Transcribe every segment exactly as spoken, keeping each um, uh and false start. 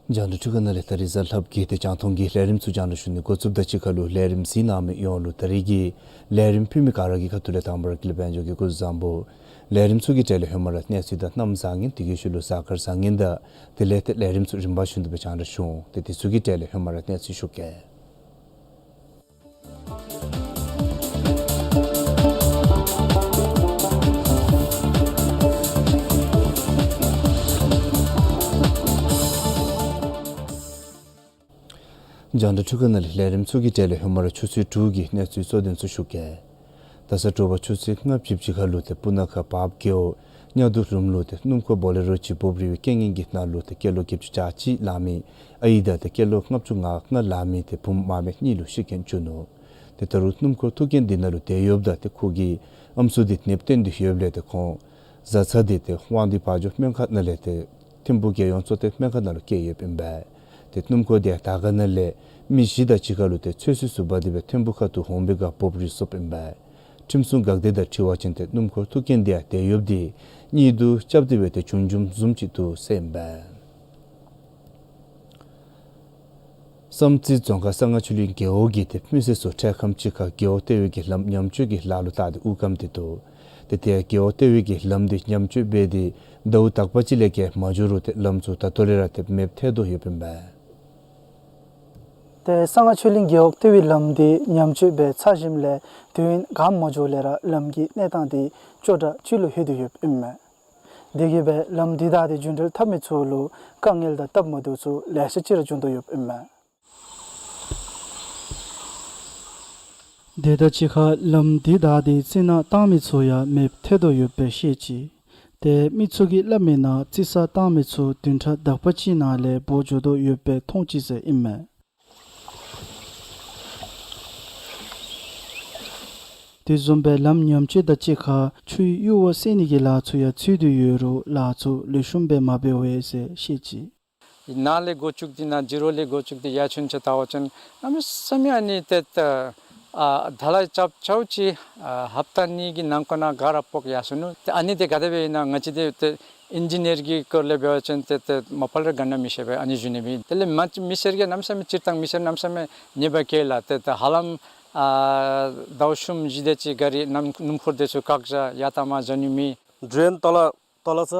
རྒྱང་བསྒྲགས་འཕྲུལ་ཁང་ནང་ལས་ད་རིས་གཟའ་ལྷགཔ་གི་ཏེ་རྒྱང་མཐོང་གི་ལས་རིམ་ཚུ་རྒྱང་བསྒྲགས་ཞུ་ནི་འགོ་བཙུགསཔ་ད་གཅིག་ཁར་ལུ་ལས་རིམ་གཟིགས་གནང་མི་ཡོངས་ལུ་ད་རིས་ཀྱི་ལས་རིམ་ཕུལ་མི་ག་ར་གི་ཁ་ཐུག་ལས་དང་པ་ར་ཀུན་ལེགས་དཔལ་འབྱོར་གྱིས་སྐུ་གཟུགས་བཟང་པོ། ལས་རིམ་ཚུ་གི་གྲས་ལས་ཧེ་མ་ར་གནས་ཚུལ་དང་གནམ་བཟང་ངན་དེ་གི་ཤུལ་ལུ་གཟའ་སྐར་བཟང་ངན་དང་དེ་ལས་ཏེ་ལས་རིམ་ཚུ་རིམ་པ་བཞིན་དུ་སྦེ་རྒྱང་བསྒྲགས་ཞུ་འོང་། ཏེ་དེ་ཚུ་གི་གྲས་ལས་ཧེ་མ་ར་གནས་ཚུལ་ཞུ་གེ། རྒྱང་བསྒྲགས་འཕྲུལ་ཁང་ནང་ལས་ལས་རིམ་ཚུ་གི་གྲས་ལས་ཧེ་མ་ར་ཆུ་ཚོད་དྲུག་གི་གནས་ཚུལ་གཙོ་དོན་ཚུ་ཞུ་གེ། ད་ས་དྲོ་པ་ཆུ་ཚོད་ལྔ་བཅུ་གཅིག་ཁར་ལུ་ཏེ་སྤུ་ན་ཁ་བརཔ་རྒེད་འོག་གཉའ་གདུང་ལུང་ལུ་ཏེ་སྣུམ་འཁོར་བོ་ལེ་རོ་ཅིག་འབོབ་རིལ་བའི་རྐྱེན་ངན་གྱི་ནང་ལུ་ཏེ་སྐྱེས་ལོ་བརྒྱད་ཅུ་གྱ་གཅིག་ལང་མི་ཨའི་དང་ཏེ་སྐྱེས་ལོ་ལྔ་བཅུ་ང་ལྔ་ལང་མི་ཏེ་བུམོ་མ་སྨད་གཉིས་ལུ་ཤི་རྐྱེན་བྱུང་ནུག། ཏེ་ད་རུང་སྣུམ་འཁོར་ཐུག་རྐྱེན་འདི་ནང་ལུ་བསྡད་ཡོདཔ་ད་ཏེ་ཁོ་གི་ཨམ་སྲུ་འདི་ནདཔ་བཏོན་ཏེ་ཡོདཔ་ལས་ཏེ་ཁོང་བཟའ་ཚང་འདི་ཏེ་དབང་འདུས་བ་འཇོ་སྨན་ཁང་ནང་ལས་ཏེ་ཐིམ་ཕུག་རྒྱལ་ཡོངས་གཙོ་བསྟེན་སྨན་ཁང་ནང་ལུ་བསྐྱལ་ཡོདཔ་ཨིན་པས། ཏེ་སྣུམ་འཁོར་འདི་ཡང་དར་དཀར་ནང་ལས་མི་བཞི་དང་གཅིག་ཁར་ལུ་ཏེ་ཚོད་བསྲེ་ཚུ་འབག་སྟེ་སྦེ་ཐིམ་ཕུག་ཁ་ཐུག་འོང་པའི་སྒང་འབོབ་རིལ་སོཔ་ཨིན་པས། ཁྲིམས་སྲུང་འགག་སྡེ་དང་འཁྲིལ་བ་ཅིན་ཏེ་སྣུམ་འཁོར་ཐུག་རྐྱེན་འདི་ཡང་བསྡད་ཡོདཔ་འདི་གཉིད་དུ་རྐྱབ་སྟེ་སྦེ་ཏེ་བྱུང་བྱུངམ་བཟུམ་ཅིག་འདུག་ཟེར་ཨིན་པས། བསམ་རྩེ་རྫོང་ཁག་གསང་སྔགས་ཆོས་གླིང་རྒེད་འོག་གི་ཏེ་མི་སེར་ཚུ་འཕྲལ་ཁམས་ཅིག་ཁར་རྒེད་འོག་ལྟེ་བའི་གི་ལམ་ཉམས་བཅོས་ཀྱི་ལཱ་ལུ་བལྟ་སྟེ་དབུགས་སྐམ་སྟེ་འདུག། ཏེ་དེ་ཡང་རྒེད་འོག་ལྟེ་བའི་གི་ལམ་འདི་ཉམས་བཅོས་འབད་དེ་ཟླཝ་དག་པ་ཅིག་ལས་བརྒལ་མ་འགྱོ་རུང་ཏེ་ལམ་ཚུ་ད་ལྟོ་ལས་ར་ཏེ་མེདཔ་ཐལ་དོ་ཡོདཔ་ཨིན་པས། ཏེ་གསང་སྔགས་ཆོས་གླིང་རྒེད་འོག་ལྟེ་བའི་ལམ་འདི་ཉམས་བཅོས་འབད་ཚར་ཞིནམ་ལས་དུས་ཡུན་གང་མ་འགྱོཝ་ལས་ར་ལམ་གྱི་གནས་སྟངས་འདི་སྐྱོ་དྲགས་ཅིག་ལུ་ལྷོད་དོ་ཡོདཔ་ཨིན་མས། དེ་གིས་སྦེ་ལམ་འདི་བདའ་སྟེ་རྒྱུན་འགྲུལ་འཐབ་མི་ཚུ་ལུ་དཀའ་ངལ་དང་སྟབས་མ་བདེཝ་ཚུ་ལེ་ཤ་ཅིག་ར་བྱུང་དོ་ཡོདཔ་ཨིན་མས། དེ་དང་གཅིག་ཁར་ལམ་འདི་བདའ་སྟེ་རྩི་ནག་བཏང་མི་ཚུ་ཡང་མེདཔ་ཐལ་དོ་ཡོདཔ་སྦེ་བཤད་ཅི། ཏེ་མི་ཚུ་གིས་སླབ་མིའི་ནང་རྩི་ས་བཏང་མི་ཚུ་བདུན་ཕྲག་དག་པ་ཅིག་ནང་ལས་འབོ་འགྱོ་དོ་ཡོདཔ་སྦེ་མཐོང་ཅི་ཟེར་ཨིན་མས། དེ་བཟུམ་སྦེ་ལམ་ཉམས་བཅོས་དང་གཅིག་ཁར་ཆུའི་གཡུར་བ་བསལ་ནི་གི་ལཱ་ཚུ་ཡང་ཚུད་དེ་ཡོད་རུང་ལཱ་ཚུ་ལེགས་ཤོམ་སྦེ་མ་འབད་བས་ཟེར་བཤད་ཅི། ནཱ་ལས་འགོ་བཙུགས་ཏེ་ནཱ་ཇི་རོ་ལས་འགོ་བཙུགས་ཏེ་ཡར་ཆུན་ཆ་བལྟ་བ་ཅིན་གནམ་མེད་ས་མེད་ཨ་ནི་ཏེ་ཏེ་ཨ་ད་ལཱ་རྐྱབ་རྐྱབ་ཅི་ཨ་ཧབ་ཏ་གཉིས་ཀྱི་ནང་འཁོད་ནང་ག་ར་ཕོག་ཡར་སོ་ནུག། ཏེ་ཨ་ནི་འདི་ག་དེ་སྦེ་ཨིན་ན་ང་བཅས་འདི་ཏེ་ཨིན་ཇི་ནིར་གྱི་སྐོར་ལས་འབད་བ་ཅིན་ཏེ་ཏེ་མ་པ་ལས་ག་ནི་མི་ཤེས་པས། ཨ་ནི་ཞུ་ནི་སྦེ་དེ་ལས་མ་མི་སེར་གྱིས་གནམ་མེད་ས་མེད་སྤྱིར་བཏང་མི་སེར་གནམ་མེད་ས་མེད་ཉེས་པ་བཀལ་ལགས། ཏེ་ཏེ་ཧ་ལམ་ཨ་ཟླཝ་གསུམ་བཞི་དེ་ཅིག་ག་ར་སྣུམ་སྣུམ་འཁོར་དེ་ཚུ་བཀག་བཞག། ཡར་དང་མར་འགྱོ་ནི་མེད། ཌྲེན་ཏོ་ལ་ཏོ་ལ་ས་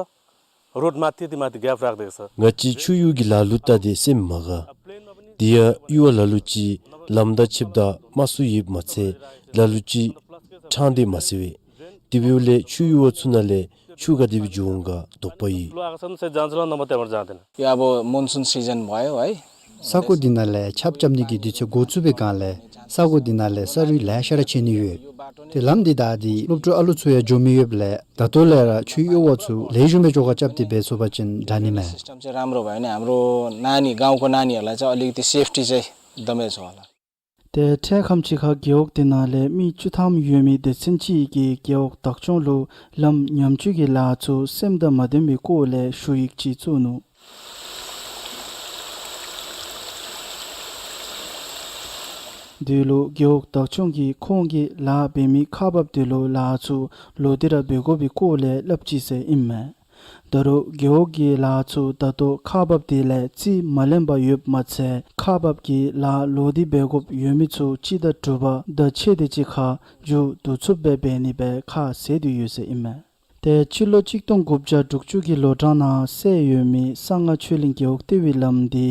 རོཌ་མ་ཐིག་ཏེ་མ་ཏེ་གེཔ་རག་དེ་ས། ང་བཅས་ཆུ་གཡུར་གྱི་ལཱ་ལུ་བལྟ་སྟེ་སེམས་མ་དགའ། དེ་ཡང་གཡུར་བ་ལ་ལུ་ཅིག་ལམ་དང་ཕྱདཔ་ད་དམའ་སུ་ཡོདཔ་མ་ཚད་ལ་ལུ་ཅིག་ཕྲང་སྟེ་མ་སེལ་བས། དེ་འབདཝ་ལས་ཆུ་གཡུར་བ་ཚུ་ནང་ལས་ཆུ་ག་དེ་སྦེ་འགྱོ་འོང་ག་དོགས་པ་ཡོད། ཡ་ཨ་བོ་མོན་སུན་སི་ཛན་འབད་ཡོད་ཨའི། ས་གོ་འདི་ནང་ལས་ཆརཔ་རྐྱབ་ནི་གི་དུས་ཚོད་འགོ་བཙུགས་པའི་སྒང་ལས་ས་གོ་འདི་ནང་ལས་ས་རུད་ལེ་ཤ་ར་ཆད་ནི་ཡོད། ཏེ་ལམ་འདི་བདའ་སྟེ་སློབ་ཕྲུག་ཨ་ལུ་ཚུ་ཡང་འགྱོ་མི་ཡོདཔ་ལས་ད་ལྟོ་ལས་ར་ཆུ་གཡུར་བ་ཚུ་ལེགས་ཤོམ་སྦེ་བཅོ་ཁ་རྐྱབ་སྟེ་འབད་ཚུགས་པ་ཅིན་དྲག་ནི་མས། सिस्टम चाहिँ राम्रो भयो भने हाम्रो नानी गाउँको नानीहरूलाई चाहिँ अलिकति सेफ्टी चाहिँ एकदमै छ होला। ཏེ་འཕྲལ་ཁམས་ཅིག་ཁར་རྒེད་འོག་དེ་ནང་ལས་མི་བཅུ་ཐམ་ཡོད་མི་སྡེ་ཚན་ཅིག་གིས་རྒེད་འོག་བདག་སྐྱོང་ལུ་ལམ་ཉམས་བཅོས་ཀྱི་ལཱ་ཚུ་སེམས་དང་མ་ལྡན་པའི་སྐོར་ལས་ཞུ་ཡིག་ཅིག་བཙུགས་ནུག། དེ་ལུ་རྒེད་འོག་བདག་སྐྱོང་གིས་ཁོང་གིས་ལཱ་འབད་མི་ཁག་འབགཔ་དེ་ལུ་ལཱ་ཚུ་ལོག་སྟེ་ར་འབད་དགོ་པའི་སྐོར་ལས་སླབ་ཅི་ཟེར་ཨིན་མས། ད་རུང་རྒེད་འོག་གི་ལཱ་ཚུ་ད་ལྟོ་ཁག་འབགཔ་དེ་ལས་རྩིས་མ་ལེན་པར་ཡོདཔ་མ་ཚད་ཁག་འབགཔ་ཀྱིས་ལཱ་ལོག་སྟེ་འབད་དགོཔ་ཡོད་མི་ཚུ་སྤྱི་ཟླ་དྲུག་པ་ཟླ་ཕྱེད་དེ་ཅིག་ཁར་མཇུག་བསྡུ་ཚུགསཔ་སྦེ་འབད་ནི་སྦེ་ཁ་བཟེད་དེ་ཡོད་ཟེར་ཨིན་མས། ཏེ་སྤྱི་ལོ་གཅིག་སྟོང་དགུ་བརྒྱ་དྲུག་ཅུ་གི་ལོ་གྲངས་ནང་སེལ་ཡོད་མི་གསང་སྔགས་ཆོས་གླིང་རྒེད་འོག་ལྟེ་བའི་ལམ་འདི་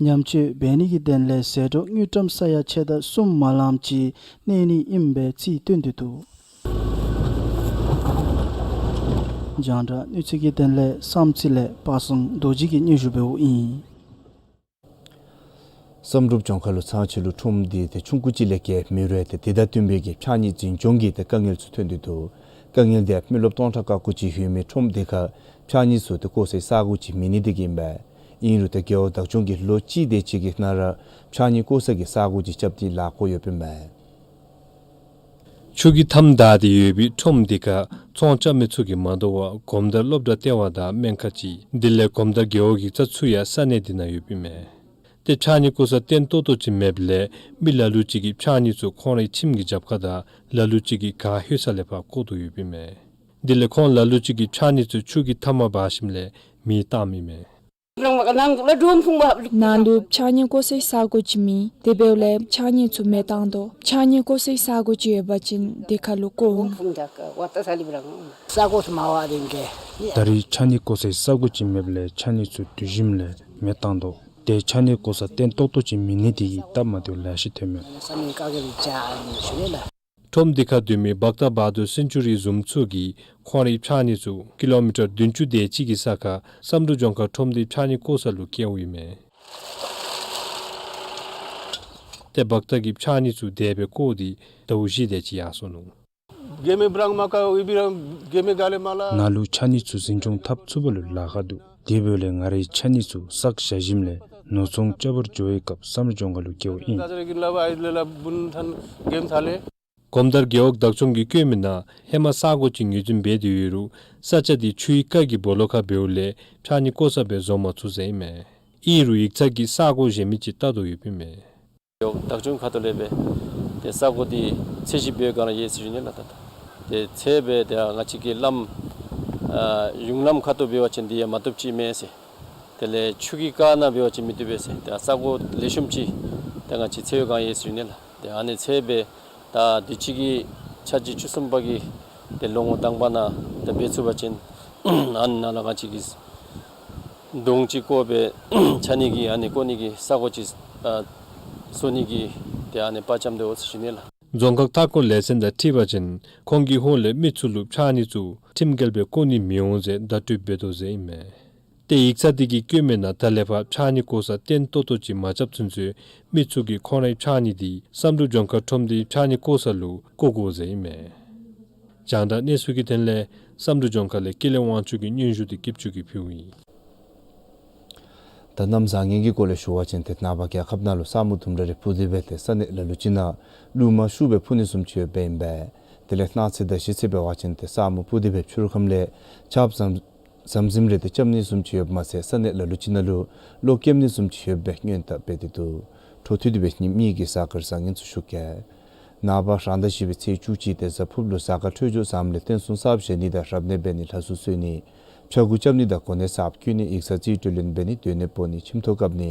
ཉམས་བཅོས་འབད་ནི་གི་དོན་ལས་ཟད་འགྲོ་དངུལ་ཀྲམ་ས་ཡ་ཕྱེད་དང་གསུམ་མ་ལངམ་ཅིག་གནས་ནི་ཨིནམ་སྦེ་རྩིས་སྟོན་ཏེ་འདུག། རྒྱང་བསྒྲགས་གནས་ཚུལ་གྱི་དོན་ལས་བསམ་རྩེ་ལས་པ་སངས་རྡོ་རྗེ་གིས་སྙན་ཞུ་འབདཝ་ཨིན། བསམ་གྲུབ་ལྗོངས་མཁར་ལུ་ཚང་ཕྱི་ལུ་ཁྲོམ་འདི་ཏེ་ཆུང་ཀུ་ཅིག་ལས་བརྒལ་མེད་རུང་ཏེ་དེ་དང་བསྟུན་པའི་གི་ཕྱགས་སྙིགས་འཛིན་སྐྱོང་གི་ཏེ་དཀའ་ངལ་ཚུ་ཐོན་ཏེ་འདུག། དཀའ་ངལ་འདི་མི་རློབས་སྟོང་ཕྲག་ཁ་ཁུ་ཅིག་ཡོད་མི་ཁྲོམ་འདི་ཁར་ཕྱགས་སྙིགས་ཚུ་ཏེ་བཀོ་སའི་ས་གོ་ཅིག་མེད་ནི་དེ་གིས་ཨིན་པས། ཨིན་རུང་ཏེ་རྒེད་འོག་བདག་སྐྱོང་གིས་ལོ་གཅིག་དེ་ཅིག་གི་ནང་ར་ཕྱགས་སྙིགས་བཀོ་ས་གི་ས་གོ་ཅིག་རྐྱབ་སྟེ་ལཱ་བཀོ་ཡོདཔ་ཨིན་པས། ཆུ་གི་མཐའམ་བདའ་སྟེ་ཡོད་པའི་ཁྲོམ་འདི་ཁར་ཚོང་རྐྱབ་མི་ཚུ་གིས་མ་དོ་བར་གོམ་དར་སློབ་གྲྭ་ལྟེ་བ་དང་སྨན་ཁང་ཅིག་དེ་ལས་གོམ་དར་རྒེད་འོག་ཡིག་ཚང་ཚུ་ཡང་ས་གནས་འདི་ནང་ཡོདཔ་ཨིན་མས། ཏེ་ཕྱགས་སྙིགས་བཀོ་ས་བརྟན་ཏོག་ཏོ་ཅིག་མེདཔ་ལས་མི་ལ་ལུ་ཅིག་གིས་ཕྱགས་སྙིགས་ཚུ་ཁོང་རའི་ཁྱིམ་གྱི་རྒྱབ་ཁར་དང་ལ་ལུ་ཅིག་གིས་གངས་ལྷོད་ས་ལས་ཕར་བཀོ་དོ་ཡོདཔ་ཨིན་མས། དེ་ལས་ཁོང་ལ་ལུ་ཅིག་གིས་ཕྱགས་སྙིགས་ཚུ་ཆུ་གི་མཐའ་མར་འབག་ཞིནམ་ལས་མེ་བཏངམ་ཨིན་མས། ནང་ལུ་ཕྱགས་སྙིགས་བཀོ་སའི་ས་གོ་ཅིག་མེད། དེ་འབདཝ་ལས་ཕྱགས་སྙིགས་ཚུ་མེ་བཏང་དོ། ཕྱགས་སྙིགས་བཀོ་སའི་ས་གོ་ཅིག་ཡོད་པ་ཅིན་དེ་ཁར་ལུ་བཀོ་འོང་། ད་རེས་ཕྱགས་སྙིགས་བཀོ་སའི་ས་གོ་ཅིག་མེདཔ་ལས་ཕྱགས་སྙིགས་ཚུ་དུས་རིམ་ལས་མེ་བཏང་དོ། ཏེ་ཕྱགས་སྙིགས་བཀོ་ས་བརྟན་ཏོག་ཏོ་ཅིག་མེད་ནི་དེ་གིས་སྟབས་མ་བདེཝ་ལེ་ཤ་ཐོན་མས། ཁྲོམ་སྡེ་ཁར་སྡོད་མི་བག་ཏ་བ་དུར་སེན་ཅུ་རི་བཟུམ་ཚུ་གིས་ཁོང་རའི་ཕྱགས་སྙིགས་ཚུ་ཀི་ལོ་མི་ཊར་བདུན་ཅུ་དེ་ཅིག་གི་ས་ཁར་བསམ་གྲུབ་ལྗོངས་མཁར་ཁྲོམ་སྡེའི་ཕྱགས་སྙིགས་བཀོ་ས་ལུ་བསྐྱལཝ་ཨིན་མས། ཏེ་བག་ཏ་གིས་ཕྱགས་སྙིགས་ཚུ་དེ་སྦེ་བཀོ་སྟེ་ཟླཝ་བཞི་དེ་ཅིག་ཡར་སོ་ནུག། ནཱ་ལུ་ཕྱགས་སྙིགས་ཚུ་འཛིན་སྐྱོང་འཐབ་ཚུགས་པ་ལུ་ལཱ་ཁག་འདུག། དེ་འབདཝ་ལས་ང་རའི་ཕྱགས་སྙིགས་ཚུ་བསགས་བཞག་ཞིནམ་ལས་ནོར་བཙོང་རྐྱབ་པར་འགྱོ་བའི་སྐབས་བསམ་གྲུབ་ལྗོངས་མཁར་ལུ་བསྐྱལཝ་ཨིན། གོམ་དར་རྒེད་འོག་བདག་སྐྱོང་གིས་བཀོད་མི་ནང་ཧེ་མ་ས་གོ་ཅིག་ངོས་འཛིན་འབད་དེ་ཡོད་རུང་ས་ཆ་དེ་ཆུའི་རྐ་གི་སྦོ་ལོགས་ཁར་འབདཝ་ལས་ཕྱགས་སྙིགས་བཀོ་ས་སྦེ་བཟོ་མ་ཚུགས་ཟེར་ཨིན་མས། ཨིན་རུང་ཡིག་ཚང་གིས་ས་གོ་གཞན་མི་ཅིག་བལྟ་དོ་ཡོདཔ་ཨིན་མས། བདག་སྐྱོང་ཁ་ཐུག་ལས་སྦེ་ཏེ་ས་གོ་འདི་ཚད་གཞི་འབད་བའི་སྒང་ལས་ཡོད་ཟེར་ཞུ་ནི་ལགས། ད་ད་ཏེ་ཚད་སྦེ་ཏེ་ང་བཅས་ཀྱི་ལམ་ཨ་གཞུང་ལམ་ཁ་ཐུག་འབད་བ་ཅིན་འདི་ཡང་མ་བཏུབ་ཅིག་མས་ཟེར། དེ་ལས་ཆུ་གི་རྐ་ནང་འབད་བ་ཅིན་མི་བཏུབ་པས་ཟེར། ཏེ་ས་གོ་ལེགས་ཤོམ་ཅིག་ཏེ་ང་བཅས་ཚད་བའི་སྒང་ཡོད་ཟེར་ཞུ་ནི་ལགས། ཏེ་ཨ་ནི་ཚད་སྦེ་ད་དུས་ཅི་གི་ཆ་གཅིག་བཅུ་གསུམ་པ་གི་ཏེ་ལོ་ངོ་དང་པ་ནང་ཏེ་འབད་ཚུགས་པ་ཅིན་ཨ་ནི་ནང་ལུ་ང་བཅས་ཀྱིས་དུང་ཅིག་བཀོ་སྦེ་ཕྱགས་སྙིགས་ཀྱི་ཨ་ནི་བཀོ་ནི་གི་ས་གོ་ཅིག་ཨ་བཟོ་ནི་གི་ཏེ་ཨ་ནི་དཔའ་བཅམ་སྟེ་འོང་ཟེར་ཞུ་ནི་ལགས། རྫོང་ཁག་མཐའ་འཁོར་ལས་ཚན་དང་འཁྲིལ་བ་ཅིན་ཁོང་གི་ཧོངས་ལས་མི་ཚུ་ལུ་ཕྱགས་སྙིགས་ཚུ་ཁྲིམས་འགལ་སྦེ་བཀོ་ནི་མི་འོང་ཟེར་བརྡ་སྤྲོད་འབད་དོ་ཟེར་ཨིན་མས། ཏེ་ཡིག་ཚང་དེ་གིས་བཀོད་མི་ནང་ད་ལས་ཕར་ཕྱགས་སྙིགས་བཀོ་ས་བརྟན་ཏོག་ཏོ་ཅིག་མ་རྐྱབ་ཚུན་ཚོད་མི་ཚུ་གིས་ཁོང་རའི་ཕྱགས་སྙིགས་དེ་བསམ་གྲུབ་ལྗོངས་མཁར་ཁྲོམ་སྡེའི་ཕྱགས་སྙིགས་བཀོ་ས་ལུ་བཀོ་དགོ་ཟེར་ཨིན་མས། རྒྱང་བསྒྲགས་གནས་ཚུལ་གྱི་དོན་ལས་བསམ་གྲུབ་ལྗོངས་མཁར་ལས་ཀུན་ལེགས་དབང་ཕྱུག་གི་སྙན་ཞུ་དེ་སྐྱིད་ཆུ་གིས་ཕུལཝ་ཨིན། ད་གནམ་བཟང་ངན་གྱི་སྐོར་ལས་ཞུ་བ་ཅིན་ཏེ་ནངས་པ་རྒྱལ་ཁབ་ནང་ལུ་ས་སྨུག་དུམ་གྲ་རེ་སྤུབས་ཏེ་སྦེ་ཏེ་ས་གནས་ལ་ལུ་ཅིག་ནང་རླུང་མ་ཤུགས་སྦེ་འཕུ་ནི་བཟུམ་ཅིག་ཡོདཔ་ཨིན་པས། དེ་ལས་གནངས་ཚེ་དང་གཞེས་ཚེ་འབད་བ་ཅིན་ཏེ་ས་སྨུག་སྤུབས་ཏེ་སྦེ་ཕྱི་རུ་ཁམས་ལས་ཆརཔ་ཟམ་ཟམ་ཟིམ་རེ་ཏེ་རྐྱབ་ནི་བཟུམ་ཅིག་ཡོདཔ་མ་ཚད་ས་གནས་ལ་ལུ་ཅིག་ནང་ལུ་གློག་རྐྱབ་ནི་བཟུམ་ཅིག་ཡོདཔ་སྦེ་སྔོན་དཔག་འབད་དེ་འདུག། འཕྲོ་མཐུད་དེ་སྦེ་ཉིནམ་གཉིས་ཀྱི་གཟའ་སྐར་བཟང་ངན་ཚུ་ཞུ་གེ། ནངས་པ་རང་ཟླ་བཞི་པའི་ཚེས་བཅུ་གཅིག་ཏེ་གཟའ་ཕུརཔ་ལུ་གཟའ་སྐར་འཕྲོད་སྦྱོར་བཟངམ་ལས་རྟེན་སྲུང་གསརཔ་བཞེངས་ནི་དང་རབ་གནས་འབད་ནི་ལྷ་གསོལ་གསོལ་ནི་ཕྱྭ་འགུགས་རྐྱབ་ནི་དང་གོ་གནས་གསརཔ་བསྐོ་ནི་ཡིག་ཚང་རྩིས་སྤྲོད་ལེན་འབད་ནི་སྡོད་གནས་སྤོ་ནི་ཁྱིམ་ཐོག་བཀབ་ནི་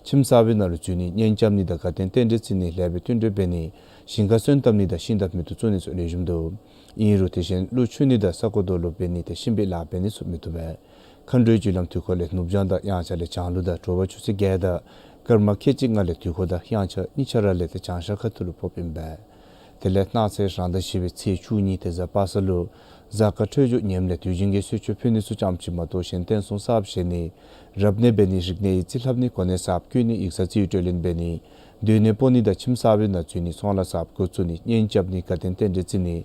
ཁྱིམ་གསར་པའི་ནང་ལུ་འཛུལ་ནི་གཉེན་རྐྱབ་ནི་དང་དགའ་སྟོན་རྟེན་འབྲེལ་བརྩི་ནི་ལེགས་པའི་བསྟུན་གྲོས་འབད་ནི་ཞིང་ཁ་སོན་བཏབ་ནི་དང་ཤིང་དང་མེ་ཏོག་བཙུགས་ནི་སོགས་ལེགས་ཤོམ་འདུག། ཨིན་རུང་དེ་བཞིན་ཀླུ་ཆུ་གནས་དང་ས་རྐོ་རྡོ་སློག་འབད་ནི་དང་གཤིན་པོའི་ལཱ་འབད་ནི་སོགས་མི་བཏུབ་པས། མཁའ་འགྲོའི་རྒྱུ་ལམ་དུས་འཁོར་ལས་ནུབ་བྱང་དང་དབྱངས་འཆར་ལས་བྱང་ལུ་དང་དྲོ་པ་ཆུ་ཚོད་བརྒྱད་དང་སྐར་མ་ཁལ་གཅིག་ལྔ་ལས་དུས་འཁོར་དང་དབྱངས་འཆར་གཉིས་ཆ་ར་ལས་ཏེ་བྱང་ཤར་ཁ་ཐུག་ལུ་ཕོགཔ་ཨིན་པས། དེ་ལས་གནངས་ཚེ་རང་ཟླ་བཞི་པའི་ཚེས་བཅུ་གཉིས་ཏེ་གཟའ་པ་སངས་ལུ་གཟའ་སྐར་འཕྲོད་སྦྱོར་ངནམ་ལས་དུས་རྒྱུན་གྱི་གསོལ་མཆོད་ཕུལ་ནི་ཚུ་ཙམ་ཅིག་མ་གཏོགས་གཞན་རྟེན་སྲུང་གསརཔ་བཞེངས་ནི་རབ་གནས་འབད་ནི་རིག་གནས་ཡིག་རྩིས་ལྷབ་ནི་གོ་གནས་གསརཔ་བསྐོ་ནི་ཡིག་ཚང་རྩིས་སྤྲོད་ལེན་འབད་ནི་སྡོད་གནས་སྤོ་ནི་དང་ཁྱིམ་གསར་པའི་ནང་འཛུལ་ནི་ཚོང་ལཱ་གསརཔ་འགོ་བཙུགས་ནི་གཉེན་རྐྱབ་ནི་དགའ་སྟོན་རྟེན་འབྲེལ་བརྩི་ནི་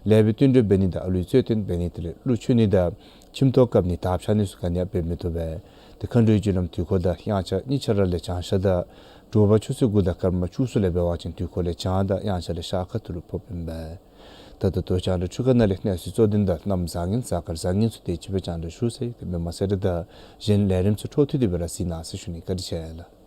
ལེགས་པའི་བསྟུན་གྲོས་འབད་ནི་དང་ཨ་ལུའི་རྩོད་དོན་འབད་ནི་དེ་ལས་ཀླུ་ཆུ་གནས་དང་ཁྱིམ་ཐོག་བཀབ་ནི་དར་འཕྱར་ནི་ཚུ་ག་ནི་ཡང་འབད་མི་བཏུབ་པས། ཏེ་མཁའ་འགྲོའི་རྒྱུ་ལམ་དུས་འཁོར་དང་དབྱངས་འཆར་གཉིས་ཆ་ར་ལས་བྱང་ཤར་དང་དྲོ་པ་ཆུ་ཚོད་དགུ་དང་སྐར་མ་བཅུ་གསུམ་ལས་འབད་བ་ཅིན་དུས་འཁོར་ལས་བྱང་དང་དབྱངས་འཆར་ལས་ཤར་ཁ་ཐུག་ལུ་ཕོགཔ་ཨིན་པས། ད་ད་ལྟོ་རྒྱང་བསྒྲགས་འཕྲུལ་ཁང་ནང་ལས་གནས་ཚུལ་གཙོ་དོན་དང་གནམ་བཟང་ངན་གཟའ་སྐར་བཟང་ངན་ཚུ་དེ་ཅིག་སྦེ་རྒྱང་བསྒྲགས་ཞུ་ཚར་ཡི། ཏེ་མི་མང་གསལ་བསྒྲགས་དང་གཞན་ལས་རིམ་ཚུ་འཕྲོ་མཐུད་དེ་སྦེ་ར་གཟིགས་གནང་ཟེར་ཞུ་ནི། བཀའ་དྲིན་ཆེ་ལགས།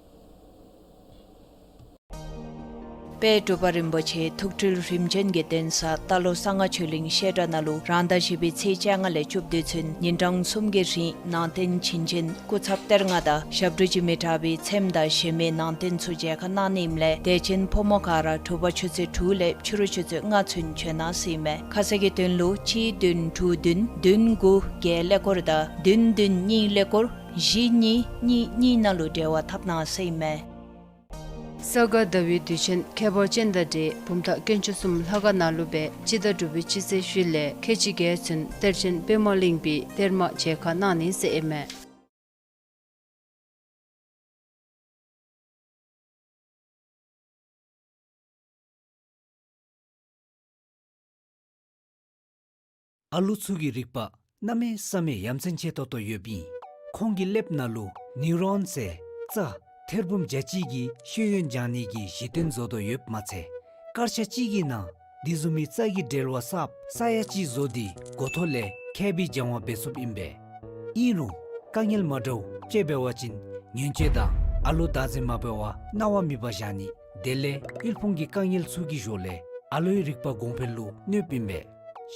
དཔལ་འབྲུག་པ་རིན་པོ་ཆེ་ཐུགས་སྤྲུལ་རིམ་བྱོན་གྱི་གདན་ས་རྟ་ལོག་གསང་སྔགས་ཆོས་གླིང་བཤད་གྲྭ་ནང་ལུ་རང་ཟླ་བཞི་པའི་ཚེས་བཅོ་ལྔ་ལས་བཅུ་བདུན་ཚུན་ཉིན་གྲངས་གསུམ་གྱི་རིང་ནང་རྟེན་བྱིན་ཅན་སྐུ་ཚབ་གཏེར་ལྔ་དང་ཞབས་དྲུང་གིས་མི་དྲག་པའི་ཚེམས་དང་གཞན་མི་ནང་རྟེན་ཚུ་མཇལ་ཁ་གནང་ནི་ཨིནམ་ལས་དད་ཅན་ཕོ་མོ་ག་ར་དྲོ་པ་ཆུ་ཚོད་དྲུག་ལས་ཕྱི་རུ་ཆུ་ཚོད་ལྔ་ཚུན་བྱོན་གནང་ཟེར་ཨིན་མས། ཁ་གསལ་གྱི་དོན་ལུ་གཅིག་བདུན་དྲུག་བདུན་བདུན་དགུ་བརྒྱད་ཀླད་ཀོར་དང་བདུན་བདུན་གཉིས་ཀླད་ཀོར་བཞི་གཉིས་གཉིས་གཉིས་ནང་ལུ་འབྲེལ་བ་འཐབ་གནང་ཟེར་ཨིན་མས། ས་ག་ཟླ་བའི་དུས་ཆེན་ཁྱད་པར་ཅན་དང་འབྲེལ་བུམ་ཐང་དཀོན་མཆོག་གསུམ་ལྷ་ཁང་ནང་ལུ་སྦེ་སྤྱི་ཟླ་དྲུག་པའི་སྤྱི་ཚེས་བཞི་ལས་ཁལ་གཅིག་བརྒྱད་ཚུན་གཏེར་ཆེན་པདྨ་གླིང་པའི་གཏེར་མ་མཇལ་ཁ་གནང་ནི་ཟེར་ཨིན་མས། ཨ་ལུ་ཚུ་གི་རིག་པ་གནམ་མེད་ས་མེད་ཡ་མཚན་ཆེ་ཏོག་ཏོ་ཡོདཔ་ཨིན། ཁོང་གི་ཀླདཔ་ནང་ལུ་ནིའུ་རོན་ཟེར་རྩ་ཐེར་འབུམ་བརྒྱ་གཅིག་གི་ཤེས་ཡོན་སྦྱང་ནི་གི་གཞི་རྟེན་བཟོ་དོ་ཡོདཔ་མ་ཚད་སྐར་ཆ་གཅིག་གི་ནང་འདི་བཟུམ་མའི་རྩ་གི་འབྲེལ་བ་གསརཔ་ས་ཡ་གཅིག་བཟོ་སྟེ་འགོ་ཐོག་ལས་མཁས་པའི་སྦྱང་བ་འབད་ཚུགསཔ་ཨིན་པས། ཨིན་རུང་དཀའ་ངལ་མ་འདྲཝ་ཅིག་འབད་བ་ཅིན་ཉེན་བཅོལ་དང་ཨ་ལོ་བདག་འཛིན་མ་འབད་བར་གནང་བ་མེད་པར་བཞག་ནི་དེ་ལས་དབུལ་ཕོངས་ཀྱི་དཀའ་ངལ་ཚུ་གི་འོག་ལས་ཨ་ལོའི་རིག་པ་གོང་འཕེལ་ལུ་གནོདཔ་ཨིན་པས།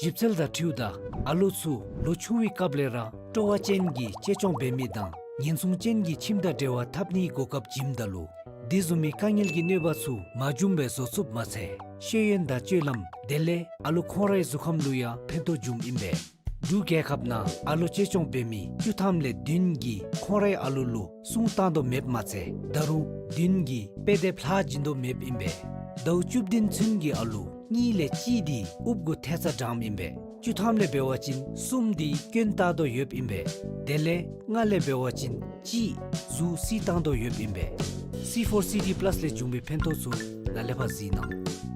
ཞིབ་འཚོལ་དང་འཁྲིལཝ་ད་ཨ་ལོ་ཚུ་ལོ་ཆུང་བའི་སྐབས་ལས་ར་སྤྲོ་བ་ཅན་གྱི་གཅེས་སྐྱོང་འབད་མི་དང་ ཉེན་སྲུང་ཅན་གྱི་ཁྱིམ་དང་འབྲེལ་བ་འཐབ་ནིའི་གོ་སྐབས་བྱིནམ་ད་ལུ་འདི་བཟུམ་མའི་དཀའ་ངལ་གྱི་གནོད་པ་ཚུ་མ་བྱུངམ་སྦེ་བཟོ་ཚུགསཔ་མ་ཚད་ཤེས་ཡོན་དང་སྤྱོད་ལམ་དེ་ལས་ཨ་ལོ་ཁོང་རའི་གཟུགས་ཁམས་ལུ་ཡང་ཕན་ཐོགས་འབྱུངམ་ཨིན་པས། འབྲུག་རྒྱལ་ཁབ་ནང་ཨ་ལོ་གཅེས་སྐྱོང་འབད་མི་བཅུ་ཐམ་ལས་བདུན་གྱིས་ཁོང་རའི་ཨ་ལོ་ལུ་སྲུང་བཏང་དོ་མེདཔ་མ་ཚད་ད་རུང་བདུན་གྱིས་དཔེ་དེབ་ལྷག་བྱིན་དོ་མེདཔ་ཨིན་པས། ཟླཝ་བཅུ་བདུན་ཚུན་གྱི་ཨ་ལོ་གཉིས་ལས་གཅིག་འདི་ཨུབ་གུ་ཐལ་ཚ་དྲངམ་ཨིན་པས། བཅུ་ཐམ་ལས་འབད་བ་ཅིན་གསུམ་འདི་སྐྱོན་བཏགས་དོ་ཡོདཔ་ཨིན་པས། དེ་ལས་ལྔ་ལས་འབད་བ་ཅིན་གཅིག་གཟུགས་བསིལ་བཏང་དོ་ཡོདཔ་ཨིན་པས། སི་ཕོར་སི་ཌི་པ་ལཱསི་ལས་བྱུང་བའི་ཕན་ཐོགས་ཚུ་ནཱ་ལས་ཕར་གཟིགས་གནང་།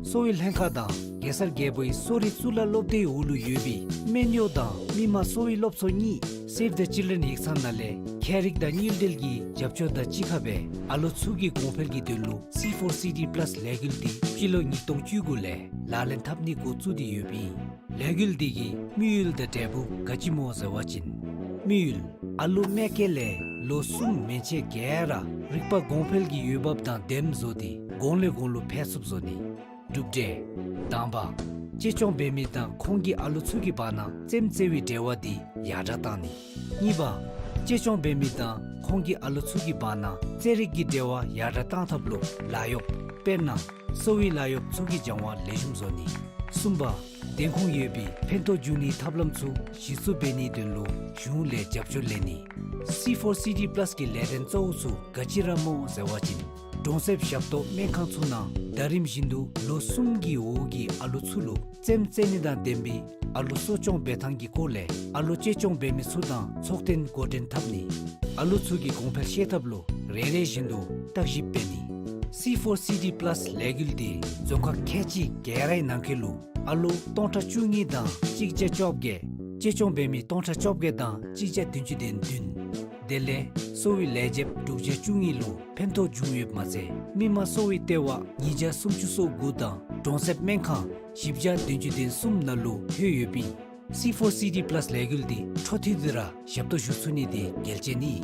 གསོ་བའི་ལྷན་ཁག་དང་གེ་སར་རྒྱལ་པོའི་གསོ་རིག་གཙུག་ལག་སློབ་སྡེའི་འོག་ལུ་ཡོད་པའི་སྨན་གཡོག་དང་མི་མང་གསོ་བའི་སློབ་ཚོགས་གཉིས་Save the Children ཡིག་ཚང་ནང་ལས་མཁས་རིག་དང་དངུལ་འབྲེལ་གྱི་རྒྱབ་སྐྱོར་དང་གཅིག་ཁར་སྦེ་ཨ་ལོ་ཚུ་གི་གོང་འཕེལ་གྱི་དོན་ལུ་སི་ཕོར་སི་ཌི་པ་ལཱསི་ལས་འགུལ་འདི་སྤྱི་ལོ་ཉིས་སྟོང་བཅུ་དགུ་ལས་ལག་ལེན་འཐབ་ནི་འགོ་བཙུགས་ཏེ་ཡོདཔ་ཨིན། ལས་འགུལ་འདི་གི་དམིགས་ཡུལ་དང་འབྲས་བུ་ག་ཅི་སྨོ་ཟེར་བ་ཅིན། དམིགས་ཡུལ། ཨ་ལོ་མ་སྐྱེས་ལས་ལོ་གསུམ་མན་ཆད་ག་ར་རིག་པ་གོང་འཕེལ་གྱི་འོས་འབབ་དང་ལྡནམ་བཟོ་སྟེ་གོང་ལས་གོང་ལུ་འཕེལ་ཚུགསཔ་བཟོ་ནི། གྲུབ་འབྲས། དང་པ། གཅེས་སྐྱོང་འབད་མི་དང་ཁོང་གི་ཨ་ལོ་ཚུ་གི་བར་ན་རྩེདམོ་རྩེ་བའི་འབྲེལ་བ་འདི་ཡར་དྲག་བཏང་ནི། གཉིས་པ། གཅེས་སྐྱོང་འབད་མི་དང་ཁོང་གི་ཨ་ལོ་ཚུ་གི་བར་ན་རྩེད་རིགས་ཀྱི་འབྲེལ་བ་ཡར་དྲག་བཏང་ཐབས་ལུ་ལཱ་གཡོག་དཔེར་ན་གསོ་བའི་ལཱ་གཡོག་ཚུ་གི་སྦྱང་བ་ལེགས་ཤོམ་བཟོ་ནི། གསུམ་པ། བདེན་ཁུངས་ཡོད་པའི་ཕན་ཐོགས་འབྱུང་ནིའི་ཐབས་ལམ་ཚུ་གཞི་བཙུགས་འབད་ནིའི་དོན་ལུ་གཞུང་ལས་རྒྱབ་སྐྱོར་ལེན་ནི། སི་ཕོར་སི་ཌི་པ་ལཱསི་གི་ལས་དོན་གཙོ་བོ་ཚུ་ག་ཅི་ར་སྨོ་ཟེར་བ་ཅིན། གྲོང་གསེབ་ཞབས་ཏོག་སྨན་ཁང་ཚུ་ནང་ཟླ་རིམ་བཞིན་དུ་ལོ་གསུམ་གྱི་འོག་གི་ཨ་ལོ་ཚུ་ལུ་རྩེདམོ་རྩེ་ནི་དང་ལྡན་པའི་ཨ་ལོ་གསོ་སྐྱོང་འབད་ཐངས་ཀྱི་སྐོར་ལས་ཨ་ལོ་གཅེས་སྐྱོང་འབད་མི་ཚུ་དང་ཚོགས་ཐེངས་འགོ་འདྲེན་འཐབ་ནི། ཨ་ལོ་ཚུ་གི་གོང་འཕེལ་ཤེས་ཐབས་ལུ་རེ་རེ་བཞིན་དུ་བརྟག་ཞིབ་འབད་ནི། སི་ཕོར་སི་ཌི་པ་ལཱསི་ལས་འགུལ་འདི་རྫོང་ཁག་ཁལ་གཅིག་ག་རའི་ནང་འཁོད་ལུ་ཨ་ལོ་སྟོང་ཕྲག་བཅུ་གཉིས་དང་གཅིག་བརྒྱ་བཅོ་བརྒྱད། གཅེས་སྐྱོང་འབད་མི་སྟོང་ཕྲག་བཅོ་བརྒྱད་དང་གཅིག་བརྒྱ་བདུན་ཅུ་དོན་བདུན། དེ་ལས་གསོ་བའི་ལས་བྱེདཔ་དྲུག་བརྒྱ་བཅུ་གཉིས་ལུ་ཕན་ཐོགས་བྱུང་ཡོདཔ་མ་ཚད་མི་མང་གསོ་བའི་ལྟེ་བ་ཉིས་བརྒྱ་སུམ་ཅུ་སོ་དགུ་དང་གྲོང་གསེབ་སྨན་ཁང་བཞི་བརྒྱ་བདུན་ཅུ་དོན་གསུམ་ནང་ལུ་ལྷོད་ཡོདཔ་ཨིན། སི་ཕོར་སི་ཌི་པ་ལཱསི་ལས་འགུལ་འདི་འཕྲོ་མཐུད་དེ་ར་ཞབས་ཏོག་ཞུ་ཚུགས་ནི་འདི་གལ་ཆེ་ནི།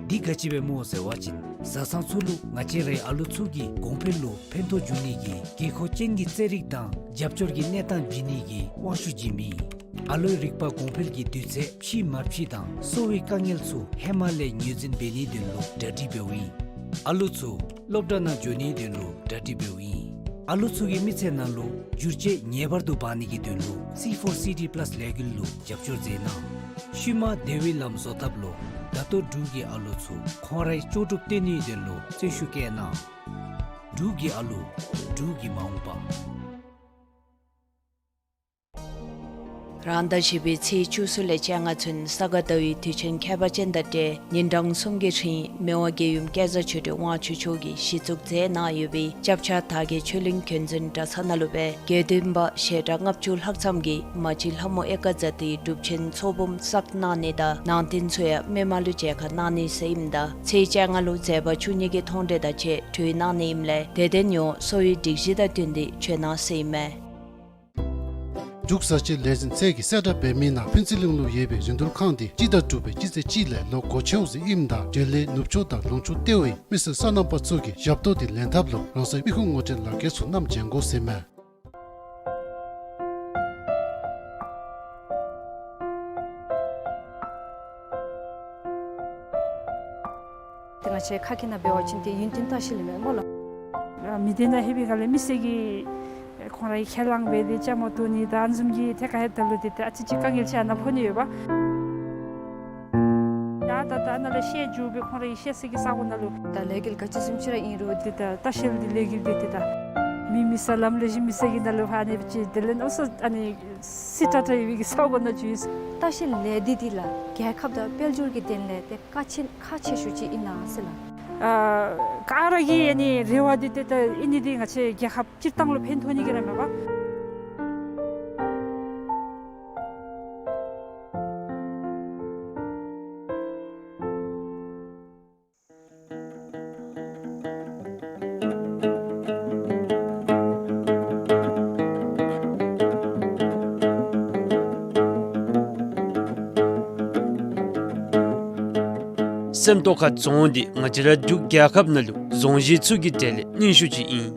འདི་ག་ཅི་སྦེ་སྨོ་ཟེར་བ་ཅིན་བཟའ་ཚང་ཚུ་ལུ་ང་བཅས་རའི་ཨ་ལོ་ཚུ་གི་གོང་འཕེལ་ལུ་ཕན་ཐོགས་འབྱུང་ནི་གི་དགོས་མཁོ་ཅན་གྱི་རྩེད་རིགས་དང་རྒྱབ་སྐྱོར་གྱི་གནས་སྟངས་བྱིན་ནི་གི་དབང་ཤུགས་བྱིནམ་ཨིན། ཨ་ལོའི་རིག་པ་གོང་འཕེལ་གྱི་དུས་ཚོད་ཕྱིས་མ་ཕྱིས་དང་གསོ་བའི་དཀའ་ངལ་ཚུ་ཧེ་མ་ལས་ངོས་འཛིན་འབད་ནིའི་དོན་ལུ་གྲ་སྒྲིག་འབདཝ་ཨིན། ཨ་ལོ་ཚུ་སློབ་གྲྭ་ནང་འགྱོ་ནིའི་དོན་ལུ་གྲ་སྒྲིག་འབདཝ་ཨིན། ཨ་ལོ་ཚུ་གི་མི་ཚེ་ནང་ལུ་འགྱུར་བཅོས་ངེས་པར་དུ་འབག་ནི་གི་དོན་ལུ་སི་ཕོར་སི་ཌི་པ་ལཱསི་ལས་འགུལ་ལུ་རྒྱབ་སྐྱོར་མཛད་གནང་། ཤུལ་མ་བདེ་བའི་ལམ་བཟོ་ཐབས་ལུ་ད་ལྟོ་འབྲུག་གི་ཨ་ལོ་ཚུ་ཁོང་རའི་ལྕོགས་གྲུབ་སྟོན་ནིའི་དོན་ལུ་རྩོལ་ཤུགས་བསྐྱེད་གནང་། འབྲུག་གི་ཨ་ལོ། འབྲུག་གི་མ་འོངས་པ། རང་ཟླ་བཞི་པའི་ཚེས་བཅུ་གསུམ་ལས་བཅོ་ལྔ་ཚུན་ས་ག་ཟླ་བའི་དུས་ཆེན་ཁྱད་པར་ཅན་དང་འབྲེལ་ཉིན་གྲངས་གསུམ་གྱི་རིང་མི་དབང་རྒྱལ་ཡུམ་སྐལ་བཟང་ཆོས་སྒྲོན་དབང་ཕྱུག་མཆོག་གིས་གཞི་བཙུགས་མཛད་གནང་ཡོད་པའི་སྐྱབས་ཆ་དར་རྒྱས་ཆོས་གླིང་རྒྱུན་འཛིན་གྲྭ་ཚང་ནང་ལུ་སྦེ་དགེ་འདུན་པ་ཞལ་གྲངས་ལྔ་བཅུ་ལྷག་ཙམ་གྱིས་མ་གཅིག་ལྷ་མོ་ཨེ་ཀ་ཛ་ཏིའི་སྒྲུབ་ཆེན་ཚོགས་འབུམ་བསགས་གནང་ནི་དང་ནང་རྟེན་ཚུ་ཡང་མི་མང་ལུ་མཇལ་ཁ་གནང་ནི་ཟེར་ཨིནམ་ད་ཚེས་བཅོ་ལྔ་ལུ་མཛད་པ་བཅུ་གཉིས་ཀྱི་མཐོང་གྲོལ་དང་བཅས་གྲོལ་གནང་ནི་ཨིནམ་ལས་དད་ལྡན་ཡོངས་གསོ་བའི་སྒྲིག་གཞི་དང་བསྟུན་ཏེ་བྱོན་གནང་ཟེར་ཨིན་མས། འབྲུག་བཟའ་ཆས་ལས་འཛིན་ཚད་ཀྱི་གསལ་བསྒྲགས་འབད་མི་ནང་ཕུན་ཚོགས་གླིང་ལུ་ཡོད་པའི་རིན་བསྡུར་ཁང་འདི་སྤྱི་ཟླ་དྲུག་པའི་སྤྱི་ཚེས་གཅིག་ལས་ལོག་སྒོ་ཕྱེཝ་ཟེར་ཨིནམ་ད་འབྲེལ་ཡོད་ནུབ་ཕྱོགས་དང་ལུང་ཕྱོགས་ལྟེ་བའི་མི་སེར་སོ་ནམ་པ་ཚུ་གིས་ཞབས་ཏོག་འདི་ལེན་ཐབས་ལུ་རང་སོའི་མི་ཁུངས་ངོ་སྤྲོད་ལག་འཁྱེར་ཚུ་བསྣམས་བྱོན་དགོ་ཟེར་ཨིན་མས། ཏེ་ང་བཅས་ཁ་སྐད་ནང་འབད་བ་ཅིན་ཏེ་ཡུན་བརྟན་ལྟ་བཤལ་ཨིན་མས་སྨོ་ལགས། མི་སྡེ་ནང་ལྷོད་པའི་སྒང་ལས་མི་སེར་གྱིས་ཁོང་རའི་ཁས་བླངས་འབད་དེ་བཅའ་མར་གཏོགས་ནི་དང་ཨ་ནི་བཟུམ་གྱི་ཐད་ཁར་ལྷོདཔ་ད་ལུ་ཏེ་ཏེ་ཨ་ཙི་ཅིག་དཀའ་ངལ་ཅིག་ཨ་ནཱ་ཕོག་ནི་ཡོདཔ། ད་ད་ད་ཨ་ནཱ་ལས་བཤལ་འགྱོ་སྦེ་ཁོང་རའི་བཤལ་སའི་གི་ས་གོ་ནང་ལུ་ད་ལས་འགུལ་ག་ཅི་བཟུམ་ཅིག་ར་ཨིན་རུང་ཏེ་ད་ལྟ་བཤལ་འདི་ལས་འགུལ་འདི་ཏེ་ད་མི་མེད་ས་ལམ་ལས་ཞིནམ་མེད་ས་གི་ནང་ལུ་ཕར་ཨ་ནི་ཅིག་དེ་ལས་མནོ་བསམ་ཨ་ནི་སྲིད་ཏྲ་ཏྲ་ཡོད་པའི་གི་ས་གོ་ནང་འགྱོ་ཡི། ལྟ་བཤལ་ལས་འདི་འདི་ལགས་རྒྱལ་ཁབ་དང་དཔལ་འབྱོར་གྱི་དོན་ལས་ཏེ་གལ་ཆེ་ཁག་ཆེ་ཤོས་ཅིག་ཨིན་ན་ཟེར་ལགས། ཨ་ག་ར་གི་ཨ་ནི་རེ་བ་འདི་ཏེ་ད་ཨིན་ནི་འདི་ང་བཅས་རྒྱལ་ཁབ་སྤྱིར་བཏང་ལུ་ཕན་ཐོགས་ནི་གི་ར་མས་པ། སེམས་རྟོགས་ཁ་རྫོང་འདི་ང་བཅས་ར་འབྲུག་རྒྱལ་ཁབ་ནང་ལུ་རྫོང་གཞི་ཚུ་གི་གྲས་ལས་རྙིང་ཤོས་ཅིག་ཨིན།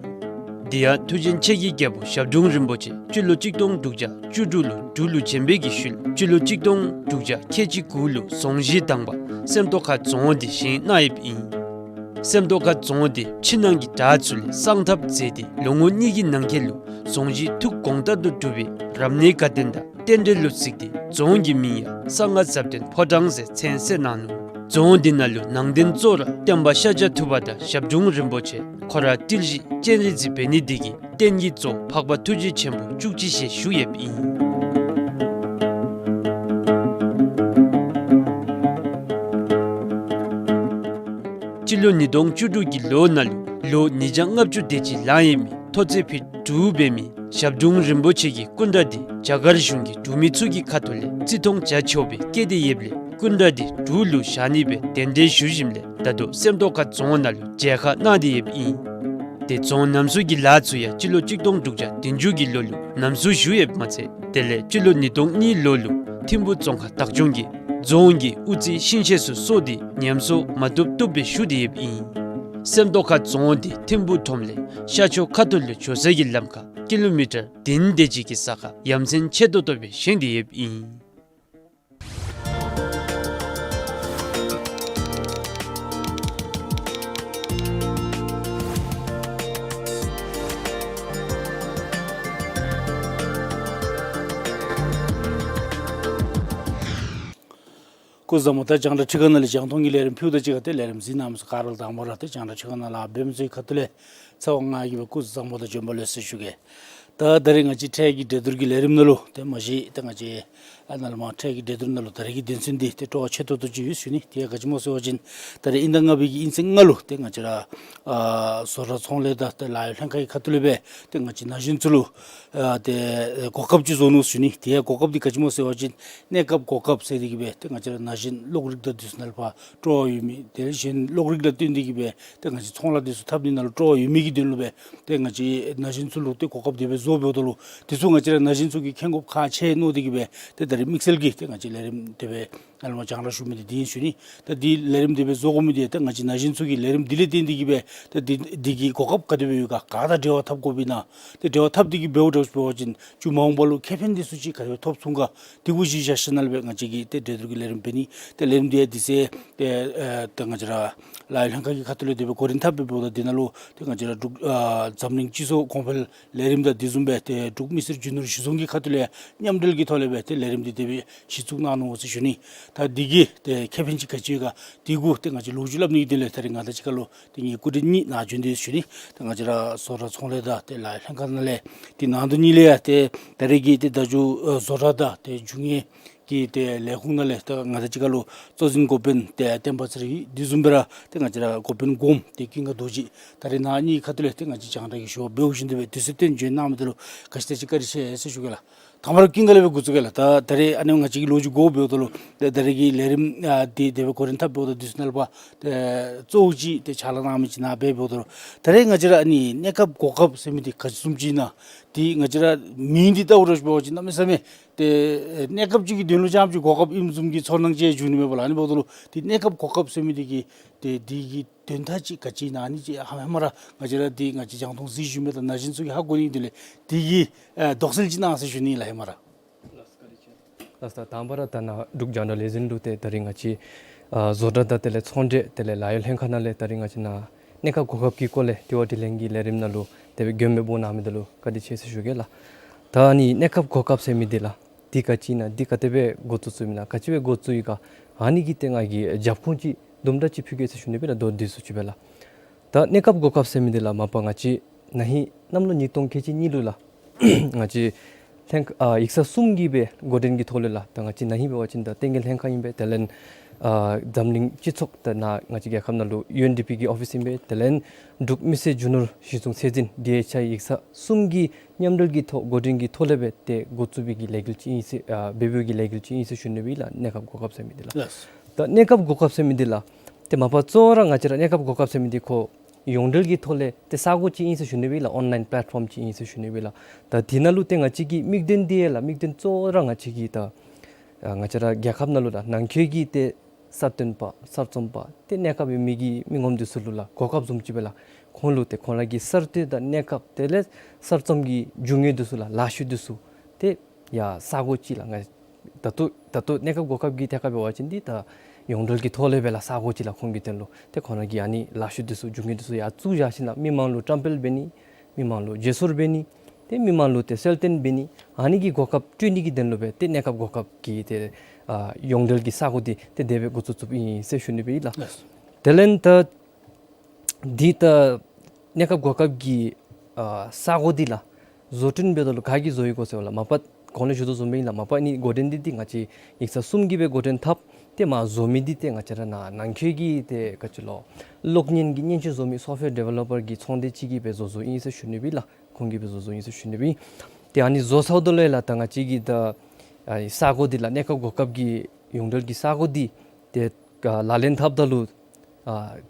དེ་ཡང་མཐུ་ཆེན་ཆེ་བརྒྱད་རྒྱལ་པོ་ཞབས་དྲུང་རིན་པོ་ཆེ་སྤྱི་ལོ་གཅིག་སྟོང་དྲུག་བརྒྱ་བཅུ་དྲུག་ལུ་འབྲུག་ལུ་བྱོན་པའི་གི་ཤུལ་སྤྱི་ལོ་གཅིག་སྟོང་དྲུག་བརྒྱ་ཁལ་གཅིག་དགུ་ལུ་རྫོང་གཞི་དང་པ་སེམས་རྟོགས་ཁ་རྫོང་འདི་བཞེངས་གནང་ཡོདཔ་ཨིན། སེམས་རྟོགས་ཁ་རྫོང་འདི་ཕྱི་ནང་གི་དྲག་ཚུ་ལས་གསང་ཐབས་མཛད་དེ་ལོ་ངོ་གཉིས་ཀྱི་ནང་འཁོད་ལུ་རྫོང་གཞི་ཐུགས་དགོངས་ལྟར་དུ་གྲུབ་པའི་རབ་གནས་དགའ་སྟོན་དང་རྟེན་འབྲེལ་ལུ་གཟིགས་ཏེ་རྫོང་གི་མིང་ཡང་གསང་སྔགས་ཟབ་དོན་ཕོ་བྲང་ཟེར་མཚན་གསོལ་གནང་ནུག། རྫོང་འདི་ནང་ལུ་ནང་རྟེན་གཙོ་བོ་ར་སྟོན་པ་ཤཱཀྱ་ཐུབ་པ་དང་ཞབས་དྲུང་རིན་པོ་ཆེ་ཁོ་ར་ཏིལ་བཞི་སྤྱན་རས་གཟིགས་འབད་ནི་དེ་གིས་རྟེན་གྱི་གཙོ་བོ་འཕགས་པ་ཐུགས་རྗེ་ཆེན་པོ་བཅུ་གཅིག་ཞལ་བཞུགས་ཡོདཔ་ཨིན། སྤྱི་ལོ་ཉིས་སྟོང་བཅུ་དྲུག་གི་ལོ་ནང་ལུ་ལོ་ཉིས་བརྒྱ་ལྔ་བཅུ་དེ་ཅིག་ལང་ཡོད་མི་མཐོ་ཚད་ཕིཊ་དྲུག་འབད་མི་ཞབས་དྲུང་རིན་པོ་ཆེ་གི་སྐུ་འདྲ་འདི་རྒྱ་གར་གཞུང་གིས་འབྲུག་མི་ཚུ་གི་ཁ་ཐུག་ལས་བརྩི་མཐོང་བྱ་ཆོག་པའི་བཀོད་དེ་ཡོདཔ་ལས་སྐུ་འདྲ་འདི་འབྲུག་ལུ་བཞག་ནི་སྦེ་གདན་འདྲེན་ཞུ་ཞིནམ་ལས་ད་ལྟོ་སེམས་རྟོགས་ཁ་རྫོང་ནང་ལུ་མཇལ་ཁ་གནང་སྟེ་ཡོདཔ་ཨིན། ཏེ་རྫོང་རྣམ་གསུམ་གྱི་ལཱ་ཚུ་ཡང་སྤྱི་ལོ་གཅིག་སྟོང་དྲུག་བརྒྱ་བདུན་ཅུ་གི་ལོ་ལུ་རྣམ་གསུམ་ཞུ་ཡོདཔ་མ་ཚད་དེ་ལས་སྤྱི་ལོ་ཉིས་སྟོང་གཉིས་ལོ་ལུ་ཐིམ་ཕུ་རྫོང་ཁག་བདག་སྐྱོང་གིས་རྫོང་གི་དབུ་རྩེ་ཤིང་ཤེལ་ཚུ་གསོ་སྟེ་ཉམས་གསོ་མ་བཏུབ་བཏུབ་སྦེ་ཞུ་སྟེ་ཡོདཔ་ཨིན། སེམས་རྟོགས་ཁ་རྫོང་འདི་ཐིམ་ཕུ་ཁྲོམ་ལས་ཤར་ཕྱོགས་ཁ་ཐུག་ལུ་འགྱོ་ས་གི་ལམ་ཁར་ཀི་ལོ་མི་ཊར་བདུན་དེ་ཅིག་གི་ས་ཁར་ཡ་མཚན་ཆེ་ཏོག་ཏོ་སྦེ་བཞེངས་ཏེ་ཡོདཔ་ཨིན། སྐུ་གཟུགས་བཟང་པོ། ད་རྒྱང་བསྒྲགས་ཁྲི་ཁང་ནང་ལས་རྒྱང་མཐོང་གི་ལས་རིམ་ཕུལཝ་ད་གཅིག་ཁར་ཏེ་ལས་རིམ་གཟིགས་གནང་མི་ཚུ་ག་ར་ལུ་དང་པ་ར་ཏེ་རྒྱང་བསྒྲགས་ཁྲི་ཁང་ནང་ལཱ་འབད་མི་ཚུ་གི་ཁ་ཐུག་ལས་ཚེ་དབང་ང་གིས་སྦེ་སྐུ་གཟུགས་བཟང་པོ་དང་བྱོན་པ་ལེགས་སོ་ཞུ་གེ། ད་ད་རིས་ང་བཅས་འཕྲལ་གྱི་འགྲན་བསྡུར་གྱི་ལས་རིམ་ནང་ལུ་ཏེ་མ་གཞི་ཏེ་ང་བཅས་ཨ་ནཱ་ལས་མར་འཕྲལ་གྱི་འགྲན་བསྡུར་ནང་ལུ་ད་རིས་ཀྱི་དོན་ཚན་འདི་ཏེ་སྤྲོ་བ་ཆེ་ཏོག་ཏོ་ཅིག་ཡོད་ཟེར་ཞུ་ནི། དེ་ཡང་ག་ཅི་སྨོ་ཟེར་བ་ཅིན་ད་རིས་དབྱིན་ཟླ་ལྔ་པའི་གི་དབྱིན་ཚེས་ལྔ་ལུ་ཏེ་ང་བཅས་ར་ཨ་བཟོ་གྲྭ་ཚོང་ལས་དང་ཏེ་ལཱ་གཡོག་ལྷན་ཁག་གི་ཁ་ཐུག་ལས་སྦེ་ཏེ་ང་བཅས་ན་གཞོན་ཚུ་ལུ་ཨ་ཏེ་གོ་སྐབས་ཅིག་བཟོ་ནུག་ཟེར་ཞུ་ནི། དེ་ཡང་གོ་སྐབས་འདི་ག་ཅི་སྨོ་ཟེར་བ་ཅིན་གནས་སྐབས་གོ་སྐབས་ཟེར་དེ་གིས་སྦེ་ཏེ་ང་བཅས་ར་ན་གཞོན་གློག་རིག་དང་འདི་ཚུ་ནང་ལུ་ཕར་སྤྲོ་བ་ཡོད་མི་དེ་ལས་གཞན་གློག་རིག་དང་བསྟུན་ཏེ་གིས་སྦེ་ཏེ་ང་བཅས་ཚོང་ལཱ་འདི་ཚུ་འཐབ་ནི་ནང་ལུ་སྤྲོ་བ་ཡོད་མི་གི་དོན་ལུ་སྦེ་ཏེ་ང་བཅས་ན་གཞོན་ཚུ་ལུ་ཏེ་གོ་སྐབས་དེ་སྦེ་བཟོ་འབདཝ་ད་ལུ་དེ་ཚུ་ང་བཅས་ར་ན་གཞོན་ཚུ་གིས་མཁྱེན་དགོཔ་ཁག་ཆེ་མནོ་སྟེ་གིས་སྦེ་ཏེ་ད་རིས་དམིགས་བསལ་གྱིས་ཏེ་ང་བཅས་ལས་རིམ་དེ་སྦེ་ཨ་ནཱ་ལས་མར་རྒྱང་བསྒྲགས་ཞུ་མི་འདི་འདི་ཨིན་ཞུ་ནི། ད་འདི་ལས་རིམ་དེ་སྦེ་བཟོ་དགོ་མི་འདི་ད་ང་བཅས་ན་གཞོན་ཚུ་གིས་ལས་རིམ་འདི་ལས་བརྟེན་ཏེ་གིས་སྦེ་ད་འདི་འདི་གི་གོ་སྐབས་ག་དེ་སྦེ་ཡོད་ག་ག་དང་འབྲེལ་བ་འཐབ་དགོཔ་ཨིན་ན། ཏེ་འབྲེལ་བ་འཐབ་སྟེ་གིས་འབདཝ་འདྲཝ་ཅིག་འབད་བ་ཅིན་མཇུག་མ་འོངས་པ་ལུ་ཁེ་ཕན་འདི་ཚུ་ཅིག་ག་དེ་སྦེ་ཐོབ་ཚུགས་ག། དེ་གུ་གཞི་བཞག་ཞིནམ་ལས་སྦེ་ང་བཅས་ཀྱིས་ཏེ་འགྲན་བསྡུར་གྱི་ལས་རིམ་འབད་ནི། ཏེ་ལས་རིམ་འདི་ཡང་དུས་ཚོད་ཏེ་ཨ་ཏེ་ང་བཅས་ར་ལཱ་གཡོག་ལྷན་ཁག་གི་ཁ་ཐུག་ལས་དེ་སྦེ་འགོ་འདྲེན་འཐབ་སྦེ་འབདཝ་ད་འདི་ནང་ལུ་ཏེ་ང་བཅས་ར་འབྲུག་ཨ་འཛམ་གླིང་སྤྱི་ཚོགས་གོང་འཕེལ་ལས་རིམ་དང་དེ་བཟུམ་སྦེ་ཏེ་འབྲུག་མི་སེར་རྒྱུ་ནོར་གཞི་བཟུང་གི་ཁ་ཐུག་ལས་མཉམ་འབྲེལ་གྱི་ཐོག་ལས་སྦེ་ཏེ་ལས་རིམ་འདི་དེ་སྦེ་གཞི་བཙུགས་གནང་ནུག་ཟེར་ཞུ་ནི། ད་འདི་གིས་ཏེ་ཁེ་ཕན་ཅིག་ག་ཅི་ཡོད་ག་དེ་གུ་ཏེ་ང་བཅས་ལོ་རྒྱུས་སླབ་ནི་གི་དོན་ལས་ད་རིས་ང་དང་གཅིག་ཁར་ལུ་ཏེ་ངེའི་སྐུ་མགྲོན་གཉིས་ནཱ་བྱོན་ཏེ་ཞུ་ནི། ཏེ་ང་བཅས་ར་བཟོ་གྲྭ་ཚོང་ལས་དང་ཏེ་ལཱ་གཡོག་ལྷན་ཁག་ནང་ལས་ཏེ་ནང་དོན་གཉིས་ལས་ཡང་ཏེ་ད་རིས་ཀྱི་ཏེ་བརྡ་བརྒྱུད་ཨ་བཟོ་གྲྭ་དང་ཏེ་རྒྱུ་དངོས་ཀྱི་ཏེ་ལས་ཁུངས་ནང་ལས་ཏེ་ང་དང་གཅིག་ཁར་ལུ་གཙོ་འཛིན་འགོ་དཔོན་ཏེ་བསྟན་པ་ཚེ་རིང་དེ་བཟུམ་སྦེ་ར་ཏེ་ང་བཅས་ར་འགོ་དཔོན་གོངམ་ཏེ་ཀུན་དགའ་རྡོ་རྗེ། ད་རིས་ནཱ་གཉིས་ཁ་ཐུག་ལས་ཏེ་ང་བཅས་རྒྱང་བསྒྲགས་ཀྱི་ཞུ་བ་འབད་བའི་ཤུལ་དེ་སྦེ་དུས་ཚོད་བཏོན་བྱོན་གནང་མི་འདི་ལུ་ག་ཅི་དེ་ཅིག་བཀའ་དྲིན་ཆེ་ཟེར་ཞུ་གེ་ལགས། དང་པ་ར་ཀུན་དགའ་ལས་སྦེ་འགོ་བཙུགས་གེ་ལགས། ད་ད་རིས་ཨ་ནི་ང་བཅས་ཀྱི་ལོ་རྒྱུས་གོ་འབདཝ་ད་ལུ་ད་ད་རིས་ཀྱི་ལས་རིམ་ཨ་འདི་དེ་སྦེ་འགོ་འདྲེན་འཐབ་འབདཝ་ད་འདི་ཚུ་ནང་ལུ་ཕར་ཏེ་གཙོ་བོ་ཅིག་ཏེ་ཕྱག་ལཱ་གནང་མི་ཅིག་ནཱ་འབད་འབདཝ་ད་ལུ་ད་རིས་ང་བཅས་ར་ཨ་ནི་གནས་སྐབས་གོ་སྐབས་ཟེར་མི་འདི་ག་ཅི་བཟུམ་ཅིག་ཨིན་ན། ཏེ་ང་བཅས་ར་མིང་འདི་བལྟཝ་འདྲཝ་ཅིག་འབད་བ་ཅིན་གནམ་མེད་ས་མེད་ཏེ་གནས་སྐབས་ཅིག་གི་དོན་ལུ་རྐྱངམ་ཅིག་གོ་སྐབས་ཨིནམ་བཟུམ་གྱི་ཚོར་སྣང་ཅིག་འབྱུང་ནི་མས་པ་ལགས། ཨ་ནི་འབདཝ་ད་ལུ་ཏེ་གནས་སྐབས་གོ་སྐབས་ཟེར་མི་འདི་གི་ཏེ་འདི་གི་དོན་དག་ཅིག་ག་ཅི་ཨིན་ན་ཨ་ནི་ཅིག་ཧེ་མ་ར་ང་བཅས་ར་འདི་ང་བཅས་རྒྱང་མཐོང་གཟིགས་བཞུགས་མི་དང་ན་གཞོན་ཚུ་གིས་ཧ་གོ་ནི་དོན་ལས་འདི་གི་ཨེ་དོགས་སེལ་ཅིག་གནང་ཟེར་ཞུ་ནི་ལགས་ཧེ་མ་ར། ལགས་སོ། དང་པ་ར་ད་ནཱ་འབྲུག་རྒྱང་བསྒྲགས་ལས་འཛིན་ལུ་ཏེ་ད་རིས་ང་བཅས་ཨ་བཟོ་གྲྭ་དང་དེ་ལས་ཚོང་འབྲེལ་དེ་ལས་ལཱ་གཡོག་ལྷན་ཁག་ནང་ལས་ད་རིས་ང་བཅས་ནཱ་གནས་སྐབས་གོ་སྐབས་ཀྱི་སྐོར་ལས་དྲི་བ་དྲིས་ལན་གྱི་ལས་རིམ་ནང་ལུ་དེ་སྦེ་མགྱོནམ་སྦེ་འབོ་གནང་མི་འདི་ལུ་བཀའ་དྲིན་ཆེ་ཟེར་ཞུ་གེ་ལགས། ད་ཨ་ནི་གནས་སྐབས་གོ་སྐབས་ཟེར་མི་འདི་ལགས་འདི་ག་ཅི་ཨིན་ན། འདི་ག་དེ་སྦེ་འགོ་བཙུགས་བཙུགསཔ་ཨིན་ན། ག་ཅི་སྦེ་འགོ་བཙུགས་ཡི་ག། ཨ་ནི་གི་ཏེ་ང་གིས་རྒྱབ་ཁུངས་ཅིག་དུམ་གྲ་ཅིག་ཕུལ་གེ་ཟེར་ཞུ་ནི་སྦེ་ལགས། མདོར་བསྡུས་སུ་ཅིག་སྦེ་ལགས། ད་གནས་སྐབས་གོ་སྐབས་ཟེར་མི་འདི་ལགས་མ་པ་ང་བཅས་ན་ཧིང་གནམ་ལོ་ཉིས་སྟོང་ཁལ་གཅིག་གཉིས་ལུ་ལགས་ང་བཅས་ལྷན་ཨ་ཡིག་ཚང་གསུམ་གྱིས་སྦེ་འགོ་འདྲེན་གྱི་ཐོག་ལས་ལགས། ད་ང་བཅས་ན་ཧིང་འབད་བ་ཅིན་ད་བསྟན་རྒྱས་ལྷན་ཁག་ཨིན་པས། དེ་ལས་ཨ་འཛམ་གླིང་སྤྱི་ཚོགས་ད་ནཱ་ང་བཅས་རྒྱལ་ཁབ་ནང་ལུ་ཡུ་ཨེན་ཌི་པི་གི་ཨོ་ཕིསི་ཨིན་པས། དེ་ལས་འབྲུག་མི་སེར་རྒྱུ་ནོར་གཞི་བཟུང་ཚད་འཛིན་ཌི་ཨེཆ་ཨའི་ཡིག་ཚང་གསུམ་གྱི་མཉམ་འབྲེལ་གྱི་ཐོག་འགོ་འདྲེན་གྱི་ཐོག་ལས་སྦེ་ཏེ་འགོ་བཙུགས་པའི་གི་ལས་འགུལ་ཅིག་ཨིན་ཟེར་ཨ་འབད་བའི་གི་ལས་འགུལ་ཅིག་ཨིན་ཟེར་ཞུ་ནི་སྦེ་ལགས། གནས་སྐབས་གོ་སྐབས་ཟེར་མི་འདི་ལགས། ད་གནས་སྐབས་གོ་སྐབས་ཟེར་མི་འདི་ལགས་ཏེ་མ་པ་གཙོ་བོ་ར་ང་བཅས་ར་གནས་སྐབས་གོ་སྐབས་ཟེར་མི་འདི་ཁོ་ཡོངས་འབྲེལ་གྱི་ཐོག་ལས་ཏེ་ས་གོ་ཅིག་ཨིན་ཟེར་ཞུ་ནི་སྦེ་ལགས། ཨོན་ལཱའིན་པེ་ལེཊ་ཕོམ་ཅིག་ཨིན་ཟེར་ཞུ་ནི་སྦེ་ལགས། ད་འདི་ནང་ལུ་ཏེ་ང་བཅས་ཀྱི་དམིགས་དོན་འདི་ཡང་ལགས་དམིགས་དོན་གཙོ་བོ་ར་ང་བཅས་ཀྱི་ད་ཨ་ང་བཅས་ར་རྒྱལ་ཁབ་ནང་ལུ་ད་ནང་འཁོད་ཀྱི་ཏེ་ གསར་བཏོན་པ་གསར་རྩོམ་པ་ཏེ་གནས་སྐབས་ཡོད་མི་གི་མི་ངོམ་འདི་ཚུ་ལུ་ལགས་གོ་སྐབས་བཟུམ་ཅིག་སྦེ་ལགས་ཁོང་ལུ་ཏེ་ཁོང་ར་གི་གསར་གཏོད་དང་གནས་སྐབས་དེ་ལས་གསར་རྩོམ་གྱི་རྒྱུ་དངོས་འདི་ཚུ་ལགས་ལཱ་ཤུལ་འདི་ཚུ་ཏེ་ཡར་ས་གོ་ཅིག་ལགས་ང་ད་ལྟོ་ད་ལྟོ་གནས་སྐབས་གོ་སྐབས་ཀྱི་ཐད་ཁར་འབད་བ་ཅིན་འདི་ད་ཡོངས་འབྲེལ་གྱི་ཐོག་ལས་སྦེ་ལགས་ས་གོ་ཅིག་ལགས་ཁོང་གི་དོན་ལུ་ཏེ་ཁོང་ར་གི་ཨ་ནི་ལཱ་ཤུལ་འདི་ཚུ་རྒྱུ་དངོས་འདི་ཚུ་ཡར་བཙུགས་བཞག་ཞིནམ་ལས་མི་མང་ལུ་བཀྲམ་སྤེལ་འབད་ནི་མི་མང་ལུ་བརྗེ་སོར་འབད་ནི་ཏེ་མི་མང་ལུ་ཏེ་གསལ་སྟོན་འབད་ནི་ཨ་ནི་གི་གོ་སྐབས་སྤྲོད་ནི་གི་དོན་ལུ་སྦེ་ཏེ་གནས་སྐབས་གོ་སྐབས་ཀྱི་ཏེ་ཨ་ཡོངས་འབྲེལ་གྱི་ས་གོ་འདི་ཏེ་དེ་སྦེ་འགོ་བཙུགས་བཙུགསཔ་ཨིན་ཟེར་ཞུ་ནི་སྦེ་ཨིན་ལགས། ལགས། དེ་ལས་ད་འདི་ད་གནས་སྐབས་གོ་སྐབས་ཀྱི་ཨ་ས་གོ་འདི་ལགས་བཟོ་སྐྲུན་འབདཝ་ད་ལུ་ག་གིས་བཟོ་ཡི་གོ་ཟེར་བ་ལགས་མ་པ་གོང་ལས་ཞུ་དོ་བཟུམ་སྦེ་ཨིན་ལགས། མ་པ་ཨ་ནི་འགོ་འདྲེན་འདི་འདི་ང་བཅས་ཡིག་ཚང་གསུམ་གྱིས་སྦེ་འགོ་འདྲེན་འཐབ། ཏེ་མར་བཟོ་མི་འདི་ཏེ་ང་བཅས་ར་ནཱ་ནང་འཁོད་ཀྱི་ཏེ་ག་ཅི་ལོ་གློག་བརྙན་གྱི་མཉེན་ཆས་བཟོ་མི་སོཕཊ་ཝེར་ཌི་ཝེ་ལོ་པར་གྱི་ཚོང་སྡེ་ཅིག་གིས་སྦེ་བཟོ་བཟོཝ་ཨིན་ཟེར་ཞུ་ནི་སྦེ་ཨིན་ལགས། ཁོང་གིས་སྦེ་བཟོ་བཟོཝ་ཨིན་ཟེར་ཞུ་ནི་སྦེ་ཨིན། ཏེ་ཨ་ནི་བཟོ་ཚརཝ་ད་ལུ་ཡང་ལགས་ད་ང་བཅས་ཀྱི་ད་ཨ་ས་གོ་འདི་ལགས་གནས་སྐབས་གོ་སྐབས་ཀྱི་ཡོངས་འབྲེལ་གྱི་ས་གོ་འདི་ཏེ་ཨ་ལག་ལེན་འཐབ་ད་ལུ་ཨ་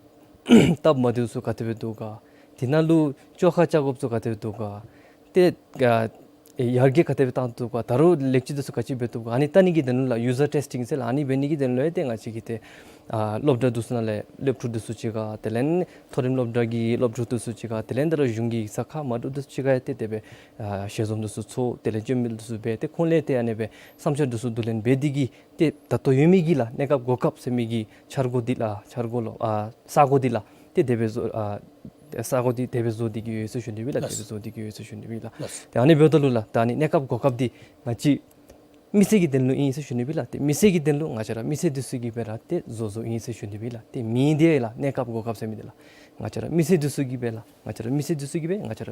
སྟབས་མ་བདེཝ་ཚུ་ག་དེ་སྦེ་འདུག་ག། དེ་ནང་ལུ་བཅོ་ཁ་རྐྱབ་དགོཔ་ཚུ་ག་དེ་སྦེ་འདུག་ག། ཏེ་ཨ་ཡར་རྒྱས་ག་དེ་སྦེ་བཏང་དོ་ག། ད་རུང་ལེགས་བཅོས་འདི་ཚུ་ག་ཅི་འབད་དོ་ག། ཨ་ནི་བལྟ་ནི་གི་དོན་ལུ་ལགས་ཡུ་ཛར་ཊེསི་ཊིང་ཟེར་ལགས་ཨ་ནི་འབད་ནི་གི་དོན་ལུ་ཡང་ཏེ་ང་བཅས་ཀྱི་ཏེ་ཨ་སློབ་གྲྭ་འདི་ཚུ་ནང་ལས་སློབ་ཕྲུག་འདི་ཚུ་ཅིག་ག་དེ་ལས་མཐོ་རིམ་སློབ་གྲྭ་གི་སློབ་ཕྲུག་འདི་ཚུ་ཅིག་ག་དེ་ལས་ད་རུང་གཞུང་གི་ས་ཁ་མ་འདྲཝ་འདི་ཚུ་ཅིག་ག་ཡང་ཏེ་དེ་སྦེ་ཨ་ཞལ་འཛོམས་འདི་ཚུ་ཚོགས། དེ་ལས་བཅོ་མིག་འདི་ཚུ་འབད། ཏེ་ཁོང་ལས་ཏེ་ཨ་ནི་སྦེ་བསམ་འཆར་འདི་ཚུ་བསྡུ་ལེན་འབད་དེ་གིས་ཏེ་ད་ལྟོ་ཡོད་མི་གི་ལགས་གནས་སྐབས་གོ་སྐབས་ཟེར་མི་གི་འཆར་སྒོ་འདི་ལགས་འཆར་སྒོ་ལུ་ཨ་ས་གོ་འདི་ལགས་ཏེ་དེ་སྦེ་བཟོ་ཨ་ས་གོ་འདི་དེ་སྦེ་བཟོ་སྟེ་གི་ཡོད་ཟེར་ཞུ་ནི་སྦེ་ཨིན་ལགས། དེ་སྦེ་ལགས། བཟོ་སྟེ་གི་ཡོད་ཟེར་ཞུ་ནི་སྦེ་ཨིན་ལགས། ལགས། ཏེ་ཨ་ནི་འབདཝ་ད་ལུ་ལགས་ད་ཨ་ནི་གནས་སྐབས་གོ་སྐབས་འདི་ང་བཅས་མི་སེར་གྱི་དོན་ལུ་ཨིན་ཟེར་ཞུ་ནི་སྦེ་ཨིན་ལགས། ཏེ་མི་སེར་གྱི་དོན་ལུ་ང་བཅས་ར་མི་སེར་འདི་ཚུ་གིས་སྦེ་ར་ཏེ་བཟོ་བཟོཝ་ཨིན་ཟེར་ཞུ་ནི་སྦེ་ཨིན་ལགས། ཏེ་མིང་འདི་ཡང་ལགས་གནས་སྐབས་གོ་སྐབས་ཟེར་མི་འདི་ལགས་ང་བཅས་ར་མི་སེར་འདི་ཚུ་གིས་སྦེ་ལགས་ང་བཅས་ར་མི་སེར་འདི་ཚུ་གིས་སྦེ་ང་བཅས་ར་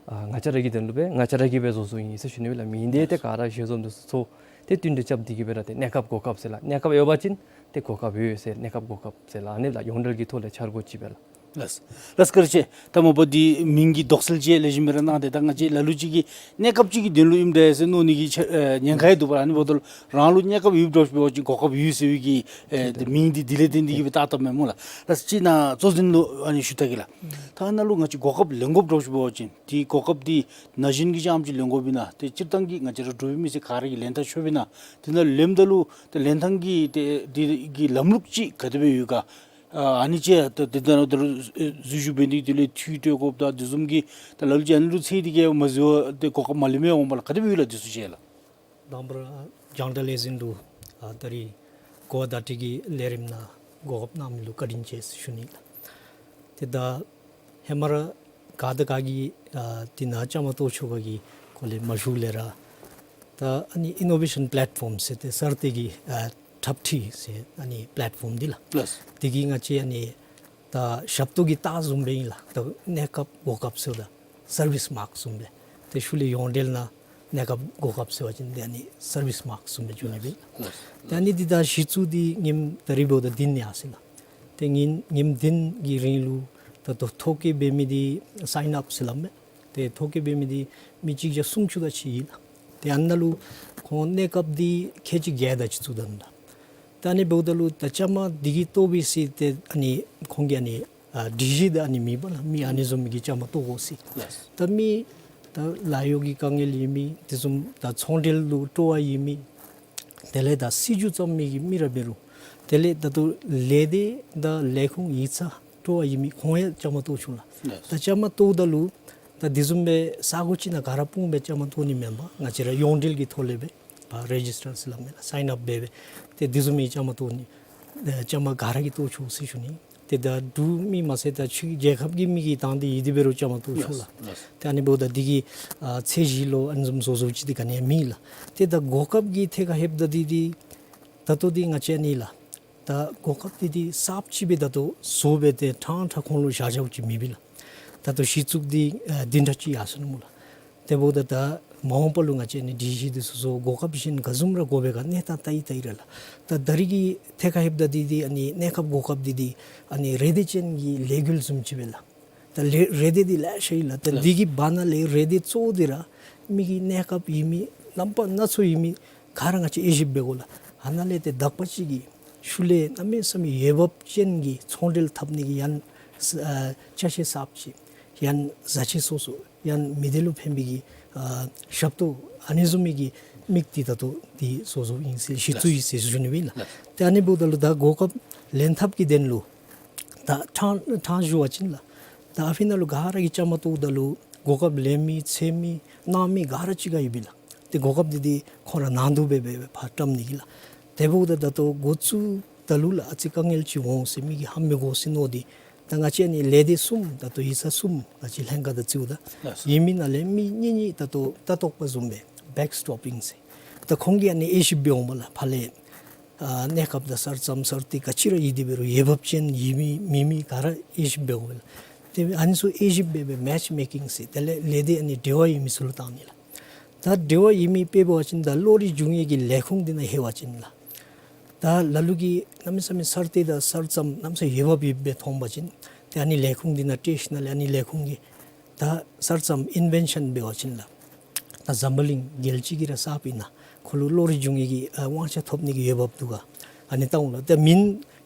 ཨ་ང་བཅས་ར་གི་དོན་ལུ་སྦེ་ང་བཅས་ར་གིས་སྦེ་བཟོ་བཟོཝ་ཨིན་ཟེར་ཞུ་ནི་སྦེ་ཨིན་ལགས། མིང་འདི་ཡང་ཏེ་ག་ར་ཞལ་འཛོམས་འདི་ཚུ་ཚོགས་ཏེ་བསྟུན་གྲོས་རྐྱབ་སྟེ་གིས་སྦེ་ར་ཏེ་གནས་སྐབས་གོ་སྐབས་ཟེར་ལགས། གནས་སྐབས་ཡོད་པ་ཅིན་ཏེ་གོ་སྐབས་ཡོད་ཟེར་གནས་སྐབས་གོ་སྐབས་ཟེར་ལགས་ཨ་ནི་ལགས་ཡོངས་འབྲེལ་གྱི་ཐོག་ལས་འཆར་སྒོ་ཅིག་སྦེ་ལགས། ལགས། ལགས་བཀའ་དྲིན་ཆེ། ད་མ་པ་འདི་མིང་གི་དོགས་སེལ་ཅིག་ལེགས་ཤོམ་སྦེ་ར་གནང་སྟེ་ད་ང་བཅས་ལ་ལུ་ཅིག་གིས་གནས་སྐབས་ཅིག་གི་དོན་ལུ་ཨིནམ་ད་ཡ་ཟེར་མནོ་ནི་གི་ཆ་ཨེ་ཉེན་ཁ་ཡང་འདུག་པ། ཨ་ནི་འབདཝ་ད་ལུ་རང་ལུ་གནས་སྐབས་ཡོདཔ་འདྲཝ་ཅིག་འབད་བ་ཅིན་གོ་སྐབས་ཡོད་ཟེར་བའི་གི་ཨེ་ཏེ་མིང་འདི་དེ་ལས་བརྟེན་ཏེ་གིས་སྦེ་བཏགས་བཏགསཔ་མས་སྨོ་ལགས། ལགས་ཅིག་ནཱ་གཙོ་འཛིན་ལུ་ཨ་ནི་ཞུ་ད་གེ་ལགས། ད་ཨ་ནཱ་ལུ་ང་བཅས་གོ་སྐབས་ལེན་དགོཔ་འདྲཝ་ཅིག་འབད་བ་ཅིན་ཏེ་གོ་སྐབས་འདི་ན་གཞོན་གྱིས་རྐྱངམ་ཅིག་ལེན་དགོཔ་ཨིན་ན་ཏེ་སྤྱིར་བཏང་གི་ང་བཅས་ར་འབྲུག་པའི་མི་སེར་ག་ར་གིས་ལེན་ད་ཆོགཔ་ཨིན་ན། དེ་ནང་ལེནམ་ད་ལུ་ཏེ་ལེན་ཐངས་ཀྱི་ཏེ་འདི་གི་ལམ་ལུགས་ཅིག་ག་དེ་སྦེ་ཡོད་ག། ཨ་ནི་ཅིག་ད་དེ་ད་ད་འཛུལ་ཞུགས་འབད་ནི་དེ་ལས་འཐུས་སྤྲོད་དགོཔ་དང་དེ་བཟུམ་གྱི་ད་ལ་ལུ་ཅིག་ཨ་ནི་ལུ་ཚེ་འདི་གིས་མ་བཟོ་བར་ཏེ་གོ་སྐབས་མ་ལེནམ་འོང་པ་ལགས། ག་དེ་སྦེ་ཡོད་ལགས་འདི་ཚུ་ཅིག་ལགས། དང་པ་ར་རྒྱང་བསྒྲགས་ལས་འཛིན་ལུ་ཨ་ད་རིས་གོ་བ་བརྡ་སྤྲོད་ཀྱི་ལས་རིམ་ནང་གོ་སྐབས་གནང་མི་ལུ་བཀའ་དྲིན་ཆེ་ཟེར་ཞུ་ནི་ལགས། ཏེ་ད་ཧེ་མ་ར་ག་དང་ག་གིས་ཨ་འདི་ནང་བཅའ་མར་གཏོགས་ཆོག་ག་གི་སྐོར་ལས་མ་ཞུཝ་ལས་ར་ད་ཨ་ནི་ཨི་ནོ་ཝེ་ཤཱན་པེ་ལེཊ་ཕོམ་ཟེར་ཏེ་གསར་གཏོད་ཀྱི་ཨ་འཁྲབ་ཁྲིད་ཟེར་ཨ་ནི་པེ་ལེཊ་ཕོམ་འདི་ལགས། ལགས། དེ་གིས་ང་བཅས་ཨ་ནི་ད་ཞབས་ཏོག་གི་རྟགས་བཟུམ་སྦེ་ཨིན་ལགས། ད་གནས་སྐབས་གོ་སྐབས་ཟེརཝ་ད་སར་བིསི་མཱཀ་བཟུམ་སྦེ། ཏེ་ཤུལ་ལས་ཡོངས་འབྲེལ་ནང་གནས་སྐབས་གོ་སྐབས་ཟེར་བ་ཅིན་ཏེ་ཨ་ནི་སར་བིསི་མཱཀ་བཟུམ་སྦེ་འགྱོ་ནི་སྦེ། ལགས། ཏེ་ཨ་ནི་འདི་ད་གཞི་བཙུགས་འདི་ཉིནམ་ད་རིས་འབདཝ་ད་བདུན་ཡར་སོ་ཡི་ལགས། ཏེ་ཉིནམ་ཉིནམ་བདུན་གྱི་རིང་ལུ་ད་ལྟོ་ཐོ་བཀོད་འབད་མི་འདི་སའིན་ཨཔ་ཟེར་སླབ་མས། ཏེ་ཐོ་བཀོད་འབད་མི་འདི་མི་གཅིག་བརྒྱ་སུམ་ཅུ་དེ་ཅིག་ཨིན་ལགས། ཏེ་ཨ་ནཱ་ལུ་ཁོང་གནས་སྐབས་འདི་ཁལ་གཅིག་བརྒྱད་དེ་ཅིག་བཙུགས་ད་ནུག་ལགས། ད་ཨ་ནི་འབདཝ་ད་ལུ་ད་བཅའ་མར་འདི་གིས་གཏོགས་པའི་ཟེར་ཏེ་ཨ་ནི་ཁོང་གི་ཨ་ནི་ཨ་སྒྲིག་གཞི་འདི་ཨ་ནི་མེད་པ་ལགས། མི་ཨ་ནི་བཟུམ་མའི་གིས་བཅའ་མར་གཏོགས་དགོ་ཟེར། ལགས། ད་མི་ད་ལཱ་གཡོག་གི་དཀའ་ངལ་ཡོད་མི་དེ་བཟུམ་ད་ཚོང་འབྲེལ་ལུ་སྤྲོ་བ་ཡོད་མི་དེ་ལས་ད་སྲིད་བྱུས་བརྩམ་མི་གི་མི་ར་འབད་རུང་དེ་ལས་ད་ལྟོ་ལས་སྡེ་དང་ལས་ཁུངས་ཡིག་ཚང་སྤྲོ་བ་ཡོད་མི་ཁོང་ཡང་བཅའ་མར་གཏོགས་ཆོག་ལགས། ལགས། ད་བཅའ་མར་གཏོགསཔ་ད་ལུ་ད་དེ་བཟུམ་སྦེ་ས་གོ་ཅིག་ནང་ག་ར་སྤུངས་སྦེ་བཅའ་མར་གཏོགས་ནི་མེན་པར་ང་བཅས་ར་ཡོངས་འབྲེལ་གྱི་ཐོག་ལས་སྦེ་ཨ་རེ་ཇིས་ཊར་ཟེར་སླབ་མས་ལགས། སའིན་ཨཔ་འབད་སྦེ་ཏེ་དེ་བཟུམ་མའི་བཅའ་མར་གཏོགས་ནི་ཨེ་བཅའ་མར་ག་ར་གིས་གཏོགས་ཆོག་ཟེར་ཞུ་ནི། ཏེ་ད་འབྲུག་མི་མ་ཚད་ད་ཕྱི་རྒྱལ་ཁབ་ཀྱི་མི་གིས་བཏང་སྟེ་ཡོད་དེ་འབད་རུང་བཅའ་མར་གཏོགས་ཆོག་ལགས། ལགས། ཏེ་ཨ་ནི་འབདཝ་ད་འདི་གི་ཨ་ཚད་གཞི་ལོ་ཨ་ནི་བཟུམ་བཟོ་བཟོཝ་ཅིག་འདི་ག་ནི་ཡང་མེད་ལགས། ཏེ་ད་གོ་སྐབས་ཀྱི་ཐད་ཁར་ལྷོདཔ་ད་འདི་འདི་ད་ལྟོ་འདི་ང་བཅས་ཨ་ནི་ལགས། ད་གོ་སྐབས་འདི་འདི་གསརཔ་ཅིག་སྦེ་ད་ལྟོ་བཟོ་སྦེ་ཏེ་ཕྲང་ཕྲང་ཁོང་ལུ་བཞག་བཞགཔ་ཅིག་མེད་པས་ལགས། ད་ལྟོ་གཞི་བཙུགས་འདི་ཨ་བདུན་ཕྲག་གཅིག་ཡར་སོ་ནུག་སྨོ་ལགས། དེ་འབདཝ་ད་ད་མ་འོངས་པ་ལུ་ང་བཅས་ཨ་ནི་སྒྲིག་གཞི་འདི་ཚུ་བཟོ་གོ་སྐབས་གཞན་ག་བཟུམ་ར་དགོ་པས་ག་གནས་སྟངས་བལྟ་ཡི་བལྟ་ཡི་ར་ལགས། ད་ད་རིས་ཀྱི་ཐད་ཁར་ལྷོདཔ་ད་འདི་འདི་ཨ་ནི་གནས་སྐབས་གོ་སྐབས་འདི་འདི་ཨ་ནི་རེ་འདོད་ཅན་གྱི་ལས་འགུལ་བཟུམ་ཅིག་སྦེ་ལགས། ད་ལས་རེ་འདོད་འདི་ལེ་ཤ་ཡོད་ལགས། ད་ལགས། འདི་གི་བར་ན་ལས་རེ་འདོད་གཙོ་བོ་འདི་ར་མི་གི་གནས་སྐབས་ཡོད་མི་རྣམ་པ་སྣ་ཚོགས་ཡོད་མི་ག་ར་ང་བཅས་དབྱེ་ཞིབ་འབད་དགོ་ལགས། ཨ་ནཱ་ལས་ཏེ་དག་པ་ཅིག་གིས་ཤུལ་ལས་གནམ་མེད་ས་མེད་འོས་འབབ་ཅན་གྱི་ཚོང་འབྲེལ་འཐབ་ནི་གི་ཡང་ཨ་ཅ་ཆས་གསརཔ་ཅིག་ཡང་བཟའ་ཆས་སོ་སོ་ཡང་མི་སྡེ་ལུ་ཕན་པའི་གི་ཨ་ཞབས་ཏོག་ ཨ་ནི་བཟུམ་མའི་གི་མིག་འདི་ད་ལྟོ་འདི་བཟོ་བཟོཝ་ཨིན་ཟེར་གཞི་བཙུགས་ཡི་ཟེར་ཞུ་ནི་ཨིན་ལགས། ལགས། ཏེ་ཨ་ནི་འབདཝ་ད་ལུ་ད་གོ་སྐབས་ལེན་ཐབས་ཀྱི་དོན་ལུ་ད་ཕྲང་ཕྲང་ཞུ་བ་ཅིན་ལགས། ད་ཨ་ཕི་ནང་ལུ་ག་ར་གིས་བཅའ་མར་གཏོགཔ་ད་ལུ་གོ་སྐབས་ལེན་མི་འཚོལ་མི་གནང་མི་ག་ར་གཅིག་ཁར་ཡོད་པས་ལགས། ཏེ་གོ་སྐབས་འདི་འདི་ཁོང་ར་ནང་དུ་སྦེ་སྦེ་ཕར་བཀྲམ་ནི་གི་ལགས། དེ་འབདཝ་ད་ད་ལྟོ་འགོ་བཙུགས་ད་ལུ་ལགས་ཨ་ཙི་དཀའ་ངལ་ཅིག་འོང་ཟེར་མི་གིས་ཧ་མི་གོ་ཟེར་མནོ་སྟེ། ད་ང་བཅས་ཨ་ནི་ལས་སྡེ་གསུམ་ད་ལྟོ་ཡིག་ཚང་གསུམ་ང་བཅས་ལྷན་ཁག་དང་རྩིསཝ་ད། ལགས་སོ། ཡོད་མི་ནང་ལས་མི་གཉིས་གཉིས་ད་ལྟོ་ལྟ་རྟོག་པ་བཟུམ་སྦེ་བེཀ་སི་ཊོ་པིང་ཟེར། ད་ཁོང་གིས་ཨ་ནི་དབྱེ་ཞིབ་འབད་འོང་པས་ལགས། ཕར་ལས་ཨ་གནས་སྐབས་དང་གསར་རྩོམ་གསར་གཏོད་ག་ཅི་ར་ཡོད་དེ་འབད་རུང་འོས་འབབ་ཅན་ཡོད་མི་མེད་མི་ག་ར་དབྱེ་ཞིབ་འབད་འོང་པས་ལགས། ཏེ་ཨ་ནི་ཚུ་དབྱེ་ཞིབ་འབད་སྦེ་མེ་ཆི་མེ་ཀིང་ཟེར། དེ་ལས་ལས་སྡེ་ཨ་ནི་འབྲེལ་བ་ཡོད་མི་ཚུ་ལུ་བཏང་ནི་ལགས། ད་འབྲེལ་བ་ཡོད་མི་དཔེ་འབད་བ་ཅིན་ད་བློ་རིག་འབྱུང་བའི་གི་ལས་ཁུངས་འདི་ནང་ལྷོད་པ་ཅིན་ལགས། ད་ལ་ལུ་གིས་གནམ་མེད་ས་མེད་གསར་གཏོད་དང་གསར་རྩོམ་གནམ་མེད་ས་མེད་འོས་འབབ་ཡོདཔ་སྦེ་མཐོང་པ་ཅིན་ཏེ་ཨ་ནི་ལས་ཁུངས་འདི་ནང་བཀྲལ་ཞིནམ་ལས་ཨ་ནི་ལས་ཁུངས་ཀྱིས་ད་གསར་རྩོམ་ཨིན་ཝེན་ཤཱན་འབད་བ་ཅིན་ལགས། ད་འཛམ་བུ་གླིང་རྒྱལ་སྤྱི་གི་ར་གསརཔ་ཨིན་ན་ཁོ་ལུ་བློ་རིག་འབྱུང་བའི་གི་ཨ་དབང་ཆ་ཐོབ་ནི་གི་འོས་འབབ་འདུག་ག། ཨ་ནི་བལྟ་འོང་ལགས། ཏེ་མེན་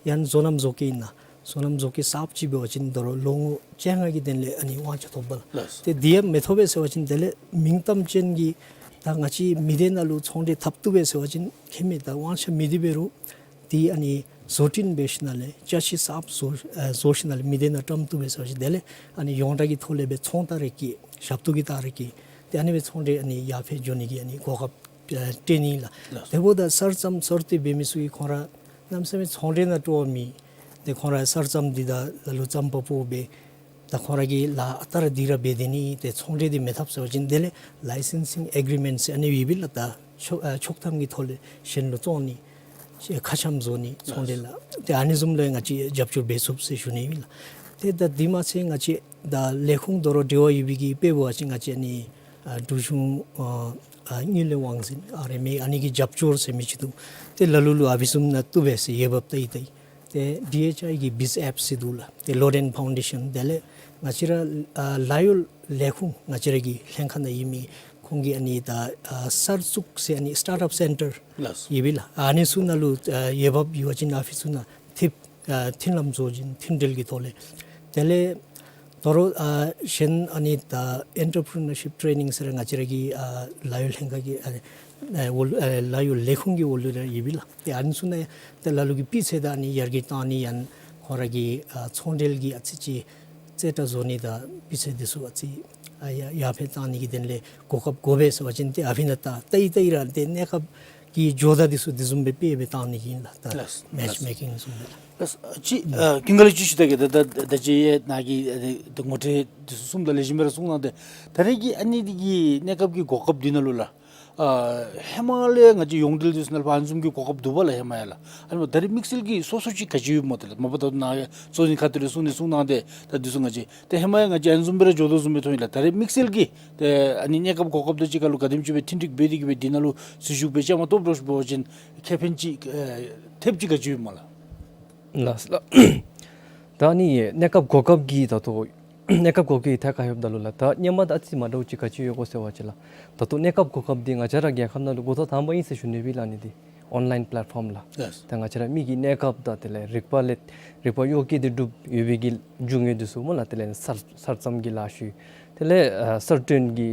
ཡང་བཟོ་རྣམ་བཟོ་བཀོད་ཨིན་ན་བཟོ་རྣམ་བཟོ་བཀོད་གསརཔ་ཅིག་འབད་བ་ཅིན་དོ་རུང་ལོ་ངོ་བཅོ་ལྔ་གི་དོན་ལས་ཨ་ནི་དབང་ཆ་ཐོབ་པས་ལགས། ལགས་སོ། ཏེ་དེ་ཡང་མི་ཐོབ་པས་ཟེར་བ་ཅིན་དེ་ལས་མིང་གཏམ་ཅན་གྱི་ད་ང་བཅས་མི་སྡེ་ནང་ལུ་ཚོང་འབྲེལ་འཐབ་བཏུབ་པས་ཟེར་བ་ཅིན་ཁྱད་མེད། ད་དབང་ཆ་མེད་དེ་འབད་རུང་ཏེ་ཨ་ནི་བཟོ་སྐྲུན་འབད་ཞིནམ་ལས་ཅ་ཆས་གསརཔ་བཟོ་ཨ་བཟོ་ཞིནམ་ལས་མི་སྡེ་ནང་བཀྲམ་བཏུབ་པས་ཟེར་བ་ཅིན་དེ་ལས་ཨ་ནི་ཡོངས་གྲགས་ཀྱི་ཐོག་ལས་སྦེ་ཚོང་ལྟ་རེ་གི་ཞབས་ཏོག་གི་ལྟ་རེ་གི་ཏེ་ཨ་ནི་སྦེ་ཚོང་འབྲེལ་ཨ་ནི་ཡར་འཕེལ་འགྱོ་ནི་གི་ཨ་ནི་གོ་སྐབས་ཨ་སྤྲོད་ནི་ལགས། ལགས། དེ་འབདཝ་ད་གསར་རྩོམ་གསར་གཏོད་འབད་མི་ཚུ་གིས་ཁོང་ར་གནམ་མེད་ས་མེད་ཚོང་འབྲེལ་ནང་སྤྲོ་བ་མེད། ཏེ་ཁོང་ར་གསར་རྩོམ་འདི་ད་ལ་ལུ་རྩོམ་པ་པོ་སྦེ་ད་ཁོང་ར་གིས་ལཱ་ཨ་རྟག་ར་འདི་ར་འབད་དེ་ནི་ཏེ་ཚོང་འབྲེལ་འདི་མི་འཐབ་ཟེར་བ་ཅིན་དེ་ལས་ལའི་སེན་སིང་ཨེག་རི་མེནཊ་ཟེར་ཨ་ནི་ཡོད་པས་ལགས། ད་ཆོག་ཨ་ཆོག་ཐམ་གྱི་ཐོག་ལས་གཞན་ལུ་བཙོང་ནི་ཁ་འཆམ་བཟོ་ནི་ཚོང་འབྲེལ་ལགས། ཏེ་ཨ་ནི་བཟུམ་ལུ་ང་བཅས་རྒྱབ་སྐྱོར་འབད་ཚུགས་ཟེར་ཞུ་ནི་ཨིན་ལགས། ཏེ་ད་དེ་མ་ཚད་ང་བཅས་ད་ལས་ཁུངས་དོ་རུང་འབྲེལ་བ་ཡོད་པའི་གི་དཔེ་འབད་བ་ཅིན་ང་བཅས་ཨ་ནི་ཨ་འབྲུག་གཞུང་ཨ་ཨ་དངུལ་ལས་དབང་འཛིན་ཨ་རེ་མེ་ཨ་ནི་གི་རྒྱབ་སྐྱོར་ཟེར་མི་ཅིག་འདུག། ཏེ་ལ་ལུ་ལུ་ཨ་ཕི་བཟུམ་ནང་བཏུབ་པས་ཟེར་འོས་འབབ་བལྟ་ཡི་བལྟ་ཡི། ཏེ་ཌི་ཨེཆ་ཨའི་གི་བིཛ་ཨེཔ་ཟེར་འདུག་ལགས། ཏེ་ལོ་རེན་ཕའུན་ཌེ་ཤཱན་དེ་ལས་ང་བཅས་ར་ཨ་ལཱ་གཡོག་ལས་ཁུངས་ང་བཅས་ར་གི་ལྷན་ཁག་ནང་ཡོད་མི་ཁོང་གིས་ཨ་ནི་ད་ཨ་གསར་བཙུགས་ཟེར་ཨ་ནི་སི་ཊཱརཊ་ཨཔ་སེན་ཊར་ལགས། ཡོད་པས་ལགས། ཨ་ནི་ཚུ་ནང་ལུ་ཨ་འོས་འབབ་ཡོད་པ་ཅིན་ཨ་ཕི་ཚུ་ནང་ཐེབས་ཨ་མཐུན་ལམ་བཟོ་བྱིན་མཐུན་འབྲེལ་གྱི་ཐོག་ལས། དེ་ལས་དོ་རུང་ཨ་གཞན་ཨ་ནི་ད་ཨེན་ཊར་པི་རི་ནར་ཤིཔ་ཊེ་ནིང་ཟེར་ང་བཅས་ར་གི་ཨ་ལཱ་གཡོག་ལྷན་ཁག་གི་ཨ་ཨ་འོག་ཨ་ལཱ་གཡོག་ལས་ཁུངས་ཀྱི་འོག་ལུ་ར་ཡོད་པས་ལགས། ཏེ་ཨ་ནི་ཚུ་ནང་ཏེ་ལ་ལུ་གིས་སྤུས་ཚད་དང་ཨ་ནི་ཡར་རྒྱས་བཏང་ནི་ཡང་ཁོང་ར་གི་ཨ་ཚོང་འབྲེལ་གྱི་ཨ་ཙི་ཅིག་རྩེ་གྲ་བཟོ་ནི་དང་སྤུས་ཚད་འདི་ཚུ་ཨ་ཙི་ཨ་ཡར་ཡར་འཕེལ་བཏང་ནི་གི་དོན་ལས་གོ་སྐབས་དགོ་པས་ཟེར་བ་ཅིན་ཏེ་ཨ་ཕི་ནང་ད་ལྟ་ཡི་ལྟ་ཡི་ར་ཏེ་གནས་སྐབས་ཀྱི་ཇོ་བདག་འདི་ཚུ་དེ་བཟུམ་སྦེ་དཔེ་སྦེ་བཏང་ནི་ཨིན་ལགས། ད་ལགས། མེ་ཆི་མེ་ཀིང་བཟུམ་སྦེ་ལགས། ལགས། ཅིག་ཨ་ཀུན་དགའ་ལགས་ཅིག་ཞུ་ད་གེ། ད་ད་ད་ཅི་ཡང་ནཱ་གིས་ཨ་ནི་ད་ངོ་སྤྲོད་འདི་ཚུ་གསུངམ་ད་ལེགས་ཤོམ་སྦེ་ར་གསུངས་གནང་སྟེ། ད་རེས་ཀྱི་ཨ་ནི་འདི་གི་གནས་སྐབས་ཀྱི་གོ་སྐབས་འདི་ནང་ལུ་ལགས། ཨ་ཧེ་མ་ལས་ང་བཅས་ཡོངས་འབྲེལ་འདི་ཚུ་ནང་ལུ་ཕར་ཨ་ནི་བཟུམ་གྱི་གོ་སྐབས་འདུག་པ་ལགས་ཧེ་མ་ཡང་ལགས། ཨ་ནི་ད་རེས་དམིགས་བསལ་གྱི་སོ་སོ་ཅིག་ག་ཅི་ཡོདཔ་སྨོ་ད་ལགས། མ་པ་ད་ནཱ་གཙོ་འཛིན་ཁ་ཐུག་ལས་གསུངས་ནི་གསུངས་གནང་སྟེ་ད་འདི་ཚུ་ང་བཅས་ཏེ་ཧེ་མ་ཡང་ང་བཅས་ཨ་ནི་བཟུམ་སྦེ་ར་འགྱོ་དོ་བཟུམ་སྦེ་མཐོང་ཡི་ལགས། ད་རེས་དམིགས་བསལ་གྱི་ཏེ་ཨ་ནི་གནས་སྐབས་གོ་སྐབས་དང་གཅིག་ཁར་ལུ་ག་དེམ་ཅིག་སྦེ་མཐུན་འགྲིག་འབད་དེ་གི་སྦེ་འདི་ནང་ལུ་འཛུལ་ཞུགས་འབད་བཅའ་མར་གཏོགས་འགྱོ་ཞིནམ་འབད་བ་ཅིན་ཁེ་ཕན་ཅིག་ཨེ་ཐེབས་ཅིག་ག་ཅི་ཡོདཔ་སྨོ་ལགས། ལགས་ལགས། ད་ཨ་ནི་གནས་སྐབས་གོ་སྐབས་ཀྱི་ད་ལྟོ་གནས་སྐབས་གོ་སྐབས་ཀྱི་ཐད་ཁར་ལྷོདཔ་ད་ལུ་ལགས། ད་སྔོན་མ་དང་ཨ་ཙི་མ་འདྲཝ་ཅིག་ག་ཅི་ཡོད་གོ་ཟེར་བ་ཅིན་ལགས། ད་ལྟོ་གནས་སྐབས་གོ་སྐབས་འདི་ང་བཅས་ར་རྒྱལ་ཁབ་ནང་ལུ་འགོ་ཐོག་དང་པ་ཨིན་ཟེར་ཞུ་ནི་སྦེ་ལགས། ཨ་ནི་འདི་ཨོན་ལའིན་པེ་ལེཊ་ཕོམ་ལགས། ལགས། ད་ང་བཅས་ར་མི་གི་གནས་སྐབས་དང་དེ་ལས་རིག་པ་ལས་རིག་པ་གཡོ་སྐྱེད་དེ་གྲུབ་ཡོད་པའི་གི་རྒྱུ་དངོས་འདི་ཚུ་སྨོ་ལགས། དེ་ལས་གསར་གསར་རྩོམ་གྱི་ལཱ་ཤུལ་དེ་ལས་ཨ་གསར་སྐྲུན་གྱི་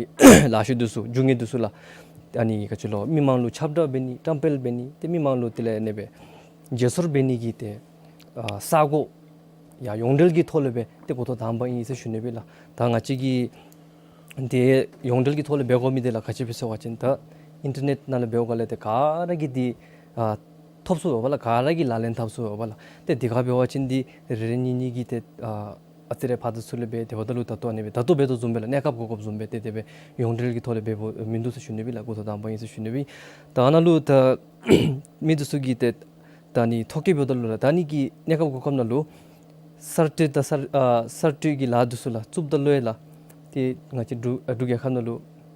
ལཱ་ཤུལ་འདི་ཚུ་རྒྱུ་དངོས་འདི་ཚུ་ལགས། ཨ་ནི་ག་ཅི་ལོ་མི་མང་ལུ་ཁྱབ་བསྒྲགས་འབད་ནི་བཀྲམ་སྤེལ་འབད་ནི་ཏེ་མི་མང་ལུ་དེ་ལས་ཨ་ནི་སྦེ་བརྗེ་སོར་འབད་ནི་གི་ཏེ་ཨ་ས་སྒོ་ཡང་ཡོངས་འབྲེལ་གྱི་ཐོག་ལས་སྦེ་ཏེ་འགོ་ཐོག་དང་པ་ཨིན་ཟེར་ཞུ་ནི་སྦེ་ལགས། ད་ང་བཅས་ཀྱིས་ཏེ་ཡོངས་འབྲེལ་གྱི་ཐོག་ལས་འབད་དགོ་མི་འདི་ལགས་ག་ཅི་སྦེ་ཟེར་བ་ཅིན་ད་ཨིན་ཊར་ནེཊ་ནང་ལས་འབདཝ་ལས་ཏེ་ག་ར་གིས་འདི་ཨ་ཐོབ་ཚུགས་པས་ལགས། ག་ར་གིས་ལག་ལེན་འཐབ་ཚུགས་པས་ལགས། ཏེ་འདི་ག་འབད་བ་ཅིན་འདི་རེ་རེ་གཉིས་གཉིས་ཀྱིས་ཏེ་ཨ་ཨ་ཙི་རེ་ཕར་དང་ཚུར་ལས་སྦེ་དེ་འབདཝ་ད་ལུ་ད་ལྟོ་ཨ་ནི་སྦེ་ད་ལྟོ་འབད་དོ་བཟུམ་སྦེ་ལགས་གནས་སྐབས་གོ་སྐབས་བཟུམ་སྦེ་ཏེ་དེ་སྦེ་ཡོངས་འབྲེལ་གྱི་ཐོག་ལས་འབདཝ་མིན་འདུག་ཟེར་ཞུ་ནི་སྦེ་ལགས། འགོ་ཐོག་དང་པ་ཨིན་ཟེར་ཞུ་ནི་སྦེ། ད་ནཱ་ལུ་ད་ད་ཨ་ནི་ཐོ་བཀོད་འབདཝ་ད་ལུ་ལགས་ད་ཨ་ནི་གི་གནས་སྐབས་གོ་སྐབས་ནང་ལུ་གསར་གཏོད་དང་གསར་ཨ་གསར་གཏོད་ཀྱི་ལཱ་འདི་ཚུ་ལགས་བཙུགསཔ་ད་ལུ་ཡང་ལགས་ཏེ་ང་བཅས་འབྲུག་ཨ་འབྲུག་རྒྱལ་ཁབ་ནང་ལུ་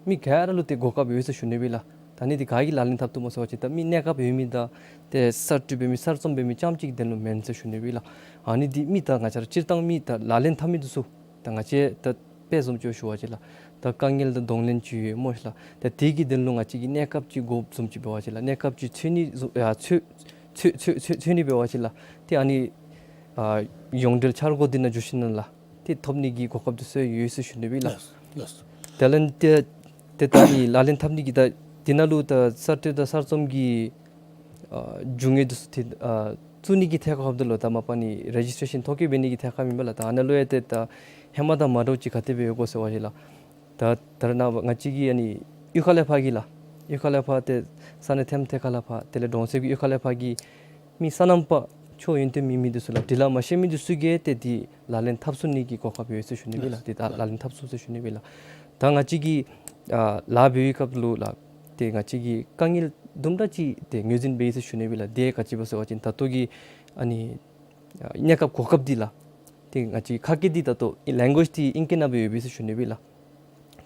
མི་ག་ར་ལུ་ཏེ་གོ་སྐབས་ཡོད་ཟེར་ཞུ་ནི་སྦེ་ལགས། ད་ཨ་ནི་འདི་ག་གིས་ལག་ལེན་འཐབ་བཏུབ་སྨོ་ཟེར་བ་ཅིན་ད་མི་གནས་སྐབས་ཡོད་མི་དང་ཏེ་གསར་གཏོད་འབད་མི་གསར་རྩོམ་འབད་མི་རྐྱངམ་གཅིག་དོན་ལུ་མེན་ཟེར་ཞུ་ནི་སྦེ་ལགས། ཨ་ནི་འདི་མི་ད་ང་བཅས་ར་སྤྱིར་བཏང་མི་ད་ལག་ལེན་འཐབ་མི་འདི་ཚུ་ད་ང་བཅས་ད་དཔེ་བཟུམ་ཅིག་ཞུ་བ་ཅིན་ལགས་ད་དཀའ་ངལ་དང་གདོང་ལེན་ཅིག་ཡོད་སྨོ་ཤིག་ལགས། ད་དེ་གི་དོན་ལུ་ང་བཅས་ཀྱིས་གནས་སྐབས་ཅིག་དགོཔ་བཟུམ་ཅིག་འབད་བ་ཅིན་ལགས་གནས་སྐབས་ཅིག་འཚོལ་ནི་བཟུམ་ཡ་འཚོལ་འཚོལ་འཚོལ་འཚོལ་ནི་འབད་བ་ཅིན་ལགས་ཏེ་ཨ་ནི་ཨ་ཡོངས་འབྲེལ་འཆར་སྒོ་འདི་ནང་འཛུལ་ཞིནམ་ལས་ཏེ་ཐོབ་ནི་གི་གོ་སྐབས་འདི་ཚུ་ཡོད་ཟེར་ཞུ་ནི་སྦེ་ལགས། ལགས་ལགས། དེ་ལས་ཏེ་ ཏེ་ད་ཨ་ནི་ལག་ལེན་འཐབ་ནི་གི་ད་འདི་ནང་ལུ་ད་གསར་གཏོད་དང་གསར་རྩོམ་གྱི་ཨ་རྒྱུ་དངོས་འདི་ཚུ་ཏེ་ཨ་བཙུགས་ནི་གི་ཐད་ཁར་འབདཝ་ད་ལུ་ད་མ་པ་ཨ་ནི་རེ་ཇིས་ཊེ་ཤཱན་ཐོ་བཀོད་འབད་ནི་གི་ཐད་ཁར་ཨིན་པས་ལགས། ད་ཨ་ནཱ་ལུ་ཡང་ཏེ་ད་ཧེ་མ་དང་མ་འདྲཝ་ཅིག་ག་དེ་སྦེ་ཡོད་གོ་ཟེར་བ་ཅིན་ལགས། ད་ད་རེས་ནངས་པ་ང་བཅས་ཀྱི་ཨ་ནི་གཡུས་ཁ་ལས་ཕར་གྱི་ལགས། གཡུས་ཁ་ལས་ཕར་ཏེ་ས་གནས་ཐེམ་ཐེ་ཁ་ལས་ཕར་དེ་ལས་གྲོང་གསེབ་ཀྱི་གཡུས་ཁ་ལས་ཕར་གྱི་མི་སོ་ནམ་པ་ཆོས་ཡོན་ཏན་མེད་མི་འདི་ཚུ་ལགས། འབྲི་ལྷག་མ་ཤེས་མི་འདི་ཚུ་གིས་ཏེ་འདི་ལག་ལེན་འཐབ་ཚུགས་ནི་གི་གོ་སྐབས་ཡོད་ཟེར་ཞུ་ནི་སྦེ་ལགས། ཏེ་ད་ལག་ལེན་འཐབ་ཚུགས་ཟེར་ཞུ་ནི་སྦེ་ལགས། ད་ང་བཅས་ཀྱི་ཨ་ལཱ་འབད་བའི་སྐབས་ལུ་ལགས། ཏེ་ང་བཅས་ཀྱིས་དཀའ་ངལ་དུམ་གྲ་ཅིག་ཏེ་ངོས་འཛིན་འབད་ཡི་ཟེར་ཞུ་ནི་སྦེ་ལགས། དེ་ག་ཅི་སྦེ་ཟེར་བ་ཅིན་ད་ལྟོ་གི་ཨ་ནི་ཨ་གནས་སྐབས་གོ་སྐབས་འདི་ལགས། ཏེ་ང་བཅས་ཁ་སྐད་འདི་ད་ལྟོ་ལེང་གུ་ཨེཇ་འདི་ཨིང་སྐད་ནང་སྦེ་ཡོད་པས་ཟེར་ཞུ་ནི་སྦེ་ལགས།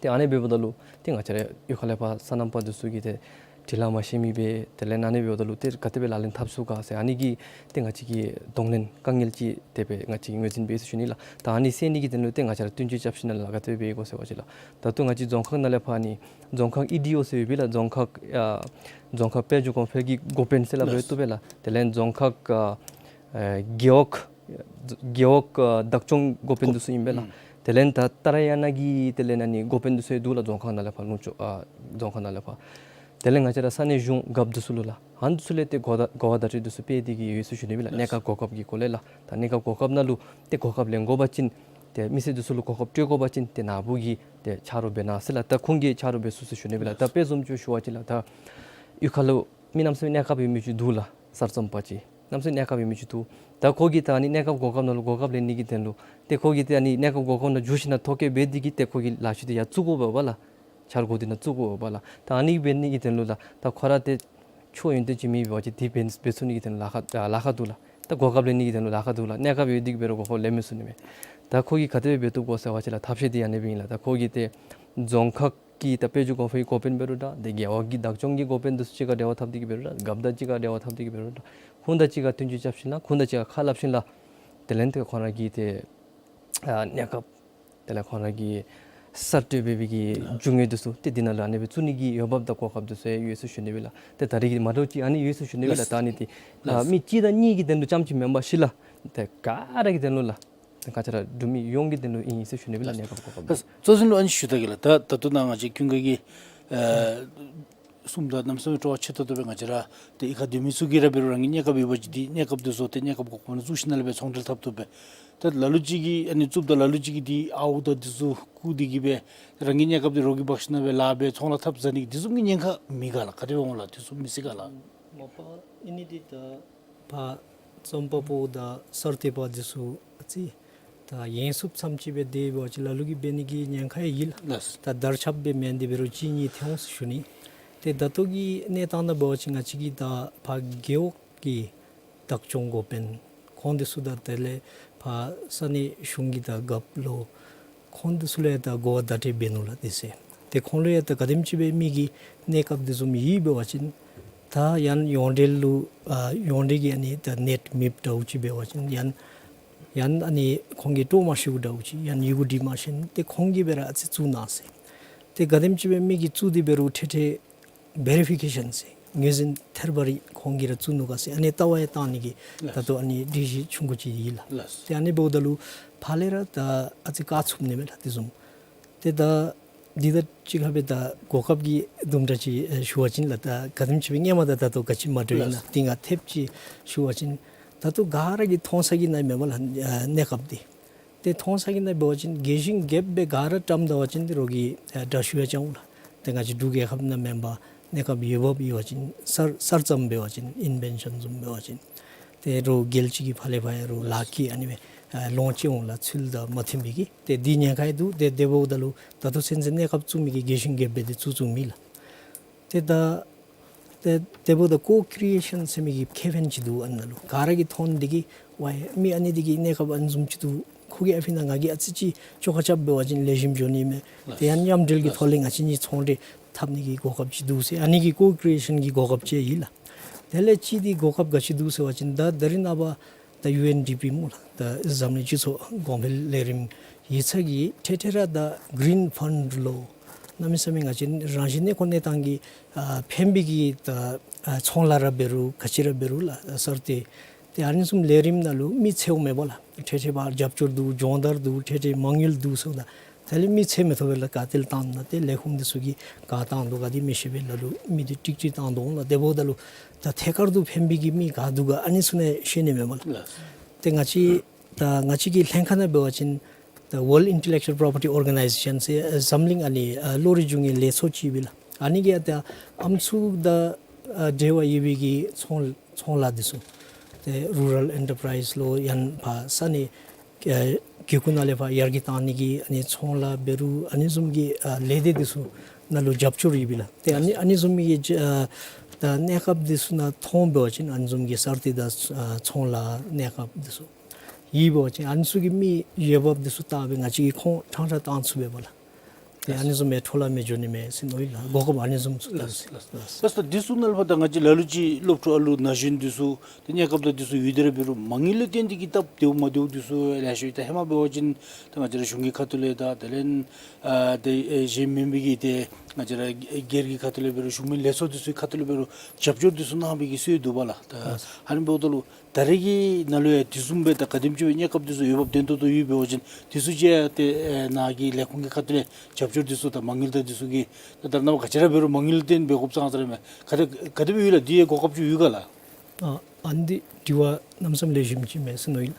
ཏེ་ཨ་ནི་འབདཝ་ད་ལུ་ཏེ་ང་བཅས་ར་གཡུས་ཁ་ལས་ཕར་སོ་ནམ་པ་འདི་ཚུ་གིས་ཏེ་འབྲི་ལྷག་མ་ཤེས་མི་སྦེ་དེ་ལས་ཨ་ནི་འབདཝ་ད་ལུ་ཏེ་ག་དེ་སྦེ་ལག་ལེན་འཐབ་ཚུགས་ག་ཟེར་ཨ་ནི་གི་ཏེ་ང་བཅས་ཀྱིས་གདོང་ལེན་དཀའ་ངལ་ཅིག་དེ་སྦེ་ང་བཅས་ངོས་འཛིན་འབད་ཡི་ཟེར་ཞུ་ནི་ལགས། ད་ཨ་ནི་སེལ་ནི་གི་དོན་ལུ་ཏེ་ང་བཅས་ར་བསྟུན་གྲོས་རྐྱབ་ཞིནམ་ལས་ག་དེ་སྦེ་འབད་དགོ་ཟེར་བ་ཅིན་ལགས། ད་ལྟོ་ང་བཅས་རྫོང་ཁག་ནང་ལས་ཕར་ཨ་ནི་རྫོང་ཁག་ཨི་ཌི་ཨོ་ཟེར་ཡོད་པས་ལགས། རྫོང་ཁག་ཨ་རྫོང་ཁག་དཔལ་འབྱོར་གོང་འཕེལ་གྱི་འགོ་དཔོན་ཟེར་སླབ་སྦེ་ལགས། བཏུབ་པས་ལགས། དེ་ལས་རྫོང་ཁག་ཨ་ཨེ་རྒེད་འོག་རྒེད་འོག་ཨ་བདག་སྐྱོང་འགོ་དཔོན་འདི་ཚུ་ཨིན་པས་ལགས། ཨུམ། དེ་ལས་ད་ཏཱ་ར་ཡ་ན་གི་དེ་ལས་ཨ་ནི་འགོ་དཔོན་འདི་ཚུ་འདུག་ལགས། རྫོང་ཁག་ནང་ལས་ཕར་ལུང་ཕྱོགས་ཨ་རྫོང་ཁག་ནང་ལས་ཕར། དེ་ལས་ང་བཅས་ར་ས་གནས་གཞུང་རྒཔོ་འདི་ཚུ་ལུ་ལགས། ཨ་ནི་འདི་ཚུ་ལས་ཏེ་གོ་བརྡ་གོ་བ་བརྡ་སྤྲོད་འདི་ཚུ་སྤེལ་ཏེ་གི་ཡོད་ཟེར་ཞུ་ནི་སྦེ་ལགས། གནས་སྐབས་གོ་སྐབས་ཀྱི་སྐོར་ལས་ལགས། ད་གནས་སྐབས་གོ་སྐབས་ནང་ལུ་ཏེ་གོ་སྐབས་ལེན་དགོ་པ་ཅིན་ཏེ་མི་སེར་འདི་ཚུ་ལུ་གོ་སྐབས་སྤྲོད་དགོ་པ་ཅིན་ཏེ་ནཱ་བུ་གིས་ཏེ་ཆ་རོགས་འབད་གནང་ཟེར་ལགས། ད་ཁོང་གིས་ཆ་རོགས་འབད་ཚུགས་ཟེར་ཞུ་ནི་སྦེ་ལགས། ད་དཔེ་བཟུམ་ཅིག་ཞུ་བ་ཅིན་ལགས། ད་གཡུས་ཁ་ལུ་མི་གནམ་མེད་ས་མེད་གནས་སྐབས་ཡོད་མི་ཅིག་འདུག་ལགས། གསར་རྩོམ་པ་ཅིག་གནམ་མེད་ས་མེད་གནས་སྐབས་ཡོད་མི་ཅིག་འདུག། ད་ཁོ་གིས་ད་ཨ་ནི་གནས་སྐབས་གོ་སྐབས་ནང་ལུ་གོ་སྐབས་ལེན་ནི་གི་དོན་ལུ་ཏེ་ཁོ་གིས་ཏེ་ཨ་ནི་གནས་སྐབས་གོ་སྐབས་ནང་འགྱོ་ཞིནམ་ལས་ཐོ་བཀོད་འབད་དེ་གིས་ཏེ་ཁོ་གི་ལཱ་ཤུལ་འདི་ཡར་བཙུགས་དགོ་པས་ལགས། འཆར་སྒོ་འདི་ནང་བཙུགས་དགོ་པས་ལགས། ད་ཨ་ནི་འབད་ནི་གི་དོན་ལུ་ལགས། ད་ཁོ་ར་ཏེ་ཆོས་ཡོན་ཏན་ཅིག་མེད་པ་ཅིན་འདི་འབད་འབད་ཚུགས་ནི་གི་དོན་ལུ་ལཱ་ཁག་ཨ་ལཱ་ཁག་འདུག་ལགས། ད་གོ་སྐབས་ལེན་ནི་གི་དོན་ལུ་ལཱ་ཁག་འདུག་ལགས། གནས་སྐབས་ཡོད་དེ་གིས་འབད་རུང་གོ་སྐབས་ལེན་མི་ཚུགས་ནི་མས། ད་ཁོ་གིས་ག་དེ་སྦེ་འབད་བཏུབ་དགོ་ཟེར་བ་ཅིན་ལགས། ཐབས་ཤེས་འདི་ཨ་ནི་སྦེ་ཨིན་ལགས། ད་ཁོ་གིས་ཏེ་རྫོང་ཁག་གི་ད་དཔལ་འབྱོར་གོང་འཕེལ་གྱི་འགོ་དཔོན་འབད་རུང་འདྲ། ཏེ་རྒེད་འོག་གི་བདག་སྐྱོང་གི་འགོ་དཔོན་འདི་ཚུ་གཅིག་ཁར་འབྲེལ་བ་འཐབ་སྟེ་གིས་འབད་རུང་འདྲ། རྒཔོ་དང་གཅིག་ཁར་འབྲེལ་བ་འཐབ་སྟེ་གིས་འབད་རུང་འདྲ། ཁོང་དང་གཅིག་ཁར་བསྟུན་གྲོས་རྐྱབ་ཞིནམ་ལས་ཁོང་དང་གཅིག་ཁར་ཁ་སླབ་ཞིནམ་ལས་དེ་ལས་ཏེ་ཁོང་ར་གིས་ཏེ་ཨ་གནས་སྐབས་དེ་ལས་ཁོང་ར་གི་གསར་གཏོད་འབད་བའི་གི་རྒྱུ་དངོས་འདི་ཚུ་ཏེ་འདི་ནང་ལུ་ཨ་ནི་སྦེ་བཙུགས་ནི་གི་འོས་འབབ་དང་གོ་སྐབས་འདི་ཚུ་ཡོད་ཟེར་ཞུ་ནི་སྦེ་ལགས། ཏེ་ད་རེས་ཀྱི་མ་འདྲཝ་ཅིག་ཨ་ནི་ཡོད་ཟེར་ཞུ་ནི་སྦེ་ལགས། ད་ཨ་ནི་འདི་ཨ་ལགས། མི་གཅིག་དང་གཉིས་ཀྱི་དོན་ལུ་རྐྱངམ་ཅིག་མེན་པར་ཤིག་ལགས། ཏེ་ག་ར་གི་དོན་ལུ་ལགས། ཏེ་ང་བཅས་ར་འབྲུག་མི་ཡོངས་ཀྱི་དོན་ལུ་ཨིན་ཟེར་ཞུ་ནི་སྦེ་ལགས། གནས་སྐབས་གོ་སྐབས་ལགས། གཙོ་ཆེན་ལུ་ཨ་ནི་ཞུ་ད་གེ་ལགས། ད་ད་ལྟོ་ནཱ་ང་བཅས་ཀུན་དགའ་གིས་ཨ་གསུངམ་ད་གནམ་མེད་ས་མེད་སྤྲོ་བ་ཆེ་ཏོག་ཏོ་སྦེ། ང་བཅས་ར་ཏེ་གཡུས་ཁར་སྡོད་མི་ཚུ་གིས་ར་འབད་རུང་རང་གི་གནས་སྐབས་ཡོད་པ་ཅིན་འདི་གནས་སྐབས་འདི་བཟོ་སྟེ་གནས་སྐབས་གོ་སྐབས་ནང་བཙུགས་ཞིནམ་ལས་སྦེ་ཚོང་འབྲེལ་འཐབ་བཏུབ་པས། ད་ལ་ལུ་ཅིག་གིས་ཨ་ནི་བཙུགསཔ་ད་ལ་ལུ་ཅིག་གིས་འདི་ཨརཝ་དང་འདི་ཚུ་བརྐུ་སྟེ་གིས་སྦེ་རང་གི་གནས་སྐབས་འདི་རོགས་ཀྱིས་འབག་ཞིནམ་ལས་སྦེ་ལཱ་འབད་ཚོང་ར་འཐབ་ཟ་ནི་འདི་བཟུམ་གྱི་ཉེན་ཁ་མེད་ག་ལགས། ག་དེ་སྦེ་འོང་ལགས། འདི་ཚུ་མི་སྲིད་ག་ལགས། མ་པ་ཨིན་ནི་འདི་ད་ཕར་རྩོམ་པ་པོ་དང་གསར་གཏོད་པ་འདི་ཚུ་ཨ་ཙི་ད་ཡོངས་སུ་ཚབ་ཅིག་སྦེ་སྡོད་པ་ཅིན་ལ་ལུ་གིས་འབད་ནི་གི་ཉེན་ཁ་ཡང་ཡོད་ལགས། ལགས། ད་དར་ཁྱབ་སྦེ་མེན་ཏེ་འབད་རུང་གཅིག་གཉིས་ཐོན་འོང་ཟེར་ཞུ་ནི། ཏེ་ད་ལྟོ་གི་གནས་སྟངས་ནང་འབད་བ་ཅིན་ང་བཅས་ཀྱི་ད་ཕར་རྒེད་འོག་གི་བདག་སྐྱོང་འགོ་དཔོན་ཁོང་འདི་ཚུ་དང་དེ་ལས་ཕར་ས་གནས་གཞུང་གི་ད་རྒཔོ་ལོ་ཁོང་འདི་ཚུ་ལུ་ཡང་ད་གོ་བ་བརྡ་སྤྲོད་འབད་ནུག་ལགས། དེ་ཚེ་ཏེ་ཁོང་ལུ་ཡང་ད་ག་དེམ་ཅིག་སྦེ་མི་གི་གནས་སྐབས་འདི་བཟུམ་ཡོད་འབད་བ་ཅིན་ད་ཡང་ཡོངས་འབྲེལ་ལུ་ཨ་ཡོངས་འབྲེལ་གྱི་ཨ་ནི་ད་ནེཊ་མེཔ་འདྲཝ་ཅིག་འབད་བ་ཅིན་ཡང་ཡང་ཨ་ནི་ཁོང་གིས་སྤྲོ་མ་ཤེས་འདྲཝ་ཅིག་ཡང་ཡི་གུ་འབྲི་མ་ཤེས་ཏེ་ཁོང་གིས་སྦེ་ར་ཨ་ཙི་བཙུགས་གནང་ཟེར། ཏེ་ག་དེམ་ཅིག་སྦེ་མི་གིས་བཙུགས་ཏེ་འབད་རུང་ཏེ་ཏེ་བེ་རི་ཕི་ཀེ་ཤཱན་ཟེར་ངོས་འཛིན་ཐེར་བ་རེ་ཁོང་གིས་ར་བཙུགས་ནུག་ག་ཟེར་ཨ་ནི་ལྟ་བ་ཡང་བཏང་ནི་གི་ལགས། ད་ལྟོ་ཨ་ནི་སྒྲིག་གཞི་ཆུང་ཀུ་ཅིག་ཡོད་ལགས། ལགས། ཏེ་ཨ་ནི་འབདཝ་ད་ལུ་ཕར་ལས་ར་ད་ཨ་ཙི་བཀག་ཚུགས་ནི་མས་ལགས། དེ་བཟུམ་ཏེ་ད་འདི་ད་ཅི་ག་སྦེ་ད་གོ་སྐབས་ཀྱི་དུམ་གྲ་ཅིག་ཨེ་ཞུ་བ་ཅིན་ལགས། ད་ག་དེམ་ཅིག་སྦེ་སྔོན་མ་དང་ད་ལྟོ་ག་ཅི་མ་འདྲཝ་ཨིན་ན། ལགས། འདི་ང་ཐེབས་ཅིག་ཞུ་བ་ཅིན་ད་ལྟོ་ག་ར་གིས་མཐོང་ས་གི་ནང་མེན་པ་ལགས། ཨ་གནས་སྐབས་འདི་ཏེ་མཐོང་ས་གི་ནང་འབད་བ་ཅིན་རྒྱལ་གཞུང་རྒཔོ་སྦེ་ག་ར་བཀྲམ་ད་བ་ཅིན་ཏེ་རོགས་ཀྱིས་ཨ་དྲག་ཤོས་ཡང་བྱུང་ལགས། ཏེ་ང་བཅས་འབྲུག་རྒྱལ་ཁབ་ནང་མེན་པར་གནས་སྐབས་ཡོད་འབད་ཡོད་པ་ཅིན་གསར་གསར་རྩོམ་འབད་བ་ཅིན་ཨིན་ཝེན་ཤཱན་བཟུམ་འབད་བ་ཅིན་ཏེ་རོགས་རྒྱལ་སྤྱི་གི་ཕར་ལས་ཕར་ཡང་རོགས་ལཱ་ཁག་ཨ་ནི་སྦེ་ཨ་ལོངས་སྤྱོད་འོང་ལགས། ཚུལ་དང་མ་མཐུན་པའི་གི་ཏེ་འདི་ཉེན་ཁ་ཡང་འདུག། ཏེ་དེ་འབདཝ་ད་ལུ་ད་ལྟོ་ཚུན་ཚོད་གནས་སྐབས་བཙུགས་མི་གིས་རྒྱལ་གཞུང་རྒཔོ་སྦེ་ཏེ་བཙུགས་བཙུགས་མི་ལགས། ཏེ་ད་ཏེ་དེ་འབདཝ་ད་ཀོ་ཀྲི་ཨེ་ཤཱན་ཟེར་མི་གི་ཁེ་ཕན་ཅིག་འདུག། ཨ་ནཱ་ལུ་ག་ར་གིས་མཐོང་སྟེ་གིས་ཝའི་མི་ཨ་ནི་འདི་གིས་གནས་སྐབས་ཨ་ནི་བཟུམ་ཅིག་འདུག། ཁོ་གིས་ཨ་ཕི་ནང་ང་གིས་ཨ་ཙི་ཅིག་བཅོ་ཁ་རྐྱབ་འབད་བ་ཅིན་ལེགས་ཤོམ་འགྱོ་ནི་མས། ལགས། ཏེ་ཡང་མཉམ་འབྲེལ་གྱི་ལགས། ཐོག་ལས་ང་བཅས་གཉིས་ཚོང་འབྲེལ་འཐབ་ནི་གི་གོ་སྐབས་ཅིག་འདུག་ཟེར་ཨ་ནི་གི་ཀོ་ཀྲི་ཨེ་ཤཱན་གྱི་གོ་སྐབས་ཅིག་ཡོད་ལགས། དེ་ལས་གཅིག་འདི་གོ་སྐབས་ག་ཅི་འདུག་ཟེར་བ་ཅིན་ད་ད་རེས་ནངས་པ་ད་ཡུ་ཨེན་ཌི་པི་སྨོ་ལགས། ད་འཛམ་གླིང་སྤྱི་ཚོགས་གོང་འཕེལ་ལས་རིམ་ཡིག་ཚང་གིས་ཏེ་ཏེ་ར་ད་གི་རིན་ཕཱན་ཌི་ལོ་གནམ་མེད་ས་མེད་ང་བཅས་རང་བཞིན་གནས་སྐོར་གནས་སྟངས་ཀྱི་ཨ་ཕན་པའི་གི་ད་ཨ་ཚོང་ལཱ་ར་འབད་རུང་ག་ཅི་ར་འབད་རུང་ལགས། གསར་གཏོད་ཏེ་ཨ་ནི་བཟུམ་ལས་རིམ་ནང་ལུ་མི་འཚོལཝ་མེན་པ་ལགས། ཏེ་ཏེ་ཕར་རྒྱབ་སྐྱོར་འདུག། སྦྱོང་བརྡར་འདུག། ཏེ་ཏེ་མ་དངུལ་འདུག་ཟེརཝ་ད་ དེ་ལས་མི་ཚད་མི་ཐོབ་པས་ལགས། ག་ཏེ་ལུ་བཏང་ན་ཏེ་ལས་ཁུངས་འདི་ཚུ་གིས་ག་བཏང་དོ་ག་དེ་མི་ཤེས་པས་ལགས། ལུ་མི་འདི་ཀྲིག་ཀྲི་བཏང་དོ་ལགས། དེ་འབདཝ་ད་ལུ་ད་ཐད་ཀར་དུ་ཕན་པའི་གི་མི་ག་འདུག་ག་ཨ་ནི་ཚུ་ནི་ཤེས་ནི་མས་སྨོ་ལགས། ལགས། ཏེ་ང་བཅས་ད་ང་བཅས་ཀྱི་ལྷན་ཁག་ནང་འབད་བ་ཅིན་ད་World Intellectual Property Organization ཟེར་འཛམ་གླིང་ཨ་ནི་ཨ་བློ་རིག་རྒྱུ་དངོས་ལས་ཚོགས་ཅིག་ཡོད་པས་ལགས། ཨ་ནི་གིས་ད་ཨམ་སྲུ་དང་ཨ་འབྲེལ་བ་ཡོད་པའི་གི་ཚོང་ཚོང་ལཱ་འདི་ཚུ་ཏེ་རུ་རཱལ་ཨེན་ཊར་པ་རའིཛ་ལོ་ཡང་ཕར་ས་གནས་ཨ་གི་ཁུངས་ནང་ལས་ཕར་ཡར་རྒྱས་བཏང་ནི་གི་ཨ་ནི་ཚོང་ལཱ་འབད་རུང་ཨ་ནི་བཟུམ་གྱི་ཨ་ལས་སྡེ་འདི་ཚུ་ནང་ལུ་རྒྱབ་སྐྱོར་ཡོད་པས་ལགས། ཏེ་ཨ་ནི་ཨ་ནི་བཟུམ་གྱི་ཨ་ད་གནས་སྐབས་འདི་ཚུ་ནང་མཐོང་འབད་བ་ཅིན་ཨ་ནི་བཟུམ་གྱི་གསར་གཏོད་དང་ཨ་ཚོང་ལཱ་གནས་སྐབས་འདི་ཚུ་ཡོད་པ་ཅིན་ཨ་ནི་ཚུ་གི་མི་འོས་འབབ་འདི་ཚུ་བལྟ་སྦེ་ང་བཅས་ཀྱིས་ཁོང་ཁྲང་ཁྲ་བཏང་ཚུགས་པས་སྨོ་ལགས། ཏེ་ཨ་ནི་བཟུམ་སྦེ་འཕྲོ་བརླག་མི་འགྱོ་ནི་མས་ཟེར་མནོ་ཡི་ལགས། གོ་སྐབས་ཨ་ནི་བཟུམ་ཚུ་བལྟ་ཟེར། ལགས། ལགས་སོ། འདི་ཚུ་ནང་ལུ་ཕར་ད་ང་བཅས་ལ་ལུ་ཅིག་སློབ་ཕྲུག་ཨ་ལུ་ན་གཞོན་འདི་ཚུ་ཏེ་གནས་སྐབས་དང་འདི་ཚུ་ཡོད་དེ་ར་འབད་རུང་མ་དངུལ་ལུ་བརྟེན་ཏེ་གིས་སྟབས་བདེཝ་མ་བདེཝ་འདི་ཚུ་ལེ་ཤ་ཡོད། ད་ཧེ་མ་འབད་བ་ཅིན་ད་ང་བཅས་ར་གཞུང་གི་ཁ་ཐུག་ལས་དང་དེ་ལས་ཨ་ཏེ་ཨེ་གཞན་མེན་པའི་གི་ཏེ་ང་བཅས་ར་སྒེར་གྱི་ཁ་ཐུག་ལས་འབད་རུང་གཞུང་མིན་ལས་ཚོགས་འདི་ཚུའི་ཁ་ཐུག་ལས་འབད་རུང་རྒྱབ་སྐྱོར་འདི་ཚུ་གནང་བའི་གི་སྲོལ་འདུག་པ་ལགས། ད་ལགས་སོ། ཨ་ནི་འབདཝ་ད་ལུ་ད་རེས་ཀྱི་ནང་ལུ་ཡང་དེ་བཟུམ་སྦེ་ད་ག་དེམ་ཅིག་སྦེ་གནས་སྐབས་འདི་ཚུ་འོས་འབབ་ལྡན་ཏོག་ཏོ་ཡོད་འབད་བ་ཅིན་དེ་ཚུ་ཅིག་ཡང་ཏེ་ཨེ་ནཱ་གི་ལས་ཁུངས་ཀྱི་ཁ་ཐུག་ལས་རྒྱབ་སྐྱོར་འདི་ཚུ་དང་མ་དངུལ་དང་འདི་ཚུ་གི་ད་ད་ནཱ་ག་ཅི་ར་འབད་རུང་མ་དངུལ་བརྟེན་སྦེ་དགོཔ་ཙང་ཙ་ར་མས། ག་དེ་ག་དེ་སྦེ་ཡོད་ལགས། འདི་ཡང་གོ་སྐབས་ཅིག་ཡོད་ག་ལགས། ཨ་ཨ་ནི་འདི་དྲི་བ་གནམ་མེད་ས་མེད་ལེགས་ཤོམ་ཅིག་མས་ཟེར་མནོ་ཡི་ལགས།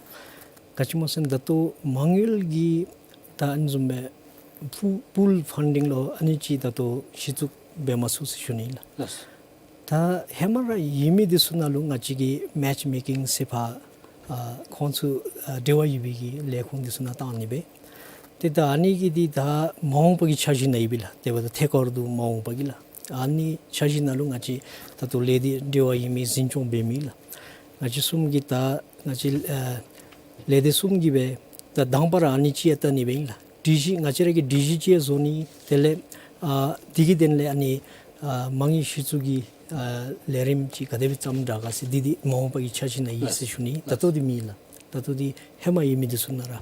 ག་ཅི་སྨོ་ཟེར་ན་ད་ལྟོ་མ་དངུལ་གྱི་ད་ཨ་ནི་བཟུམ་སྦེ་པུ་པུལ་ཕཱན་ཌིང་ལོ་ཨ་ནི་ཅིག་ད་ལྟོ་གཞི་བཙུགས་འབད་མ་ཚུགས་ཟེར་ཞུ་ནི་ལགས། ལགས། ད་ཧེ་མ་ར་ཡོད་མི་འདི་ཚུ་ནང་ལུ་ང་བཅས་ཀྱིས་མེཆ་མེ་ཀིང་ཟེར་ཕར་ཨ་ཁོང་ཚུ་ཨ་འབྲེལ་བ་ཡོད་པའི་གི་ལས་ཁུངས་འདི་ཚུ་ནང་བཏང་ནི་སྦེ། ཏེ་ད་ཨ་ནི་གི་འདི་ད་མ་འོངས་པ་གི་འཆར་གཞི་ནང་ཡོད་པས་ལགས། དེ་འབདཝ་ད་ཐད་ཀར་དུ་མ་འོངས་པ་གི་ལགས། ཨ་ནི་འཆར་གཞི་ནང་ལུ་ང་བཅས་ད་ལྟོ་ལས་སྡེ་འབྲེལ་བ་ཡོད་མི་འཛིན་སྐྱོང་འབད་མི་ལགས། ང་བཅས་གསུམ་གྱིས་ད་ང་བཅས་ཨ་ལས་སྡེ་གསུམ་གྱིས་སྦེ་ད་དང་པ་ར་ཨ་ནི་ཅིག་ཡང་བལྟ་ནི་སྦེ་ཨིན་ལགས། སྒྲིག་གཞི་ང་བཅས་ར་གི་སྒྲིག་གཞི་ཅིག་ཡང་བཟོ་ནི། དེ་ལས་ཨ་འདི་གི་དོན་ལས་ཨ་ནི་ཨ་མ་དངུལ་གཞི་བཙུགས་ཀྱི་ཨ་ལས་རིམ་ཅིག་ག་དེ་སྦེ་བརྩམ་དྲག་ག་ཟེར་འདི་འདི་མ་འོངས་པ་གི་འཆར་གཞི་ནང་ཡོད་ཟེར་ཞུ་ནི། ད་ལྟོ་འདི་མེད་ལགས། ད་ལྟོ་འདི་ཧེ་མ་ཡོད་མི་འདི་ཚུ་ནང་ར་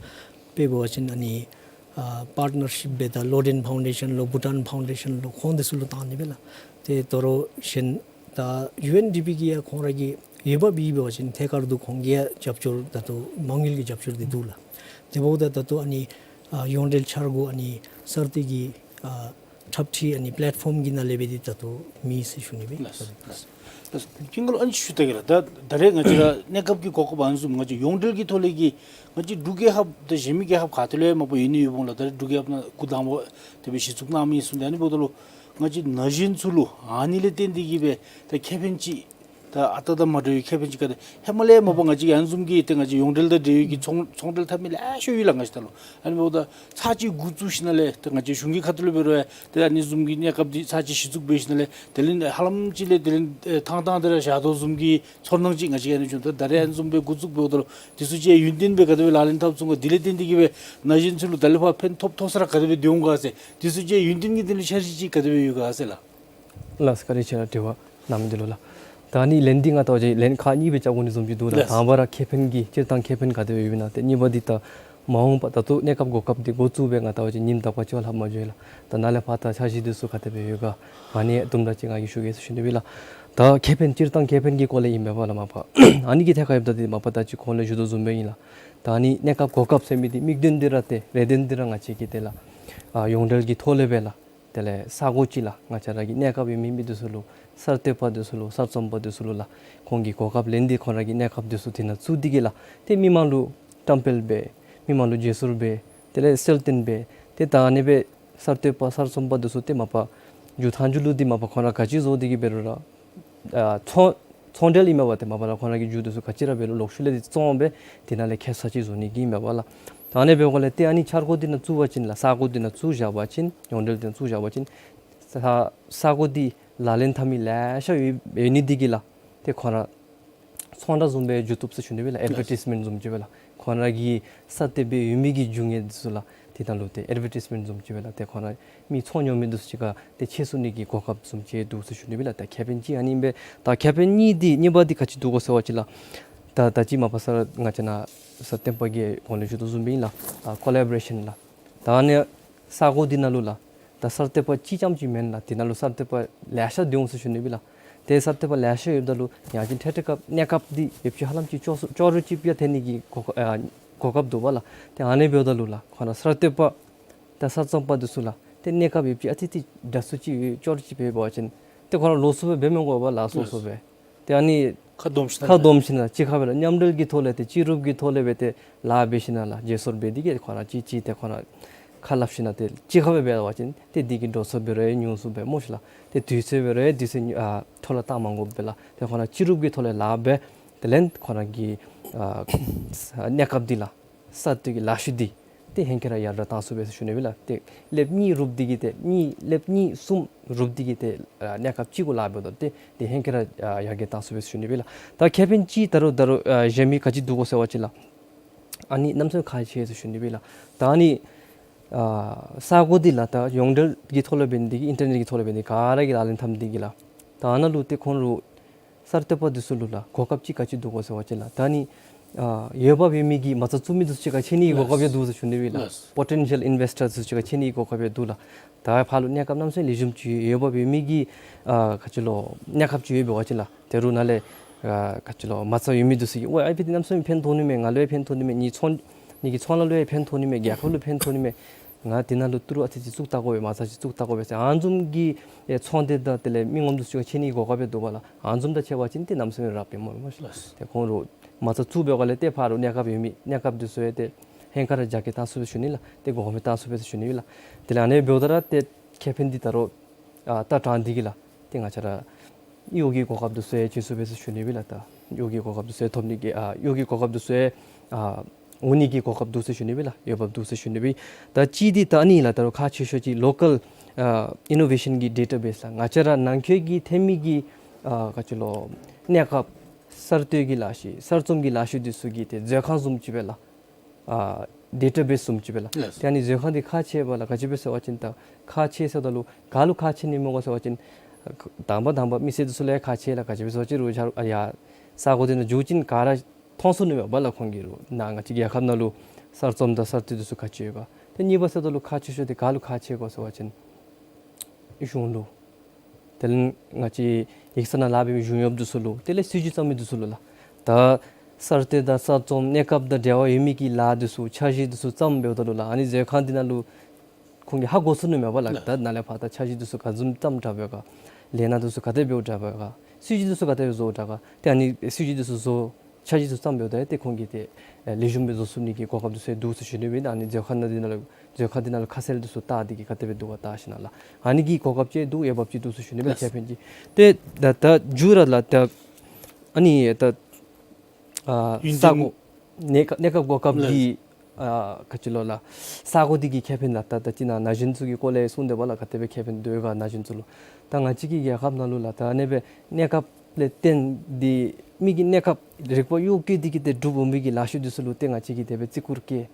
དཔེ་འབད་བ་ཅིན་ཨ་ནི་ཨ་པཱརཊ་ནར་ཤིཔ་སྦེ་ད་ལོ་ཌེན་ཕའུན་ཌེ་ཤཱན་ལོ་བྷུ་ཊཱན་ཕའུན་ཌེ་ཤཱན་ལོ་ཁོང་འདི་ཚུ་ལུ་བཏང་ནི་སྦེ་ལགས། ཏེ་དོ་རུང་གཞན་ད་ཡུ་ཨེན་ཌི་པི་གིས་ཡང་ཁོང་ར་གི་འོས་འབབ་ཡོད་འབད་བ་ཅིན་ཐད་ཀར་དུ་ཁོང་གིས་ཡང་རྒྱབ་སྐྱོར་ད་ལྟོ་མ་དངུལ་གྱི་རྒྱབ་སྐྱོར་འདི་འདུག་ལགས། དེ་འབདཝ་ད་ད་ལྟོ་ཨ་ནི་ཨ་ཡོངས་འབྲེལ་འཆར་སྒོ་ཨ་ནི་གསར་གཏོད་ཀྱི་ཨ་འཁྲབ་ཁྲིད་ཨ་ནི་པེ་ལེཊ་ཕོམ་གྱི་ནང་ལས་སྦེ་འདི་ད་ལྟོ་མེད་ཟེར་ཞུ་ནི་སྦེ། ལགས་སོ། ལགས་སོ། ལགས་སོ། ཀུན་དགའ་ལུ་ཨ་ནི་ཞུ་ད་གེ་ལགས། ད་ད་རེས་ང་བཅས་ར་གནས་སྐབས་ཀྱི་གོ་སྐབས་ཨ་ནི་བཟུམ་ང་བཅས་ཡོངས་འབྲེལ་གྱི་ཐོག་ལས་ཀྱི་ང་བཅས་འབྲུག་རྒྱལ་ཁབ་དང་གཞན་མི་རྒྱལ་ཁབ་ག་ཏེ་ལུ་ཡང་མ་པ་ཡོད་ནི་ཡོདཔ་འོང་ལགས། ད་རེས་འབྲུག་རྒྱལ་ཁབ་ནང་འགོ་དང་པ་དེ་སྦེ་གཞི་བཙུགས་གནང་མི་ཨིན་ཟེར་ཨ་ནི་འབདཝ་ད་ལུ་ང་བཅས་ན་གཞོན་ཚུ་ལུ་ཨ་ནི་ལས་བརྟེན་ཏེ་གིས་སྦེ་ད་ཁེ་ཕན་ཅིག་ད་ཨ་རྟག་དང་མ་འདྲ་བའི་ཁེ་ཕན་ཅིག་ག་དེ་ཧེ་མ་ལས་མ་པ་ང་བཅས་ཀྱིས་ཨ་ནི་བཟུམ་གྱི་ཏེ་ང་བཅས་ཡོངས་འབྲེལ་དང་འབྲེལ་བའི་གི་ཚོང་ཚོང་འབྲེལ་འཐབ་མི་ལེ་ཤ་ཡོད་ལགས། ང་བཅས་ད་ལུ་ཨ་ནི་འབདཝ་ད་ཚར་གཅིག་འགོ་བཙུགས་ཞིནམ་ལས་ཏེ་ང་བཅས་གཞུང་གི་ཁ་ཐུག་ལས་འབད་རུང་ཏེ་ཨ་ནི་བཟུམ་གྱི་གནས་སྐབས་འདི་ཚར་གཅིག་གཞི་བཙུགས་འབད་ཞིནམ་ལས་དེ་ལས་ཧ་ལམ་ཅིག་ལས་དེ་ལས་ཨེ་ཐང་ཐང་དེ་ར་བཞག་དོ་བཟུམ་གྱི་ཚོར་སྣང་ཅིག་ང་བཅས་ཨ་ནི་བྱུང་། ད་ད་རེས་ཨ་ནི་བཟུམ་སྦེ་འགོ་བཙུགས་འབདཝ་ད་ལུ་དེ་ཚུ་ཅིག་ཡུན་བརྟན་སྦེ་ག་དེ་སྦེ་ལག་ལེན་འཐབ་ཚུགས་ག། དེ་ལས་བརྟེན་ཏེ་གིས་སྦེ་ན་གཞོན་ཚུ་ལུ་ད་ལས་ཕར་ཕན་ཐོགས་ཐོགས་ས་ར་ག་དེ་སྦེ་སྡོད་འོང་ག་ཟེར། དེ་ཚུ་ཅིག་ཡུན་བརྟན་གྱི་དོན་ལུ་འཆར་གཞི་ཅིག་ག་དེ་སྦེ་ཡོད་ག་ཟེར་ལགས། ལགས་སོ། བཀའ་དྲིན་ཆེ་ལགས། དྲི་བ་གནང་མི་འདི་ལུ་ལགས། ད་ཨ་ནི་ལན་འདི་ང་བལྟ་བ་ཅིན་ལན་ཁག་གཉིས་སྦེ་རྐྱབ་དགོ་ནི་བཟུམ་ཅིག་འདུག་ལགས། ལགས། དང་པ་ར་ཁེ་ཕན་གྱི་སྤྱིར་བཏང་ཁེ་ཕན་ག་དེ་སྦེ་ཡོདཔ་ཨིན་ན། ཏེ་གཉིས་པ་འདི་ད་མ་འོངས་པ་ད་ལྟོ་གནས་སྐབས་གོ་སྐབས་འདི་འགོ་བཙུགས་སྦེ་ང་བལྟ་བ་ཅིན་ཉིནམ་དག་པ་ཅིག་ལྷགཔ་མ་བྱུང་ཡི་ལགས། ད་ནཱ་ལས་ཕར་ད་འཆར་གཞི་འདི་ཚུ་ག་དེ་སྦེ་ཡོད་ག་ཨ་ནི་དུམ་གྲ་ཅིག་ང་གིས་ཞུ་གེ་ཟེར་ཞུ་ནི་སྦེ་ལགས། ད་ཁེ་ཕན་སྤྱིར་བཏང་ཁེ་ཕན་གྱི་སྐོར་ལས་ཨིན་མས་པ་ལགས། མ་པ་ཨ་ནི་གི་ཐད་ཁར་ཡོདཔ་ད་འདི་མ་པ་ད་ཅི་གོང་ལས་ཞུ་དོ་བཟུམ་སྦེ་ཨིན་ལགས། ད་ཨ་ནི་གནས་སྐབས་གོ་སྐབས་ཟེར་མི་འདི་དམིགས་དོན་འདི་ར་ཏེ་རེ་འདུན་འདི་ར་ང་བཅས་ཀྱིས་ཏེ་ལགས་ཨ་ཡོངས་འབྲེལ་གྱི་ཐོག་ལས་སྦེ་ལགས། དེ་ལས་ས་གོ་ཅིག་ལགས་ང་བཅས་ར་གི་གནས་སྐབས་ཡོད་མི་མི་འདི་ཚུ་ལུ་གསར་གཏོད་པ་འདི་ཚུ་ལུ་གསར་རྩོམ་པ་འདི་ཚུ་ལུ་ལགས་ཁོང་གིས་གོ་སྐབས་ལེན་ཏེ་ཁོང་ར་གི་གནས་སྐབས་འདི་ཚུ་དེ་ནང་བཙུགས་ཏེ་གིས་ལགས་ཏེ་མི་མང་ལུ་བཀྲམ་སྤེལ་འབད་མི་མང་ལུ་བརྗེ་སོར་འབད་དེ་ལས་གསལ་སྟོན་འབད་ཏེ་ད་ཨ་ནི་སྦེ་གསར་གཏོད་པ་གསར་རྩོམ་པ་འདི་ཚུ་ཏེ་མ་པ་མཇུག་མཐའ་མཇུག་ལུ་འདི་མ་པ་ཁོང་ར་ག་ཅི་བཟོ་སྟེ་གིས་འབད་རུང་ར་ཨ་ཚོང་ཚོང་འབྲེལ་ཨིན་མས་པ། ཏེ་མ་པ་ར་ཁོང་ར་གི་རྒྱུ་འདི་ཚུ་ག་ཅི་ར་འབད་རུང་ལོག་ཤུལ་ལས་འདི་བཙོང་སྦེ་དེ་ནང་ལས་ཁེ་ས་ཅིག་བཟོ་ནི་གི་ཨིན་མས་པ་ལགས། ད་ཨ་ནི་འབདཝ་ལས་ཏེ་ཨ་ནི་འཆར་སྒོ་འདི་ནང་བཙུགས་པ་ཅིན་ལགས་ས་གོ་འདི་ནང་བཙུགས་བཞག་པ་ཅིན་ཡོངས་འབྲེལ་འདི་ནང་བཙུགས་བཞག་པ་ཅིན་ས་ས་གོ་འདི་ལག་ལེན་འཐབ་མི་ལེ་ཤ་ཡོད་ཡོད་ནི་འདི་གིས་ལགས་ཏེ་ཁོང་ར་ཚོང་འདྲ་བཟུམ་སྦེ་འགྱོ་བཏུབ་ཟེར་ཞུ་ནི་སྦེ་ལགས། ཨེཌ་བར་ཊའིཛ་མེནཊ་བཟུམ་ཅིག་སྦེ་ལགས། ཁོང་ར་གི་གསར་གཏོད་འབད་ཡོད་མི་གི་རྒྱུ་དངོས་འདི་ཚུ་ལགས་དེ་ནང་ལུ་ཏེ་ཨེཌ་བར་ཊའིཛ་མེནཊ་བཟུམ་ཅིག་སྦེ་ལགས་ཏེ་ཁོང་ར་མི་ཚོང་ཉོ་མི་འདི་ཚུ་གཅིག་ཁར་ཏེ་ཕྱད་ཚུགས་ནི་གི་གོ་སྐབས་བཟུམ་ཅིག་འདུག་ཟེར་ཞུ་ནི་སྦེ་ལགས། ད་ཁེ་ཕན་ཅིག་ཨ་ནི་ཨིན་པས། ད་ཁེ་ཕན་གཉིས་འདི་གཉིས་པ་འདི་ག་ཅི་འདུག་གོ་ཟེར་བ་ཅིན་ལགས་ད་ད་ཅི་མ་པ་ས་ར་ང་བཅས་ནཱ་ས་སྟོན་པ་གིས་གོང་ལས་ཞུ་དོ་བཟུམ་སྦེ་ཨིན་ལགས། ཨ་ཀོ་ལེ་བོ་རེ་ཤཱན་ལགས། ད་ཨ་ནི་ས་གོ་འདི་ནང་ལུ་ལགས་ད་གསར་གཏོད་པ་གཅིག་རྐྱངམ་ཅིག་མེན་ལགས། དེ་ནང་ལུ་གསར་གཏོད་པ་ལེ་ཤ་སྡོད་འོང་ཟེར་ཞུ་ནི་སྦེ་ལགས། ཏེ་གསར་གཏོད་པ་ལེ་ཤ་ཡོདཔ་ད་ལུ་ཡང་ཅིན་ཐད་ཐད་སྐབས་གནས་སྐབས་འདི་ཡོདཔ་ཅིག་ཧ་ལམ་ཅིག་ཅོག་ཅོག་རུ་ཅིག་སྦེ་ཐོན་ནི་གི་གོ་ཨ་གོ་སྐབས་འདུག་པ་ལགས། ཏེ་ཨ་ནི་འབདཝ་ད་ལུ་ལགས་ཁོང་ར་གསར་གཏོད་པ་ ད་གསར་རྩོམ་པ་འདི་ཚུ་ལགས་ཏེ་གནས་སྐབས་ཡོདཔ་ཅིག་ཨ་ཙི་ཙི་དྲག་སུ་ཅིག་ཡོད་ཅོག་ཅིག་འབད་བ་ཅིན་ཏེ་ཁོང་ར་ལོགས་སུ་སྦེ་འབད་མི་དགོ་པས་ལགས། སོ་སོ་སྦེ་ཏེ་ཨ་ནི་ཁ་སྡོམ་ཞིན་ན་ཁ་སྡོམ་ཞིན་ན་གཅིག་ཁར་སྦེ་ལགས་མཉམ་འབྲེལ་གྱི་ཐོག་ལས་ཏེ་སྤྱི་རུབ་ཀྱི་ཐོག་ལས་སྦེ་ཏེ་ལཱ་འབད་ཞིན་ན་ལགས་བརྗེ་སོར་འབད་དེ་གིས་ཁོང་ར་གཅིག་གཅིག་ཏེ་ཁོང་ར་ཁ་སླབ་ཞིན་ན་ཏེ་གཅིག་ཁར་སྦེ་འབད་བ་ཅིན་ཏེ་འདི་གི་འགྲོ་སོང་འབད་རུང་ཉུང་སུ་སྦེ་སྨོ་ཤེ་ལགས། ཏེ་དུས་ཚོད་འབད་རུང་དུས་ཚོད་ཨ་འཕྲོ་བརླག་བཏང་མ་དགོ་པས་ལགས། ཏེ་ཁོང་ར་སྤྱི་རུབ་ཀྱི་ཐོག་ལས་ལཱ་འབད་དེ་ལས་ཁོང་ར་གི་ཨ་གནས་སྐབས་འདི་ལགས་གསར་གཏོད་ཀྱི་ལཱ་ཤུལ་འདི་ཏེ་ཧེང་སྐལ་ར་ཡར་དྲག་བཏང་ཚུགས་པས་ཟེར་ཞུ་ནི་སྦེ་ལགས། ཏེ་ལེབ་གཉིས་རུབ་འདི་གིས་ཏེ་གཉིས་ལེབ་གཉིས་གསུམ་རུབ་འདི་གིས་ཏེ་ཨ་གནས་སྐབས་གཅིག་གུ་ལཱ་འབདཝ་ད་ཏེ་ཏེ་ཧེང་སྐལ་ར་ཨ་ཡར་རྒྱས་བཏང་ཚུགས་པས་ཟེར་ཞུ་ནི་སྦེ་ལགས། ད་ཁེ་ཕན་ཅིག་ད་རུང་ད་རུང་ཨ་གཞན་མི་ག་ཅི་འདུག་གོ་ཟེར་བ་ཅིན་ལགས་ཨ་ནི་གནམ་མེད་ས་མེད་ཁག་ཆེ་ཟེར་ཞུ་ནི་སྦེ་ལགས། ད་ཨ་ནི་ཨ་ས་གོ་འདི་ལགས་ད་ཡོངས་འབྲེལ་གྱི་ཐོག་ལས་འབད་ནི་འདི་གིས་ཨིན་ཊར་ནེཊ་ཀྱི་ཐོག་ལས་འབད་ནི་ག་ར་གིས་ལག་ལེན་འཐབ་ནི་འདི་གིས་ལགས། ད་ཨ་ནཱ་ལུ་ཏེ་ཁོང་ར་གསར་གཏོད་པ་འདི་ཚུ་ལུ་ལགས་གོ་སྐབས་ཅིག་ག་ཅི་འདུག་གོ་ཟེར་བ་ཅིན་ལགས་ད་ཨ་ནི་ཨ་འོས་འབབ་ཡོད་མི་གི་མ་རྩ་བཙུགས་མི་འདི་ཚུ་ཅིག་ཁར་ཕྱད་ནི་གི་གོ་སྐབས་ཡང་འདུག་ཟེར་ཞུ་ནི་སྦེ་ལགས། པོ་ཊེན་ཤལ་ཨིན་ཝེསི་ཊར་འདི་ཚུ་ཅིག་ཁར་ཕྱད་ནི་གི་གོ་སྐབས་ཡང་འདུག་ལགས། ད་ཕར་ལུ་གནས་སྐབས་གནམ་མེད་ས་མེད་ལེགས་ཤོམ་ཅིག་འོས་འབབ་ཡོད་མི་གི་ཨ་ག་ཅི་ལོ་གནས་སྐབས་ཅིག་ཡོདཔ་འབད་བ་ཅིན་ལགས་ཏེ་རུང་ནཱ་ལས་ཨ་ག་ཅི་ལོ་མ་རྩ་ཡོད་མི་འདི་ཚུ་གིས་ཝའི་ཨའི་པི་འདི་གནམ་མེད་ས་མེད་ཕན་ཐོགས་ནི་མས། ང་ལུ་ཡང་ཕན་ཐོགས་ནི་མས། ངེའི་ཚོང་ངེའི་གི་ཚོང་ལཱ་ལུ་ཡང་ཕན་ཐོགས་ནི་མས། རྒྱལ་ཁབ་ལུ་ཕན་ཐོགས་ནི་མས། ང་འདི་ནང་ལུ་ཏི་རུ་ཨ་ཙི་ཙི་བཙུགས་བལྟ་དགོ་པས། མ་རྩ་ཅིག་བཙུགས་བལྟ་དགོ་པས་ཟེར་ཨ་ནི་བཟུམ་གྱི་ཨེ་ཚོང་སྡེ་དང་དེ་ལས་མི་ངོམ་འདི་ཚུ་ཅིག་ཁར་ཕྱད་ནི་གི་གོ་སྐབས་ཡང་འདུག་པས་ལགས། ཨ་ནི་བཟུམ་དང་ཕྱད་པ་ཅིན་ཏེ་གནམ་མེད་ས་མེད་རབ་ཨིན་སྨོ་སྨོ་ཤེ་ལགས། ཏེ་ཁོང་ར་མ་རྩ་བཙུགས་པའི་སྒང་ལས་ཏེ་ཕར་རུང་གནས་སྐབས་ཡོད་མི་གནས་སྐབས་འདི་ཚུ་ཡང་ཏེ་ཧེང་སྐལ་ར་རྒྱ་སྐྱེད་བཏང་ཚུགས་པས་ཟེར་ཞུ་ནི་ལགས། ཏེ་གོ་མི་བཏང་ཚུགས་པས་ཟེར་ཞུ་ནི་སྦེ་ལགས། དེ་ལས་ཨ་ནི་འབདཝ་ད་ར་ཏེ་ཁེ་ཕན་འདི་ད་རུང་ཨ་ད་དྲག་འདི་གིས་ལགས་ཏེ་ང་བཅས་ར་གཡོག་གི་གོ་སྐབས་འདི་ཚུ་ཡང་བྱིན་ཚུགས་པས་ཟེར་ཞུ་ནི་སྦེ་ལགས། ད་གཡོག་གི་གོ་སྐབས་འདི་ཚུ་ཡང་ཐོབ་ནི་གི་ཨ་གཡོག་གི་གོ་སྐབས་འདི་ཚུ་ཡང་ཨ་འོང་ནི་གི་གོ་སྐབས་འདུག་ཟེར་ཞུ་ནི་སྦེ་ལགས། འོས་འབབ་འདུག་ཟེར་ཞུ་ནི་སྦེ། ད་གཅིག་འདི་ད་ཨ་ནི་ལགས་ད་རུང་ཁག་ཆེ་ཤོས་ཅིག་ལོ་ཀཱལ་ཨ་ཨི་ནོ་ཝེ་ཤཱན་གྱི་ཌེ་ཊ་བེསི་ལགས། ང་བཅས་ར་ནང་འཁོད་ཀྱི་ཐོན་མི་གི་ཨ་ག་ཅི་ལོ་གནས་སྐབས་གསར་གཏོད་ཀྱི་ལཱ་ཤུལ་གསར་རྩོམ་གྱི་ལཱ་ཤུལ་འདི་ཚུ་གི་ཏེ་མཛོད་ཁང་བཟུམ་ཅིག་སྦེ་ལགས། ཨ་ཌེ་ཊ་བེསི་བཟུམ་ཅིག་སྦེ་ལགས། ལགས། ཏེ་ཨ་ནི་མཛོད་ཁང་འདི་ཁག་ཆེ་བས་ལགས། ག་ཅི་སྦེ་ཟེར་བ་ཅིན་ད་ཁག་ཆེ་ཟེརཝ་ད་ལུ་ག་ལུ་ཁག་ཆེ་ནི་སྨོ་གོ་ཟེར་བ་ཅིན་དང་པ་དང་པ་མི་སེར་འདི་ཚུ་ལུ་ཡང་ཁག་ཆེ་ལགས། ག་ཅི་སྦེ་ཟེར་བ་ཅིན་རུང་ཆ་རུང་ཨ་ཡ་ས་གོ་འདི་ནང་འགྱོ་ཞིན་ག་ར་མཐོང་ཚུགས་ནི་མས་པ་ལགས། ཁོང་གིས་རུང་ནཱ་ང་བཅས་རྒྱལ་ཁབ་ནང་ལུ་གསར་རྩོམ་དང་གསར་གཏོད་འདི་ཚུ་ག་ཅི་ཡོད་ག། ཏེ་གཉིས་པ་ཟེརཝ་ད་ལུ་ཁག་ཆེ་ཤོས་འདི་ག་ལུ་ཁག་ཆེ་གོ་ཟེར་བ་ཅིན་གཞུང་ལུ། དེ་ལས་ང་བཅས་ཡིག་ཚང་ནང་ལཱ་འབད་མི་གཞུང་གཡོགཔ་འདི་ཚུ་ལུ། དེ་ལས་སྲིད་བྱུས་བརྩམ་མི་འདི་ཚུ་ལུ་ལགས། ད་གསར་གཏོད་དང་གསར་རྩོམ་གནས་སྐབས་དང་འབྲེལ་བ་ཡོད་མི་གི་ལཱ་འདི་ཚུ་འཆར་གཞི་འདི་ཚུ་བརྩམ་འབདཝ་ད་ལུ་ལགས། ཨ་ནི་མཛོད་ཁང་འདི་ནང་ལུ་ཁོང་གིས་ཧ་གོ་ཚུགས་ནི་མས་པ་ལགས། ལགས། ད་ནཱ་ལས་ཕར་ད་འཆར་གཞི་འདི་ཚུ་ག་བཟུམ་བརྩམ་དྲགས་པས་ག། ལས་སྣ་འདི་ཚུ་ག་དེ་འབདཝ་དྲགས་པས་ག། སྲིད་བྱུས་འདི་ཚུ་ག་དེ་བཟོ་དྲགས་ག། ཏེ་ཨ་ནི་སྲིད་བྱུས་འདི་ཚུ་བཟོ་འཆར་གཞི་ཚུ་བརྩམ་འབདཝ་ད་ཏེ་ཁོང་གིས་ཏེ་ཨེ་ལེགས་ཤོམ་སྦེ་བཟོ་ཚུགས་ནི་གི་གོ་སྐབས་འདི་ཚུ་འདུག་ཟེར་ཞུ་ནི་སྦེ། ཨ་ནི་མཛོད་ཁང་ནང་འདི་ནང་ལུ་མཛོད་ཁང་འདི་ནང་ལུ་ཁ་གསལ་འདི་ཚུ་བལྟ་སྟེ་གིས་ག་དེ་སྦེ་འདུག་ག་བལྟ་ཞིན་ན་ལགས། ཨ་ནི་གི་གོ་སྐབས་ཅིག་འདུག། འོས་འབབ་ཅིག་འདུག་ཟེར་ཞུ་ནི་སྦེ། ལགས། ཁེ་ཕན་ཅིག། ཏེ་ད་ད་མཇུག་ར་ལགས་ད་ཨ་ནི་ད་ཨ་ཡུན་ས་བརྟན་གོ་གནས་སྐབས་གནས་སྐབས་གོ་སྐབས། ལགས། འདི་ཨ་ག་ཅི་ལོ་ལགས། ས་གོ་འདི་གི་ཁེ་ཕན་ལགས། ད་ད་ཅི་ནཱ་ན་གཞོན་ཚུ་གི་སྐོར་ལས་གསུངས་དེས་པ་ལགས། ག་དེ་སྦེ་ཁེ་ཕན་འདུག་ག་ན་གཞོན་ཚུ་ལུ། ད་ང་བཅས་ཀྱི་རྒྱལ་ཁབ་ནང་ལུ་ལགས་ད་ཨ་ནེ་སྦེ་གནས་སྐབས་ལས་བརྟེན་ཏེ་མི་གི་གནས་སྐབས་རིག་པ་གཡོ་བཀོད་འདི་གིས་ཏེ་སྒྲུབ་འོང་མི་གི་ལཱ་ཤུལ་འདི་ཚུ་ལུ་ཏེ་ང་བཅས་ཀྱིས་དེ་སྦེ་བརྩི་བཀུར་བསྐྱེད།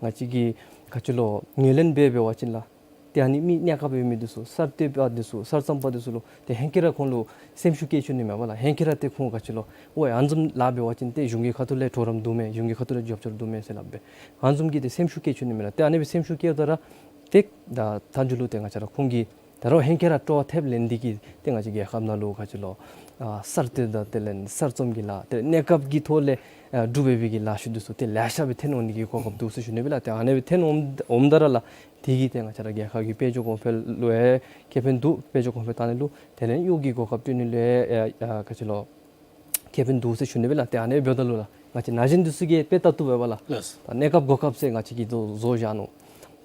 ང་བཅས་ཀྱིས་ག་ཅི་ལོ་ངོས་ལེན་འབད་འབད་བ་ཅིན་ལགས། ཏེ་ཨ་ནི་མི་གནས་སྐབས་ཡོད་མི་འདི་ཚུ་གསར་གཏོད་པ་འདི་ཚུ་གསར་རྩོམ་པ་འདི་ཚུ་ལུ་ཏེ་ཧེང་སྐལ་ར་ཁོང་ལུ་སེམས་ཤུགས་སྐྱེ་བཅུག་ནི་མས་པ་ལགས། ཧེང་སྐལ་ར་ཏེ་ཁོང་ག་ཅི་ལོ་ཝའི་ཨ་ནི་བཟུམ་ལཱ་འབད་བ་ཅིན་ཏེ་གཞུང་གི་ཁ་ཐུག་ལས་གྲོགས་རམ་འདུག་མས། གཞུང་གི་ཁ་ཐུག་ལས་རྒྱབ་སྐྱོར་འདུག་མས་ཟེར་སླབ་སྦེ་ཨ་ནི་བཟུམ་གྱི་ཏེ་སེམས་ཤུགས་སྐྱེ་བཅུག་ནི་མས་ལགས། ཏེ་ཨ་ནི་སྦེ་སེམས་ཤུགས་སྐྱེཝ་ད་ར་ཏེ་ད་མཐའ་མཇུག་ལུ་ཏེ་ང་བཅས་ར་ཁོང་གིས་ད་རུང་ཧེང་སྐལ་ར་སྤྲོ་བ་ཐེབས་ལེན་འདི་གིས་ཏེ་ང་བཅས་རྒྱལ་ཁབ་ནང་ལུ་ག་ཅི་ལོ་ཨ་གསར་གཏོད་དང་དེ་ལས་གསར་རྩོམ་གྱི་ལཱ་ཏེ་གནས་སྐབས་ཀྱི་ཐོག་ལས་ཨ་སྒྲུབ་འབད་བའི་གི་ལཱ་ཤུལ་འདི་ཚུ་ཏེ་ལེ་ཤ་སྦེ་ཐོན་འོང་ནི་གི་གོ་སྐབས་འདུག་ཟེར་ཞུ་ནི་སྦེ་ལགས། ཏེ་ཨ་ནེ་སྦེ་ཐོན་འོང་འོངམ་ད་ར་ལགས་དེ་གིས་ཏེ་ང་བཅས་ར་རྒྱལ་ཁབ་ཀྱི་དཔལ་འབྱོར་གོང་འཕེལ་ལུ་ཡང་ཁེ་ཕན་འདུག། དཔལ་འབྱོར་གོང་འཕེལ་བཏང་ནི་ལུ་དེ་ལས་གཡོག་གི་གོ་སྐབས་བཏོན་ནི་ལུ་ཡང་ཨ་ག་ཅི་ལོ་ཁེ་ཕན་འདུག་ཟེར་ཞུ་ནི་སྦེ་ལགས། ཏེ་ཨ་ནེ་འབདཝ་ད་ལུ་ལགས་ང་བཅས་ན་གཞོན་འདི་ཚུ་གིས་དཔེ་ལྟ་བཏུབ་པས་པ་ལགས། ལགས། ད་གནས་སྐབས་གོ་སྐབས་ཟེར་ང་བཅས་ཀྱིས་བཟོ་བཟོ་བཞག་ནུག།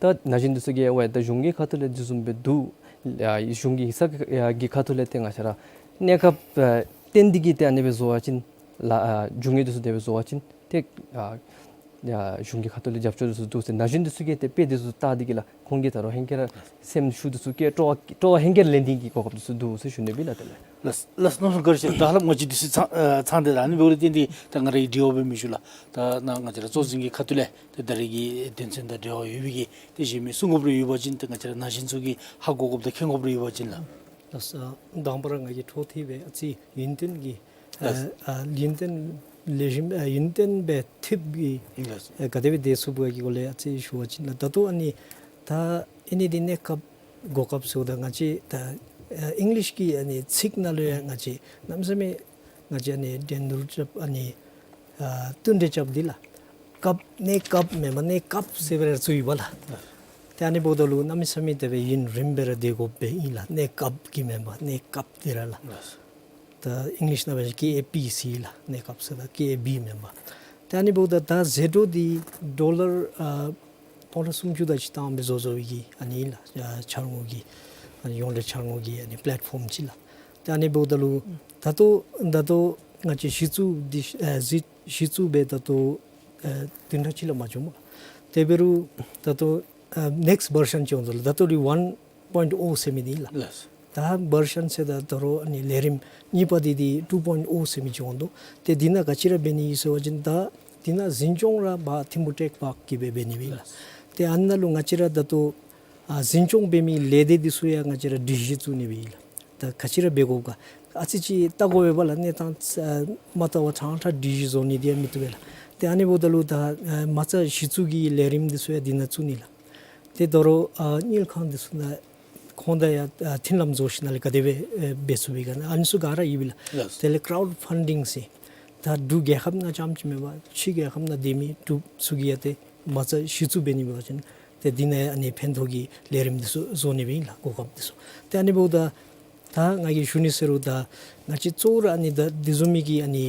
ད་ན་གཞོན་འདི་ཚུ་གིས་ཝའི་ད་གཞུང་གི་ཁ་ཐུག་ལས་འདི་བཟུམ་སྦེ་འདུག། ཨ་གཞུང་གི་ཡིག་ཚང་གི་ཁ་ཐུག་ལས་ཏེ་ང་བཅས་ར་གནས་སྐབས་ཨ་བརྟེན་འདི་གིས་ཏེ་ཨ་ནེ་སྦེ་བཟོ་བ་ཅིན་ལགས་ཨ་རྒྱུ་དངོས་འདི་ཚུ་དེ་སྦེ་བཟོ་བ་ཅིན་ཏེ་ཨ་ཡ་གཞུང་གི་ཁ་ཐུག་ལས་རྒྱབ་སྐྱོར་འདི་ཚུ་འདུག་ཟེར་ན་གཞོན་འདི་ཚུ་གིས་ཏེ་དཔེ་འདི་ཚུ་བལྟ་སྟེ་གིས་ལགས་ཁོང་གིས་ད་རུང་ཧེང་སྐལ་ར་སེམས་ཤུགས་འདི་ཚུ་བསྐྱེད་སྤྲོ་བ་སྤྲོ་བ་ཧེང་སྐལ་ལེན་ནི་གི་གོ་སྐབས་འདི་ཚུ་འདུག་ཟེར་ཞུ་ནི་སྦེ་ལགས། དེ་ལས་ལགས་ལགས་གནམ་མེད་ས་མེད་བཀའ་དྲིན་ཆེ། ད་ཧ་ལམ་ང་བཅས་འདི་ཚུ་ཚང་ཨ་ཚང་སྟེ་ད་ཨ་ནི་འབདཝ་ལས་བརྟེན་ཏེ་ད་ང་རའི་དྲི་བ་སྦེ་མི་ཞུ་ལགས། ད་ནཱ་ང་བཅས་ར་གཙོ་འཛིན་གྱི་ཁ་ཐུག་ལས་ཏེ་ད་རེས་ཀྱི་དོན་ཚན་དང་འབྲེལ་བ་ཡོད་པའི་གི་ཏེ་གཞན་མི་གསུང་དགོཔ་རེ་ཡོད་པ་ཅིན་ཏེ་ང་བཅས་ར་ན་གཞོན་ཚུ་གིས་ཧ་གོ་དགོཔ་དང་མཁྱེན་དགོཔ་རེ་ཡོད་པ་ཅིན་ལགས། ལགས་སོ། དང་པ་ར་ང་གིས་འཕྲོ་མཐུད་སྦེ་ཨ་ཙི་ཡུན་བརྟན་གྱི་ཨ་ལགས། ཨ་ཡུན་བརྟན་ལེགས་ཤོམ་ཨ་ཡུན་བརྟན་སྦེ་འཐབ་ཀྱི་ལགས། ཨ་ག་དེ་སྦེ་སྡོད་ཚུགས་པའི་གི་སྐོར་ལས་ཨ་ཙི་ཞུ་བ་ཅིན་ལགས། ད་ལྟོ་ཨ་ནི་ད་ཨ་ནི་འདི་གནས་སྐབས་གོ་སྐབས་ཟེརཝ་ད་ང་བཅས་ད་ཨ་ཨིང་ལིཤ་གི་ཨ་ནི་ཚིག་ནང་ལུ་ཡང་ང་བཅས་གནམ་མེད་ས་མེད་ང་བཅས་ཨ་ནི་འགྲན་བསྡུར་རྐྱབ་ཨ་ནི་ཨ་བསྟུན་གྲོས་རྐྱབ་འདི་ལགས་སྐབས་གནས་སྐབས་མེན་པར་གནས་སྐབས་ཟེར་སྦེ་ར་བཙུགས་ཡོད་པ་ལགས། ཏེ་ཨ་ནི་འབདཝ་ད་ལུ་གནམ་མེད་ས་མེད་དེ་སྦེ་ཡུན་རིངམོ་སྦེ་ར་སྡོད་དགོཔ་སྦེ་ཨིན་ལགས། གནས་སྐབས་ཀྱི་མེན་པར་གནས་སྐབས་འདི་ར་ལགས། ལགས། ད་ཨིང་ལིཤ་ནང་སྦེ་ཀེ་ཨེ་པི་སི་ལགས། གནས་སྐབས་ཟེརཝ་ད་ཀེ་ཨེ་པི་མེན་པར། ཏེ་ཨ་ནི་འབདཝ་ད་ད་ཟད་འགྲོ་འདི་ཌོ་ལར་ཨ་སྟོང་ཕྲག་སུམ་ཅུ་དེ་ཅིག་བཏང་སྦེ་བཟོ་བཟོ་བའི་གི་ཨ་ནི་ལགས། ཨ་འཆར་སྒོ་གི་ཨ་ནི་ཡོངས་འབྲེལ་འཆར་སྒོ་གི་ཨ་ནི་པ་ལེཊ་ཕོམ་ཅིག་ལགས། ཏེ་ཨ་ནི་འབདཝ་ད་ལུ་ད་ལྟོ་ད་ལྟོ་ང་བཅས་གཞི་བཙུགས་འདི་ཨ་གཞི་གཞི་བཙུགས་སྦེ་ད་ལྟོ་ཨ་བདུན་ཕྲག་གཅིག་ལས་མ་བྱུང་སྨོ་ལགས། དེ་འབད་རུང་ད་ལྟོ་ཨ་ནེཀསཊ་བར་ཤཱན་ཅིག་འོང་དོ་ལགས། ད་ལྟོ་འདི་ཝན་པོའིནཊ་ཨོ་ཟེར་མི་འདི་ལགས། ལགས། ད་བར་ཤཱན་ཟེརཝ་ད་ད་རུང་ཨ་ནི་ལས་རིམ་གཉིས་པ་འདི་འདི་ཊུ་པོའིནཊ་ཨོ་ཟེར་མི་ཅིག་འོང་དོ། ཏེ་འདི་ནང་ག་ཅི་ར་འབད་ནི་ཨིན་ཟེར་བ་ཅིན་ད་འདི་ནང་འཛིན་སྐྱོང་ར་འབག་ཐིམ་ཕུ་ཊེཀ་པཱརཀ་གིས་སྦེ་འབད་ནི་སྦེ་ལགས། ཏེ་ཨ་ནཱ་ལུ་ང་བཅས་ར་ད་ལྟོ་ཨ་འཛིན་སྐྱོང་འབད་མི་ལས་སྡེ་འདི་ཚུ་ཡང་ང་བཅས་ར་སྒྲིག་གཞི་བཙུགས་ནི་སྦེ་ཨིན་ལགས། ད་ག་ཅི་ར་འབད་དགོཔ་ག་ཨ་ཙི་ཅིག་བལྟ་དགོ་པས་ལགས། གནས་སྟངས་ཨ་མ་བལྟ་བར་ཕྲང་ཕྲང་སྒྲིག་གཞི་བཟོ་ནི་འདི་ཡང་མི་བཏུབ་པས་ལགས། ཏེ་ཨ་ནི་འབདཝ་ད་ལུ་ད་ཨ་མ་རྩ་གཞི་བཙུགས་ཀྱི་ལས་རིམ་འདི་ཚུ་ཡང་འདི་ནང་བཙུགས་ནི་ལགས། ཏེ་ད་རུང་ཨ་དངུལ་ཁང་འདི་ཚུ་ནང་ཁོང་དང་ཡང་ཨ་མཐུན་ལམ་བཟོ་ཞིནམ་ལས་ག་དེ་སྦེ་ཨེ་འབད་ཚུགས་པའི་ག་ཨ་ནི་ཚུ་ག་ར་ཡོད་པས་ལགས། ལགས། དེ་ལས་ཀྲའུཌ་ཕཱན་ཌིང་ཟེར་ད་འབྲུག་རྒྱལ་ཁབ་ནང་རྐྱངམ་ཅིག་མེན་པར་ཕྱི་རྒྱལ་ཁབ་ནང་སྡོད་མི་འབྲུགཔ་ཚུ་གིས་ཡང་ཏེ་མ་རྩ་གཞི་བཙུགས་འབད་ནི་འབད་བ་ཅིན་ཏེ་འདི་ནང་ཡང་ཨ་ནི་ཕན་ཐོགས་ཀྱི་ལས་རིམ་འདི་ཚུ་བཟོ་ནི་སྦེ་ཨིན་ལགས། གོ་སྐབས་འདི་ཚུ། ཏེ་ཨ་ནི་འབདཝ་ད་ད་ང་གིས་ཞུ་ནི་ཟེར་རུང་ད་ང་བཅས་གཙོ་བོ་ར་ཨ་ནི་ད་འདི་བཟུམ་མའི་གི་ཨ་ནི་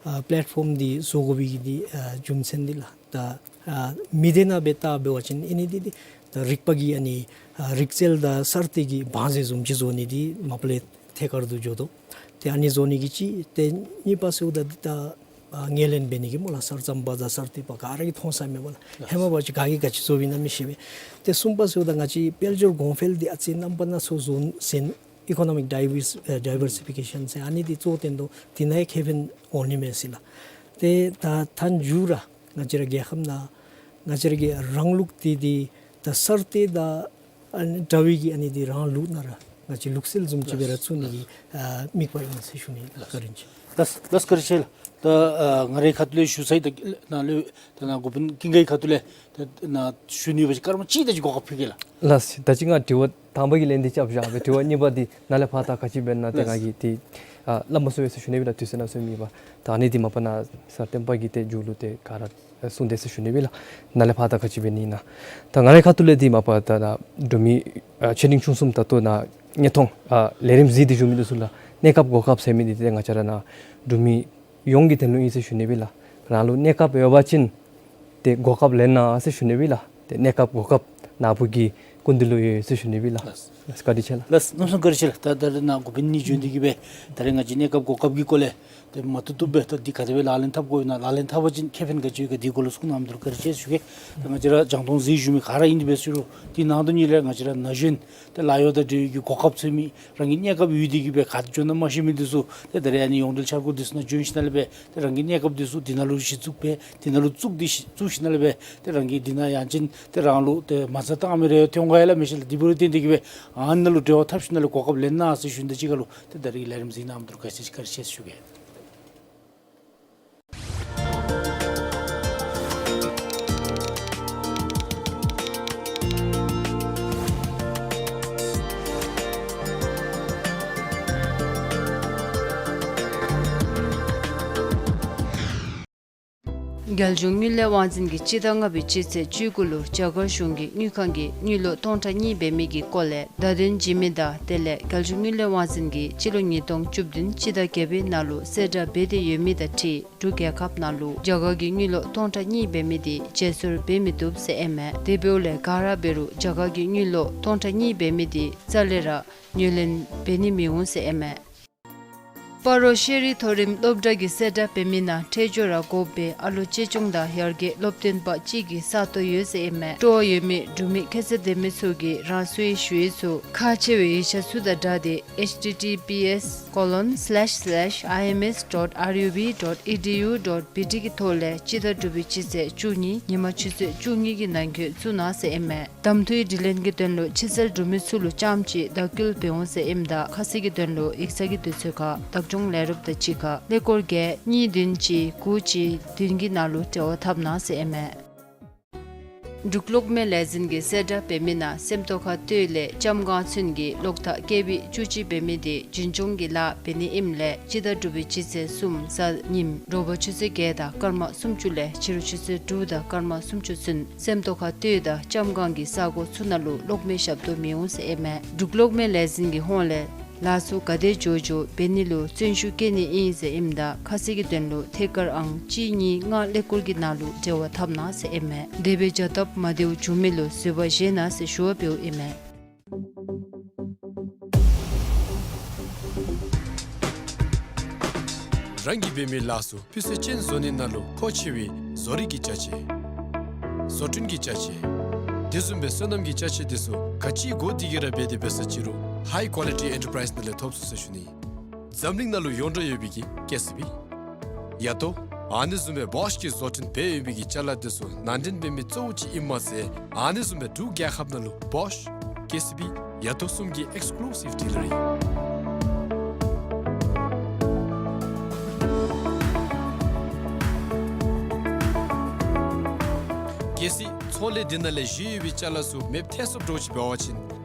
ཨ་པ་ལེཊ་ཕོམ་འདི་བཟོ་དགོ་པའི་གི་འདི་ཨ་རྒྱུ་མཚན་འདི་ལགས། ད་ཨ་མི་སྡེ་ནང་སྦེ་བལྟ་འབད་བ་ཅིན་ཨ་ནི་འདི་འདི་ད་རིག་པ་གི་ཨ་ནི་ཨ་རིག་རྩལ་དང་གསར་གཏོད་ཀྱི་བང་མཛོད་བཟུམ་ཅིག་བཟོ་ནི་འདི་མ་པ་ལས་ཐད་ཀར་དུ་འགྱོ་དོ། ཏེ་ཨ་ནི་བཟོ་ནི་གི་ཅིག། ཏེ་གཉིས་པ་ཟེརཝ་ད་འདི་ད་ཨ་ངོས་ལེན་འབད་ནི་གི་སྨོ་ལགས། གསར་རྩོམ་པ་དང་གསར་གཏོད་པ་ག་ར་གིས་མཐོང་ས་མེད་པ་ལགས། ཧེ་མ་འབད་བ་ཅིན་ག་གིས་ག་ཅི་བཟོ་བའི་ཨིན་ན་མི་ཤེས་པས། ཏེ་གསུམ་པ་ཟེརཝ་ད་ང་བཅས་དཔལ་འབྱོར་གོང་འཕེལ་འདི་ཨ་ཙི་རྣམ་པ་སྣ་ཚོགས་བཟོ་ཟེར་ཨི་ཀོ་ནོ་མིཀ་ཌའི་བར་ཨེ་ཌའི་བར་སི་ཕི་ཀེ་ཤཱན་ཟེར་ཨ་ནི་འདི་གཙོ་བོ་བཏོན་དོ། འདི་ནང་ཡང་ཁེ་ཕན་འོང་ནི་མས་ཟེར་ལགས། ཏེ་ད་མཐའ་མཇུག་ར་ང་བཅས་ར་རྒྱལ་ཁབ་ནང་ང་བཅས་ར་གི་རང་ལུགས་འདི་འདི་ད་གསར་གཏོད་དང་ཨ་ནི་འདྲ་བའི་གི་ཨ་ནི་འདི་རང་ལུགས་ནང་ར་ང་བཅས་ལུགས་སྲོལ་བཟུམ་ཅིག་སྦེ་ར་བཙུགས་ནི་གི་ཨ་དམིགས་པ་ཨིན་ཟེར་ཞུ་ནི་ལགས། བཀའ་དྲིན་ཆེ། ལགས་ལགས། བཀའ་དྲིན་ཆེ་ལགས། ད་ཨ་ང་རའི་ཁ་ཐུག་ལས་ཞུ་ས་ཡི་ད་ནཱ་ལུ་ད་ནཱ་འགོ་དཔོན་ཀུན་དགའི་ཁ་ཐུག་ལས་ད་ནཱ་ཞུ་ནི་འབད་བ་ཅིན་སྐར་མ་གཅིག་དེ་ཅིག་གོ་སྐབས་ཕུལ་གེ་ལགས། ལགས། ད་ཅི་ང་དྲི་བ་དང་པ་གི་ལན་འདི་རྐྱབ་བཞག་སྦེ་དྲི་བ་གཉིས་པ་འདི་ནཱ་ལས་ཕར་ད་ག་ཅི་འབད་ན་ཏེ་ང་གིས་ཏེ་ཨ་སླབ་མ་ཚུགས་པས་ཟེར་ཞུ་ནི་སྦེ་ལགས། དུས་ཚོད་ནང་སོང་མེད་པ། ད་ཨ་ནི་འདི་མ་པ་ནཱ་ས་སྟོན་པ་གིས་ཏེ་མཇུག་ལུ་ཏེ་ག་ར་གསུངས་དེས་ཟེར་ཞུ་ནི་སྦེ་ལགས། ནཱ་ལས་ཕར་ད་ག་ཅི་འབད་ནི་ཨིན་ན། ད་ང་རའི་ཁ་ཐུག་ལས་འདི་མ་པ་ད་ནཱ་འབྲུག་མི་ཨ་ཆེ་འབྲིང་ཆུང་གསུམ་ད་ལྟོ་ནཱ་ཉེ་མཐོང་ཨ་ལས་རིམ་གཟིགས་ཏེ་བཞུགས་མི་འདི་ཚུ་ལུ་གནས་སྐབས་གོ་སྐབས་ཟེར་མི་འདི་ཏེ་ང་བཅས་ར་ནཱ་འབྲུག་མི་ཡོངས་ཀྱི་དོན་ལུ་ཨིན་ཟེར་ཞུ་ནི་སྦེ་ལགས། རང་ལུ་གནས་སྐབས་ཡོད་པ་ཅིན་ཏེ་གོ་སྐབས་ལེན་གནང་ཟེར་ཞུ་ནི་སྦེ་ལགས། ཏེ་གནས་སྐབས་གོ་སྐབས་ནཱ་བུ་གི་སྐུ་མདུན་ལུ་ཡོད་ཟེར་ཞུ་ནི་སྦེ་ལགས། ལགས། བཀའ་དྲིན་ཆེ་ལགས། ལགས། གནམ་མེད་ས་མེད་བཀའ་དྲིན་ཆེ་ལགས། ད་ད་རེས་ནཱ་འགོ་དཔོན་གཉིས་བྱོན་ཏེ་གིས་སྦེ་ད་རེས་ང་བཅས་གནས་སྐབས་གོ་སྐབས་ཀྱི་སྐོར་ལས་ཏེ་མ་བཏུབ་བཏུབ་སྦེ་ད་འདི་ག་དེ་སྦེ་ལག་ལེན་འཐབ་དགོ་ཨིན་ན་ལག་ལེན་འཐབ་པ་ཅིན་ཁེ་ཕན་ག་ཅི་ཡོད་ག་འདི་སྐོར་ལས་གསུང་གནང་མི་འདི་ལུ་བཀའ་དྲིན་ཆེ་ཟེར་ཞུ་གེ། ད་ང་བཅས་ར་རྒྱང་མཐོང་གཟིགས་བཞུགས་མི་ག་ར་ཨིན་ཏེ་འབད་ཟེར་རུང་འདི་ནང་དོན་ཉིད་ལས་ང་བཅས་ར་ན་གཞོན་ཏེ་ལཱ་གཡོག་དང་འབྲེལ་བའི་གི་གོ་སྐབས་འཚོལ་མི་རང་གི་གནས་སྐབས་ཡོད་དེ་གིས་སྦེ་ག་ཏེ་འགྱོ་ན་མ་ཤེས་མི་འདི་ཚུ་ཏེ་ད་རེས་ཨ་ནི་ཡོངས་འབྲེལ་འཆར་སྒོ་འདི་ཚུ་ནང་བྱོན་ཞིནམ་ལས་སྦེ་ཏེ་རང་གི་གནས་སྐབས་འདི་ཚུ་འདི་ནང་ལུ་གཞི་བཙུགས་འབད་འདི་ནང་ལུ་བཙུགས་ཏེ་གཞི་བཙུགས་ཞིནམ་ལས་སྦེ་ཏེ་རང་གི་འདི་ནང་ཡང་ཅིན་ཏེ་རང་ལུ་ཏེ་མ་རྩ་བཏང་མི་རེ་ཐོན་ག་ཡ་ལ་མི་ཤེས་ལགས། འདི་འབད་རུང་ཏེ་འདི་གིས་སྦེ་ཨ་ནཱ་ལུ་འབྲེལ་བ་འཐབ་ཞིནམ་ལས་གོ་སྐབས་ལེན་གནང་ཟེར་ཞུ་ནི་དང་གཅིག་ཁར་ལུ་ཏེ་ད་རེས་ལས་རིམ་གཟིགས་གནང་མི་འདི་ལུ་བཀའ་དྲིན་ཆེ་བཀའ་དྲིན་ཆེ་ཟེར་ཞུ་གེ། རྒྱལ་གཞུང་དངུལ་ལས་དབང་འཛིན་གྱིས་སྤྱི་ཟླ་ལྔ་པའི་སྤྱི་ཚེས་བཅུ་དགུ་ལུ་རྒྱ་གར་གཞུང་གི་དངུལ་ཁང་གི་དངུལ་ལོག་སྟོང་ཕྲག་གཉིས་འབད་མི་གི་སྐོར་ལས་བརྡ་དོན་བྱིན་མི་དང་དེ་ལས་རྒྱལ་གཞུང་དངུལ་ལས་དབང་འཛིན་གྱིས་སྤྱི་ལོ་ཉིས་སྟོང་བཅུ་བདུན་སྤྱི་ཟླ་བརྒྱད་པའི་ནང་ལུ་གསལ་བསྒྲགས་འབད་དེ་ཡོད་མི་དང་འཁྲིལ་འབྲུག་རྒྱལ་ཁབ་ནང་ལུ་རྒྱ་གར་གྱི་དངུལ་ལོག་སྟོང་ཕྲག་གཉིས་འབད་མི་འདི་བརྗེ་སོར་འབད་མི་བཏུབ་ཟེར་ཨིན་མས། དེ་འབདཝ་ལས་ག་ར་འབད་རུང་རྒྱ་གར་གྱི་དངུལ་ལོག་སྟོང་ཕྲག་གཉིས་འབད་མི་འདི་རྩ་ལས་ར་ངོས་ལེན་འབད་ནི་མི་འོང་ཟེར་ཨིན་མས། སྤ་རོ་ཤེས་རིག་མཐོ་རིམ་སློབ་གྲྭ་གི་གསལ་བསྒྲགས་འབད་མི་ནང་འཕྲལ་མགྱོགས་ར་དགོ་པའི་ཨ་ལོ་གཅེས་སྐྱོང་དང་ཡར་རྒྱས་སློབ་སྟོན་པ་གཅིག་གི་ས་སྟོང་ཡོད་ཟེར་ཨིན་མས། སྤྲོ་བ་ཡོད་མི་འབྲུག་མི་ཁྱད་ཚད་ལྡན་མི་ཚུ་གིས་རང་སོའི་ཞུ་ཡིག་ཚུ་ཁག་ཆེ་བའི་ཡིག་ཆ་ཚུ་དང་སྦྲགས་ཏེ་ཨེཆ་ཊི་ཊི་པི་ཨེསི་ཀོ་ལོན་སི་ལེཤ་སི་ལེཤ་ཨའི་ཨེམ་ཨེསི་ཌོཊ་ཨར་ཡུ་བི་ཌོཊ་ཨི་ཌི་ཡུ་ཌོཊ་བི་ཊི་གི་ཐོག་ལས་སྤྱི་ཟླ་དྲུག་པའི་སྤྱི་ཚེས་བཅུ་གཉིས་ཉིན་མ་ཆུ་ཚོད་བཅུ་གཉིས་ཀྱི་ནང་འཁོད་བཙུགས་གནང་ཟེར་ཨིན་མས། གདམ་འཐུའི་དྲི་ལན་གྱི་དོན་ལུ་ཕྱི་གསལ་འབྲུག་མི་ཚུ་ལུ་རྐྱངམ་གཅིག་བརྡ་བསྐུལ་འབད་འོང་ཟེར་ཨིནམ་ད་ཁ་གསལ་གྱི་དོན་ལུ་ཡིག་ཚང་གི་དུས་ཚོད་ཁར་བདག་སྐྱོང་ལས་རོགསཔ་དང་གཅིག་ཁར་ཀླད་ཀོར་བརྒྱད་གཉིས་བདུན་གཅིག་དགུ་གཅིག་བདུན་གྱི་ནང་ལུ་འབྲེལ་བ་འཐབ་གནང་ཟེར་ཨིན་མས། འབྲུག་གློག་མེ་ལས་འཛིན་གྱིས་གསལ་བསྒྲགས་འབད་མི་ནང་སེམས་རྟོགས་ཁ་སྟོད་ལས་ལྕམ་སྒང་ཚུན་གྱི་གློག་ཐག་ཀེ་བི་བཅུ་གཅིག་འབད་མི་དེ་རྒྱུན་སྐྱོང་གི་ལཱ་འབད་ནི་ཨིནམ་ལས་སྤྱི་ཟླ་དྲུག་པའི་སྤྱི་ཚེས་གསུམ་གཟའ་ཉིམ་དྲོ་པ་ཆུ་ཚོད་བརྒྱད་དང་སྐར་མ་སུམ་ཅུ་ལས་ཕྱི་རུ་ཆུ་ཚོད་དྲུག་དང་སྐར་མ་སུམ་ཅུ་ཚུན་སེམས་རྟོགས་ཁ་སྟོད་དང་ལྕམ་སྒང་གི་ས་གོ་ཚུ་ནང་ལུ་གློག་མེ་ཞབས་ཏོག་མི་འོང་ཟེར་ཨིན་མས། འབྲུག་གློག་མེ་ལས་འཛིན་གྱི་ཧོངས་ལས་ལཱ་ཚུ་ག་དེ་མགྱོགས་མགྱོགས་འབད་ནི་ལུ་བརྩོན་ཤུགས་བསྐྱེད་ནི་ཨིན་ཟེར་ཨིནམ་ད་ཁ་གསལ་གྱི་དོན་ལུ་ཐད་ཀར་ཨང་གཅིག་གཉིས་ལྔ་ཀླད་ཀོར་གྱི་ནང་ལུ་འབྲེལ་བ་འཐབ་གནང་ཟེར་ཨིན་མས། དེ་སྦེ་བྱ་སྟབས་མ་བདེཝ་བྱུང་མི་ལུ་བཟོད་པ་བཞེས་གནང་ཟེར་ཞུ་བ་འབདཝ་ཨིན་མས། རང་གིས་འབད་མི་ལཱ་ཚུ་སྤུས་ཚད་ཅན་བཟོ་ནི་ནང་ལུ་མཁོ་ཆེ་བའི་བཟོ་རིག་གི་ཅ་ཆས། བཟོ་སྐྲུན་གྱི་ཅ་ཆས། དེ་བཟུམ་སྦེ་སོ་ནམ་གྱི་ཅ་ཆས་དེ་ཚུ་ག་ཅི་དགོ་དེ་གི་ར་འབད་དེ་འབད་ས་ཅི་རུང་ཧའི་ཀོ་ལི་ཊི་ཨེན་ཊར་པ་རའིཛ་ནང་ལས་ཐོབ་ཚུགས་ཟེར་ཞུ་ནི། འཛམ་གླིང་ནང་ལུ་ཡོངས་གྲགས་ཡོད་པའི་གི་ཀེ་སི་བི། ཡ་ཏོ། ཨ་ནི་བཟུམ་སྦེ་བོཤ་གིས་བཟོ་སྐྲུན་འབད་ཡོད་པའི་གི་ཅ་ལ་དེ་ཚུ་ནང་འདྲེན་འབད་མི་གཙོ་བོ་ཅིག་ཨིནམ་མ་ཚད་ཨ་ནི་བཟུམ་སྦེ་འབྲུག་རྒྱལ་ཁབ་ནང་ལུ་བོཤ། ཀེ་སི་བི། ཡ་ཏོ་གསུམ་གྱི་ཨེགསི་ཀུ་ལུ་སིབ་ཌི་ལར་ཨིན། གལ་སྲིད་ཚོང་ལས་འདི་ནང་ལས་བཞེས་ཡོད་པའི་ཅ་ལ་ཚུ་མེདཔ་ཐལ་སོཔ་འདྲཝ་ཅིག་འབད་བ་ཅིན་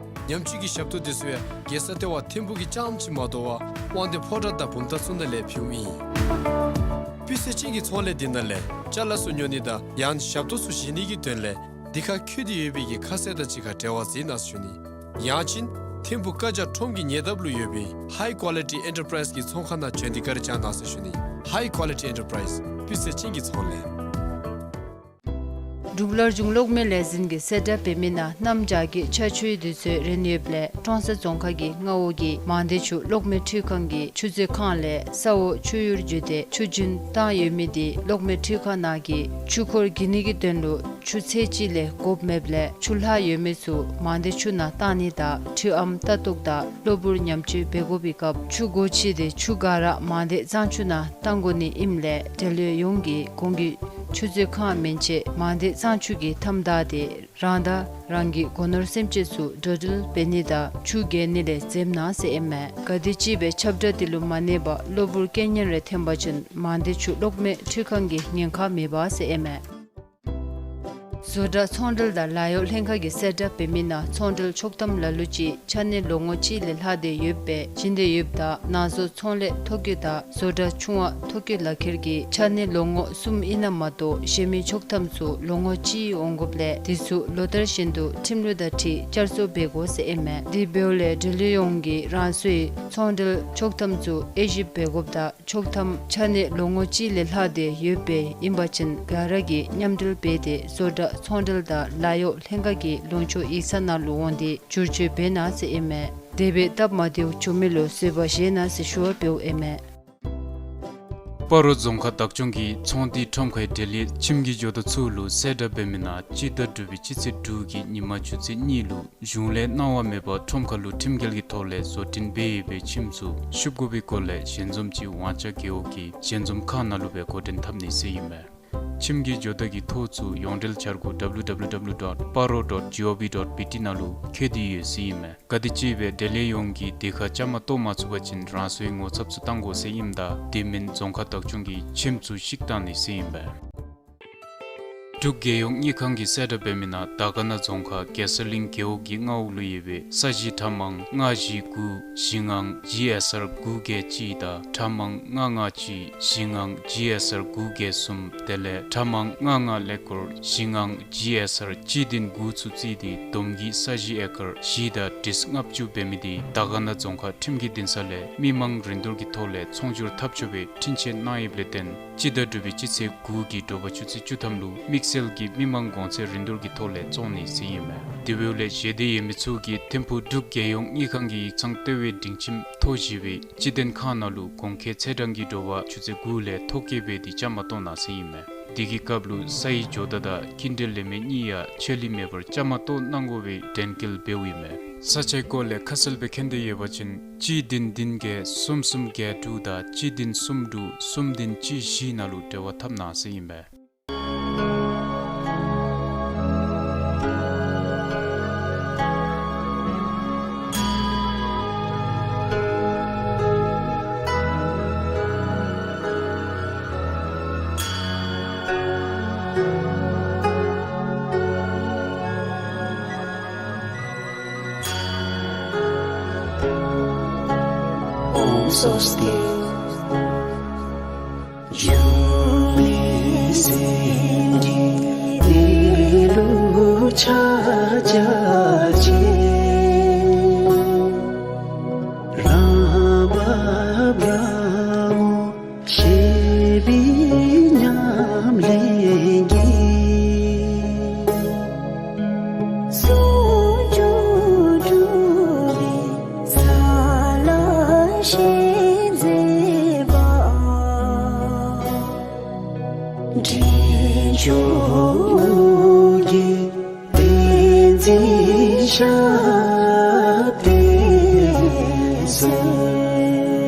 ཉམས་བཅོས་ཀྱི་ཞབས་ཏོག་དེ་ཚུ་ཡང་རྒྱལ་ས་ལྟེ་བ་ཐིམ་ཕུག་གི་རྐྱངམ་ཅིག་མ་དོ་བར་དབང་འདུས་ཕོ་བྲང་དང་བུམ་ཐང་ཚུ་ནང་ལས་ཕུལཝ་ཨིན། སྤུས་ཚད་ཅན་གྱི་ཚོང་ལས་འདི་ནང་ལས་ཅ་ལ་ཚུ་ཉོ་ནི་དང་ཡང་ཞབས་ཏོག་ཚུ་བཞེས་ནི་གི་དོན་ལས་འདི་ཁར་འཁོད་དེ་ཡོད་པའི་གི་ཁ་གསལ་དང་གཅིག་ཁར་འབྲེལ་བ་མཛད་གནང་ཟེར་ཞུ་ནི། ཡང་ཅིན་ཐིམ་ཕུག་ཀ་ཇ་ཁྲོམ་གྱི་ཉེ་འདབས་ལུ་ཡོད་པའི་ཧའི་ཀོ་ལི་ཊི་ཨེན་ཊར་པ་རའིཛ་གི་ཚོང་ཁང་ནང་བྱོན་ཏེ་བཀའ་དྲིན་བསྐྱང་གནང་ཟེར་ཞུ་ནི། ཧའི་ཀོ་ལི་ཊི་ཨེན་ཊར་པ་རའིཛ་སྤུས་ཚད་ཅན་གྱི་ཚོང་ལས། འབྲུག་སླར་འབྱུང་གློག་མེ་ལས་འཛིན་གྱིས་གསལ་བསྒྲགས་འབད་མི་ནང་གནམ་བྱཱར་གྱི་ཆར་ཆུའི་དུས་ཚོད་རན་ཡོདཔ་ལས་ཀྲོང་གསར་རྫོང་ཁག་གི་མངའ་འོག་གི་མང་སྡེ་ཆུ་གློག་མེ་འཕྲུལ་ཁང་གི་ཆུ་མཛོད་ཁང་ལས་ས་འོག་ཆུ་གཡུར་བརྒྱུད་དེ་ཆུ་རྒྱུན་བཏང་ཡོད་མི་དེ་གློག་མེ་འཕྲུལ་ཁང་ནང་གི་ཆུ་འཁོར་བརྒྱུད་ནི་གི་དོན་ལུ་ཆུ་ཚད་གཅིག་ལས་དགོཔ་མེདཔ་ལས་ཆུ་ལྷག་ཡོད་མི་ཚུ་མང་སྡེ་ཆུ་ནང་བཏང་ནི་དང་འཕྲུལ་ཨམ་ལྟ་རྟོག་དང་གློ་བུར་ཉམས་བཅོས་འབད་དགོ་པའི་སྐབས་ཆུ་སྒོ་ཕྱེ་སྟེ་ཆུ་ག་ར་མང་སྡེ་གཙང་ཆུ་ནང་བཏང་དགོ་ནི་ཨིནམ་ལས་འབྲེལ་ཡོད་ཡོངས་ཀྱིས་གོང་གི་ཆུ་མཛོད་ཁང་མན་ཆད་མང་སྡེ་གཙང་ཆུ་གི་མཐའམ་བདའ་སྟེ་རང་དང་རང་གི་སྒོ་ནོར་སེམས་ཅན་ཚུ་འགྲོ་འགྲུལ་འབད་ནི་དང་ཆུ་བརྒལ་ནི་ལས་འཛེམ་གནང་ཟེར་ཨིན་མས། ག་དེ་ཅིག་སྦེ་ཁྱབ་བསྒྲགས་དེ་ལུ་མ་གནས་པར་གློ་བུར་རྐྱེན་ངན་རེ་ཐོན་པ་ཅིན་མང་སྡེ་ཆུ་གློག་མེ་འཕྲུལ་ཁང་གིས་ཉེན་ཁ་མེད་པ་ཟེར་ཨིན་མས། བཟོ་གྲྭ་ཚོང་འབྲེལ་དང་ལཱ་གཡོག་ལྷན་ཁག་གིས་གསལ་བསྒྲགས་འབད་མི་ནང་ཚོང་འབྲེལ་ཆོག་ཐམ་ལ་ལུ་ཅིག་ཆ་གནས་ལོ་ངོ་གཅིག་ལས་ལྷག་སྟེ་ཡོདཔ་སྦེ་བྱིན་ཏེ་ཡོདཔ་ད་ནང་བཟོ་ཚོང་ལས་ཐོ་བཀོད་དང་བཟོ་གྲྭ་ཆུང་བ་ཐོ་བཀོད་ལག་ཁྱེར་གྱི་ཆ་གནས་ལོ་ངོ་གསུམ་ཨིན་ན་མ་གཏོགས་གཞན་མི་ཆོག་ཐམ་ཚུ་ལོ་ངོ་གཅིག་འོང་དགོཔ་ལས་དེ་ཚུ་ལོ་ལྟར་བཞིན་དུ་ཁྲིམས་ལུགས་དང་འཁྲིལ་བསྐྱར་བཟོ་འབད་དགོ་ཟེར་ཨིན་མས། དེ་འབདཝ་ལས་འབྲེལ་ཡོད་ཡོངས་ཀྱིས་རང་སོའི་ཚོང་འབྲེལ་ཆོག་ཐམ་ཚུ་དབྱེ་ཞིབ་འབད་དགོཔ་དང་ཆོག་ཐམ་ཆ་གནས་ལོ་ངོ་གཅིག་ལས་ལྷག་སྟེ་ཡོདཔ་ཨིན་པ་ཅིན་ག་ར་གིས་མཉམ་འབྲེལ་འབད་དེ་བཟོ་གྲྭ་ཚོང་འབྲེལ་དང་ལཱ་གཡོག་ལྷན་ཁག་གི་ལུང་ཕྱོགས་ཡིག་ཚང་ནང་ལུ་འོང་སྟེ་བསྒྱུར་བཅོས་འབད་གནང་ཟེར་ཨིན་མས། དེ་སྦེ་སྟབས་མ་བདེཝ་བྱུང་མི་ལུ་བཟོད་པ་བཞེས་གནང་ཟེར་ཞུ་བ་འབདཝ་ཨིན་མས། སྤ་རོ་རྫོང་ཁག་བདག་སྐྱོང་གིས་ཚོང་འདུས་ཁྲོམ་ཁའི་འབྲེལ་ཡོད་ཁྱིམ་གྱི་ཇོ་བདག་ཚུ་ལུ་གསལ་བསྒྲགས་འབད་མི་ནང་སྤྱི་ཟླ་དྲུག་པའི་སྤྱི་ཚེས་དྲུག་གི་ཉིན་མ་ཆུ་ཚོད་གཉིས་ལུ་གཞུང་ལས་གནང་བ་མེད་པར་ཁྲོམ་ཁ་ལུ་ཁྲིམས་འགལ་གྱི་ཐོག་ལས་བཟོ་སྐྲུན་འབད་ཡོད་པའི་ཁྱིམ་ཚུ་བཤུབ་དགོ་པའི་སྐོར་ལས་ཞལ་འཛོམས་ཅིག་ཝང་ཅ་རྒེད་འོག་གི་ཞལ་འཛོམས་ཁང་ནང་ལུ་སྦེ་འགོ་འདྲེན་འཐབ་ནི་ཟེར་ཨིན་མས། ཁྱིམ་གྱི་ཇོ་བདག་གི་ཐོ་ཚུ་ཡོངས་འབྲེལ་འཆར་སྒོ་ཌབ་ལུ་ཌབ་ལུ་ཌབ་ལུ་ཌོཊ་པ་རོ་ཌོཊ་ཇི་ཨོ་བི་ཌོཊ་བི་ཊི་ནང་ལུ་འཁོད་དེ་ཡོད་ཟེར་ཨིན་མས། ག་དེ་ཅིག་སྦེ་འབྲེལ་ཡོད་ཡོངས་ཀྱིས་དེ་ཁར་བཅའ་མར་གཏོགས་མ་ཚུགས་པ་ཅིན་རང་སོའི་ངོ་ཚབ་ཚུ་བཏང་དགོ་ཟེར་ཨིནམ་ད་དེ་མིན་རྫོང་ཁག་བདག་སྐྱོང་གིས་ཁྱིམ་ཚུ་བཤིག་གཏང་ནི་ཟེར་ཨིན་པས། འབྲུག་རྒྱལ་ཡོངས་དངུལ་ཁང་གིས་གསལ་བསྒྲགས་འབད་མི་ནང་དར་དཀར་ན་རྫོང་ཁག་གེ་སར་གླིང་རྒེད་འོག་གི་མངའ་འོག་ལུ་ཡོད་པའི་ས་གཞི་ཁྲལ་མང་ལྔ་བཞི་དགུ་བཞི་ལྔ་ཇི་ཨེསི་ཨར་དགུ་བརྒྱད་གཅིག་དང་ཁྲལ་མང་ལྔ་ལྔ་གཅིག་བཞི་ལྔ་ཇི་ཨེསི་ཨར་དགུ་བརྒྱད་གསུམ་དེ་ལས་ཁྲལ་མང་ལྔ་ལྔ་ཀླད་ཀོར་བཞི་ལྔ་ཇི་ཨེསི་ཨར་གཅིག་བདུན་དགུ་ཚུ་བརྩིས་ཏེ་བསྡོམས་ཀྱིས་ས་གཞི་ཨེ་ཀར་བཞི་དང་ཁྲི་ལྔ་བཅུ་འབད་མི་དེ་དར་དཀར་ན་རྫོང་ཁག་ཁྲིམས་ཀྱི་འདུན་ས་ལས་མི་མང་རིན་བསྡུར་གྱི་ཐོག་ལས་ཚོང་སྒྱུར་འཐབ་ཆོག་པའི་འཕྲིན་བཅས་གནང་ཡོདཔ་ལས་བརྟེན་སྤྱི་ཟླ་དྲུག་པའི་སྤྱི་ཚེས་དགུ་གི་དྲོ་པ་ཆུ་ཚོད་བཅུ་ཐམ་ལུ་དམིགས་བསལ་གྱི་མི་མང་གོང་ཚད་རིན་བསྡུར་གྱི་ཐོག་ལས་བཙོང་ནི་ཟེར་ཨིན་མས། དེ་འབདཝ་ལས་བཞེས་འདོད་ཡོད་མི་ཚུ་གིས་ཐིམ་ཕུག་འབྲུག་རྒྱལ་ཡོངས་དངུལ་ཁང་གི་ཡིག་ཚང་ལྟེ་བའི་སྒྲིང་ཁྱིམ་ཐོག་བཞི་པའི་སྤྱི་དོན་ཁང་ནང་ལུ་གོང་འཁོད་ཚེས་གྲངས་ཀྱི་དྲོ་པ་ཆུ་ཚོད་དགུ་ལས་ཐོ་བཀོད་འབད་དེ་བཅའ་མར་གཏོགས་གནང་ཟེར་ཨིན་མས། དེ་གི་སྐབས་ལུ་ས་ཡི་ཇོ་བདག་དང་ཀུན་འབྲེལ་ལས་མི་གཉིས་ཡང་ཆད་ལུས་མེད་པར་བཅའ་མར་གཏོགས་གནང་དགོ་པའི་དྲན་སྐུལ་འབདཝ་ཨིན་མས། ས་ཆའི་སྐོར་ལས་ཁ་གསལ་སྦེ་མཁྱེན་འདོད་ཡོད་པ་ཅིན་གཅིག་བདུན་བདུན་བརྒྱད་གསུམ་གསུམ་བརྒྱད་དྲུག་དང་གཅིག་བདུན་གསུམ་དྲུག་གསུམ་བདུན་གཅིག་བཞི་ནང་ལུ་འབྲེལ་བ་འཐབ་གནང་ཟེར་ཨིན་པས། སྭསྟི། འབྱུང་གནས་སེམས་ཀྱི་གནས་ལུགས་ཕྱག་རྒྱ་ཆེ། རང་བབས་རང་ངོ་ཤེས་པའི་ཉམས་ལེན་གྱིས། ཟུང་འཇུག་གྲུབ་པའི་ས་ལ་ཞེན་མཛད་པ། འདྲེན་མཆོག་གི་ཏིང་འཛིན་ཞབས་པད་སྲས།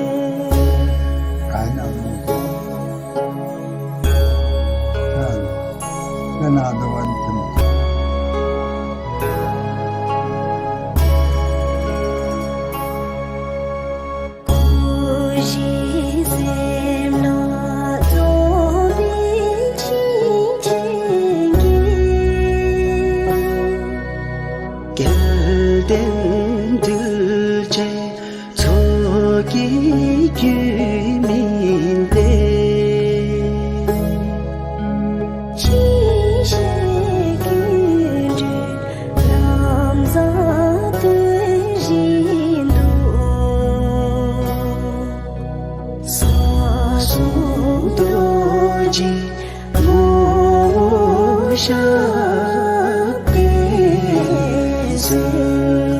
བསྐུལ་ཞིང་སེམས་ལ་རྫོགས་པའི་ཆིངས་ཅན་གྱི། སྐལ་ལྡན་གདུལ་བྱའི་ཚོགས་ཀྱི་རྒྱུད་སྨིན་ཏེ། ཅི་ཞིག་ཀུན་འདུས་ལམ་བཟང་སྟོན་བཞིན་དུ། ས་གསུམ་རྡོ་རྗེའི་ངོ་བོ་ཞབས་པད་སྲས།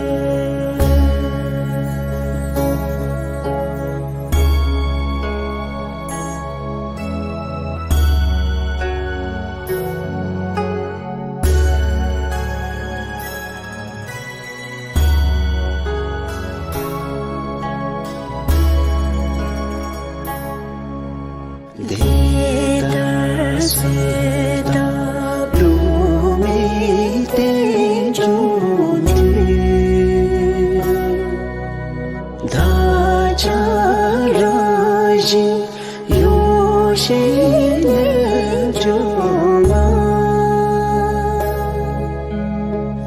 དེ་ལྟར་གསོལ་བཏབ་བསླུ་མེད་རྟེན་འབྱུང་མཐུས། བདག་ཅག་རང་བཞིན་ཡོ་བྱད་རྣལ་འབྱོར་མ།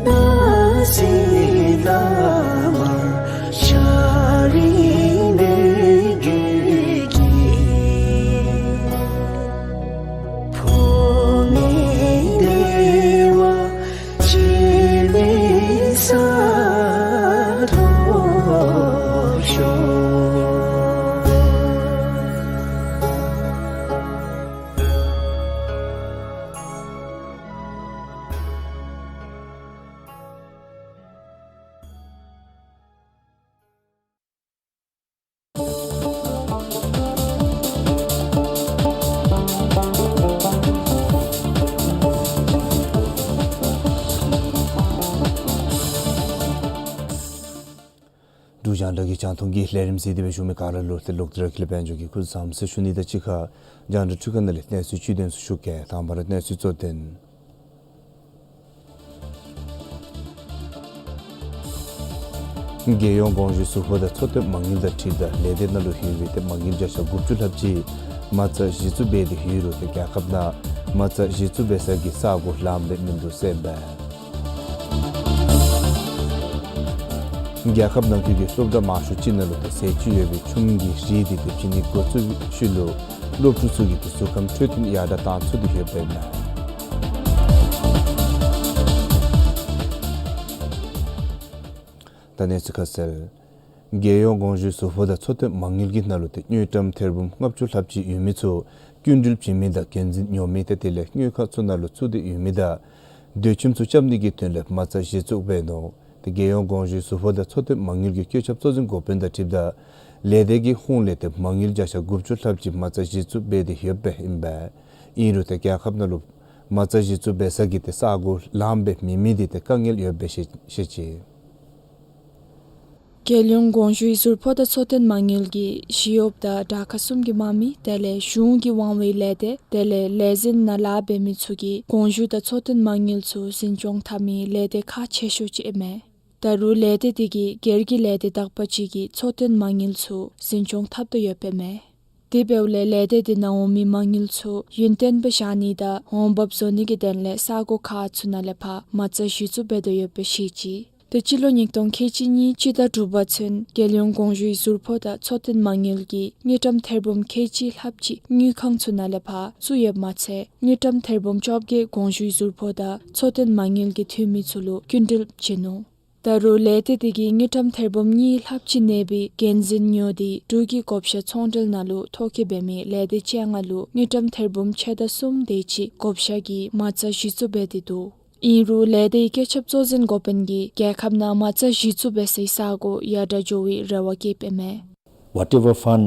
སྣང་སྲིད་བླ་མར་ཤཱ་རིའི་མོས་གུས་ཀྱིས། འཕོ་མེད་བདེ་བ་སྤྱད་པའི་ས་ཐོབ་ཤོག། འབྲུག་རྒྱང་བསྒྲགས་ཀྱི་རྒྱང་མཐོང་གི་ལས་རིམ་གཟིགས་ཏེ་སྦེ་བཞུགས་མི་ག་ར་ལུ་ཏེ་ལོག་སྟེ་ར་ཁྱེད་ལུ་དཔལ་འབྱོར་གྱིས་སྐུ་གཟུགས་བཟང་ཟེར་ཞུ་ནི་དང་གཅིག་ཁར་རྒྱང་བསྒྲགས་འཕྲུལ་ཁང་ནང་ལས་གནས་ཚུལ་བཅུད་དོན་ཚུ་ཞུ་གེ། དང་པ་ར་གནས་ཚུལ་གཙོ་དོན། རྒྱལ་ཡོངས་དགོངས་ཞུའི་ཟུར་ཕོགས་དང་འཚོ་རྟེན་མ་དངུལ་དང་འཁྲིལཝ་ད་ལས་སྡེ་ནང་ལུ་ཡོད་པའི་ཏེ་མ་དངུལ་བརྒྱ་ཆ་དགུ་བཅུ་ལྷགཔ་ཅིག་མ་རྩ་གཞི་བཙུགས་འབད་དེ་ཡོད་རུང་ཏེ་རྒྱལ་ཁབ་ནང་མ་རྩ་གཞི་བཙུགས་འབད་ས་གི་ས་གོ་ལངམ་སྦེ་མིན་འདུག་ཟེར་ཨིན་པས། རྒྱལ་ཁབ་ནང་འཁོད་ཀྱི་སློབ་གྲྭ་མང་ཤོས་ཅིག་ནང་ལུ་ཏེ་ཟས་བཅུད་ཡོད་པའི་ཆུམ་གྱི་རིགས་འདི་ཏེ་བྱིན་ནི་འགོ་བཙུགས་ཤུལ་ལུ་སློབ་ཕྲུག་ཚུ་གིས་ཏེ་གཟུགས་ཁམས་འཕྲོད་བསྟེན་ཡར་དྲག་བཏང་ཚུགས་ཏེ་ཡོདཔ་ཨིན་མས། ད་གནས་ཚུལ་ཁ་གསལ། རྒྱལ་ཡོངས་དགོངས་ཞུའི་ཟུར་ཕོགས་དང་འཚོ་རྟེན་མ་དངུལ་གྱི་ནང་ལུ་ཏེ་དངུལ་ཀྲམ་ཐེར་འབུམ་ལྔ་བཅུ་ལྷགཔ་ཅིག་ཡོད་མི་ཚུ་སྐྱིན་འགྲུལ་བྱིན་མི་དང་འགན་འཛིན་ཉོ་མི་ཏེ་དེ་ལས་དངུལ་ཁང་ཚུ་ནང་ལུ་བཙུགས་ཏེ་ཡོད་མི་དང་སྡོད་ཁྱིམ་ཚུ་རྐྱབ་ནི་གི་དོན་ལས་མ་རྩ་གཞི་བཙུགས་འབད་ནུག། ཏེ་རྒྱལ་ཡོངས་དགོངས་ཞུའི་ཟུར་ཕོགས་དང་འཚོ་རྟེན་མ་དངུལ་གྱི་བཀོད་ཁྱབ་གཙོ་འཛིན་འགོ་དཔོན་དང་འཁྲིལཝ་ད་ལས་སྡེ་གི་ཧོངས་ལས་ཏེ་མ་དངུལ་བརྒྱ་ཆ་དགུ་བཅུ་ལྷགཔ་ཅིག་མ་རྩ་གཞི་བཙུགས་འབད་དེ་ཡོདཔ་ཨིན་པས། ཨིན་རུང་ཏེ་རྒྱལ་ཁབ་ནང་ལུ་མ་རྩ་གཞི་བཙུགས་འབད་ས་གི་ཏེ་ས་གོ་ལངམ་སྦེ་མེད་མི་འདི་ཏེ་དཀའ་ངལ་ཡོདཔ་སྦེ་བཤད་བཤད་ཅི། རྒྱལ་ཡོངས་དགོངས་ཞུའི་ཟུར་ཕོགས་དང་འཚོ་རྟེན་མ་དངུལ་གྱིས་ཞི་གཡོགཔ་དང་དྲག་ཁག་གསུམ་གྱི་དམག་མི་དེ་ལས་གཞུང་གི་དབང་བའི་ལས་སྡེ་དེ་ལས་ལས་འཛིན་ནང་ལཱ་འབད་མི་ཚུ་གིས་དགོངས་ཞུ་དང་འཚོ་རྟེན་མ་དངུལ་ཚུ་འཛིན་སྐྱོང་འཐབ་མི་ལས་སྡེ་ཁག་ཆེ་ཤོས་ཅིག་ཨིན་མས། ད་རུང་ལས་སྡེ་དེ་གིས་སྒེར་གྱི་ལས་སྡེ་དག་པ་ཅིག་གིས་འཚོ་རྟེན་མ་དངུལ་ཚུ་འཛིན་སྐྱོང་འཐབ་དོ་ཡོདཔ་ཨིན་མས། དེ་འབདཝ་ལས་ལས་སྡེ་དེ་ནང་འོང་མི་མ་དངུལ་ཚུ་ཡུན་བརྟན་སྦེ་བཞག་ནི་དང་འོང་འབབ་བཟོ་ནི་གི་དོན་ལས་ས་གོ་ཁག་ཚུ་ནང་ལས་ཕར་མ་རྩ་གཞི་བཙུགས་འབད་དོ་ཡོདཔ་སྦེ་བཤད་ཅི། ཏེ་སྤྱི་ལོ་ཉིས་སྟོང་ཁལ་གཅིག་གཉིས་སྤྱི་ཟླ་དྲུག་པ་ཚུན་རྒྱལ་ཡོངས་གོང་ཞུའི་ཟུར་ཕོགས་དང་འཚོ་རྟེན་མ་དངུལ་གྱིས་དངུལ་ཀྲམ་ཐེར་འབུམ་ཁལ་གཅིག་ལྷགཔ་ཅིག་དངུལ་ཁང་ཚུ་ནང་ལས་ཕར་བཙུགས་ཡོདཔ་མ་ཚད་དངུལ་ཀྲམ་ཐེར་འབུམ་བཅོ་བརྒྱད་གོང་ཞུའི་ཟུར་ཕོགས་དང་འཚོ་རྟེན་མ་དངུལ་གྱི་འཐུས་མི་ཚུ་ལུ་སྐྱིན་འགྲུལ་བྱིན་ནུག། ད་རུང་ལས་སྡེ་དེ་གིས་དངུལ་ཀྲམ་ཐེར་འབུམ་གཉིས་ལྷགཔ་ཅིག་གནས་པའི་འགན་འཛིན་ཉོ་སྟེ་འབྲུག་གི་བགོ་བཤའ་ཚོང་འབྲེལ་ནང་ལུ་ཐོ་བཀོད་འབད་མི་ལས་སྡེ་བཅོ་ལྔ་ལུ་དངུལ་ཀྲམ་ཐེར་འབུམ་ཕྱེད་དང་གསུམ་དེ་ཅིག་བགོ་བཤའ་གི་མ་རྩ་གཞི་བཙུགས་འབད་དེ་འདུག། ཨིན་རུང་ལས་སྡེའི་བཀོད་ཁྱབ་གཙོ་འཛིན་འགོ་དཔོན་གྱིས་རྒྱལ་ཁབ་ནང་མ་རྩ་གཞི་བཙུགས་འབད་སའི་ས་གོ་ཡར་དྲག་འགྱོ་བའི་རེ་བ་བསྐྱེདཔ་ཨིན་མས། Whatever fund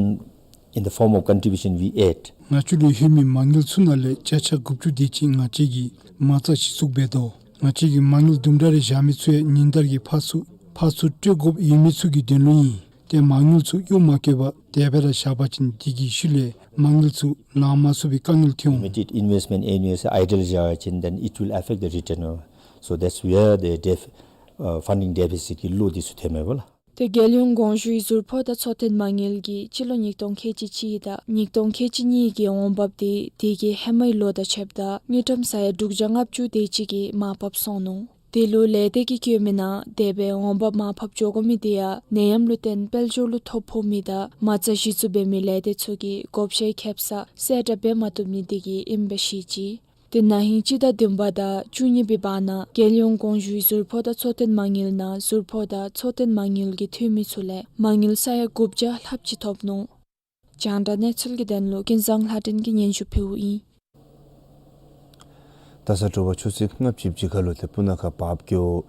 in the form of contribution we add, ང་བཅས་ལུ་ལྷོད་མི་མ་དངུལ་ཚུ་ནང་ལས་བརྒྱ་ཆ་དགུ་བཅུ་དེ་ཅིག་ང་བཅས་ཀྱིས་མ་རྩ་གཞི་བཙུགས་འབད་དོ། ང་བཅས་ཀྱིས་མ་དངུལ་དུམ་གྲ་རེ་བཞག་མི་ཚུ་ཡང་ཉིན་ལྟར་གྱི་ཕར་ཚུར་ཕར་ཚུར་སྤྲོད་དགོཔ་ཡོད་མི་ཚུ་གི་དོན་ལུ་ཨིན། ཏེ་མ་དངུལ་ཚུ་གཡུག་མ་བཀོལ་བར་དེ་སྦེ་ར་བཞག་པ་ཅིན་དེ་གི་ཤུལ་ལས་མ་དངུལ་ཚུ་ལང་མ་ཚུགས་པའི་དཀའ་ངལ་ཐོན་འོང་། Limited investment annually idle བཞག་པ་ཅིན་then it will affect the return. So that's where the def- uh, funding deficit གི་བློ་འདི་ཚུ་ཐོནམ་མས་པ་ལགས། ཏེ་རྒྱལ་ཡོངས་གོང་ཞུའི་ཟུར་ཕོགས་དང་འཚོ་རྟེན་མ་དངུལ་གྱིས་སྤྱི་ལོ་ཉིས་སྟོང་ཁལ་གཅིག་གཅིག་དང་ཉིས་སྟོང་ཁལ་གཅིག་གཉིས་ཀྱི་འོང་འབབ་དེ་དེ་གི་ཧེ་མའི་ལོ་དང་ཕྱདཔ་ད་དངུལ་ཀྲམ་ས་ཡ་དྲུག་བརྒྱ་ལྔ་བཅུ་དེ་ཅིག་གིས་མར་ཕབ་སོང་ནུག། དེ་ལུ་ལས་སྡེ་གིས་བཀོད་མི་ནང་དེ་སྦེ་འོང་འབབ་མར་ཕབ་འགྱོ་དགོ་མི་དེ་ཡང་ནད་ཡམས་ལུ་བརྟེན་དཔལ་འབྱོར་ལུ་ཐོ་ཕོག་མི་དང་མ་རྩ་གཞི་བཙུགས་འབད་མི་ལས་སྡེ་ཚུ་གིས་བགོ་བཤའི་ཁེབ་ས་གསལ་བསྒྲགས་འབད་མ་བཏུབ་ནི་དེ་གིས་ཨིནམ་སྦེ་བཤད་ཅི། ཏེ་ན་ཧིང་སྤྱི་ཟླ་བདུན་པ་དང་བཅུ་གཉིས་པའི་བར་ན་རྒྱལ་ཡོངས་གོང་ཞུའི་ཟུར་ཕོགས་དང་འཚོ་རྟེན་མ་དངུལ་ནང་ཟུར་ཕོགས་དང་འཚོ་རྟེན་མ་དངུལ་གྱི་འཐུས་མི་ཚུ་ལས་མ་དངུལ་ས་ཡ་དགུ་བརྒྱ་ལྷགཔ་ཅིག་ཐོབ་ནུག། རྒྱང་བསྒྲགས་གནས་ཚུལ་གྱི་དོན་ལུ་ཀུན་བཟང་ལྷ་སྒྲོན་གྱིས་སྙན་ཞུ་ཕུལཝ་ཨིན། ད་ས་དྲོ་པ་ཆུ་ཚོད་ལྔ་བཅུ་ཅིག་ཁ་ལུ་ཏེ་སྤུ་ན་ཁ་བརཔ་ཀྱོག་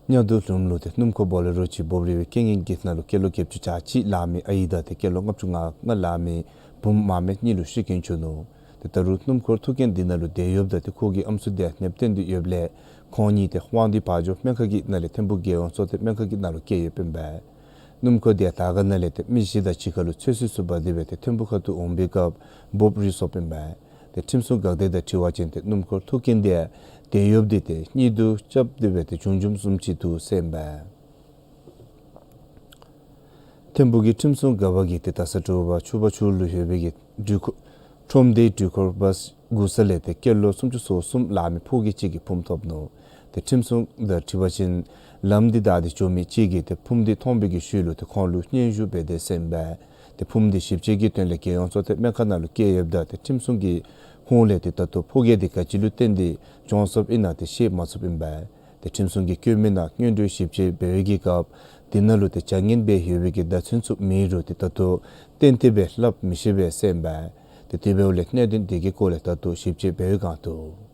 གཉའ་རྡོ་ལུངམ་ལུ་ཏེ་སྣུམ་འཁོར་བོ་ལེ་རོ་ཅིག་འབོབ་རིལ་བའི་རྐྱེན་ངན་གྱི་ནང་ལུ་སྐྱེས་ལོ་བརྒྱད་ཅུ་གྱ་གཅིག་ལང་མི་ཨའི་དང་ཏེ་སྐྱེས་ལོ་ལྔ་བཅུ་ང་ལྔ་ལང་མི་བུམོ་མ་སྨད་གཉིས་ལུ་ཤི་རྐྱེན་བྱུང་ནུག། ཏེ་ད་རུང་སྣུམ་འཁོར་ཐུག་རྐྱེན་འདི་ནང་ལུ་དེད་གཡོགཔ་དང་ཏེ་ཁོ་གི་ཨམ་སྲུ་དེ་ནདཔ་བཏོན་ཏེ་ཡོདཔ་ལས་ཁོང་གཉིས་ཏེ་དབང་འདུས་བག་འཇོ་སྨན་ཁང་གི་ནང་ལས་ཐིམ་ཕུག་རྒྱལ་ཡོངས་གཙོ་བསྟེན་སྨན་ཁང་གི་ནང་ལུ་བསྐྱལ་ཡོདཔ་ཨིན་པས། སྣུམ་འཁོར་དེ་དར་དཀར་ནང་ལས་ཏེ་མི་བཞི་དང་གཅིག་ཁར་ལུ་ཚོད་བསྲེ་ཚུ་འབག་སྟེ་སྦེ་ཏེ་ཐིམ་ཕུག་ཁ་ཐུག་འོང་པའི་སྐབས་འབོབ་རིལ་སོཔ་ཨིན་པས། ཏེ་ཁྲིམས་སྲུང་འགག་སྡེ་དང་འཁྲིལ་བ་ཅིན་ཏེ་སྣུམ་འཁོར་ཐུག་རྐྱེན་དེ་དེད་གཡོགཔ་དེ་ཏེ་གཉིད་དུ་རྐྱབ་སྟེ་སྦེ་ཏེ་བྱུང་བྱུངམ་བཟུམ་ཅིག་འདུག་ཟེར་ཨིན་པས། ཐིམ་ཕུག་གི་ཁྲིམས་སྲུང་འགག་པ་གིས་ཏེ་ད་ས་དྲོ་པ་ཕྱུག་པ་ཕྱུག་ལུ་ཡོད་པའི་གི་འགྲུལ་འཁོར་ཁྲོམ་སྡེའི་འགྲུལ་འཁོར་བཱས་གུ་ས་ལས་ཏེ་སྐྱེས་ལོ་སུམ་ཅུ་སོ་གསུམ་ལང་མི་ཕོ་སྐྱེས་ཅིག་གི་ཕུངམ་ཐོབ་ནུག། ཏེ་ཁྲིམས་སྲུང་དང་འཁྲིལ་བ་ཅིན་ལམ་འདི་བདའ་སྟེ་འགྱོ་མི་ཅིག་གིས་ཏེ་ཕུངམ་འདི་མཐོང་པའི་གི་ཤུལ་ལུ་ཏེ་ཁོང་ལུ་སྙན་ཞུ་འབད་དེ་ཟེར་ཨིན་པས། ཏེ་ཕུངམ་འདི་ཞིབ་དཔྱད་ཀྱི་དོན་ལས་རྒྱལ་ཡོངས་གཙོ་བསྟེན་སྨན་ཁང་ནང་ལུ་བསྐྱལ་ཡོདཔ་ད་ཏེ་ཁྲིམས་སྲུང་གིས་ཁོང་ལས་ཏེ་ད་ལྟོ་ཕོ་སྐྱེས་འདི་ག་ཅི་ལུ་བརྟེན་ཏེ་གྱོངས་སོཔ་ཨིན་ན་ཏེ་ཤེས་མ་ཚུགསཔ་ཨིན་པས། ཏེ་ཁྲིམས་སྲུང་གིས་བཀོད་མི་ནང་སྔོན་འགྲོའི་ཞིབ་དཔྱད་འབད་བའི་གི་སྐབས་དེ་ནང་ལུ་ཏེ་བྱ་ངན་འབད་ཡོད་པའི་གི་བརྡ་མཚོན་ཚུ་མེད་རུང་ཏེ་ད་ལྟོ་གཏན་གཏན་སྦེ་སླབ་མི་ཤེས་པས་ཟེར་ཨིན་པས། ཏེ་དེ་འབདཝ་ལས་གནད་དོན་དེ་གི་སྐོར་ལས་ད་ལྟོ་ཞིབ་དཔྱད་འབད་བའི་བསྒང་འདུག།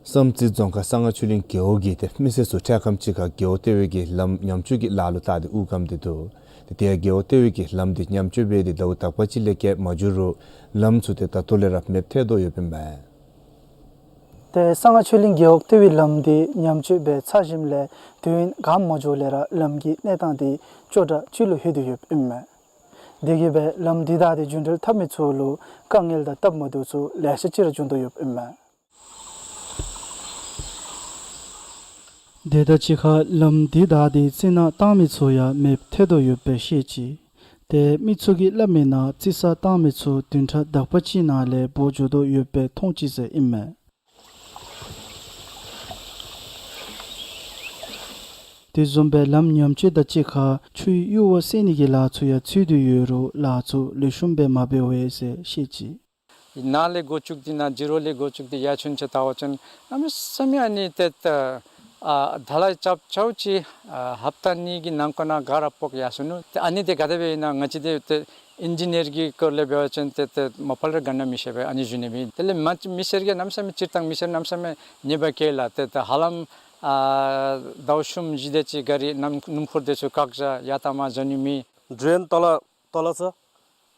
བསམ་རྩེ་རྫོང་ཁག་གསང་སྔགས་ཆོས་གླིང་རྒེད་འོག་གི་ཏེ་མི་སེར་ཚུ་འཕྲལ་ཁམས་ཅིག་ཁར་རྒེད་འོག་ལྟེ་བའི་གི་ལམ་ཉམས་བཅོས་ཀྱི་ལཱ་ལུ་བལྟ་སྟེ་དབུགས་སྐམ་སྟེ་འདུག། ཏེ་དེ་ཡང་རྒེད་འོག་ལྟེ་བའི་གི་ལམ་འདི་ཉམས་བཅོས་འབད་དེ་ཟླཝ་དག་པ་ཅིག་ལས་བརྒལ་མ་འགྱོ་རུང་ལམ་ཚུ་ཏེ་ད་ལྟོ་ལས་ར་མེདཔ་ཐལ་དོ་ཡོདཔ་ཨིན་པས། ཏེ་གསང་སྔགས་ཆོས་གླིང་རྒེད་འོག་ལྟེ་བའི་ལམ་འདི་ཉམས་བཅོས་འབད་ཚར་ཞིནམ་ལས་དུས་ཡུན་གང་མ་འགྱོ་ལས་ར་ལམ་གྱི་གནས་སྟངས་འདི་སྐྱོ་དྲགས་ཅིག་ལུ་ལྷོད་དེ་ཡོདཔ་ཨིན་མས། དེ་གིས་སྦེ་ལམ་འདི་བདའ་སྟེ་རྒྱུན་འགྲུལ་འཐབ་མི་ཚུ་ལུ་དཀའ་ངལ་དང་སྟབས་མ་བདེཝ་ཚུ་ལེ་ཤ་ཅིག་ར་བྱུང་དོ་ཡོདཔ་ཨིན་མས། དེ་དང་གཅིག་ཁར་ལམ་འདི་བདའ་སྟེ་རྩི་ནག་བཏང་མི་ཚུ་ཡང་མེདཔ་ཐལ་དོ་ཡོདཔ་སྦེ་བཤད་ཅི། ཏེ་མི་ཚུ་གིས་སླབ་མི་ནང་རྩི་ས་བཏང་མི་ཚུ་བདུན་ཕྲག་དག་པ་ཅིག་ནང་ལས་འབོ་འགྱོ་དོ་ཡོདཔ་སྦེ་མཐོང་ཅི་ཟེར་ཨིན་མས། དེ་བཟུམ་སྦེ་ལམ་ཉམས་བཅོས་དང་གཅིག་ཁར་ཆུའི་གཡུར་བ་བསལ་ནི་གི་ལཱ་ཚུ་ཡང་ཚུད་དེ་ཡོད་རུང་ལཱ་ཚུ་ལེགས་ཤོམ་སྦེ་མ་འབད་བས་ཟེར་བཤད་ཅི། ནཱ་ལས་འགོ་བཙུགས་ཏེ་ནཱ་ཛི་རོ་ལས་འགོ་བཙུགས་ཏེ་ཡར་ཚུན་ཚོད་བལྟ་བ་ཅིན་གནམ་མེད་ས་མེད་ཨ་ནི་ཏེ་ཏེ་ཨ་ད་ལཱ་རྐྱབ་རྐྱབ་ཅི་ཨ་ཧབ་ཏ་གཉིས་ཀྱི་ནང་འཁོད་ནང་ག་ར་ཕོག་ཡར་སོ་ནུག། ཏེ་ཨ་ནི་འདི་ག་དེ་སྦེ་ཨིན་ན་ང་བཅས་འདི་ཏེ་ཨིན་ཇི་ནིར་གྱི་སྐོར་ལས་འབད་བ་ཅིན་ཏེ་ཏེ་མ་པ་ལས་ག་ནི་མི་ཤེས་པས། ཨ་ནི་ཞུ་ནི་སྦེ་དེ་ལས་མ་མི་སེར་གྱིས་གནམ་མེད་ས་མེད་སྤྱིར་བཏང་མི་སེར་གནམ་མེད་ས་མེད་ཉེས་པ་བཀལ་ལགས། ཏེ་ཏེ་ཧ་ལམ་ཨ་ཟླཝ་གསུམ་བཞི་དེ་ཅིག་ག་ར་སྣུམ་སྣུམ་འཁོར་དེ་ཚུ་བཀག་བཞག་ཡར་དང་མར་འགྱོ་ནི་མེད། ཌེན་ཏོ་ལ་ཏོ་ལ་ཚ་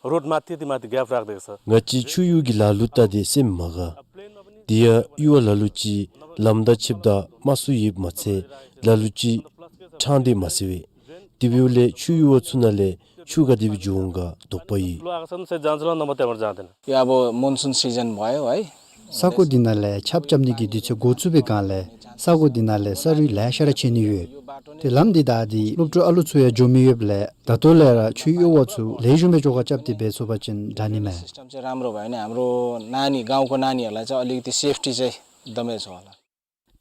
རོཌ་མ་ཏི་ཏི་མ་ཏི་གེབ་རག་དེ་ས། ང་བཅས་ཆུ་གཡུར་གྱི་ལ་ལུ་བལྟ་སྟེ་སེམས་མ་དགའ། དེ་ཡང་གཡུར་བ་ལ་ལུ་ཅིག་ལམ་དང་ཕྱདཔ་ད་དམའ་སུ་ཡོདཔ་མ་ཚད་ལ་ལུ་ཅིག་ཕྲང་སྟེ་མ་ཟེར་བས། དེ་འབདཝ་ལས་ཆུ་གཡུར་བ་ཚུ་ནང་ལས་ཆུ་ག་དེ་སྦེ་འགྱོ་འོང་ག་དོགས་པ་ཡོད། ཡ་བོ་མོན་སུན་སི་ཛན་བ་ཡོ་ཨའི། ས་གོ་འདི་ནང་ལས་ཆརཔ་རྐྱབ་ནི་གི་དུས་ཚོད་འགོ་བཙུགས་པའི་སྒང་ལས་ས་གོ་འདི་ནང་ལས་ས་རུད་ལེ་ཤ་ར་ཆད་ནི་ཡོད། ཏེ་ལམ་འདི་བདའ་སྟེ་སློབ་ཕྲུག་ཨ་ལུ་ཚུ་ཡང་འགྱོ་མི་ཡོདཔ་ལས་ད་ལྟོ་ལས་ར་ཆུའི་གཡུར་བ་ཚུ་ལེགས་ཤོམ་སྦེ་བཅོ་ཁ་རྐྱབ་སྟེ་འབད་ཚུགས་པ་ཅིན་དྲག་ནི་མས། सिस्टम चाहिँ राम्रो भएन। हाम्रो नानी गाउँको नानीहरूलाई चाहिँ अलिकति सेफ्टी चाहिँ एकदमै छ होला।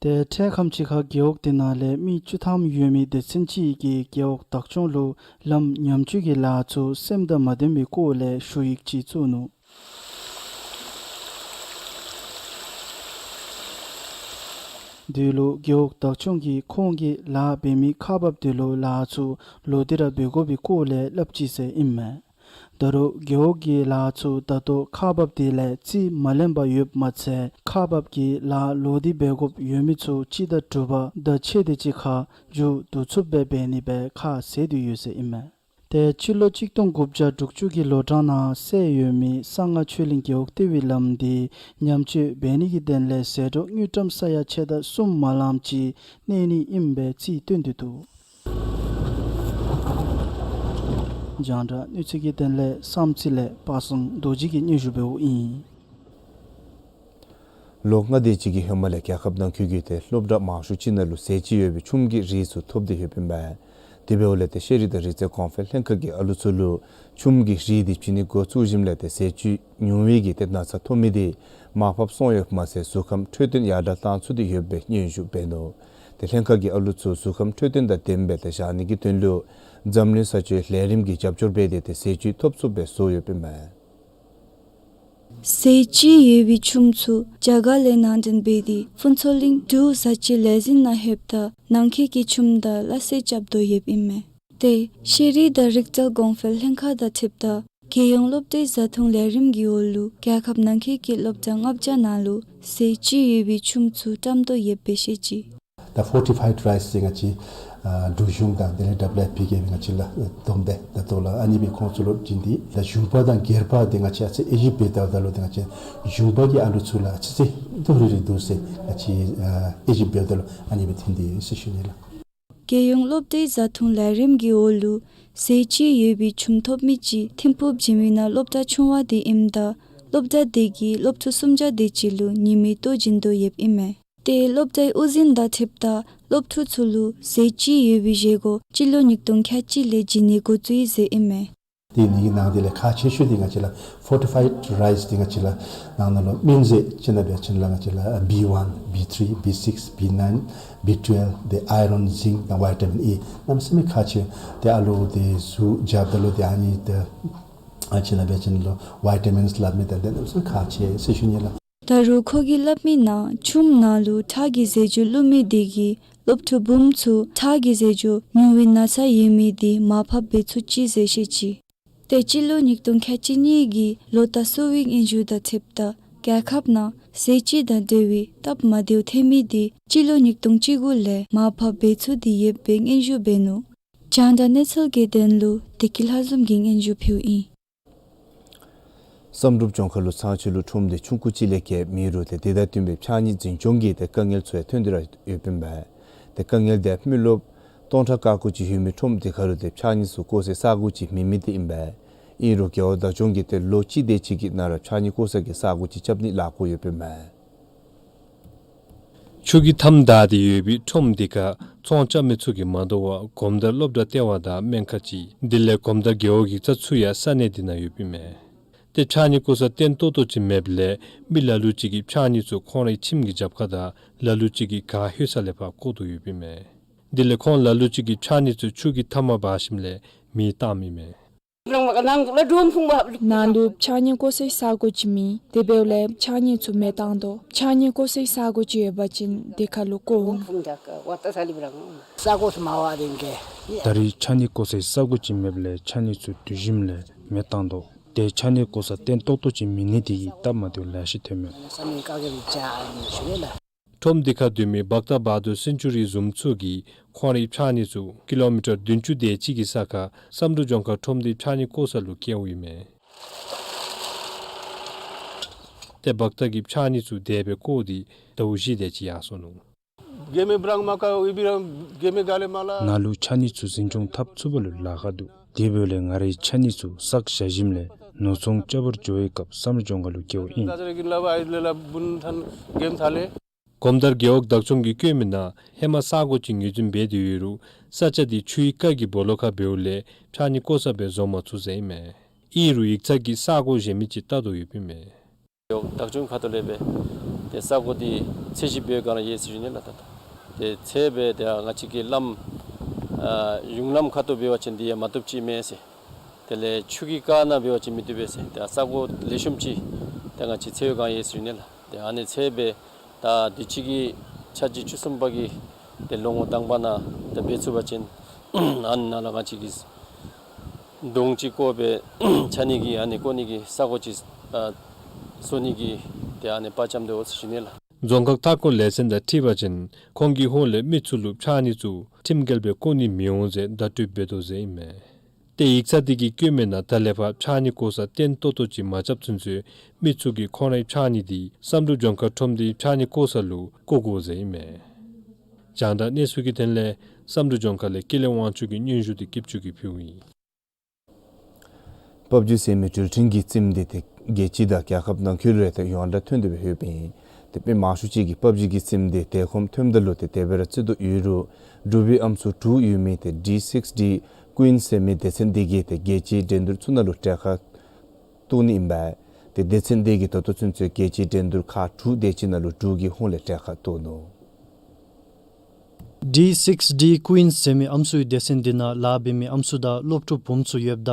ཏེ་འཕྲལ་ཁམས་ཅིག་ཁར་རྒེད་འོག་དེ་ནང་ལས་མི་བཅུ་ཐམ་ཡོད་མི་སྡེ་ཚན་ཅིག་གིས་རྒེད་འོག་བདག་སྐྱོང་ལུ་ལམ་ཉམས་བཅོས་ཀྱི་ལཱ་ཚུ་སེམས་དང་མ་ལྡན་པའི་སྐོར་ལས་ཞུ་ཡིག་ཅིག་བཙུགས་ནུག། དེ་ལུ་རྒེད་འོག་བདག་སྐྱོང་གིས་ཁོང་གིས་ལཱ་འབད་མི་ཁག་འབགཔ་དེ་ལུ་ལཱ་ཚུ་ལོག་སྟེ་ར་འབད་དགོ་པའི་སྐོར་ལས་སླབ་ཅི་ཟེར་ཨིན་མས། ད་རུང་རྒེད་འོག་གི་ལཱ་ཚུ་ད་ལྟོ་ཁག་འབགཔ་དེ་ལས་རྩིས་མ་ལེན་པར་ཡོདཔ་མ་ཚད་ཁག་འབགཔ་གིས་ལཱ་ལོག་སྟེ་འབད་དགོཔ་ཡོད་མི་ཚུ་སྤྱི་ཟླ་དྲུག་པ་ཟླ་ཕྱེད་དེ་ཅིག་ཁར་མཇུག་བསྡུ་ཚུགསཔ་སྦེ་འབད་ནི་སྦེ་ཁ་བཟེད་དེ་ཡོད་ཟེར་ཨིན་མས། ཏེ་སྤྱི་ལོ་གཅིག་སྟོང་དགུ་བརྒྱ་དྲུག་ཅུ་གི་ལོ་གྲངས་ནང་བསལ་ཡོད་མི་གསང་སྔགས་ཆོས་གླིང་རྒེད་འོག་ལྟེ་བའི་ལམ་འདི་ཉམས་བཅོས་འབད་ནི་གི་དོན་ལས་ཟད་འགྲོ་དངུལ་ཀྲམ་ས་ཡ་ཕྱེད་དང་གསུམ་མ་ལངམ་ཅིག་གནས་ནི་ཨིནམ་སྦེ་རྩིས་སྟོན་ཏེ་འདུག། རྒྱང་བསྒྲགས་གནས་ཚུལ་གྱི་དོན་ལས་བསམ་རྩེ་ལས་པ་སངས་རྡོ་རྗེ་གིས་སྙན་ཞུ་འབདཝ་ཨིན། ལོ་ལྔ་དེ་ཅིག་གི་ཧེ་མ་ལས་རྒྱལ་ཁབ་ནང་འཁོད་ཀྱི་ཏེ་སློབ་གྲྭ་མང་ཤོས་ཅིག་ནང་ལུ་ཟས་བཅུད་ཡོད་པའི་ཆུམ་གྱི་རིགས་ཚུ་ཐོབ་སྟེ་ཡོདཔ་ཨིན་པས། དེ་འབདཝ་ལས་ཏེ་ཤེས་རིག་དང་རིག་རྩལ་གོང་འཕེལ་ལྷན་ཁག་གིས་ཨ་ལུ་ཚུ་ལུ་ཆུམ་གྱི་རིགས་འདི་བྱིན་ནི་འགོ་བཙུགས་ཞིནམ་ལས་ཏེ་ཟས་བཅུད་ཉུང་བའི་གི་ཏེ་ན་ཚ་ཐོབ་མི་དེ་མར་ཕབ་སོང་ཡོདཔ་མ་ཚད་གཟུགས་ཁམས་འཕྲོད་བསྟེན་ཡར་དྲག་བཏང་ཚུགས་ཏེ་ཡོད་པའི་སྙན་ཞུ་འབད་ནུག། ཏེ་ལྷན་ཁག་གིས་ཨ་ལུ་ཚུ་གཟུགས་ཁམས་འཕྲོད་བསྟེན་དང་ལྡནམ་སྦེ་ཏེ་བཞག་ནི་གི་དོན་ལུ་འཛམ་གླིང་ས་བཅུའི་ལས་རིམ་གྱི་རྒྱབ་སྐྱོར་འབད་དེ་ཏེ་ཟས་བཅུད་ཐོབ་ཚུགསཔ་སྦེ་བཟོ་ཡོདཔ་ཨིན་པས། ཟས་བཅུད་ཡོད་པའི་ཆུམ་ཚུ་རྒྱ་གར་ལས་ནང་འདྲེན་འབད་དེ་ཕུན་ཚོགས་གླིང་འབྲུག་བཟའ་བཅའི་ལས་འཛིན་ནང་ལྷོདཔ་ད་ནང་འཁོད་ཀྱི་ཆུམ་དང་སླ་བསྲེ་རྐྱབ་དོ་ཡོདཔ་ཨིན་མས། ཏེ་ཤེས་རིག་དང་རིག་རྩལ་གོང་འཕེལ་ལྷན་ཁག་དང་འཁྲིལཝ་ད་རྒྱལ་ཡོངས་སློབ་གྲྭའི་བཟའ་འཐུང་ལས་རིམ་གྱི་འོག་ལུ་རྒྱལ་ཁབ་ནང་འཁོད་ཀྱི་སློབ་གྲྭ་ལྔ་བརྒྱ་ནང་ལུ་ཟས་བཅུད་ཡོད་པའི་ཆུམ་ཚུ་བཀྲམ་དོ་ཡོདཔ་སྦེ་བཤད་ཅི། ད་ཕོར་ཊི་ཕའིཌ་རའིསི་འདི་ང་བཅས་ཨ་འབྲུག་གཞུང་དང་དེ་ལས་ཌབ་ལིའུ་ཨེཕ་ཕི་གིས་ང་བཅས་ལུ་བསྡོམས་སྦེ་ད་ལྟོ་ལུ་ཨ་ནི་སྦེ་ཁོང་ཚུ་ལུ་བྱིན་ཏེ་ད་ཞུམ་པ་དང་སྒེར་པ་འདི་ང་བཅས་ཨ་ཙི་དབྱེ་ཞིབ་འབད་ལྟཝ་ད་ལུ་འདི་ང་བཅས་ཞུམ་པ་གི་ཨ་ལུ་ཚུ་ལུ་ཨ་ཙི་ཙི་ཏོག་རིལ་རི་འདུག་ཟེར་ང་བཅས་ཨ་དབྱེ་ཞིབ་འབད་ལྟཝ་ད་ལུ་ཨ་ནི་སྦེ་ཐོན་ཏེ་ཡོད་ཟེར་ཞུ་ནི་ལགས། རྒྱལ་ཡོངས་སློབ་གྲྭའི་བཟའ་འཐུང་ལས་རིམ་གྱི་འོག་ལུ་ཟས་བཅུད་ཡོད་པའི་ཆུམ་ཐོབ་མི་ཅིག་ཐིམ་ཕུག་འཇིགས་མེད་ནང་སློབ་གྲྭ་ཆུང་བ་འདི་ཨིནམ་ད་སློབ་གྲྭ་དེ་གིས་སློབ་ཕྲུག་སུམ་བརྒྱ་དེ་ཅིག་ལུ་ཉིན་མའི་ལྟོ་བྱིན་དོ་ཡོདཔ་ཨིན་མས། ཏེ་སློབ་གྲྭའི་དབུ་འཛིན་དང་འཁྲིལཝ་ད་སློབ་ཕྲུག་ཚུ་ལུ་ཟས་བཅུད་ཡོད་པའི་བཞེས་སྒོ་སྤྱི་ལོ་ཉིས་སྟོང་ཁལ་གཅིག་ལས་བྱིན་ནི་འགོ་བཙུགས་ཡི་ཟེར་ཨིན་མས། དེ་ནི་ནང་དེ་ལས་ཁག་ཆེ་ཤོས་འདི་ང་བཅས་ལུ་ཕོར་ཊི་ཕའིཌ་རའིསི་འདི་ང་བཅས་ལུ་ནང་ན་ལུ་སྨན་རྫས་ཅིག་ནང་འབད་བ་ཅིན་ལགས་ང་བཅས་ལུ་བི་ཝན་བི་ཐིརི་བི་སིགསི་བི་ནའིན་བི་ཊུ་ཝེལ་ཏེ་ཨའི་རོན་ཛིང་དང་ཝའི་ཊ་མིན་ཨི་གནམ་མེད་ས་མེད་ཁག་ཆེ། ཏེ་ཨ་ལུ་འདི་གཟུགས་རྒྱབ་ད་ལུ་ཏེ་ཨ་ནི་ཏེ་ཨ་ཅིག་ནང་འབད་བ་ཅིན་ལུ་ཝའི་ཊ་མིནསི་སླབ་མི་དང་འདི་གནམ་མེད་ས་མེད་ཁག་ཆེ་ཟེར་ཞུ་ནི་ལགས། ད་རུང་ཁོ་གིས་སླབ་མི་ནང་ཆུམ་ནང་ལུ་ཁྲག་གི་རྫས་འགྱུར་བླུགས་མི་དེ་གིས་སློབ་ཕྲུག་བུམོ་ཚུ་ཁྲག་གི་རྫས་འགྱུར་ཉུང་བའི་ན་ཚ་ཡོད་མི་དེ་མར་ཕབ་འབད་ཚུགས་ཅི་ཟེར་བཤད་ཅི། ཏེ་སྤྱི་ལོ་ཉིས་སྟོང་ཁལ་གཅིག་གཉིས་ཀྱི་ལོ་ལྟར་སོ་བའི་སྙན་ཞུ་དང་འཁྲིལཝ་ད་རྒྱལ་ཁབ་ནང་ཟས་བཅུད་དང་འབྲེལ་བའི་སྟབས་མ་བདེཝ་ཐོན་མི་དེ་སྤྱི་ལོ་ཉིས་སྟོང་བཅུ་དགུ་ལས་མར་ཕབ་འབད་ཚུགས་ཏེ་ཡོདཔ་སྦེ་སྙན་ཞུ་འབད་ནུག། རྒྱང་བསྒྲགས་གནས་ཚུལ་གྱི་དོན་ལུ་བདེ་སྐྱིད་ལྷ་འཛོམས་ཀྱིས་སྙན་ཞུ་ཕུལཝ་ཨིན། བསམ་གྲུབ་ལྗོངས་མཁར་ལུ་ཚང་ཕྱི་ལུ་ཁྲོམ་འདི་ཆུང་ཀུ་ཅིག་ལས་བརྒལ་མེད་རུང་ཏེ་དེ་དང་བསྟུན་པའི་ཕྱགས་སྙིགས་འཛིན་སྐྱོང་གི་ཏེ་དཀའ་ངལ་ཚུ་ཡང་ཐོན་ཏེ་ར་ཡོདཔ་ཨིན་པས། ཏེ་དཀའ་ངལ་དེ་མི་རློབས་སྟོང་ཕྲག་ཀ་ཀོ་ཅིག་ཡོད་མི་ཁྲོམ་འདི་ཁར་ལུ་ཏེ་ཕྱགས་སྙིགས་ཚུ་བཀོ་སའི་ས་གོ་ཅིག་མེད་མི་དེ་ཨིན་པས། ཨིན་རུང་རྒེད་འོག་བདག་སྐྱོང་གིས་ཏེ་ལོ་གཅིག་དེ་ཅིག་གི་ནང་ར་ཕྱགས་སྙིགས་བཀོ་ས་གི་ས་གོ་ཅིག་རྐྱབ་ནི་ལཱ་འགོ་ཡོདཔ་ཨིན་པས། ཆུ་གིས་མཐའམ་བདའ་སྟེ་ཡོད་པའི་ཁྲོམ་འདི་ཁར་ཚོང་རྐྱབ་མི་ཚུ་གིས་མ་དོ་བར་གོམ་དར་སློབ་གྲྭ་ལྟེ་བ་དང་སྨན་ཁང་ཅིག་དེ་ལས་གོམ་དར་རྒེད་འོག་ཡིག་ཚང་ཚུ་ཡང་ས་གནས་འདི་ནང་ཡོདཔ་ཨིན་མས། ཏེ་ཕྱགས་སྙིགས་བཀོ་ས་བརྟན་ཏོག་ཏོ་ཅིག་མེདཔ་ལས་མི་ལ་ལུ་ཅིག་གིས་ཕྱགས་སྙིགས་ཚུ་ཁོང་རའི་ཁྱིམ་གྱི་རྒྱབ་ཁར་དང་ལ་ལུ་ཅིག་གིས་གཱ་ལྷོད་ས་ལས་ཕར་བཀོ་དོ་ཡོདཔ་ཨིན་མས། དེ་ལས་ཁོང་ལ་ལུ་ཅིག་གིས་ཕྱགས་སྙིགས་ཚུ་ཆུ་གིས་མཐའམ་བར་ཞིནམ་ལས་མེ་བཏངམ་ཨིན་མས། ནང་ལུ་ཕྱགས་སྙིགས་བཀོ་སའི་ས་གོ་ཅིག་མེད། དེ་འབདཝ་ལས་ཕྱགས་སྙིགས་ཚུ་མེ་བཏང་དོ། ཕྱགས་སྙིགས་བཀོ་སའི་ས་གོ་ཅིག་ཡོད་པ་ཅིན་དེ་ཁར་ལུ་བཀོ་འོང་། ད་རེས་ཕྱགས་སྙིགས་བཀོ་སའི་ས་གོ་ཅིག་མེདཔ་ལས་ཕྱགས་སྙིགས་ཚུ་དུས་ཞིནམ་ལས་མེ་བཏང་དོ། ཏེ་ཕྱགས་སྙིགས་བཀོ་ས་བརྟན་ཏོག་ཏོ་ཅིག་མེད་ནི་དེ་གིས་སྟབས་མ་བདེཝ་ལེ་ཤ་ཐོནམ་མས། ཁྲོམ་འདི་ཁར་སྡོད་མི་བག་དང་བག་དོ་སེན་ཅུ་རི་བཟུམ་ཚུ་གིས་ཁོང་རའི་ཕྱགས་སྙིགས་ཚུ་ཀི་ལོ་མི་ཊར་བདུན་ཅུ་དེ་ཅིག་གི་ས་ཁར་བསམ་གྲུབ་ལྗོངས་མཁར་ཁྲོམ་འདི་ཕྱགས་སྙིགས་བཀོ་ས་ལུ་བཀལཝ་ཨིན་མས། ཏེ་བག་དང་གིས་ཕྱགས་སྙིགས་ཚུ་དེ་སྦེ་བཀོ་སྟེ་ཟླཝ་བཞི་དེ་ཅིག་ཡར་སོ་ནུག། ནང་ལུ་ཕྱགས་སྙིགས་ཚུ་འཛིན་སྐྱོང་འཐབ་ཚུགས་པ་ལུ་ལཱ་ཁག་འདུག། དེ་འབདཝ་ལས་ང་རའི་ཕྱགས་སྙིགས་ཚུ་བསགས་བཞག་ཞིནམ་ལས་ནོར་ཚོང་རྐྱབ་པར་འགྱོ་བའི་སྐབས་བསམ་གྲུབ་ལྗོངས་མཁར་ལུ་བཀལཝ་ཨིན། གོམ་དར་རྒེད་འོག་བདག་སྐྱོང་གིས་བཀོད་མི་ནང་ཧེ་མ་ས་གོ་ཅིག་ངོས་འཛིན་འབད་དེ་ཡོད་རུང་ས་ཆ་དེ་ཆུའི་རྐ་གི་སྦོ་ལོགས་ཁར་འབདཝ་ལས་ཕྱགས་སྙིགས་བཀོ་ས་སྦེ་བཟོ་མ་ཚུགས་ཟེར་ཨིན་མས། ཨིན་རུང་ཡིག་ཚང་གིས་ས་གོ་གཞན་མི་ཅིག་བལྟ་དོ་ཡོདཔ་ཨིན་མས། བདག་སྐྱོང་ཁ་ཐུག་ལས་སྦེ་ ཏེ་ས་གོ་འདི་ཚད་གཞི་འབད་བའི་སྒང་ལས་ཡོད་ཟེར་ཞུ་ནི་ལགས། ད་ཏེ་ཚད་འབད་ཏེ་ང་བཅས་ཀྱི་ལམ་ཨ་གཞུང་ལམ་ཁ་ཐུག་འབད་བ་ཅིན་འདི་ཡང་མ་བཏུབ་ཅིག་མས་ཟེར། དེ་ལས་ཆུ་གི་རྐ་ནང་འབད་བ་ཅིན་མི་བཏུབ་པས་ཟེར། ཏེ་ས་གོ་ལེགས་ཤོམ་ཅིག་ཏེ་ང་བཅས་ཚད་བའི་སྒང་ཡོད་ཟེར་ཞུ་ནི་ལགས། ཏེ་ཨ་ནི་ཚད་འབད་ད་དུས་ཅི་གི་ཆ་གཅིག་བཅུ་གསུམ་པ་གི་ཏེ་ལོ་ངོ་དང་པ་ནང་ཏེ་འབད་ཚུགས་པ་ཅིན་ཨ་ནི་ནང་ལུ་ང་བཅས་ཀྱིས་དོང་ཅིག་བརྐོ་སྦེ་ཆགས་ནི་གི་ཨ་ནི་བརྐོ་ནི་གི་ས་གོ་ཅིག་ཨ་བཟོ་ནི་གི་ཏེ་ཨ་ནི་དཔའ་བཅམ་སྟེ་འོང་ཟེར་ཞུ་ནི་ལགས། རྫོང་ཁག་མཐའ་འཁོར་ལས་ཚན་དང་འཁྲིལ་བ་ཅིན་ཁོང་གི་ཧོངས་ལས་མི་ཚུ་ལུ་ཕྱགས་སྙིགས་ཚུ་ཁྲིམས་འགལ་སྦེ་བརྐོ་ནི་མི་འོང་ཟེར་བརྡ་སྤྲོད་འབད་དོ་ཟེར་ཨིན་མས། ཏེ་ཡིག་ཚང་འདི་གིས་བཀོད་མི་ནང་ད་ལས་ཕར་ཕྱགས་སྙིགས་བཀོ་ས་བརྟན་ཏོག་ཏོ་ཅིག་མ་རྐྱབ་ཚུན་ཚོད་མི་ཚུ་གིས་ཁོང་རའི་ཕྱགས་སྙིགས་འདི་བསམ་གྲུབ་ལྗོངས་མཁར་ཁྲོམ་སྡེའི་ཕྱགས་སྙིགས་བཀོ་ས་ལུ་བཀོ་དགོ་ཟེར་ཨིན་མས། རྒྱང་བསྒྲགས་གནས་ཚུལ་གྱི་དོན་ལས་བསམ་གྲུབ་ལྗོངས་མཁར་ལས་ཀུན་ལེགས་དབང་ཕྱུག་གི་སྙན་ཞུ་འདི་སྐྱིད་ཆུ་གིས་ཕུལཝ་ཨིན། པབ་ཇི་ཟེར་མི་འགྲུལ་འཕྲིན་གྱི་རྩེདམོ་འདི་ཏེ་རྒྱལ་སྤྱི་དང་རྒྱལ་ཁབ་ནང་འཁོད་ལུ་ཡང་ཏེ་ཡོངས་གྲགས་ཐོན་ཏེ་སྦེ་ཡོདཔ་ཨིན། ཏེ་མི་མང་ཤོས་ཅིག་གིས་པབ་ཇི་གི་རྩེདམོ་འདི་དེ་གོམས་ཐོནམ་ད་ལུ་ཏེ་དེ་སྦེ་ར་རྩེད་དོ་ཡོད་རུང་འབྲུག་པའི་ཨམ་སྲུ་དྲུག་ཡོད་མི་ཏེ་ཌི་སིགསི་ཌི་ཀུའིན་ཟེར་མི་སྡེ་ཚན་འདི་གིས་ཏེ་རྒྱལ་སྤྱིའི་འགྲན་བསྡུར་ཚུ་ནང་ལུ་གྲལ་ཁར་གཏོགས་ནི་ཨིན་པས། ཏེ་སྡེ་ཚན་འདི་གིས་ད་ལྟོ་ཚུན་ཚོད་རྒྱལ་སྤྱིའི་འགྲན་བསྡུར་ཁག་དྲུག་དེ་ཅིག་ནང་ལུ་འབྲུག་གི་ཧོངས་ལས་གྲལ་ཁར་གཏོགས་ནུག། ཌི་སིགསི་ཌི་ཀུའིན་ཟེར་མི་ཨམ་སྲུའི་སྡེ་ཚན་འདི་ནང་ལཱ་འབད་མི་ཨམ་སྲུ་དང་སློབ་ཕྲུག་བུམོ་ཚུ་ཡོདཔ་ད་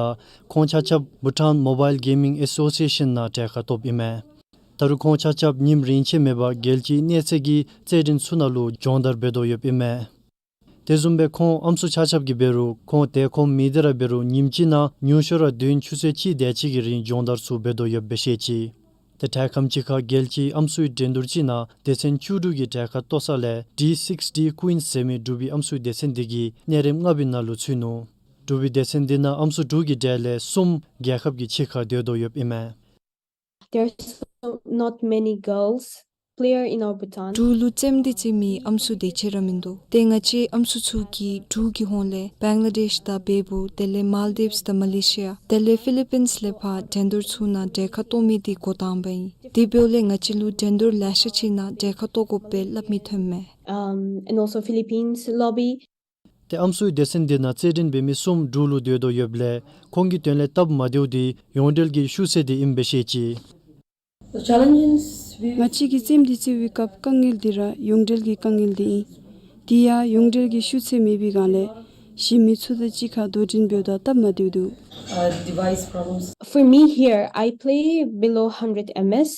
ཁོང་ཆ་ཁྱབ་Bhutan Mobile Gaming Association ནང་གྲལ་ཁར་གཏོགསཔ་ཨིན་མས། ད་རུང་ཁོང་ཆ་ཁྱབ་ཉིནམ་རིང་ཆད་མེད་པར་རྒྱལ་སྤྱིའི་གནས་ཚད་ཀྱི་རྩེད་འགྲན་ཚུ་ནང་ལུ་སྦྱོང་བརྡར་འབད་དོ་ཡོདཔ་ཨིན་མས། དེ་བཟུམ་སྦེ་ཁོང་ཨམ་སྲུ་ཆ་ཁྱབ་ཀྱིས་འབད་རུང་ཁོང་དེ་གོམས་མི་དེ་ར་འབད་རུང་ཉིནམ་གཅིག་ནང་ཉུང་ཤོས་ར་དུས་ཡུན་ཆུ་ཚོད་གཅིག་དེ་ཅིག་གི་རིང་སྦྱོང་བརྡར་ཚུ་འབད་དོ་ཡོདཔ་སྦེ་བཤད་ཅི། ཏེ་དྲེལ་ཁམ་ཅིག་ཁར་རྒྱལ་སྤྱིའི་ཨམ་སྲུའི་འགྲན་བསྡུར་ཅིག་ནང་སྡེ་ཚན་བཅུ་དྲུག་གིས་གྲལ་ཁར་གཏོགས་ས་ལས་ཌི་སིགསི་ཌི་ཀུའིན་ཟེར་མི་འབྲུག་པའི་ཨམ་སྲུའི་སྡེ་ཚན་འདི་གིས་གནས་རིམ་ལྔ་པའི་ནང་ལུ་ཚུད་ནུག། འབྲུག་པའི་སྡེ་ཚན་འདི་ནང་ཨམ་སྲུ་དྲུག་གི་གྲས་ལས་གསུམ་རྒྱལ་ཁབ་ཀྱི་ཕྱི་ཁར་སྡོད་དོ་ཡོདཔ་ཨིན་མས། There's so not many girls player in our Bhutan. འབྲུག་ལུ་རྩེདམོ་འདི་རྩེད་མི་ཨམ་སྲུ་དེ་ཅིག་ར་མིན་འདུག། ཏེ་ང་བཅས་ཨམ་སྲུ་ཚུ་གིས་འབྲུག་གི་ཧོངས་ལས་བེང་ལ་དེཤ་དང་བལ་པོ་དེ་ལས་མཱལ་དིབས་དང་མ་ལེ་ཤི་ཡ་དེ་ལས་ཕི་ལི་པིནསི་ལས་ཕར་འགྲན་བསྡུར་ཚུ་ནང་གྲལ་ཁར་གཏོགས་མི་འདི་འགོ་དང་པ་ཨིན། དེ་འབདཝ་ལས་ང་བཅས་ལུ་འགྲན་བསྡུར་ལེ་ཤ་ཅིག་ནང་གྲལ་ཁར་གཏོགས་དགོཔ་སྦེ་སླབ་མི་ཐོནམ་མས། Um, and also Philippines lobby. ཏེ་ཨམ་སྲུའི་སྡེ་ཚན་འདི་ནང་རྩེད་འགྲན་འབད་མི་གསུམ་འབྲུག་ལུ་སྡོད་དོ་ཡོདཔ་ལས་ཁོང་གི་དོན་ལས་སྟབས་མ་བདེཝ་འདི་ཡོངས་འབྲེལ་གྱི་ཤུགས་ཚད་འདི་ཨིནམ་སྦེ་བཤད་ཅི། The challenges we ང་བཅས་ཀྱིས་རྩེདམོ་འདི་རྩེ་བའི་སྐབས་དཀའ་ངལ་འདི་ར་ཡོངས་འབྲེལ་གྱི་དཀའ་ངལ་འདི་ཨིན། དེ་ཡང་ཡོངས་འབྲེལ་གྱི་ཤུགས་ཚད་མེད་པའི་སྒང་ལས་གཞན་མི་ཚུ་དང་གཅིག་ཁར་དོ་འགྲན་འབདཝ་ད་སྟབས་མ་བདེཝ་འདུག། Uh, device problems. For me here, I play below hundred M S.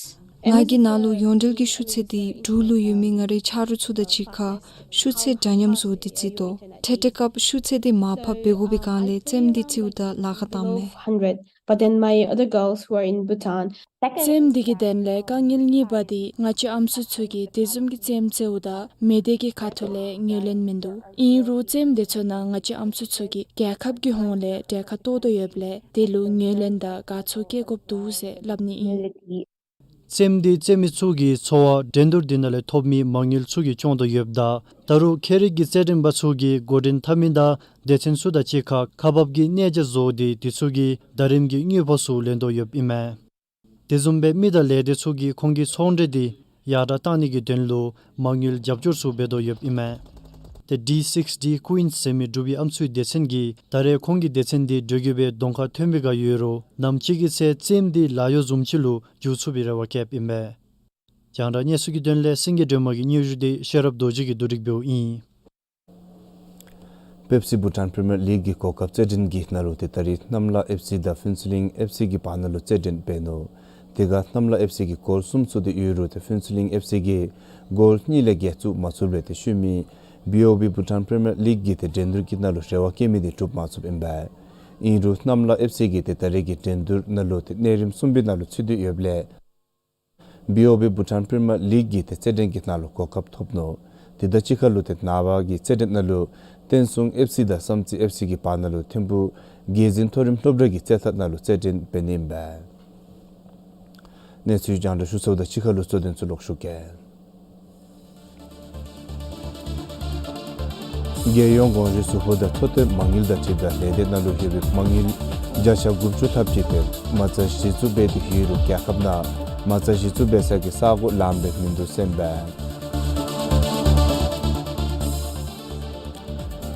ང་གི་ནང་ལུ་ཡོངས་འབྲེལ་གྱི་ཤུགས་ཚད་འདི་འབྲུག་ལུ་ཡོད་མི་ང་རའི་ཆ་རོགས་ཚུ་དང་གཅིག་ཁར་ཤུགས་ཚད་འདྲ་མཉམ་བཟོ་སྟེ་རྩེ་དོ། འཕྲལ་འཕྲལ་སྐབས་ཤུགས་ཚད་འདི་མར་ཕབ་འབད་དགོ་པའི་སྒང་ལས་རྩེདམོ་འདི་རྩེཝ་ད་ལཱ་ཁག་བཏངམ་མས། Hundred. But then my other girls who are in Bhutan, རྩེདམོ་འདི་གི་དོན་ལས་དཀའ་ངལ་གཉིས་པ་འདི་ང་བཅས་ཨམ་སྲུ་ཚུ་གིས་དེ་བཟུམ་གྱི་རྩེདམོ་རྩེཝ་ད་མི་སྡེ་གི་ཁ་ཐུག་ལས་ངོས་ལེན་མིན་འདུག། ཨིན་རུང་རྩེདམོ་འདི་ཚུ་ནང་ང་བཅས་ཨམ་སྲུ་ཚུ་གིས་རྒྱལ་ཁབ་ཀྱི་ཧོངས་ལས་གྲལ་ཁར་གཏོགས་དོ་ཡོདཔ་ལས་དེ་ལུ་ངོས་ལེན་དང་དགའ་ཚོར་བསྐྱེད་དགོཔ་འདུག་ཟེར་སླབ་ནི་ཨིན། རྩེདམོ་འདི་རྩེད་མི་ཚུ་གི་འཚོ་བ་འགྲན་བསྡུར་འདི་ནང་ལས་ཐོབ་མི་མ་དངུལ་ཚུ་གིས་སྐྱོང་དོ་ཡོདཔ་ད་ད་རུང་ཁྱད་རིག་གི་རྩེད་འགྲན་པ་ཚུ་གིས་འགོ་འདྲེན་འཐབ་མི་དང་སྡེ་ཚན་ཚུ་དང་གཅིག་ཁར་ཁག་འབག་གི་གནས་མཇལ་བཟོ་སྟེ་དེ་ཚུ་གིས་ཟླ་རིམ་གྱི་དངུལ་ཕོགས་ཚུ་ལེན་དོ་ཡོདཔ་ཨིན་མས། དེ་བཟུམ་སྦེ་མི་དང་ལས་སྡེ་ཚུ་གིས་ཁོང་གི་ཚོང་འབྲེལ་འདི་ཡར་དྲག་གཏང་ནི་གི་དོན་ལུ་མ་དངུལ་རྒྱབ་སྐྱོར་ཚུ་འབད་དོ་ཡོདཔ་ཨིན་མས། ཏེ་ཌི་སིགསི་ཌི་ཀུའིན་ཟེར་མི་འབྲུག་པའི་ཨམ་སྲུའི་སྡེ་ཚན་གྱིས་ད་རེས་ཁོང་གི་སྡེ་ཚན་འདི་འགྲོ་མགྱོགས་སྦེ་གདོང་ཁར་ཐོན་པའི་བསྒང་ཡོད་རུང་ནམ་ཅིག་གི་ཚེ་རྩེདམོ་འདི་ལཱ་གཡོག་བཟུམ་ཅིག་ལུ་འགྱུར་ཚུགས་པའི་རེ་བ་བསྐྱེདཔ་ཨིན་པས། རྒྱང་བསྒྲགས་གནས་ཚུལ་གྱི་དོན་ལས་སེང་གེ་སྒྲོལ་མ་གི་སྙན་ཞུ་འདི་ཤེས་རབ་རྡོ་རྗེ་གིས་བསྡུ་སྒྲིག་འབདཝ་ཨིན། པེབ་སི་བྷུ་ཊཱན་པི་རི་མི་ཡར་ལིག་གི་གོ་སྐབས་རྩེད་འགྲན་གྱི་ནང་ལུ་ཏེ་ད་རིས་གནམ་ལ་ཨེཕ་སི་དང་ཕུན་ཚོགས་གླིང་ཨེཕ་སི་གི་བར་ན་ལུ་རྩེད་འགྲན་འབད་ནུག། དེ་ཁར་གནམ་ལ་ཨེཕ་སི་གིས་གོལ་གསུམ་ཚུགས་ཏེ་ཡོད་རུང་ཏེ་ཕུན་ཚོགས་གླིང་ཨེཕ་སི་གིས་གོལ་གཉིས་ལས་བརྒལ་བཙུགས་མ་ཚུགསཔ་ལས་ཏེ་ཤུལ་མའི་བི་ཨོ་བི་བྷུ་ཊཱན་པི་རི་མི་ཡར་ལིག་གི་ཏེ་འགྲན་བསྡུར་གྱི་ནང་ལུ་རེ་བ་བསྐྱེད་མི་འདི་གྲུབ་མ་ཚུགསཔ་ཨིན་པས། ཨིན་རུང་གནམ་ལ་ཨེཕ་སི་གིས་ཏེ་ད་རེས་ཀྱི་འགྲན་བསྡུར་ནང་ལུ་ཏེ་གནས་རིམ་གསུམ་པའི་ནང་ལུ་ཚུད་དེ་ཡོདཔ་ལས་བི་ཨོ་བི་བྷུ་ཊཱན་པི་རི་མི་ཡར་ལིག་གི་ཏེ་རྩེད་འགྲན་གྱི་ནང་ལུ་གོ་སྐབས་ཐོབ་ནུག། དེ་དང་གཅིག་ཁར་ལུ་ཏེ་ནངས་པ་གི་རྩེད་འགྲན་ནང་ལུ་བསྟན་སྲུང་ཨེཕ་སི་དང་བསམ་རྩེ་ཨེཕ་སི་གི་བར་ན་ལུ་ཐིམ་ཕུག་རྒྱལ་འཛིན་མཐོ་རིམ་སློབ་གྲྭ་གི་རྩེད་ཐང་ནང་ལུ་རྩེད་འགྲན་འབད་ནི་ཨིན་པས། གནས་ཚུལ་རྒྱང་བསྒྲགས་ཞུ་ཚརཝ་དང་གཅིག་ཁར་ལུ་གཙོ་དོན་ཚུ་ལོག་ཞུ་གེ། རྒྱལ་ཡོངས་དགོངས་ཞུའི་ཟུར་ཕོགས་དང་འཕྲོད་བསྟེན་མ་དངུལ་དང་འཁྲིལ་བའི་ལས་སྡེ་ནང་ལུ་ཡོད་པའི་མ་དངུལ་བརྒྱ་ཆ་དགུ་བཅུ་ལྷགཔ་ཅིག་ཏེ་མ་རྩ་གཞི་བཙུགས་འབད་དེ་ཡོད་རུང་རྒྱལ་ཁབ་ནང་མ་རྩ་གཞི་བཙུགས་འབད་ས་གི་ས་གོ་ལངམ་སྦེ་མིན་འདུག་ཟེར་ཨིན་པས།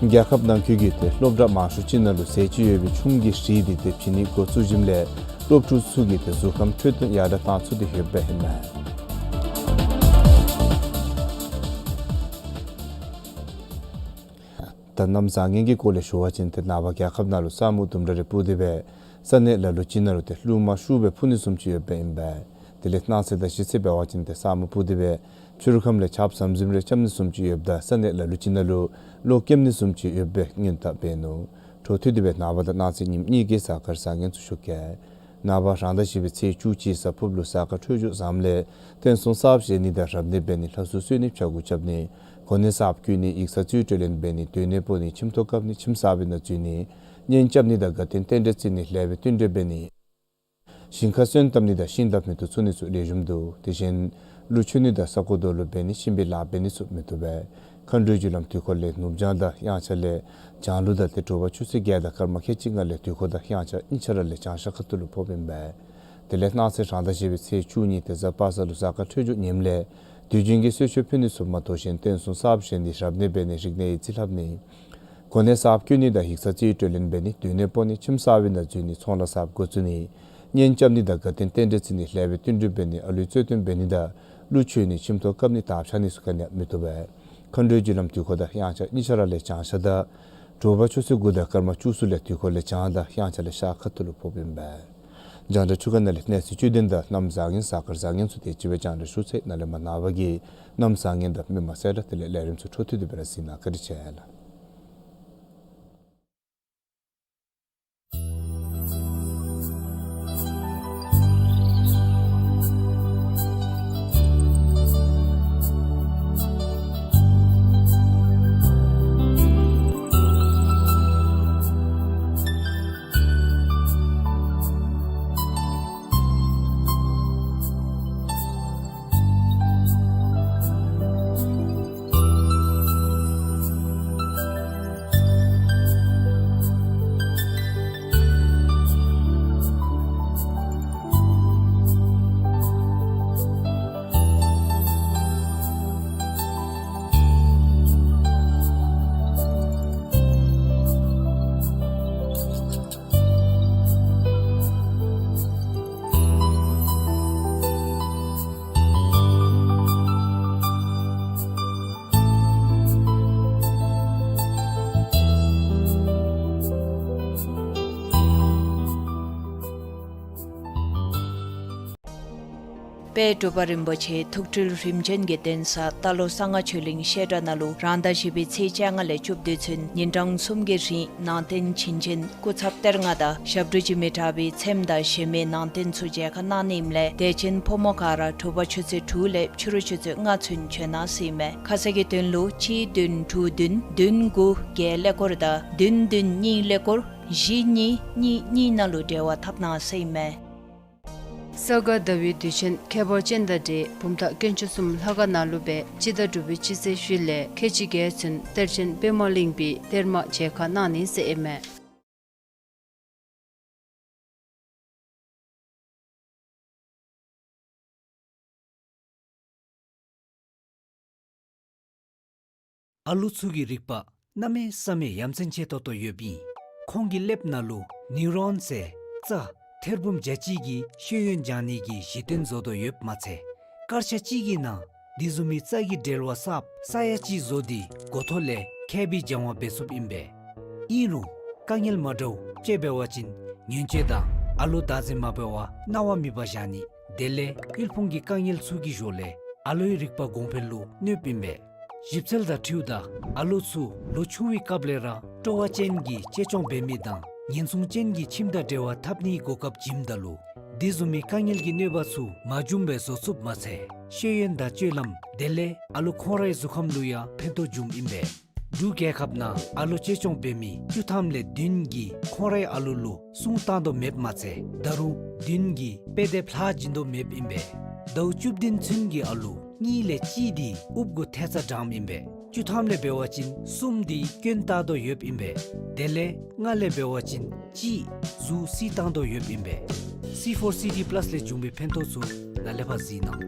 རྒྱལ་ཁབ་ནང་འཁོད་ཀྱི་ཏེ་སློབ་གྲྭ་མང་ཤོས་ཅིག་ནང་ལུ་ཟས་བཅུད་ཡོད་པའི་ཆུམ་གྱི་རིགས་འདི་ཏེ་བྱིན་ནི་འགོ་བཙུགས་ཞིནམ་ལས་སློབ་ཕྲུག་ཚུ་གི་ཏེ་གཟུགས་ཁམས་འཕྲོད་བསྟེན་ཡར་དྲག་བཏང་ཚུགས་ཏེ་ཡོདཔ་ཨིན་མས། གནམ་བཟང་ངན་གྱི་སྐོར་ལས་ཞུ་བ་ཅིན་ཏེ་ནངས་པ་རྒྱལ་ཁབ་ནང་ལུ་ས་སྨུག་ལྡུམ་ར་རེ་སྤུབས་ཏེ་སྦེ་ས་གནས་ལ་ལུ་ཅིག་ནང་ལུ་ཏེ་རླུང་མ་ཤུགས་སྦེ་འཕུ་ནི་བཟུམ་ཅིག་ཡོདཔ་ཨིན་པས། དེ་ལས་གནངས་ཚེ་དང་གཞེས་ཚེ་འབད་བ་ཅིན་ཏེ་ས་སྨུག་སྤུབས་ཏེ་སྦེ་ཆུ་རུ་ཁམས་ལས་ཆརཔ་ཟམ་ཟིམ་རེ་རྐྱབ་ནི་བཟུམ་ཅིག་ཡོདཔ་ད་ས་གནས་ལ་ལུ་ཅིག་ནང་ལུ་གློག་རྐྱབ་ནི་བཟུམ་ཅིག་ཡོདཔ་སྦེ་སྔོན་བརྡ་འབད་ནུག། འཕྲོ་མཐུད་དེ་སྦེ་ནངས་པ་དང་གནངས་ཚེ་ཉིནམ་གཉིས་ཀྱི་གཟའ་སྐར་བཟང་ངན་ཚུ་ཞུ་གེ། ནངས་པ་རང་ཟླ་བཞི་པའི་ཚེས་བཅུ་གཅིག་གཟའ་ཕུརཔ་ལུ་གཟའ་སྐར་འཕྲོད་སྦྱོར་བཟངམ་ལས་རྟེན་གསུམ་གསརཔ་བཞེངས་ནི་དང་རབ་གནས་འབད་ནི་ལྷ་སྲུང་གསོལ་ནི་ཕྱྭ་འགུགས་རྐྱབ་ནི་གོ་གནས་གསརཔ་བསྐོ་ནི་ཡིག་ཚང་རྩིས་སྤྲོད་ལེན་འབད་ནི་སྡོད་གནས་སྤོ་ནི་ཁྱིམ་ཐོག་བཀབ་ནི་ཁྱིམ་གསར་པའི་ནང་འཛུལ་ནི་གཉེན་རྐྱབ་ནི་དང་དགའ་སྟོན་རྟེན་འབྲེལ་བརྩི་ནི་ལེགས་པའི་བསྟུན་གྲོས་འབད་ནི་ཞིང་ཁ་སོན་བཏབ་ནི་དང་ཤིང་དང་མེ་ཏོག་ཚུ་ནི་ཚུ་ལེགས་ཤོམ་འདུག། དེ་བཞིན་ཀླུ་མཆོད་ནི་དང་ས་རྐོ་རྡོ་ལུ་འབད་ནི་ཤིང་པའི་ལཱ་འབད་ནི་ཚུ་མི་བཏུབ་པས། མཁའ་འགྲོའི་རྒྱུ་ལམ་དུས་འཁོར་ལས་ནུབ་བྱང་དང་དབྱངས་འཆར་ལས་བྱང་ལུ་དང་ཏེ་དྲོ་པ་ཆུ་ཚོད་བརྒྱད་དང་སྐར་མ་ཁལ་གཅིག་ལྔ་ལས་དུས་འཁོར་དང་དབྱངས་འཆར་གཉིས་ཆ་ར་ལས་བྱང་ཤར་ཁ་ཐུག་ལུ་ཕོགཔ་ཨིན་པས། དེ་ལས་གནངས་ཚེ་རང་ཟླ་བཞི་པའི་ཚེས་བཅུ་གཉིས་ཏེ་གཟའ་པ་སངས་ལུ་གཟའ་སྐར་འཕྲོད་སྦྱོར་ངནམ་ལས་དུས་རྒྱུན་གྱི་གསོལ་མཆོད་ཕུལ་ནི་ཚུ་མ་དོ་བཞིན་རྟེན་གསུམ་གསརཔ་བཞེངས་ནི་རབ་གནས་འབད་ནི་རིག་གནས་ཡིག་རྩིས་ལྷབ་ནི་གོ་གནས་གསརཔ་བསྐོ་ནི་དང་ཡིག་ཚང་རྩིས་སྤྲོད་ལེན་འབད་ནི་སྡོད་གནས་སྤོ་ནི་ཁྱིམ་གསར་པའི་ནང་འཛུལ་ནི་ཚོང་ལཱ་གསརཔ་འགོ་བཙུགས་ནི་གཉེན་རྐྱབ་ནི་དང་དགའ་སྟོན་རྟེན་འབྲེལ་བརྩི་ནི་ལེགས་པའི་བསྟུན་གྲོས་འབད་ནི་ཨ་ལུའི་རྩོད་དོན་འབད་ནི་དང་ཀླུ་མཆོད་ནི་ཁྱིམ་ཐོག་བཀབ་ནི་དར་འཕྱར་ནི་ཚུ་ག་ནི་ཡང་མི་བཏུབ་པས། མཁའ་འགྲོའི་རྒྱུ་ལམ་དུས་འཁོར་དང་དབྱངས་འཆར་གཉིས་ཆ་ར་ལས་བྱང་ཤར་དང་དྲོ་པ་ཆུ་ཚོད་དགུ་དང་སྐར་མ་བཅུ་གསུམ་ལས་དུས་འཁོར་ལས་བྱང་དང་དབྱངས་འཆར་ལས་ཤར་ཁ་ཐུག་ལུ་ཕོགཔ་ཨིན་པས། རྒྱང་བསྒྲགས་འཕྲུལ་ཁང་ནང་ལས་གནས་ཚུལ་བཅུད་ལྡན་དང་གནམ་བཟང་ངན་གཟའ་སྐར་བཟང་ངན་ཚུ་དེ་ཅིག་སྦེ་རྒྱང་བསྒྲགས་ཞུ་ཚར་ཡི། ནཱ་ལས་མར་ནངས་པ་གི་གནམ་བཟང་ངན་དང་མི་མང་གསལ་བསྒྲགས་དེ་ལས་ལས་རིམ་ཚུ་འཕྲོ་མཐུད་དེ་སྦེ་ར་གཟིགས་གནང་། བཀའ་དྲིན་ཆེ་ལགས། དཔལ་འབྲུག་པ་རིན་པོ་ཆེ་ཐུགས་སྤྲུལ་རིམ་བྱོན་གྱི་གདན་ས་རྟ་ལོག་གསང་སྔགས་ཆོས་གླིང་བཤད་གྲྭ་ནང་ལུ་རང་ཟླ་བཞི་པའི་ཚེས་བཅོ་ལྔ་ལས་བཅུ་བདུན་ཚུན་ཉིན་གྲངས་གསུམ་གྱི་རིང་ནང་རྟེན་བྱིན་ཅན་སྐུ་ཚབ་གཏེར་ལྔ་དང་ཞབས་དྲུང་གི་མི་དྲག་པའི་ཚེམས་དང་གཞན་མི་ནང་རྟེན་ཚུ་མཇལ་ཁ་གནང་ནི་ཨིནམ་ལས་དད་ཅན་ཕོ་མོ་ག་ར་དྲོ་པ་ཆུ་ཚོད་དྲུག་ལས་ཕྱི་རུ་ཆུ་ཚོད་ལྔ་ཚུན་བྱོན་གནང་ཟེར་ཨིན་མས། ཁ་གསལ་གྱི་དོན་ལུ་གཅིག་བདུན་དྲུག་བདུན་བདུན་དགུ་བརྒྱད་ཀླད་ཀོར་དང་བདུན་བདུན་གཉིས་ཀླད་ཀོར་བཞི་གཉིས་གཉིས་གཉིས་ནང་ལུ་འབྲེལ་བ་འཐབ་གནང་ཟེར་ཨིན་མས། ས་ག་ཟླ་བའི་དུས་ཆེན་ཁྱད་པར་ཅན་དང་འབྲེལ་བུམ་ཐང་དཀོན་མཆོག་གསུམ་ལྷ་ཁང་ནང་ལུ་སྦེ་སྤྱི་ཟླ་དྲུག་པའི་སྤྱི་ཚེས་བཞི་ལས་ཁལ་གཅིག་བརྒྱད་ཚུན་གཏེར་ཆེན་པདྨ་གླིང་པའི་གཏེར་མ་མཇལ་ཁ་གནང་ནི་ཟེར་ཨིན་མས། ཨ་ལུ་ཚུ་གི་རིག་པ་གནམ་མེད་ས་མེད་ཡ་མཚན་ཆེ་ཏོག་ཏོ་ཡོདཔ་ཨིན། ཁོང་གི་ཀླདཔ་ནང་ལུ་ནིའུ་རོན་ཟེར་རྩ་ཐེར་འབུམ་བརྒྱ་གཅིག་གིས་ཤེས་ཡོན་སྦྱང་ནི་གི་གཞི་རྟེན་བཟོ་དོ་ཡོདཔ་མ་ཚད་སྐར་ཆ་གཅིག་གི་ནང་དེ་བཟུམ་མའི་རྩ་གི་འབྲེལ་བ་གསརཔ་ས་ཡ་གཅིག་བཟོ་སྟེ་འགོ་ཐོག་ལས་མཁས་པའི་སྦྱང་བ་འབད་ཚུགསཔ་ཨིན་པས། ཨིན་རུང་དཀའ་ངལ་མ་འདྲཝ་ཅིག་འབད་བ་ཅིན་ཉེན་བཅོལ་དང་ཨ་ལོ་བདག་འཛིན་མ་འབད་བར་གནང་བ་མེད་པར་བཞག་ནི་དེ་ལས་དབུལ་ཕོངས་ཀྱི་དཀའ་ངལ་ཚུ་གི་ཞོར་ལས་ཨ་ལོའི་རིག་པ་གོང་འཕེལ་ལུ་གནོདཔ་ཨིན་པས། ཞིབ་འཚོལ་དང་འཁྲིལཝ་ད་ཨ་ལོ་ཚུ་ལོ་ཆུང་བའི་སྐབས་ལས་ར་སྤྲོ་བ་ཅན་གྱི་གཅེས་སྐྱོང་འབད་མི་དང་ཉེན་སྲུང་ཅན་གྱི་ཁྱིམ་དང་འབྲེལ་བ་འཐབ་ནིའི་གོ་སྐབས་བྱིནམ་ད་ལུ་དེ་བཟུམ་མའི་དཀའ་ངལ་གྱི་གནོད་པ་ཚུ་མ་འབྱུངམ་སྦེ་བཟོ་ཚུགསཔ་མ་ཚད་ཤེས་ཡོན་དང་སྤྱོད་ལམ་དེ་ལས་ཨ་ལོ་ཁོང་རའི་གཟུགས་ཁམས་ལུ་ཡང་ཕན་ཐོགས་འབྱུངམ་ཨིན་པས། འབྲུག་རྒྱལ་ཁབ་ནང་ཨ་ལོ་གཅེས་སྐྱོང་འབད་མི་བཅུ་ཐམ་ལས་བདུན་གྱིས་ཁོང་རའི་ཨ་ལོ་ལུ་སྲུང་བཏང་དོ་མེདཔ་མ་ཚད་ད་རུང་བདུན་གྱིས་དཔེ་དེབ་ལྷག་བྱིན་དོ་མེདཔ་ཨིན་པས། ཟླཝ་བཅུ་བདུན་ཚུན་གྱི་ཨ་ལོ་གཉིས་ལས་གཅིག་དེ་ཨོབ་གུ་ཐལ་རྩ་དྲངམ་ཨིན་པས། བཅུ་ཐམ་ལས་འབད་བ་ཅིན་གསུམ་དེ་སྐྱོན་བཏགས་དོ་ཡོདཔ་ཨིན་པས། དེ་ལས་ལྔ་ལས་འབད་བ་ཅིན་གཅིག་གཟུགས་བསིལ་བཏང་དོ་ཡོདཔ་ཨིན་པས། སི་ཕོར་སི་ཌི་པ་ལཱས་ལས་བྱུང་བའི་ཕན་ཐོགས་ཚུ་ནཱ་ལས་ཕར་གཟིགས་གནང་།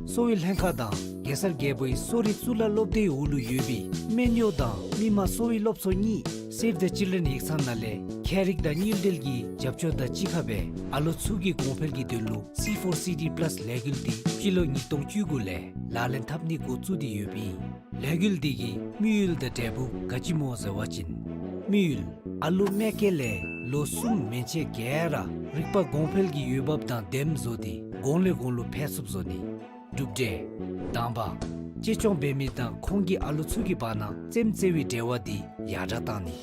གསོ་བའི་ལྷན་ཁག་དང་གེ་སར་རྒྱལ་པོའི་གསོ་རིག་གཙུག་ལག་སློབ་སྡེའི་འོག་ལུ་ཡོད་པའི་སྨན་གཡོག་དང་མི་མང་གསོ་བའི་སློབ་ཚོགས་གཉིས་སེབ་ཛ་ཅིལ་ཌེན་ཡིག་ཚང་ནང་ལས་ ཁྱད་རིག་དང་དངུལ་འབྲེལ་གྱི་རྒྱབ་སྐྱོར་དང་གཅིག་ཁར་སྦེ་ཨ་ལོ་ཚུ་གི་གོང་འཕེལ་གྱི་དོན་ལུ་སི་ཕོར་སི་ཌི་པ་ལཱསི་ལས་འགུལ་འདི་སྤྱི་ལོ་ཉིས་སྟོང་བཅུ་དགུ་ལས་ལག་ལེན་འཐབ་ནི་འགོ་བཙུགས་ཏེ་ཡོདཔ་ཨིན། ལས་འགུལ་འདི་གི་དམིགས་ཡུལ་དང་འབྲས་བུ་ག་ཅི་སྨོ་ཟེར་བ་ཅིན། དམིགས་ཡུལ། ཨ་ལོ་མེ་སྐྱེས་ལས་ལོ་གསུམ་མན་ཆད་ག་ར་རིག་པ་གོང་འཕེལ་གྱི་འོས་འབབ་དང་ལྡནམ་བཟོ་སྟེ་གོང་ལས་གོང་ལུ་འཕེལ་ཚུགསཔ་བཟོ་ནི། གྲུབ་འབྲས། དང་པ། གཅེས་སྐྱོང་འབད་མི་དང་ཁོང་གི་ཨ་ལོ་ཚུ་གི་བར་ན་རྩེདམོ་རྩེ་བའི་འབྲེལ་བ་འདི་ཡར་དྲག་བཏང་ནི།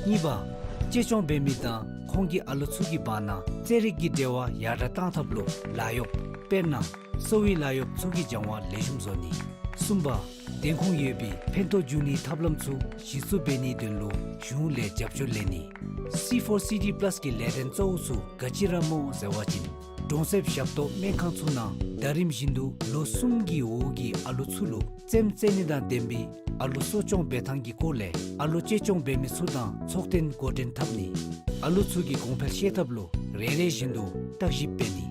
གཉིས་པ། གཅེས་སྐྱོང་འབད་མི་དང་ཁོང་གི་ཨ་ལོ་ཚུ་གི་བར་ན་རྩེད་རིགས་ཀྱི་འབྲེལ་བ་ཡར་དྲག་བཏང་ཐབས་ལུ་ལཱ་གཡོག་དཔེར་ན་གསོ་བའི་ལཱ་གཡོགཔ་ཚུ་གི་སྦྱང་བ་ལེགས་ཤོམ་བཟོ་ནི། གསུམ་པ། བདེན་ཁུངས་ཡོད་པའི་ཕན་ཐོགས་འབྱུང་ནིའི་ཐབས་ལམ་ཚུ་གཞི་བཙུགས་འབད་ནིའི་དོན་ལུ་གཞུང་ལས་རྒྱབ་སྐྱོར་ལེན་ནི། སི་ཕོར་སི་ཌི་པ་ལཱསི་གི་ལས་དོན་གཙོ་བོ་ཚུ་ག་ཅི་ར་སྨོ་ཟེར་བ་ཅིན། གྲོང་གསེབ་ཞབས་ཏོག་སྨན་ཁང་ཚུ་ནང་ཟླ་རིམ་བཞིན་དུ་ལོ་གསུམ་གྱི་འོག་གི་ཨ་ལོ་ཚུ་ལུ་རྩེདམོ་རྩེ་ནི་དང་ལྡན་པའི་ཨ་ལོ་གསོ་སྐྱོང་འབད་ཐངས་ཀྱི་སྐོར་ལས་ཨ་ལོ་གཅེས་སྐྱོང་འབད་མི་ཚུ་དང་ཚོགས་ཐེངས་འགོ་འདྲེན་འཐབ་ནི། ཨ་ལོ་ཚུ་གི་གོང་འཕེལ་ཤེས་ཐབས་ལུ་རེ་རེ་བཞིན་དུ་བརྟག་ཞིབ་འབད་ནི།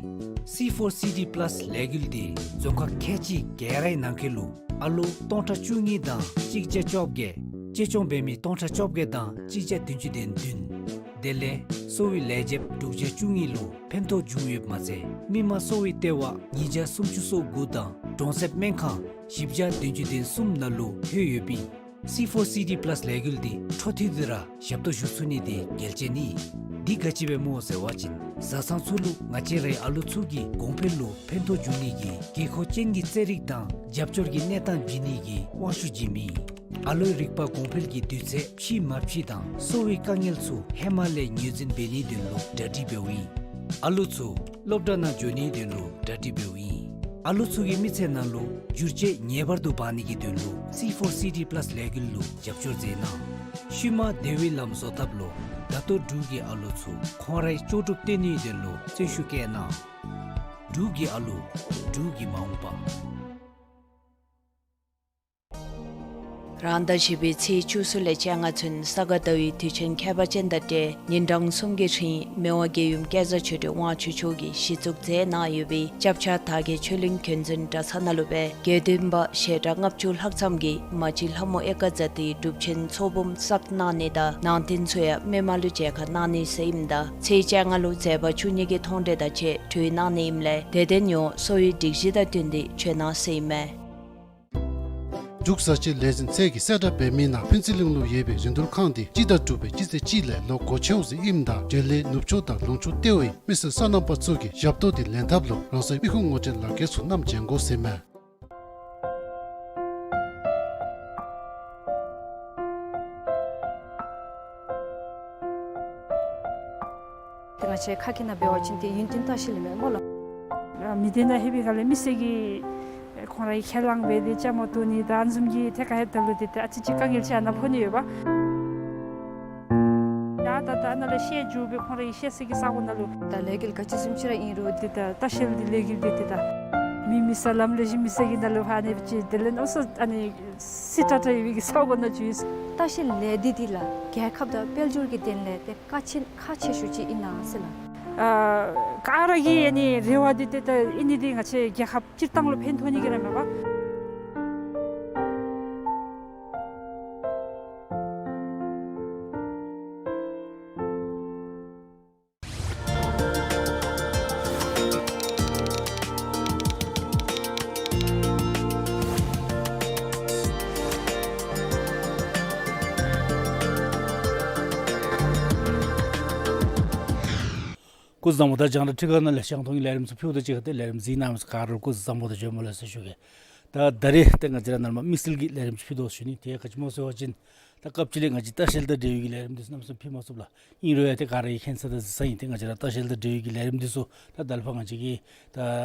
སི་ཕོར་སི་ཌི་པ་ལཱསི་ལས་འགུལ་འདི་རྫོང་ཁག་ཁལ་གཅིག་ག་རའི་ནང་འཁོད་ལུ་ཨ་ལོ་སྟོང་ཕྲག་བཅུ་གཉིས་དང་གཅིག་བརྒྱ་བཅོ་བརྒྱད། གཅེས་སྐྱོང་འབད་མི་སྟོང་ཕྲག་བཅོ་བརྒྱད་དང་གཅིག་བརྒྱ་བདུན་ཅུ་དོན་བདུན། དེ་ལས་གསོ་བའི་ལས་བྱེདཔ་དྲུག་བརྒྱ་བཅུ་གཉིས་ལུ་ཕན་ཐོགས་བྱུང་ཡོདཔ་མ་ཚད་མི་དམངས་གསོ་བའི་ལྟེ་བ་ཉིས་བརྒྱ་སུམ་ཅུ་སོ་དགུ་དང་གྲོང་གསེབ་སྨན་ཁང་བཞི་བརྒྱ་བདུན་ཅུ་དོན་གསུམ་ནང་ལུ་ལྷོད་ཡོདཔ་ཨིན། སི་ཕོར་སི་ཌི་པ་ལཱསི་ལས་འགུལ་འདི་འཕྲོ་མཐུད་དེ་ར་ཞབས་ཏོག་ཞུ་ཚུགས་ནི་འདི་གལ་ཆེ་ནི། འདི་ག་ཅི་སྦེ་སྨོ་ཟེར་བ་ཅིན་བཟའ་ཚང་ཚུ་ལུ་ང་བཅས་རའི་ཨ་ལོ་ཚུ་གི་གོང་འཕེལ་ལུ་ཕན་ཐོགས་འབྱུང་ནི་གི་དགོས་མཁོ་ཅན་གྱི་རྩེད་རིགས་དང་རྒྱབ་སྐྱོར་གྱི་གནས་སྟངས་བྱིན་ནི་གི་དབང་ཤུགས་བྱིནམ་ཨིན། ཨ་ལོའི་རིག་པ་གོང་འཕེལ་གྱི་དུས་ཚོད་ཕྱིས་མ་ཕྱིས་དང་གསོ་བའི་དཀའ་ངལ་ཚུ་ཧེ་མ་ལས་ངོས་འཛིན་འབད་ནིའི་དོན་ལུ་གྲ་སྒྲིག་འབདཝ་ཨིན། ཨ་ལོ་ཚུ་སློབ་གྲྭ་ནང་འགྱོ་ནིའི་དོན་ལུ་གྲ་སྒྲིག་འབདཝ་ཨིན། ཨ་ལོ་ཚུ་གི་མི་ཚེ་ནང་ལུ་འགྱུར་བཅོས་ངེས་པར་དུ་འབག་ནི་གི་དོན་ལུ་སི་ཕོར་སི་ཌི་པ་ལཱསི་ལས་འགུལ་ལུ་རྒྱབ་སྐྱོར་མཛད་གནང་། ཤུལ་མ་བདེ་བའི་ལམ་བཟོ་ཐབས་ལུ་ད་ལྟོ་འབྲུག་གི་ཨ་ལོ་ཚུ་ཁོང་རའི་ལྕོགས་གྲུབ་སྟོན་ནིའི་དོན་ལུ་བརྩོན་ཤུགས་བསྐྱེད་གནང་། འབྲུག་གི་ཨ་ལོ། འབྲུག་གི་མ་འོངས་པ། རང་ཟླ་བཞི་པའི་ཚེས་བཅུ་གསུམ་ལས་བཅོ་ལྔ་ཚུན་ས་ག་ཟླ་བའི་དུས་ཆེན་ཁྱད་པར་ཅན་དང་འབྲེལ་ཉིན་གྲངས་གསུམ་གྱི་རིང་མི་དབང་རྒྱལ་ཡུམ་སྐལ་བཟང་ཆོས་སྒྲོན་དབང་ཕྱུག་མཆོག་གིས་གཞི་བཙུགས་མཛད་གནང་ཡོད་པའི་སྐྱབས་ཆ་དར་རྒྱས་ཆོས་གླིང་དོན་ཚན་གྲྭ་ཚང་ནང་ལུ་སྦེ་དགེ་འདུན་པ་ཞལ་གྲངས་ལྔ་བཅུ་ལྷག་ཙམ་གྱིས་མ་གཅིག་ལྷ་མོ་ཨེ་ཀ་ཛ་ཏིའི་སྒྲུབ་ཆེན་ཚོགས་འབུམ་བསགས་གནང་ནི་དང་ནང་རྟེན་ཚུ་ཡང་མི་མང་ལུ་མཇལ་ཁ་གནང་ནི་ཟེར་ཨིནམ་ད་ཚེས་བཅོ་ལྔ་ལུ་མཛད་པ་བཅུ་གཉིས་ཀྱི་མཐོང་གྲོལ་དང་བཅས་གྲོལ་གནང་ནི་ཨིནམ་ལས་དད་ལྡན་ཡོངས་གསོ་བའི་སྒྲིག་གཞི་དང་བསྟུན་ཏེ་བྱོན་གནང་ཟེར་ཨིན་མས། འབྲུག་བཟའ་སྤྱོད་ལས་འཛིན་ཚད་ཀྱིས་གསལ་བསྒྲགས་འབད་མི་ནང་ཕུན་ཚོགས་གླིང་ལུ་ཡོད་པའི་རིན་བསྡུར་ཁང་འདི་སྤྱི་ཟླ་དྲུག་པའི་སྤྱི་ཚེས་གཅིག་ལས་ལོག་སྒོ་ཕྱེཝ་ཟེར་ཨིནམ་ད་འབྲེལ་ཡོད་ནུབ་ཕྱོགས་དང་ལུང་ཕྱོགས་ལྟེ་བའི་མི་སེར་སོ་ནམ་པ་ཚུ་གིས་ཞབས་ཏོག་འདི་ལེན་ཐབས་ལུ་རང་སོའི་མི་ཁུངས་ངོ་སྤྲོད་ལག་འཁྱེར་ཚུ་བསྣམས་བྱོན་དགོ་ཟེར་ཨིན་མས། ཏེ་ང་བཅས་ཁ་སྐད་ནང་འབད་བ་ཅིན་ཏེ་ཡུན་བརྟན་ལྟ་བཤལ་ཨིན་མས་སྨོ་ལགས། མི་སྡེ་ནང་ལྷོད་པའི་སྒང་ལས་མི་སེར་གྱིས་ཁོང་རའི་ཁས་བླངས་འབད་དེ་བཅའ་མར་གཏོགས་ནི་དང་ཨ་ནི་བཟུམ་གྱི་ཐད་ཁར་ལྷོདཔ་ད་ལུ་ཏེ་ཏེ་ཨ་ཙི་ཅིག་དཀའ་ངལ་ཅིག་ཨ་ནཱ་ཕོག་ནི་ཡོདཔ། ད་ད་ད་ཨ་ནཱ་ལས་བཤལ་འགྱོ་སྦེ་ཁོང་རའི་བཤལ་ས་གི་ས་གོ་ནང་ལུ་ད་ལས་འགུལ་ག་ཅི་བཟུམ་ཅིག་ར་ཨིན་རུང་ཏེ་ད་ལྟ་བཤལ་འདི་ལས་འགུལ་འདི་ཏེ་ད་མི་མེད་ས་ལམ་ལས་ཞི་མེད་ས་གི་ནང་ལུ་ཕར་ཨ་ནི་ཅིག་དེ་ལས་ཨོ་སོ་ཨ་ནི་སི་ཏ་ཏ་ཡོད་པའི་གི་ས་གོ་ནང་འགྱོ་ཡི། ལྟ་བཤལ་ལས་སྡེ་འདི་ལགས་རྒྱལ་ཁབ་དང་དཔལ་འབྱོར་གྱི་དོན་ལས་ཏེ་ཁག་ཆེ་ཁག་ཆེ་ཤོས་ཅིག་ཨིན་ན་ཟེར་ལགས། ཨ་ག་ར་གི་ཨ་ནི་རེ་བ་འདི་ཏེ་ད་ཨིན་ནི་འདི་ང་བཅས་རྒྱལ་ཁབ་སྤྱིར་བཏང་ལུ་ཕན་ཐོགས་ནི་གི་ར་མས་པ། སྐུ་གཟུགས་བཟང་པོ། ད་རྒྱང་བསྒྲགས་ཁྲི་ཁང་ནང་ལས་རྒྱང་མཐོང་གི་ལས་རིམ་ཚུ་ཕུལཝ་དང་གཅིག་ཁར་ཏེ་ལས་རིམ་གཟིགས་གནང་མི་ཚུ་ག་ར་སྐུ་གཟུགས་བཟང་པོ་དང་བྱོན་པ་ལེགས་སོ་ཞུ་གེ། ད་ད་རེས་ཏེ་ང་བཅས་ར་ནཱ་ལས་མར་དམིགས་བསལ་གྱི་ལས་རིམ་ཅིག་ཕུལ་དོ་ཞུ་ནི། དེ་ག་ཅི་སྨོ་ཟེར་བ་ཅིན་ད་སྐབས་ཅིག་ལས་ང་བཅས་ལྟ་བཤལ་དང་འབྲེལ་བའི་གི་ལས་རིམ་འདི་ཚུ་གནམ་མེད་ས་མེད་ཕུལ་མ་ཚུགས་ལགས། ཨིན་རུང་ཡང་ཏེ་ག་ར་གིས་མཁྱེན་ས་དང་གཟིགས་ས་ཨིན། ཏེ་ང་བཅས་ར་ལྟ་བཤལ་དང་འབྲེལ་བའི་གི་ལས་རིམ་འདི་ཚུ་ད་ད་ལས་ཕར་ང་བཅས་ཀྱིས་ད་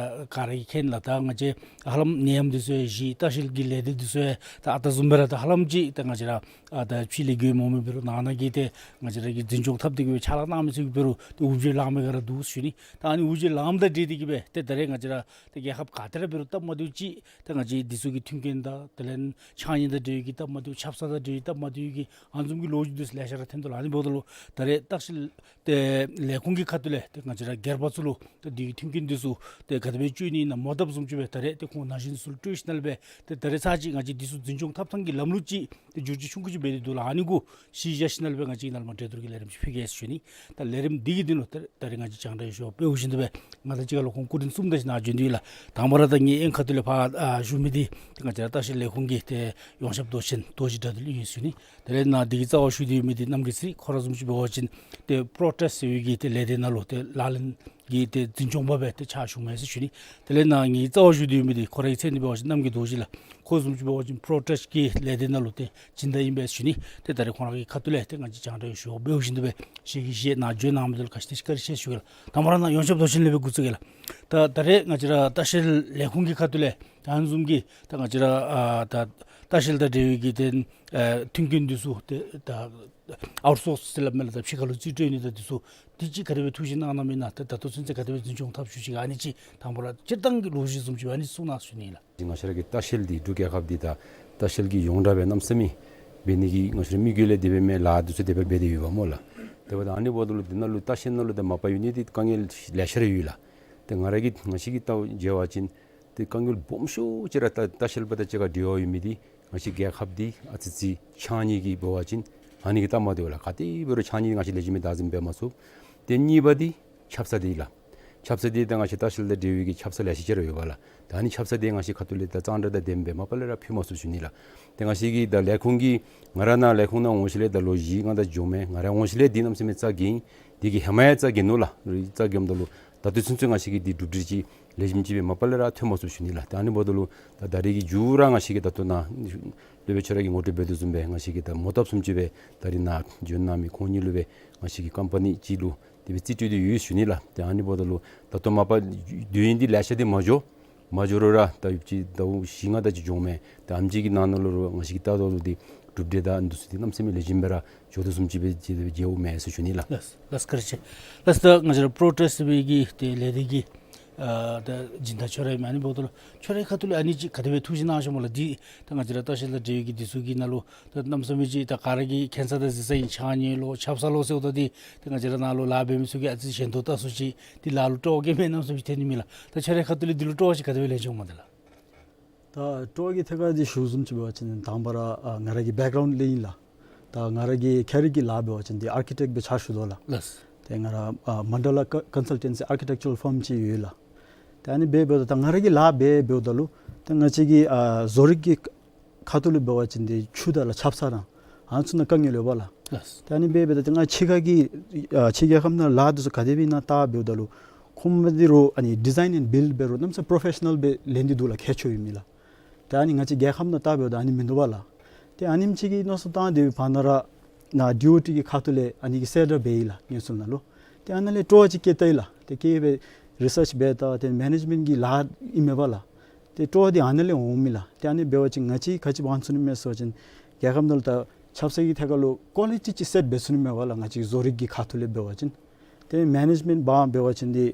ག་ར་གིས་མཁྱེན་ལགས། ད་ང་བཅས་ཧ་ལམ་ནད་ཡམས་འདི་ཚུ་ཡང་ཞི། ལྟ་བཤལ་གྱི་ལས་སྡེ་འདི་ཚུ་ཡང་ད་ཨ་རྟག་བཟུམ་སྦེ་ར་ད་ཧ་ལམ་ཅིག་ད་ང་བཅས་ར་ཨ་ད་ཕྱི་ལས་འགྱོ་མི་འོང་མི་འབད་རུང་ནང་ན་གི་ཏེ་ང་བཅས་ར་གིས་འཛིན་སྐྱོང་འཐབ་སྟེ་གི་སྦེ་ཕྱག་ལཱ་གནང་མི་ཚུ་གིས་འབད་རུང་ཏེ་འུ་བརྗོད་ལངམ་སྦེ་ག་ར་འདུག་ཞུ་ནི། ད་ཨ་ནི་འུ་བརྗོད་ལངམ་དང་འབྲེལ་ཏེ་གི་སྦེ་ཏེ་ད་རེས་ང་བཅས་ར་ཏེ་རྒྱལ་ཁབ་ག་ཏེ་ར་འབད་རུང་སྟབས་མ་བདེཝ་ཅིག་ད་ང་བཅས་འདི་ཚུ་གི་མཐུན་རྐྱེན་དང་དེ་ལས་ཕྱགས་སྙིགས་དང་འབྲེལ་བའི་གི་སྟབས་མ་བདེཝ་ཆབ་གསང་དང་འབྲེལ་བའི་སྟབས་མ་བདེཝ་ ཡོད་ཀྱི་ཨ་ནི་བཟུམ་གྱི་ལོ་རྒྱུས་འདི་ཚུ་ལེ་ཤ་ར་ཐོན་དོ་ལགས། ཨ་ནི་འབདཝ་ད་ལུ་ད་རེས་ལྟ་བཤལ་ཏེ་ལས་ཁུངས་ཀྱི་ཁ་ཐུག་ལས་ཏེ་ང་བཅས་ར་སྒེར་པ་ཚུ་ལུ་ཏེ་འདི་གི་མཐུན་རྐྱེན་འདི་ཚུ་ཏེ་ག་དེ་སྦེ་སྤྱོད་ནི་ཨིན་ན་མོ་བཏབ་བཟུམ་ཅིག་སྦེ་ད་རེས་ཏེ་ཁོང་ན་གཞོན་ཚུ་ལུ་སྤྲོད་ཞིནམ་ལས་སྦེ་ཏེ་ད་རེས་ཚར་ཅིག་ང་བཅས་འདི་ཚུ་འཛིན་སྐྱོང་འཐབ་ཐངས་ཀྱི་ལམ་ལུགས་ཅིག་ཏེ་བསྒྱུར་བཅོས་ཆུང་ཀུ་ཅིག་འབད་དེ་འདུག་ལགས། ཨ་ནི་གུ་གཞི་བཞག་ཞིནམ་ལས་སྦེ་ང་བཅས་ནཱ་ལས་མར་གྲོས་བསྡུར་གྱི་ལས་རིམ་ཅིག་ཕུལ་གེ་ཟེར་ཞུ་ནི། ད་ལས་རིམ་འདི་གི་སྟེང་ལུ་ད་ད་རེས་ང་བཅས་རྒྱང་བསྒྲགས་ཡོངས་ཁྱབ་འབད་བ་ཅིན་དེ་སྦེ་ང་དང་གཅིག་ཁར་ལུ་ཁོང་སྐུ་མགྲོན་གསུམ་དང་གཅིག་ནཱ་བྱོན་ཏེ་ཡོད་ལགས། དང་པ་ར་ད་ངེའི་ཨེ་ཁ་ཐུག་ལས་ཕར་ཨ་ཞུ་མི་འདི་ཏེ་ང་བཅས་ར་ལྟ་བཤལ་ལས་ཁུངས་ཀྱི་ཏེ་ཡོངས་ཁྱབ་མདོ་ཆེན་རྡོ་རྗེ་དགྲ་འདུལ་ཨིན་ཟེར་ཞུ་ནི། དེ་ལས་ནཱ་འདི་གི་རྩ་བར་བཞུགས་ཏེ་ཡོད་མི་འདི་རྣམ་རྒྱལ་ཚེ་རིང་ཁོ་ར་བཟུམ་ཅིག་འབད་བ་ཅིན་ཏེ་པྲོ་ཊེསཊ་ཟེར་བའི་གི་ཏེ་ལས་སྡེ་ནང་ལུ་ཏེ་ལག་ལེན་གྱི་ཏེ་འཛིན་སྐྱོང་པ་སྦེ་ཏེ་ཕྱག་ཞུ་མས་ཟེར་ཞུ་ནི། དེ་ལས་ནཱ་ངེའི་རྩ་བར་བཞུགས་ཏེ་ཡོད་མི་འདི་ཁོ་རའི་མཚན་འདི་འབད་བ་ཅིན་རྣམ་རྒྱལ་རྡོ་རྗེ་ལགས། ཁོ་བཟུམ་ཅིག་འབད་བ་ཅིན་པྲོ་ཊེསཊ་ཀྱི་ལས་སྡེ་ནང་ལུ་ཏེ་སྦྱིན་བདག་ཨིན་པས་ཟེར་ཞུ་ནི། ཏེ་ད་རེས་ཁོང་ར་གི་ཁ་ཐུག་ལས་ཏེ་ང་བཅས་རྒྱང་བསྒྲགས་ཡོངས་ཁྱབ་འབད་བ་ཅིན་དེ་སྦེ་ཞལ་གྱིས་བཞེས་ནཱ་བྱོན་གནང་མི་འདི་ལུ་ག་ཅི་དེ་ཅིག་བཀའ་དྲིན་ཆེ་ཞུ་གེ་ལགས། དང་པ་ར་ནཱ་ཡོངས་ཁྱབ་མདོ་ཆེན་ལས་སྦེ་འགོ་བཙུགས་གེ་ལགས། ད་ད་རེས་ང་བཅས་ར་ལྟ་བཤལ་ལས་ཁུངས་ཀྱི་ཁ་ཐུག་ལས་ད་ཨ་ནི་བཟུམ་གྱི་ད་ང་བཅས་ར་ཨ་ད་ལྟ་བཤལ་དང་འབྲེལ་བའི་གི་ཏེ་ཨ་མཐུན་རྐྱེན་འདི་ཚུ་ཏེ་ད་ཨའུཊ་སོརསི་ཟེར་སླབ་མས་ལགས། ད་ཕྱི་ཁ་ལུ་རྩིས་སྤྲོད་ནི་དང་འདི་ཚུ་དེ་ཅིག་ག་དེ་སྦེ་ཐུགས་བཞེད་གནང་གནངམ་ཨིན་ན། ད་ད་ལྟོ་ཚུན་ཚོད་ག་དེ་སྦེ་འཛིན་སྐྱོང་འཐབ་བཅུག་ཅི་ག་ཨ་ནི་ཅིག་དང་པ་ར་སྤྱིར་བཏང་གི་ལོ་རྒྱུས་བཟུམ་ཅིག་ཨ་ནི་གསུང་གནང་ཟེར་ཞུ་ནི་ལགས། ང་བཅས་ར་གི་ལྟ་བཤལ་འདི་འབྲུག་རྒྱལ་ཁབ་འདི་ད་ལྟ་བཤལ་གྱི་ཡོངས་གྲགས་སྦེ་གནམ་མེད་ས་མེད་འབད་ནི་གི་ང་བཅས་ར་དམིགས་ཡུལ་ལས་དེ་སྦེ་མེན་ལཱ་འདི་ཚུ་དེ་སྦེ་འབད་དེ་ཡོདཔ་སྨོ་ལགས། དེ་འབདཝ་ད་ཨ་ནི་འབདཝ་ད་ལུ་འདི་ནང་ལུ་ལྟ་བཤལ་ནང་ལུ་ད་མ་པ་ཡོད་ནི་འདི་དཀའ་ངལ་ལེ་ཤ་ར་ཡོད་ལགས། ཏེ་ང་ར་གི་ང་བཅས་ཀྱིས་ལྟ་བ་མཇལ་བ་ཅིན་ཏེ་དཀའ་ངལ་སྦོམ་ཤོས་ཅིག་ར་ད་ལྟ་བཤལ་པ་དང་གཅིག་ཁར་འབྲེལ་བ་ཡོད་མི་འདི་ང་བཅས་རྒྱལ་ཁབ་འདི་ཨ་ཙི་ཙི་ཕྱགས་སྙིགས་ཀྱི་འབད་བ་ཅིན་ཨ་ནི་གིས་སྟབས་མ་བདེཝ་ལགས། ག་དེ་འབད་རུང་ཕྱགས་སྙིགས་འདི་ང་བཅས་ལེགས་ཤོམ་སྦེ་བདག་འཛིན་འབད་མ་ཚུགས། ཏེ་གཉིས་པ་འདི་ཆབ་གསང་འདི་ལགས། ཆབ་གསང་འདི་ད་ང་བཅས་ལྟ་བཤལ་དང་འབྲེལ་བའི་གི་ཆབ་གསང་ལེ་ཤ་ཅིག་ར་ཡོད་པ་ལགས། ད་ཨ་ནི་ཆབ་གསང་འདི་ང་བཅས་ཁ་ཐུག་ལས་ད་གཙང་སྦྲ་དང་ལྡནམ་སྦེ་མ་པ་ལས་ར་ཕུལ་མ་ཚུགས་ཞུ་ནི་ལགས། ཏེ་ང་བཅས་ཀྱི་ད་ལས་ཁུངས་ཀྱི་ང་ར་ནཱ་ལས་ཁུངས་ནང་འོང་ཞིནམ་ལས་ད་ལོ་བཞི་ལྔ་ད་འགྱོཝ་མས། ང་ར་འོང་ཞིནམ་ལས་འདི་གནམ་མེད་ས་མེད་རྩ་འགེངས། འདི་གི་ཧེ་མ་ཡང་རྩ་འགེངས་ནུག་ལགས། རྩ་འགེངསམ་ད་ལུ་ད་ལྟོ་ཚུན་ཚོད་ང་བཅས་ཀྱིས་འདི་གྲུབ་འབྲས་ཅིག་ལེགས་ཤོམ་ཅིག་སྦེ་མ་པ་ལས་ར་ཐོན་མ་ཚུགས་ཞུ་ནི་ལགས། ཏེ་ཨ་ནི་འབདཝ་ད་ལུ་ད་ད་རེས་ཀྱི་མཇུག་ར་ང་བཅས་ཀྱིས་ད་ལྟོ་ནཱ་སློབ་དཔོན་ཁྱོད་ར་གིས་ངོ་སྤྲོད་འབད་དོ་བཟུམ་སྦེ་ང་བཅས་ཀྱིས་ད་མོ་བཏབ་བཟུམ་ཅིག་སྦེ་ད་རེས་ནཱ་བྱོན་གནང་མི་ཁོང་གཉིས་ལུ་སྦེ་ང་བཅས་ཀྱི་ཀམ་པ་ནི་ཅིག་ལུ་དེ་སྦེ་རྩིས་སྤྲོད་དེ་ཡོད་ཞུ་ནི་ལགས། ཏེ་ཨ་ནི་འབདཝ་ད་ལུ་ད་ལྟོ་མ་པ་དུས་ཡུན་འདི་ལེ་ཤ་འདི་མ་འགྱོ། མ་འགྱོ་རུང་ར་ད་ཡུདཔ་ཅིག་ཟླཝ་བཞི་ལྔ་ད་ཅིག་འགྱོཝ་མས། ད་ཨ་ནེམ་ཅིག་གི་ནང་ན་ལུ་ར་ང་བཅས་ཀྱིས་བལྟཝ་ད་ལུ་འདི་གྲུབ་འབྲས་དང་འདི་ཚུ་འདི་གནམ་མེད་ས་མེད་ལེགས་ཤོམ་སྦེ་ར་འགྱོ་དོ་བཟུམ་ཅིག་སྦེ་ཅིག་སྦེ་མཇལཝ་མས་ཟེར་ཞུ་ནི་ལགས། ལགས་ལགས་བཀའ་དྲིན་ཆེ། ལགས་ད་ང་བཅས་ར་པྲོ་ཊེསཊ་ཟེར་བའི་གི་ཏེ་ལས་སྡེ་གི་ཨ་ད་སྦྱིན་བདག་ཁྱོད་ར་ཨིན་མས། ཨ་ནི་འབདཝ་ད་ལུ་ཁྱོད་རའི་ཁ་ཐུག་ལས་ཨ་ནི་ཅིག་ག་དེ་སྦེ་ཐུགས་བཞེད་གནང་ཤོག་སྨོ་ལགས། འདི་ད་ང་བཅས་ར་ལྟ་བཤལ་དང་འབྲེལ་བའི་གི་འདི་ཚུ་གི་ནང་ལུ་ད་གནམ་མེད་ས་མེད་ཅིག་ད་ག་ར་གིས་མཁྱེན་ས་དང་གཟིགས་ས་ཨིན། ཕྱགས་སྙིགས་ལོ་ཆབ་གསང་ལོ་ཟེརཝ་ད་འདི་ད་ང་བཅས་ར་ནཱ་ལུ་ལཱ་འབད་མི་ཚུ་གིས་ཨ་ཙི་ཞན་དོགས་ལྟ་སུ་ཅིག་འདི་ལཱ་ལུ་སྤྲོ་བ་ག་ནི་མེད་མནོ་བསམ་ཅིག་ཐོན་ནི་མས་ལགས། ད་ཁྱོད་རའི་ཁ་ཐུག་ལས་འདི་ལུ་སྤྲོ་བ་ཅིག་ག་དེ་སྦེ་ལེན་ཤོག་སྨོ་ད་ལགས། ད་སྤྲོ་བ་གི་ཐད་ཁར་འདི་ཞུ་བཟུམ་ཅིག་འབད་བ་ཅིན་དང་པ་ར་ཨ་ང་ར་གི་བེཀ་གརའུནཌ་ལས་ཨིན་ལགས། ད་ང་ར་གི་ཁེ་རི་གི་ལཱ་འབད་བ་ཅིན་འདི་ཨར་ཀི་ཊེཀཊ་སྦེ་ཕྱག་ཞུ་དོ་ལགས། ལགས། ཏེ་ང་ར་ཨ་མན་ཌ་ལ་ཀ་ཀོན་སལ་ཊེན་སི་ཨར་ཀི་ཊེཀ་ཅར་ཕརམ་ཅིག་ཡོད་ལགས། ཏེ་ཨ་ནི་འབད་འབདཝ་ད་ད་ང་ར་གི་ལཱ་འབད་འབདཝ་ད་ལུ་ཏེ་ང་བཅས་ཀྱི་ཨ་བཟོ་རིག་གི་ཁ་ཐུག་ལུ་འབད་བ་ཅིན་འདི་ཆུ་དང་ལགས་ཆབ་གསང་ར་ཨ་ནི་ཚུ་ནང་དཀའ་ངལ་ཡོདཔ་ལགས། ལགས། ཏེ་ཨ་ནི་འབད་འབདཝ་ད་ཏེ་ང་ཕྱི་ཁ་གི་ཨ་ཕྱི་རྒྱལ་ཁབ་ནང་ལཱ་འདི་ཚུ་ག་དེ་སྦེ་ཨིན་ན་བལྟ་འབདཝ་ད་ལུ་ཁོང་མ་འདི་རུང་ཨ་ནི་ཌི་ཛའིན་ཨེནཌ་བིལཌ་འབད་རུང་གནམ་མེད་ས་མེད་པྲོ་ཕེ་ཤ་ནཱལ་སྦེ་ལེན་ཏེ་འདུག་ལགས། མཁས་མཆོག་ཡོད་མི་ལགས། ཏེ་ཨ་ནི་ང་བཅས་རྒྱལ་ཁབ་ནང་བལྟ་འབདཝ་ད་ཨ་ནི་མིན་འདུག་པ་ལགས། ཏེ་ཨ་ནེམ་ཅིག་གི་མནོ་བསམ་བཏང་སྡོད་པའི་བར་ན་ར་ནཱ་ཌི་ཨོ་ཊི་གི་ཁ་ཐུག་ལས་ཨ་ནི་གི་གསལ་བསྒྲགས་འབད་ཡི་ལགས་དངོས་སུ་ནཱ་ལུ། ཏེ་ཨ་ནཱ་ལས་སྤྲོ་བ་ཅིག་སྐྱེས་ཏེ་ལགས། ཏེ་སྐྱེས་སྦེ་རི་སརཆ་འབད་ད་ཏེ་མེ་ནེཇ་མེནཊ་གི་ལཱ་ཨིན་མས་པ་ལགས། ཏེ་སྤྲོ་བ་འདི་ཨ་ནཱ་ལས་འོང་མི་ལགས། ཏེ་ཨ་ནི་འབད་བ་ཅིན་ང་བཅས་ག་ཅི་འབད་ཚུགས་ནི་མས་ཟེར་བ་ཅིན་རྒྱལ་ཁབ་ནང་ལུ་ད་ཆབ་གསང་གི་ཐད་ཁར་ལུ་ཀོ་ལི་ཊི་ཅིག་སེཊ་འབད་ཚུགས་ནི་མས་པ་ལགས། ང་བཅས་བཟོ་རིག་གི་ཁ་ཐུག་ལས་འབད་བ་ཅིན་ཏེ་མེ་ནེཇ་མེནཊ་འབདཝ་འབད་བ་ཅིན་འདི་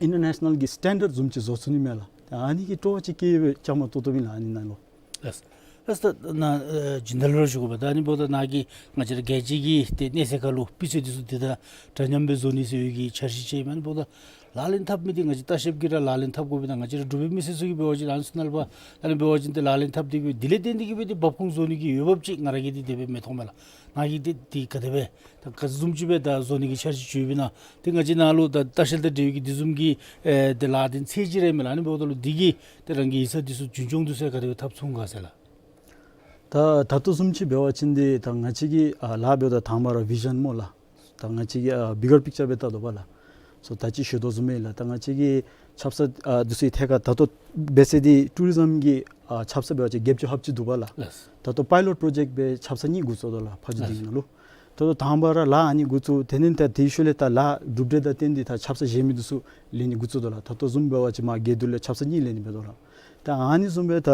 ཨིན་ཊར་ནེ་ཤ་ནཱལ་གྱི་སི་ཊེན་ཌརཌ་བཟུམ་ཅིག་བཟོ་ཚུགས་ནི་མས་ལགས། ཏེ་ཨ་ནི་གི་སྤྲོ་བ་ཅིག་སྐྱེས་སྦེ་བཅའ་མར་གཏོགས་གཏོགསཔ་ཨིན་ལགས་ཨ་ནི་ནང་ལུ། ལགས། ལགས་ད་ནཱ་ཨེ་སྦྱིན་བདག་ལུ་ར་ཞུ་དགོ་པས། ད་ཨ་ནི་འབདཝ་ད་ནཱ་གིས་ང་བཅས་ར་རྒྱལ་སྤྱི་གི་ཏེ་གནས་ཚད་ཁར་ལུ་སྤུས་ཚད་འདི་ཚུ་འདི་དང་འདྲ་མཉམ་སྦེ་བཟོ་ནི་ཟེར་བའི་གི་འཆར་གཞི་ཅིག་ཨིན་མས། ཨ་ནི་འབདཝ་ད་ལག་ལེན་འཐབ་མི་འདི་ང་བཅས་ལྟ་བཤལཔ་གིས་ར་ལག་ལེན་འཐབ་དགོ་པས། ད་ང་བཅས་ར་འབྲུག་པའི་མི་སེར་ཚུ་གིས་འབད་བ་ཅིན་ཨ་ནི་ཚུ་ནང་ལུ་ཕར་ཨ་ནི་འབད་བ་ཅིན་ཏེ་ལག་ལེན་འཐབ་སྟེ་གི་སྦེ་འདི་ལས་བརྟེན་ཏེ་གི་སྦེ་ཏེ་འབབ་ཁུངས་བཟོ་ནི་གི་འོས་འབབ་ཅིག་ང་ར་གིས་འདི་དེ་སྦེ་མི་མཐོང་མས་ལགས། ནཱ་གིས་འདི་འདི་ག་དེ་སྦེ་ད་ག་བཟུམ་ཅིག་སྦེ་ད་བཟོ་ནི་གི་འཆར་གཞི་ཅིག་ཡོདཔ་ཨིན་ན། ཏེ་ང་བཅས་ནཱ་ལུ་ད་ལྟ་བཤལ་དང་འབྲེལ་བའི་གི་འདི་བཟུམ་གྱི་ཨེ་ཏེ་ལཱ་འདི་ཚད་ཅིག་ར་མས་ལགས། ཨ་ནི་འབདཝ་ད་ལུ་འདི་གི་ཏེ་རང་གི་ཡིག་ཚང་འདི་ཚུ་རྒྱུན་སྐྱོང་འདི་ཚུ་ག་དེ་སྦེ་འཐབ་ཚུགས་ག་ཟེར་ལགས། ད་ད་ལྟོ་བཟུམ་ཅིག་འབད་བ་ཅིན་འདི་ད་ང་བཅས་ཀྱི་ཨ་ལཱ་འབདཝ་ད་དང་པ་ར་བི་ཞཱན་སྨོ་ལགས། ད་ང་བཅས་ཀྱིས་ཨ་བི་གར་པིཀ་ཅར་སྦེ་བལྟ་དོ་པ་ལགས། སོ་ད་ཅི་ཞུ་དོ་བཟུམ་སྦེ་ལགས། ད་ང་བཅས་ཀྱི་ཆབ་གསང་ཨ་འདི་ཚུ་གི་ཐད་ཁར་ད་ལྟོ་འབད་ས་འདི་ཊུ་རི་ཛམ་གྱི་ཨ་ཆབ་གསང་འབད་བ་ཅིན་བརྒྱད་ཅུ་ལྷགཔ་ཅིག་འདུག་པ་ལགས། ལགས། ད་ལྟོ་པའི་ལོཊ་པྲོ་ཇེཀཊ་སྦེ་ཆབ་གསང་གཉིས་འགོ་བཙུགས་དོ་ལགས་ཕ་ཇོ་སྡིངས་ནང་ལུ། ད་ལྟོ་དང་པ་ར་ལཱ་ཨ་ནི་འགོ་བཙུགས། དེ་ལས་ད་དེའི་ཤུལ་ལས་ད་ལཱ་གྲུབ་འབྲས་དང་བསྟུན་ཏེ་ད་ཆབ་གསང་གཞན་མི་འདི་ཚུ་ལེན་ནི་འགོ་བཙུགས་དོ་ལགས། ད་ལྟོ་བཟུམ་འབད་བ་ཅིན་མར་དགེ་འདུན་ལས་ཆབ་གསང་གཉིས་ལེན་ནི་འབད་དོ་ལགས། ད་ཨ་ནི་བཟུམ་སྦེ་ད་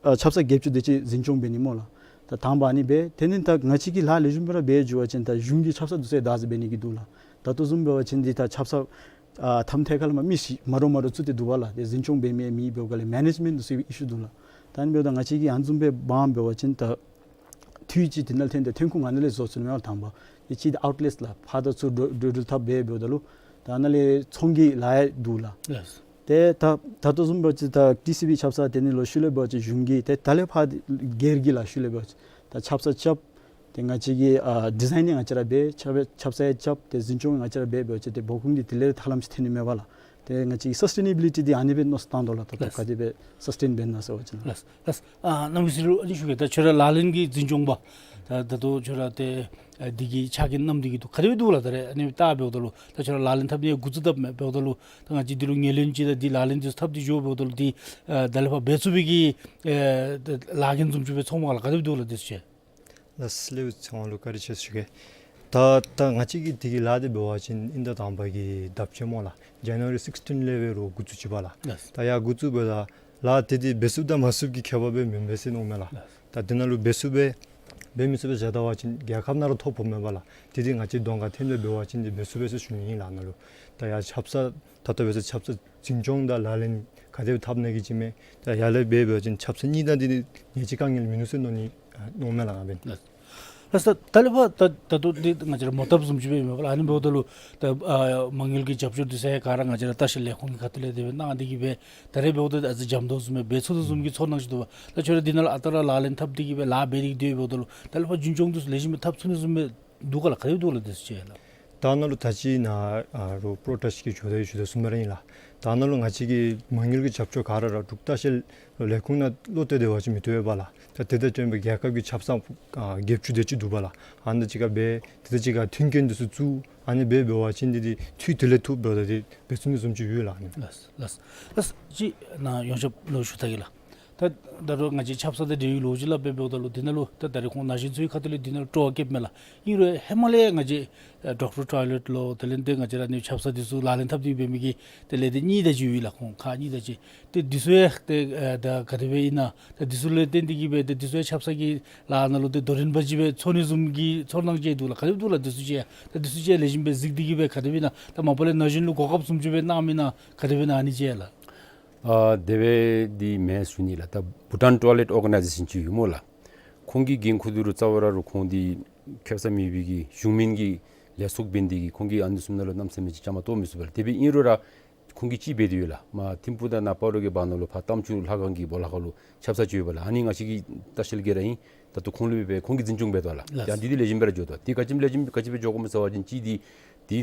ཨ་ཆབ་གསང་བརྒྱད་ཅུ་དེ་ཅིག་འཛིན་སྐྱོང་འབད་ནི་སྨོ་ལགས། ད་དང་པ་ཨ་ནི་འབད། དེ་ལས་ད་ང་བཅས་ཀྱིས་ལཱ་ལེགས་ཤོམ་སྦེ་ར་འབད་འགྱོ་བ་ཅིན་ད་གཞུང་གི་ཆབ་གསང་འདི་ཚུ་བདག་འཛིན་འབད་ནི་གི་འདུག་ལགས། ད་ལྟོ་བཟུམ་འབད་བ་ཅིན་འདི་ད་ཆབ་གསང་ཨ་ཐམ་ཐད་ཁར་ལས་མར་མི་ཅིག་མ་འདྲཝ་མ་འདྲཝ་བཙུགས་ཏེ་འདུག་པ་ལགས། ཏེ་འཛིན་སྐྱོང་འབད་མི་མི་འབདཝ་ཁར་ལས་མེ་ནེཇ་མེནཊ་འདི་ཚུ་གི་ཨི་ཤུ་འདུག་ལགས། ད་ཨ་ནི་འབདཝ་ད་ང་བཅས་ཀྱིས་ཨ་ནི་བཟུམ་སྦེ་འབདཝ་འབད་བ་ཅིན་ད་ འཐུས་ཅིག་དེ་ནང་ལས་ཐོན་ཏེ་ཐོན་ཁུངས་ང་ནཱ་ལས་བཟོ་ཚུགས་ནི་མས་དང་པ། དེ་གཅིག་དེ་ཨའུཊ་ལེཊ་ལགས། ཕར་དང་ཚུར་འགྲོ་འགྲོ་འགྲུལ་འཐབ་འབད་འབདཝ་ད་ལུ་ད་ནཱ་ལས་ཚོང་གི་ལཱ་ཡང་འདུག་ལགས། ལགས། ཏེ་ད་ད་ལྟོ་བཟུམ་འབད་བ་ཅིན་ད་ཊི་སི་བི་ཆབ་གསང་དེ་ནང་ལུ་ཤུལ་ལས་འབད་བ་ཅིན་གཞུང་གི་ཏེ་ད་ལས་ཕར་སྒེར་གྱི་ལཱ་ཤུལ་ལས་འབད་བ་ཅིན་ད་ཆབ་གསང་རྐྱབ། ཏེ་ང་བཅས་ཀྱིས་ཨ་ཌི་ཛའིན་ཡང་ང་བཅས་ར་འབད། ཆབ་ཆབ་གསང་ཡང་རྐྱབ། ཏེ་འཛིན་སྐྱོང་ཡང་ང་བཅས་ར་འབད་འབད་བ་ཅིན་ཏེ་འབོ་ཁུངས་འདི་དེ་ལས་ཐར་ལམ་ཅིག་ཐོན་ནི་མས་པ་ལགས། ཏེ་ང་བཅས་ཀྱི་སཱསི་ཊེ་ནེ་བི་ལི་ཊི་འདི་ཨ་ནི་སྦེ་མནོ་བསམ་བཏང་དོ་ལགས། ད་ལྟོ་ལགས། ག་དེ་སྦེ་སཱསི་ཊེན་འབད་ན་ཟེར་བ་ཅིན་ལགས། ལགས། ལགས། ཨ་རྣམ་རྒྱལ་ཟེར་རུང་ཨ་ནི་ཞུ་གེ། ད་ཁྱོད་ར་ལག་ལེན་གྱི་འཛིན་སྐྱོང་པ་ད་ད་ལྟོ་ཁྱོད་ར་ཏེ་ཨ་འདི་གི་ཕྱག་འགན་བསྣམས་ཏེ་གི་འདུག། ག་དེ་སྦེ་འདུག་ལགས། ད་རེས་ཨ་ནི་བལྟ་འབདཝ་ད་ལུ་ད་ཁྱོད་ར་ལག་ལེན་འཐབ་ནི་འགོ་བཙུགས་ད་མས། འབདཝ་ད་ལུ་ད་ང་བཅས་འདི་ལུ་ངོས་ལེན་ཅིག་དང་འདི་ལག་ལེན་འདི་འཐབ་སྟེ་འགྱོ་འབདཝ་ད་ལུ་འདི་ཨ་ད་ལས་ཕར་འབད་ཚུགས་པའི་གི་ཨ་ལཱ་འགན་བཟུམ་ཅིག་སྦེ་ཚོརཝ་མས་ལགས། ག་དེ་སྦེ་འདུག་ལགས། དེ་ཚུ་ཅིག། ལགས། ལེགས་པའི་ཚོར་བ་ལུ་བཀའ་དྲིན་ཆེ་ཞུ་གེ། ད་ད་ང་བཅས་ཀྱི་འདི་གི་ལཱ་འདི་འབད་བ་ཅིན་ཨིན་ཟླ་དང་པ་གི་ཟླཝ་བཅོ་ལྔ་ལགས། ཇ་ནུ་ཝ་རི་སིགསི་ཊིན་ལས་འབད་རུང་འགོ་བཙུགས་ཅི་པ་ལགས། ལགས། ད་ཡར་འགོ་བཙུགས་འབདཝ་ད་ལཱ་འདི་འདི་འབད་ཚུགསཔ་དང་མ་ཚུགསཔ་ཀྱི་ཁྱད་པར་སྦེ་མེན་པས་ཟེར་མནོཝ་མས་ལགས། ལགས། ད་འདི་ནང་ལུ་འབད་ཚུགསཔ་སྦེ་འབད་མི་ཚུགསཔ་སྦེ་བཞག་ད་པ་ཅིན་རྒྱལ་ཁབ་ནང་ར་ཐོ་ཕོགཔ་མས་པ་ལགས། འདི་འདི་ང་བཅས་གདོང་ཁར་ཐོནམ་སྦེ་འབད་བ་ཅིན་འདི་འབད་ཚུགས་པས་ཟེར་ཞུ་ནི་ཨིན་ལགས། ནཱ་ལུ་ད་ཡར་ཆབ་གསང་ད་ལྟོ་འབད་ས་ཆབ་གསང་འཛིན་སྐྱོང་དང་ལག་ལེན་ག་དེ་སྦེ་འཐབ་ནི་གི་ཅིག་མས། ད་ཡར་ལས་འབད་འབད་བ་ཅིན་ཆབ་གསང་གཉིས་དང་འདི་ནི་ཉེས་ཅིག་དཀའ་ངལ་མིན་ནུག་ཟེར་མནོ་ནི་ཨ་མནོཝ་མས་ལགས་ང་འབདན། ལགས། ལགས་སོ། ད་ལས་ཕར་ད་ད་ལྟོ་འདི་ང་བཅས་ར་མོ་བཏབ་བཟུམ་ཅིག་སྦེ་ཨིན་མས་པ་ལགས། ཨ་ནི་འབདཝ་ད་ལུ་ད་ཨ་མ་དངུལ་གྱི་རྒྱབ་སྐྱོར་འདི་ཚུ་ཡང་ག་ར་ང་བཅས་ར་ལྟ་བཤལ་ལས་ཁུངས་ཀྱི་ཁ་ཐུག་ལས་དེ་སྦེ་གནང་སྟེ་གི་སྦེ་ད་རེས་འབདཝ་ད་ཨ་ཙི་འཇམ་ཏོང་བཟུམ་སྦེ་འབད་ཚུགས་དོ་བཟུམ་གྱི་ཚོར་སྣང་ཅིག་འདུག་པ། ད་ཁྱོད་ར་འདི་ནང་ལུ་ཨ་རྟག་ར་ལག་ལེན་འཐབ་སྟེ་གི་སྦེ་ལཱ་འབད་དེ་གི་སྡོད་འབདཝ་ད་ལུ་ད་ལས་ཕར་རྒྱུན་སྐྱོང་འདི་ཚུ་ལེགས་ཤོམ་སྦེ་འཐབ་ཚུགས་ནི་བཟུམ་སྦེ་འདུག་ག་ལགས། ག་དེ་སྦེ་འདུག་ལགས། དེ་ཚུ་ཅིག་ལགས། ད་ནཱ་ལུ་ད་ཅི་ནཱ་ཨ་རུ་པྲོ་ཊཱས་ཀྱི་ཇོ་བདག་གིས་ཞུ་དོ་བཟུམ་སྦེ་ར་ཨིན་ལགས། ད་ནཱ་ལུ་ང་བཅས་ཀྱིས་མ་དངུལ་གྱི་རྒྱབ་སྐྱོར་ག་ར་ར་འབྲུག་ལྟ་བཤལ་ལས་ཁུངས་ནང་ལུ་སྟེར་སྡོད་པ་ཅིན་མི་བཏུབ་པས་ལགས། ད་དེ་དང་བསྟུན་པའི་རྒྱལ་ཁབ་ཀྱི་ཆབ་གསང་ཨ་བརྒྱད་ཅུ་དེ་ཅིག་འདུག་པ་ལགས། ཨ་ནི་ཅིག་ཁར་སྦེ་དེ་དང་གཅིག་ཁར་མཐུན་རྐྱེན་འདི་ཚུ་བཙུགས། ཨ་ནི་སྦེ་འབད་བ་ཅིན་འདི་འདི་འཐུས་དེ་ལས་ཐུབ་འབདཝ་ད་འདི་འབད་ཚུགས་ནི་བཟུམ་ཅིག་ཡོད་ལགས། ཨ་ནི་ལགས་ལགས་ལགས། ཅིག་ནཱ་ཡོངས་ཁྱབ་ལུ་ཞུ་ད་གེ་ལགས། ད་ད་རུང་ང་བཅས་ཆབ་གསང་དང་འབྲེལ་བའི་ལོ་རྒྱུས་སླབ་སྦེ་འབདཝ་ད་ལུ་འདི་ནང་ལུ་ད་ད་རེས་ཁོང་ན་གཞོན་ཚུ་གི་ཁ་ཐུག་ལས་འདི་ནང་ལུ་སྤྲོ་བ་བསྐྱེདཔ་མས་ལགས། ཨིན་རུང་ཧེ་མ་ལས་ང་བཅས་ཨ་ཌོག་ཊར་ཊོའི་ལེཊ་ལོ་དེ་ལས་འདི་ང་བཅས་ར་ཨ་ནི་ཆབ་གསང་འདི་ཚུ་ལག་ལེན་འཐབ་སྟེ་འབད་མི་གི་ཏེ་ལས་སྡེ་གཉིས་དེ་ཅིག་ཡོད་ལགས། ཁོང་ཁག་གཉིས་དེ་ཅིག། ཏེ་འདི་ཚུ་ཡང་ཏེ་ཨ་ད་ག་དེ་སྦེ་ཨིན་ན། ད་འདི་ཚུ་ལུ་བརྟེན་ཏེ་གི་སྦེ་ཏེ་འདི་ཚུ་ཡང་ཆབ་གསང་གི་ལཱ་ནང་ལུ་ཏེ་དོ་རིན་པ་ཅིག་སྦེ་ཚོར་ནི་བཟུམ་གྱི་ཚོར་སྣང་ཅིག་འདུག་ལགས། ག་དེ་སྦེ་འདུག་ལགས། འདི་ཚུ་ཅིག་ཡང་ད་འདི་ཚུ་ཅིག་ཡང་ལེགས་ཤོམ་སྦེ་གཟིགས་ཏེ་གི་སྦེ་ག་དེ་སྦེ་ཨིན་ན། ད་མ་པ་ལས་ན་གཞོན་ལུ་གོ་སྐབས་བཟུམ་ཅིག་སྦེ་གནངམ་ཨིན་ན་ག་དེ་སྦེ་ཨིན་ན་ཨ་ནི་ཅིག་ཡང་ལགས། ཨ་དེ་སྦེ་འདི་མེན་ཟེར་ཞུ་ནི་ལགས། ད་བྷུ་ཊཱན་ཊོའི་ལེཊ་ཨོར་ག་ནའི་ཛེ་ཤཱན་ཅིག་ཡོད་སྨོ་ལགས། ཁོང་གི་འགན་ཁུར་འདི་རུང་རྩ་བ་ར་རུང་ཁོང་འདི་ཁེ་སང་མེད་པའི་གི་གཞུང་མིན་གྱི་ལས་ཚོགས་འབད་ནི་དེ་གིས་ཁོང་གིས་ཨ་ནི་བཟུམ་ནང་ལུ་གནམ་མེད་ས་མེད་ཅིག་བཅའ་མར་གཏོགས་མི་ཚུགས་པས་ལགས། དེ་སྦེ་ཨིན་རུང་ར་ཁོང་གིས་ཅིག་འབད་དེ་ཡོད་ལགས། མར་ཐིམ་ཕུག་དང་ནཱ་སྤ་རོ་གི་བར་ན་ལུ་ཕར་རྟ་མཆོག་ལྷ་ཁང་གི་སྦོ་ལོགས་ཁར་ལུ་ཆབ་གསང་ཅིག་ཡོད་པས་ལགས། ཨ་ནི་ང་བཅས་ཀྱི་ལྟ་བཤལ་གྱི་ར་ཨིན། ད་ལྟོ་ཁོང་ལུ་སྦེ་ཁོང་གིས་འཛིན་སྐྱོང་འབད་དོ་ལགས། ལགས། ཡང་འདི་འདི་ལེགས་ཤོམ་སྦེ་ར་འགྱོ་དོ། འདི་ག་ཅི་སྦེ་ལེགས་ཤོམ་ག་ཅི་སྦེ་འགྱོ་དགོཔ་སྨོ་ཟེར་བ་ཅིན་གཅིག་འདི་འདི་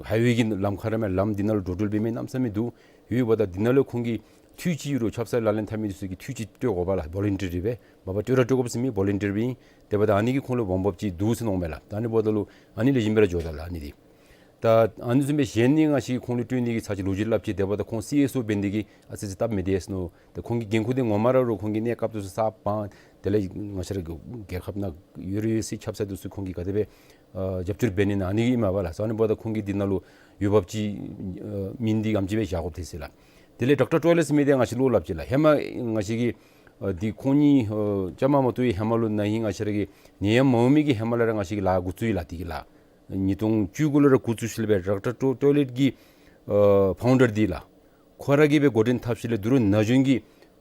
ཧའི་ཝེ་གི་ལམ་ཁར་མས། ལམ་འདི་ནང་ལུ་འགྲོ་འགྲུལ་འབད་མི་གནམ་མེད་ས་མེད་འདུག། ཡོད་པ་ད་འདི་ནང་ལུ་ཁོང་གིས་འཐུས་ཅིག་ཡོད་རུང་ཆབ་གསང་ལག་ལེན་འཐབ་མི་འདི་ཚུ་གིས་འཐུས་ཅིག་སྤྲོད་དགོ་པས་ལགས། བོ་ལན་ཊི་རི་སྦེ། མ་པ་སྤྲོད་ར་སྤྲོད་དགོཔ་ཟེར་མི་བོ་ལན་ཊི་རི་སྦེ་ཨིན། དེ་འབདཝ་ད་ཨ་ནི་གིས་ཁོང་ལུ་འོང་འབབ་ཅིག་འདུག་ཟེར་མནོཝ་མས་ལགས། ད་ཨ་ནི་འབདཝ་ད་ལུ་ཨ་ནི་ལེགས་ཤོམ་སྦེ་ར་འགྱོ་དོ་ལགས། ཨ་ནི་འདི་ད་ཨ་ནི་བཟུམ་སྦེ་གཞན་ནི་ང་བཅས་ཁོང་ལུ་སྤྲོད་ནི་གི་ཚར་ཅིག་ལོ་རྒྱུས་སླབ་ཅི། དེ་འབདཝ་ད་ཁོང་སི་ཨེསི་ཨོ་འབད་ནི་དེ་གིས་ཨ་ཙི་ཅིག་སྟབས་མི་བདེ་ཟེར་མནོ། ད་ཁོང་གི་འགན་ཁུར་འདི་ངོ་མ་ར་རུང་ཁོང་གིས་གནས་སྐབས་འདི་ཚུ་ས་སྤང་དེ་ལས་ང་བཅས་ར་གི་རྒྱལ་ཁབ་ནང་ཡོད་རིགས་ཡོད་ཚད་ཆབ་གསང་འདི་ཚུ་ཁོང་གིས་ག་དེ་སྦེ་ཨ་རྒྱབ་སྐྱོར་འབད་ནི་ཨིན་ན་ཨ་ནི་གི་ཨིན་མས་པ་ལགས། ཨ་ནི་འབདཝ་ད་ཁོང་གིས་འདི་ནང་ལུ་འོང་འབབ་ཅིག་ཨ་མེད་ནི་འདི་ཨེམ་ཅིག་སྦེ་བཞག་དགོཔ་ཐལ་ཟེར་ལགས། དེ་ལས་ཌོག་ཊར་ཊོའི་ལེཊ་ཟེར་མི་འདི་ང་བཅས་ལོག་སླབ་ཅི་ལགས། ཧེ་མ་ང་བཅས་ཀྱི་ཨ་འདི་ཁོང་གཉིས་ཨ་བཅའ་མར་མ་གཏོགས་ཧེ་མ་ལུ་ན་ཧིང་ང་བཅས་ར་གི་ནད་ཡམས་མ་འོང་མི་གི་ཧེ་མ་ལས་ར་ང་བཅས་ཀྱིས་ལཱ་འགོ་བཙུགས་ཡི་ལགས། དེ་གི་ལཱ་ཉིས་སྟོང་བཅུ་དགུ་ལས་ར་འགོ་བཙུགས་ཞིནམ་ལས་སྦེ་ཌོག་ཊར་ཊོའི་ཊོའི་ལེཊ་ཀྱི་ཨ་ཕའུན་ཌར་འདི་ལགས། ཁོ་ར་གིས་སྦེ་འགོ་འདྲེན་འཐབ་ཞིནམ་ལས་དོ་རུང་ན་གཞོན་གྱི་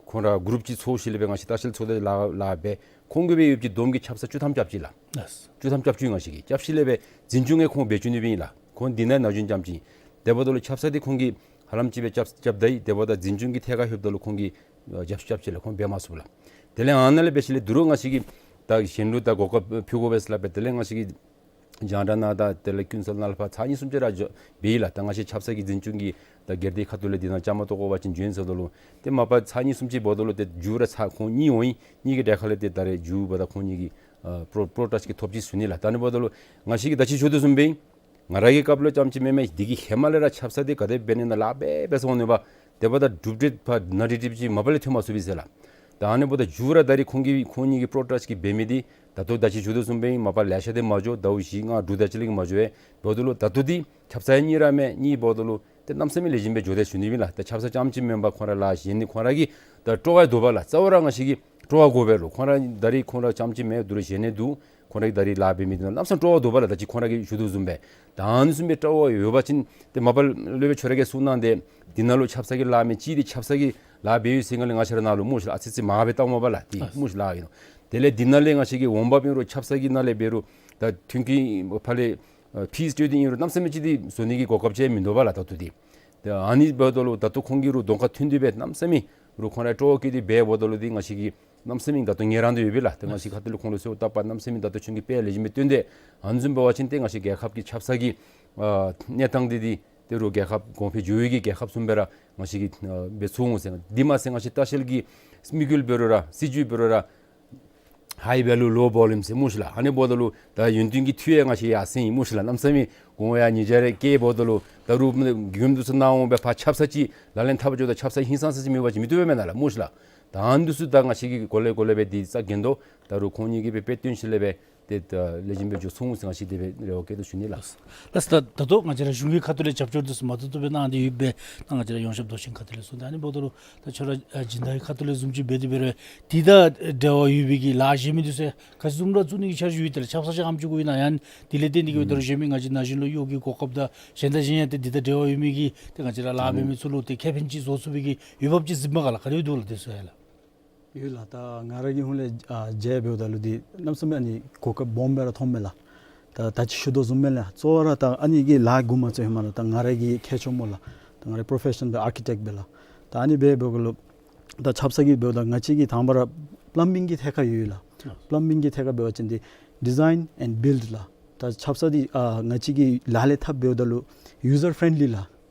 ཁོང་ར་གུ་རུབ་ཅིག་ཚོགས་ཞིནམ་ལས་སྦེ་ང་བཅས་ལྟ་བཤལ་ཚོགས་སྡེ་ལཱ་ལཱ་འབད། ཁོང་གིས་སྦེ་ཡོདཔ་ཅིག་བསྡོམས་ཀྱིས་ཆབ་གསང་བཅུ་ཐམ་རྐྱབ་ཅི་ལགས། ལགས། བཅུ་ཐམ་རྐྱབ་ཅི། ང་བཅས་ཀྱིས་རྐྱབ་ཞིནམ་ལས་སྦེ་འཛིན་སྐྱོང་ཡང་ཁོང་འབད་བཅུག་ནི་སྦེ་ཨིན་ལགས། ཁོང་འདི་ནང་ན་གཞོན་རྐྱངམ་ཅིག། དེ་འབདཝ་ད་ལུ་ཆབ་གསང་འདི་ཁོང་གིས་ཧ་ལམ་ཅིག་སྦེ་རྐྱབ་རྐྱབ་ད་ཡི། དེ་འབདཝ་ད་འཛིན་སྐྱོང་གི་ཐད་ཁར་ལྷོདཔ་ད་ལུ་ཁོང་གིས་ཨ་རྒྱབ་སྐྱོར་རྐྱབ་ཅི་ལགས། ཁོང་འབད་མ་ཚུགས་ལགས། དེ་ལས་ཨ་ནཱ་ལས་འབད་ཞིནམ་ལས་དོ་རུང་ང་བཅས་ཀྱིས་ད་གཞན་ལུ་ད་གོ་སྐབས་ཕུལ་དགོ་པས་ཟེར་སླབ་སྦེ་དེ་ལས་ང་བཅས་ཀྱིས་རྒྱང་བསྒྲགས་ནང་དང་དེ་ལས་ཀུན་གསལ་ནང་ལུ་ཕར་ཚར་གཉིས་གསུམ་ཅིག་ར་འགྱོ་འབད་ཡི་ལགས། ད་ང་བཅས་ཆབ་གསང་གི་འཛིན་སྐྱོང་གི་ད་སྒེར་སྡེ་ཁ་ཐུག་ལས་འདི་ནང་བཅའ་མར་གཏོགས་དགོ་པ་ཅིན་འབྱོན་ཟེརཝ་ད་ལུ་ཏེ་མ་པ་ཚར་གཉིས་གསུམ་ཅིག་འབདཝ་ད་ལུ་ཏེ་མཇུག་ར་ཚར་ཁོང་གཉིས་འོང་ཡི། གཉིས་ཀྱི་གྲལ་ཁ་ལས་ཏེ་ད་རེས་མཇུག་འབདཝ་ད་ཁོང་གཉིས་ཀྱིས་ཨ་པྲོ་པྲོ་ཊཱས་ཀྱི་ཐོབ་ཅི་ཟེར་ཞུ་ནི་ལགས། ད་ཨ་ནི་འབདཝ་ད་ལུ་ང་བཅས་ཀྱིས་ད་ཅི་ཞུ་དོ་བཟུམ་སྦེ་ང་ར་གི་སྐབས་ལུ་རྐྱངམ་ཅིག་མེན་མས། འདི་གི་ཧེ་མ་ལས་ར་ཆབ་གསང་འདི་ག་དེ་འབད་ནི་ཨིན་ན་ལཱ་འབད་འབད་སོང་ནུག་པ། དེ་འབདཝ་ད་གྲུབ་འབྲས་ཕར་ན་འགྲིག་འགྲིགཔ་ཅིག་མ་པ་ལས་ཐོན་མ་ཚུགས་པས་ཟེར་ལགས། ད་ཨ་ནི་འབདཝ་ད་མཇུག་ར་ད་རེས་ཁོང་གིས་ཁོང་གཉིས་ཀྱིས་པྲོ་ཊཱས་ཀྱི་འབད་མི་འདི་ད་ལྟོ་ད་ཅི་ཞུ་དོ་བཟུམ་སྦེ་མ་པ་ལེ་ཤ་འདི་མ་འགྱོ། ཟླཝ་བཞི་ལྔ་དྲུག་དེ་ཅིག་ལས་མ་འགྱོ་བས། འབདཝ་ད་ལུ་ད་ལྟོ་འདི་ཆབ་གསང་གཉིས་ར་མས། གཉིས་འབདཝ་ད་ལུ་ཏེ་གནམ་མེད་ས་མེད་ལེགས་ཤོམ་སྦེ་འགྱོ་དེས་ཟེར་ཞུ་ནི་ཨིན་ལགས། ཏེ་ཆབ་གསང་རྐྱངམ་ཅིག་མེན་པར་ཁོང་ར་ལཱ་གཞན་ནི་ཁོང་ར་གི་ད་སྤྲོ་བ་འདུག་པ་ལགས། རྩ་བ་ར་ང་བཅས་ཀྱི་སྤྲོ་བ་དགོ་པས་ལོ། ཁོང་ར་ད་རེས་ཁོང་ར་རྐྱངམ་ཅིག་མེན། དོ་རུང་གཞན་ནི་འདུག། ཁོང་ར་གིས་ད་རེས་ལཱ་འབད་མི་འདི་ནང་གནམ་མེད་ས་མེད་སྤྲོ་བ་འདུག་པ་ལགས། ད་ཅི་ཁོང་ར་གིས་ཞུ་དོ་བཟུམ་སྦེ། ད་ཨ་ནི་བཟུམ་སྦེ་སྤྲོ་བ་ཡོད་པ་ཅིན་ཏེ་མ་པ་ལས་སྦེ་ཁྱོད་ར་གིས་གསུངས་གནང་སྟེ་འདི་ནང་ལུ་ཆབ་གསང་གི་ལཱ་མས། གཅིག་འདི་ཆབ་གསང་གི་ལཱ་འབད་ཡོད་ཟེར་སྒང་ལས་ང་བཅས་ར་ནཱ་ལུ་མོ་ཤིག་ཨ་ཙི་ཙི་མར་སྦེ་བཏངམ་པ་ལགས། ཏེ་མོ་ཤིག་ལཱ་ཨིན་ནོ། དེ་ལས་འདི་ནང་ལས་ང་བཅས་ཀྱི་འོང་འབབ་ཨིན་རུང་ཆབ་གསང་གི་ནང་ལས་འབད་རུང་ད་མཐུན་རྐྱེན་ཕར་ལས་ཨ་ཕིས་སྤྲོད་དེ་ཨིན་རུང་གནམ་མེད་ས་མེད་ཅིག་འདི་བཟོ་ནི་གི་གོ་སྐབས་ཅིག་མིན་འདུག་པ་ལགས། ད་ལྟོ་འདི་ད་ཨ་ནི་འབདཝ་ད་ལུ་ད་ལྟོ་ཁོང་གིས་རུང་གདོང་ཁར་ཐོན་ཏེ་སྦེ་གནམ་མེད་ས་མེད་རུང་ཁོང་ར་སྤྲོ་བ་བསྐྱེད་དེ་འབདཝ་ད་ལུ་འདི་ང་བཅས་ཀྱིས་གནམ་མེད་ས་མེད་ད་ལྟོ་ངལ་རངས་ཏེ་ཡོད་པས་ལགས། ད་ང་བཅས་ཁ་ཐུག་ལས་ཁོང་ལུ་གསོལཝ་བཏབ་པ་གནམ་མེད་ས་མེད་ད་ལྟོ་ཁྱོད་ཀྱིས་དཔེ་ལེགས་ཤོམ་སྦེ་སྟོན་ཏེ་ཨ་ནི་བཟུམ་འབད་བ་ཅིན་ཏེ་ང་བཅས་རྒྱལ་ཁབ་ཀྱི་ཆབ་གསང་གི་ཨ་གནས་སྟངས་འདི་འདི་ཏེ་རུང་རྒྱལ་ཁབ་གོང་འཕེལ་འགྱོ་བའི་གི་རྒྱལ་ཁབ་བཟུམ་སྦེ་ར་ང་བཅས་ཀྱིས་ཨ་འབད་ཚུགས་འོང་ཟེར། འདི་མ་ཚད་ང་བཅས་ལྟ་བཤལ་གྱི་དམིགས་ཡུལ་འབད་རུང་ར་སྲིད་བྱུས་འབད་རུང་ར་high value low volume ཟེར་སྨོ་ཤིག་ལགས། ཨ་ནི་འབདཝ་ད་ལུ་ད་ཡུན་བརྟན་གྱི་འཐུས་ཡང་ང་བཅས་ཡར་སེང་ཡི་སྨོ་ཤིག་ལགས། གནམ་མེད་ས་མེད་གོང་ཡང་ཉེས་བྱ་རེ་བཀལཝ་ད་ལུ་ད་རུང་མི་མགྱོནམ་འདི་ཚུ་ནཱ་འོང་སྦེ་ཕར་ཆབ་གསང་ཅིག་ལག་ལེན་འཐབ་འགྱོཝ་ད་ཆབ་གསང་ཧིང་སངས་ས་ཅིག་མེད་པ་ཅིན་མི་བཏུབ་པས་མེན་ན་ལགས་སྨོ་ཤིག་ལགས། ད་ཨ་ནི་འདི་ཚུ་ད་ང་བཅས་ཀྱིས་གོ་ལེ་གོ་ལེ་སྦེ་འདི་རྩ་འགེངས་དོ། ད་རུང་ཁོང་གཉིས་ཀྱིས་སྦེ་དཔེ་སྟོན་ཞིནམ་ལས་སྦེ་ཏེ་ད་ལེགས་ཤོམ་སྦེ་འགྱོ་ཚུགས་འོང་ཟེར་ང་བཅས་དེ་སྦེ་རེ་བ་བསྐྱེད་དོ་ཞུ་ནི་ལགས། ལགས་ལགས། ད་ད་ལྟོ་ང་བཅས་ར་གཞུང་གི་ཁ་ཐུག་ལས་རྒྱབ་སྐྱོར་འདི་ཚུ་མ་ཏོག་ཏོ་སྦེ་གནང་སྟེ་ཡོདཔ་སྦེ་ད་ང་བཅས་ར་ཡོངས་ཁྱབ་མདོ་ཆེན་ཁ་ཐུག་ལས་གསུངས་ཏེ་ཨ་ནི་འབདཝ་ད་ལུ་ད་ཁྱོད་ར་ཨ་སྦྱིན་བདག་གི་ཁ་ཐུག་ལས་བཟུམ་ཅིག་འབད་དེ་འབད་རུང་འདི་དང་འབྲེལ་བ་ཡོད་པའི་གི་ལཱ་གཞན་མི་འདི་ཚུ་ག་ཅི་བཟུམ་ར་བཙུགས་ནི་གི་འཆར་གཞི་ཡོད་དེ་ལགས། ཆབ་གསང་ཅིག་ཨ་ནེམ་ཅིག་དགོ་ཨིན་ན་ཡང་དེ་ལས་བརྟེན་ཏེ་གིས་འབད་དེ་རུང་གཞན་མི་ང་བཅས་ན་གཞོན་ལུ་གཡོག་གི་གོ་སྐབས་དང་གཞན་དང་གཞན་ཡང་ཏེ་འདི་དང་འབྲེལ་བ་ཡོད་མི་གི་ཏེ་ང་བཅས་ར་ལཱ་འབད་མི་ཚུ་ལུ་ཏེ་ཁེ་ཕན་ཅིག་བཟོ་ཚུགས་པའི་གི་འོས་འབབ་ཅིག་གཟིགསཔ་མས་ག་ལགས། ག་དེ་སྦེ་འདུག་ལགས་དེ་ཚུ་ཡང་ལགས། ཡོད་ལགས། ད་ང་ར་གི་ཧོངས་ལས་ཨ་མཇལ་འབདཝ་ད་ལུ་འདི་གནམ་མེད་ས་མེད་ཨ་ནི་གོ་སྐབས་སྦོམ་སྦེ་ར་མཐོངམ་མས་ལགས། ད་ད་ཅི་ཞུ་དོ་བཟུམ་མས་ལགས། གཙོ་བོ་ར་ད་ཨ་ནི་གི་ལཱ་འགོ་མ་བཙུགས་ཧེ་མ་ལུ་ད་ང་ར་གི་ཁྱད་ཆོས་སྨོ་ལགས། ད་ང་ར་པྲོ་ཕེ་ཤཱན་འབད་ཨར་ཀི་ཊེཀཊ་འབད་ལགས། ད་ཨ་ནི་འབད་འབདཝ་ད་ལུ་ད་ཆབ་གསང་གི་འབདཝ་ད་ང་བཅས་ཀྱི་དང་པ་ར་པི་ལམ་བིང་གི་ཐད་ཁར་ཡོད་ལགས། པི་ལམ་བིང་གི་ཐད་ཁར་འབད་བ་ཅིན་འདི་ཌི་ཛའིན་ཨེནཌ་བིལཌ་ལགས། ད་ཆབ་གསང་འདི་ཨ་ང་བཅས་ཀྱིས་ལག་ལེན་འཐབ་འབདཝ་ད་ལུ་ཡུ་ཛར་ཕེ་རེནཌ་ལི་ལགས།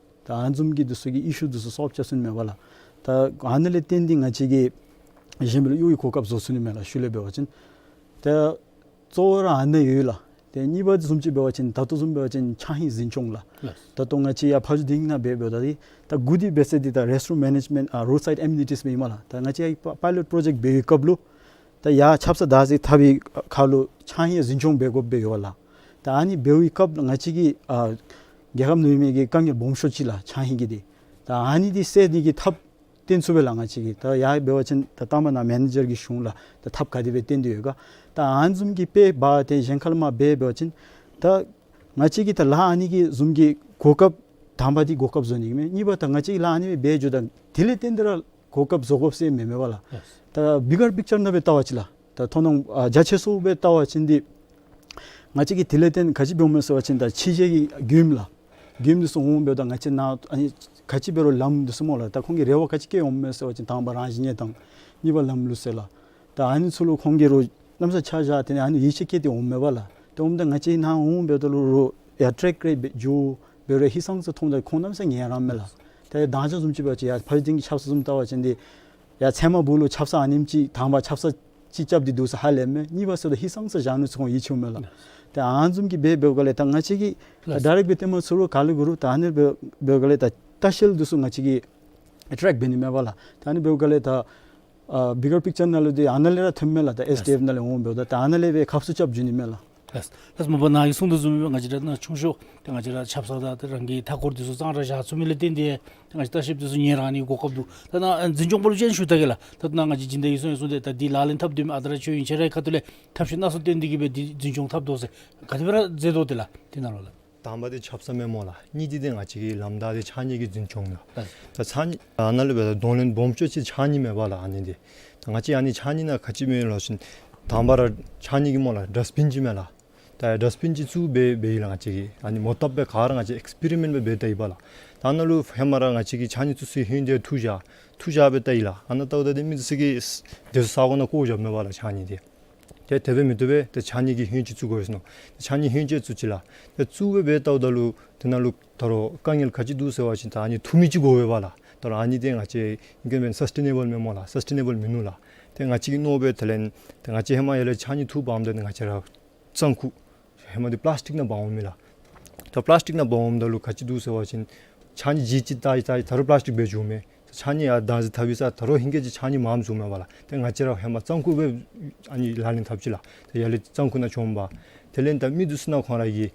ད་ཨ་ནི་བཟུམ་གྱི་འདི་ཚུ་གི་ཨི་ཤུ་འདི་ཚུ་སོལབ་རྐྱབ་ཚུགས་ནི་མས་པ་ལགས། ད་ཨ་ནི་ལས་བརྟེན་ཏེ་ང་བཅས་ཀྱིས་གཞན་མི་ལུ་གཡོག་གི་གོ་སྐབས་བཟོ་ཚུགས་ནི་མས་ལགས། ཤུལ་ལས་འབད་བ་ཅིན་ད་གཙོ་བོ་ར་ཨ་ནི་ཡོད་ལགས། ཏེ་གཉིས་པ་འདི་བཟུམ་ཅིག་འབད་བ་ཅིན་ད་ལྟོ་བཟུམ་འབད་བ་ཅིན་ཆང་ཧིང་འཛིན་སྐྱོང་ལགས། ལགས། ད་ལྟོ་ང་བཅས་ཡར་ཕ་ཇོ་སྡེ་དགེ་ནང་འབད་འབདཝ་ད་འདི་ད་འགོ་འདི་འབད་ས་འདི་ད་རེསཊ་རུམ་མེ་ནེཇ་མེནཊ་ཨ་རོཌ་སའིཌ་ཨེ་མེ་ནི་ཊིསི་སྦེ་ཨིན་མས་ལགས། ད་ང་བཅས་ཡར་པ་པའི་ལོཊ་པྲོ་ཇེཀཊ་འབད་བའི་སྐབས་ལུ་ད་ཡར་ཆབ་གསང་བདག་འཛིན་འཐབ་པའི་ཁར་ལུ་ཆང་ཧིང་འཛིན་སྐྱོང་འབད་དགོཔ་སྦེ་ཡོད་ལགས། ད་ཨ་ནི་འབད་བའི་སྐབས་ལུ་ང་བཅས་ཀྱི་ཨ་རྒྱལ་ཁབ་ནང་ཡོད་མི་གི་དཀའ་ངལ་སྦོམ་ཤོས་ཅིག་ལགས་ཆང་ཧིང་གི་འདི། ད་ཨ་ནི་འདི་སེལ་ནི་གི་ཐབས་བཏོན་ཚུགས་པས་ལགས། ང་བཅས་ཀྱིས་ད་ཡར་འབད་བ་ཅིན་ད་ལྟ་མ་ནཱ་མེ་ནེ་ཇར་གྱིས་ཞུ་འོང་ལགས། ད་ཐབས་ག་དེ་སྦེ་བཏོན་ཏེ་ཡོད་ག། ད་ཨ་ནི་བཟུམ་གྱི་དཔེ་འབད་དེ་གཞན་ཁར་ལས་མར་འབད་འབད་བ་ཅིན་ད་ང་བཅས་ཀྱིས་ད་ལཱ་ཨ་ནི་གི་བཟུམ་གྱི་གོ་སྐབས་དང་པ་འདི་གོ་སྐབས་བཟོ་ནི་གི་མས། གཉིས་པ་ད་ང་བཅས་ཀྱིས་ལཱ་ཨ་ནི་སྦེ་འབད་འགྱོཝ་ད་དེ་ལས་བརྟེན་ཏེ་ར་གོ་སྐབས་བཟོ་དགོཔ་ཟེར་མེད་མས་པ་ལགས། ལགས། ད་བིགར་པིག་ཅར་ནང་སྦེ་བལྟ་བ་ཅིན་ལགས། ད་མཐོང་སྣང་ཨ་རྒྱ་ཆེ་སུ་སྦེ་བལྟ་བ་ཅིན་འདི་ང་བཅས་ཀྱིས་དེ་ལས་བརྟེན་ག་ཅི་འབདཝ་མས་ཟེར་བ་ཅིན་ད་ཕྱི་རྒྱལ་གྱི་མགྱོནམ་ལགས། མགྱོནམ་འདི་ཚུ་འོང་འབདཝ་ད་ང་བཅས་ནཱ་ཨ་ནི་ག་ཅི་འབད་རུང་ལམ་འདི་ཚུ་སྨོ་ལགས། ད་ཁོང་གིས་རེ་བ་ག་ཅི་བསྐྱེད་འོངམ་མས་ཟེར་བ་ཅིན་དང་པ་རང་བཞིན་གནས་སྟངས། གཉིས་པ་ལམ་ལུགས་ཟེར་ལགས། ད་ཨ་ནི་ཚུ་ལུ་ཁོང་གིས་རུང་གནམ་ས་ཆ་བཞག་སྟེ་ཨ་ནི་ཡིད་ཆེས་བསྐྱེད་དེ་འོངམ་མས་པ་ལགས། ད་འོངམ་ད་ང་བཅས་ནཱ་འོང་འབདཝ་ད་ལུ་རུང་ཡར་ཊེཀ་རེ་འགྱོ་འབད་རུང་ཧིང་སངས་ས་མཐོངམ་ད་ཁོང་གནམ་མེད་ས་མེད་ངལ་རངསམ་མས་ལགས། ད་ཡར་མདང་ཞག་བཟུམ་ཅིག་འབད་བ་ཅིན་ཡར་ཕ་ཇོ་སྡེ་དགེ་གི་ཆབ་གསང་བཟུམ་བལྟ་བ་ཅིན་འདི་ཡར་ཚལ་མ་སྦུག་ལུ་ཆབ་གསང་ཨ་ནེམ་ཅིག་དང་པ་ཆབ་གསང་ཅིག་རྐྱབ་སྟེ་འདུག་ཟེར་ཧ་ལས་མས། གཉིས་པ་ཟེརཝ་ད་ཧིང་སངས་ས་བཞག་ནུག་ཟེར་ཁོང་ཡིད་ཆེས་འོང་མས་ལགས། ད་ཨ་ནི་བཟུམ་གྱི་འབད་འབདཝ་ལས་ད་ང་བཅས་ཀྱིས་ད་ལགས། ཌའི་རེཀཊ་སྦེ་སྟོནམ་ཚུ་རུང་ག་ལུ་གུ་རུ་ད་ཨ་ནི་འབད་འབདཝ་ལས་ད་ལྟ་བཤལ་འདི་ཚུ་ང་བཅས་ཀྱིས་ཨེ་ཊེཀཊ་འབད་ནི་མས་པ་ལགས། ད་ཨ་ནི་འབདཝ་ལས་ད་ཨ་བིགར་པིག་ཅར་ནང་ལུ་འདི་ཨ་ནཱ་ལས་ར་ཐོནམ་མས་ལགས། ད་ཨེསི་ཌི་ཨེཕ་ནང་ལས་འོང་འབདཝ་ད་ད་ཨ་ནཱ་ལས་སྦེ་ཁ་གསོ་རྐྱབ་འགྱོ་ནི་མས་ལགས། ལགས། ལགས་སོ། མ་པ་ནཱ་གིས་གསུངས་དོ་བཟུམ་སྦེ་ང་བཅས་ར་ནཱ་ཆུང་ཤོས་ཏེ་ང་བཅས་ར་ཆབ་གསང་དང་ཏེ་རང་གི་མཐའ་འཁོར་འདི་ཚུ་གཙང་ར་བཞག་ཚུགས་མི་ལས་བརྟེན་ཏེ་ཏེ་ང་བཅས་ལྟ་བཤལཔ་འདི་ཚུ་ངལ་རངས་ནི་གོ་སྐབས་འདུག། ད་ནཱ་འཛིན་སྐྱོང་པ་ལུ་ཅིག་ཞུ་ད་གེ་ལགས། ད་ནཱ་ང་བཅས་སྦྱིན་བདག་གིས་གསུངས་གསུངས་ཏེ་ད་འདི་ལག་ལེན་འཐབ་སྡོད་མི་ཨ་རྟག་ར་ཁྱོད་ཨིན། ཁྱོད་རའི་ཁ་ཐུག་ལས་ཐབས་ཤེས་སྣ་ཚོགས་བཏོན་ཏེ་གིས་སྦེ་འདི་འཛིན་སྐྱོང་འཐབ་དོ་ཟེར་ག་དེ་སྦེ་ར་མཛད་དོ་ཏེ་ལགས། དེ་ནང་ལུ་ལགས། དང་པ་འདི་ཆབ་གསང་མས་སྨོ་ལགས། གཉིས་འདི་ཏེ་ང་བཅས་ཀྱི་ལམ་བདའ་སྟེ་ཕྱགས་སྙིགས་ཀྱི་འཛིན་སྐྱོང་ནང་། ལགས། ད་ཕྱགས་སྙིགས་ཨ་ནཱ་ལུ་འབད་ད་གདོང་ལེན་སྦོམ་ཤོས་ཅིག་ཕྱགས་སྙིགས་མས་པ་ལགས། ཨ་ནི་འདི་ད་ང་བཅས་ཨ་ནི་ཕྱགས་སྙིགས་ནང་ག་ཅི་མས་ལོ་ཟེར་བ་ཅིན་དང་པ་ར་ཕྱགས་སྙིགས་ཀྱི་སྨོ་ལགས་ཌསཊ་བིན་ཅིག་མས་ལགས། ད་ཡར་ཌསཊ་བིན་ཅིག་བཙུགས་སྦེ་འབད་ཡི་ལགས། ང་བཅས་ཀྱིས་ཨ་ནི་མོ་བཏབ་སྦེ་ག་ར་ང་བཅས་ཨེགསི་པི་རི་མེནཊ་སྦེ་འབད་བལྟ་ཡི་པ་ལགས། ད་ཨ་ནཱ་ལུ་ཧེ་མ་ར་ང་བཅས་ཀྱིས་ཕྱགས་སྙིགས་ཚུ་ཚུ་ཧིང་དེ་འཐུ་བཞག་འཐུ་བཞག་སྦེ་བལྟ་ཡི་ལགས། ཨ་ནཱ་བལྟཝ་ད་འདི་མི་འདི་ཚུ་གིས་དེ་ཚུ་ས་གོ་ནང་བཀོ་བཞགཔ་མས་པ་ལགས་ཕྱགས་སྙིགས་འདི། ཏེ་དེ་སྦེ་མི་བཏུབ་པས། ཏེ་ཕྱགས་སྙིགས་ཀྱི་ཧོང་ཅིག་བཙུགས་དགོ་ཟེར་མནོ། ཏེ་ཕྱགས་སྙིགས་ཧོང་ཅིག་བཙུགས་ཅི་ལགས། ཏེ་བཙུགས་སྦེ་འབད་བལྟཝ་ད་ལུ་དེ་ནང་ལུ་ད་རུང་དཀའ་ངལ་ག་ཅི་འདུག་ཟེར་བ་ཅིན་ད་ཨ་ནི་འཐུ་མི་ཅིག་དགོ་པས་པ་ལགས། ད་རུང་ཨ་ནི་འདི་ང་བཅས་ཨིང་སྐད་འབད་སཱསི་ཊེ་ནེ་བཱལ་མས་སྨོ་ལགས། སཱསི་ཊེ་ནེ་བཱལ་མིན་ནུག་ལགས། ཏེ་ང་བཅས་ཀྱིས་མནོ་སྦེ་དེ་ལས་ཏེ་ང་བཅས་ཧེ་མ་ཡར་ལས་ཕྱགས་སྙིགས་འཐུ་འབག་འོངམ་ད་ང་བཅས་ར་གཙང་ཁུག་ཧེ་མ་འདི་པ་ལཱསི་ཊིཀ་ནང་འབག་འོང་མི་ལགས། ད་པ་ལཱསི་ཊིཀ་ནང་འབག་འོངམ་ད་ལུ་ག་ཅི་འདུག་ཟེར་བ་ཅིན་ཕྱགས་སྙིགས་ཅིག་ཅིག་བཏང་ཡི་བཏང་ཡི་ད་རུང་པ་ལཱསི་ཊིཀ་སྦེ་འགྱོཝ་མས། ཕྱགས་སྙིགས་ཡར་བདག་འཛིན་འཐབ་ཡི་ས་ད་རུང་ཧིང་གིས་ཅིག་ཕྱགས་སྙིགས་མངམ་འགྱོཝ་མས་པ་ལགས། ཏེ་ང་བཅས་ར་ཧེ་མ་གཙང་ཁུག་སྦེ་ཨ་ནི་ལག་ལེན་འཐབ་ཅི་ལགས། ཏེ་ཡར་ལས་གཙང་ཁུག་ནང་བྱོནམ་པ། དེ་ལས་ད་མི་འདི་ཚུ་ནང་ཁོང་ར་གིས་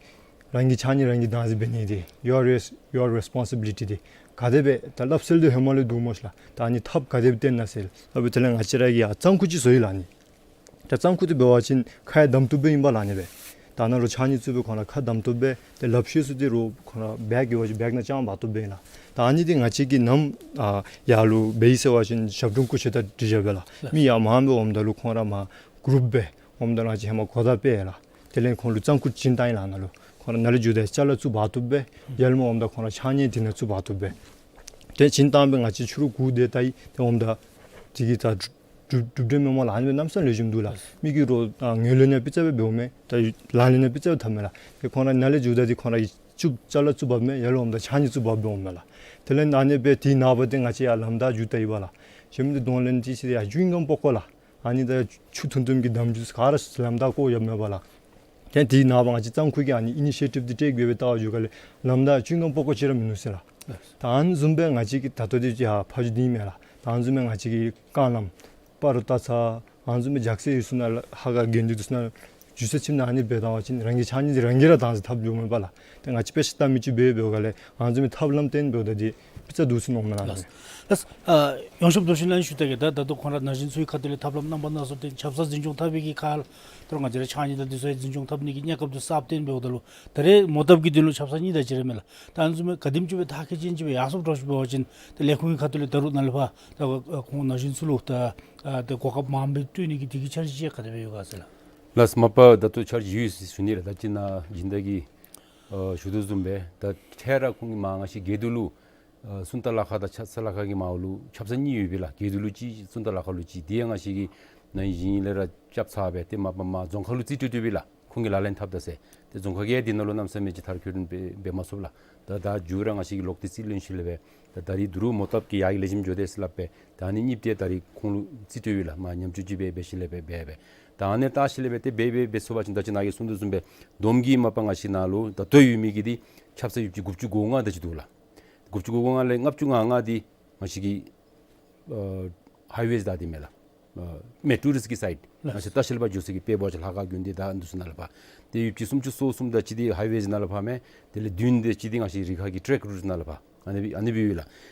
རང་གི་ཕྱགས་སྙིགས་རང་གིས་བདག་འཛིན་འབད་ནི་འདི་your res- your responsibility འདི་ག་དེ་སྦེ་ད་སླབ་སྲོལ་འདི་ཧེ་མ་ལས་འདུག་སྨོ་ཤིག་ལགས། ད་ཨ་ནི་ཐབས་ག་དེ་སྦེ་བཏོན་ན་ཟེར་སླབ་སྦེ་དེ་ལས་ང་བཅས་ར་གིས་ཡར་གཙང་ཁུག་ཅིག་བཟོ་ཡི་ལགས་ཨ་ནི། ད་གཙང་ཁུག་འདི་འབད་བ་ཅིན་ཁ་ཡང་བསྡམ་བཏུབ་སྦེ་ཨིན་པ་ལགས། ཨ་ནི་སྦེ་ད་ནཱ་ལུ་ཕྱགས་སྙིགས་བཙུགས་སྦེ་ཁོང་ར་ཁ་བསྡམ་བཏུབ་སྦེ་ཏེ་ལགཔ་ཤེལ་ཚུ་འདི་རུང་ཁོང་ར་བེག་ཡོད་པ་ཅིན་བེག་ནང་བཅང་འབག་བཏུབ་སྦེ་ཨིན་ལགས། ད་ཨ་ནི་འདི་ང་བཅས་ཀྱིས་ནམ་ཨ་ཡར་ལུ་འབད་ཡི་ཟེར་བ་ཅིན་ཞབས་དྲུང་སྐུ་མཆེད་དང་འཁྲིལ་བཞག་སྦེ་ལགས། ལགས། མི་ཡར་མངམ་སྦེ་འོངམ་ད་ལུ་ཁོང་ར་མར་ གུ་རུབ་སྦེ་འོངམ་ད་ང་བཅས་ཧེ་མ་གོ་བརྡ་སྤེལ་ཡི་ལགས། དེ་ལས་ཁོང་ལུ་གཙང་ཁུག་བྱིན་བཏང་ཡི་ལགས་ནཱ་ལུ། ཁོང་ར་ནཱ་ལས་འགྱོཝ་ད་ཅ་ལ་བཙུགས་འབག་བཏུབ་སྦེ་ཡར་ལས་མར་འོངམ་ད་ཁོང་ར་ཕྱགས་སྙིགས་དེ་ནང་བཙུགས་འབག་བཏུབ་སྦེ། ཏེ་བྱིན་བཏང་སྦེ་ང་བཅས་ཕྱི་རུ་སྒུག་སྡོད་ད་ཡི། ཏེ་འོངམ་ད་དེ་གིས་ད་གྲུབ་གྲུབ་འབྲས་མེན་སྨོ་ལགས། ཨ་ནི་སྦེ་གནམ་མེད་ས་མེད་ལེགས་ཤོམ་འདུག་ལགས། མི་གིས་རོགས་ཨ་ངོས་ལེན་ཡང་སྤུས་ཚད་སྦེ་འབདཝ་མས། ད་ལག་ལེན་ཡང་སྤུས་ཚད་སྦེ་འཐབ་མས་ལགས། ཏེ་ཁོང་ར་ནཱ་ལས་འགྱོཝ་ད་འདི་ཁོང་ར་གིས་བཙུགས་ཅ་ལ་བཙུགས་འབགཔ་མས། ཡར་ལས་འོངམ་ད་ཕྱགས་སྙིགས་བཙུགས་འབགཔ་སྦེ་འོངམ་མས་ལགས། དེ་ལས་ཨ་ནི་སྦེ་དེའི་ནངས་པ་ཏེ་ང་བཅས་ཡར་ལམ་བདའ་འགྱོ་ད་ཡི་བ་ལགས། ཞིནམ་ཏེ་གདོང་ལེན་ཅིག་ཟེར་ཡར་ཅུ་ཡིང་གམ་སྤོ་བཀོ་ལགས། ཨ་ནི་ད་ཆུ་ཐུམ་ཐུམ་གྱི་འདམ་ཆུ་ག་ར་ལམ་བདའ་བཀོ་ཡོདཔ་མས་པ་ལགས། ཏེ་དེའི་ནངས་པ་ང་བཅས་གཙང་ཁུག་གིས་ཨ་ནི་ཨི་ནི་ཤི་ཡེ་ཊིབ་འདི་ཊེཀ་འབད་སྦེ་བལྟ་བར་འགྱོ་ག་ལས་ལམ་བདའ་ཅུ་ཡིང་གམ་སྤོ་བཀོ་ཅིག་ར་མིན་ནུག་ཟེར་ལགས། ད་ཨ་ནི་བཟུམ་སྦེ་ང་བཅས་ཀྱིས་ད་ལྟོ་འདི་ཡར་ཕར་འགྱོ་དེ་མེད་ལགས། ད་ཨ་ནི་བཟུམ་སྦེ་ང་བཅས་ཀྱི་རྐང་ལམ་སྤ་རོ་སྟག་ཚང་ཨ་ནི་བཟུམ་སྦེ་ཇག་སེ་ཡོད་ས་ནང་ལྷ་ཁང་དགོན་སྡེ་འདི་ཚུ་ནང་ལུ་འགྱོ་ས་ཅིག་ནང་ཨ་ནི་སྦེ་བཏང་བ་ཅིན་རང་གི་ཕྱགས་སྙིགས་འདི་རང་གིས་ར་དྭངས་སེ་འཐབ་འགྱོཝ་མས་པ་ལགས། ཏེ་ང་བཅས་དཔེ་ཆ་ལྟ་མི་ཅིག་འབད་འབདཝ་ལས་ཨ་ནི་བཟུམ་སྦེ་ཐབས་ལམ་བཏོན་འབདཝ་ད་འདི་སྤུས་ཚད་འདུག་ཟེར་མནོཝ་མས་ལགས། ལགས། ལགས། ཨ་ཡོངས་ཁྱབ་མདོ་ཆེན་ལས་ཞུ་ད་གེ་ད་ད་ལྟོ་ཁོང་ར་ན་གཞོན་ཚུ་གི་ཁ་ཐུག་ལས་ཐབས་ལམ་རྣམ་པ་སྣ་ཚོགས་ཏེ་ཆབ་གསང་འཛིན་སྐྱོང་འཐབ་པའི་གི་ཁར་ད་རུང་ང་བཅས་ར་ཕྱགས་སྙིགས་དང་འདི་ཚུ་འཛིན་སྐྱོང་འཐབ་ནི་གི་གནས་སྐབས་འདི་གསརཔ་བཏོན་འབདཝ་ད་ལུ་ད་རེས་མོ་བཏབ་ཀྱི་དོན་ལུ་ཆབ་གསང་གཉིས་དང་གཅིག་ར་མས་ལགས། ད་ཨ་ནི་བཟུམ་སྦེ་ག་དེམ་ཅིག་སྦེ་ཐག་གི་ཅན་ཅིག་སྦེ་ཡར་སོངམ་འདྲཝ་ཅིག་འབད་བ་ཅིན་ཏེ་ལས་ཁུངས་ཀྱི་ཁ་ཐུག་ལས་ད་རུང་ནཱ་ལས་ཕར་ད་ཁོང་ན་གཞོན་ཚུ་ལུ་ད་ཨ་ད་གོ་སྐབས་མངམ་སྦེ་སྤྲོད་ནི་གི་དེ་གི་འཆར་གཞི་ཅིག་ག་དེ་སྦེ་ཡོད་ག་ཟེར་ལགས། ལགས་མ་པ་ད་ལྟོ་འཆར་གཞི་ཡོད་ཟེར་ཞུ་ནི་ལགས། ད་ཅི་ནཱ་སྦྱིན་བདག་གིས་ཨ་ཞུ་དོ་བཟུམ་སྦེ་ད་འཕྲལ་ར་ཁོང་གི་མར་ང་བཅས་དགེ་འདུན་ལུ་ཨ་སུམ་རྟགས་ལ་ཁ་དང་ཕྱག་ས་ལ་ཁ་གི་མར་ལུ་ཆབ་གསང་གཉིས་ཡོད་པས་ལགས། དགེ་འདུན་ལུ་གཅིག་སུམ་རྟགས་ལ་ཁ་ལུ་གཅིག། དེ་ཡང་ང་བཅས་ཀྱིས་ནཱ་ཞིང་ལས་ར་རྐྱབ་ཚར་སྦེ་ཏེ་མ་པ་མར་རྫོང་ཁག་ལུ་རྩིས་སྤྲོད་སྤྲོདཔ་ཨིན་ལགས། ཁོང་གིས་ལག་ལེན་འཐབ་ད་ཟེར། ཏེ་རྫོང་ཁག་གིས་འདི་ནང་ལུ་གནམ་མེད་ས་མེད་ཅིག་མཐར་འཁྱོལ་འབད་འབད་མ་ཚུགས་ལགས། ད་ད་མཇུག་ར་ང་བཅས་ཀྱིས་ལོག་སྟེ་རྩིས་ལེན་ཞུ་ལས་སྦེ་ད་ད་རིས་ད་རུང་མོ་བཏབ་ཀྱི་ཡར་གྱི་ལེགས་ཤོམ་འགྱོ་དེས་ཟེར་སླབ་སྦེ་ད་ཨ་ནི་གཉིས་ཏེ་ད་རིས་ཁོང་ལུ་རྩིས་སྤྲོད་ཡོད་ལགས། མར་ཉམས་བཅོས་ཅིག་འབད་འབད་ཞིནམ་ལས་སྦེ་འབད་འབད་ད་ཨ་ནི་བལྟ་ཞིནམ་ལས་སྦེ་ཏེ་འབད་འབད་འབད་ཚུགས་པ་ཅིན་ད་ཅི་ནཱ་གིས་གསུངས་དོ་བཟུམ་སྦེ་བསྡོམས་ཀྱིས་མ་པ་ང་བཅས་ནཱ་ལུ་ད་ལྟོ་ཡོད་མི་གི་འདི་ཆབ་གསང་ཡོདཔ་ཅིག་དགུ་བཅུ་གོ་ལྔ་དེ་ཅིག་འདུག་ལགས། དགུ་བཅུ་གོ་ལྔ་ལས་ལྔ་བཅུ་ང་ལྔ་འདི་ང་བཅས་ཀྱི་ཨ་ཧའི་ཝེ་བདའ་སྟེ་མས་ལགས། ཨ་མེན་ཊུ་རིསཊ་ཀྱི་སའིཊ་ང་བཅས་བལྟ་ཞིནམ་ལས་སྦེ་འགྱོ་ས་གི་དཔེ་འབད་བ་ཅིན་ལྷ་ཁང་དགོན་སྡེ་དང་འདི་ཚུ་ནང་ལས་ཕར་ཏེ་ཡོདཔ་ཅིག་སུམ་ཅུ་སོ་གསུམ་དེ་ཅིག་འདི་ཧའི་ཝེ་ནང་ལས་ཕར་མས། དེ་ལས་བདུན་དེ་ཅིག་འདི་ང་བཅས་རི་ཁ་གི་ཊེཀ་རུཊ་ནང་ལས་ཕར་ཨ་ནི་སྦེ་ཨ་ནི་སྦེ་ཡོད་ལགས།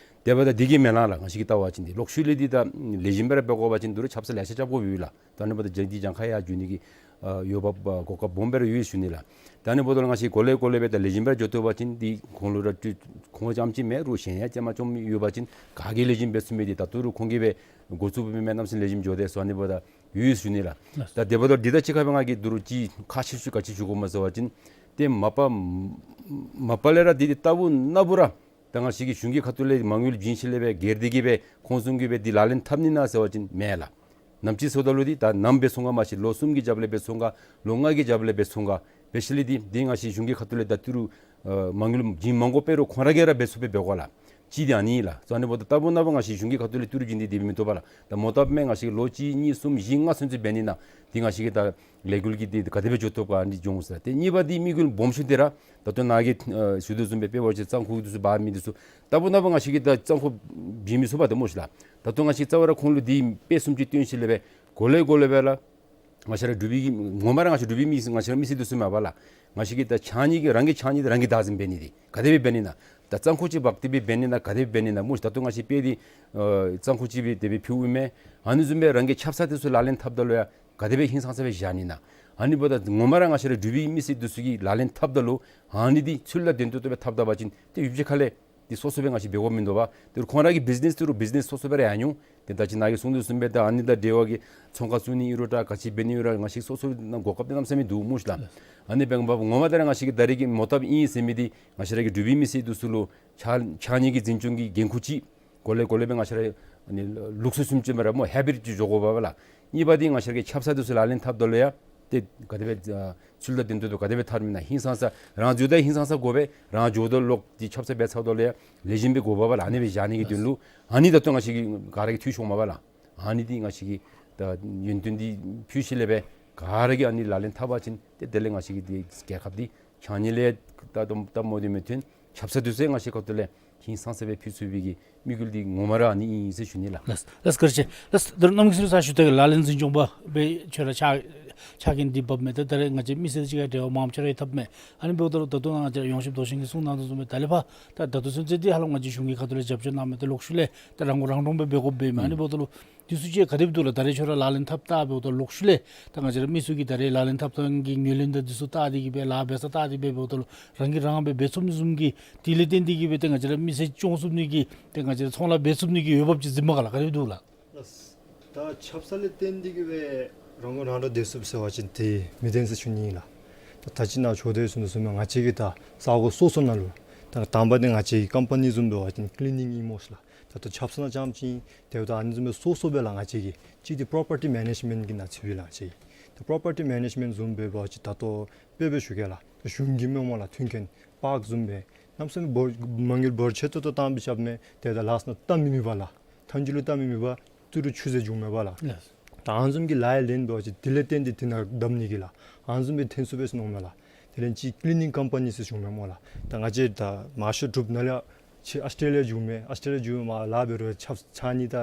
དེ་འབདཝ་ད་འདི་གིས་མེན་ལགས། ང་བཅས་ཀྱིས་བལྟ་བ་ཅིན་འདི་ལོག་ཤུལ་ལས་འདི་ད་ལེགས་ཤོམ་སྦེ་ར་འབད་དགོ་པ་ཅིན་ད་རུང་ཆབ་གསང་ལེ་ཤ་རྐྱབ་དགོཔ་ཡོད་ལགས། ད་ཨ་ནི་འབདཝ་ད་འདི་གྱངས་ཁ་ཡར་འགྱོ་ནི་གི་ཨ་འོས་འབབ་ཨ་གོ་སྐབས་སྦོམ་སྦེ་ར་ཡོད་ཞུ་ནི་ལགས། ད་ཨ་ནི་འབདཝ་ད་ང་བཅས་གོ་ལེ་གོ་ལེ་སྦེ་ད་ལེགས་ཤོམ་སྦེ་ར་འགྱོ་བཏུབ་པ་ཅིན་འདི་ཁོང་ལུ་ར་ཏེ་ཁོང་རྐྱངམ་ཅིག་མེན་རུང་གཞན་ཡང་ཅིག་མ་ཅིག་ཡོད་པ་ཅིན་ག་གིས་ལེགས་ཤོམ་འབད་ཚུགས་མི་འདི་ད་ལྟོ་ར་ཁོང་གིས་སྦེ་འགོ་བཙུགས་འབད་མི་གནམ་མེད་ས་མེད་ལེགས་ཤོམ་འགྱོ་དེས་ཟེར་ཨ་ནི་འབདཝ་ད་ཡོད་ཞུ་ནི་ལགས། ད་དེ་འབདཝ་ད་འདི་དང་གཅིག་ཁར་སྦེ་ང་གིས་ད་རུང་ཅིག་ཁག་ཆེ་ཤོས་ག་ཅི་ཞུ་དགོཔ་སྨོ་ཟེར་བ་ཅིན་ཏེ་མ་པ་མ་པ་ལས་ར་འདི་འདི་ལྟ་བུ་ན་བུ་ར་ད་ང་བཅས་ཀྱིས་གཞུང་གི་ཁ་ཐུག་ལས་མ་དངུལ་བྱིན་ཞིནམ་ལས་སྦེ་སྒེར་སྡེ་གིས་སྦེ་ཁོང་གསུམ་གྱིས་སྦེ་འདི་ལག་ལེན་འཐབ་ནི་ན་ཟེར་བ་ཅིན་མེན་ལགས། ནམ་ཅིག་ཟེརཝ་ད་ལུ་འདི་ད་ནམ་འབད་སོང་ག་མ་ཤེས། ལོ་གསུམ་གྱི་རྒྱབ་ལས་འབད་སོང་ག་ལོ་ལྔ་གི་རྒྱབ་ལས་འབད་སོང་ག་འབད་ཞིནམ་ལས་འདི་འདི་ང་བཅས་གཞུང་གི་ཁ་ཐུག་ལས་ད་ཏི་རུ་ཨ་མ་དངུལ་བྱིན་མ་དགོ་པ་རུང་ཁོང་ར་གིས་ར་འབད་ཚུགསཔ་སྦེ་འབད་དགོ་ལགས། གཅིག་འདི་ཨ་ནི་ལགས། ཨ་ནི་འབདཝ་ད་ལྟ་བུ་ན་བུ་ང་བཅས་གཞུང་གི་ཁ་ཐུག་ལས་ཏི་རུ་བྱིན་ཏེ་འདི་འབད་མི་བཏུབ་པས་ལགས། ད་མོ་བཏབ་མས་ང་བཅས་ལོ་གཅིག་གཉིས་གསུམ་བཞི་ལྔ་ཚུན་ཚོད་འབད་ནི་ན་འདི་ང་བཅས་ཀྱིས་ད་ལས་འགུལ་གྱི་འདི་ག་དེ་སྦེ་འགྱོ་བཏུབ་ག་འདི་འགྱོ་འོང་ཟེར། ཏེ་གཉིས་པ་འདི་དམིགས་ཡུལ་སྦོམ་ཤོས་འདི་ར་ད་ལྟོ་ནཱ་གིས་ཨ་ཞུ་དོ་བཟུམ་སྦེ་དཔེ་འབད་བ་ཅིན་གཙང་ཁུག་འདི་ཚུ་འབག་མི་འདི་ཚུ་ལྟ་བུ་ན་བུ་ང་བཅས་ཀྱིས་ད་གཙང་ཁུག་བྱིན་མི་ཚུགས་པས་ཏེ་སྨོ་ཤིག་ལགས། ད་ལྟོ་ང་བཅས་རྩ་བ་ར་ཁོང་ལུ་འདི་དཔེ་བཟུམ་ཅིག་སྟོན་ཞིནམ་ལས་སྦེ་གོ་ལེ་གོ་ལེ་སྦེ་ལགས། ང་བཅས་ར་འབྲུག་པའི་གི་ངོ་མ་ར་ང་བཅས་འབྲུག་པའི་མི་ང་བཅས་ར་མི་སེར་འདི་ཚུ་མས་པ་ལགས། ང་བཅས་ཀྱིས་ད་ཕྱགས་སྙིགས་ཀྱི་རང་གི་ཕྱགས་སྙིགས་འདི་རང་གིས་བདག་འཛིན་འབད་ནི་འདི་ག་དེ་སྦེ་འབད་ནི་ན། ད་གཙང་ཁུག་ཅིག་འབག་སྟེ་སྦེ་འབད་ནི་ན་ག་དེ་སྦེ་འབད་ནི་ན་སྨོ་ཤིག། ད་ལྟོ་ང་བཅས་དཔེ་འདི་ཨ་གཙང་ཁུག་ཅིག་སྦེ་དེ་སྦེ་ཕུལཝ་མས། ཨ་ནི་བཟུམ་སྦེ་རང་གི་ཆབ་གསང་འདི་ཚུ་ལག་ལེན་འཐབ་ད་ལུ་ཡང་ག་དེ་སྦེ་ཧིང་སངས་ས་སྦེ་བཞག་ནི་ན། ཨ་ནི་འབདཝ་ད་ངོ་མ་ར་ང་བཅས་ར་འབྲུག་པའི་མི་སེར་འདི་ཚུ་གིས་ལག་ལེན་འཐབ་ད་ལུ་ཨ་ནི་འདི་ཚུལ་དང་ལྡན་ཏོག་ཏོ་སྦེ་འཐབ་ད་པ་ཅིན་ཏེ་ཡུདཔ་ཅིག་ཁ་ལས་འདི་སོ་སོ་སྦེ་ང་བཅས་འབད་དགོཔ་མིན་འདུག་པ། ཏེ་ཁོང་ར་གི་བིཛ་ནེསི་འདི་རུང་བིཛ་ནེསི་སོ་སོ་སྦེ་ར་ཡར་འགྱོ། ཏེ་ད་ཅི་ནཱ་གིས་གསུངས་དོ་བཟུམ་སྦེ་ད་ཨ་ནི་དང་འབྲེལ་བ་གི་ཚོང་ཁང་བཙུགས་ནི་ཨིན་རུང་ད་ག་ཅི་འབད་ནི་ཨིན་རུང་ང་བཅས་སོ་སོ་ནང་གོ་སྐབས་འདི་གནམ་མེད་ས་མེད་འདུག་སྨོ་ཤིག་ལགས། ཨ་ནི་འབདཝ་ད་ངོ་མ་ད་ར་ང་བཅས་ཀྱིས་ད་རེས་ཀྱི་མོ་བཏབ་ཨིན་ཟེར་མི་འདི་ང་བཅས་ར་གི་འབྲུག་པའི་མི་སེར་འདི་ཚུ་ལུ་ཕྱགས་ཕྱགས་སྙིགས་ཀྱི་འཛིན་སྐྱོང་གི་འགན་ཁུར་ཅིག་གོ་ལེ་གོ་ལེ་སྦེ་ང་བཅས་ར་ཨ་ནི་ལུགས་སྲོལ་བཟུམ་ཅིག་སྦེ་ར་སྨོ་ཧེ་བིཊ་ཅིག་འགྱོ་དགོ་པས་ལགས། གཉིས་པ་འདི་ང་བཅས་ར་གི་ཆབ་གསང་འདི་ཚུ་ལག་ལེན་འཐབ་ད་ལུ་ཡང་ཏེ་ག་དེ་སྦེ་ཨ་ཚུལ་དང་ལྡན་ཏོག་ཏོ་ག་དེ་སྦེ་འཐབ་མི་ན་ཧིང་སངས་ས་རང་འགྱོཝ་ད་ཧིང་སངས་ས་དགོ་པས། རང་འགྱོཝ་ད་ལོག་སྟེ་ཆབ་གསང་འབད་ཚརཝ་ད་ལུ་ཡང་ལེགས་ཤོམ་སྦེ་དགོ་པས་ལགས། ཨ་ནི་སྦེ་བཞག་ནི་གི་དོན་ལུ་ཨ་ནི་ད་ལྟོ་ང་བཅས་ཀྱིས་ག་ར་གིས་ཐུགས་ཤོང་མས་པ་ལགས། ཨ་ནི་འདི་ང་བཅས་ཀྱིས་ད་ཡོན་ཏན་འདི་ཕུལ་ཞིནམ་ལས་སྦེ་ག་ར་གིས་ཨ་ནི་ལག་ལེན་འཐབ་པ་ཅིན་ཏེ་དེ་ལས་ང་བཅས་ཀྱི་འདི་རྒྱལ་ཁབ་འདི་ཕྱགས་སྙིགས་ལས་ད་དུམ་ད་མོ་འདི་མི་ཐོན་ཆབ་གསང་འདི་ཚུ་ང་བཅས་ཁ་ཐུག་ལས་ཧིང་སངས་ས་སྦེ་ཕུལ་ཚུགས་པའི་གི་དམིགས་ཡུལ་འདི་ངོ་མ་ར་ཨ་ནི་ཨིན་ཟེར་ཞུ་ནི་ལགས། ལགས་ལགས་བཀའ་དྲིན་ཆེ། ལགས་ད་རུང་གནམ་གཤིས་ཚུ་ཞུ་ད་གེ་ལག་ལེན་འཛིན་སྐྱོང་པ་སྦེ་ཁྱོད་ར་ཕྱག་ཕྱག་འགན་འདི་འབག་མི་ད་ད་རེས་ང་བཅས་མི་སེར་ཅིག་ཁར་འབྲེལ་བ་མངམ་ཅིག་ར་ཡོད་ཐབས་མེད། ཨ་ནི་འབདཝ་ད་ལུ་ད་ལྟོ་ནཱ་ང་བཅས་ར་ཡོངས་ཁྱབ་མདོ་ཆེན་གྱིས་གསུངས་གནང་དོ་བཟུམ་སྦེ་ད་ལས་ཕར་ད་ད་ལྟོ་ཚུན་ཚོད་འདི་ཧ་ལམ་ང་བཅས་གཞུང་གི་ཁ་ཐུག་ལས་རྒྱབ་སྐྱོར་གནང་མི་ད་ལོག་ཤུལ་ལས་ད་རང་མགོ་རང་འདྲོངས་སྦེ་འབད་དགོཔ་འབད་མི། ཨ་ནི་འབདཝ་ད་ལུ་འདི་ཚུ་ཅིག་ག་དེ་སྦེ་འདུག་ལགས། ད་རེས་ཁྱོད་ར་ལག་ལེན་འཐབ་ད་འབདཝ་ད་ལོག་ཤུལ་ལས་ད་ང་བཅས་ར་མི་ཚུ་གིས་ད་རེས་ལག་ལེན་འཐབ་ཐངས་ཀྱི་ངོས་ལེན་དང་འདི་ཚུ་བལྟ་སྟེ་གིས་སྦེ་ལཱ་འབད་ས་བལྟ་སྟེ་སྦེ་འབདཝ་ད་ལུ་རང་གིས་རང་སྦེ་འབད་ཚུགས་ནི་བཟུམ་གྱི་དེ་ལས་བརྟེན་ཏེ་གིས་སྦེ་ཏེ་ང་བཅས་ར་མི་སེར་སྐྱོང་ཚུགས་ནི་གི་ཏེ་ང་བཅས་ར་ཚོང་ལཱ་འབད་ཚུགས་ནི་གི་འོས་འབབ་ཅིག་གཟིགས་མས་ག་ལགས། ག་དེ་སྦེ་འདུག་ལགས། ད་ཆབ་གསང་ལས་བརྟེན་ཏེ་གིས་སྦེ་ རང་ངོ་རང་འདྲ་བདེ་སྲུངཔ་ཟེར་བ་ཅིན་དེ་མི་བདེན་ཟེར་ཞུ་ནི་ཨིན་ལགས། ད་ད་ཅི་ནཱ་ཞུ་དོ་བཟུམ་དུ་སོང་ན་ང་བཅས་ཀྱིས་ད་ས་གོ་སོ་སོ་ནང་ལུ་ད་དང་པ་འདི་ང་བཅས་ཀྱི་ཀམ་པ་ནི་བཟུམ་འབད་བ་ཅིན་ཀི་ལི་ནིང་ཨིན་སྨོ་ལགས། ད་ལྟོ་ཆབ་གསང་ནང་རྐྱངམ་ཅིག་དེ་ད་ཨ་ནི་བཟུམ་སྦེ་སོ་སོ་སྦེ་ལགས། ང་བཅས་ཀྱིས་གཅིག་འདི་པོརོ་པར་ཊི་མེ་ནེཇ་མེནཊ་གི་ནང་ཚུད་པས་ལགས། ང་བཅས་ཀྱིས་ད་པོརོ་པར་ཊི་མེ་ནེཇ་མེནཊ་བཟུམ་འབད་བ་ཅིན་ད་ལྟོ་དཔེ་སྦེ་ཞུ་གེ་ལགས། ད་གཞུང་གིས་མས་སྨོ་ལགས། མཐུན་རྐྱེན་པཱརཀ་བཟུམ་སྦེ་གནམ་མེད་ས་མེད་འབོར་མ་དངུལ་འབོར་ཆེ་ཏོག་ཏོ་བཏང་སྦེ་རྐྱབ་མས། དེ་ད་ལཱསཊ་ནང་ལྟ་མི་མིད་པར་ལགས། མཐའ་མཇུག་ལུ་ལྟ་མི་མིད་པར་ཏི་རུ་ཆུ་ཟེར་འགྱོཝ་མས་པ་ལགས། ལགས། ད་ཨ་ནི་བཟུམ་གྱི་ལཱ་ཡང་ལེན་འབད་བ་ཅིན་དེ་ལས་བརྟེན་ཏེ་དེ་ནང་བསྡམ་ནི་གི་ལགས། ཨ་ནི་བཟུམ་སྦེ་ཐོན་ཚུགས་པས་ཟེར་མནོཝ་མས་ལགས། དེ་ལས་ཅིག་ཀི་ལི་ནིང་ཀམ་པ་ནི་ཟེར་ཞུཝ་མས་སྨོ་ལགས། ད་ང་བཅས་ད་མར་ཤོ་གྲུབ་ནཱ་ལས་ཕྱི་ཨཱོས་ཊྲེ་ལི་ཡ་འགྱོཝ་མས། ཨཱོས་ཊྲེ་ལི་ཡ་འགྱོཝ་མར་ལཱ་འབད་རུང་ཆབ་གསང་ནི་ད་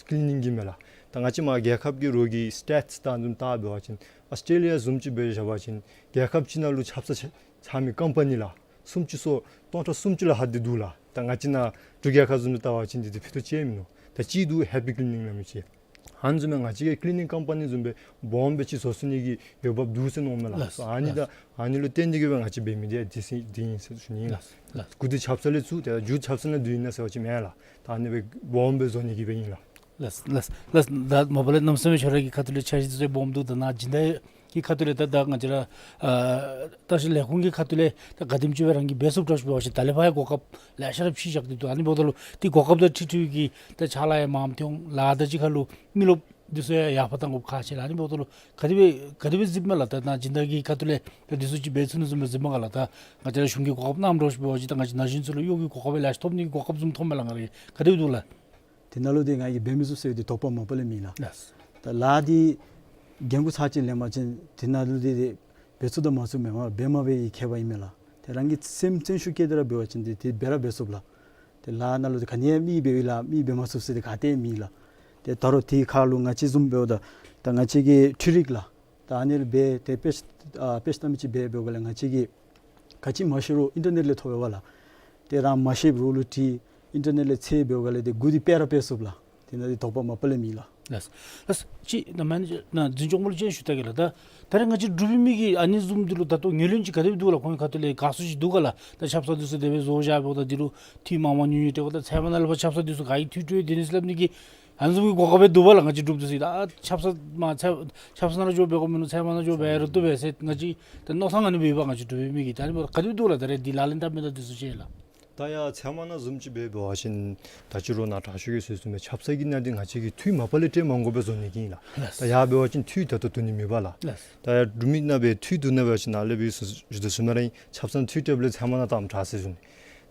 ཀི་ལི་ནིང་གི་མས་ལགས། ད་ང་བཅས་མར་རྒྱལ་ཁབ་ཀྱི་རོགས་ཀྱི་སི་ཊེཊསི་ད་ཨ་ནི་བཟུམ་བལྟ་འབད་བ་ཅིན་ཨཱོས་ཊྲེ་ལི་ཡ་བཟུམ་ཅིག་འབད་བཞག་པ་ཅིན་རྒྱལ་ཁབ་ཅིག་ནང་ལུ་ཆབ་གསང་ཆ་ཆ་མི་ཀམ་པ་ནི་ལགས། སུམ་ཅུ་སོ་སྟོང་ཕྲག་སུམ་ཅུ་ལས་ལྷག་སྟེ་འདུག་ལགས། ད་ང་བཅས་ནཱ་འབྲུག་རྒྱལ་ཁབ་བཟུམ་སྦེ་བལྟ་བ་ཅིན་འདི་འདི་ཕུད་རྡོག་ཅིག་མིན་ནུག། ད་གཅིག་འདུག་ཧེ་པི་ཀི་ལི་ནིང་ཟེར་མི་ཅིག། ཨ་ནི་བཟུམ་སྦེ་ང་བཅས་ཀྱི་ཀི་ལི་ནིང་ཀམ་པ་ནི་བཟུམ་སྦེ་སྦོམ་སྦེ་ཅིག་བཟོ་ཚུགས་ནི་གི་འོས་འབབ་འདུག་ཟེར་མནོཝ་མས་ལགས། ལགས། ཨ་ནི་ད་ལགས། ཨ་ནི་ལུ་བརྟེན་ཏེ་གིས་སྦེ་ང་བཅས་འབད་མི་འདི་འདི་ཟེར་འདི་ཨིན་ཟེར་ཞུ་ནི་ཨིན་ལགས། ལགས། མགུ་འཐོམ་ཆབ་གསང་ལས་ཚུར་ཏེ་མཇུག་ཆབ་གསང་ལས་བསྡུ་ནི་ཟེར་བ་ཅིན་མེན་ལགས། ད་ཨ་ནི་སྦེ་སྦོམ་སྦེ་བཟོ་ནི་གི་སྦེ་ཨིན་ལགས། ལགས་ལགས་ལགས། ད་མ་པ་ལས་གནམ་མེད་ས་མེད་ཁྱོད་ར་གི་ཁ་ཐུག་ལས་འཆར་གཞི་འདི་ཚུ་སྦོམ་འདུག། ད་ནཱ་སྦྱིན་བདག་གི་ཁ་ཐུག་ལས་ད་ད་ང་བཅས་ར་ཨ་ལྟ་བཤལ་ལས་ཁུངས་ཀྱི་ཁ་ཐུག་ལས་ད་ག་དེམ་ཅིག་སྦེ་རང་གིས་འབད་ཚུགསཔ་འདྲཝ་ཅིག་འབད་བ་ཅིན་ད་ལས་ཕར་ཡང་གོ་སྐབས་ལེ་ཤ་ར་ཕྱེ་བཞག་སྟེ་འདུག། ཨ་ནི་འབདཝ་ད་ལུ་ཏེ་གོ་སྐབས་དང་འཁྲིལ་འཁྲིལ་གྱི་ད་ཕྱག་ལཱ་ཡང་མངམ་ཐོན་འོང་། ལཱ་དང་གཅིག་ཁར་ལུ་མི་རློབས་འདི་ཚུ་ཡང་ཡར་འཕར་གཏང་དགོཔ་ཁག་ཆེ་ལགས། ཨ་ནི་འབདཝ་ད་ལུ་ག་དེ་སྦེ་ག་དེ་སྦེ་གཟིགསཔ་མས་ལགས། ད་ནཱ་སྦྱིན་བདག་གི་ཁ་ཐུག་ལས་ད་འདི་ཚུ་ཅིག་འབད་ཚུགས་ནི་བཟུམ་སྦེ་གཟིགསཔ་མས་ག་ལགས། ད་ང་བཅས་ར་གཞུང་གིས་གོ་སྐབས་གནངམ་འདྲཝ་ཅིག་འབད་བ་ཅིན་ད་ང་བཅས་ན་གཞོན་ཚུ་ལུ་གཡོག་གི་གོ་སྐབས་ཡང་ལེ་ཤ་ཐོབ་ནི་གི་གོ་སྐབས་བཟུམ་མཐོངམ་མས་ལགས། ང་ར་གིས་ག་དེ་སྦེ་འདུག་ལགས། དེ་ནང་ལུ་འདི་ང་གིས་འབད་མི་ཚུགས་ཟེར་འདི་དོགས་པ་མ་པ་ལས་མེད་ལགས། ལགས། ད་ལཱ་འདི་འགན་ཁུར་ཚར་གཅིག་ལེན་པ་ཅིན་དེ་ནང་ལུ་འདི་འདི་འབད་ཚུགས་དང་མ་ཚུགས་མེན་པར་འབད་མ་འབད་ཡི་ཁྱད་པར་ཨིན་མས་ལགས། ཏེ་རང་གི་སེམས་བརྩོན་ཤུགས་བསྐྱེད་དེ་ར་འབད་བ་ཅིན་འདི་འདི་འབད་ར་འབད་ཚུགསཔ་ལགས། ཏེ་ལཱ་ནང་ལུ་འདི་ག་ནི་ཡང་མི་འབད་བའི་ལཱ་མི་འབད་མ་ཚུགས་ཟེར་འདི་ག་ཏེ་མེད་ལགས། ཏེ་ད་རུང་དེ་ཁར་ལུ་ང་བཅས་བཟུམ་འབདཝ་ད་ད་ང་བཅས་ཀྱི་འཕྲུལ་རིག་ལགས། ད་ཨ་ནི་ལུ་འབད་དེ་དཔེ་ཨ་དཔེ་ལྟ་མི་ཅིག་འབད་འབདཝ་ལས་ང་བཅས་ཀྱིས་ག་ཅི་མ་ཤེས་རུང་ཨིན་ཊར་ནེཊ་ལས་ཐོབ་པས་པ་ལགས། ཏེ་རང་མ་ཤེསཔ་རོགས་ལུ་དྲི་ཨིན་ཊར་ནེཊ་ལས་འཚོལ་འབདཝ་ལས་ཏེ་མགུ་འདི་སྦེ་ར་སྦེ་ཚུགསཔ་ལགས། དེ་ནང་འདི་དོགས་པ་མ་པ་ལས་མེད་ལགས། ལགས། ལགས། ཅིག་ནཱ་མ་ནི་ནཱ་འཛིན་སྐྱོང་པ་ལུ་ཅིག་ཞུ་ད་གེ་ལགས། ད་ད་རེས་ང་བཅས་འབྲུག་པའི་མི་གིས་ཨ་ནི་བཟུམ་འདི་ལུ་ད་ལྟོ་ངོས་ལེན་ཅིག་ག་དེ་སྦེ་འདུག་ལགས། ཁོང་གི་ཁ་ཐུག་ལས་དགའ་བསུ་ཅིག་འདུག་ག་ལགས། ད་ཆབ་གསང་འདི་ཚུ་དེ་སྦེ་བཟོ་བཞག་འབདཝ་ད་འདི་ལུ་འཐུས་མང་མང་ཉུང་ཉུང་སྤྲོད་འབདཝ་ད་ཚལ་མ་ནང་ལས་ཕར་ཆབ་གསང་འདི་ཚུ་ག་གིས་འཐུས་སྤྲོད་དེ་ནི་ཟེར་སླབ་ནི་གི་ཨ་ནི་བཟུམ་གྱི་གོ་སྐབས་སྦེ་འདུག་པ་ལགས། ང་བཅས་འབྲུགཔ་འདི་ཚུ་ད་ཆབ་གསང་མ་ཆབ་ཆབ་གསང་ནང་ལུ་འགྱོ་འབད་དགོ་མི་ནུག། ཚལ་མ་ནང་འགྱོ་འབད་རུང་བཏུབ་པས་ཟེར་ང་བཅས་ད་མནོ་བསམ་ཨ་ནི་སྦེ་ཡོད་པ། ང་བཅས་འབྲུག་པའི་མི་གིས་ད་ཨ་ནི་འབདཝ་ད་ག་དེ་སྦེ་འདུག་ལགས། ད་རེས་འདི་ལག་ལེན་འཐབ་མི་དང་འདི་ཚུ་ཅིག་ལགས། ད་ཡར་ཚལ་མ་ནང་བཟུམ་ཅིག་འབད་འབད་བ་ཅིན་ད་ཅི་རུང་ནཱ་དྲག་ཤོས་ཀྱིས་ཟེར་བཟུམ་སྦེ་ཆབ་གསང་གི་ནང་འདི་ང་བཅས་ཀྱིས་འཐུས་མ་པ་ལས་སྤྲོད་མ་དགོ་པར་བཟོ་ནི་གི་ཨིན་ལགས། ལགས། ད་ཡར་འབད་བ་ཅིན་འཐུས་ད་ལྟོ་བསྡུ་ནི་མེད་པ་ལགས། ལགས། ད་ཡར་འབྲུག་མི་ནང་སྦེ་འཐུས་བསྡུ་ནི་འབད་བ་ཅིན་ནཱ་ལས་འབད་ཞུ་ཞུ་དོ་བཟུམ་ར་ཨིན། ཆབ་གསང་འཐུས་སྤྲོདཔ་ལས་ཚལ་མ་ནང་བཏངམ་དྲག་ཟེར་ཞུ་ནི།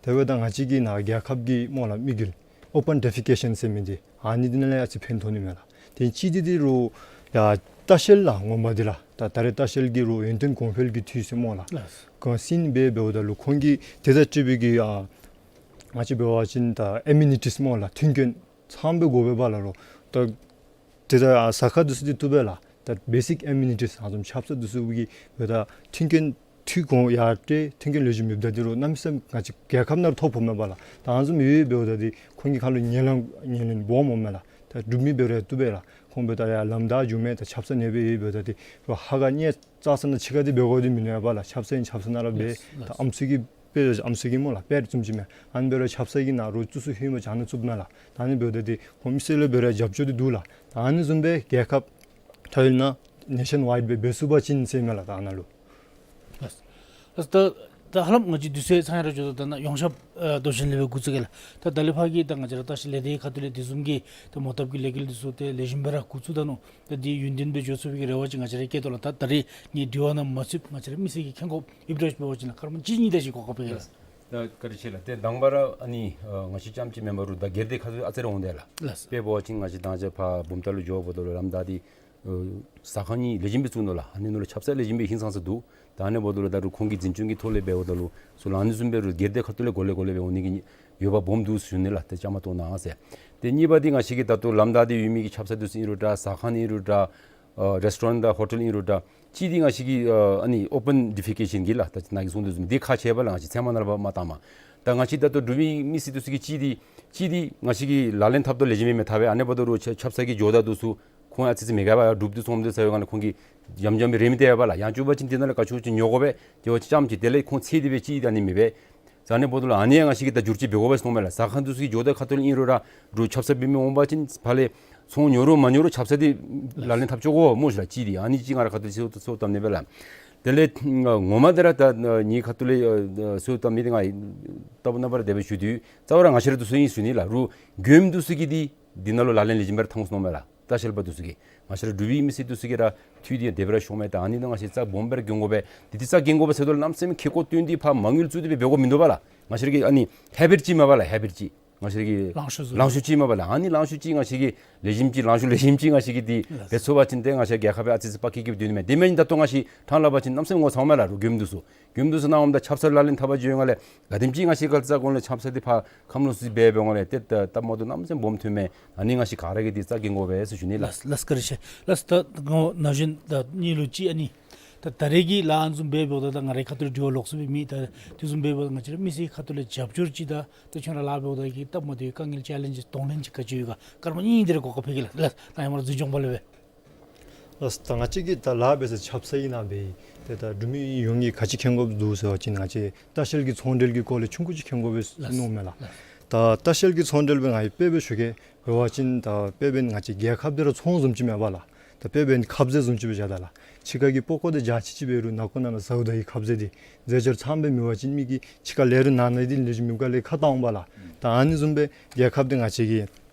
དེ་འབདཝ་ད་ང་བཅས་ཀྱི་ནཱ་རྒྱལ་ཁབ་ཀྱི་སྨོ་ལགས་དམིགས་ཡུལ་ཨོ་པཱན་ཌི་ཕི་ཀེ་ཤཱན་ཟེར་མི་འདི་ཨ་ནི་འདི་ནང་ལས་ཡང་ཅིག་ཕན་ཐོགས་ནི་མས་ལགས། དེ་ཅིག་འདི་འདི་རུང་ཡར་ལྟ་བཤལ་ལགས་ངོ་མ་འདི་ལགས། ད་ད་རེས་ལྟ་བཤལ་གྱི་རུང་ཡུན་བརྟན་གོང་འཕེལ་གྱི་འཐུས་ཟེར་སྨོ་ལགས། ལགས། གོང་ཟིན་འབད་འབདཝ་ད་ལུ་ཁོང་གིས་དེ་དང་འཁྲིལ་བའི་གི་ཨ་ང་བཅས་འབད་བ་ཅིན་ད་ཨེ་མི་ནི་ཊིས་སྨོ་ལགས་མཐུན་རྐྱེན་ཚངམ་སྦེ་དགོ་པས་པ་ལགས། རོགས་ད་དེ་ད་ཨ་ཟ་ཁང་འདི་ཚུ་འདི་བཏུབ་པས་ལགས། ད་བེ་སིཀ་ཨེ་མི་ནི་ཊིས་ཨ་བཟུམ་ཆབ་གསང་འདི་ཚུ་གི་འབདཝ་ད་མཐུན་རྐྱེན་འཐུས་གོང་ཡར་སྤྲོད་མཐུན་རྐྱེན་ལེགས་ཤོམ་མེདཔ་ད་འདི་རུང་གནམ་མེད་ས་མེད་ང་བཅས་རྒྱལ་ཁབ་ནང་ལུ་ཐོ་ཕོགཔ་མས་པ་ལགས། ད་ཨ་བཟུམ་ཡོད་འབདཝ་ད་འདི་ཁོང་གི་ཁ་ལུ་ཉེ་ལམ་ཉེ་ལམ་སྦོམ་འོངམ་མས་ལགས། ད་འབྲུག་མི་འབད་རུང་བཏུབ་པས་ལགས། ཁོང་འབདཝ་ད་ཡར་ལམ་བདའ་འགྱོ་མི་ད་ཆབ་གསང་ནང་སྦེ་ཡོད་འབདཝ་ད་འདི་རོགས་ཧ་ག་ནི་རྩྭ་ས་ནང་ཕྱི་ཁར་འདི་འབད་དགོ་འདི་མིན་ནུག་པ་ལགས། ཆབ་གསང་ཆབ་གསང་ནང་ར་འབད། ལགས། ད་ལགས། ཨམ་སྲུ་གི་དཔེ་ཨམ་སྲུ་གི་སྨོ་ལགས་པེཊ་བཟུམ་ཅིག་མས། ཨ་ནི་འབད་རུང་ཆབ་གསང་གི་ནང་རོགས་བཙུགས་ས་ལྷོད་མ་བྱང་ནི་བཙུགསཔ་ན་ལགས། ད་ཨ་ནི་འབདཝ་ད་འདི་ཁོང་མི་སེར་ལུ་འབད་རུང་རྒྱབ་སྐྱོར་འདི་འདུག་ལགས། ད་ཨ་ནི་བཟུམ་སྦེ་རྒྱལ་ཁབ་ཁྲོད་ནང་ནེ་ཤཱན་ཝའིཌ་སྦེ་འབད་ཚུགས་པ་ཅིན་ཟེར་མས་ལགས། ད་ཨ་ནཱ་ལུ། ལགས། ལགས། ད་ད་ཧ་ལམ་ང་བཅས་དུས་ཚོད་ཚང་ཡར་འགྱོ་དོ། ད་ནཱ་ཡོངས་ཁྱབ་ཨ་མདོ་ཆེན་ལས་སྦེ་འགོ་བཙུགས་གེ་ལགས། ད་ད་ལས་ཕར་གྱི་ད་ང་བཅས་ར་ལྟ་བཤལ་ལས་སྡེའི་ཁ་ཐུག་ལས་དེ་བཟུམ་གྱི་ད་མོ་བཏབ་ཀྱི་ལས་འགུལ་འདི་ཚུ་ཏེ་ལེགས་ཤོམ་སྦེ་ར་འགོ་བཙུགས་ད་ནུག། ད་འདི་ཡུན་བརྟན་སྦེ་འགྱོ་ཚུགས་པའི་གི་རེ་བ་ཅིག་ང་བཅས་ར་བསྐྱེད་དོ་ལགས། ད་ད་རེས་ངེའི་དྲི་བ་ནང་མ་ཚུདཔ་ང་བཅས་ར་མི་སེར་གྱིས་མཁྱེན་དགོཔ་ཡོདཔ་འདྲཝ་ཅིག་འབད་བ་ཅིན་ལགས་སྐར་མ་གཅིག་གཉིས་དེ་ཅིག་གོ་སྐབས་ཕུལ་གེ་ལགས། ད་བཀའ་དྲིན་ཆེ་ལགས། ཏེ་དང་པ་ར་ཨ་ནི་ཨ་ང་བཅས་རྐྱངམ་ཅིག་མེན་པར་རོགས་ད་སྒེར་སྡེ་ཁ་ཐུག་ཨ་ཙི་རེ་འོང་དེས་ལགས། ལགས། དཔེ་འབད་བ་ཅིན་ང་བཅས་ད་ཅི་ཕར་བུམ་ཐང་ལུ་འགྱོཝ་ད་ལུ་ལམ་བདའ་སྟེ་ཨ་ཟ་ཁང་གཉིས་ལེགས་ཤོམ་སྦེ་བཙུགས་ནུག་ལགས། ཨ་ནི་ནང་ལུ་ཆབ་གསང་ལེགས་ཤོམ་སྦེ་ཧིང་སངས་ས་འདུག། ད་ཨ་ནི་འབདཝ་ད་ལུ་ད་རུང་ཁོང་གི་འཛིན་སྐྱོང་གི་ཐོག་ལས་འབདཝ་ད་ལུ་ཚུར་ལགས་ཨ་ནི་བཟུམ་སྦེ་རོགས་སྒེར་སྡེ་ཁ་ཐུག་ལས་གོ་ལེ་གོ་ལེ་སྦེ་འོང་ནི་གི་འོས་འབབ་སྦོམ་འདུག་ཟེར་ཞུ་ནི་ལགས། ཏེ་བཅའ་མར་གཏོགས་གནང་ཟེར། ཏེ་གཉིས་པ་འདི་ང་བཅས་ཀྱི་ད་ལྟོ་ལམ་བདའ་སྟེ་ཡོད་མི་གི་ཆབ་གསང་འདི་ཚུ་ཨིན་རུང་འདྲ་ཟ་ཁང་ཨིན་རུང་འདྲ་ཨ་རེསི་ཊོ་རེནཊ་དང་ཧོ་ཊེལ་ཨིན་རུང་འདྲ་གཅིག་འདི་ང་བཅས་ཀྱི་ཨ་ཨ་ནི་ཨོ་པཱན་ཌི་ཕི་ཀེ་ཤཱན་གྱི་ལགས། ད་ནཱ་གིས་གསུངས་དོ་བཟུམ་འདི་ཁག་ཆེ་བས་ལགས། ང་བཅས་ཚལ་མ་ནང་ལུ་ཕར་མ་བཏངམ་མས། ད་ང་བཅས་ད་ལྟོ་འབྲུག་མི་མི་སེར་འདི་ཚུ་གིས་གཅིག་འདི་གཅིག་འདི་ང་བཅས་ཀྱིས་ལག་ལེན་འཐབ་དོ་ལེགས་ཤོམ་མེན་མས། ད་འབདན་ཨ་ནི་འབདཝ་ད་རོགས་ཆ་ཆབ་གསང་གི་ཇོ་བདག་འདི་ཚུ་ཁོང་ཨ་ཙི་ཙི་མི་དགའ་བར་འབྲུགཔ་འདི་ཚུ་འོངམ་འདི་ཚུ་ཡོད་ག་ནི་ཁོང་གིས་འཇམ་འཇམ་སྦེ་རེ་མི་བལྟ་བས་ལགས། ཡང་བཅུ་པ་ཅིན་དེ་ནང་ལས་ག་ཅི་ཅིག་ཉོ་དགོ་པས། དེ་བ་ཅིན་རྐྱངམ་ཅིག་དེ་ལས་ཁོང་ཚད་དེ་སྦེ་གཅིག་འདི་ཨ་ནི་མེད་པས། ཟེར་ཨ་ནི་འབདཝ་ད་ལུ་ཨ་ནི་ཡང་ང་བཅས་ཀྱིས་ད་བསྒྱུར་བཅོས་འབད་དགོ་པས་ཟེར་མནོཝ་མས་ལགས། ཟ་ཁང་འདི་ཚུ་གི་ཇོ་བདག་ཁ་ཐུག་ལས་ཨིན་རུང་ར་འབྲུག་ཆབ་གསང་འབད་མི་འོང་པ་ཅིན་ཕར་ལས་ ཚོང་ཉོ་རུང་མ་ཉོ་རུང་ཆབ་གསང་འདི་ལག་ལེན་འཐབ་ཆོག་གོ་སྨོ་ཤིག་ལགས། གཅིག་འདི་ཨ་ནི་གཅིག་ང་ར་ཁ་ཐུག་ལས་གསོལཝ་གསོལཝ་བཏབ་ནི་སྦེ་ལགས། དེ་ལས་ངོ་མ་འདི་ར་ད་ངེའི་ཁ་ཐུག་ལས་གསོལཝ་བཏབ་མི་འདི་ང་ལྟ་བུ་རྣམ་པར་དེ་སྦེ་ཞུ་དོ། རྩ་བ་ར་ང་བཅས་ར་འདི་ཚུ་ཨིན་ཞུ་ནི་ལགས། རུང་མགྱོནམ་འདི་ཚུ་གིས་འདི་འདི་ནང་ལུ་ལག་ལེན་ལེགས་ཤོམ་སྦེ་ར་འཐབ་འོང་ཟེར་མནོཝ་མས་ལགས། ལྟ་བཤལ་པ་འདི་ཚུ་གིས་ང་བཅས་ར་འབྲུག་པའི་མི་སེར་འདི་ཚུ་གིས་ར་འཐུས་འདི་དེ་སྦེ་ར་ཤོང་མས། ད་ཨ་ནི་ནང་ང་བཅས་རྩ་སྦོམ་སྦེ་ར་གྱོན་དགོ་པས། འདི་འདི་རྩ་གྱོན་དགོ་པས་ཟེར་དོ་ལགས། གནམ་མེད་ས་མེད་ཁེ་ཀོ་བཏོན་ཏེ་ཕར་མ་དངུལ་བཙུགས་ཏེ་སྦེ་འབད་དགོཔ་མིན་འདུག་པ་ལགས། ང་བཅས་ར་གི་ཨ་ནི་ཧེ་བིཊ་ཅིག་མས་པ་ལགས། ཧེ་བིཊ་ཅིག། ང་བཅས་ར་གི་ལང་ཤོར་བཟོ། ལང་ཤོར་ཅིག་མས་པ་ལགས། ཨ་ནི་ལང་ཤོར་ཅིག་ང་བཅས་ཀྱིས་ལེགས་ཤོམ་ཅིག་ལང་ཤོར་ལེགས་ཤོམ་ཅིག་ང་བཅས་ཀྱིས་འདི་ལགས། འབད་ཚུགས་པ་ཅིན་ཏེ་ང་བཅས་རྒྱལ་ཁབ་སྦེ་ཨ་ཙི་ཙི་དཔའ་སྐྱིད་སྐྱིད་སྡོད་ནི་མས། དེ་མེན་ད་ལྟོ་ང་བཅས་ཕྲང་སླབ་པ་ཅིན་གནམ་མེད་ས་མེད་ངོ་ཚ་འོང་མས་ལགས། རུང་མགྱོནམ་འདི་ཚུ་མགྱོནམ་འདི་ཚུ་ནང་འོངམ་ད་ཆབ་གསང་ལག་ལེན་འཐབ་པར་འགྱོ་ཡོད་ནང་ལས་ག་དེམ་ཅིག་ང་བཅས་ཀྱིས་ལྟ་ཙ་གོ་ལས་ཆབ་གསང་འདི་ཕར་ཁམས་ལོག་ཚུ་འབད་འབདཝ་ལས་ཏེ་ད་སྟབས་མ་བདེཝ་གནམ་མེད་ས་མེད་སྦོམ་ཐོན་མས། ཨ་ནི་ང་བཅས་ག་ར་གིས་འདི་རྩ་གྱོན་དགོ་པས་ཟེར་ཞུ་ནི་ལགས། ལགས་ལགས། བཀའ་དྲིན་ཆེ་ལགས། ད་ངོ་ན་གཞོན་ད་གཉིས་ལུ་ཅིག་ཨ་ནི་ད་ད་རེས་ཀྱི་ལཱ་ཨ་ནི་བཟུམ་འབད་འབདཝ་ད་ད་ང་རའི་ཁ་ཐུག་ལས་དྲི་བ་ལོགས་སུ་སྦེ་མེད། ད་དེ་བཟུམ་འབད་འབདཝ་ད་ང་བཅས་ར་མི་སེར་ཁ་ཐུག་ལས་རྒྱབ་སྐྱོར་ཅིག་དང་ད་ཁྱོད་ར་ལཱ་འབདཝ་ད་གི་སྟབས་མ་བདེ་བའི་དཀའ་ངལ་ཅེ་ལེནཇ་གདོང་ལེན་ཅིག་ག་ཅི་ཡོད་ག་སྐར་མ་གཉིས་དེ་ར་གོ་སྐབས་ཕུལ་གེ་ལགས། ལགས་ལགས། ད་ཡར་མར་འཛིན་སྐྱོང་པ་ལས་སྦེ། ལགས། ད་ང་བཅས་ཀྱིས་ད་ལཱ་འབད་ས་ཆབ་གསང་ཨིན་ན་འབད་ཏེ་ད་འབྲུག་མི་ཡོངས་ཀྱིས་ག་ཅི་མཁྱེན་དགོཔ་འདུག་ཟེར་བ་ཅིན་ང་བཅས་ལྟ་བཤལ་གྱི་ཚོང་འབྲེལ་གྱི་སྐོར་ལས་ཆུང་ཀུ་ཅིག་མཁྱེན་དགོ་པས་ཟེར་མནོཝ་མས་ལགས། ད་ལྟ་བཤལ་གྱི་ཚོང་འབྲེལ་སྦེ་ང་གིས་དཔེ་སྦེ་ཞུ་གེ། འབད་བ་ཅིན་ད་དཔེ་འབད་ང་བཅས་རྒྱལ་ཁབ་འདི་ར་ཚོང་བཟུམ་ཅིག་མས་པ་ལགས། ད་དཔེ་འབད་ཁབ་ཟས་བཟུམ་ཅིག་སྦེ་བཞག་ད་ལགས། ཕྱི་ཁ་གི་པགས་ཀོ་འདི་འཇའ་ཆི་ཆི་འབད་རུང་ནང་ཁོག་ནང་ན་ཟཝ་ད་གི་ཁབ་ཟས་འདི་རྫས་སྦྱོར་ཚངམ་སྦེ་མེད་པ་ཅིན་མི་གིས་ཕྱི་ཁ་ལས་རུང་ནང་ན་འདི་ལེགས་ཤོམ་མེད་པར་ལས་ཁ་བཏང་འོང་པ་ལགས། ད་ཨ་ནི་བཟུམ་སྦེ་རྒྱལ་ཁབ་འདི་ང་བཅས་ཀྱི་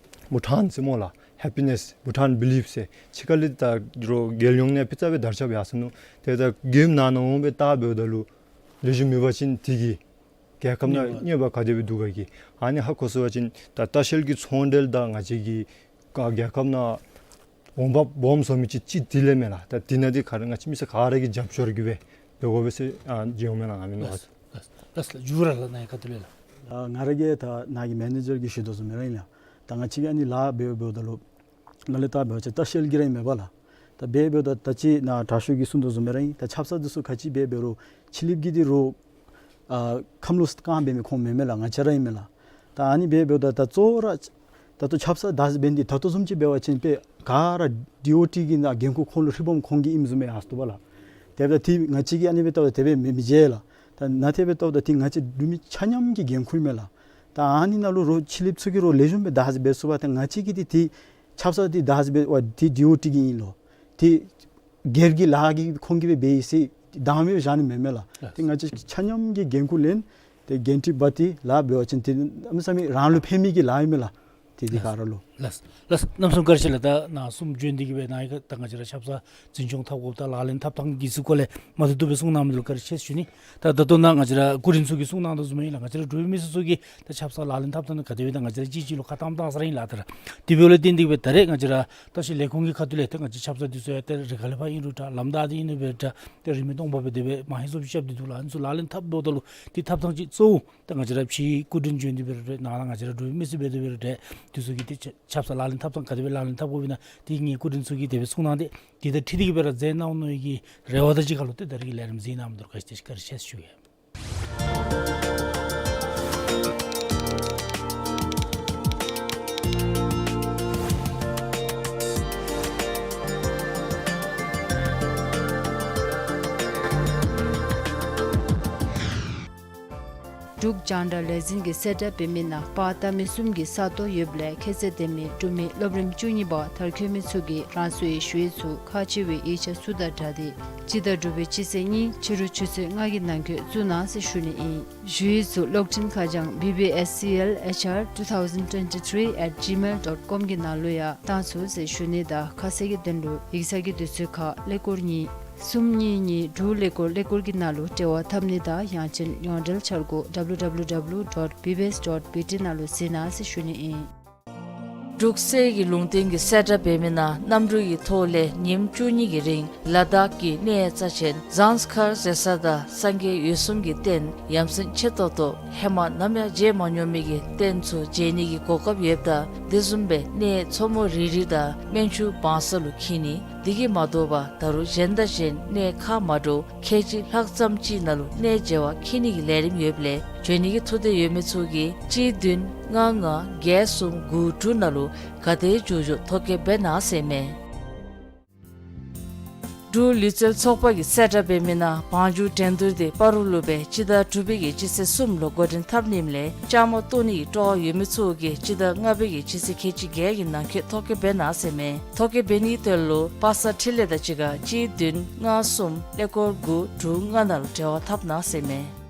བྷུ་ཊཱན་ཟེར་སྨོ་ལགས། ཧེ་པི་ནེསི་བྷུ་ཊཱན་བི་ལིབ་ཟེར་ཕྱི་ཁ་ལས་ད་རོགས་རྒྱལ་ཡོངས་ནང་ཕར་རྩ་སྦེ་དར་ཁྱབ་ཡར་སོ་ནུག། ཏེ་ད་རྒྱལ་ཁབ་ནང་ན་འོང་སྦེ་ལྟ་འབདཝ་ད་ལུ་ལེགས་ཤོམ་མེད་པ་ཅིན་དེ་གིས་རྒྱལ་ཁབ་ནང་གནོད་པ་ག་དེ་སྦེ་འདུག་ག་གི། ཨ་ནི་ཧ་གོ་ཚུགས་པ་ཅིན་ད་ལྟ་བཤལ་གྱི་ཚོང་འབྲེལ་དང་ང་བཅས་ཀྱི་ག་རྒྱལ་ཁབ་ནང་འོང་འབབ་སྦོམ་བཟོ་མི་ཅིག་ཅིག་དེ་ལས་མས་ལགས། ད་དེ་ནང་འདི་ག་ར་ང་བཅས་མི་སེར་ག་ར་གིས་རྒྱབ་སྐྱོར་གྱིས་སྦེ་འབད་དགོ་པས་ཟེར་ཨ་བརྗོད་འོང་མས་ལགས། ང་མི་ནོར་བ། ལགས་ལགས་ལགས། མཇུག་ར་ལགས་ནཱ་གི་ཁ་ཐུག་ལས་ལགས། ཨ་ང་ར་གིས་ད་ནཱ་གི་མེ་ནེ་ཇར་གྱིས་ཞུ་དོ་བཟུམ་སྦེ་ར་ཨིན་ལགས། ད་ང་བཅས་ཀྱིས་ཨ་ནི་ལཱ་འབད་འབདཝ་ད་ལུ་ལ་ལུ་ད་འབད་བ་ཅིན་ལྟ་བཤལ་གྱི་ར་ཨིན་མས་པ་ལགས། ད་འབད་འབདཝ་ད་ད་ཅི་ནཱ་དྲག་ཤོས་ཀྱིས་གསུངས་དོ་བཟུམ་སྦེ་ར་ཨིན། ད་ཆབ་གསང་འདི་ཚུ་ག་ཅི་འབད་འབད་རུང་ཕྱི་གླིངཔ་གིས་འདི་རོགས་ཨ་ཁམས་ལོག་ས་བཀང་འབད་མི་ཁོང་མེན་མས་ལགས། ང་བཅས་ར་ཨིན་མས་ལགས། ད་ཨ་ནི་འབད་འབདཝ་ད་ད་གཙོ་བོ་ར་ད་ལྟོ་ཆབ་གསང་བདའ་འབད་ནི་འདི་ད་ལྟོ་བཟུམ་ཅིག་འབད་བ་ཅིན་དཔེ་ག་ར་ཌི་ཨོ་ཊི་གི་ནང་འགན་ཁུར་ཁོང་ལུ་ཧྲིལ་བུམ་ཁོང་གི་ཨིནམ་བཟུམ་སྦེ་ཡར་སོ་ནུག་པ་ལགས། དེ་འབདཝ་ད་ཏེ་ང་བཅས་ཀྱིས་ཨ་ནི་འབདཝ་ད་དེ་སྦེ་མི་མི་བྱེད་ལགས། ད་ནཱ་དེ་སྦེ་འབདཝ་ད་ཏེ་ང་བཅས་འབྲུག་མི་ཆ་མཉམ་གྱི་འགན་ཁུར་མས་ལགས། ད་ཨ་ནི་ནང་ལུ་རོགས་ཕྱི་གླིངཔ་ཚུ་གིས་རོགས་ལེགས་ཤོམ་སྦེ་བདའ་འབད་ཚུགས་པ་ད་ང་བཅས་ཀྱིས་ཏེ་ཏེ་ཆབ་གསང་འདི་བདའ་འབད་བ་ཏེ་ཌི་ཨོ་ཊི་གི་ཨིན་ལོ། ཏེ་སྒེར་གྱི་ལཱ་གི་ཁོང་གིས་སྦེ་འབད་ཡི་ཟེར་བདའ་འབད་བཞག་ནི་མེན་མས་ལགས། ཏེ་ང་བཅས་ཆ་མཉམ་གྱིས་འགན་ཁུར་ལེན་ཏེ་འགན་འཁྲི་འབག་སྟེ་ལཱ་འབད་བ་ཅིན་ཏེ་གནམ་མེད་ས་མེད་རང་ལུ་ཕན་མི་གི་ལཱ་ཨིན་མས་ལགས། ཏེ་འདི་ག་ར་ལུ། ལགས་ལགས། གནམ་མེད་ས་མེད་བཀའ་དྲིན་ཆེ་ལགས། ད་ནཱ་གསུམ་བྱོན་ཏེ་གིས་སྦེ་ནཱ་གི་ད་ང་བཅས་ར་ཆབ་གསང་འཛིན་སྐྱོང་འཐབ་དགོཔ་དང་ལག་ལེན་འཐབ་ཐངས་ཀྱི་ཚུ་སྐོར་ལས་མ་ཐུབ་ཐུབ་སྦེ་གསུང་གནང་མི་འདི་ལུ་བཀའ་དྲིན་ཆེ་ཞུ་ནི། ད་ད་ལྟོ་ནཱ་ང་བཅས་ར་སྐུ་མགྲོན་ཚུ་གིས་གསུང་གནང་དོ་བཟུམ་ཨིན་ལགས། ང་བཅས་ར་འབྲུག་མི་སེར་ཚུ་གིས་ད་ཆབ་གསང་ལག་ལེན་འཐབ་ཐངས་ནང་ག་དེ་སྦེ་ད་ང་བཅས་ར་གཅིག་གཅིག་ལུ་ཁ་བཏངམ་བཏང་ས་ར་ཨིན་ལགས། ད་ར་དེ་འབདཝ་ལས་བརྟེན་ཏེ་གིས་སྦེ་ད་རེས་ང་བཅས་ར་ལྟ་བཤལ་ལས་ཁུངས་ཀྱི་ཁ་ཐུག་ལས་ད་ང་བཅས་ཆབ་གསང་འདི་ཚུ་ཡང་ད་རི་ཁ་ལས་ཕར་ཨིན་རུང་འདྲ་ལམ་བདའ་སྟེ་ཨིན་རུང་འབད་རུང་འདྲ་ད་རིན་མེད་སྟོང་པ་སྦེ་དེ་སྦེ་མང་ཧེང་སུ་སྦེ་རྐྱབ་སྟེ་འདུག་ལགས། ཨ་ནི་ཚུ་ལག་ལེན་འཐབ་འབདཝ་ད་ལུ་ཏེ་འཐབ་ཐངས་ཅིག་གཙོ་བོ་ད་ང་བཅས་ར་ཕྱིའི་སྐུ་མགྲོན་བྱོན་ཏེ་འབད་རུང་འདྲ་ནཱ་ལུ་ང་བཅས་ར་འབྲུག་མི་སེར་འབད་དེ་འབད་རུང་འདྲ་དེ་ཚུ་གིས་ཏེ་ཆབ་གསང་ལག་ལེན་འཐབ་ཐངས་ག་དེ་སྦེ་ལག་ལེན་འཐབ་དགོཔ་ཨིན་ན་ཏེ་ངེའི་སྐུ་མགྲོན་ཚུ་གིས་དེ་སྦེ་གསུང་གནང་སྟེ་དེ་དང་འཁྲིལ་ཏེ་གིས་སྦེ་ར་མཛད་གནང་ནི་གི་རེ་བ་དང་གཅིག་ཁར་ལུ་ཏེ་ད་རེས་ཀྱི་ལས་རིམ་གཟིགས་གནང་མི་འདི་ལུ་བཀའ་དྲིན་ཆེ་ཞུ་ཡི། འབྲུག་རྒྱང་བསྒྲགས་ལས་འཛིན་གྱིས་གསལ་བསྒྲགས་འབད་མི་ནང་པར་བཏབ་མི་གསུམ་གྱི་ས་སྟོང་ཡོདཔ་ལས་ཁྱད་ཚད་ལྡན་མི་འབྲུག་མི་སློབ་རིམ་བཅུ་གཉིས་པ་མཐར་འཁྱོལ་མི་ཚུ་གིས་རང་སོའི་ཞུ་ཡིག་ཚུ་ཁག་ཆེ་བའི་ཡིག་ཆ་ཚུ་དང་སྦྲགས་ཏེ་སྤྱི་ཟླ་དྲུག་པའི་སྤྱི་ཚེས་གཉིས་ཕྱི་རུ་ཆུ་ཚོད་ལྔ་གི་ནང་འཁོད་བཙུགས་གནང་ཟེར་ཞུ་ནི་ཨིན། ཞུ་ཡིག་ཚུ་གློག་འཕྲིན་ཁ་བྱང་B B S C L H R two thousand twenty-three at gmail dot com གི་ནང་ལུ་ཡང་བཏང་ཚུགས་ཟེར་ཞུ་ནི་དང་ཁ་གསལ་གྱི་དོན་ལུ་ཡིག་ཚང་གི་དུས་ཚོད་ཁར་ཀླད་ཀོར་གཉིས་གསུམ་གཉིས་གཉིས་དྲུག་ཀླད་ཀོར་ཀླད་ཀོར་གྱི་ནང་ལུ་འབྲེལ་བ་འཐབ་ནི་དང་ཡང་ཅིན་ཡོངས་འབྲེལ་འཆར་སྒོ W W W dot B B S dot B T ནང་ལུ་གཟིགས་གནང་ཟེར་ཞུ་ནི་ཨིན། འབྲུག་གསེར་གྱི་ལུང་བསྟན་གྱིས་གསལ་བསྒྲགས་འབད་མི་ནང་གནམ་གྲུ་གི་ཐོག་ལས་ཉིནམ་བཅུ་གཉིས་ཀྱི་རིང་ལ་དྭགས་ཀྱི་གནས་རྩ་ཆེན་ཟངས་དཀར་ཟེར་ས་དང་སངས་རྒྱས་འོད་གསུམ་གྱི་རྟེན་ཡ་མཚན་ཆེ་ཏོག་ཏོ་ཧེ་མ་ནམ་ཡང་མཇལ་མ་མྱོང་མི་གི་རྟེན་ཚུ་མཇལ་ནི་གི་གོ་སྐབས་ཡོདཔ་ད་དེ་བཟུམ་སྦེ་གནས་མཚོ་མོ་རི་རི་དང་སྨན་ཆུ་བང་ས་ལུ་འཁྱིད་ནི། དེ་གིས་མ་དོ་བར་ད་རུང་གཞན་དང་གཞན་གནས་ཁག་མ་འདྲཝ་ཁལ་གཅིག་ལྷག་ཙམ་ཅིག་ནང་ལུ་གནས་མཇལ་བར་འཁྱིད་ནི་གི་ལས་རིམ་ཡོདཔ་ལས་འབྱོན་ནི་གི་ཐུགས་འདོད་ཡོད་མི་ཚུ་གིས་གཅིག་བདུན་ལྔ་ལྔ་བརྒྱད་གསུམ་དགུ་དྲུག་ནང་ལུ་ག་དེ་མགྱོགས་མགྱོགས་ཐོ་བཀོད་འབད་གནང་ཟེར་མས། འབྲུག་ལུས་རྩལ་ཚོགས་པ་གིས་གསལ་བསྒྲགས་འབད་མི་ནང་བང་རྒྱུག་འགྲན་བསྡུར་འདི་སྤ་རོ་ལུ་སྦེ་སྤྱི་ཟླ་དྲུག་པའི་གི་སྤྱི་ཚེས་གསུམ་ལུ་འགོ་འདྲེན་འཐབ་ནི་ཨིནམ་ལས་བཅའ་མར་གཏོགས་ནི་གི་སྤྲོ་བ་ཡོད་མི་ཚུ་གིས་སྤྱི་ཟླ་ལྔ་པའི་གི་སྤྱི་ཚེས་ཁལ་གཅིག་བརྒྱད་ཀྱི་ནང་འཁོད་ཐོ་བཀོད་འབད་གནང་ཟེར་མས། ཐོ་བཀོད་འབད་ནི་དོན་ལུ་པ་སངས་འཕྲིན་ལས་དང་གཅིག་ཁར་གཅིག་བདུན་ལྔ་གསུམ་ཀླད་ཀོར་དགུ་དྲུག་ལྔ་ནང་ལུ་འབྲེལ་བ་འཐབ་གནང་ཟེར་མས།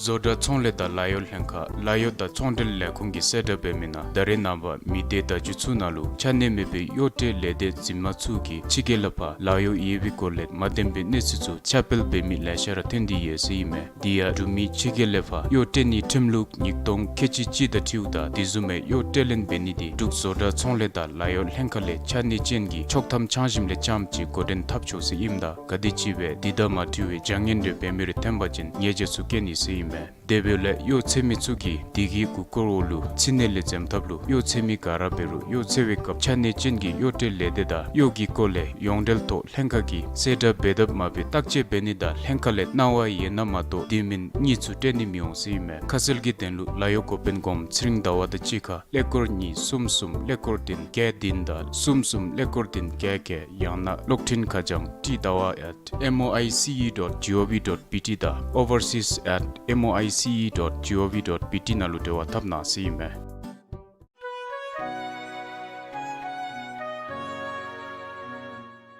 བཟོ་གྲྭ་ཚོང་ལས་དང་ལཱ་གཡོག་ལྷན་ཁག་ལཱ་གཡོག་དང་ཚོང་འབྲེལ་ལས་ཁུངས་ཀྱིས་གསལ་བསྒྲགས་འབད་མི་ནང་ད་རེས་ནངས་པ་མི་སྡེ་བརྡ་བརྒྱུད་ཚུ་ནང་ལུ་ཆ་གནས་མེད་པའི་གཡོག་བྲལ་ལས་སྡེ་འཛིན་མ་ཚུ་གིས་ཕྱི་རྒྱལ་ལས་ཕར་ལཱ་གཡོག་ཡོད་པའི་སྐོར་ལས་མ་བདེན་པའི་གནས་ཚུལ་ཚུ་ཁྱབ་སྤེལ་འབད་མི་ལེ་ཤ་ར་ཐོན་ཏེ་ཡོད་ཟེར་ཨིན་མས། དེ་ཡང་འབྲུག་མི་ཕྱི་རྒྱལ་ལས་ཕར་གཡོག་བྲལ་ནིའི་ཁྲིམས་ལུགས་ཉིས་སྟོང་ཁལ་གཅིག་གཅིག་དང་འཁྲིལཝ་ད་དེ་བཟུམ་མའི་གཡོག་བྲལ་ལེན་འབད་ནི་དེ་འབྲུག་བཟོ་གྲྭ་ཚོང་ལས་དང་ལཱ་གཡོག་ལྷན་ཁག་ལས་ཆ་གནས་ཅན་གྱི་ཆོག་ཐམ་ཆ་བཞག་ལས་རྐྱངམ་ཅིག་འགོ་འདྲེན་འཐབ་ཆོག་ཟེར་ཨིནམ་ད་ག་དེམ་ཅིག་སྦེ་དེ་དང་མ་འཁྲིལ་བའི་བྱ་ངན་རེ་འབད་མི་རེ་ཐོན་པ་ཅིན་ཉེས་བྱ་ཚུ་བཀལ་ནི་ཟེར་ཨིན་མས། དེ་འབདཝ་ལས་གཡོག་འཚོལ་མི་ཚུ་གིས་དེ་གི་གུ་སྐོར་འོག་ལུ་ཕྱི་ནང་ལས་འཛེམ་ཐབས་ལུ་གཡོག་འཚོལ་མི་ག་ར་འབད་རུང་གཡོག་འཚོལ་བའི་སྐབས་ཆ་གནས་ཅན་གྱི་གཡོག་བྲལ་ལས་སྡེ་དང་གཡོག་གི་སྐོར་ལས་ཡོངས་འབྲེལ་ཐོག་ལྷན་ཁག་གིས་གསལ་བསྒྲགས་འབད་དཔ་མ་འབད་བརྟག་དཔྱད་འབད་ནི་དང་ལྷན་ཁག་ལས་གནང་བ་ཡོད་ན་མ་གཏོགས་དེ་མིན་གཉིས་ཚུ་སྤྲོད་ནི་མི་འོང་ཟེར་ཨིན་མས། ཁ་གསལ་གྱི་དོན་ལུ་ལཱ་གཡོག་འགོ་དཔོན་གོངམ་ཚེ་རིང་ཟླ་བ་དང་གཅིག་ཁར་ཀླད་ཀོར་གཉིས་གསུམ་གསུམ་ཀླད་ཀོར་བདུན་བརྒྱད་བདུན་དང་གསུམ་གསུམ་ཀླད་ཀོར་བདུན་བརྒྱད་བརྒྱད། ཡང་ན་གློག་འཕྲིན་ཁ་བྱང་ཊི་ཟླ་བ་at M O I C E dot G O V dot B T དང་overseas at M O I C E dot G O V dot B T ནང་ལུ་འབྲེལ་བ་འཐབ་གནང་ཟེར་ཨིན་མས།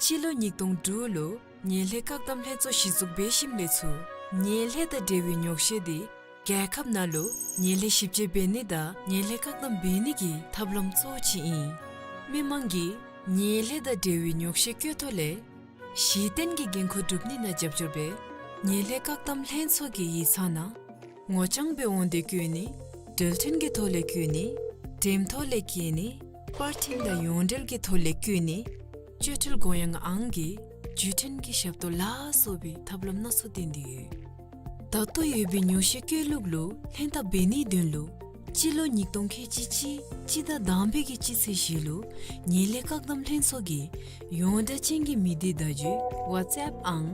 སྤྱི་ལོ་ཉིས་སྟོང་དྲུག་ལུ་ངན་ལྷད་བཀག་སྡོམ་ལྷན་ཚོགས་གཞི་བཙུགས་འབད་ཞིནམ་ལས་ཚུར་ངན་ལྷད་དང་འབྲེལ་བའི་ཉོག་བཤད་འདི་རྒྱལ་ཁབ་ནང་ལུ་ངན་ལྷད་ཞིབ་དཔྱད་འབད་ནི་དང་ངན་ལྷད་བཀག་སྡོམ་འབད་ནི་གི་ཐབས་ལམ་གཙོ་བོ་ཅིག་ཨིན། མི་མང་གིས་ངན་ལྷད་དང་འབྲེལ་བའི་ཉོག་བཤད་བཀོད་ཐོག་ལས་གཞི་རྟེན་གྱི་འགན་ཁུར་སྒྲུབ་ནི་ནང་རྒྱབ་སྐྱོར་འབད་ངན་ལྷད་བཀག་སྡོམ་ལྷན་ཚོགས་ཀྱི་ཡིག་ཚང་ནང་ངོ་རྐྱང་སྦེ་འོང་སྟེ་བཀོད་ནི། འགྲུལ་འཕྲིན་གྱི་ཐོག་ལས་བཀོད་ནི། འགྲེམས་ཐོག་ལས་བཀོད་ནི། པར་འཕྲིན་དང་ཡོངས་འབྲེལ་གྱི་ཐོག་ལས་བཀོད་ནི། སྤྱོད་འཕྲུལ་གོ་ཡངས་ཨང་གི་བརྒྱུད་འཕྲིན་གྱི་ཞབས་ཏོག་ལ་སོགས་པའི་ཐབས་ལམ་སྣ་ཚོགས་བསྟེན་ཏེ་ཡོད། ད་ལྟོ་ཡོད་པའི་ཉོག་བཤད་བཀོད་ལུགས་ལུ་ལྷན་ཐབས་འབད་ནིའི་དོན་ལུ་སྤྱི་ལོ་ཉིས་སྟོང་ཁལ་གཅིག་གཅིག་སྤྱི་ཟླ་དང་པའི་གི་སྤྱི་ཚེས་བཞི་ལུ་ངན་ལྷད་བཀག་སྡོམ་ལྷན་ཚོགས་ཀྱི་ཡོངས་བསྒྲགས་ཅན་གྱི་མི་སྡེ་བརྡ་བརྒྱུད་ཝཊས་ཨེཔ་ཨང་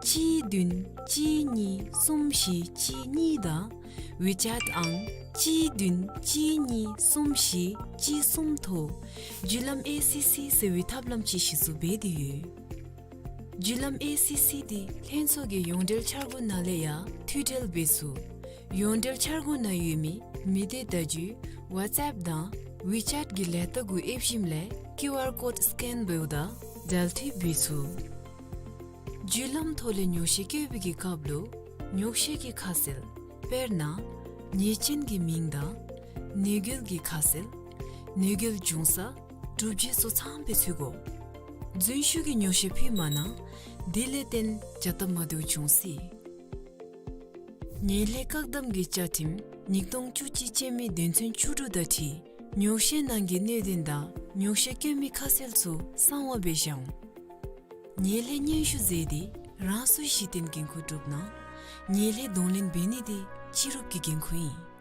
གཅིག་བདུན་གཅིག་གཉིས་གསུམ་བཞི་གཅིག་གཉིས་དང་ཝི་ཅེཊ་ཨང་གཅིག་བདུན་གཅིག་གཉིས་གསུམ་བཞི་གཅིག་གསུམ་ཐོག་བརྒྱུད་ལམ་ཨེ་སི་སི་ཟེར་བའི་ཐབས་ལམ་ཅིག་གཞི་བཙུགས་འབད་དེ་ཡོད། བརྒྱུད་ལམ་ཨེ་སི་སི་འདི་ལྷན་ཚོགས་ཀྱི་ཡོངས་འབྲེལ་འཆར་སྒོ་ནང་ལས་ཡང་མཐུད་འབྲེལ་འབད་ཚུགས། ཡོངས་འབྲེལ་འཆར་སྒོ་ནང་ཡོད་མི་མི་སྡེ་བརྡ་བརྒྱུད་ཝཊས་ཨེཔ་དང་ཝི་ཅེཊ་གི་ལས་རྟགས་གུ་ཨེབ་ཞིནམ་ལས་ཀིའུ་ཨར་ཀོཌ་སི་ཀེན་འབདཝ་ད་འབྲེལ་མཐུད་འབད་ཚུགས། བརྒྱུད་ལམ་ཐོག་ལས་ཉོག་བཤད་བཀོད་པའི་གི་སྐབས་ལུ་ཉོག་བཤད་ཀྱི་ཁ་གསལ་དཔེར་ན་ཉེས་ཅན་གྱི་མིང་དང་ནད་འགོས་ཀྱི་ཁ་གསལ་ནད་འགོས་བྱུང་ས་གྲུབ་རྗེས་སོགས་ཚངམ་སྦེ་ཚུད་དགོ། རྫུན་ཤོས་ཀྱི་ཉོག་བཤད་ཕུལ་མ་གནང་། དེ་ལས་བརྟེན་བྱ་སྟབས་མ་བདེཝ་འབྱུང་སྲིད། ངན་ལྷད་བཀག་སྡོམ་གྱི་བཅའ་ཁྲིམས་ཉིས་སྟོང་བཅུ་གཅིག་ཅན་མའི་དོན་ཚན་བཅུ་དྲུག་དང་འཁྲིལ་ཉོག་བཤད་ནང་གི་གནད་དོན་དང་ཉོག་བཤད་བཀོད་མི་ཁ་གསལ་ཚུ་གསང་བ་སྦེ་བཞག་འོང་། ངན་ལྷད་སྙན་ཞུ་མཛད་དེ་རང་སོའི་གཞི་རྟེན་འགན་ཁུར་སྒྲུབ་གནང་། ངན་ལྷད་གདོང་ལེན་འབད་ནི་དེ་སྤྱི་རོགས་ཀྱི་འགན་ཁུར་ཨིན།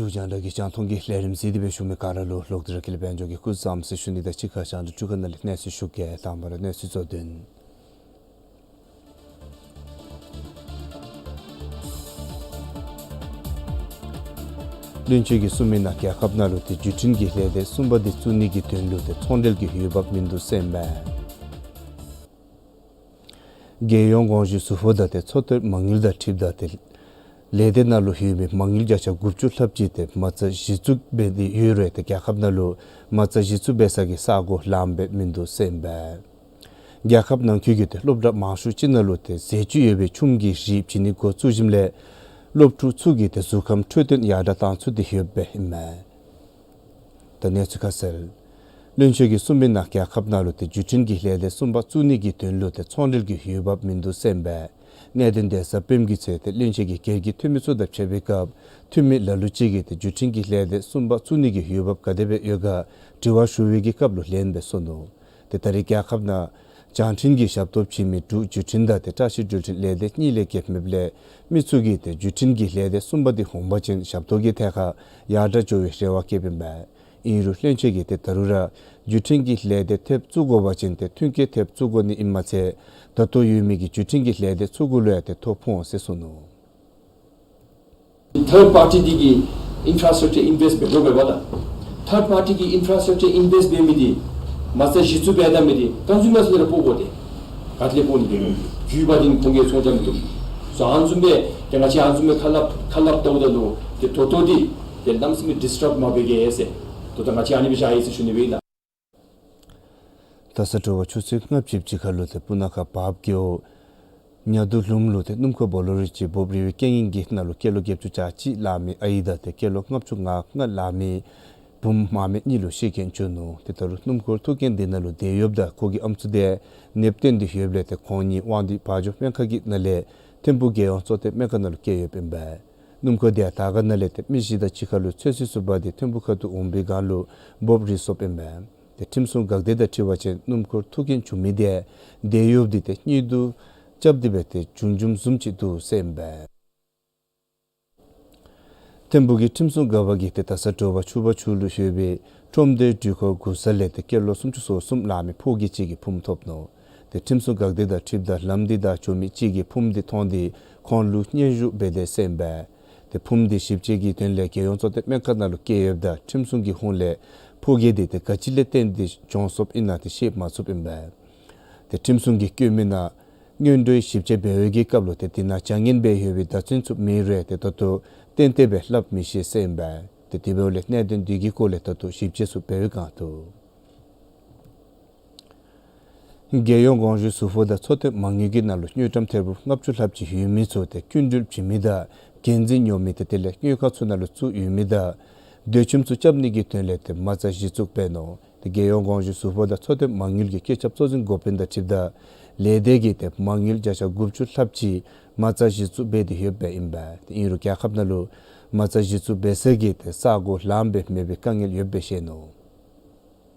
འབྲུག་རྒྱང་བསྒྲགས་ཀྱི་རྒྱང་མཐོང་གི་ལས་རིམ་གཟིགས་ཏེ་སྦེ་བཞུགས་མི་ག་ར་ལུ་ལོག་སྟེ་ར་ཀུན་ལེགས་དཔལ་འབྱོར་གྱིས་སྐུ་བཟང་ཟེར་ཞུ་ནི་དང་གཅིག་ཁར་རྒྱང་བསྒྲགས་དྲུག་ཁ་ནང་ལས་གནས་ཚུལ་ཞུ་གེ། དང་པ་ར་གནས་ཚུལ་གཙོ་དོན། བློན་ཆེན་གྱིས་གསུངས་མི་ནང་རྒྱལ་ཁབ་ནང་ལུ་ཏེ་བརྒྱུད་འཕྲིན་གྱི་ལས་སྡེ་གསུམ་པ་འདི་བཙུགས་ནི་གི་དོན་ལུ་ཏེ་ཚོང་འབྲེལ་གྱི་འོས་འབབ་མིན་འདུག་ཟེར་ཨིན་མས། རྒྱལ་ཡོངས་དགོངས་ཞུའི་ཟུར་ཕོགས་དང་ཏེ་འཚོ་སྟོན་མ་དངུལ་དང་འཁྲིལཝ་ད་ཏེ་ལས་སྡེ་ནང་ལུ་ཡོད་མི་མ་དངུལ་བརྒྱ་ཆ་དགུ་བཅུ་ལྷགཔ་ཅིག་ཏེ་མ་རྩ་གཞི་བཙུགས་འབད་དེ་ཡོད་རུང་ཏེ་རྒྱལ་ཁབ་ནང་ལུ་མ་རྩ་གཞི་བཙུགས་འབད་ས་གི་ས་གོ་ལངམ་སྦེ་མིན་འདུག་ཟེར་ཨིན་པས། རྒྱལ་ཁབ་ནང་འཁོད་ཀྱི་ཏེ་སློབ་གྲྭ་མང་ཤོས་ཅིག་ནང་ལུ་ཏེ་ཟས་བཅུད་ཡོད་པའི་ཆུམ་གྱི་རིགས་བྱིན་ནི་འགོ་བཙུགས་ཞིནམ་ལས་སློབ་ཕྲུག་ཚུ་གི་ཏེ་གཟུགས་ཁམས་འཕྲོད་བསྟེན་ཡར་དྲག་བཏང་ཚུགས་ཏེ་ཡོདཔ་སྦེ་ཨིན་མས། ད་གནས་ཚུལ་ཁ་གསལ། བློན་ཆེན་གྱིས་གསུངས་མི་ནང་རྒྱལ་ཁབ་ནང་ལུ་ཏེ་བརྒྱུད་འཕྲིན་གྱི་ལས་སྡེ་གསུམ་པ་བཙུགས་ནི་གི་དོན་ལུ་ཏེ་ཚོང་འབྲེལ་གྱི་འོས་འབབ་མིན་འདུག་ཟེར་ཨིན་པས། གནད་དོན་དེ་གཟའ་སྤེནམ་གྱི་ཚེ་ཏེ་བློན་ཆེན་གྱིས་སྒེར་གྱི་འཐུས་མི་ཚུ་དང་ཕྱད་པའི་སྐབས་འཐུས་མི་ལ་ལུ་ཅིག་གིས་ཏེ་བརྒྱུད་འཕྲིན་གྱི་ལས་སྡེ་གསུམ་པ་བཙུགས་ནི་གི་འོས་འབབ་ག་དེ་སྦེ་ཡོད་ག་དྲི་བ་ཞུ་བའི་གི་སྐབས་ལུ་ལན་སྦེ་གསུངས་ནུག། ཏེ་ད་རེས་རྒྱལ་ཁབ་ནང་བྱང་འཕྲིན་གྱི་ཞབས་ཏོག་བྱིན་མི་འབྲུག་བརྒྱུད་འཕྲིན་དང་ཏེ་བཀྲ་ཤིས་འགྲུལ་འཕྲིན་ལས་སྡེ་གཉིས་ལས་བརྒལ་མེདཔ་ལས་མི་ཚུ་གིས་ཏེ་བརྒྱུད་འཕྲིན་གྱི་ལས་སྡེ་གསུམ་པ་འདི་འོང་པ་ཅིན་ཞབས་ཏོག་གི་ཐད་ཁར་ཡར་དྲག་འགྱོ་བའི་རེ་བ་བསྐྱེདཔ་ཨིན་པས། ཨིན་རུང་བློན་ཆེན་གྱིས་ཏེ་ད་རུང་ར་བརྒྱུད་འཕྲིན་གྱི་ལས་སྡེ་ཐེབས་བཙུགས་དགོ་པ་ཅིན་ཏེ་མཐུན་རྐྱེན་ཐེབས་བཙུགས་དགོ་ནི་ཨིན་མ་ཚད་ད་ལྟོ་ཡོད་མི་གི་བརྒྱུད་འཕྲིན་གྱི་ལས་སྡེ་ཚུ་གུ་ལུ་ཡང་ཏེ་ཐོ་ཕོག་འོང་ཟེར་གསུངས་ནུག། Third party འདི་གིས་ཨིན་ཕྲ་སི་ཊྲག་ཅར་ཨིན་བེསཊ་འབད་དགོ་པས་པ་ལགས། Third party གིས་ཨིན་ཕྲ་སི་ཊྲག་ཅར་ཨིན་བེསཊ་འབད་མི་འདི་མ་རྩ་གཞི་བཙུགས་འབད་ད་མི་འདི་ད་ལྟོ་ཚུན་ཚོད་ལས་ར་ཕོག་དགོ། ཏེ་ག་ཏེ་ལས་ཕོག་ནི་འདི་བརྒྱུད་པ་འདི་ཁོང་གིས་ཚོང་རྐྱབ་མི་བཏུབ། སོ་ཨ་ནི་བཟུམ་སྦེ་ཏེ་ང་བཅས་ཨ་ནི་བཟུམ་སྦེ་ཁ་སླབ་ཁ་སླབ་བལྟཝ་ད་ལུ་ཏེ་ད་ལྟོ་འདི་ཏེ་གནམ་མེད་ས་མེད་ཌིསི་ཊབ་མ་འབད་གེ་ཟེར་ད་ལྟོ་ང་བཅས་ཨ་ནི་སྦེ་བཞག་ཡི་ཟེར་ཞུ་ནི་སྦེ་ཨིན་ལགས། ད་ས་དྲོ་པ་ཆུ་ཚོད་ལྔ་བཅུ་ཅིག་ཁར་ལུ་ཏེ་སྤུ་ན་ཁ་བརཔ་རྒེད་འོག་ཉ་དུ་ལུང་ལུ་ཏེ་སྣུམ་འཁོར་བོ་ལོ་རོ་ཅིག་འབོབ་རིལ་བའི་རྐྱེན་ངན་གྱི་ནང་ལུ་སྐྱེས་ལོ་བརྒྱད་ཅུ་གྱ་གཅིག་ལང་མི་ཨའི་དང་ཏེ་སྐྱེས་ལོ་ལྔ་བཅུ་ང་ལྔ་ལང་མི་བུམོ་མ་སྨད་གཉིས་ལུ་ཤི་རྐྱེན་བྱུང་ནུག། ཏེ་ད་རུང་སྣུམ་འཁོར་ཐུག་རྐྱེན་འདི་ནང་ལུ་དེད་གཡོགཔ་དང་ཁོ་གི་ཨམ་སྲུ་དེ་ནདཔ་བཏོན་ཏེ་ཡོདཔ་ལས་ཏེ་ཁོང་གཉིས་དབང་འདུས་བ་འཇོ་སྨན་ཁང་གི་ནང་ལས་ཐིམ་ཕུག་རྒྱལ་ཡོངས་གཙོ་བསྟེན་སྨན་ཁང་ནང་ལུ་བསྐྱལ་ཡོདཔ་ཨིན་པས། སྣུམ་འཁོར་དེ་ཡང་དར་དཀར་ནང་ལས་ཏེ་མི་བཞི་དང་གཅིག་ཁར་ལུ་ཚོད་བསྲེ་བཙུགས་པ་འདི་ཐིམ་ཕུག་ཁ་ཐུག་འོང་པའི་སྒང་ལུ་འབོབ་རིལ་སོཔ་ཨིན་པས། ཏེ་ཁྲིམས་སྲུང་འགག་སྡེ་དང་འཁྲིལ་བ་ཅིན་སྣུམ་འཁོར་ཐུག་རྐྱེན་བྱུང་མི་དེ་དེད་གཡོགཔ་འདི་ཏེ་གཉིད་དུ་རྐྱབ་སྟེ་སྦེ་ཏེ་བྱུང་བྱུངམ་བཟུམ་ཅིག་འདུག་ཟེར་ཨིན་པས། ཐིམ་ཕུག་གི་ཁྲིམས་སྲུང་འགག་པ་གིས་ཏེ་ད་ས་དྲོ་པ་ཕྱུག་པ་ཕྱུག་ལུ་ཡོད་པའི་ཁྲོམ་སྡེ་འགྲུལ་འཁོར་གུ་ས་ལས་ཏེ་སྐྱེས་ལོ་སུམ་ཅུ་སོ་གསུམ་ལང་མི་ཕོ་སྐྱེས་ཅིག་གི་ཕུངམ་ཐོབ་ནུག། ཏེ་ཁྲིམས་སྲུང་འགག་སྡེ་དང་འཁྲིལཝ་ད་ལམ་འདི་བདའ་འགྱོ་མི་ཅིག་གིས་ཕུངམ་འདི་མཐོང་སྟེ་ཁོང་ལུ་སྙན་ཞུ་འབད་དེས་ཟེར་ཨིན་པས། ཏེ་ཕུངམ་འདི་ཞིབ་དཔྱད་ཀྱི་དོན་ལས་རྒྱལ་ཡོངས་གཙོ་བསྟེན་སྨན་ཁང་ནང་ལུ་བསྐྱལ་ཡོདཔ་ད་ཁྲིམས་སྲུང་གི་ཧོངས་ལས་ཕོ་སྐྱེས་འདི་ཏེ་ག་ཅི་ལས་བརྟེན་ཏེ་བྱུང་སོཔ་ཨིན་ན་ཏེ་ཤེས་མ་ཚུགསཔ་ཨིན་པས། ཏེ་ཁྲིམས་སྲུང་གིས་བཀོད་མི་ནང་སྔོན་འགྲོའི་ཞིབ་དཔྱད་འབད་བའི་གི་སྐབས་ལུ་ཏེ་དེ་ནང་བྱ་ངན་འབད་ཡོད་པའི་བརྡ་མཚོན་ཚུ་མེད་རུང་ཏེ་ད་ལྟོ་གཏན་གཏན་སྦེ་སླབ་མི་ཤེས་ཟེར་ཨིན་པས། ཏེ་དེ་འབདཝ་ལས་གནད་དོན་འདི་གི་སྐོར་ལས་ད་ལྟོ་ཞིབ་དཔྱད་ཚུ་འབད་བའི་བསྒང་འདུག། རྒྱལ་ཡོངས་དགོངས་ཞུའི་ཟུར་ཕོགས་དང་འཚོ་རྟེན་མ་དངུལ་གྱི་ནང་ལུ་དངུལ་ཀྲམ་ཐེར་འབུམ་ལྔ་བཅུ་ལྷགཔ་ཅིག་ཡོད་མི་ཚུ་ཏེ་སྐྱིན་འགྲུལ་བྱིན་མི་དང་འགན་འཛིན་ཉོ་མི་ཏེ་དེ་ལས་དངུལ་ཁང་ཚུ་ནང་ལུ་བཙུགས་ཡོད་མི་དང་སྡོད་ཁྱིམ་ཚུ་རྐྱབ་ནི་གི་དོན་ལས་ཏེ་མ་རྩ་གཞི་བཙུགས་འབད་ནུག། ཏེ་རྒྱལ་ཡོངས་དགོངས་ཞུའི་ཟུར་ཕོགས་དང་འཚོ་རྟེན་མ་དངུལ་གྱི་བཀོད་ཁྱབ་གཙོ་འཛིན་འགོ་དཔོན་དང་འཁྲིལཝ་ད་ལས་སྡེ་གིས་ཏེ་མ་དངུལ་བརྒྱ་ཆ་དགུ་བཅུ་ལྷགཔ་ཅིག་མ་རྩ་གཞི་བཙུགས་འབད་དེ་ཡོདཔ་ཨིན་པས། ཏེ་ཨིན་རུང་རྒྱལ་ཁབ་ནང་ལུ་མ་རྩ་གཞི་བཙུགས་འབད་ས་གི་ཏེ་ས་གོ་ལངམ་སྦེ་མེད་པའི་དཀའ་ངལ་ཡོདཔ་སྦེ་བཤད་ནུག།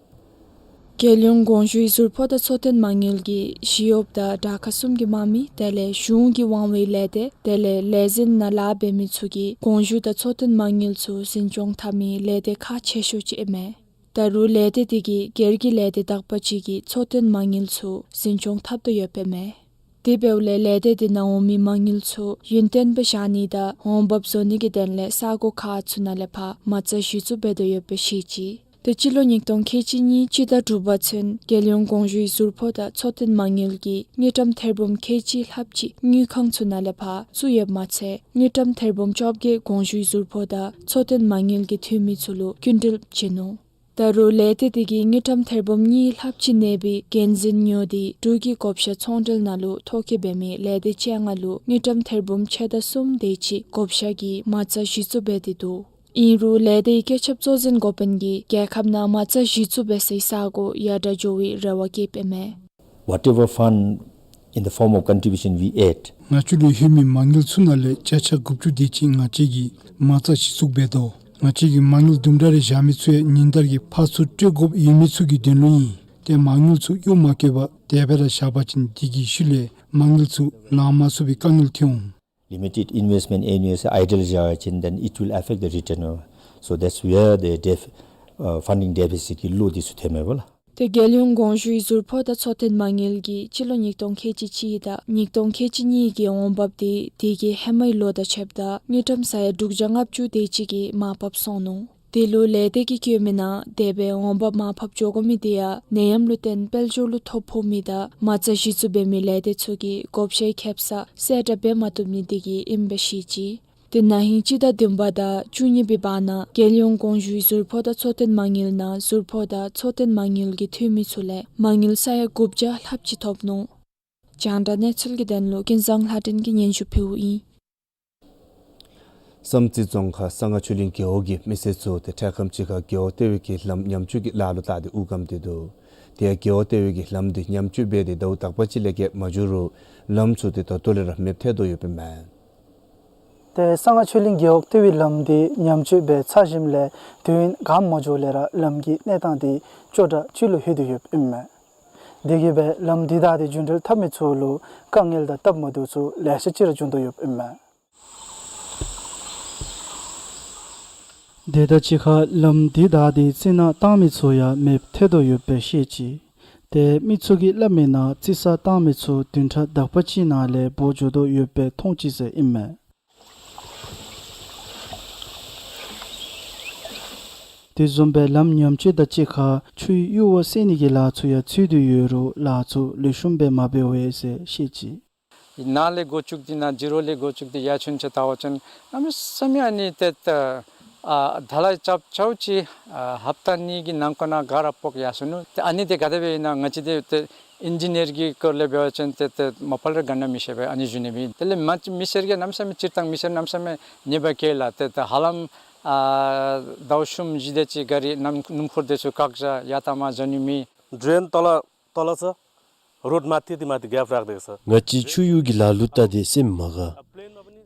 རྒྱལ་ཡོངས་དགོངས་ཞུའི་ཟུར་ཕོགས་དང་འཚོ་རྟེན་མ་དངུལ་གྱིས་ཞི་གཡོགཔ་དང་དྲག་ཁག་གསུམ་གྱི་དམག་མི་དེ་ལས་གཞུང་གི་དབང་བའི་ལས་སྡེ་དེ་ལས་ལས་འཛིན་ནང་ལཱ་འབད་མི་ཚུ་གིས་དགོངས་ཞུ་དང་འཚོ་རྟེན་མ་དངུལ་ཚུ་འཛིན་སྐྱོང་འཐབ་མི་ལས་སྡེ་ཁག་ཆེ་ཤོས་ཅིག་ཨིན་མས། ད་རུང་ལས་སྡེ་དེ་གིས་སྒེར་གྱི་ལས་སྡེ་དག་པ་ཅིག་གི་འཚོ་རྟེན་མ་དངུལ་ཚུ་འཛིན་སྐྱོང་འཐབ་དོ་ཡོདཔ་ཨིན་མས། དེ་འབདཝ་ལས་ལས་སྡེ་དེ་ནང་འོང་མི་མ་དངུལ་ཚུ་ཡུན་བརྟན་སྦེ་བཞག་ནི་དང་འོང་འབབ་བཟོ་ནི་གི་དོན་ལས་ས་གོ་ཁག་ཚུ་ནང་ལས་ཕར་མ་རྩ་གཞི་བཙུགས་འབད་དོ་ཡོདཔ་སྦེ་བཤད་ཅི། ཏེ་སྤྱི་ལོ་ཉིས་སྟོང་ཁལ་གཅིག་གཉིས་སྤྱི་ཟླ་དྲུག་པ་ཚུན་རྒྱལ་ཡོངས་དགོངས་ཞུའི་ཟུར་ཕོགས་དང་འཚོ་རྟེན་མ་དངུལ་གྱིས་དངུལ་ཀྲམ་ཐེར་འབུམ་ཁལ་གཅིག་ལྷགཔ་ཅིག་དངུལ་ཁང་ཚུ་ནང་ལས་ཕར་བཙུགས་ཡོདཔ་མ་ཚད་དངུལ་ཀྲམ་ཐེར་འབུམ་བཅོ་བརྒྱད་དགོངས་ཞུའི་ཟུར་ཕོགས་དང་འཚོ་རྟེན་མ་དངུལ་གྱི་འཐུས་མི་ཚུ་ལུ་སྐྱིན་འགྲུལ་བྱིན་ནུག། ད་རུང་ལས་སྡེ་དེ་གིས་དངུལ་ཀྲམ་ཐེར་འབུམ་གཉིས་ལྷགཔ་ཅིག་གནས་པའི་འགན་འཛིན་ཉོ་སྟེ་འབྲུག་གི་བགོ་བཤའ་ཚོང་འབྲེལ་ནང་ལུ་ཐོ་བཀོད་འབད་མི་ལས་སྡེ་བཅོ་ལྔ་ལུ་དངུལ་ཀྲམ་ཐེར་འབུམ་ཕྱེད་དང་གསུམ་དེ་ཅིག་བགོ་བཤའ་གི་མ་རྩ་གཞི་བཙུགས་འབད་དེ་འདུག། ཨིན་རུང་ལས་སྡེའི་བཀོད་ཁྱབ་གཙོ་འཛིན་འགོ་དཔོན་གྱིས་རྒྱལ་ཁབ་ནང་མ་རྩ་གཞི་བཙུགས་འབད་སའི་ས་གོ་ཡར་དྲག་འགྱོ་བའི་རེ་བ་བསྐྱེདཔ་ཨིན་མས། Whatever fund in the form of contribution we add, ང་བཅས་ལུ་ལྷོད་མི་མ་དངུལ་ཚུ་ནང་ལས་བརྒྱ་ཆ་དགུ་བཅུ་དེ་ཅིག་ང་བཅས་ཀྱིས་མ་རྩ་གཞི་བཙུགས་འབད་དོ། ང་བཅས་ཀྱིས་མ་དངུལ་དུམ་གྲ་རེ་བཞག་མི་ཚུ་ཡང་ཉིན་ལྟར་གྱི་ཕར་ཚུར་སྤྲོད་དགོཔ་ཡོད་མི་ཚུ་གི་དོན་ལུ་ཨིན། ཏེ་མ་དངུལ་ཚུ་གཡུག་མ་བཀོལ་བར་དེ་སྦེ་ར་བཞག་པ་ཅིན་དེ་གི་ཤུལ་ལས་མ་དངུལ་ཚུ་ལང་མ་ཚུགས་པའི་དཀའ་ངལ་ཐོན་འོང་། Limited investment annual idle བཞག་པ་ཅིན་then it will affect the return. So that's where the def- uh, funding deficit གི་བློ་འདི་ཚུ་ཐོནམ་མས་པ་ལགས། ཏེ་རྒྱལ་ཡོངས་དགོངས་ཞུའི་ཟུར་ཕོགས་དང་འཚོ་རྟེན་མ་དངུལ་གྱིས་སྤྱི་ལོ་ཉིས་སྟོང་ཁལ་གཅིག་གཅིག་དང་ཉིས་སྟོང་ཁལ་གཅིག་གཉིས་ཀྱི་འོང་འབབ་དེ་དེ་གི་ཧེ་མའི་ལོ་དང་ཕྱདཔ་ད་དངུལ་ཀྲམ་ས་ཡ་དྲུག་བརྒྱ་ལྔ་བཅུ་དེ་ཅིག་གིས་མར་ཕབ་སོང་ནུག། དེ་ལུ་ལས་སྡེ་གིས་བཀོད་མི་ནང་དེ་སྦེ་འོང་འབབ་མར་ཕབ་འགྱོ་དགོ་མི་དེ་ཡང་ནད་ཡམས་ལུ་བརྟེན་དཔལ་འབྱོར་ལུ་ཐོ་ཕོག་མི་དང་མ་རྩ་གཞི་བཙུགས་འབད་མི་ལས་སྡེ་ཚུ་གིས་བགོ་བཤའི་ཁེབ་ས་གསལ་བསྒྲགས་འབད་མ་བཏུབ་ནི་དེ་གིས་ཨིནམ་སྦེ་བཤད་ཅི། དེ་ན་ཧིང་སྤྱི་ཟླ་བདུན་པ་དང་བཅུ་གཉིས་པའི་བར་ན་རྒྱལ་ཡོངས་དགོངས་ཞུའི་ཟུར་ཕོགས་དང་འཚོ་རྟེན་མ་དངུལ་ནང་ཟུར་ཕོགས་དང་འཚོ་རྟེན་མ་དངུལ་གྱི་འཐུས་མི་ཚུ་ལས་མ་དངུལ་ས་ཡ་དགུ་བརྒྱ་ལྷགཔ་ཅིག་ཐོབ་ནུག། རྒྱང་བསྒྲགས་གནས་ཚུལ་གྱི་དོན་ལུ་ཀུན་བཟང་ལྷ་སྒྲོན་གྱིས་སྙན་ཞུ་ཕུལཝ་ཨིན། བསམ་རྩེ་རྫོང་ཁག་གསང་སྔགས་ཆོས་གླིང་རྒེད་འོག་གི་མི་སེར་ཚུ་ཏེ་འཕྲལ་ཁམས་ཅིག་ཁར་རྒེད་འོག་ལྟེ་བའི་གི་ལམ་ཉམས་བཅོས་ཀྱི་ལཱ་ལུ་བལྟ་སྟེ་དབུགས་སྒམ་སྟེ་འདུག། དེ་ཡང་རྒེད་འོག་ལྟེ་བའི་གི་ལམ་འདི་ཉམས་བཅོས་འབད་དེ་ཟླཝ་དག་པ་ཅིག་ལས་བརྒལ་མ་འགྱོ་རུང་ལམ་ཚུ་ཏེ་ད་ལྟོ་ལས་ར་མེདཔ་ཐལ་དོ་ཡོདཔ་ཨིན་མས། ཏེ་གསང་སྔགས་ཆོས་གླིང་རྒེད་འོག་ལྟེ་བའི་ལམ་འདི་ཉམས་བཅོས་འབད་ཚར་ཞིནམ་ལས་དུས་ཡུན་གང་མ་འགྱོ་ལས་ར་ལམ་གྱི་གནས་སྟངས་འདི་སྐྱོ་དྲགས་ཅིག་ལུ་ལྷོད་དོ་ཡོདཔ་ཨིན་མས། དེ་གིས་སྦེ་ལམ་འདི་བདའ་སྟེ་རྒྱུན་འགྲུལ་འཐབ་མི་ཚུ་ལུ་དཀའ་ངལ་དང་སྟབས་མ་བདེཝ་ཚུ་ལེ་ཤ་ཅིག་ར་བྱུང་དོ་ཡོདཔ་ཨིན་མས། དེ་དང་གཅིག་ཁར་ལམ་འདི་བདའ་སྟེ་རྩི་ནག་བཏང་མི་ཚུ་ཡང་མེདཔ་ཐལ་དོ་ཡོདཔ་སྦེ་བཤད་ཅི། ཏེ་མི་ཚུ་གིས་སླབ་མིའི་ནང་རྩི་ས་བཏང་མི་ཚུ་བདུན་ཕྲག་དག་པ་ཅིག་ནང་ལས་འབོ་འགྱོ་དོ་ཡོདཔ་སྦེ་མཐོང་ཅི་ཟེར་ཨིན་མས། དེ་བཟུམ་སྦེ་ལམ་ཉམས་བཅོས་དང་གཅིག་ཁར་ཆུའི་གཡུར་བ་བསལ་ནི་གི་ལཱ་ཚུ་ཡང་ཚུད་དེ་ཡོད་རུང་ལཱ་ཚུ་ལེགས་ཤོམ་སྦེ་མ་འབད་བས་ཟེར་བཤད་ཅི། ནཱ་ལས་འགོ་བཙུགས་ཏེ་ནཱ་ཇི་རོ་ལས་འགོ་བཙུགས་ཏེ་ཡར་ཆོན་ཆ་བལྟ་བ་ཅིན་གནམ་མེད་ས་མེད་ཨ་ནི་ཏེ་ཏེ་ཨ་ད་ལྟོ་རྐྱབ་རྐྱབ་ཅི་ཨ་ཧབ་ཏ་གཉིས་ཀྱི་ནང་འཁོད་ནང་ག་ར་ཕོག་ཡར་སོ་ནུག། ཏེ་ཨ་ནི་འདི་ག་དེ་སྦེ་ཨིན་ན་ང་བཅས་འདི་ཏེ་ཨིན་ཇི་ནིར་གྱི་སྐོར་ལས་འབད་བ་ཅིན་ཏེ་ཏེ་མ་པ་ལས་ར་ག་ནི་མི་ཤེས་པས། ཨ་ནི་ཞུ་ནི་སྦེ་དེ་ལས་མ་མི་སེར་གྱིས་གནམ་མེད་ས་མེད་སྤྱིར་བཏང་མི་སེར་གནམ་མེད་ས་མེད་ཉེས་པ་བཀལ་ལགས། ཏེ་ཏེ་ཧ་ལམ་ཨ་ཟླཝ་གསུམ་བཞི་དེ་ཅིག་ག་ར་སྣུམ་སྣུམ་འཁོར་དེ་ཚུ་བཀག་བཞག། ཡར་དང་མར་འགྱོ་ནི་མེད། ཌྲེན་ཏོ་ལ་ཏོ་ལ་ས་རོཌ་མ་ཐིག་དེ་མ་ཐིག་གེབ་རག་དེ་ས། ང་བཅས་ཆུ་གཡུར་གྱི་ལ་ལུ་བལྟ་སྟེ་སེམས་མ་དགའ།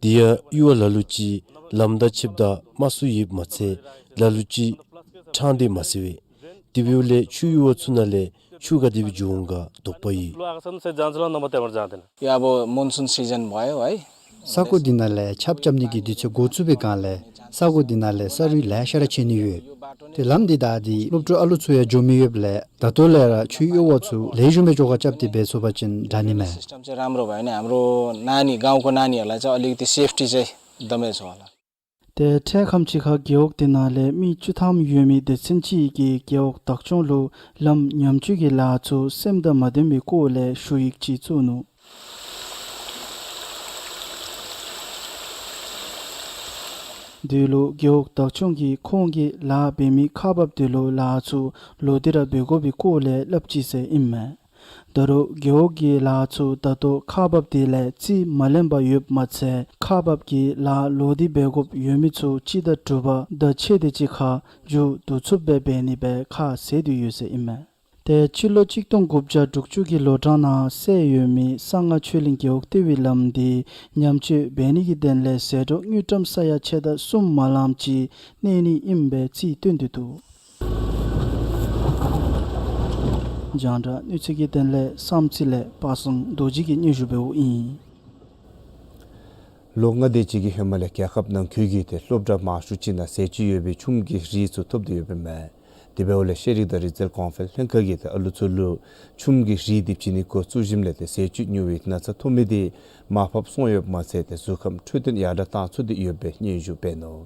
དེ་ཡང་གཡུར་བ་ལ་ལུ་ཅིག་ལམ་དང་ཆིབས་དང་དམའ་སུ་ཡོདཔ་མ་ཚད་ལ་ལུ་ཅིག་ཕྲང་སྟེ་མ་སེལ་བས། དེ་འབདཝ་ལས་ཆུ་གཡུར་བ་ཚུ་ནང་ལས་ཆུ་ག་དེ་སྦེ་འགྱོ་འོང་ག་དོགས་པ་ཡོད། ཡ་བོ་མོན་སུན་སི་ཛན་བའི་བའི། ས་གོ་འདི་ནང་ལས་ཆརཔ་རྐྱབ་ནི་གི་དུས་ཚོད་འགོ་བཙུགས་པའི་སྒང་ལས་ས་གོ་འདི་ནང་ལས་ས་རུད་ལེ་ཤ་ར་ཆད་ནི་ཡོད། ཏེ་ལམ་འདི་བདའ་སྟེ་སློབ་ཕྲུག་ཨ་ལུ་ཚུ་ཡང་འགྱོ་མི་ཡོདཔ་ལས་ད་ལྟོ་ལས་ར་ཆུ་གཡུར་བ་ཚུ་ལེགས་ཤོམ་སྦེ་ཆོ་ག་རྐྱབ་སྟེ་འབད་ཚུགས་པ་ཅིན་དྲག་ནི་མས། सिस्टम चाहिँ राम्रो भयो भने हाम्रो नानी गाउँको नानीहरूलाई चाहिँ अलिकति सेफ्टी चाहिँ एकदमै छ होला। ཏེ་འཕྲལ་ཁམས་ཅིག་ཁར་རྒེད་འོག་དེ་ནང་ལས་མི་བཅུ་ཐམ་ཡོད་མི་སྡེ་ཚན་ཅིག་གིས་རྒེད་འོག་བདག་སྐྱོང་ལུ་ལམ་ཉམས་བཅོས་ཀྱི་ལཱ་ཚུ་སེམས་དང་མ་ལྡན་པའི་སྐོར་ལས་ཞུ་ཡིག་ཅིག་བཙུགས་ནུག། དེ་ལུ་རྒེད་འོག་བདག་སྐྱོང་གིས་ཁོང་གིས་ལཱ་འབད་མི་ཁག་འབགཔ་དེ་ལུ་ལཱ་ཚུ་ལོག་སྟེ་ར་འབད་དགོ་པའི་སྐོར་ལས་སླབ་ཅི་ཟེར་ཨིན་མས། ད་རུང་རྒེད་འོག་གི་ལཱ་ཚུ་ད་ལྟོ་ཁག་འབགཔ་དེ་ལས་རྩིས་མ་ལེན་པར་ཡོདཔ་མ་ཚད་ཁག་འབགཔ་ཀྱིས་ལཱ་ལོག་སྟེ་འབད་དགོཔ་ཡོད་མི་ཚུ་སྤྱི་ཟླ་དྲུག་པ་ཟླ་ཕྱེད་དེ་ཅིག་ཁར་མཇུག་བསྡུ་ཚུགསཔ་སྦེ་འབད་ནི་སྦེ་ཁ་བཟེད་དེ་ཡོད་ཟེར་ཨིན་མས། ཏེ་སྤྱི་ལོ་གཅིག་སྟོང་དགུ་བརྒྱ་དྲུག་ཅུ་གི་ལོ་གྲངས་ནང་བསལ་ཡོད་མི་གསང་སྔགས་ཆོས་གླིང་རྒེད་འོག་ལྟེ་བའི་ལམ་འདི་ཉམས་བཅོས་འབད་ནི་གི་དོན་ལས་ཟད་འགྲོ་དངུལ་ཀྲམ་ས་ཡ་ཕྱེད་དང་གསུམ་མ་ལངམ་ཅིག་གནས་ནི་ཨིནམ་སྦེ་རྩིས་སྟོན་ཏེ་འདུག། རྒྱང་བསྒྲགས་གནས་ཚུལ་གྱི་དོན་ལས་བསམ་རྩེ་ལས་པ་སངས་རྡོ་རྗེ་གིས་སྙན་ཞུ་འབདཝ་ཨིན། ལོ་ལྔ་དེ་ཅིག་གི་ཧེ་མ་ལས་རྒྱལ་ཁབ་ནང་འཁོད་ཀྱི་ཏེ་སློབ་གྲྭ་མང་ཤོས་ཅིག་ནང་ཟས་བཅུད་ཡོད་པའི་ཆུམ་གྱི་རིགས་ཚུ་ཐོབ་སྟེ་ཡོདཔ་ཨིན་མས། དེ་འབདཝ་ལས་ཤེས་རིག་དང་རིག་རྩལ་གོང་འཕེལ་ལྷན་ཁག་གིས་ཏེ་ཨ་ལུ་ཚུ་ལུ་ཆུམ་གྱི་རིགས་འདི་བྱིན་ནི་འགོ་བཙུགས་ཞིནམ་ལས་ཏེ་ཟས་བཅུད་ཉུང་བའི་ན་ཚ་ཐོབ་མི་འདི་མར་ཕབ་སོང་ཡོདཔ་མ་ཚད་ཏེ་གཟུགས་ཁམས་འཕྲོད་བསྟེན་ཡར་དྲག་བཏང་ཚུགས་ཏེ་ཡོདཔ་སྦེ་སྙན་ཞུ་འབད་ནུག།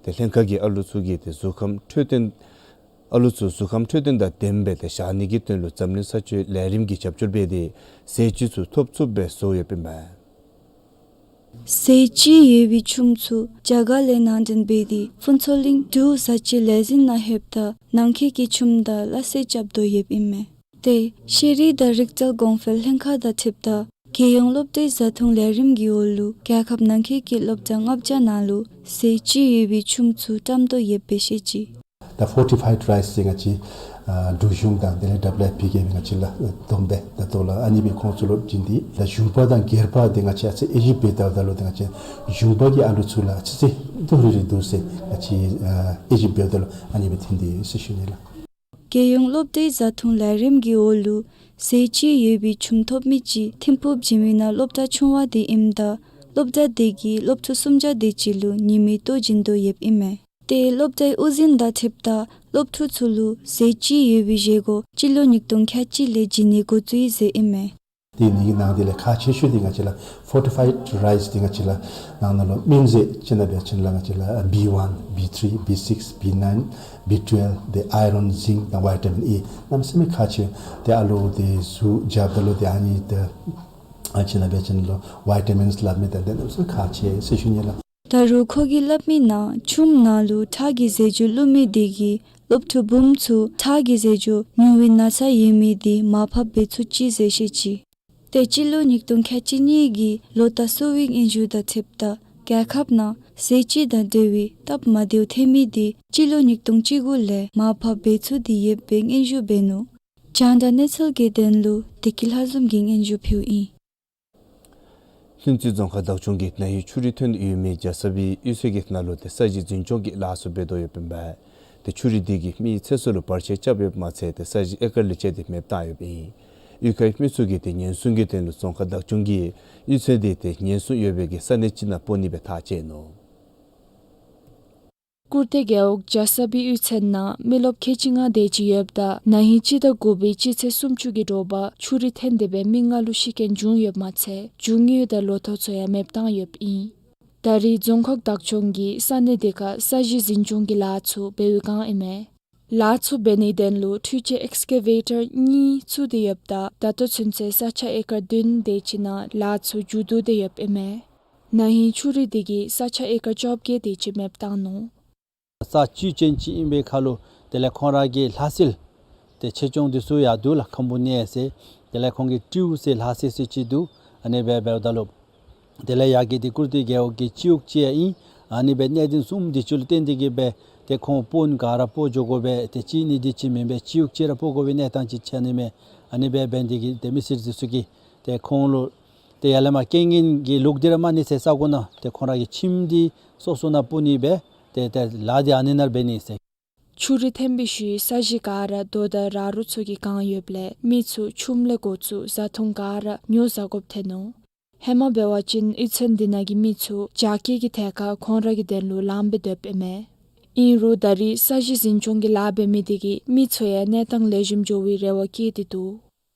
ཏེ་ལྷན་ཁག་གིས་ཨ་ལུ་ཚུ་གི་ཏེ་གཟུགས་ཁམས་འཕྲོད་བསྟེན་ཨ་ལུ་ཚུ་གཟུགས་ཁམས་འཕྲོད་བསྟེན་དང་ལྡནམ་སྦེ་ཏེ་བཞག་ནི་གི་དོན་ལུ་འཛམ་གླིང་ས་བཅུའི་ལས་རིམ་གྱིས་རྒྱབ་སྐྱོར་འབད་དེ་ཟས་བཅུད་ཚུ་ཐོབ་ཚུགསཔ་སྦེ་བཟོ་ཡོདཔ་ཨིན་མས། ཟས་བཅུད་ཡོད་པའི་ཆུམ་ཚུ་རྒྱ་གར་ལས་ནང་འདྲེན་འབད་དེ་ཕུན་ཚོགས་གླིང་འབྲུག་བཟའ་བཅའི་ལས་འཛིན་ནང་ལྷོདཔ་ད་ནང་འཁོད་ཀྱི་ཆུམ་དང་སླ་བསྲེ་རྐྱབ་དོ་ཡོདཔ་ཨིན་མས། ཏེ་ཤེས་རིག་དང་རིག་རྩལ་གོང་འཕེལ་ལྷན་ཁག་དང་འཁྲིལཝ་ད་རྒྱལ་ཡོངས་སློབ་གྲྭའི་བཟའ་འཐུང་ལས་རིམ་གྱི་འོག་ལུ་རྒྱལ་ཁབ་ནང་འཁོད་ཀྱི་སློབ་གྲྭ་ལྔ་བརྒྱ་ནང་ལུ་ཟས་བཅུད་ཡོད་པའི་ཆུམ་ཚུ་བཀྲམ་དོ་ཡོདཔ་སྦེ་བཤད་ཅི། ད་ཕོར་ཊི་ཕའིཌ་རའིསི་ཟེར་ང་བཅས་ཨ་འབྲུག་གཞུང་དང་དེ་ལས་ཌབ་ལིའུ་ཨེཕ་པི་གིས་ང་བཅས་ལུ་བསྡོམས་སྦེ་ད་ལྟོ་ལུ་ཨ་ནི་སྦེ་ཁོང་ཚུ་ལུ་བྱིན་ཏེ་ད་ཞུགས་པ་དང་སྒེར་པ་འདི་ང་བཅས་ཨ་ཙི་དབྱེ་ཞིབ་འབད་ད་ད་ལུ་འདི་ང་བཅས་ཞུགས་པ་གི་ཨ་ལུ་ཚུ་ལུ་ཨ་ཙི་ཙི་དོ་རི་རི་འདུག་ཟེར་ང་བཅས་ཨ་དབྱེ་ཞིབ་འབད་ད་ལུ་ཨ་ནི་སྦེ་ཐོན་ཏེ་ཟེར་ཞུ་ནི་ལགས། རྒྱལ་ཡོངས་སློབ་གྲྭའི་བཟའ་འཐུང་ལས་རིམ་གྱི་འོག་ལུ་ཟས་བཅུད་ཡོད་པའི་ཆུམ་ཐོབ་མི་ཅིག་ཐིམ་ཕུག་འཇིགས་མེད་ནང་སློབ་གྲྭ་ཆུང་བ་འདི་ཨིནམ་ད་སློབ་གྲྭ་འདི་གིས་སློབ་ཕྲུག་སུམ་བརྒྱ་དེ་ཅིག་ལུ་ཉིན་མའི་ལྟོ་བྱིན་དོ་ཡོདཔ་ཨིན་མས། ཏེ་སློབ་གྲྭའི་དབུ་འཛིན་དང་འཁྲིལཝ་ད་སློབ་ཕྲུག་ཚུ་ལུ་ཟས་བཅུད་ཡོད་པའི་བཞེས་སྒོ་སྤྱི་ལོ་ཉིས་སྟོང་ཁལ་གཅིག་ལས་བྱིན་ནི་འགོ་བཙུགས་ཡི་ཟེར་ཨིན་མས། དེ་ནི་གི་ནང་དེ་ལས་ཁག་ཆེ་ཤོས་འདི་ང་བཅས་ལུ་ཕོར་ཊི་ཕའིཌ་རའིསི་འདི་ང་བཅས་ལུ་ནང་ན་ལུ་སྨན་རྫས་ཅིག་ནང་འབད་བ་ཅིན་ལགས་ང་བཅས་ལུ་བི་ཝན་བི་ཐི་རི་བི་སིགསི་བི་ནའིན་བི་ཊུ་ཝེལ་ཏེ་ཨའི་རོན་ཛིང་དང་བི་ཊ་མིན་ཨི་གནམ་མེད་ས་མེད་ཁག་ཆེ། ཏེ་ཨ་ལུ་འདི་གཟུགས་རྒྱབ་ད་ལུ་ཏེ་ཨ་ནི་ཏེ་ཨ་ཅིག་ནང་འབད་བ་ཅིན་ལུ་བི་ཊ་མིནསི་སླབ་མི་དང་འདི་གནམ་མེད་ས་མེད་ཁག་ཆེ་ཟེར་ཞུ་ནི་ལགས། ད་རུང་ཁོ་གིས་སླབ་མིའི་ནང་ཆུམ་ནང་ལུ་ཁྲག་གི་རྫས་འགྱུར་བླུགས་མི་འདི་གིས་སློབ་ཕྲུག་བུམོ་ཚུ་ཁྲག་གི་རྫས་འགྱུར་ཉུང་བའི་ན་ཚ་ཡོད་མི་འདི་མར་ཕབ་འབད་ཚུགས་ཅི་ཟེར་བཤད་ཅི། ཏེ་སྤྱི་ལོ་ཉིས་སྟོང་ཁལ་གཅིག་གཉིས་ཀྱི་ལོ་བསྟར་གསོ་བའི་སྙན་ཞུ་དང་འཁྲིལཝ་ད་ རྒྱལ་ཁབ་ནང་ཟས་བཅུད་དང་འབྲེལ་བའི་སྟབས་མ་བདེཝ་ཐོན་མི་དེ་སྤྱི་ལོ་ཉིས་སྟོང་བཅུ་དགུ་ལས་མར་ཕབ་འབད་ཚུགས་ཏེ་ཡོདཔ་སྦེ་སྙན་ཞུ་འབད་ནུག། རྒྱང་བསྒྲགས་གནས་ཚུལ་གྱི་དོན་ལུ་བདེ་སྐྱིད་ལྷ་འཛོམས་ཀྱིས་སྙན་ཞུ་ཕུལཝ་ཨིན། ལྷུན་རྩེ་རྫོང་ཁག་བདག་སྐྱོང་གིས་ན་ཧིང་ཆུ་རུད་ཐོན་ཡོད་མི་རྒྱ་ཚ་པའི་གཡུས་ཚན་གྱི་ནང་ལུ་ཏེ་ས་གཞི་འཛིན་སྐྱོང་གི་ལཱ་ཚུ་འབད་དོ་ཡོདཔ་ཨིན་པས། ཏེ་ཆུ་རུད་དེ་གིས་མིའི་ཚེ་སྲོག་ལུ་བར་ཆད་རྐྱབ་ཡོདཔ་མ་ཚད་ཏེ་ས་གཞི་ཨེ་ཀར་ལེ་ཤ་དེ་མེདཔ་བཏང་ཡོདཔ་ཨིན། གཡུས་ཁའི་མི་ཚུ་གིས་ཏེ་ཉེན་སྲུང་གི་དོན་ལུ་རྫོང་ཁག་བདག་སྐྱོང་གིས་གཡུས་ཚན་དེ་ཏེ་ཉེན་སྲུང་ཡོད་པའི་གི་ས་གནས་ཅིག་ནང་སྤོ་ནི་སྦེ་ཐག་བཅད་ནུག། ཀུར་སྟོད་རྒེད་འོག་རྒྱ་ཚ་པའི་གཡུས་ཚན་ནང་མི་རློབས་ཁལ་གཅིག་ལྔ་དེ་ཅིག་ཡོདཔ་ད་ན་ཧིང་སྤྱི་ཟླ་དགུ་པའི་སྤྱི་ཚེས་སུམ་ཅུ་གི་དྲོ་པ་ཆུ་རུད་ཐོན་ཏེ་སྦེ་མི་ལྔ་ལུ་ཤི་རྐྱེན་བྱུང་ཡོདཔ་མ་ཚད་རྒྱུ་དངོས་དང་ལོ་ཐོག་ཚུ་ཡང་མེདཔ་བཏང་ཡོདཔ་ཨིན། ད་རེས་རྫོང་ཁག་བདག་སྐྱོང་གིས་ས་གནས་དེ་ཁར་ས་གཞི་འཛིན་སྐྱོང་གི་ལཱ་ཚུ་འབད་བའི་བསྒང་ཨིན་མས། ལཱ་ཚུ་འབད་ནིའི་དོན་ལུ་འཕྲུལ་ཆས་ཨེགསི་ཀེ་ཝེ་ཊར་གཉིས་བཙུགས་ཏེ་ཡོདཔ་ད་ད་ལྟོ་ཚུན་ཚོད་ས་ཆ་ཨེ་ཀར་བདུན་དེ་ཅིག་ནང་ལཱ་ཚུ་མཇུག་བསྡུ་སྟེ་ཡོདཔ་ཨིན་མས། ན་ཧིང་ཆུ་རུད་དེ་གིས་ས་ཆ་ཨེ་ཀར་བཅོ་བརྒྱད་དེ་ཅིག་མེདཔ་བཏང་ནུག། ས་བཅུད་ཅན་ཅིག་ཨིན་པའི་ཁར་ལུ་དེ་ལས་ཁོང་ར་གི་ལྷ་སིལ་ཏེ་ཆེ་ཆུང་འདི་ཚུ་ཡང་འདུག་ལགས། ཁམ་བུ་ནེ་ཟེར་དེ་ལས་ཁོང་གི་སྤྲེའུ་ཟེར་ལྷ་སིལ་ཟེར་ཅིག་འདུག། ཨ་ནི་སྦེ་འབདཝ་ད་ལུ་དེ་ལས་ཡར་གྱི་འདི་ཀུར་སྟོད་རྒེད་འོག་གི་སྤྱི་འོག་ཅིག་ཡང་ཨིན། ཨ་ནི་སྦེ་གནད་དོན་གསུམ་འདི་ཚུ་ལུ་བརྟེན་ཏེ་གིས་སྦེ་ཏེ་ཁོང་སྤོ་ནི་ག་ར་སྤོ་འགྱོ་དགོ་པས། ཏེ་གཅིག་ནི་འདི་གཅིག་མེན་པས། སྤྱི་འོག་ཅིག་ར་སྤོ་དགོ་པའི་གནས་སྟངས་ཅིག་ཆགས་ནི་མས། ཨ་ནི་སྦེ་འབད་ནི་དེ་གིས་ཏེ་མི་སེར་འདི་ཚུ་གིས་ཏེ་ཁོང་ལུ་ཏེ་ཡར་ལས་མར་རྐྱེན་ངན་གྱི་ལོག་སྟེ་ར་མ་ནི་ཟེར་ས་གོ་ནང་ཏེ་ཁོང་ར་གི་ཁྱིམ་འདི་སོ་སོ་ནང་སྤོ་ནི་སྦེ་ཏེ་ཏེ་ལཱ་འདི་ཨ་ནི་ནང་ར་འབད་ནི་ཟེར། ཆུ་རུད་ཐོན་པའི་ཤུལ་ས་གཞི་ག་ར་རྡོ་དང་ར་རོ་ཚུ་གིས་གང་ཡོདཔ་ལས་མི་ཚུ་ཆུམ་ལས་འགོ་བཙུགས་བཟའ་འཐུང་ག་ར་ཉོ་བཟའ་དགོཔ་ཐོན་ནུག། ཧེ་མ་འབད་བ་ཅིན་གཡུས་ཚན་འདི་ནང་གི་མི་ཚུ་རྒྱ་སྐྱེད་ཀྱི་ཐད་ཁར་ཁོང་ར་གི་དོན་ལུ་ལངམ་སྦེ་སྡོདཔ་ཨིན་མས། ཨིན་རུང་ད་རེས་ས་གཞི་འཛིན་སྐྱོང་གི་ལཱ་འབད་མི་དེ་གིས་མི་ཚུ་ཡང་གནས་སྟངས་ལེགས་ཤོམ་འགྱོ་བའི་རེ་བ་བསྐྱེད་དེ་འདུག།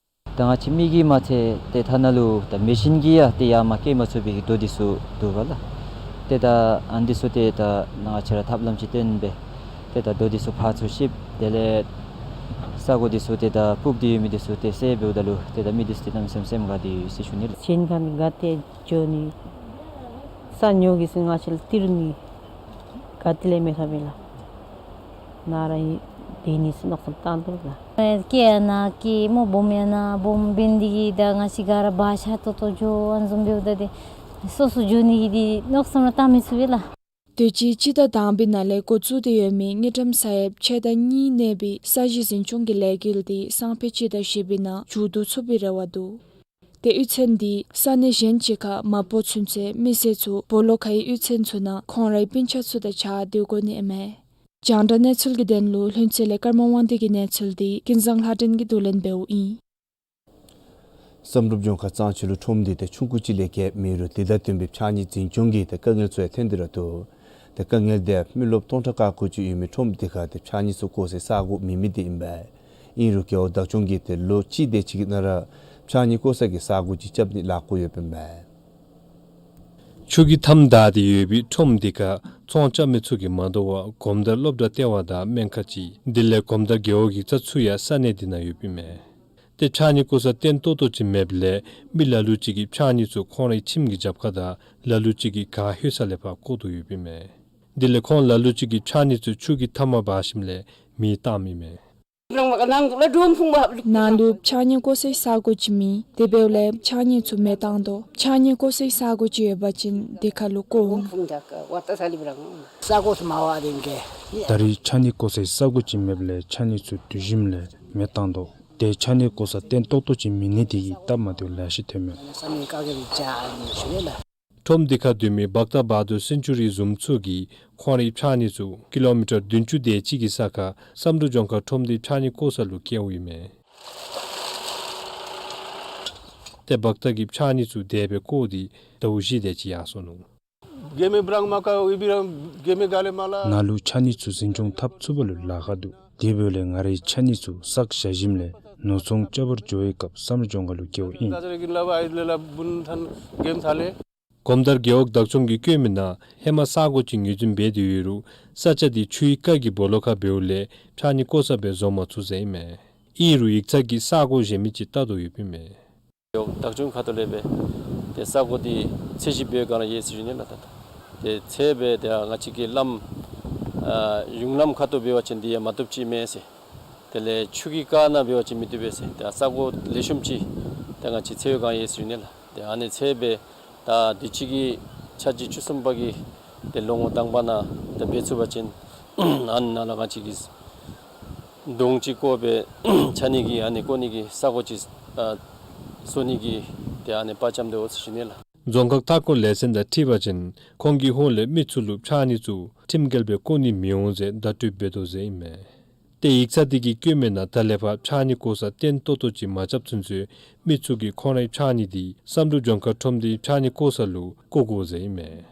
ད་ང་བཅས་མི་གིས་མ་ཚད་ཏེ་ཐ་ན་ལུ་ད་མེ་ཤིན་གྱིས་ཡང་ཏེ་ཡར་མར་སྐྱེལ་མ་ཚུགས་པའི་གི་རྡོ་འདི་ཚུ་འདུག་པ་ལགས། ཏེ་ད་ཨ་ནི་འདི་ཚུ་ཏེ་ད་ང་བཅས་ར་ཐབས་ལམ་ཅིག་བཏོན་སྦེ་ཏེ་ད་རྡོ་འདི་ཚུ་ཕར་ཚུར་བཤིགཔ་དེ་ལས་ས་གོ་འདི་ཚུ་ཏེ་ད་སྤུབས་ཏེ་ཡོད་མི་འདི་ཚུ་ཏེ་སེལ་འབདཝ་ད་ལུ་ཏེ་ད་མི་འདི་ཚུ་ཏེ་གནམ་མེད་ས་མེད་དགའ་སྟེ་ཡོད་ཟེར་ཞུ་ནི་ལགས། གཞན་ཁར་ནི་དགའ་སྟེ་འགྱོ་ནི་ས་ཉོ་གེ་ཟེར་ང་བཅས་ལུ་སྟེར་ནི་ག་ཏེ་ལས་མེད་ས་མེད་ལགས། ནཱ་ར་ཨིན་སྡོད་ནི་ཟེར་མནོ་བསམ་བཏང་དོ་ལགས། སྐྱེས་ཡང་ནཱ་སྐྱེས་སྨོ། སྦོམ་ཡང་ནཱ་སྦོམ་འབད་ནི་དེ་གིས་ད་ང་བཅས་ག་ར་བག་ཆགས་ཏོག་ཏོ་འགྱོ་ཨ་ནི་བཟུམ་འབདཝ་ད་ཏེ་སོ་སོ་འགྱོ་ནི་གི་ཏེ་མནོ་བསམ་ར་བཏང་མི་ཚུགས་པས་ལགས། དུས་ཅི་སྤྱི་ཟླ་དང་པའི་ནང་ལས་འགོ་བཙུགས་ཏེ་ཡོད་མི་དངུལ་ཀྲམ་ས་ཡ་ཕྱེད་དང་གཉིས་གནས་པའི་ས་གཞི་འཛིན་སྐྱོང་གི་ལས་འགུལ་དེ་སང་ཕོད་སྤྱི་ཟླ་བཞི་པའི་ནང་མཇུག་བསྡུ་ཚུགས་པའི་རེ་བ་འདུག། ཏེ་གཡུས་ཚན་འདི་ས་གནས་གཞན་ཅིག་ཁར་མ་སྤོ་ཚུན་ཚོད་མི་སེར་ཚུ་སྦོ་ལོགས་ཁའི་གཡུས་ཚན་ཚུ་ནང་ཁོང་རའི་སྤུན་ཆ་ཚུ་དང་གཅིག་ཁར་སྡོད་དགོ་ནི་ཨིན་མས། རྒྱང་བསྒྲགས་གནས་ཚུལ་གྱི་དོན་ལུ་ལྷུན་རྩེ་ལས་ཀརྨ་དབང་འདུས་ཀྱི་གནས་ཚུལ་དེ་ཀུན་བཟང་ལྷ་སྒྲོན་གྱིས་བསྡུ་ལེན་འབདཝ་ཨིན། བསམ་གྲུབ་ལྗོངས་མཁར་གཙང་ཆུ་ལུ་ཁྲོམ་འདི་ཏེ་ཆུང་ཀུ་ཅིག་ལས་བརྒལ་མེད་རུང་དེ་དང་བསྟུན་པའི་ཕྱགས་སྙིགས་འཛིན་སྐྱོང་གི་ཏེ་དཀའ་ངལ་ཚུ་ཡང་ཐོན་ཏེ་ར་འདུག། ཏེ་དཀའ་ངལ་དེ་ཡང་མི་རློབས་སྟོང་ཕྲག་ཁ་ཁུ་ཅིག་ཡོད་མི་ཁྲོམ་དེ་ཁར་ཏེ་ཕྱགས་སྙིགས་ཚུ་བཀོ་སའི་ས་གོ་མེད་མི་དེ་ཨིན་པས། ཨིན་རུང་རྒེད་འོག་བདག་སྐྱོང་གིས་ཏེ་ལོ་གཅིག་དེ་ཅིག་གི་ནང་ར་ཕྱགས་སྙིགས་བཀོ་ས་གི་ས་གོ་ཅིག་རྐྱབ་ནི་ལཱ་བཀོད་ཡོདཔ་ཨིན་པས། ཆུ་གིས་མཐའམ་བདའ་སྟེ་ཡོད་པའི་ཁྲོམ་དེ་ཁར་ཚོང་རྐྱབ་མི་ཚུ་གིས་མ་དོ་བར་གོམ་དར་སློབ་གྲྭ་ལྟེ་བ་དང་སྨན་ཁང་ཅིག་དེ་ལས་གོམ་དར་རྒེད་འོག་ཡིག་ཚང་ཚུ་ཡང་ས་གནས་དེ་ནང་ཡོདཔ་ཨིན་མས། ཏེ་ཕྱགས་སྙིགས་བཀོ་ས་བརྟན་ཏོག་ཏོ་ཅིག་མེདཔ་ལས་མི་ལ་ལུ་ཅིག་གིས་ཕྱགས་སྙིགས་ཚུ་ཁོང་རའི་ཁྱིམ་གྱི་རྒྱབ་ཁ་དང་ལ་ལུ་ཅིག་གིས་གངས་ལྷོད་ས་ལས་ཕར་བཀོ་དོ་ཡོདཔ་ཨིན་མས། དེ་ལས་ཁོང་ལ་ལུ་ཅིག་གིས་ཕྱགས་སྙིགས་ཚུ་ཆུ་གིས་མཐའམ་འབག་ཞིནམ་ལས་མེ་བཏངམ་ཨིན་མས། ནང་ལུ་ཕྱགས་སྙིགས་བཀོ་སའི་ས་གོ་ཅིག་མེད། དེ་འབདཝ་ལས་ཕྱགས་སྙིགས་ཚུ་མེ་བཏང་དོ། ཕྱགས་སྙིགས་བཀོ་སའི་ས་གོ་ཅིག་ཡོད་པ་ཅིན་དེ་ཁར་ལུ་བཀོ་འོང་། ས་གོ་ཚུ་མ་བ་དེ་གིས། ད་རེས་ཕྱགས་སྙིགས་བཀོ་སའི་ས་གོ་ཅིག་མེདཔ་ལས་ཕྱགས་སྙིགས་ཚུ་འདུ་ཞིནམ་ལས་མེ་བཏང་དོ། ཏེ་ཕྱགས་སྙིགས་བཀོ་ས་བརྟན་ཏོག་ཏོ་ཅིག་མེད་ནི་དེ་གིས་སྟབས་མ་བདེཝ་ལེ་ཤ་ཐོན་མས། ཁྲོམ་དེ་ཁར་སྡོད་མི་བག་སྟག་བག་སྟོར་སེན་ཅུ་རི་བཟུམ་ཚུ་གིས་ཁོང་རའི་ཕྱགས་སྙིགས་ཚུ་ཀི་ལོ་མི་ཊར་བདུན་ཅུ་དེ་ཅིག་གི་ས་ཁར་བསམ་གྲུབ་ལྗོངས་མཁར་ཁྲོམ་སྡེའི་ཕྱགས་སྙིགས་བཀོ་ས་ལུ་བསྐྱལཝ་ཨིན་མས། ཏེ་བག་སྟག་གིས་ཕྱགས་སྙིགས་ཚུ་དེ་སྦེ་བཀོ་སྟེ་ཟླཝ་བཞི་དེ་ཅིག་ཡར་སོ་ནུག། ནཱ་ལུ་ཕྱགས་སྙིགས་ཚུ་འཛིན་སྐྱོང་འཐབ་ཚུགས་པ་ལུ་ལཱ་ཁག་འདུག། དེ་འབདཝ་ལས་ང་རའི་ཕྱགས་སྙིགས་ཚུ་བསགས་བཞག་ཞིནམ་ལས་ནོར་ཚོང་རྐྱབ་པར་འགྱོ་བའི་སྐབས་བསམ་གྲུབ་ལྗོངས་མཁར་ལུ་བསྐྱལཝ་ཨིན། གོམ་དར་རྒེད་འོག་བདག་སྐྱོང་གིས་བཀོད་མི་ནང་ཧེ་མ་ས་གོ་ཅིག་ངོས་འཛིན་འབད་དེ་ཡོད་རུང་ས་ཆ་དེ་ཆུའི་རྐ་གི་སྦོ་ལོགས་ཁར་འབདཝ་ལས་ཕྱགས་སྙིགས་བཀོ་ས་སྦེ་བཟོ་མ་ཚུགས་ཟེར་ཨིན་མས། ཨིན་རུང་ཡིག་ཚང་གིས་ས་གོ་གཞན་མི་ཅིག་བལྟ་དོ་ཡོདཔ་ཨིན་མས། བདག་སྐྱོང་ཁ་ཐུག་ལས་སྦེ་ཏེ་ས་གོ་འདི་ཚད་གཞི་འབད་བའི་སྒང་ལས་ཡོད་ཟེར་ཞུ་ནི་ལགས། ད་ཏེ་ཚད་སྦེ་ཏེ་ང་བཅས་ཀྱི་ལམ་ཨ་གཞུང་ལམ་ཁ་ཐུག་འབད་བ་ཅིན་འདི་ཡང་མ་བཏུབ་ཅིག་མས་ཟེར། དེ་ལས་ཆུ་གི་རྐ་ནང་འབད་བ་ཅིན་མི་བཏུབ་པས་ཟེར། ཏེ་ས་གོ་ལེགས་ཤོམ་ཅིག་ཏེ་ང་བཅས་ཚད་བའི་སྒང་ཡོད་ཟེར་ཞུ་ནི་ལགས། ཏེ་ཨ་ནི་ཚད་སྦེ་ད་དུས་ཅི་གི་ ཆ་གཅིག་བཅུ་གསུམ་པ་གི་ཏེ་ལོ་ངོ་དང་པ་ནང་ཏེ་འབད་ཚུགས་པ་ཅིན་ཨ་ནི་ནང་ལུ་ང་བཅས་ཀྱིས་དུང་ཅིག་བརྐོ་སྦེ་ཆ་ནི་གི་ཨ་ནི་བརྐོ་ནི་གི་ས་གོ་ཅིག་ཨ་བཟོ་ནི་གི་ཏེ་ཨ་ནི་དཔའ་བཅམ་སྟེ་འོང་ཟེར་ཞུ་ནི་ལགས། རྫོང་ཁག་མཐའ་འཁོར་ལས་ཚན་དང་འཁྲིལ་བ་ཅིན་ཁོང་གི་ཧོངས་ལས་མི་ཚུ་ལུ་ཕྱགས་སྙིགས་ཚུ་ཁྲིམས་འགལ་སྦེ་བརྐོ་ནི་མི་འོང་ཟེར་བརྡ་སྤྲོད་འབད་དོ་ཟེར་ཨིན་མས། ཏེ་ཡིག་ཚང་འདི་གིས་བཀོད་མི་ནང་ད་ལས་ཕར་ཕྱགས་སྙིགས་བརྐོ་ས་བརྟན་ཏོག་ཏོ་ཅིག་མ་རྐྱབ་ཚུན་ཚོད་མི་ཚུ་གིས་ཁོང་རའི་ཕྱགས་སྙིགས་འདི་བསམ་གྲུབ་ལྗོངས་མཁར་ཁྲོམ་སྡེའི་ཕྱགས་སྙིགས་བཀོ་ས་ལུ་བཀོ་དགོ་ཟེར་ཨིན་མས།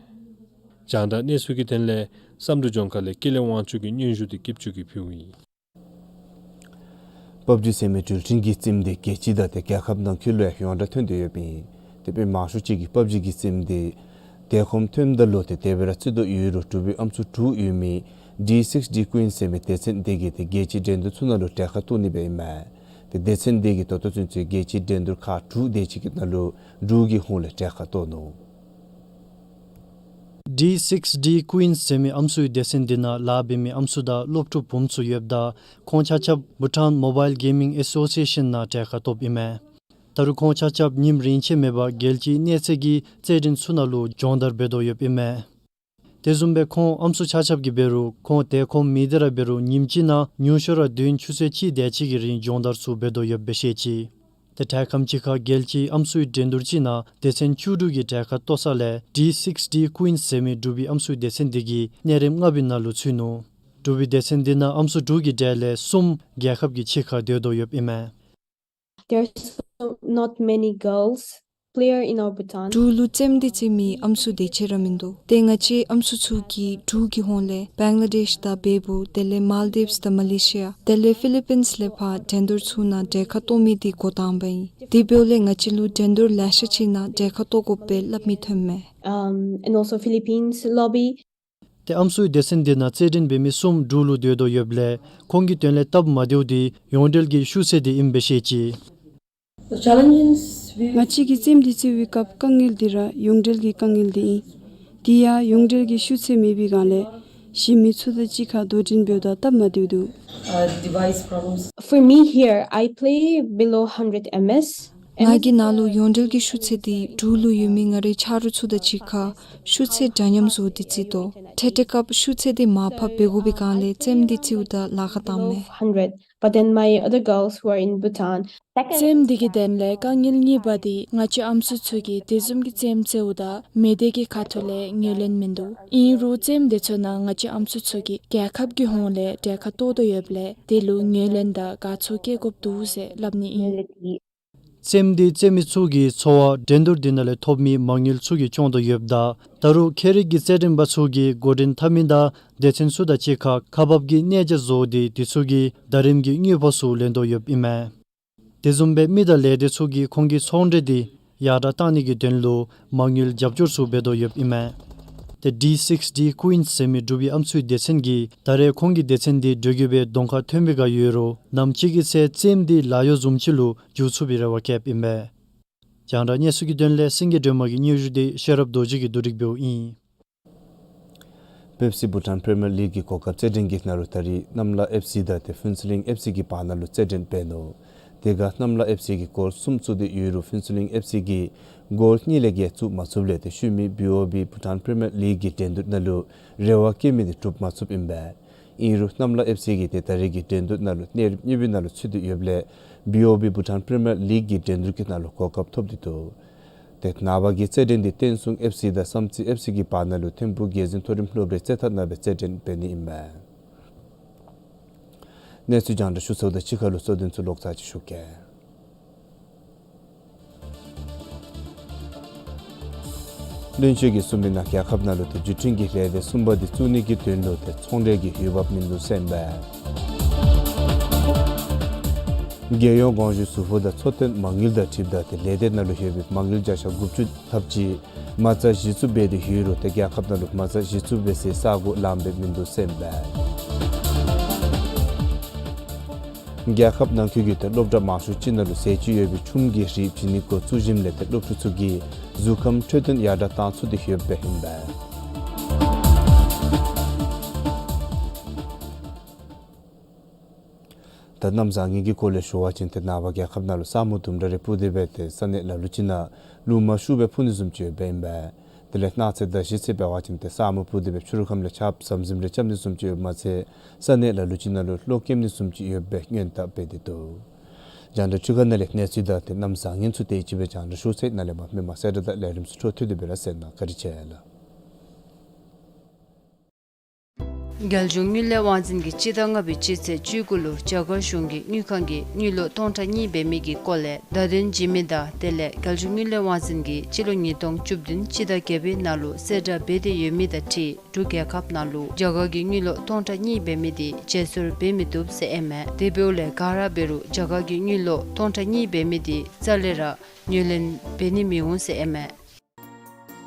རྒྱང་བསྒྲགས་གནས་ཚུལ་གྱི་དོན་ལས་བསམ་གྲུབ་ལྗོངས་མཁར་ལས་ཀུན་ལེགས་དབང་ཕྱུག་གི་སྙན་ཞུ་འདི་ཀིབ་ཅུ་གིས་ཕུལཝ་ཨིན། པབ་ཇི་ཟེར་མི་འགྲུལ་འཕྲིན་གྱི་རྩེདམོ་འདི་རྒྱལ་སྤྱི་དང་ཏེ་རྒྱལ་ཁབ་ནང་འཁོད་ལུ་ཡང་ཡོངས་གྲགས་ཐོན་ཏེ་ཡོདཔ་ཨིན། དེ་སྦེ་མང་ཤོས་ཅིག་གིས་པབ་ཇི་གི་རྩེདམོ་འདི་དེ་ཁོམ་ཐོནམ་ད་ལུ་ཏེ་དེ་སྦེ་ར་རྩེད་དོ་ཡོད་རུང་འབྲུག་པའི་ཨམ་སྲུ་དྲུག་ཡོད་མི་ཌི་སིགསི་ཌི་ཀུའིན་ཟེར་མི་སྡེ་ཚན་འདི་གིས་ཏེ་རྒྱལ་སྤྱིའི་འགྲན་བསྡུར་ཚུ་ནང་ལུ་གྲལ་ཁར་གཏོགས་ནི་སྦེ་ཨིན་མས། ཏེ་སྡེ་ཚན་འདི་གིས་ད་ལྟོ་ཚུན་ཚོད་རྒྱལ་སྤྱིའི་འགྲན་བསྡུར་ཁག་དྲུག་དེ་ཅིག་གི་ནང་ལུ་འབྲུག་གི་ཧོངས་ལས་གྲལ་ཁར་གཏོགས་ནུག། ཌི་སིགསི་ཌི་ཀུའིན་ཟེར་མི་ཨམ་སྲུའི་སྡེ་ཚན་འདི་ནང་ལཱ་འབད་མི་ཨམ་སྲུ་དང་སློབ་ཕྲུག་བུམོ་ཚུ་ཡོདཔ་ད་ཁོང་ཆ་ཁྱབ་Bhutan Mobile Gaming Association ནང་གྲལ་ཁར་གཏོགསཔ་ཨིན་མས། ད་རུང་ཁོང་ཆ་ཁྱབ་ཉིནམ་རིམ་ཆད་མེད་པར་རྒྱལ་སྤྱིའི་གནས་ཚད་ཀྱི་རྩེད་འགྲན་ཚུ་ནང་ལུ་སྦྱོང་བརྡར་འབད་དོ་ཡོདཔ་ཨིན་མས། དེ་བཟུམ་སྦེ་ཁོང་ཨམ་སྲུ་ཆ་ཁྱབ་ཀྱིས་འབད་རུང་ཁོང་དེ་ཁོམ་མེད་དེ་ར་འབད་རུང་ཉིནམ་གཅིག་ནང་ཉུང་ཤོས་ར་བདུན་ཆུ་ཚོད་གཅིག་དེ་ཅིག་གི་རིང་སྦྱོང་བརྡར་ཚུ་འབད་དོ་ཡོདཔ་སྦེ་བཤད་ཅི། ཏེ་དྲེལ་ཁམ་གཅིག་ཁར་རྒྱལ་སྤྱིའི་ཨམ་སྲུའི་འགྲན་བསྡུར་ཅིག་ནང་སྡེ་ཚན་བཅུ་དྲུག་གི་གྲལ་ཁར་གཏོགས་ས་ལས་ཌི་སིགསི་ཌི་ཀུའིན་ཟེར་མི་འབྲུག་པའི་ཨམ་སྲུའི་སྡེ་ཚན་འདི་གིས་གནས་རིམ་ལྔ་པའི་ནང་ལུ་ཚུད་ནུག། འབྲུག་པའི་སྡེ་ཚན་འདི་ནང་ཨམ་སྲུ་དྲུག་གི་གྲས་ལས་གསུམ་རྒྱལ་ཁབ་ཀྱི་ཕྱི་ཁར་སྡོད་དོ་ཡོདཔ་ཨིན་མས། There are so not many girls player in our Bhutan. འབྲུག་ལུ་རྩེདམོ་འདི་རྩེད་མི་ཨམ་སྲུ་དེ་ཅིག་ར་མིན་འདུག། ཏེ་ང་བཅས་ཨམ་སྲུ་ཚུ་གིས་འབྲུག་གི་ཧོངས་ལས་བེང་ལ་དེཤ་དང་བལ་པོ་དེ་ལས་མཱལ་དིབས་དང་མ་ལེ་ཤི་ཡ་དེ་ལས་ཕི་ལི་པིནསི་ལས་ཕར་འགྲན་བསྡུར་ཚུ་ནང་གྲལ་ཁར་གཏོགས་མི་འདི་འགོ་དང་པ་ཨིན། དེ་འབདཝ་ལས་ང་བཅས་ལུ་འགྲན་བསྡུར་ལེ་ཤ་ཅིག་ནང་གྲལ་ཁར་གཏོགས་དགོཔ་སྦེ་སླབ་མི་ཐོནམ་མས། Um, and also Philippines lobby. ཏེ་ཨམ་སྲུའི་སྡེ་ཚན་འདི་ནང་རྩེད་འགྲན་འབད་མི་གསུམ་འབྲུག་ལུ་སྡོད་དོ་ཡོདཔ་ལས་ཁོང་གི་དོན་ལས་སྟབས་མ་བདེཝ་འདི་ཡོངས་འབྲེལ་གྱི་ཤུགས་ཚད་འདི་ཨིནམ་སྦེ་བཤད་ཅི། The challenges we ང་བཅས་ཀྱིས་རྩེདམོ་འདི་རྩེ་བའི་སྐབས་དཀའ་ངལ་འདི་ར་ཡོངས་འབྲེལ་གྱི་དཀའ་ངལ་འདི་ཨིན། དེ་ཡང་ཡོངས་འབྲེལ་གྱི་ཤུགས་ཚད་མེད་པའི་སྒང་ལས་གཞན་མི་ཚུ་དང་གཅིག་ཁར་དོ་འགྲན་འབདཝ་ད་སྟབས་མ་བདེཝ་འདུག། Uh, device problems. For me here, I play below hundred M S. ང་གི་ནང་ལུ་ཡོངས་འབྲེལ་གྱི་ཤུགས་ཚད་འདི་འབྲུག་ལུ་ཡོད་མི་ང་རའི་ཆ་རོགས་ཚུ་དང་གཅིག་ཁར་ཤུགས་ཚད་འདྲ་མཉམ་བཟོ་སྟེ་རྩེ་དོ། ཐེངས་ཐེངས་སྐབས་ཤུགས་ཚད་འདི་མར་ཕབ་འབད་དགོ་པའི་སྒང་ལས་རྩེདམོ་འདི་རྩེཝ་ད་ལཱ་ཁག་བཏངམ་མས། Hundred. But then my other girls who are in Bhutan, རྩེདམོ་འདི་གི་དོན་ལས་དཀའ་ངལ་གཉིས་པ་འདི་ང་བཅས་ཨམ་སྲུ་ཚུ་གིས་དེ་བཟུམ་གྱི་རྩེདམོ་རྩེཝ་ད་མི་སྡེ་གི་ཁ་ཐུག་ལས་ངོས་ལེན་མིན་འདུག། ཨིན་རུང་རྩེདམོ་འདི་ཚུ་ནང་ང་བཅས་ཨམ་སྲུ་ཚུ་གིས་རྒྱལ་ཁབ་ཀྱི་ཧོངས་ལས་གྲལ་ཁར་གཏོགས་དོ་ཡོདཔ་ལས་དེ་ལུ་ངོས་ལེན་དང་དགའ་ཚོར་བསྐྱེད་དགོཔ་འདུག་ཟེར་སླབ་ནི་ཨིན། རྩེདམོ་འདི་རྩེད་མི་ཚུ་གི་འཚོ་བ་འགྲན་བསྡུར་འདི་ནང་ལས་ཐོབ་མི་མ་དངུལ་ཚུ་གིས་སྐྱོང་དོ་ཡོདཔ་ད་ད་རུང་ཁྱད་རིག་གི་རྩེད་འགྲན་པ་ཚུ་གིས་འགོ་འདྲེན་འཐབ་མི་དང་སྡེ་ཚན་ཚུ་དང་གཅིག་ཁར་ཁག་འབག་གི་གནས་མཇལ་བཟོ་སྟེ་དེ་ཚུ་གིས་ཟླ་རིམ་གྱི་དངུལ་ཕོགས་ཚུ་ལེན་དོ་ཡོདཔ་ཨིན་མས། དེ་བཟུམ་སྦེ་མི་དང་ལས་སྡེ་ཚུ་གིས་ཁོང་གི་ཚོང་འབྲེལ་འདི་ཡར་དྲག་གཏང་ནི་གི་དོན་ལུ་མ་དངུལ་རྒྱབ་སྐྱོར་ཚུ་འབད་དོ་ཡོདཔ་ཨིན་མས། ཏེ་ཌི་སིགསི་ཌི་ཀུའིན་ཟེར་མི་འབྲུག་པའི་ཨམ་སྲུའི་སྡེ་ཚན་གྱིས་ད་རེས་ཁོང་གི་སྡེ་ཚན་འདི་འགྲོས་ཀྱི་སྦེ་གདོང་ཁར་ཐོན་པའི་སྒང་ཡོད་རུང་ནམ་ཅིག་གི་ཚེ་རྩེདམོ་འདི་ལཱ་གཡོག་བཟུམ་ཅིག་ལུ་འགྱུར་ཚུགས་པའི་རེ་བ་བསྐྱེདཔ་ཨིན་མས། རྒྱང་བསྒྲགས་གནས་ཚུལ་གྱི་དོན་ལས་སེང་གེ་སྒྲོལ་མ་གི་སྙན་ཞུ་འདི་ཤེས་རབ་རྡོ་རྗེ་གིས་བསྡུ་སྒྲིག་འབདཝ་ཨིན། པེབ་སི་བྷུ་ཊཱན་པི་རི་མི་ཡར་ལིག་གི་གོ་སྐབས་རྩེད་འགྲན་གྱི་ནང་ལུ་ད་རེས་གནམ་ལ་ཨེཕ་སི་དང་ཏེ་ཕུན་ཚོགས་གླིང་ཨེཕ་སི་གི་བར་ན་ལུ་རྩེད་འགྲན་འབད་ནུག། དེ་ཁར་གནམ་ལ་ཨེཕ་སི་གིས་གོལ་གསུམ་བཙུགས་ཏེ་ཡོད་རུང་ཕུན་ཚོགས་གླིང་ཨེཕ་སི་གིས་གོལ་གཉིས་ལས་བརྒལ་བཙུགས་མ་ཚུགསཔ་ལས་ཏེ་ཤུལ་མའི་བི་ཨོ་བི་བྷུ་ཊཱན་པི་རི་མི་ཡར་ལིག་གི་འགྲན་བསྡུར་ནང་ལུ་རེ་བ་བསྐྱེད་མི་འདི་གྲུབ་མ་ཚུགསཔ་ཨིན་པས། ཨིན་རུང་གནམ་ལ་ཨེཕ་སི་གིས་ཏེ་ད་རེས་ཀྱི་འགྲན་བསྡུར་ནང་ལུ་གནས་རིམ་གཉིས་པའི་ནང་ལུ་ཚུད་དེ་ཡོདཔ་ལས་བི་ཨོ་བི་བྷུ་ཊཱན་པི་རི་མི་ཡར་ལིག་གི་འགྲན་བསྡུར་གྱི་ནང་ལུ་གོ་སྐབས་ཐོབ་སྟེ་འདུག། ཏེ་ནངས་པ་གི་རྩེད་འགྲན་འདི་བསྟན་སྲུང་ཨེཕ་སི་དང་བསམ་རྩེ་ཨེཕ་སི་གི་བར་ན་ལུ་ཐིམ་ཕུག་རྒྱལ་འཛིན་མཐོ་རིམ་སློབ་གྲྭའི་རྩེད་ཐང་ནང་སྦེ་རྩེད་འགྲན་འབད་ནི་ཨིན་པས། གནས་ཚུལ་རྒྱང་བསྒྲགས་ཞུ་ཚརཝ་ད་གཅིག་ཁར་ལུ་གཙོ་དོན་ཚུ་ལོག་ཚར་ཅིག་ཞུ་གེ། བློན་ཆེན་གྱིས་གསུངས་མི་ནང་རྒྱལ་ཁབ་ནང་ལུ་ཏེ་བརྒྱུད་འཕྲིན་གྱི་ལས་སྡེ་གསུམ་པ་འདི་བཙུགས་ནི་གི་དོན་ལུ་ཏེ་ཚོང་འབྲེལ་གྱི་འོས་འབབ་མིན་འདུག་ཟེར་ཨིན་པས། རྒྱལ་ཡོངས་གོང་ཞུས་ཟུར་ཕོགས་དང་ཚོང་དོན་མ་དངུལ་དང་འཁྲིལཝ་ད་ཏེ་ལས་སྡེ་ནང་ལུ་ཡོད་པའི་མ་དངུལ་བརྒྱ་ཆ་དགུ་བཅུ་ཐམ་ཅིག་མ་རྩ་གཞི་བཙུགས་འབད་དེ་ཡོད་རུང་ཏེ་རྒྱལ་ཁབ་ནང་ལུ་མ་རྩ་གཞི་བཙུགས་འབད་སའི་ས་གོ་ལངམ་སྦེ་མིན་འདུག་ཟེར་ཨིན་པས། རྒྱལ་ཁབ་ནང་འཁོད་ཀྱི་ཏེ་སློབ་གྲྭ་མང་ཤོས་ཅིག་ནང་ལུ་ཟས་བཅུད་ཡོད་པའི་ཆུམ་གྱི་རིགས་བྱིན་ནི་འགོ་བཙུགས་ཞིནམ་ལས་ཏེ་སློབ་ཕྲུག་ཚུ་གིས་གཟུགས་ཁམས་འཕྲོད་བསྟེན་ཡར་དྲག་བཏང་ཚུགས་ཏེ་ཡོདཔ་སྦེ་ཨིན་པས། ད་གནམ་བཟང་ངན་གྱི་སྐོར་ལས་ཞུ་བ་ཅིན་ཏེ་ནངས་པ་རྒྱལ་ཁབ་ནང་ལུ་ས་སྨུག་ལྡུམ་ར་རེ་སྤུབས་ཏེ་སྦེ་ཏེ་ས་གནས་ལ་ལུ་ཅིག་ནང་ལུ་མ་ཤུགས་སྦེ་ཕུ་ནི་བཟུམ་ཅིག་ཡོདཔ་སྦེ་ཨིན་པས། དེ་ལས་གནངས་ཚེ་དང་གཞེས་ཚེ་འབད་བ་ཅིན་ཏེ་ས་སྨུག་ཕུབ་སྟེ་སྦེ་ཕྱི་རུ་ཁམས་ལས་ཆརཔ་ཟམ་ཟིམ་རེ་རྐྱབ་ནི་བཟུམ་ཅིག་ཡོདཔ་མ་ཚད་ས་གནས་ལ་ལུ་ཅིག་ནང་ལུ་གློག་སྐྱེམ་ནི་བཟུམ་ཅིག་ཡོདཔ་སྦེ་སྔོན་དཔག་འབད་དེ་འདུག། རྒྱང་བསྒྲགས་ཆུ་ཁ་ནང་ལས་གནས་ཚུལ་དང་ཏེ་གནམ་བཟང་ངན་ཚུ་དེ་ཅིག་སྦེ་རྒྱང་བསྒྲགས་ཞུ་ཚར་ནི་ལས་མར་མི་མང་གསལ་བསྒྲགས་དང་ལས་རིམ་ཚུ་འཕྲོ་མཐུད་དེ་སྦེ་ར་གསན་གནང་། བཀའ་དྲིན་ཆེ་ལགས། རྒྱལ་གཞུང་དངུལ་ལས་དབང་འཛིན་གྱིས་སྤྱི་ཟླ་ལྔ་པའི་སྤྱི་ཚེས་བཅུ་དགུ་ལུ་རྒྱ་གར་གཞུང་གི་དངུལ་ཁང་གི་དངུལ་ལོག་སྟོང་ཕྲག་གཉིས་འབད་མི་གི་སྐོར་ལས་བརྡ་དོན་བྱིན་མི་དང་དེ་ལས་རྒྱལ་གཞུང་དངུལ་ལས་དབང་འཛིན་གྱིས་སྤྱི་ལོ་ཉིས་སྟོང་བཅུ་བདུན་སྤྱི་ཟླ་བརྒྱད་པའི་ནང་ལུ་གསལ་བསྒྲགས་འབད་དེ་ཡོད་མི་དང་འཁྲིལ་འབྲུག་རྒྱལ་ཁབ་ནང་ལུ་རྒྱ་གར་གྱི་དངུལ་ལོག་སྟོང་ཕྲག་གཉིས་འབད་མི་དེ་བརྗེ་སོར་འབད་མི་བཏུབ་ཟེར་ཨིན་མས། དེ་འབདཝ་ལས་ག་ར་འབད་རུང་རྒྱ་གར་གྱི་དངུལ་ལོག་སྟོང་ཕྲག་གཉིས་འབད་མི་དེ་རྩ་ལས་ར་ངོས་ལེན་འབད་ནི་མི་འོང་ཟེར་ཨིན་མས།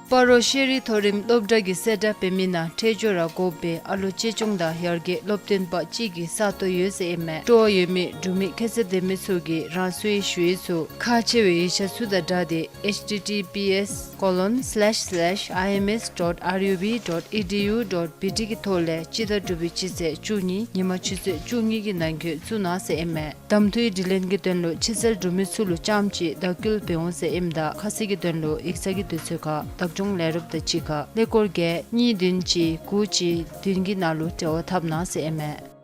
སྤ་རོ་ཤེས་རིག་མཐོ་རིམ་སློབ་གྲྭ་གིས་གསལ་བསྒྲགས་འབད་མི་ནང་འཕྲལ་མགྱོགས་ར་དགོཔ་སྦེ་ཨ་ལོ་གཅེས་སྐྱོང་དང་ཡར་རྒྱས་སློབ་སྟོན་པ་གཅིག་གི་ས་སྟོང་ཡོད་ཟེར་ཨིན་མས། སྤྲོ་བ་ཡོད་མི་འབྲུག་མི་ཁྱད་ཚད་ལྡན་མི་ཚུ་གིས་རང་སོའི་ཞུ་ཡིག་ཚུ་ཁག་ཆེ་བའི་ཡིག་ཆ་ཚུ་དང་སྦྲགས་ཏེ་H T T P S colon slash slash I M S dot R U B dot E D U dot B T གི་ཐོག་ལས་སྤྱི་ཟླ་དྲུག་པའི་སྤྱི་ཚེས་བཅུ་གཉིས་ཉིན་མ་ཆུ་ཚོད་བཅུ་གཉིས་ཀྱི་ནང་འཁོད་བཙུགས་གནང་ཟེར་ཨིན་མས། གདམ་འཐུའི་དྲི་ལན་གྱི་དོན་ལུ་ཕྱི་གསལ་འབྲུག་མི་ཚུ་ལུ་རྐྱངམ་ཅིག་བརྡ་བསྐུལ་འབད་འོང་ཟེར་ཨིནམ་ད་ཁ་གསལ་གྱི་དོན་ལུ་ཡིག་ཚང་གི་དུས་ཚོད་ཁར་བདག་སྐྱོང་ལས་རོགསཔ་དང་གཅིག་ཁར་ཀླད་ཀོར་བརྒྱད་གཉིས་བདུན་གཅིག་དགུ་གཅིག་བདུན་གྱི་ནང་ལུ་འབྲེལ་བ་འཐབ་གནང་ཟེར་ཨིན་མས།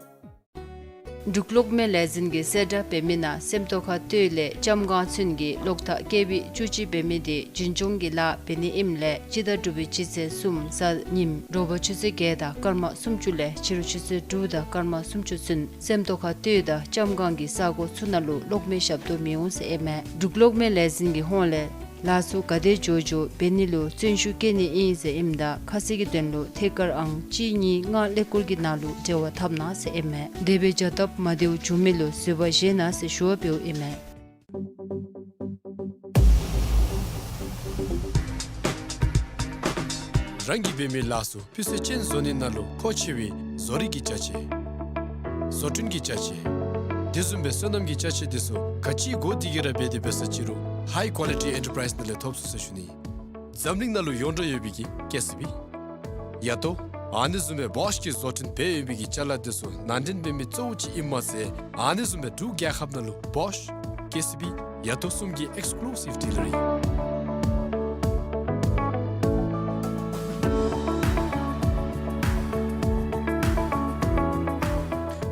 འབྲུག་གློག་མེ་ལས་འཛིན་གྱིས་གསལ་བསྒྲགས་འབད་མི་ནང་སེམས་རྟོགས་ཁ་སྟོད་ལས་ལྕམ་སྒང་ཚུན་གྱི་གློག་ཐག་ཀེ་བི་བཅུ་གཅིག་འབད་མི་དེ་རྒྱུན་སྐྱོང་གི་ལཱ་འབད་ནི་ཨིནམ་ལས་སྤྱི་ཟླ་དྲུག་པའི་སྤྱི་ཚེས་གསུམ་གཟའ་ཉིམ་དྲོ་པ་ཆུ་ཚོད་བརྒྱད་དང་སྐར་མ་སུམ་ཅུ་ལས་ཕྱི་རུ་ཆུ་ཚོད་དྲུག་དང་སྐར་མ་སུམ་ཅུ་ཚུན་སེམས་རྟོགས་ཁ་སྟོད་དང་ལྕམ་སྒང་གི་ས་གོ་ཚུ་ནང་ལུ་གློག་མེ་ཞབས་ཏོག་མི་འོང་ཟེར་ཨིན་མས། འབྲུག་གློག་མེ་ལས་འཛིན་གྱི་ཧོངས་ལས་ལཱ་ཚུ་ག་དེ་མགྱོགས་མགྱོགས་འབད་ནི་ལུ་བརྩོན་ཤུགས་བསྐྱེད་ནི་ཨིན་ཟེར་ཨིནམ་ད་ཁ་གསལ་གྱི་དོན་ལུ་ཐད་ཀར་ཨང་གཅིག་གཉིས་ལྔ་ཀླད་ཀོར་གྱི་ནང་ལུ་འབྲེལ་བ་འཐབ་གནང་ཟེར་ཨིན་མས། དེ་སྦེ་བྱ་སྟབས་མ་བདེཝ་བྱུང་མི་ལུ་བཟོད་པ་བཞེས་གནང་ཟེར་ཞུ་བ་འབདཝ་ཨིན་མས། རང་གིས་འབད་མི་ལཱ་ཚུ་སྤུས་ཚད་ཅན་བཟོ་ནི་ནང་ལུ་མཁོ་ཆེ་བའི་བཟོ་རིག་གི་ཅ་ཆས། བཟོ་སྐྲུན་གྱི་ཅ་ཆས། དེ་བཟུམ་སྦེ་སོ་ནམ་གྱི་ཅ་ཆས་དེ་ཚུ་ག་ཅི་དགོ་དེ་གི་ར་འབད་དེ་འབད་ས་ཅི་རུང་High Quality Enterprise ནང་ལས་ཐོབ་ཚུགས་ཟེར་ཞུ་ནི། འཛམ་གླིང་ནང་ལུ་ཡོངས་གྲགས་ཡོད་པའི་གི་ཀེ་སི་བི། ཡ་ཏོ། ཨ་ནི་བཟུམ་སྦེ་བོཤ་གིས་བཟོ་སྐྲུན་འབད་ཡོད་པའི་གི་ཅ་ལ་དེ་ཚུ་ནང་འདྲེན་འབད་མི་གཙོ་བོ་ཅིག་ཨིནམ་མ་ཚད་ཨ་ནི་བཟུམ་སྦེ་འབྲུག་རྒྱལ་ཁབ་ནང་ལུ་བོཤ་ཀེ་སི་བི་ཡ་ཏོ་གསུམ་གྱི་ཨེགསི་ཀུ་ལུ་སིབ་ཌི་ལར་ཨིན།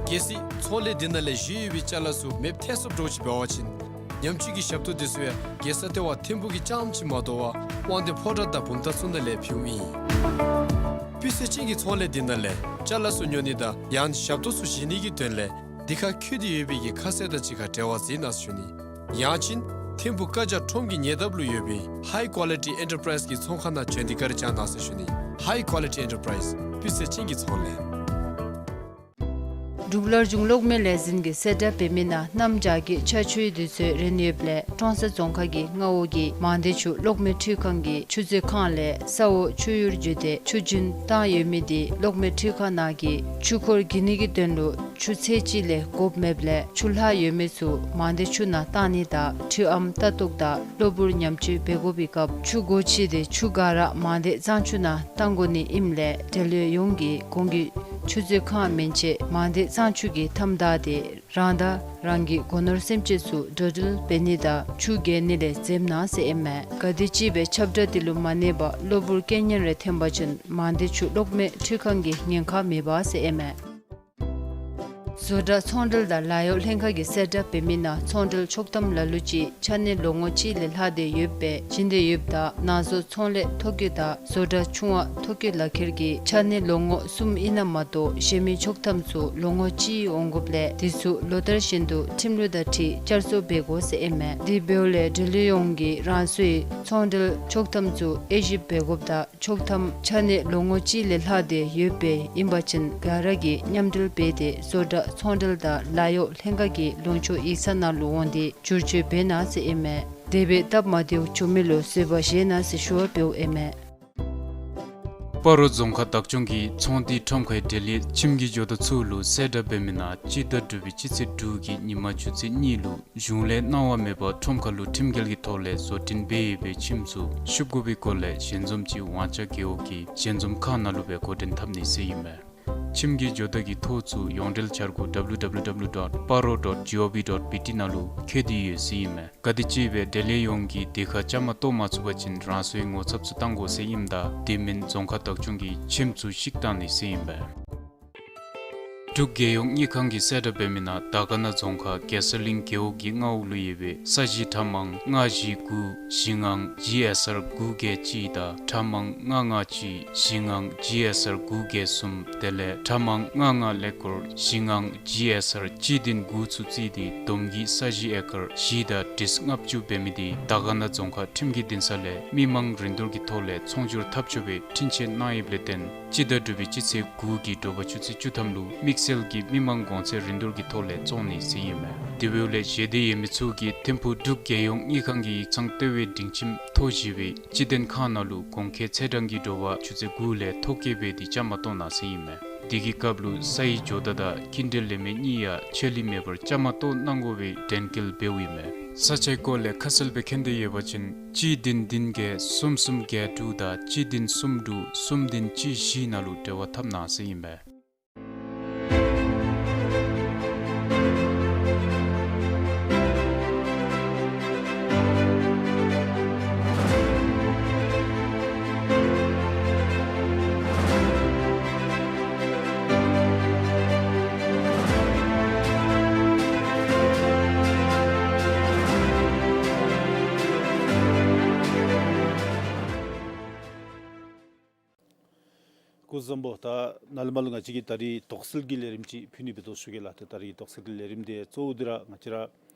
གལ་སྲིད་ཚོང་ལས་འདི་ནང་ལས་བཞེས་ཡོད་པའི་ཅ་ལ་ཚུ་མེདཔ་ཐལ་སོཔ་འདྲཝ་ཅིག་འབད་བ་ཅིན་ཉམས་བཅོས་ཀྱི་ཞབས་ཏོག་དེ་ཚུ་ཡང་རྒྱལ་ས་ལྟེ་བ་ཐིམ་ཕུག་གི་རྐྱངམ་ཅིག་མ་དོ་བར་དབང་འདུས་ཕོ་བྲང་དང་བུམ་ཐང་ཚུ་ནང་ལས་ཕུལཝ་ཨིན། སྤུས་ཚད་ཅན་གྱི་ཚོང་ལས་འདི་ནང་ལས་ཅ་ལ་ཚུ་ཉོ་ནི་དང་ཡང་ཞབས་ཏོག་ཚུ་བཞེས་ནི་གི་དོན་ལས་འདི་ཁར་འཁོད་དེ་ཡོད་པའི་གི་ཁ་གསལ་དང་གཅིག་ཁར་འབྲེལ་བ་མཛད་གནང་ཟེར་ཞུ་ནི། ཡང་ཅིན་ཐིམ་ཕུག་ཀ་ཇ་ཁྲོམ་གྱི་ཉེ་འདབས་ལུ་ཡོད་པའི་High Quality Enterprise གི་ཚོང་ཁང་ནང་བྱོན་ཏེ་བཀའ་དྲིན་བསྐྱང་གནང་ཟེར་ཞུ་ནི། High Quality Enterprise སྤུས་ཚད་ཅན་གྱི་ཚོང་ལས། འབྲུག་སླར་འབྱུང་གློག་མེ་ལས་འཛིན་གྱིས་གསལ་བསྒྲགས་འབད་མི་ནང་གནམ་བྱཱར་གྱི་ཆར་ཆུའི་དུས་ཚོད་རན་ཡོདཔ་ལས་ཀྲོང་གསར་རྫོང་ཁག་གི་མངའ་འོག་གི་མང་སྡེ་ཆུ་གློག་མེ་འཕྲུལ་ཁང་གི་ཆུ་མཛོད་ཁང་ལས་ས་འོག་ཆུ་ཡུར་བརྒྱུད་དེ་ཆུ་རྒྱུན་བཏང་ཡོད་མི་དེ་གློག་མེ་འཕྲུལ་ཁང་ནང་གི་ཆུ་འཁོར་བརྒྱུད་ནི་གི་དོན་ལུ་ཆུ་ཚད་ཅིག་ལས་དགོཔ་མེདཔ་ལས་ཆུ་ལྷག་ཡོད་མི་ཚུ་མང་སྡེ་ཆུ་ནང་བཏང་ནི་དང་འཕྲུལ་ཨམ་ལྟ་རྟོག་དང་གློ་བུར་ཉམས་བཅོས་འབད་དགོ་པའི་སྐབས་ཆུ་སྒོ་ཕྱེ་སྟེ་ཆུ་ག་ར་མང་སྡེ་གཙང་ཆུ་ནང་བཏང་དགོ་ནི་ཨིནམ་ལས་འབྲེལ་ཡོད་ཡོངས་ཀྱིས་གོང་གི་ཆུ་མཛོད་ཁང་མན་ཆད་མང་སྡེ་གཙང་ཆུ་གི་མཐའམ་བདའ་སྟེ་རང་དང་རང་གི་སྒོ་ནོར་སེམས་ཅན་ཚུ་འགྲོ་འགྲུལ་འབད་ནི་དང་ཆུ་བརྒལ་ནི་ལས་འཛེམ་གནང་ཟེར་ཨིན་མས། ག་དེམ་ཅིག་སྦེ་ཁྱབ་བསྒྲགས་དེ་ལུ་མ་གནས་པར་གློ་བུར་རྐྱེན་ངན་རེ་ཐོན་པ་ཅིན་མང་སྡེ་ཆུ་གློག་མེ་འཕྲུལ་ཁང་གིས་ཉེན་ཁ་མེད་པ་ཟེར་ཨིན་མས། བཟོ་གྲྭ་ཚོང་འབྲེལ་དང་ལཱ་གཡོག་ལྷན་ཁག་གིས་གསལ་བསྒྲགས་འབད་མི་ནང་ཚོང་འབྲེལ་ཆོག་ཐམ་ལ་ལུ་ཅིག་ཆ་གནས་ལོ་ངོ་གཅིག་ལས་ལྷག་སྟེ་ཡོདཔ་སྦེ་བྱིན་ཏེ་ཡོདཔ་ད་ནང་བཟོ་ཚོང་ལས་ཐོ་བཀོད་དང་བཟོ་གྲྭ་ཆུང་བ་ཐོ་བཀོད་ལག་ཁྱེར་གྱི་ཆ་གནས་ལོ་ངོ་གསུམ་ཨིན་ན་མ་གཏོགས་གཞན་མི་ཆོག་ཐམ་ཚུ་ལོ་ངོ་གཅིག་འོང་དགོཔ་ལས་དེ་ཚུ་ལོ་ལྟར་བཞིན་དུ་ཁྲིམས་ལུགས་དང་འཁྲིལ་བསྐྱར་བཟོ་འབད་དགོ་ཟེར་ཨིན་མས། དེ་འབདཝ་ལས་འབྲེལ་ཡོད་ཡོངས་ཀྱིས་རང་སོའི་ཚོང་འབྲེལ་ཆོག་ཐམ་ཚུ་དབྱེ་ཞིབ་འབད་དགོཔ་དང་ཆོག་ཐམ་ཆ་གནས་ལོ་ངོ་གཅིག་ལས་ལྷག་སྟེ་ཡོདཔ་སྦེ་ཨིན་པ་ཅིན་ག་ར་གིས་མཉམ་འབྲེལ་འབད་དེ་བཟོ་གྲྭ་ཚོང་འབྲེལ་དང་ལཱ་གཡོག་ལྷན་ཁག་གི་ལུང་ཕྱོགས་ཡིག་ཚང་ནང་ལུ་འོང་སྟེ་བསྒྱུར་བཅོས་འབད་གནང་ཟེར་ཨིན་མས། དེ་སྦེ་སྟབས་མ་བདེཝ་བྱུང་མི་ལུ་བཟོད་པ་བཞེས་གནང་ཟེར་ཞུ་བ་འབདཝ་ཨིན་མས། སྤ་རོ་རྫོང་ཁག་བདག་སྐྱོང་གིས་ཚོང་འདུས་ཁྲོམ་ཁའི་འབྲེལ་ཡོད་ཁྱིམ་གྱི་ཇོ་བདག་ཚུ་ལུ་གསལ་བསྒྲགས་འབད་མི་ནང་སྤྱི་ཟླ་དྲུག་པའི་སྤྱི་ཚེས་དྲུག་གི་ཉིན་མ་ཆུ་ཚོད་གཉིས་ལུ་གཞུང་ལས་གནང་བ་མེད་པར་ཁྲོམ་ཁ་ལུ་ཁྲིམས་འགལ་གྱི་ཐོག་ལས་བཟོ་སྐྲུན་འབད་ཡོད་པའི་ཁྱིམ་ཚུ་བཤུབ་དགོ་པའི་སྐོར་ལས་ཞལ་འཛོམས་ཅིག་ཝང་ཅ་རྒེད་འོག་གི་ཞལ་འཛོམས་ཁང་ནང་ལུ་སྦེ་གོ་སྒྲིག་འཐབ་ནི་ཟེར་ཨིན་མས། ཁྱིམ་གྱི་ཇོ་བདག་གི་ཐོ་ཚུ་ཡོངས་འབྲེལ་འཆར་སྒོ་www dot paro dot gov dot bt ནང་ལུ་འཁོད་དེ་ཡོད་ཟེར་ཨིན་མས། ག་དེམ་ཅིག་སྦེ་འབྲེལ་ཡོད་ཡོངས་ཀྱིས་དེ་ཁར་བཅའ་མར་གཏོགས་མ་ཚུགས་པ་ཅིན་རང་སོའི་ངོ་ཚབ་ཚུ་བཏང་དགོ་ཟེར་ཨིནམ་ད་དེ་མིན་རྫོང་ཁག་བདག་སྐྱོང་གིས་ཁྱིམ་ཚུ་བཤིག་བཏང་ནི་ཟེར་ཨིན་པས། འབྲུག་རྒྱལ་ཡོངས་དངུལ་ཁང་གིས་གསལ་བསྒྲགས་འབད་མི་ནང་དར་དཀར་ན་རྫོང་ཁག་གེ་སར་གླིང་རྒེད་འོག་གི་མངའ་འོག་ལུ་ཡོད་པའི་ས་གཞི་ཁྲག་མང་ལྔ་བཞི་དགུ་བཞི་ལྔ་ཇི་ཨེསི་ཨར་དགུ་བརྒྱད་གཅིག་དང་ཁྲག་མང་ལྔ་ལྔ་གཅིག་བཞི་ལྔ་ཇི་ཨེསི་ཨར་དགུ་བརྒྱད་གསུམ་དེ་ལས་ཁྲག་མང་ལྔ་ལྔ་ཀླད་ཀོར་བཞི་ལྔ་ཇི་ཨེསི་ཨར་གཅིག་བདུན་དགུ་ཚུ་བརྩིས་ཏེ་བསྡོམས་ཀྱིས་ས་གཞི་ཨེ་ཀར་བཞི་དང་ཁྲི་ལྔ་བཅུ་འབད་མི་དེ་དར་དཀར་ན་རྫོང་ཁག་ཁྲིམས་ཀྱི་འདུན་ས་ལས་མི་མང་རིན་བསྡུར་གྱི་ཐོག་ལས་ཚོང་སྒྱུར་འཐབ་ཆོག་པའི་འཕྲིན་བཅད་གནང་ཡོདཔ་ལས་བརྟེན་སྤྱི་ཟླ་དྲུག་པའི་སྤྱི་ཚེས་དགུ་གི་དྲོ་པ་ཆུ་ཚོད་བཅུ་ཐམ་ལུ་དམིགས་བསལ་གྱི་མི་མང་གོང་ཚད་རིན་བསྡུར་གྱི་ཐོག་ལས་བཙོང་ནི་ཟེར་ཨིན་མས། དེ་འབདཝ་ལས་ཞལ་འདེབས་ཡོད་མི་ཚུ་གིས་ཐིམ་ཕུག་འབྲུག་རྒྱལ་ཡོངས་དངུལ་ཁང་གི་ཡིག་ཚང་ལྟེ་བའི་སྒྲིང་ཁྱིམ་ཐོ་བཞི་པའི་སྤྱི་དོན་ཁང་ནང་ལུ་གོང་འཁོད་ཚེས་གྲངས་ཀྱི་དྲོ་པ་ཆུ་ཚོད་དགུ་ལས་ཐོ་བཀོད་འབད་དེ་བཅའ་མར་གཏོགས་གནང་ཟེར་ཨིན་མས། དེ་གི་སྐབས་ལུ་ས་ཡི་ཇོ་བདག་དང་ཀིན་ཌེལ་ལེན་མི་གཉིས་ཡང་ཆད་ལུས་མེད་པར་བཅའ་མར་གཏོགས་གནང་དགོ་པའི་དྲན་སྐུལ་འབདཝ་ཨིན་མས། ས་ཆའི་སྐོར་ལས་ཁ་གསལ་སྦེ་མཁྱེན་འདོད་ཡོད་པ་ཅིན་གཅིག་བདུན་བདུན་བརྒྱད་གསུམ་གསུམ་བརྒྱད་དྲུག་དང་གཅིག་བདུན་གསུམ་དྲུག་གསུམ་བདུན་གཅིག་བཞི་ནང་ལུ་འབྲེལ་བ་འཐབ་གནང་ཟེར་ཨིན་པས། སྐུ་གཟུགས་བཟང་པོ། ད་ནཱ་ལས་མར་ལུ་ང་བཅས་ཀྱིས་ད་རིས་དོགས་སེལ་གྱི་ལས་རིམ་ཅིག་ཕུལ་ནི་འབད་དོ་ཞུ་གེ་ལགས། ད་ད་རིས་དོགས་སེལ་གྱི་ལས་རིམ་འདི་གཙོ་བོ་འདི་ར་ང་བཅས་ར་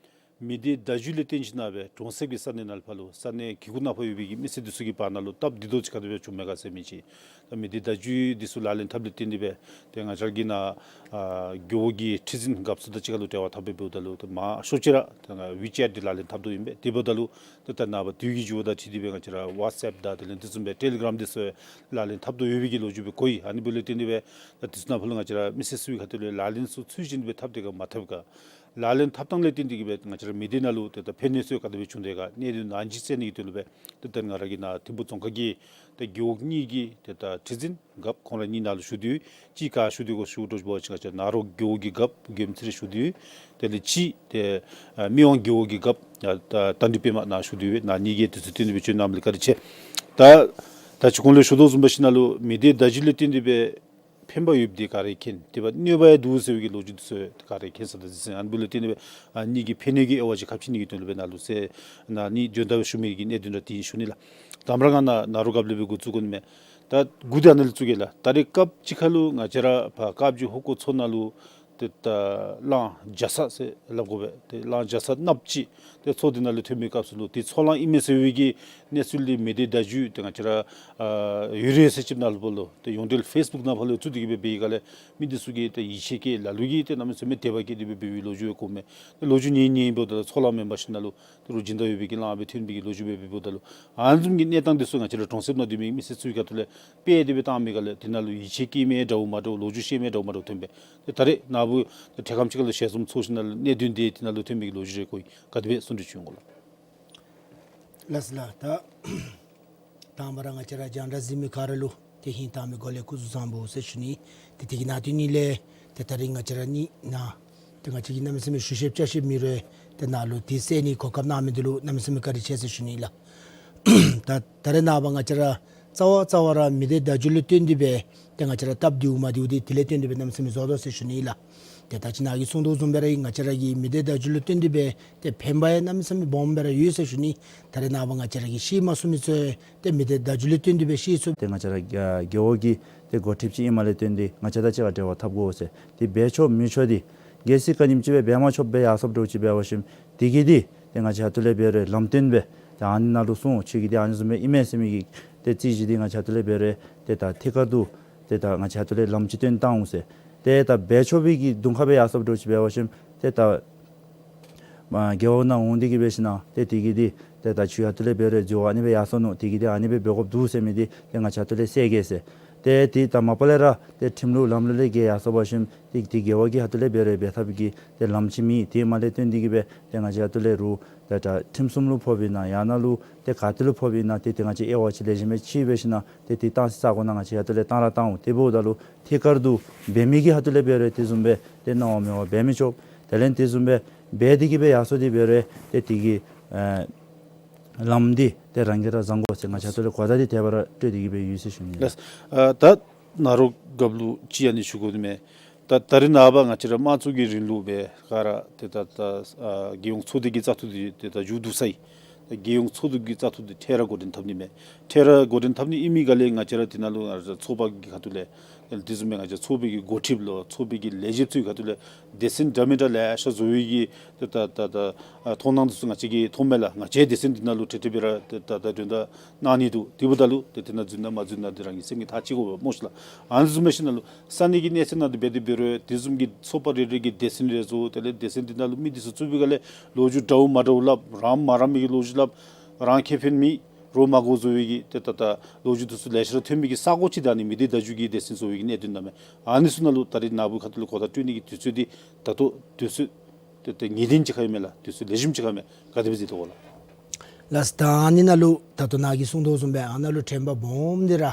མི་སྡེ་བརྡ་བརྒྱུད་ལས་བརྟེན་ཞིན་ན་སྦེ་གྲོང་གསེབ་ཀྱི་ས་གནས་ནང་ལུ་ཕར་ལུ་ས་གནས་གི་གུ་ནང་ཕར་ཡོད་པའི་གི་མི་སེར་འདི་ཚུ་གི་བར་ན་ལུ་སྟབས་བདེ་ཏོག་ཅིག་ག་དེ་སྦེ་བྱུངམ་མས་ག་ཟེར་མི་ཅིག། ད་མི་སྡེ་བརྡ་བརྒྱུད་འདི་ཚུ་ལག་ལེན་འཐབ་ལས་བརྟེན་ཏེ་སྦེ་ཏེ་ང་བཅས་ཀྱི་ནཱ་ཨ་རྒེད་འོག་གི་ཁྲི་འཛིན་རྒཔོ་ཚུ་དང་གཅིག་ཁར་ལུ་འབྲེལ་བ་འཐབ་སྦེ་འབདཝ་ད་ལུ་ཏེ་མང་ཤོས་ཅིག་ར་ཏེ་ཝི་ཅེཊ་འདི་ལག་ལེན་འཐབ་དོ་ཨིན་པས། དེ་འབདཝ་ད་ལུ་ཏེ་ད་ནངས་པ་དུས་ཀྱི་འགྱུར་བ་དང་འཁྲིལ་ཏེ་སྦེ་ང་བཅས་ར་ཝཊསི་ཨེཔ་དང་དེ་ལས་དེ་བཟུམ་སྦེ་ཊེ་ལི་གརམ་འདི་ཚུ་ལག་ལེན་འཐབ་དོ་ཡོད་པའི་གི་ལོ་རྒྱུས་སྦེ་གོ་ཡི། ཨ་ནི་འབདཝ་ལས་བརྟེན་ཏེ་སྦེ་ད་དུས་ཚོད་ནང་ཕར་ལུ་ང་བཅས་ར་མི་སེར་ཚུ་གི་ཁ་ཐུག་ལས་ལག་ལེན་ཚུ་ཚུལ་བཞིན་སྦེ་འཐབ་སྟེ་ག་མ་འཐབ་ག། ལག་ལེན་འཐབ་ཐངས་ལས་བརྟེན་ཏེ་གི་སྦེ་ང་བཅས་ར་མི་སྡེ་ནང་ལུ་ཏེ་ད་ཕན་གནོད་ཚུ་ག་དེ་སྦེ་བྱུང་དེས་ག་གནད་དོན་ནང་འཇིག་རྩད་ནི་གི་དོན་ལུ་སྦེ་ཏེ་ད་ང་ར་གིས་ནཱ་ཐིམ་ཕུག་རྫོང་ཁག་གི་ཏེ་རྒེད་འོག་གཉིས་ཀྱི་ཏེ་ད་ཁྲི་འཛིན་རྒཔོ་ཁོང་ར་གཉིས་ནང་ལུ་ཞུ་དོ་ཡོད། གཅིག་ག་ཞུ་དོ་གོ་ཞུ་དོ་བ་ཅིན་ང་བཅས་ནཱ་རོ་རྒེད་འོག་གི་རྒཔོ་རྒྱལམོ་ཚེ་རིང་ཞུ་དོ་ཡོད། དེ་ལས་གཅིག་ཏེ་ཨ་མི་དབང་རྒེད་འོག་གི་རྒཔོ་ཨ་ད་རྟ་མགྲིན་པདྨ་ནཱ་ཞུ་དོ་ཡོད། ནཱ་གཉིས་ཀྱིས་དུས་ཚོད་བཏོན་ཏེ་སྦེ་བྱོན་གནངམ་ལས་བཀའ་དྲིན་ཆེ། ད་ད་ཅི་གོང་ལུ་ཞུ་དོ་བཟུམ་འབད་ཞིན་ན་ལུ་མི་སྡེ་བརྡ་བརྒྱུད་ལས་བརྟེན་ཏེ་སྦེ་ཕན་པ་ཡོདཔ་འདི་ག་ར་མཁྱེན། དེ་འབདཝ་གནོད་པ་ཡང་འདུག་ཟེར་བའི་གི་ལོ་རྒྱུས་འདི་ཚུ་ག་ར་མཁྱེན་ས་ད་འདི་ཚུ། ཨ་ནི་འབདཝ་ལས་བརྟེན་ཏེ་སྦེ་ཨ་ནི་གི་ཕན་གནོད་ཀྱི་དབྱེ་བ་ཅིག་ཁ་ཕྱེ་ནི་གི་དོན་ལུ་སྦེ་ནཱ་ལུ་ཟེར་ནཱ་ནི་བྱོན་ད་སྦེ་ཞུ་མི་གི་གནད་དོན་ར་འདི་ཨིན་ཞུ་ནི་ལགས། དང་པ་ར་ང་ནཱ་ནཱ་རོ་རྒཔོ་ལས་སྦེ་འགོ་བཙུགས་དགོ་ནི་མས། ད་འགོ་འདི་ཨ་ནཱ་ལས་བཙུགས་གེ་ལགས། ད་རེས་སྐབས་ཅིག་ཁར་ལུ་ང་བཅས་ར་ཕར་དཀར་སྦྱིས་ཧོ་ཀོ་མཚོ་ནང་ལུ་ཏེ་ད་གླང་རྒྱ་ཚ་ཟེར་སླབ་དགོ་པས། ཏེ་གླང་རྒྱ་ཚ་གནགཔོ་ཅིག་ཏེ་མཚོ་འདི་ནང་ལས་ཐོན་པའི་སྐབས་སུ་ལུ་ཏེ་མཚོ་གླང་ཨིན་མས་ཟེར་བའི་གི་གནས་ཚུལ་འདི་མི་སྡེ་བརྡ་བརྒྱུད་ཏེ་ང་བཅས་ར་ཨ་ཡུ་རེ་ཟེར་ཅིག་ནང་ལུ་ཕར་ལུ་ཏེ་ཡོངས་འབྲེལ་ཕེསི་བུཀ་ནང་ཕར་ལུ་བཙུགས་ཏེ་གི་སྦེ་འབད་བའི་སྒང་ལས་མི་འདི་ཚུ་གིས་ཏེ་ཡིད་ཆེས་བསྐྱེད་ལ་ལུ་གིས་ཏེ་གནམ་མེད་ས་མེད་དད་པ་བསྐྱེད་དེ་སྦེ་འབད་བའི་ལོ་རྒྱུས་ཡང་གོཝ་མས། ཏེ་ལོ་རྒྱུས་ཉན་ཉན་འབདཝ་ད་མཚོ་གླང་མེན་པར་ཞིན་ན་ལུ་ཏེ་རོགས་སྦྱིན་བདག་ཡོད་པའི་གི་གླང་སྦེ་ཐོན་པའི་གི་ལོ་རྒྱུས་སྦེ་འབདཝ་ད་ལུ་ཨ་ནི་བཟུམ་གྱི་གནས་སྟངས་འདི་ཚུ་ང་བཅས་ར་གྲོང་གསེབ་ནང་སྡོད་མི་མི་སེར་ཚུ་གི་ཁ་ཐུག་ལས་དཔེ་དེ་སྦེ་བཏང་མི་སྒང་ལས་དེ་ནང་ལུ་ཡིད་ཆེས་བསྐྱེད་མི་འདྲཝ་མ་འདྲཝ་ལོ་རྒྱུས་ཤེས་མི་འདྲཝ་མ་འདྲཝ་ཐོན་པས། ཏེ་ད་རེས་ནཱ་བུ་ཏེ་འཕྲལ་ཁམས་ཅིག་ཁར་ལུ་ཞལ་འཛོམས་ཚོགས་ཞིན་ན་ལུ་གནད་དོན་འདི་དེ་ནང་ལུ་ཐོན་མི་གི་ལོ་རྒྱུས་རེ་གོ་ཡི། ག་དེ་སྦེ་གསུང་གྲོས་ཅིག་འོང་གོ་ལགས། ལགས་སོ་ལགས། ད་དང་པ་ར་ང་བཅས་ར་རྒྱང་བསྒྲགས་གཟིགས་མི་ག་ར་ལུ་ཏེ་ཧིང་དྭངས་མའི་སྒོ་ལས་སྐུ་གཟུགས་བཟང་པོ་ཟེར་ཞུ་ནི། ཏེ་དེ་གི་ནང་དོན་ནི་ལས་ཏེ་ད་རིས་ང་བཅས་ར་ནི་ནཱ་ཏེ་ང་བཅས་ཀྱིས་གནམ་མེད་ས་མེད་ཞུ་ཤེསཔ་བཅའ་ཤེསཔ་མེད་རུང་ཏེ་ནཱ་ལུ་དེ་གསན་ནི་གོ་སྐབས་གནང་མི་འདི་ལུ་གནམ་མེད་ས་མེད་བཀའ་དྲིན་ཆེ་ཟེར་ཞུ་ནི་ལགས། ད་ད་རེས་ནངས་པ་ང་བཅས་ར་རྩ་བ་རྩ་བ་ར་མི་སྡེ་བརྡ་བརྒྱུད་ལུ་བརྟེན་ཏེ་སྦེ་ཏེ་ང་བཅས་ར་སྟབས་བདེཝ་མ་བདེཝ་འདི་དེ་ལས་བརྟེན་ཏེ་སྦེ་གནམ་མེད་ས་མེད་བཟོ་དོ་ཟེར་ཞུ་ནི་ལགས། ཏེ་ད་ཅི་ནཱ་གིས་གསུང་དོ་བཟུམ་སྦེ་ར་ང་བཅས་ར་གི་མི་སྡེ་བརྡ་བརྒྱུད་ལུ་བརྟེན་ཏེ་སྦེ་ཏེ་ཕན་པ་ཡང་གནམ་མེད་ས་མེད་སྦོམ་སྦེ་ར་ཡོད་ཟེར་ཞུ་ནི། ད་རེས་ནངས་པ་ང་བཅས་ར་གིས་ཤེས་མ་ཚུགས་མི་ཚུ་ཏེ་མི་སྡེ་བརྡ་བརྒྱུད་ལུ་བརྟེན་ཏེ་སྦེ་ཤེས་ཚུགས། ཏེ་ང་བཅས་ར་རྒེད་འོག་གི་ཏེ་འགོ་ཁྲིདཔ་ཅིག་ཨིནམ་ལས་བརྟེན་ཏེ་ང་བཅས་དང་གཅིག་ཁར་འབྲེལ་བ་འཐབ་དགོ་ཟེར། ཏེ་འབད་ཆོག་མི་ཆོག་འདི་གལ་སྲིད་ག་ཉིནམ་ཅིག་སྦེ་འབད་མ་ཆོགཔ་སྦེ་ཡར་སོངམ་འདྲཝ་ཅིག་འབད་བ་ཅིན་དེ་གིས་འདི་ཏེ་ང་བཅས་ཁ་ཐུག་ལས་འབད་རུང་ལམ་སྟོན་སྦེ་ཏེ་ཨ་ནི་ནང་ལུ་སོང་ཁྱོད་ཀྱིས་འདི་ཨ་ནི་བཟུམ་སྦེ་ཨིན་མས་ཟེར་མི་གི་ཏེ་རྩོད་གཞི་འདི་ང་བཅས་ཁ་ཐུག་ལས་འབད་རུང་ཏེ་ད་ཐད་ཀར་དུ་ཏེ་ད་ང་བཅས་ཁ་ཐུག་ལས་ལམ་ཅིག་སྟོན་བཏང་འོང་ཟེར། ཏེ་ད་འབད་ཆོག་པའི་གི་གདོང་ཁར་སྦེ་ཡར་སོངམ་འདྲཝ་ཅིག་འབད་བ་ཅིན་ཏེ་ད་མ་རྒེད་འོག་ནང་འོང་སྟེ་གི་འབད་ཞིན་ན་ཏེ་དེ་གིས་འདི་ཏེ་ད་ཁྱོད་ཁ་ཐུག་ལས་འབད་རུང་འཛོལ་བ་ཨ་ནི་སྦེ་ཡར་སོ་ནུག། དེ་གིས་འདི་ཨ་ནི་སྦེ་འབད་དགོཔ་འདུག་ཟེར་མི་འདི་ཏེ་ང་བཅས་ཁ་ཐུག་ལས་སེལ་གེ་ཟེར། ཏེ་དེ་དང་མ་པ་ལས་ར་ཏེ་ཁྲིམས་ལུགས་ལམ་ལུགས་ལས་འགལ་ཡར་སོང་པ་ཅིན་ཏེ་དེ་འགལ་བ་གི་ཁ་ཐུག་ལས་འབད་རུང་འབད་ཐབས་ཀྱི་ཏེ་ལམ་ཅིག་མེད། དེ་མ་ལས་བརྟེན་ཏེ་གིས་སྦེ་ཏེ་ང་བཅས་ཁ་ཐུག་ལས་རུང་ཏེ་ད་ཁྲིམས་སྲུང་ལུ་ཕོགཔ་ཨིན་ན་ཡང་ན་ལུ་ཏེ་ག་ཏེ་ལུ་ཕོགཔ་ཨིན་ན་ཏེ་དེ་ང་བཅས་དབྱེ་བ་ཅིག་ལེགས་ཤོམ་སྦེ་ཕྱེ་འབད་ཞིན་ན་ཏེ་དེ་བཏང་སའི་ས་གོ་ནང་ང་བཅས་ཁ་ཐུག་ལས་བཏང་ར་བཏང་འོང་། དེ་འབདཝ་ད་ལུ་ཐད་ཀར་དུ་འབད་མི་གི་ཁ་ཐུག་ལས་འབད་རུང་དེ་བཟུམ་སྦེ་ཏེ་གནང་བ་མེད་པར་འབད་མི་ཆོག། དེ་ལས་དེ་བཟུམ་སྦེ་འབད་དེ་གིས་སྦེ་ཡར་སོང་སྟེ་འབད་རུང་ཏེ་དེ་གི་ཨེ་ལམ་འདི་ཏེ་རང་གིས་ར་བཟང་དགོ་ཟེར་ང་བཅས་ཁ་ཐུག་ལས་གོ་བརྡ་འདི་དེ་སྦེ་ར་སྤྲོད་དེ་གིས་སྦེ་ཡོད་ཟེར་ཞུ་ནི་ལགས། ལགས། ཨ་ད་ནཱ་རོ་རྒཔོ་ལུ་ཅིག་ཨ་ནི་ཞུ་དགོ་ནི་མས། ད་ད་རེས་ནངས་པ་ང་བཅས་ར་དམངས་གཙོ་གི་རིང་ལུགས་སྦེ་ག་ར་ཏེ་ད་ད་ཨ་རྒྱལ་ཡོངས་ཚོགས་སྡེ་གི་བཙག་འཐུ་འདི་ཏེ་ད་མཇུག་བསྡུ་ཚར་ཡི། ད་རྒྱལ་ཡོངས་ཚོགས་སྡེ་གི་བཙག་འཐུ་འདི་འཕྲལ་ར་འགོ་འདྲེན་འཐབ་ནི་མས། འཕྲལ་ར་འགོ་འདྲེན་འཐབ་ནི་ཨིན་མི་ག་ལས་ང་བཅས་ར་དེ་ནང་ལུ་ང་བཅས་ཚོགས་པ་གི་ཁ་ཐུག་ལས་དེ་བཟུམ་སྦེ་ང་བཅས་ཚོགས་པའི་གི་འགོ་ཁྲིདཔ་ལུ་ཚོགས་པའི་གི་ལས་བྱེདཔ་ཚུ་གི་ཁ་ཐུག་ལས་སྡེ་ཚན་འདྲ་མི་འདྲ་ལེ་ཤ་བཟོ་བའི་གི་ད་ད་ད་ད་ཨ་མཐོང་སྣང་འདི་ཚུ་ང་བཅས་ཀྱིས་མཐོངམ་མས་ལགས། ང་བཅས་སྡེ་ཚན་འདི་ནང་ལུ་ཏེ་དེ་སྦེ་ར་ད་ད་ད་དོན་དག་གནང་ནི་འདུག། དེ་འབདཝ་ད་ལུ་ཏེ་དེ་ནང་འཛུལ་ན་མ་འཛུལ་ན་འདི་རང་གི་སེམས་ཀྱིས་ཐག་བཅད་དགོ་པས་སྨོ་ཤིག་ལགས། ཨ་ནི་བཟུམ་མས་ཞིན་ན་ལུ་ས་གནས་ཀྱི་གནས་ཚད་ནང་དུ་འབད་དེ་འབད་རུང་དེ་བཟུམ་གྱི་ཚོགས་པ་རེ་རེ་གིས་སྡེ་ཚན་རེ་བཟོ། དེ་ལས་སྡེ་ཚན་འདི་ནང་ལུ་མི་འདི་ཚུ་བཙུགས་པའི་སྒང་ལས་ལོ་རྒྱུས་འདྲཝ་མ་འདྲཝ་སླབ། རང་མ་རང་མི་གི་ལོ་རྒྱུས་སླབ། རང་ཁེ་ཕན་མེད་རོགས་མ་དགོ་བཟོ་བའི་གི་ཏེ་ད་ད་ལོ་རྒྱུས་འདི་ཚུ་ལེ་ཤ་ར་ཐོན་མི་གི་ས་གོ་ཅིག་ད་ནི་མི་སྡེ་བརྡ་བརྒྱུད་ཀྱི་སྡེ་ཚན་བཟོ་བའི་གི་གནད་དོན་ཨིན་མས། ཨ་ནི་ཚུ་ནང་ལུ་ད་རེས་ནཱ་བུ་ཁ་ཐུག་ལུ་གོ་བརྡ་སྤྲོད་ནི་གི་དུས་ཚོད་འདི་ད་ལྟོ་དུས་ཚོད་ཏེ་ཏེ་ངེས་གཏན་ཅིག་ཁར་ཨིན་མས་ལགས། དུས་ཚོད་ལེགས་ཤོམ་ཅིག་ཁར་ཨིན་མས། ག་དེ་སྦེ་གཟིགས་དོ་གོ་ལགས། ལགས། ད་ཨ་ནི་ནང་ལུ་ད་ལྟོ་ནཱ་གིས་གསུངས་དོ་བཟུམ་སྦེ་ཨ་ནཱ་ལུ་དྲན་པ་སྦོམ་འདི་ར་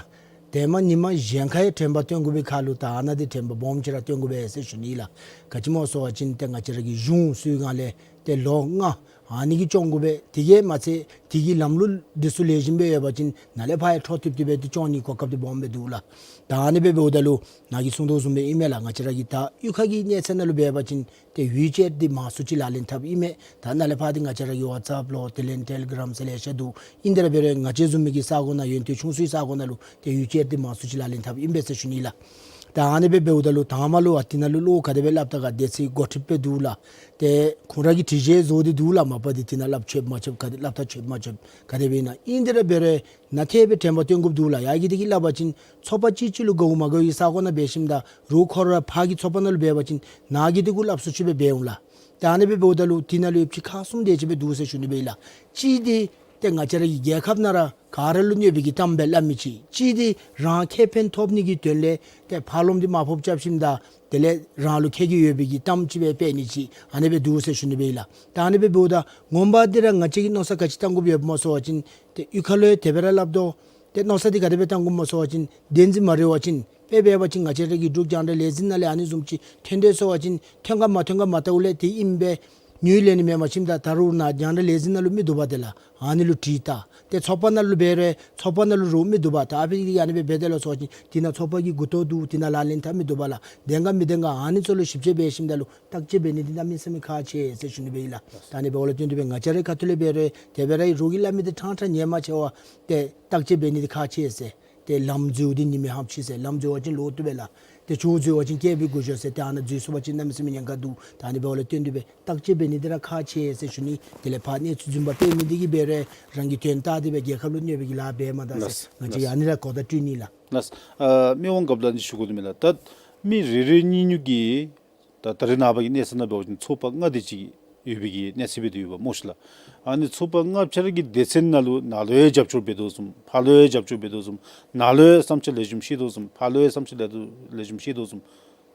ཏེ་མ་ཉིནམ་གཞན་ཁར་ཡང་དྲན་པ་སྟོན་དགོ་པའི་ཁར་ལུ་ད་ཨ་ནཱ་འདི་དྲན་པ་སྦོམ་ཅིག་ར་སྟོན་དགོ་པས་ཟེར་ཞུ་ནི་ལགས། ག་ཅི་སྨོ་ཟེར་བ་ཅིན་ཏེ་ང་བཅས་ར་གི་གཞུང་བཙུགས་སྒང་ལས་ཏེ་ལོ་ལྔ་ཨ་ནི་གིས་སྐྱོང་དགོ་པས། དེ་གིས་མ་ཚད་དེ་གི་ལམ་ལུགས་འདི་ཚུ་ལེགས་ཤོམ་སྦེ་ཡོད་པ་ཅིན་ནཱ་ལས་ཕར་ཡང་འཕྲོ་མཐུད་དེ་སྦེ་ཏེ་སྐྱོང་ནི་གོ་སྐབས་འདི་སྦོམ་སྦེ་འདུག་ལགས། ད་ཨ་ནི་སྦེ་འབདཝ་ད་ལུ་ནཱ་གིས་གསུངས་དོ་བཟུམ་སྦེ་ཨིན་མས་ལགས། ང་བཅས་ར་གི་ད་གཡུས་ཁ་གི་གནས་ཚད་ནང་ལུ་འབད་བ་ཅིན་ཏེ་ཡུལ་བཅད་འདི་མང་སུ་ཅིག་ལག་ལེན་འཐབ་ཨིན་མས། ད་ནཱ་ལས་ཕར་འདི་ང་བཅས་ར་གི་ཝཊས་ཨེཔ་ལོ་དེ་ལས་ཊེ་ལི་གྲམ་ཟེར་ལེ་ཤ་འདུག། ཨིན་དེ་ར་འབད་རུང་ང་བཅས་བཟུམ་མའི་གི་ས་གོ་ནང་ཡོན་ཏན་ཆུང་སུའི་ས་གོ་ནང་ལུ་ཏེ་ཡུལ་བཅད་འདི་མང་སུ་ཅིག་ལག་ལེན་འཐབ་ཨིན་པས་ཟེར་ཞུ་ནི་ལགས། ད་ཨ་ནི་སྦེ་འབདཝ་ད་ལུ་དང་པ་ལུ་ཨ་དེ་ནང་ལུ་བློ་ག་དེ་སྦེ་སླབ་ད་ག་སྡེ་ཚན་འགོ་ཁྲིདཔ་སྦེ་འདུག་ལགས། ཏེ་ཁོང་ར་གིས་སྒྲིག་གཞི་བཟོ་སྟེ་འདུག་ལགས། མ་པ་འདི་དེ་ནང་སླབ་ཆོགཔ་མ་ཆོགཔ་ག་དེ་སླབ་ད་ཆོགཔ་མ་ཆོགཔ་ག་དེ་སྦེ་ཨིན་ན། ཨིན་དེ་ར་འབད་རུང་ནཱ་ཐད་སྦེ་དྲན་པ་སྟོན་དགོཔ་འདུག་ལགས། ཡ་གི་དེ་གིས་སླབ་པ་ཅིན་ཚོགས་པ་གཅིག་གཅིག་ལུ་དགའཝ་མ་དགའཝ་གི་ས་གོ་ནང་འབད་ཞིནམ་ད་རོགས་ཁོ་ར་ཕར་གྱི་ཚོགས་པ་ནང་ལུ་འབད་བ་ཅིན་ནཱ་གི་དེ་གུ་སླབ་ཚུགས་ཅིག་སྦེ་འབད་འོང་ལགས། ད་ཨ་ནི་སྦེ་འབདཝ་ད་ལུ་དེ་ནང་ལུ་ཡོདཔ་ཅིག་ཁག་གསུམ་དེ་ཅིག་སྦེ་འདུག་ཟེར་ཞུ་ནི་སྦེ་ཨིན་ལགས། གཅིག་འདི་ཏེ་ང་བཅས་ར་གི་རྒྱལ་ཁབ་ནང་ར་ག་ར་ལུ་གནོད་པའི་གི་གཏམ་སྦེ་སླབ་མི་ཅིག། གཅིག་འདི་རང་ཁེ་ཕན་ཐོབ་ནི་གི་དོན་ལས་ཏེ་ཕར་ལོགས་འདི་མ་ཕོགཔ་རྐྱབ་ཞིནམ་ད་དེ་ལས་རང་ལུ་ཁེ་གི་ཡོད་པའི་གི་གཏམ་ཅིག་སྦེ་སྤེལ་ནི་ཅིག་ཨ་ནི་སྦེ་འདུག་ཟེར་ཞུ་ནི་སྦེ་ཨིན་ལགས། ད་ཨ་ནི་སྦེ་འབདཝ་ད་ངོ་མ་འདི་ར་ང་བཅས་ཀྱིས་མནོ་བསམ་ག་ཅི་བཏང་དགོཔ་ཡོདཔ་སྨོ་ཟེར་བ་ཅིན་ཏེ་གཡུས་ཁ་ལུ་ཡང་དེ་སྦེ་ར་སླབ་དོ། ཏེ་མནོ་བསམ་འདི་ག་དེ་སྦེ་བཏང་དགོཔ་སྨོ་ཟེར་བ་ཅིན་བདེན་འཛིན་མ་རེད་པ་ཅིན་དཔེ་འབད་བ་ཅིན་ང་བཅས་ར་གི་འབྲུག་རྒྱང་བསྒྲགས་ལས་འཛིན་ནང་ལས་ཨ་ནི་བཟུམ་ཅིག་ཐོན་དེས་ཟེར་བ་ཅིན་ཐོན་ག་མ་ཐོན་ག་མ་བལྟཝ་ལས་དེ་ཨིནམ་སྦེ་ཉུལ་ལེན་ནི་མེནམ་ཞིནམ་ད་ད་རུང་ནཱ་རྒྱང་བསྒྲགས་ལས་འཛིན་ནང་ལུ་མི་འདུག་པ། དེ་ལས་ཨ་ནི་ལུ་དྲིས་ད། ཏེ་ཚོགས་པ་ནང་ལུ་འབད་རུང་ཚོགས་པ་ནང་ལུ་རོགས་མི་འདུག་པ། ད་ཨ་ཕི་གིས་ཨ་ནི་སྦེ་འབད་དེས་ལོ་ཟེར་བ་ཅིན་དེ་ནང་ཚོགས་པ་གི་མགུ་ཏོ་འདུག། དེ་ནང་ལག་ལེན་འཐབ་མི་འདུག་པ་ལགས། བདེན་ག་མི་བདེན་ག་ཨ་ནི་ཚུ་ལུ་ཞིབ་དཔྱད་འབད་ཞིནམ་ད་ལུ་བརྟག་དཔྱད་འབད་ནི་འདི་གནམ་མེད་ས་མེད་ཁག་ཆེ་ཟེར་ཞུ་ནི་སྦེ་ཨིན་ལགས། ད་ཨ་ནི་འབདཝ་ལས་བརྟེན་ཏེ་སྦེ་ང་བཅས་རའི་ཁ་ཐུག་ལས་འབད་རུང་དེ་སྦེ་ར་རོགས་ཀྱིས་སླབ་མི་འདི་ཕྲང་ཕྲང་ཉན་མ་ཆེ་བར་ཏེ་བརྟག་དཔྱད་འབད་ནི་འདི་ཁག་ཆེ་ཟེར། ཏེ་ལམ་འཛོལ་འདི་ཉི་མའི་ཧམ་ཆི་ཟེར། ལམ་འཛོལ་བ་ཅིན་ལོག་བཏུབ་པས་ལགས། ཏེ་ཕྱོགས་འཛོལ་བ་ཅིན་བསྐྱལ་བའི་མགུ་ཞོ་ཟེར། ཏེ་ཨ་ནཱ་འཛོལ་སོང་པ་ཅིན་གནམ་མེད་ས་མེད་ཉེན་ཁ་འདུག། ད་ཨ་ནི་འབདཝ་ལས་བརྟེན་ཏེ་སྦེ་བརྟག་དཔྱད་འབད་ནི་འདི་ར་ཁག་ཆེ་ཟེར་ཞུ་ནི། དེ་ལས་ཕར་གནས་ཚུལ་རྫུན་པ་སྤེལ་མི་འདི་གིས་འབད་རུང་རང་གི་དོན་བལྟ་སྟེ་སྦེ་རྒྱལ་ཁབ་ལུ་གནོད་པའི་གི་ལཱ་འབད་མ་ད་ཟེར། ལགས། ང་བཅས་ལགས། ཨ་ནི་ར་གོ་བརྡ་སྤྲོད་ནི་ལགས། ལགས། ཨ་མི་དབང་རྒཔོ་ལུ་ཨ་ནི་ཞུ་དགོ་ནི་མས་ལགས། ད་མི་རེ་རེ་གཉིས་གཉིས་ཀྱིས་ད་ད་རེས་ནངས་པ་གི་གནས་ཚད་ནང་འབད་བ་ཅིན་ཚོགས་པ་ལྔ་དེ་ཅིག་ཡོད་པའི་གི་གནས་ཚད་སྦེ་དེ་ཡོདཔ་སྨོ་ཤིག་ལགས། ཨ་ནི་ཚོགས་པ་ལྔ་ཆ་ར་གི་སྡེ་ཚན་ནང་ལུ་ནཱ་ལུ་ཡང་རྒྱབ་སྐྱོར་འབད་དོ་བཟུམ་ཕར་ལུ་ཡང་རྒྱབ་སྐྱོར་འབད་དོ་བཟུམ། ནཱ་ལུ་ཡང་བསམ་འཆར་ལེགས་ཤོམ་བཤད་དོ་བཟུམ་ཕར་ལུ་ཡང་བསམ་འཆར་ལེགས་ལེགས་ཤོམ་བཤད་དོ་བཟུམ།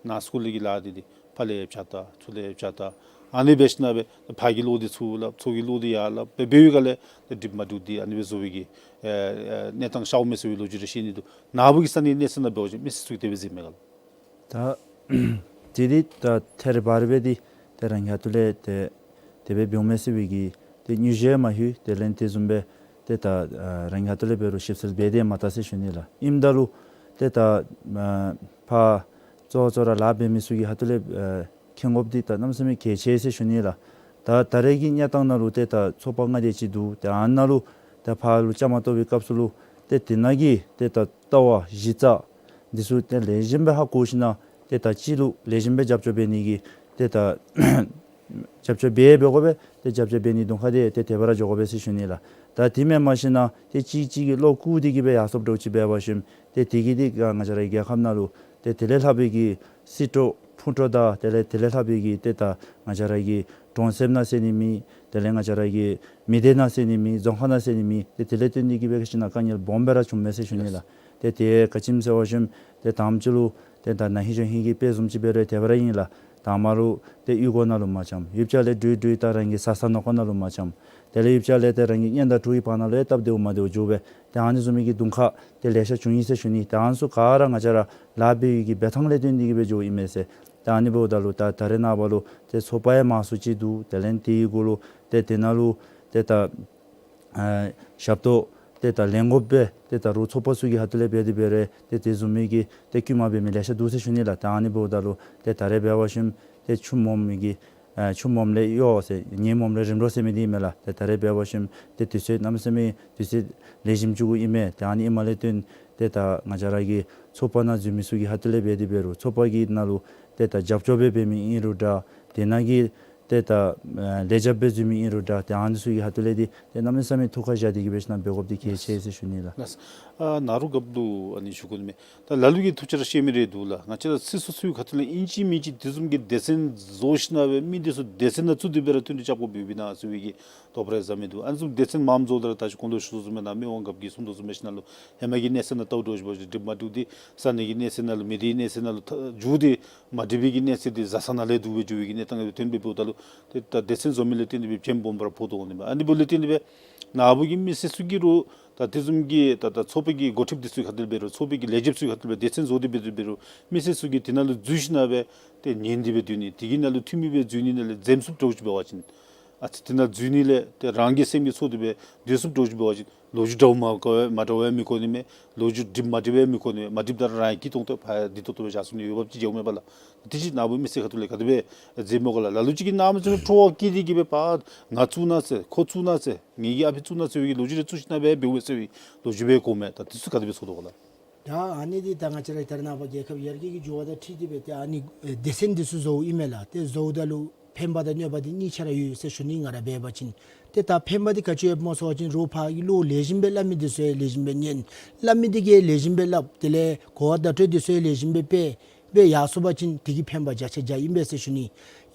ནཱ་སྐོར་ལས་ཀྱི་ལཱ་འདི་འདི་ཕར་ལས་ཡང་བྱ་ད་ཚུར་ལས་ཡང་བྱ་ད། ཨ་ནི་འབད་ཞིནམ་སྦེ་ཕར་གྱི་བློ་འདི་ཚུར་སླབ་ཚུར་གྱི་བློ་འདི་ཡར་སླབ་སྦེ་འབད་བའི་སྒང་ལས་འགྲིག་མ་འགྲིག་འདི་ཨ་ནི་སྦེ་བཟོ་བའི་གི་ཨེ་ཨེ་གནས་སྟངས་ཤརཝ་མས་ཟེར་བའི་ལོ་རྒྱུས་རེ་བཤད་ནི་འདུག། ནཱ་བུ་གི་ས་གནས་གནས་ཚད་ནང་འབད་བ་ཅིན་མི་སེར་ཚུ་གིས་དེ་སྦེ་གཟིགསཔ་མས་ག་ལགས། ད་དེ་འདི་ད་ཐད་རི་བ་རི་སྦེ་འདི་ཏེ་རང་གི་ཁ་ཐུག་ལས་ཏེ་དེ་སྦེ་འབདཝ་མས་ཟེར་བའི་གི་ཏེ་ཉུ་ཞིག་མ་ལྷོད། དེ་ལས་དེ་བཟུམ་སྦེ་ཏེ་ད་ཨ་རང་གི་ཁ་ཐུག་ལས་འབད་རུང་ཞིབ་འཚོལ་འབད་དེ་མ་ད་ཟེར་ཞུ་ནི་ལགས། ཨིནམ་ད་ལུ་ཏེ་ད་ཨ་ཕར་གཙོ་གཙོ་ར་ལཱ་འབད་མི་ཚུ་གི་ཁ་ཐུག་ལས་ཨ་མཁྱེན་དགོཔ་འདི་ད་གནམ་མེད་ས་མེད་གལ་ཆེ་ཟེར་ཞུ་ནི་ལགས། ད་ད་རེས་ཀྱི་གནས་སྟངས་ནང་ལུ་ཏེ་ད་ཚོགས་པ་ལྔ་དེ་ཅིག་འདུག། ཏེ་ཨ་ནཱ་ལུ་ཏེ་ཕར་ལུ་བཅའ་མར་གཏོགས་པའི་སྐབས་སུ་ལུ་ཏེ་དེ་ནང་གི་ཏེ་ད་ལྟ་བ་གཞི་རྩ་འདི་ཚུ་ཏེ་ལེགས་ཤོམ་སྦེ་ཧ་གོ་ཞིནམ་ཏེ་ད་སྤྱི་ལུ་ལེགས་ཤོམ་སྦེ་རྒྱབ་སྐྱོར་འབད་ནི་གི་ཏེ་ད་རྒྱབ་སྐྱོར་འབད་འབད་དགོ་པས། ཏེ་རྒྱབ་སྐྱོར་འབད་ནི་གདོང་ཁར་ཏེ་ཏེ་དེ་སྦེ་ར་འགྱོ་དགོ་པས་ཟེར་ཞུ་ནི་ལགས། ད་དེ་མེན་པར་ཞིནམ་ཏེ་གཅིག་གཅིག་གིས་བློ་བཀུག་སྟེ་གིས་སྦེ་ཡར་སོངམ་འདྲཝ་ཅིག་འབད་བ་ཅིན་ཏེ་དེ་གིས་ཏེ་ང་བཅས་རའི་རྒྱལ་ཁབ་ནང་ལུ་ཏེ་དེ་ལས་ལྷག་པའི་གི་སྲིད་གྲོས་ཕུང་གྲུབ་དང་དེ་ལས་དེ་ལས་ལྷག་པའི་གི་ཏེ་ད་ང་བཅས་ར་གི་གྲོང་གསེབ་ནང་ཟེར་ནི་མེད། དེ་ལས་ང་བཅས་ར་གི་མི་སྡེ་ནང་ཟེར་ནི་མེད། རྫོང་ཁག་ནང་ཟེར་ནི་མེད། ཏེ་དེ་ལས་བརྟེན་ཏེ་གིས་སྦེ་ཞིནམ་དཀའ་ངལ་སྦོམ་སྦེ་ར་བྱུངམ་མས་ཟེར་ཞུ་ནི་ལགས། ཏེ་དེ་ག་ཅི་སྨོ་ཟེར་བ་ཅིན་ཏེ་དང་པ་ཅིག་ལུ་ཏེ་ད་ན་ཧིང་གཞེས་ཧིང་གི་དཔེ་བཟུམ་ཅིག་འབད་རུང་དེ་སྦེ་ར་ཨིན་ལགས། དང་པ་ལུ་ཏེ་གཡུས་སྒོ་ནང་ལུ་མ་འཁྱམ། ཡུདཔ་ཅིག་ལས་དྲུད་དྲུད་ད་རང་གི་བཟའ་ཚང་ནོར་ཁོག་ནང་ལུ་མ་འཁྱམ། དེ་ལས་ཡུདཔ་ཅིག་ལས་ཏེ་རང་གི་གཉེན་དང་གྲོགས་ཀྱི་བར་ན་ལུ་ཡང་སྟབས་བདེཝ་མ་བདེཝ་འགྱོ་སྦེ་ཏེ་ཨ་ནི་བཟུམ་མའི་གི་གདོང་ཁ་ཏེ་ལེ་ཤ་བྱུང་ཡི་ཟེར་ཞུ་ནི། ཏེ་ཨ་ནི་ཚུ་ག་ར་ང་བཅས་ར་ལཱ་འབད་བའི་གི་འབད་ཐངས་ལས་བརྟེན་ཏེ་གི་སྦེ་འགྱོཝ་ཨིན་མས་ཟེར། ཏེ་ཨ་ནི་འབདཝ་ད་ལུ་ད་ད་རེས་ནངས་པ་ལུ་ཏེ་ཚོགས་པ་ཡང་མང་སུ་ཅིག་འདུག། དེ་ལས་དེའི་གུ་ལུ་ཏེ་དེ་ནང་ལུ་ཏེ་ད་ཨ་ཞབས་ཏོག་ཏེ་ད་ལེན་དགོཔ་སྦེ་ཏེ་ད་རོགས་ཚོགས་པ་ཚུ་གི་ཁ་ཐུག་ལས་འབད་དེ་འབད་རུང་ཏེ་དེ་བཟུམ་མའི་གི་ཏེ་བསྐུལ་མ་འབད་མི་ལེ་ཤ་འདུག་ཟེར་ཞུ་ནི་ལགས། ཏེ་ཨ་ནི་འབདཝ་ད་ལུ་ཏེ་ད་རེས་འབད་བ་ཅིན་ཏེ་ཆུ་སྨོམ་མི་གི་ཨ་ཆུ་སྨོམ་ལས་གཡོག་ཟེར་ཉེས་སྨོམ་ལས་རིམ་གྲོ་ཟེར་མི་འདི་ཨིན་མས་ལགས། ཏེ་ད་རེས་འབད་བ་ཅིན་ཏེ་དུས་ཚོད་གནམ་མེད་ས་མེད་དུས་ཚོད་ལེགས་ཤོམ་ཅིག་གུ་ཨིན་མས། ཏེ་ཨ་ནི་ཨིནམ་ལས་བརྟེན་ཏེ་ད་ང་བཅས་ར་གི་ཚོགས་པ་ནང་འཛུལ་མི་ཚུ་གི་ཁ་ཐུག་ལས་འབད་དེ་འབད་རུང་ཚོགས་པ་གི་ནང་ལུ་ཏེ་ད་རྒྱབ་སྐྱོར་སྦེ་འབད་མི་ཨིན་རུང་འདྲ། དེ་ནང་གི་ཏེ་ད་ཨ་ལས་བྱེདཔ་སྦེ་འཛུལ་མི་ཨིན་རུང་འདྲ། ཏེ་ཨ་ནི་ཚུ་གི་ཁ་ཐུག་ལས་འདི་ཏེ་གནམ་མེད་ས་མེད་ཐུགས་ཁར་བཞག་སྟེ་གི་འབད་ཞིན་ན་འབད་དགོཔ་འདི་གལ་ཆེ་ཟེར་ཞུ་ནི་ལགས། ལགས། ཨ་ནཱ་རོགས་རྒཔོ་ལུ་ཨ་ནི་ཞུ་དགོ་ནི་མས། ད་ལ་ལུ་གིས་ཐུགས་ཁར་ར་བཞེས་མི་རེ་འདུག་ལགས། ང་བཅས་ར་སོ་སོ་སོའི་ཁ་ཐུག་ལས་ཨིན་ཅི་མིན་ཅི་དེ་བཟུམ་གྱི་སྡེ་ཚན་བཟོ་ཞིན་ན་སྦེ་མི་འདི་ཚུ་སྡེ་ཚན་ནང་བཙུགས་ཏེ་འབད་རུང་མཐུན་སྒྲིལ་རྐྱབ་དགོཔ་ཡོདཔ་ཨིན་ན་ཟེར་བའི་གི་དོགས་པ་རེ་ཟ་མི་འདུག། ཨ་ནི་བཟུམ་སྡེ་ཚན་མངམ་བཟོཝ་ད་ར་ད་ཅི་གོང་ལུ་ཞུ་དོ་བཟུམ་སྦེ་ནཱ་མི་དབང་རྒཔོ་གིས་གསུང་དོ་བཟུམ་སྦེ་ཞིན་ན་ལུ་ཧེ་མ་གི་གནས་ཚད་ནང་ལྟཝ་འདྲཝ་ཅིག་འབད་བ་ཅིན་སྒྲིག་མ་འགྲིག་འདི་ས་གནས་ཀྱི་གནས་ཚད་ནང་ལུ་མི་སྡེའི་གནས་ཚད་ནང་ལུ་ཐ་འགྱོ་སྟེ་མ་འགྲིག་པའི་གི་གནས་ཚད་འདི་བཟའ་ཚང་ནང་ལས་འདུག་སྦེ་འགྱོ་བའི་གི་གནས་སྟངས་ཀྱི་དོན་འབདཝ་ད་ལུ་ཏེ་ད་སྡེ་ཚན་བཟོ་མི་ལས་བརྟེན་ཏེ་སྦེ་བྱེམ་སྦོམ་ར་ཕོག་དོ་འོང་ནི་མས། ཨ་ནི་འབདཝ་ལས་བརྟེན་ཏེ་སྦེ་ནཱ་བུ་གི་མི་སེར་ཚུ་གིས་རོགས་ད་དེ་བཟུམ་གྱི་ད་ད་ཚོགས་པའི་གི་འགོ་ཁྲིདཔ་འདི་ཚུ་གི་ཁ་ཐུག་ལས་འབད་རུང་ཚོགས་པའི་གི་ལས་བྱེདཔ་ཚུ་གི་ཁ་ཐུག་ལས་འབད་རུང་སྡེ་ཚན་བཟོ་སྟེ་འབད་དེ་འབད་རུང་མི་སེར་ཚུ་གིས་དེ་ནང་ལུ་འཛུལ་ཞིན་ན་སྦེ་ཏེ་ཉན་ཏེ་སྦེ་སྡོད་ནི་དེ་གི་ནང་ལུ་འཐུས་མི་སྦེ་འཛུལ་ནི་ནང་ལས་འཛེམ་ཚུགསཔ་འདྲཝ་ཅིག་འབད་བ་ཅིན་ཨ་ཙི་དེ་ནང་འཛུལ་ནི་ལས་ཏེ་རང་གི་སེམས་ཀྱིས་ཚོར་ཏེ་སྦེ་སྡོད་ཚུགསཔ་འདྲཝ་ཅིག་འབད་བ་ཅིན་ལོ་རྒྱུས་འདྲཝ་མ་འདྲཝ་མ་འདྲཝ་ཡང་མི་གོ་ནི་མས། ལོ་རྒྱུས་འགྲིག་མ་འགྲིག་པ་ཡང་མི་གོ་ནི་མས། མ་འགྲིགཔ་ད་ར་རང་གིས་ཐོང་ཐོང་ཕར་འདི་ཐོང་ཐོང་སྦེ་བཞག་ཚུགས་ནི་ཡོདཔ་ཅིག་འགྱོཝ་མས་པ་ལགས། དེ་ཅིག་ནཱ་བུ་མི་སེར་ཁ་ཐུག་ལས་ག་དེ་སྦེ་མཛད་མོ་ག་ལགས། ལ་ལུ་ཅིག་གིས་ནཱ་མི་ཚུ་ལུ་སྤྲོ་བ་བསྐྱེད་དེ་གི་སྦེ་ཕར་ང་བཙུགས་གནང་ཟེར་ཁོ་བཙུགས་གནང་ཟེར་ངེ་གི་ཨ་ཕི་བཙུགས་གནང་ཟེར་བའི་གི་ལོ་རྒྱུས་རེ་བཙུགས་ཞིན་ན་སྦེ་འབདཝ་ཟེར་བའི་ལོ་རྒྱུས་སྦེ་གོཝ་མས། ད་དེ་ཚུ་ག་དེ་སྦེ་ཚོར་དོ་ག་ལགས། ད་ཨ་ནི་འདི་ད་ང་བཅས་ར་ད་རེས་ནངས་པ་རྒྱལ་ཁབ་ཡར་རྒྱས་ཀྱི་འགྱུར་བ་དང་འཁྲིལ་ཏེ་སྦེ་ཏེ་ཨ་ནི་ཨེ་སྡེ་ཚན་འདི་ཚུ་བཟོཝ་ཨིན་མས་ལགས། ཏེ་བཟོཝ་ད་ལུ་ཕན་པ་དང་གནོད་པ་འདི་གཉིས་ཆ་ར་ཡོད་ཟེར་ཞུ་ནི། ང་ར་འབད་བ་ཅིན་ཏེ་ད་ཕན་པ་འདི་ག་ཅི་ཡོདཔ་སྨོ་ཟེར་བ་ཅིན་རོགས་ཕར་གྱི་བློ་ལེགས་ཤོམ་སྦེ་སླབ་མི་འདི་ཚུ་ཡང་ལེགས་ཤོམ་སྦེ་ཉན། སླབ་མི་འདི་གིས་ལེགས་ཤོམ་སྦེ་སླབ། དེ་ལས་གོ་བ་བརྡ་སྤྲོད་འདི་ཚུ་ཡང་ལེགས་ཤོམ་སྦེ་སྤེལ་སྦེ་ཡར་སོང་པ་ཅིན་དེ་གིས་ཕན་པ་བརྒྱ་ཆ་བརྒྱ་ཨིན་པས་ཟེར་ཞུ་ནི།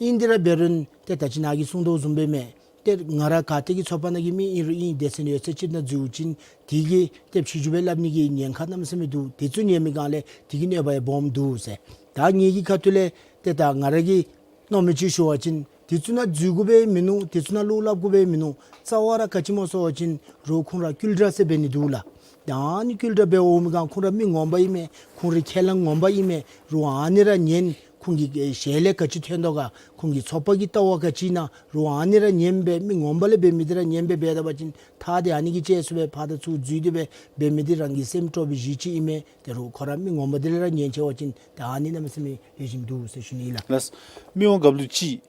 ཨིན་དེ་ར་འབད་རུང་ཏེ་ད་ཅི་ནཱ་གིས་གསུང་དོ་བཟུམ་སྦེ་མས། ཏེ་ང་ར་ག་ཏེ་གི་ཚོགས་པ་ནང་གི་མི་ཨིན་རུང་ཨིན། སྡེ་ཚན་ཡོད་ཚད་ཅིག་ནང་འཛུལ་ཅིན་དེ་གིས་ཏེ་ཕྱི་འགྱུར་སྦེ་སླབ་ནི་གི་ཉེན་ཁ་གནམ་མེད་ས་མེད་འདུག། དེ་ཚུ་ཉན་མི་སྒང་ལས་དེ་གི་གནོད་པ་ཡང་སྦོམ་འདུག་ཟེར། ད་ངེ་གི་ཁ་ཐུག་ལས་ཏེ་ད་ང་ར་གིས་མནོ་མི་ཅིག་ཞུ་བ་ཅིན་དེ་ཚུ་ནང་འཛུལ་དགོཔ་ཡང་མིན་ནུག། དེ་ཚུ་ནང་བློ་སླབ་དགོཔ་ཡང་མིན་ནུག། རྩ་བ་ར་ག་ཅི་སྨོ་ཟེར་བ་ཅིན་རོགས་ཁོང་ར་སྐུལ་དྲག་ཟེར་འབད་ནི་འདུག་ལགས། ད་ཨ་ནི་སྐུལ་དྲག་འབད་འོང་མི་སྒང་ཁོང་ར་མི་ངོ་མ་ཨིན་མས། ཁོང་རའི་ཁས་བླངས་ངོ་མ་ཨིན་མས། རོགས་ཨ་ནི་ར་ཉན། ཁོང་གི་ཞལ་ལས་ག་ཅི་ཐོན་དོ་ག། ཁོང་གི་ཚོགས་པ་གི་ལྟ་བ་ག་ཅི་ཨིན་ན་རོགས་ཨ་ནི་ར་ཉན་སྦེ་མི་ངོ་མ་ལས་འབད་མི་འདི་ར་ཉན་སྦེ་འབད་ད་པ་ཅིན་ད་ཏེ་ཨ་ནི་གི་ཅེས་སུ་སྦེ་ཕར་དང་ཚུར་འཛུལ་ཏེ་སྦེ་འབད་མི་འདི་རང་གི་སེམས་སྤྲོ་བའི་གཞི་ཅིག་ཨིན་མས། ཏེ་རོགས་ཁོ་ར་མི་ངོ་མ་འདི་ལས་ར་ཉན་ཆི་བ་ཅིན་ད་ཨ་ནི་གནམ་མེད་ས་མེད་ལེགས་ཤོམ་འདུག་ཟེར་ཞུ་ནི་ལགས། ལགས། མི་དབང་རྒཔོ་ལུ་ཅིག་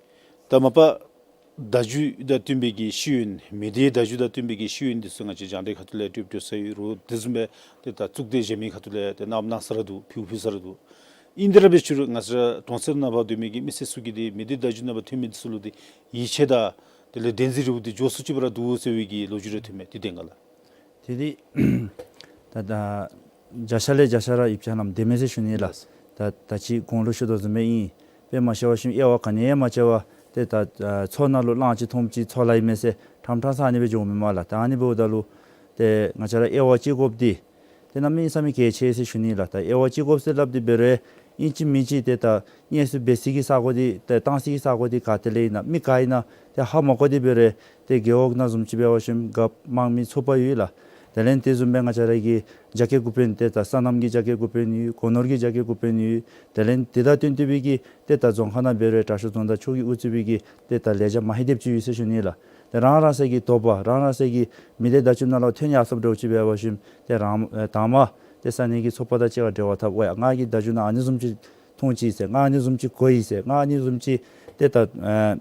ད་མ་པ་བརྡ་བརྒྱུད་དང་བསྟུན་པའི་གི་ཤེས་ཡོན་མི་སྡེའི་བརྡ་བརྒྱུད་དང་བསྟུན་པའི་གི་ཤེས་ཡོན་འདི་ཚུ་ང་བཅས་རྒྱང་བསྒྲགས་ཁ་ཐུག་ལས་སྤྲོད་སྤྲོད་ས་ཡོད། རོགས་དེ་བཟུམ་སྦེ་ཏེ་ད་གཙུག་སྡེ་གཞན་མི་ཁ་ཐུག་ལས་ཏེ་གནང་གནང་ས་ར་འདུག། ཕུལ་ཕུལ་ས་ར་འདུག། ཨིན་དེ་ར་འབད་ཞུ་རུང་ང་བཅས་ར་གྲོང་གསེབ་ནང་ཕར་སྡོད་མི་གི་མི་སེར་ཚུ་གིས་ཏེ་མི་སྡེ་བརྡ་བརྒྱུད་ནང་ཕར་ཐོན་མི་འདི་ཚུ་ལུ་ཏེ་ཡིད་ཆེས་དང་དེ་ལས་བདེན་འཛིན་རེ་བ་འདི་འཇོག་ཚུགས་ཅི་པ་ར་འདུག་ཟེར་བའི་གི་ལོ་རྒྱུས་རེ་ཐོན་མས། འདི་བདེན་ག་ལགས། དེ་འདི་ད་ད་བརྒྱ་ཆ་ལས་བརྒྱ་ཆ་ར་ཡིད་ཆེས་གནངམ་བདེན་མས་ཟེར་ཞུ་ནི་ལགས། ད་ད་ཅི་གོང་ལུ་ཞུ་དོ་བཟུམ་སྦེ་ཨིན། དཔེ་མ་ཤེས་པ་ཅིན་དབྱེ་བ་ག་ནི་ཡང་མ་ཕྱེ་བར་ཏེ་ད་ཨ་མཚོ་ནང་ལུ་གླང་ཅིག་མཐོངམ་ཅིག་མཚོ་ལ་ཨིན་མས་ཟེར་ཁྲམ་ཁྲམ་ཟ་ནི་སྦེ་འགྱོཝ་མེན་མས་ལགས། ད་ཨ་ནི་འབདཝ་ད་ལུ་ཏེ་ང་བཅས་ར་དབྱེ་བ་ཕྱེ་དགོཔ་འདི་ཏེ་གནམ་མེད་ས་མེད་གལ་ཆེ་ཟེར་ཞུ་ནི་ལགས། ད་དབྱེ་བ་ཕྱེ་དགོཔ་ཟེར་སླབ་སྟེ་འབད་རུང་ཨིན་ཅི་མིན་ཅི་ཏེ་ད་གནས་ཚུལ་འབད་སའི་གི་ས་གོ་འདི་ཏེ་བཏང་སའི་གི་ས་གོ་འདི་ག་ཏེ་ལས་ཨིན་ན་མི་ག་ཨིན་ན་ཏེ་ཧ་མ་གོ་སྟེ་འབད་རུང་ཏེ་རྒེད་འོག་ནང་བཟུམ་ཅིག་འབད་བ་ཅིན་རྒཔོ་དམངས་མི་ཚོགས་པ་ཡོད་ལགས། དེ་ལས་དེ་བཟུམ་སྦེ་ང་བཅས་ར་གི་རྒྱ་སྐྱེད་འགོ་དཔོན་ཏེ་ད་སོ་ནམ་གྱི་རྒྱ་སྐྱེད་འགོ་དཔོན་ཡོད། སྒོ་ནོར་གྱི་རྒྱ་སྐྱེད་འགོ་དཔོན་ཡོད། དེ་ལས་དེ་དང་བསྟུན་ཏེ་སྦེ་གི་ཏེ་ད་རྫོང་ཁག་ནང་འབད་རུང་དྲག་ཤོས་རྫོང་བདག་མཆོག་གིས་དབུ་གཙོས་པའི་གི་ཏེ་ད་ལས་བྱ་མ་ཧེ་དེབ་ཅིག་ཡོད་ཟེར་ཞུ་ནི་ལགས། ཏེ་རང་རང་སོའི་གི་དོགས་པ་རང་རང་སོའི་གི་མི་སྡེ་བརྡ་བརྒྱུད་ནང་ལུ་ཐོན་ཡར་སོངམ་འདྲཝ་ཅིག་འབད་བ་ཅིན་ཏེ་རང་ཨེ་དང་པ་ཏེ་ས་གནས་ཀྱི་ཚོགས་པ་དང་གཅིག་ཁར་འབྲེལ་བ་འཐབ། ཝའི་ང་གིས་བརྡ་བརྒྱུད་ནང་ཨ་ནི་བཟུམ་ཅིག་མཐོང་ཅི་ཟེར་ང་ཨ་ནི་བཟུམ་ཅིག་གོ་ཡི་ཟེར་ང་ཨ་ནི་བཟུམ་ཅིག་ཏེ་ད་ཨེ་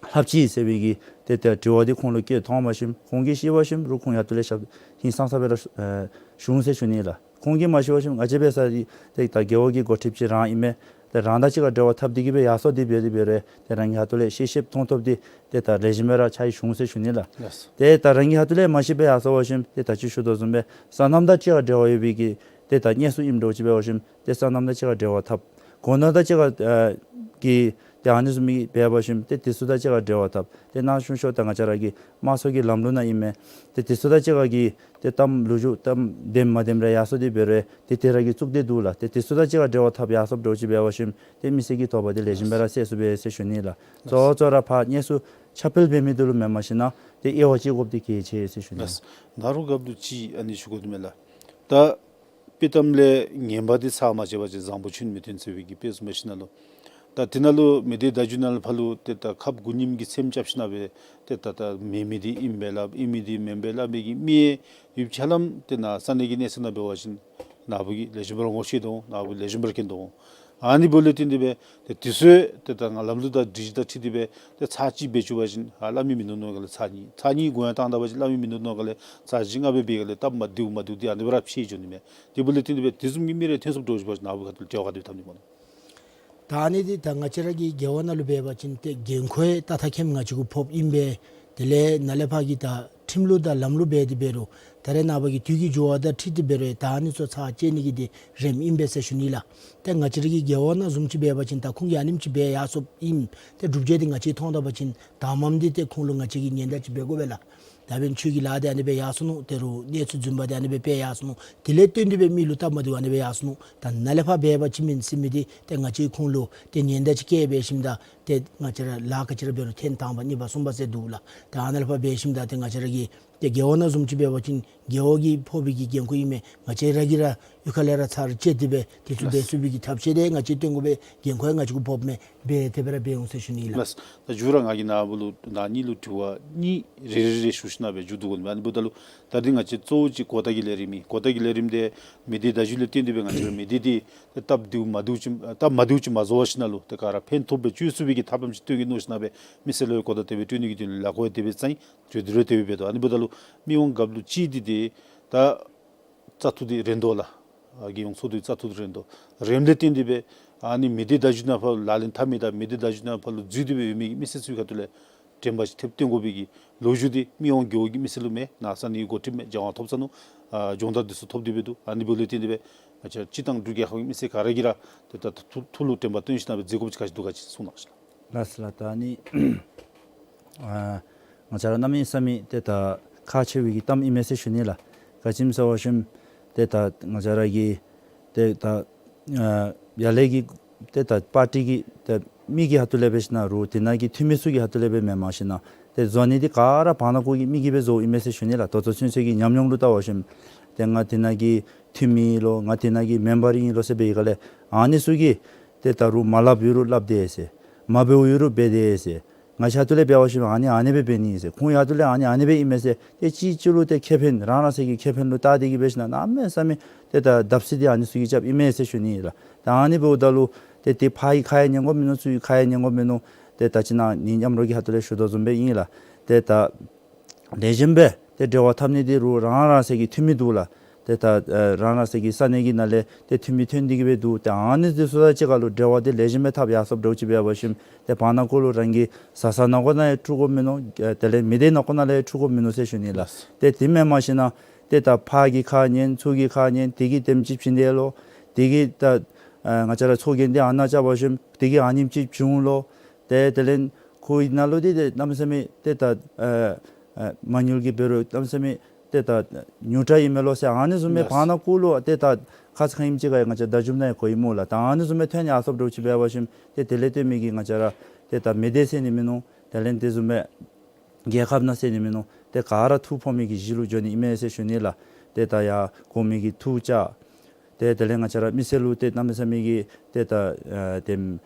ལྷབ་ཅི་ཟེར་བའི་གི་ཏེ་ད་དྲི་བ་འདི་ཁོང་ལུ་བཀོད་ཐོན་པ་ཅིན་ཁོང་གིས་ཤེས་པ་ཅིན་རོགས་ཁོང་ཡར་ལྟོ་ལས་ཞབས་ཧིང་སངས་ས་སྦེ་ར་ཨེ་ཞུ་འོང་ཟེར་ཞུ་ནི་ལགས། ཁོང་གིས་མ་ཤེས་པ་ཅིན་ང་བཅས་འབད་ས་འདི་ཏེ་ད་རྒེད་འོག་གི་འགོ་ཁྲིདཔ་ཅིག་རང་ཨིན་མས། ཏེ་རང་དང་གཅིག་ཁར་འབྲེལ་བ་འཐབ་སྟེ་གི་སྦེ་ཡར་སོང་སྟེ་འབད་དེ་འབད་རུང་ཏེ་རང་གིས་ཡར་ལྟོ་ལས་ཤེས་ཤེསཔ་མཐོང་ཐོབ་སྟེ་ཏེ་ད་ལེགས་ཤོམ་སྦེ་ར་ཕྱག་ཞུ་འོང་ཟེར་ཞུ་ནི་ལགས། ལགས། ཏེ་ད་རང་གིས་ཡར་ལྟོ་ལས་མ་ཤེས་པར་ཡར་སོང་པ་ཅིན་ཏེ་ད་ཅི་ཞུ་དོ་བཟུམ་སྦེ་སོ་ནམ་དང་གཅིག་ཁར་འབྲེལ་བ་ཡོད་པའི་གི་ཏེ་ད་གནས་ཚུལ་ཨིནམ་འདྲཝ་ཅིག་འབད་བ་ཅིན་ཏེ་སོ་ནམ་དང་གཅིག་ཁར་འབྲེལ་བ་འཐབ། སྒོ་ནོར་དང་གཅིག་ཁར་ཨེ་གི་ ཏེ་ཨ་ནི་བཟུམ་མའི་འབད་བ་ཅིན་ཏེ་དེ་ཚུ་དང་གཅིག་ཁར་འབྲེལ་བ་འཐབ། ཏེ་ནཱ་ཞུ་ཞུཝ་ད་ང་བཅས་ར་གི་དམངས་གཙོ་གི་ལམ་ལུགས་ནང་ཨིན་མས། ཏེ་དེ་ཚུ་དང་གཅིག་ཁར་གྱི་ཏེ་གཏམ་ལོ་རྒྱུས་གཏམ་བདེནམ་མ་བདེནམ་རེ་ཡར་སོང་སྟེ་འབད་རུང་ཏེ་དེ་ར་གིས་བཙུགས་ཏེ་འདུག་ལགས། ཏེ་དེ་ཚུ་དང་གཅིག་ཁར་འབྲེལ་བ་འཐབ་ཡར་སོངམ་འདྲཝ་ཅིག་འབད་བ་ཅིན་ཏེ་མི་སེར་གྱི་དོགས་པ་དེ་ལེགས་ཤོམ་སྦེ་ར་སེལ་ཚུགས་པས་ཟེར་ཞུ་ནི་ལགས། གཙོ་བོ་གཙོ་ར་ཕར་གནས་ཚུལ་ཁྱབ་སྤེལ་འབད་མི་འདི་ལུ་མེན་མ་ཤེས་ན་ཏེ་དབྱེ་བ་དཔྱད་དགོཔ་འདི་གལ་ཆེ་ཟེར་ཞུ་ནི་ལགས། ནཱ་རོ་རྒཔོ་ལུ་ཅིག་ཨ་ནི་ཞུ་དགོ་དོ་མས་ལགས། ད་དཔྱེ་གཏམ་ལས་ངན་པ་འདི་ཚར་མ་བཅད་པ་ཅིན་བཟང་པོ་ཁྱོན་མི་ཐོན་ཟེར་བའི་གི་དཔེ་བཟུམ་འབད་ཞིནམ་ལས། ད་དེ་ནང་ལུ་མི་སྡེ་བརྡ་བརྒྱུད་ནང་ལུ་ཕར་ལུ་ཏེ་ད་ཁབ་དགུ་ཉིམ་གྱི་སེམས་རྐྱབ་ཞིནམ་ལས་ཏེ་ད་ད་མེན་མི་འདི་ཨིན་པས་ལགས། ཨིན་མི་འདི་མེན་པས་ལགས་འབད་གི་མི་ཡོདཔ་ཆ་ལམ་ཏེ་ནཱ་ས་གནས་ཀྱི་གནས་ཚད་ནང་འབད་བ་ཅིན་ནཱ་བུ་གིས་ལེགས་ཤོམ་སྦེ་ར་ངོ་ཤེས་དོ་འོང་། ནཱ་བུ་ལེགས་ཤོམ་སྦེ་ར་མཁྱེན་དོ་འོང་། ཨ་ནི་འབདཝ་ལས་བརྟེན་ཏེ་སྦེ་ཏེ་དེ་ཚུ་ཏེ་ད་ང་ལམ་ལུགས་དང་སྒྲིག་གཞི་དང་འཁྲིལ་ཏེ་སྦེ་ཏེ་ཚར་གཅིག་འབད་བཅུག་པ་ཅིན་ཨ་སླབ་མི་མིན་འདུག་མནོ་ག་ལས་ཚར་གཉིས་ཚར་གཉིས་གོ་ཡང་བཏང་ད་པ་ཅིན་སླབ་མི་མིན་འདུག་མནོ་ག་ལས་ཚར་བཞི་ལྔ་སྦེ་འབད་ག་ལས་སྟབས་མ་བདེཝ་མ་བདེཝ་འདི་ཨ་ནི་སྦེ་ར་ཕྱད་འགྱོ་ནི་མས། དེ་འབདཝ་ལས་བརྟེན་ཏེ་སྦེ་དེ་བཟུམ་གྱི་མི་རེ་ཐོན་སོངམ་འདྲཝ་ཅིག་འབད་བ་ཅིན་ནཱ་བུ་ཁ་ཐུག་ལུ་འབྲེལ་བ་ག་དེ་སྦེ་འཐབ་ནི་སྨོ་ལགས། ད་ཨ་ནི་འདི་ད་ང་བཅས་ར་གི་རྒེད་འོག་ནང་ལུ་འབད་བ་ཅིན་ཏེ་འགན་ཁུར་ཡང་ད་ད་ཁེམ་ང་བཅས་གུ་ཕོགཔ་ཨིན་པས། དེ་ལས་ནཱ་ལས་ཕར་གྱི་ད་ཁྲིམས་ལུགས་དང་ལམ་ལུགས་འབད་དེ་འབད་རུང་ད་རེས་ནངས་པ་གི་དུས་ཀྱི་འགྱུར་བ་དང་འཁྲིལ་ཏེ་འབད་རུང་ད་ཨ་ནི་ཚུ་ཚར་བཅད་ནི་གི་འདི་རནམ་ཨིན་པས་ཟེར་ཞུ་ནི་ལགས། ཏེ་ང་བཅས་ར་གི་རྒེད་འོག་ནང་བཟུམ་ཅིག་འབད་བ་ཅིན་ད་ཁོང་གིས་ཨ་ནེམ་ཅིག་འབད་ཡར་སོངམ་ཨིན། ཏེ་སྒྲུབ་བྱེད་འདི་ང་བཅས་མཐོང་ད་པ་ཅིན་དང་པམ་འདི་ཏེ་ཁོང་ལུ་ང་བཅས་ཀྱིས་ཉེན་བརྡ་ཅིག་འབད་དགོ་པས་ལགས། ད་འབདན་ཁྱོད་ཀྱི་ལཱ་འདི་ཨ་ནི་སྦེ་ཡར་སོ་ནུག། ད་རུང་གནས་ཚུལ་རྫུན་མ་འདི་ཨ་ནི་སྦེ་སྤེལ་ཡར་སོ་ནུག། དེ་ལས་བརྟེན་ཏེ་སྦེ་མི་ལུ་སྟབས་མ་བདེཝ་ཨ་ནི་སྦེ་ཡར་སོ་ནུག། ད་ནཱ་ལས་ཕར་འབད་བ་ཅིན་མེན་ཟེར་མི་འདི་ཏེ་ང་བཅས་ཁོང་ལུ་ཏེ་ཉེན་བརྡ་ཅིག་བསྐྱལ་འབད་ཞིནམ་ད་ཏེ་ང་བཅས་ར་ལཱ་ག་ཅི་ར་འབད་རུང་ཐེངས་དང་པ་གཉིས་པ་གསུམ་པ་ཟེར་འདུག་ལགས། ད་ཨ་ནཱ་ལས་ཕར་འབད་ཞིནམ་ད་ཏེ་ང་བཅས་ར་གི་ཏེ་རྒེད་འོག་ནང་བཟུམ་ཅིག་འབད་བ་ཅིན་རྒེད་འོག་གིས་ཕོག་པའི་གི་འགན་ཁུར་ཨིན་མས། ང་བཅས་ར་གིས་ར་གཡུས་ཁ་ལས་ར་ཚར་བཅད་དེ་སྦེ་དེ་ཚུ་འབད་ཚུགས་པའི་གི་ཐབས་ཤེས་འདི་ང་བཅས་སྟོན་དགོ་པས། འགན་ཁུར་ཡང་ང་བཅས་གུ་ཕོགཔ་མས། འབད་དེ་སྦེ་ར་འབད་འོང་ཟེར་ཞུ་ནི་ལགས། ལགས། ད་མཇུག་ར་ང་གིས་ནཱ་བུ་ལུ་ནཱ་གཉིས་ལུ་དྲི་བ་གཉིས་རེ་རེ་རེ་ཞུ་ཞིནམ་ལས་མཇུག་བསྡུ་དགོ་ནི་མས། ཨ་ནི་འབདཝ་ད་ལུ་ད་འདི་ང་བཅས་གཙོ་བོ་ཅིག་གོ་བརྡ་གི་ལས་རིམ་ཨིན། གོ་བརྡ་གི་ལས་རིམ་འདི་མི་སྡེ་བརྡ་བརྒྱུད་ལས་བརྟེན་ཏེ་སྦེ་ང་བཅས་ར་མི་སྡེ་འདི་ཏེ་སྟབས་བདེཝ་མ་བདེཝ་ཅིག་སྟབས་མ་བདེཝ་ཅིག་མ་བཟོ་བ་ཞིནམ་ལས་ཏེ་ག་ར་ཕན་ཐོགས་སྦེ་སྤྱོད་ཚུགས་པའི་གི་ཐབས་ལམ་ཅིག་སྟོན་གེ་མནོ་ཞིནམ་ལས་མི་སེར་ལུ་གོ་བརྡ་དེ་སྦེ་སྤྲོད་ནི་གི་དོན་ལུ་ལཱ་འགོ་ཡང་དེ་སྦེ་བརྩམས་ཡི། གྲོས་བསྡུར་ཡང་དེ་སྦེ་འབད་དོ། ཨ་ནི་འབདཝ་ད་ལུ་མི་དབང་རྒཔོ་ལུ་ཅིག་འདི་ཏེ་ད་བཙག་འཐུ་འདི་རན་དོ་ལགས། ཨ་རྒྱལ་ཡོངས་ཚོགས་འདུའི་བཙག་འཐུ་འདི་རན་དོ། རནམ་ལས་བརྟེན་ཏེ་སྦེ་ཨ་ནི་མི་སྡེ་བརྡ་བརྒྱུད་ནང་ཕར་ལག་ལེན་འཐབ་མི་དང་མི་སྡེ་བརྡ་བརྒྱུད་ནང་ཕར་ལུ་འཛུལ་ཏེ་སྦེ་ཡོད་མི་གི་མི་སེར་ཚུ་གི་ཁ་ཐུག་ལས་དྲན་པ་ཅིག་ཐེབས་སྟོན་དགོ་པའི་གི་ལོ་རྒྱུས་འདི་མི་དབང་རྒེད་འོག་གི་མི་སེར་ལུ་མེན། ནཱ་ས་གནས་འགོ་ཁྲིདཔ་མེན། རྒྱལ་དབང་ཐོབ་ཚར་ནུག། ཨ་སྦྱོང་བརྡར་འདི་ཚུ་ཐོབ་སྟེ་སྦེ་འདུག། ཨ་ནི་འབདཝ་ལས་བརྟེན་ཏེ་སྦེ་ང་བཅས་སྤྱིར་བཏང་འབྲུག་རྒྱལ་ཁབ་ཀྱི་མི་སེར་ག་ར་གིས་ར་ཏེ་ད་ཐུགས་ཐུགས་ལུ་དྲན་པ་བཏོན་ཞིནམ་ལས་མཛད་དགོཔ་ཅིག་ག་ཅི་འདུག་ག་ཅི་གསུང་གནང་ཞུ་ལགས། ལགས་སོ་ལགས། ད་ཨ་ནི་ཨ་ང་བཅས་ར་གནམ་མེད་ས་མེད་ཏེ་ད་ཁག་ཆེ་བའི་གི་གཏམ་ཨིན་མས་ཟེར་ཞུ་ནི་ལགས། ག་ཅི་སྨོ་ཟེར་བ་ཅིན་ཏེ་ད་ང་བཅས་ར་གི་ཏེ་ད་ཨ་ཡར་ལས་ཀྱི་ཏེ་ད་པར་ཊི་གི་ཏེ་མི་གི་ཁ་ཐུག་ལས་འབད་ཞིན་ན་རུང་དེ་ནང་གི་འཐུས་མི་ཚུ་གི་ཁ་ཐུག་ལས་འབད་མེན་མ་ཤེས་ན་ཏེ་བཟོ་ནི་འདི་ག་ར་བར་ན་ཀོ་གི་མི་གིས་སྦེ་བཟོཝ་ཨིན་མས་ཟེར་ཞུ་ནི་ལགས། ད་ལྟོ་ཚུན་ཚོད་ཀྱི་ཉམས་མྱོང་ལུ་བལྟ་བ་ཅིན་ཏེ་ང་དེ་ནང་གི་འཐུས་མི་ཨིན་ལོ་ང་དེ་ནང་གི་མེམ་བར་ཨིན་ལོ་ཟེར་འབད་བའི་སྒང་ལས་ཨ་ནི་ཚུ་གིས་ཏེ་ད་རུང་མ་སླབ་ཡོད་རུང་སླབ་དེས་ཟེར། མ་འབདཝ་ཡོད་རུང་འབད་དེས་ཟེར། ང་བཅས་ཁ་ཐུག་ལས་འབད་བ་ཅིན་ཨ་ནི་ཨ་ནི་སྦེ་འབད་ནི་ཨིན་ཟེར། ཁོང་གི་ཁ་ཐུག་ལས་ཨ་ནི་ཨ་ནི་སྦེ་ཨིན་མས་ཟེར། ཏེ་གཅིག་གཅིག་ལུ་ཏེ་ཁེ་ཕན་རང་རང་སོའི་གི་ཁེ་ཕན་ལུ་བལྟ་སྟེ་གིས་འབད་ཞིན་ན་གནམ་མེད་ས་མེད་ཏེ་ད་བརྡབ་གསིག་འདི་ཨ་ནི་ཚུ་གིས་རྐྱབ་ཨིན་མས་ཟེར་ཞུ་ནི་ཨིན་ལགས། ད་ཨ་ནི་འབདཝ་ད་ལུ་ཏེ་ཏེ་ཕར་གི་ཁ་ཡང་ཉན་དགོཔ་མིན་ནུག། ཚུར་གི་ཁ་ཡང་ཉན་དགོཔ་མིན་ནུག། ཏེ་ད་ཅི་ནཱ་ངེའི་མཉམ་རོགས་ཀྱི་ཁ་ཐུག་ལས་ཞུ་དོ་བཟུམ་སྦེ་ཨིན་ལགས། ཏེ་ད་ལེགས་ཤོམ་སྦེ་ཏེ་འབྲེལ་བ་འཐབ་ནི་འདི་རུང་རང་རང་སོའི་གི་འཐུས་མི་འདུག་ལགས། ཏེ་ད་ཨ་རང་རང་སོའི་གི་ས་གནས་ཀྱི་ནང་ལས་ཏེ་འཐུས་མི་ཐོན་ཏེ་གིས་སྦེ་འདུག། ཏེ་ཨ་ནི་འདི་ཚུ་དང་གཅིག་ཁར་ལུ་འབྲེལ་བ་འདི་ལེགས་ཤོམ་སྦེ་འཐབ་ཡར་སོངམ་འདྲཝ་ཅིག་འབད་བ་ཅིན་ཏེ་བར་ན་ཀོ་ལུ་རང་གི་བཟའ་ཚང་ནང་འཁོད་ནང་ཡང་འཁྲུག་དགོཔ་མིན་ནུག། ཨ་དེ་ལས་མི་སྡེ་ནང་འཁོད་ནང་ལས་ཡང་འཁྲུག་དགོཔ་མིན་ནུག་ཟེར་ཞུ་ནི་ལགས། ཏེ་དེ་མེན་མ་ཤེས་ན་ཏེ་ད་ཕར་གི་ཁ་ཉན་ཚུར་གི་ཁ་ཉན་དེ་གིས་དེམ་ཅིག་བྱིན་དེས་ལོ། དེ་གིས་ད་ཨ་ང་བཅས་ར་ཚོགས་རྒྱན་འདི་ཨ་ནཱ་རྐྱབ་པ་ཅིན་དེ་གིས་ཨ་ནེམ་ཅིག་བྱུང་ལོ། ཏེ་དེ་ལས་ཁོ་གི་ནང་ལུ་འདི་ཏེ་གནམ་མེད་ས་མེད་ཏེ་ད་ཨ་ཨ་མ་དངུལ་གྱི་འབད་རུང་གནམ་མེད་ས་མེད་ཏེ་ད་ཉུང་དྲགས་ཨིན་མས་ལོ་ཟེར་ཨ་ནི་བཟུམ་མའི་ལགས། བར་ན་ཀོ་ལུ་ཏེ་ད་ཁ་ཙ་ཁ་ཉིནམ་ཅིག་ཁར་ཡང་ང་བཅས་བརྡ་བརྒྱུདཔ་ནང་ཡང་གོ་ཡི་སྨོ་ལགས། ད་ཨ་ནི་བཟུམ་མའི་ཐོན་ཡར་སོངམ་འདྲཝ་ཅིག་འབད་བ་ཅིན་ཏེ་དེ་ལས་བརྟེན་མི་གིས་ང་བཅས་ར་ཏེ་ད་མི་སྡེ་ཟེར་ནི་མིན་ནུག། དེ་ལས་དེ་བཟུམ་མའི་རྒྱལ་ཁབ་ནང་ཟེར་ནི་མིན་ནུག། ཏེ་ག་ར་ཐུགས་ཕོག་མི་གི་གཞི་ལུ་འགྱོ་ནི་ཨིན་མས་ཟེར་ཞུ་ནི་ལགས། ཏེ་ད་ཡར་གོང་མའི་གི་ཐུགས་བཅག། ཏེ་དེ་ལས་ང་བཅས་ར་མི་སེར་ལུ་ཏེ་གནམ་མེད་ས་མེད་ཀྱི་ཏེ་ད་ཨ་ཏེ་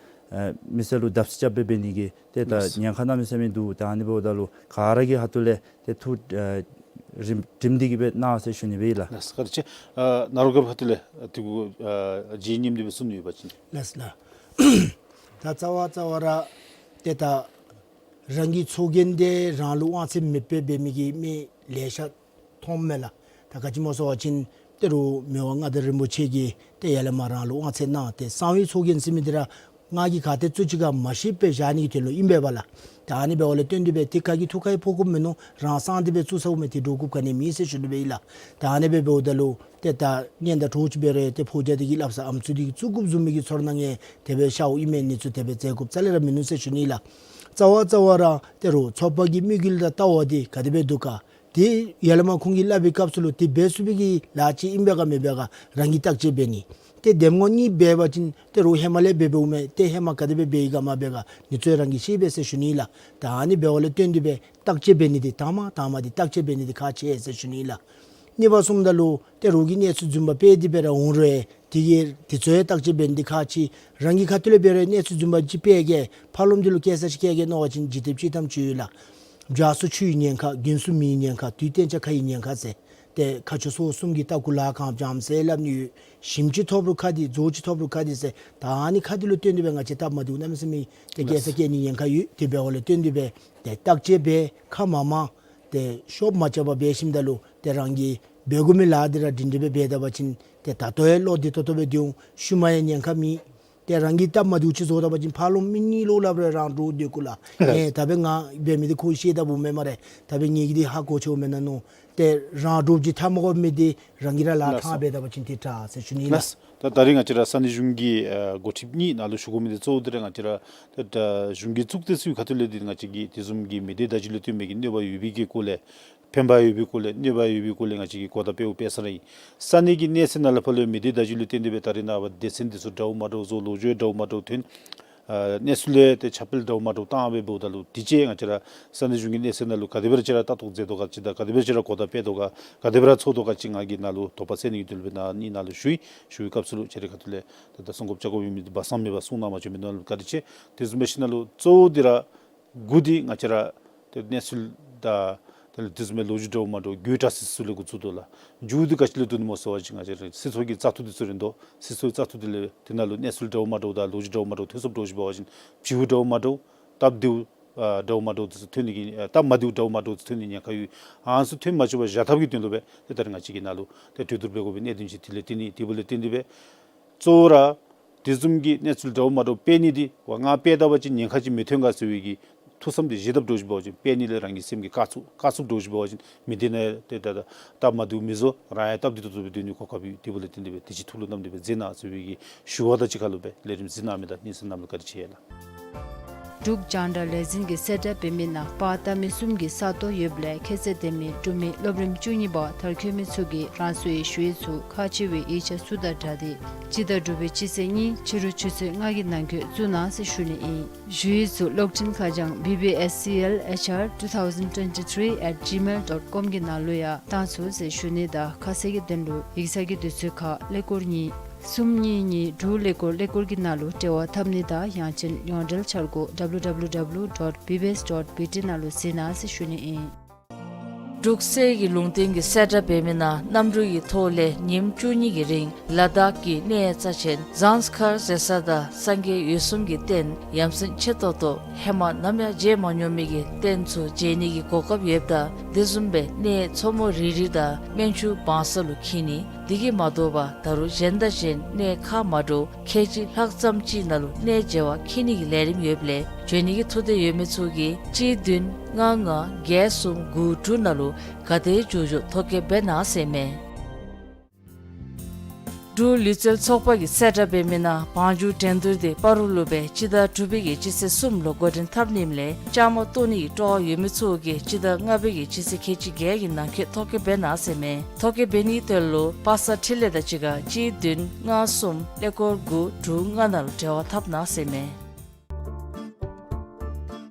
ཨ་མི་སེར་ལུ་བརྡབ་གསིག་རྐྱབ་སྦེ་འབད་ནི་གི་ཏེ་ད་ལགས། ཉེན་ཁ་གནམ་མེད་ས་མེད་འདུག། ད་ཨ་ནི་འབདཝ་ད་ལུ་ག་ར་གི་ཁ་ཐུག་ལས་ཏེ་ཐུགས་ཨ་རིམ་རིམ་འདི་གིས་སྦེ་གནང་ཟེར་ཞུ་ནི་སྦེ་ཨིན་ལགས། ལགས་སོ། བཀའ་དྲིན་ཆེ། ཨ་ནཱ་རོ་རྒཔོ་ཁ་ཐུག་ལས་ཨ་དེ་གུ་ཨ་རྗེ་ཉིམ་འདི་སྦེ་གསུང་ནི་ཡོད་པ་ཅིན། ལགས་ལགས། ད་རྩ་བ་རྩ་བ་ར་ཏེ་ད་རང་གི་ཚོགས་རྒྱན་འདི་རང་ལུ་དབང་ཚད་མེདཔ་སྦེ་འབད་མི་གི་མི་ལེ་ཤ་མཐོངམ་མས་ལགས། ད་ག་ཅི་སྨོ་ཟེར་བ་ཅིན་ད་རུང་མི་དབང་མངའ་བདག་རིན་པོ་ཆེ་གིས་ཏེ་ཡར་ལས་མར་རང་ལུ་དབང་ཚད་གནང་སྟེ་གསང་བའི་ཚོགས་རྒྱན་ཟེར་མི་འདི་ར་ང་གིས་ག་ཏེ་བཙུགས་ཅི་ག་མ་ཤེས་པར་བཞག་ནི་གི་དོན་ལུ་ཨིན་པས་པ་ལགས། ད་ཨ་ནི་འབདཝ་ལས་བརྟེན་ཏེ་སྦེ་ཏེ་ག་གིས་ཐུགས་ཁར་ཡང་ཕོག་དགོཔ་མིན་ནུག། རང་སངས་ཏེ་སྦེ་བཙུགས་ཚརཝ་མས། ཏེ་འདྲོག་དགོཔ་ག་ནི་མེད་ཟེར་ཞུ་ནི་སྦེ་ཨིན་ལགས། ད་ཨ་ནི་སྦེ་འབདཝ་ད་ལུ་ཏེ་ད་གཉེན་དང་གྲོགས་ཅིག་འབད་རུང་ཏེ་ཕོ་རྒྱས་འདི་གིས་སླབ་ས་ཨམ་སྲུ་འདི་གིས་བཙུགས་དགོཔ་བཟུམ་མའི་གི་ཚོར་སྣང་ཡང་དེ་སྦེ་ཤརཝ་ཨིན་མས། ཨ་ནི་ཚུ་དེ་སྦེ་མཛད་དགོཔ་རྩ་ལས་ར་མིན་ནུག་ཟེར་ཞུ་ནི་ལགས། རྩ་བ་རྩ་བ་ར་ཏེ་རོགས་ཚོགས་པ་གི་དམིགས་ཡུལ་དང་ལྟ་བ་འདི་ག་དེ་སྦེ་འདུག་ག། ཏེ་ཡར་ལས་མར་ཁོང་གིས་སླབ་པའི་སྐབས་སུ་ལུ་ཏེ་འབད་ཚུགས་པའི་གི་ལཱ་ཅིག་ཨིན་པས་ག་མེན་པས་ག་རང་གིས་བརྟག་དཔྱད་འབད་ནི། ཏེ་འདེམས་ངོ་གཉིས་འབད་བ་ཅིན་ཏེ་རོགས་ཧེ་མ་ལས་འབད་འབདཝ་མས། ཏེ་ཧེ་མ་ག་དེ་སྦེ་འབད་ཡི་ག་མ་འབད་ག་ཨ་ནི་ཚུ་རང་གིས་ཤེས་པས་ཟེར་ཞུ་ནི་ལགས། ད་ཨ་ནི་འབདཝ་ལས་བརྟེན་ཏེ་སྦེ་བརྟག་དཔྱད་འབད་ནི་འདི་དང་པ་དང་པ་འདི་བརྟག་དཔྱད་འབད་ནི་འདི་ཁག་ཆེ་ཟེར་ཞུ་ནི་ལགས། གཉིས་པ་གསུངམ་ད་ལུ་ཏེ་རོགས་ཀྱིས་གནས་ཚུལ་རྫུན་པ་སྤེལ་ཏེ་སྦེ་ར་འོང་རུང་དེ་གིས་དེ་ཚུ་ཡང་བརྟག་དཔྱད་འབད་ནི་འདི་ཁག་ཆེ། རང་གི་ཁ་ཐུག་ལས་འབད་རུང་གནས་ཚུལ་རྫུན་པ་ཅིག་སྤེལ་གེ་ཕར་ལོགམ་འདི་ལུ་སྐྱེལ་ས་ཅིག་བཀལ་གེ་མནོ་བ་ཅིན་འཇིག་རྟེན་སྤྱིར་བཏང་ཅིག་ཡོད་ལགས། བྱ་སུ་ཆུའི་ཉེན་ཁ། རྒྱུན་སུ་མེའི་ཉེན་ཁ། དུས་གཏན་འཇགས་ཁ་ཡི་ཉེན་ཁ་ཟེར། ཏེ་ཁ་ཆུ་སོ་གསུམ་གྱི་ལྟག་ཀུ་ལ་གང་འཇམ་ཟེར་སླབ་ནི་ཡོད། ཞིམ་ཅིག་ཐོབ་རུང་ཁ་བདེ་རྫོགས་ཅིག་ཐོབ་རུང་ཁ་བདེ་ཟེར། ད་ཨ་ནི་ཁ་བདེ་ལུ་བརྟེན་ཏེ་སྦེ་ང་བཅས་སྟབས་མ་བདེཝ་གནམ་མེད་ས་མེད་ཏེ་སྐྱེལ་ས་བཀལ་ནི་ཉེན་ཁ་ཡོད། དེ་འབདཝ་ལས་བརྟེན་ཏེ་སྦེ་ཏེ་བརྟག་དཔྱད་འབད་ཁ་མ་མང་ཏེ་ཤོབ་མ་རྐྱབ་པར་འབད་ཞིནམ་ད་ལུ་ཏེ་རང་གིས་འབད་དགོ་མི་ལཱ་འདི་ར་སྒྲིང་སྒྲི་སྦེ་འབད་ད་པ་ཅིན་ཏེ་ད་ལྟོ་ཡང་བློ་བདེ་ཏོག་ཏོ་སྦེ་སྡོད་འོང་། ཤུལ་མ་ཡང་ཉེན་ཁ་མེད། ཏེ་རང་གིས་སྟབས་མ་བདེཝ་ཅིག་བཟོ་ད་པ་ཅིན་ཕར་ལོགམ་མི་གཉིས་ལུ་སླབ་རུང་རང་འདྲོག་སྡོད་དགོ་ལགས། ལགས། ཨེ་ད་འབདན་ང་འབད་མི་འདི་ཁོ་ཤེས་ད་འོང་མས་སྨ་རེ། ད་འབདན་ངེ་གི་འདི་ཧ་གོ་ཆེཝ་མེན་ན་མནོ། ཏེ་རང་འདྲོགཔ་ཅིག་འཐབ་མ་དགོ་མི་འདི་རང་གིས་ར་ལཱ་ལགས་སོ། ཕྲང་སྦེ་འབད་ད་པ་ཅིན་ཏེ་དྲག་ཟེར་ཞུ་ནི་ལགས། ལགས། ད་ད་རིས་ང་བཅས་ར་ས་གནས་གཞུང་གི་ཨ་འགོ་ཁྲིདཔ་གཉིས་ནང་ལུ་ཞུ་དགོ་མི་འདི་གཙོ་བོ་འདི་ར་ང་བཅས་ར་ད་ད་གཞུང་གི་བཙུགས་ཏེ་ཚུན་ཁ་ཐུག་ལས་འདི་ང་བཅས་ཀྱིས་དེ་བཟུམ་གྱི་མི་སྡེ་བརྡ་བརྒྱུད་ལུ་བརྟེན་པའི་གི་གནོད་པ་ཡོད་པའི་གི་སྐོར་ལས་ཕན་པ་ཡོད་པའི་སྐོར་ལས་གནོད་པ་ཡོད་པའི་སྐོར་ལས་ང་བཅས་ཀྱིས་གོ་བརྡ་སྤེལཝ་སྤེལ་ས་ར་ཨིན། ས་གནས་ཀྱི་གནས་ཚད་ནང་ལས་ཕར་ལུ་མི་སྡེ་བརྡ་བརྒྱུད་ལུ་བརྟེན་ཏེ་སྦེ་ད་རིས་ནངས་པ་སྡེ་ཚན་འདི་ཚུ་འདྲཝ་མ་འདྲཝ་བཟོ། ལོ་རྒྱུས་འདྲཝ་མ་འདྲཝ་ཐོན། ཨ་གནས་ཚུལ་ལས་ཏེ་ཁྱབ་སྤེལ་འདྲཝ་མ་འདྲཝ་བཏང་སྦེ་འབདཝ་ད་ལུ་དེ་ཅིག་ང་བཅས་ར་ས་གནས་གཞུང་གི་གནས་ཚད་ནང་ལུ་ག་དེ་སྦེ་ར་ཅིག་ར་ལྟ་རྟོག་མཛད་དོ་ག་ཅིག་དང་ག་དེ་སྦེ་ར་ཅིག་ར་གོ་བརྡ་སྤེལ་དོ་ག་ག་དེ་སྦེ་ར་ཚོར་དོ་ག་ཅིག་ང་གིས་ནཱ་ལུ་དོགས་པ་སེལ་ནི་གི་དོན་ལུ་སྦེ་ནཱ་གཉིས་ནང་ལུ་ཞུ་ཡི། ཞུ་བའི་སྐབས་སུ་ལུ་ཁྱེད་རའི་ཁ་ཐུག་ལས་ད་ད་གསུང་དགོཔ་བཅའ་དགོཔ་ཡོད་མི་འདི་སྦ་གསང་མེད་པར་གསུང་གནང་བ་ཅིན་མི་ནོར་ལུ་བཀའ་དྲིན་ཆེ། དེ་བཟུམ་སྦེ་ཞིནམ་ལས་གཙོ་བོ་འདི་ར་དགུ་འདི་ང་བཅས་ར་ཏེ་གནས་ཚུལ་དང་དེ་ལས་དེ་བཟུམ་སྦེ་ལོ་རྒྱུས་འདྲཝ་མ་འདྲཝ་རྒྱུད་དྲག་སི་སི་ལས་འགོ་བཙུགས་དོ་ལགས། མཇུག་འདི་ག་ཅི་ལུ་འདུག་ནི་སྨོ་ཟེར་བ་ཅིན་ང་བཅས་ར་སྲིད་ཚོགས་ཀྱི་བཙག་འཐུ་འདི་ཚུ་རན་དོ། སྲིད་ཚོགས་ཀྱི་བཙག་འཐུ་འདི་ལས་དེ་ནང་ལུ་གནས་ཚུལ་འདྲཝ་མ་འདྲཝ་དང་ལོ་རྒྱུས་འདྲཝ་མ་འདྲཝ་ཐོན་སོངམ་འདྲཝ་ཅིག་འབད་བ་ཅིན་བྱིའུ་འདྲཝ་མ་འདྲཝ་སྟབས་བདེཝ་ཨ་འདྲཝ་མ་འདྲཝ་འདི་ཚུ་ཐོན་ནི་གི་ཨ་སྟབས་མ་བདེཝ་འདྲཝ་མ་འདྲཝ་འདི་ཚུ་ཐོན་ནི་ཉེན་ཁ་ཡོད། ཨ་ནི་ཚུ་ཐོན་མ་བཅུག་པར་བཞག་ཐབས་ཀྱི་དོན་ལུ་སྦེ་ཏེ་ད་རིས་ང་བཅས་ཀྱིས་ནཱ་ལུ་ཏེ་གྲོས་བསྡུར་འབད་དགོ་པའི་གནད་དོན་ཅིག་དེ་ལས་ཏེ་ནི་དེ་འབདཝ་ལས་བརྟེན་ཏེ་སྦེ་གཙོ་བོ་ར་དེ་བཟུམ་གྱི་གནས་ཚུལ་འདྲཝ་མ་འདྲཝ་སྤེལ་ནི་འདི་ཝ་ང་སྤེལ་ད་པ་ཅིན་ཉེན་ཁ་ཅིག་མི་ཐོན་ག་ཟེར་བའི་གི་ཐུགས་བསམ་འདི་བཞེས་དཔ་འདྲཝ་ཅིག་འབད་བ་ཅིན་སྤེལ་ནི་ལས་རང་གི་སེམས་ཀྱི་དཀའ་ཚུགས་དཀའ་ཚུགས་འདྲཝ་ཅིག་འབད་བ་ཅིན་མི་སྡེ་ནང་ཏེ་ད་ད་སྟབས་མ་བདེཝ་མི་བཟོ། རང་ཡང་སྟབས་བདེ་ཏོག་ཏོ་སྦེ་སྡོད་ནི་གོ་སྐབས་ཡོད། དེ་འབདཝ་ལས་བརྟེན་ཏེ་སྦེ་དེ་ཅིག་ཐུགས་ལུ་བསྣམས་ཏེ་སྦེ་མཛད་གནང་ཟེར་བའི་གི་ཞུ་བ་དང་གཅིག་ཁར་ལུ་སྦེ་ལས་རིམ་གཟིགས་གནང་མི་དང་གནས་ཚུལ་གནམ་མེད་ས་མེད་བཀའ་དྲིན་ཆེ་ལགས། འབྲུག་རྒྱང་བསྒྲགས་ལས་འཛིན་གྱིས་གསལ་བསྒྲགས་འབད་མི་ནང་པར་བཏབ་མི་གསུམ་གྱི་ས་སྟོང་ཡོདཔ་ལས་ཁྱད་ཚད་ལྡན་མི་འབྲུག་མི་སློབ་རིམ་བཅུ་གཉིས་པ་མཐར་འཁྱོལ་མི་ཚུ་གིས་རང་སོའི་ཞུ་ཡིག་ཚུ་ཁག་ཆེ་བའི་ཡིག་ཆ་ཚུ་དང་སྦྲགས་ཏེ་སྤྱི་ཟླ་དྲུག་པའི་སྤྱི་ཚེས་གཉིས་ཕྱི་རུ་ཆུ་ཚོད་ལྔ་གི་ནང་འཁོད་བཙུགས་གནང་ཟེར་ཞུ་ནི་ཨིན། ཞུ་ཡིག་ཚུ་གློག་འཕྲིན་ཁ་བྱང་B B S C L H R two thousand twenty-three at gmail dot com གི་ནང་ལུ་ཡང་བཏང་ཚུགས་ཟེར་ཞུ་ནི་དང་ཁ་གསལ་གྱི་དོན་ལུ་ཡིག་ཚང་གི་དུས་ཚོད་ཁར་ཀླད་ཀོར་གཉིས་གསུམ་གཉིས་གཉིས་དྲུག་ཀླད་ཀོར་ཀླད་ཀོར་གྱི་ནང་ལུ་འབྲེལ་བ་འཐབ་ནི་དང་ཡང་ཅིན་ཡོངས་འབྲེལ་འཆར་སྒོ་W W W dot B B S dot B T ནང་ལུ་གཟིགས་གནང་ཟེར་ཞུ་ནི་ཨིན། འབྲུག་གསེར་གྱི་ལུང་བསྟན་གྱིས་གསལ་བསྒྲགས་འབད་མི་ནང་གནམ་གྲུ་གི་ཐོག་ལས་ཉིནམ་བཅུ་གཉིས་ཀྱི་རིང་ལ་དྭགས་ཀྱི་གནས་རྩ་ཆེན་ཟངས་དཀར་ཟེར་ས་དང་སངས་རྒྱས་འོད་སྲུང་གི་རྟེན་ཡ་མཚན་ཆེ་ཏོག་ཏོ་ཧེ་མ་ནམ་ཡང་མཇལ་མ་མྱོང་མི་གི་རྟེན་ཚུ་མཇལ་ནི་གི་གོ་སྐབས་ཡོདཔ་ད་དེ་བཟུམ་སྦེ་གནས་མཚོ་མོ་རི་རི་དང་སྨན་ཆུ་བང་ས་ལུ་འཁྱིད་ནི། དེ་གིས་མ་དོ་བར་ད་རུང་གཞན་དང་གཞན་གནས་ཁག་མ་འདྲཝ་ཁལ་གཅིག་ལྷག་ཙམ་ཅིག་ནང་ལུ་གནས་མཇལ་བར་འཁྱིད་ནི་གི་ལས་རིམ་ཡོདཔ་ལས་འབྱོན་ནི་གི་ཐུགས་འདོད་ཡོད་མི་ཚུ་གིས་གཅིག་བདུན་ལྔ་ལྔ་བརྒྱད་གསུམ་དགུ་དྲུག་ནང་ལུ་ག་དེ་མགྱོགས་མགྱོགས་ཐོ་བཀོད་འབད་གནང་ཟེར་མས། འབྲུག་ལུས་རྩལ་ཚོགས་པ་གིས་གསལ་བསྒྲགས་འབད་མི་ནང་བང་རྒྱུག་འགྲན་བསྡུར་འདི་སྤ་རོ་ལུ་སྦེ་སྤྱི་ཟླ་དྲུག་པའི་གི་སྤྱི་ཚེས་གསུམ་ལུ་འགོ་འདྲེན་འཐབ་ནི་ཨིནམ་ལས་བཅའ་མར་གཏོགས་ནི་གི་སྤྲོ་བ་ཡོད་མི་ཚུ་གིས་སྤྱི་ཟླ་ལྔ་པའི་གི་སྤྱི་ཚེས་ཁལ་གཅིག་བརྒྱད་ཀྱི་ནང་འཁོད་ཐོ་བཀོད་འབད་གནང་ཟེར་མས། ཐོ་བཀོད་འབད་ནི་དོན་ལུ་པ་སངས་འཕྲིན་ལས་དང་གཅིག་ཁར་གཅིག་བདུན་ལྔ་གསུམ་ཀླད་ཀོར་དགུ་དྲུག་ལྔ་ནང་ལུ་འབྲེལ་བ་འཐབ་གནང་ཟེར་མས།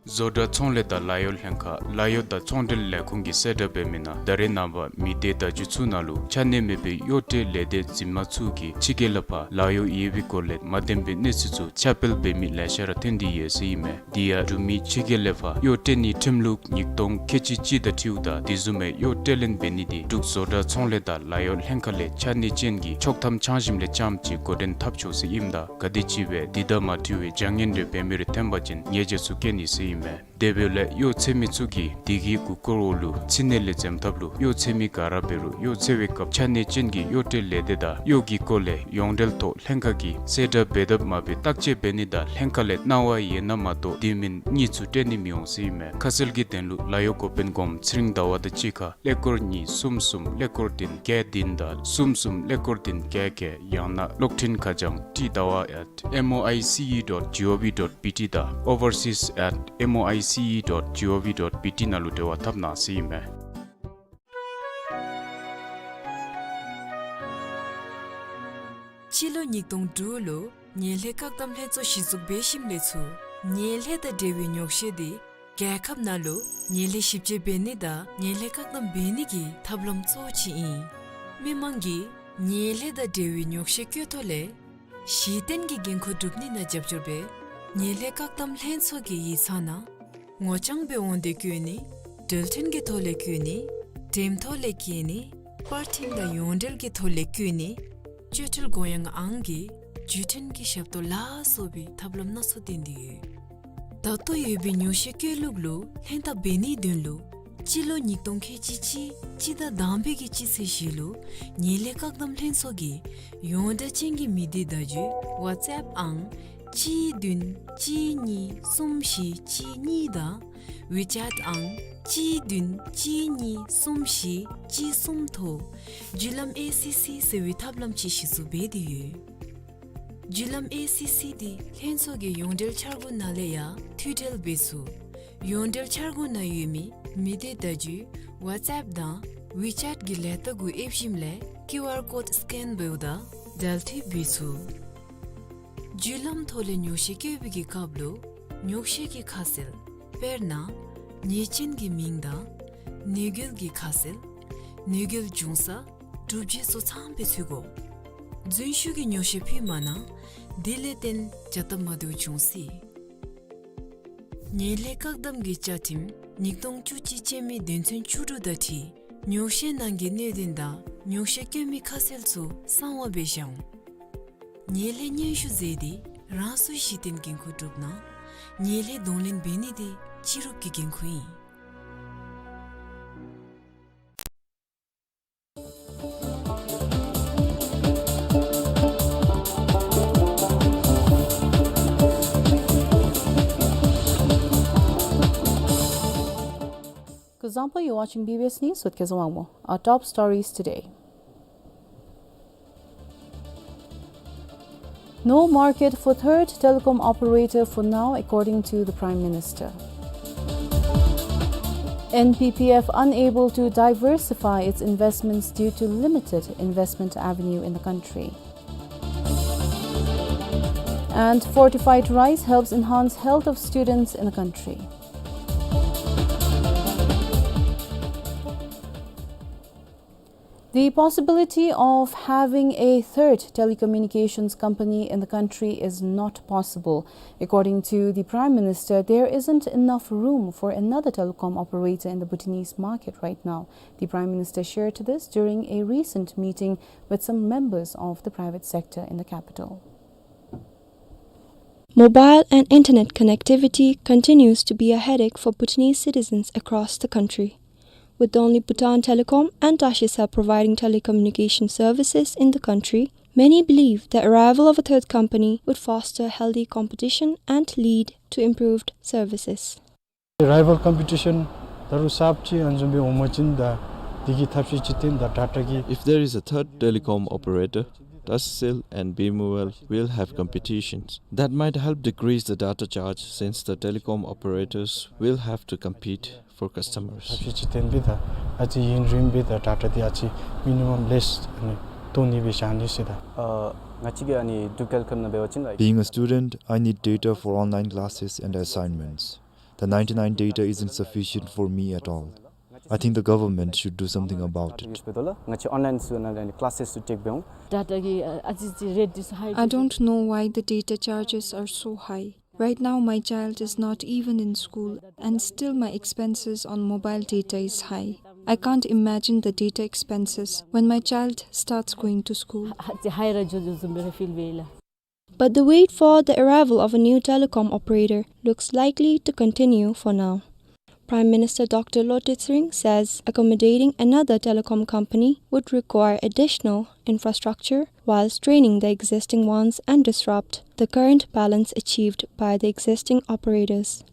བཟོ་གྲྭ་ཚོང་ལས་དང་ལཱ་གཡོག་ལྷན་ཁག་ལཱ་གཡོག་དང་ཚོང་འབྲེལ་ལས་ཁུངས་ཀྱིས་གསལ་བསྒྲགས་འབད་མི་ནང་ད་རེས་ནངས་པ་མི་སྡེ་བརྡ་བརྒྱུད་ཚུ་ནང་ལུ་ཆ་གནས་མེད་པའི་གཡོག་ཏེ་ལས་སྡེ་འཛིན་མ་ཚུ་གིས་ཕྱི་རྒྱལ་ལས་ཕར་ལཱ་གཡོག་ཡོད་པའི་སྐོར་ལས་མ་བདེན་པའི་གནས་ཚུལ་ཚུ་ཁྱབ་སྤེལ་འབད་མི་ལེ་ཤ་ར་ཐོན་ཏེ་ཡོད་ཟེར་ཨིན་མས། དེ་ཡང་འབྲུག་མི་ཕྱི་རྒྱལ་ལས་ཕར་གཡོག་སྤྲོད་ནིའི་ཁྲིམས་ལུགས་ཉིས་སྟོང་ཁལ་གཅིག་གཅིག་དང་འཁྲིལཝ་ད་དེ་བཟུམ་མའི་གཡོག་སྤྲོད་ལེན་འབད་ནི་དེ་འབྲུག་བཟོ་གྲྭ་ཚོང་ལས་དང་ལཱ་གཡོག་ལྷན་ཁག་ལས་ཆ་གནས་ཅན་གྱི་ཆོག་ཐམ་འཆང་ཞིནམ་ལས་རྐྱངམ་ཅིག་འགོ་འདྲེན་འཐབ་ཆོག་ཟེར་ཨིནམ་ད་ག་དེམ་ཅིག་སྦེ་འདི་དང་མ་འཁྲིལ་བའི་བྱ་ངན་རེ་འབད་མི་རེ་ཐོན་པ་ཅིན་ཉེས་ཆད་ཚུ་བཀལ་ནི་ཟེར་ཨིན་མས། དེ་འབདཝ་ལས་གཡོག་འཚོལ་མི་ཚུ་གིས་དེ་གི་གུར་སྐོར་འོག་ལུ་ཕྱི་ནང་ལས་འཛེམ་ཐབས་ལུ་གཡོག་འཚོལ་མི་ག་ར་འབད་རུང་གཡོག་འཚོལ་བའི་སྐབས་ཆ་གནས་ཅན་གྱི་གཡོག་བྲལ་ལས་སྡེ་དང་གཡོག་གི་སྐོར་ལས་ཡོངས་འབྲེལ་ཐོག་ལྷན་ཁག་གིས་གསལ་བསྒྲགས་འབད་དཔ་མ་འབད་བརྟག་དཔྱད་འབད་ནི་དང་ལྷན་ཁག་ལས་གནང་བ་ཡོད་ན་མ་གཏོགས་དེ་མིན་གཉིས་ཚུ་སྤྲོད་ནི་མི་འོང་ཟེར་ཨིན་མས། ཁ་གསལ་གྱི་དོན་ལུ་ལཱ་གཡོག་འགོ་དཔོན་སྒོམ་ཚེ་རིང་ཟླ་བ་དང་གཅིག་ཁར་ཀླད་ཀོར་གཉིས་གསུམ་གསུམ་ཀླད་ཀོར་བདུན་བརྒྱད་བདུན་དང་གསུམ་གསུམ་ཀླད་ཀོར་བདུན་བརྒྱད་བརྒྱད། ཡང་ན་གློག་འཕྲིན་ཁ་བྱང་ཏི་ཟླ་བ་at M O I C E dot G O V dot B T དང་overseas at M O I C E dot G O V dot B T ནང་ལུ་འབྲེལ་བ་འཐབ་གནང་ཟེར་ཨིན་མས། སྤྱི་ལོ་ཉིས་སྟོང་དྲུག་ལུ་ངན་ལྷད་བཀག་སྡོམ་ལྷན་ཚོགས་གཞི་བཙུགས་འབད་ཞིནམ་ལས་ཚུར་ངན་ལྷད་དང་འབྲེལ་བའི་ཉོག་བཤད་འདི་རྒྱལ་ཁབ་ནང་ལུ་ངན་ལྷད་ཞིབ་དཔྱད་འབད་ནི་དང་ངན་ལྷད་བཀག་སྡོམ་འབད་ནི་གི་ཐབས་ལམ་གཙོ་བོ་ཅིག་ཨིན། མི་མང་གིས་ངན་ལྷད་དང་འབྲེལ་བའི་ཉོག་བཤད་བཀོད་ཐོག་ལས་གཞི་རྟེན་གྱི་འགན་ཁུར་སྒྲུབ་ནི་ནང་རྒྱབ་སྐྱོར་འབད་ངན་ལྷད་བཀག་སྡོམ་ལྷན་ཚོགས་ཀྱི་ཡིག་ཚང་ནང་ངོ་རྐྱང་སྦེ་འོང་སྟེ་བཀོད་ནི། འགྲུལ་འཕྲིན་གྱི་ཐོག་ལས་བཀོད་ནི། འགྲེམས་ཐོག་ལས་བཀོད་ནི། པར་འཕྲིན་དང་ཡོངས་འབྲེལ་གྱི་ཐོག་ལས་བཀོད་ནི། སྤྱོད་ཁྲལ་དགོངས་ཡངས་ཨང་གི་བརྒྱུད་འཕྲིན་གྱི་ཞབས་ཏོག་ལ་སོགས་པའི་ཐབས་ལམ་སྣ་ཚོགས་བཏོན་ཏེ་ཡོད། ད་ལྟོ་ཡོད་པའི་ཉོག་བཤད་བཀོད་ལུགས་ལུ་ལྷན་ཐབས་འབད་ནིའི་དོན་ལུ་སྤྱི་ལོ་ཉིས་སྟོང་ཁལ་གཅིག་གཅིག་སྤྱི་ཟླ་དང་པའི་གི་སྤྱི་ཚེས་བཞི་ལུ་ངན་ལྷད་བཀག་སྡོམ་ལྷན་ཚོགས་ཀྱིས་ཡོངས་བསྒྲགས་ཅན་གྱི་མི་སྡེ་བརྡ་བརྒྱུད་ཝཊས་ཨེཔ་ཨང་གཅིག་བདུན་གཅིག་གཉིས་གསུམ་བཞི་གཅིག་གཉིས་དང་ཝི་ཅེཊ་ཨང་གཅིག་བདུན་གཅིག་གཉིས་གསུམ་བཞི་གཅིག་གསུམ་ཐོག་བརྒྱུད་ལམ་ཨེ་སི་སི་ཟེར་བའི་ཐབས་ལམ་ཅིག་གཞི་བཙུགས་འབད་དེ་ཡོད། བརྒྱུད་ལམ་ཨེ་སི་སི་འདི་ལྷན་ཚོགས་ཀྱི་ཡོངས་འབྲེལ་འཆར་སྒོ་ནང་ལས་ཡང་མཐུད་འབྲེལ་འབད་ཚུགས། ཡོངས་འབྲེལ་འཆར་སྒོ་ནང་ཡོད་མི་མི་སྡེ་བརྡ་བརྒྱུད་ཝཊས་ཨེཔ་དང་ཝི་ཅེཊ་གི་ལས་རྟགས་གུ་ཨེབ་ཞིནམ་ལས་ཀིའུ་ཨར་ཀོཌ་སི་ཀེན་འབདཝ་ད་འབྲེལ་མཐུད་འབད་ཚུགས། བརྒྱུད་ལམ་ཐོག་ལས་ཉོག་བཤད་བཀོད་པའི་གི་སྐབས་ལུ་ཉོག་བཤད་ཀྱི་ཁ་གསལ་དཔེར་ན་ཉེས་ཅན་གྱི་མིང་དང་གནོད་འགེལ་གྱི་ཁ་གསལ་གནོད་འགེལ་འབྱུང་ས་གྲུབ་རྗེས་སོགས་ཚངམ་སྦེ་འཚོལ་དགོ། རྫུན་ཞུ་གི་ཉོག་བཤད་ཕུལ་མ་གནང་། དེ་ལས་བརྟེན་བྱ་སྟབས་མ་བདེཝ་འབྱུང་སྲིད། ངན་ལྷད་བཀག་སྡོམ་གྱི་བཅའ་ཁྲིམས་ཉིས་སྟོང་བཅུ་གཅིག་ཅན་མའི་དོན་ཚན་བཅུ་དྲུག་དང་འཁྲིལ་ཉོག་བཤད་ནང་གི་གནད་དོན་དང་ཉོག་བཤད་བཀོད་མི་ཁ་གསལ་ཚུ་གསང་བ་སྦེ་བཞག་འོང་། ངན་ལྷད་སྙན་ཞུ་མཛད་དེ་རང་སོའི་གཞི་རྟེན་འགན་ཁུར་སྒྲུབ་གནང་། ངན་ལྷད་གདོང་ལེན་འབད་ནི་དེ་སྤྱི་རུབ་ཀྱི་འགན་ཁུར་ཨིན། Kuzuzangpo, you're watching B B S News with Kezang Wangmo. Our top stories today. No market for third telecom operator for now, according to the Prime Minister. N P P F unable to diversify its investments due to limited investment avenue in the country. And fortified rice helps enhance health of students in the country. The possibility of having a third telecommunications company in the country is not possible. According to the Prime Minister, there isn't enough room for another telecom operator in the Bhutanese market right now. The Prime Minister shared this during a recent meeting with some members of the private sector in the capital. Mobile and internet connectivity continues to be a headache for Bhutanese citizens across the country. With only Bhutan Telecom and Dashisat providing telecommunication services in the country, many believe the arrival of a third company would foster healthy competition and lead to improved services. Rival competition ད་རུང་གསརཔ་ཅིག་ཨ་ནི་བཟུམ་སྦེ་འོང་པ་ཅིན་ད་དེ་གི་ཐབས་ཤེས་ཅིག་བཏོན་ད་ཌེ་ཊ་གི། If there is a third telecom operator, Dashisat and B M O L will have competitions. That might help decrease the data charge since the telecom operators will have to compete for customers. ཐབས་ཤེས་ཅིག་བཏོན་སྦེ་ད་ཨ་ཙི་ཡུན་རིངམོ་སྦེ་ད་ཌེ་ཊ་འདི་ཨ་ཙི་མི་ནི་མམ་ལེསི་ཨ་ནི་བཏོན་ནི་སྦེ་བཞག་ནི་ཟེར་ད། ཨ་ང་བཅས་ཀྱིས་ཨ་ནི་འབྲུག་ཊེ་ལི་ཀོམ་ནང་འབད་བ་ཅིན་ལགས། Being a student, I need data for online classes and assignments. The ninety-nine data isn't sufficient for me at all. I think the government should do something about it. ཡུས་འབད་དོ་ལགས། ང་བཅས་ཨོན་ལའིན་ཚུ་ནང་ལས་ཨ་ནི་ཀི་ལཱསེསི་ཚུ་ཊེཀ་འབད་འོང་། ཌེ་ཊ་གི་ཨ་ཨ་ཙི་ཅིག་རེཊ་འདི་ཚུ་ཧའི། I don't know why the data charges are so high. Right now, my child is not even in school, and still my expenses on mobile data is high. I can't imagine the data expenses when my child starts going to school. ཨ་ཙི་ཧའི་ར་འགྱོ་འགྱོཝ་བཟུམ་སྦེ་ར་ཕིལ་འབད་ལགས། But the wait for the arrival of a new telecom operator looks likely to continue for now. Prime Minister Doctor Lotay Tshering says accommodating another telecom company would require additional infrastructure while straining the existing ones and disrupt the current balance achieved by the existing operators.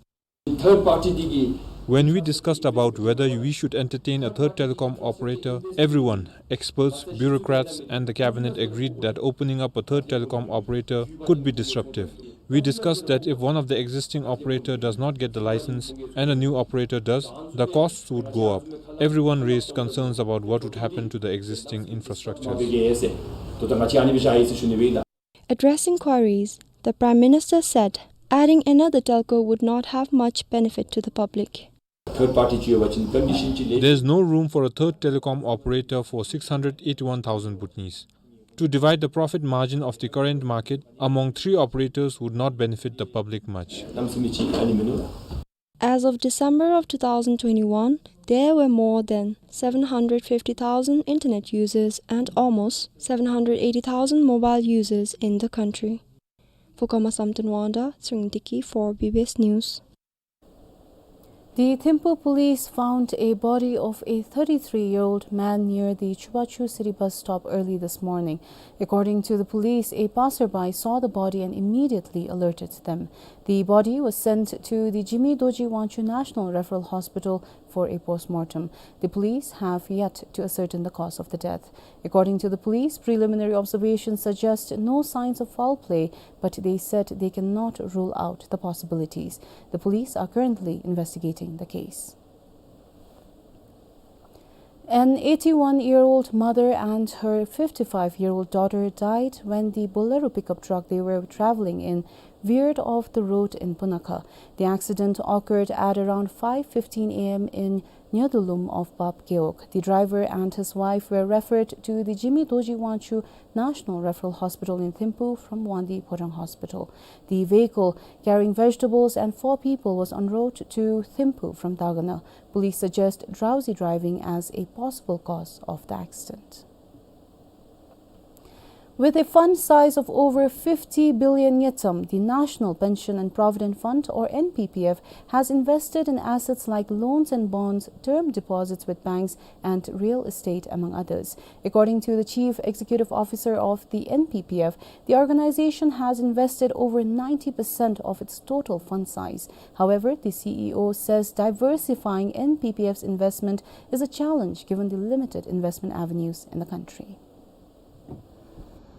Third party digi. When we discussed about whether we should entertain a third telecom operator, everyone, experts, bureaucrats, and the cabinet agreed that opening up a third telecom operator could be disruptive. We discussed that if one of the existing operator does not get the license and a new operator does, the costs would go up. Everyone raised concerns about what would happen to the existing infrastructure. Addressing queries, the Prime Minister said adding another telco would not have much benefit to the public. Third party chi yo ba chin condition chi le. There is no room for a third telecom operator for six hundred eighty-one thousand Bhutanese. To divide the profit margin of the current market among three operators would not benefit the public much. Nam simi chi ani menu. As of December of two thousand twenty-one, there were more than seven hundred fifty thousand internet users and almost seven hundred eighty thousand mobile users in the country. For Khama Samten Wangda, Tshering Diki for B B S News. The Thimphu police found a body of a thirty-three-year-old man near the Chubachu city bus stop early this morning. According to the police, a passerby saw the body and immediately alerted them. The body was sent to the Jigme Dorji Wangchuck National Referral Hospital for a post-mortem. The police have yet to ascertain the cause of the death. According to the police, preliminary observations suggest no signs of foul play, but they said they cannot rule out the possibilities. The police are currently investigating the case. An eighty-one-year-old mother and her fifty-five-year-old daughter died when the Bolero pickup truck they were traveling in veered off the road in Punakha. The accident occurred at around five fifteen A M in Nyadulum of Bap Gewog. The driver and his wife were referred to the Jigme Dorji Wangchuck National Referral Hospital in Thimphu from Wangdue Phodrang Hospital. The vehicle carrying vegetables and four people was en route to Thimphu from Dagana. Police suggest drowsy driving as a possible cause of the accident. With a fund size of over fifty billion ngultrum, the National Pension and Provident Fund, or N P P F, has invested in assets like loans and bonds, term deposits with banks, and real estate, among others. According to the Chief Executive Officer of the N P P F, the organization has invested over ninety percent of its total fund size. However, the C E O says diversifying N P P F's investment is a challenge given the limited investment avenues in the country.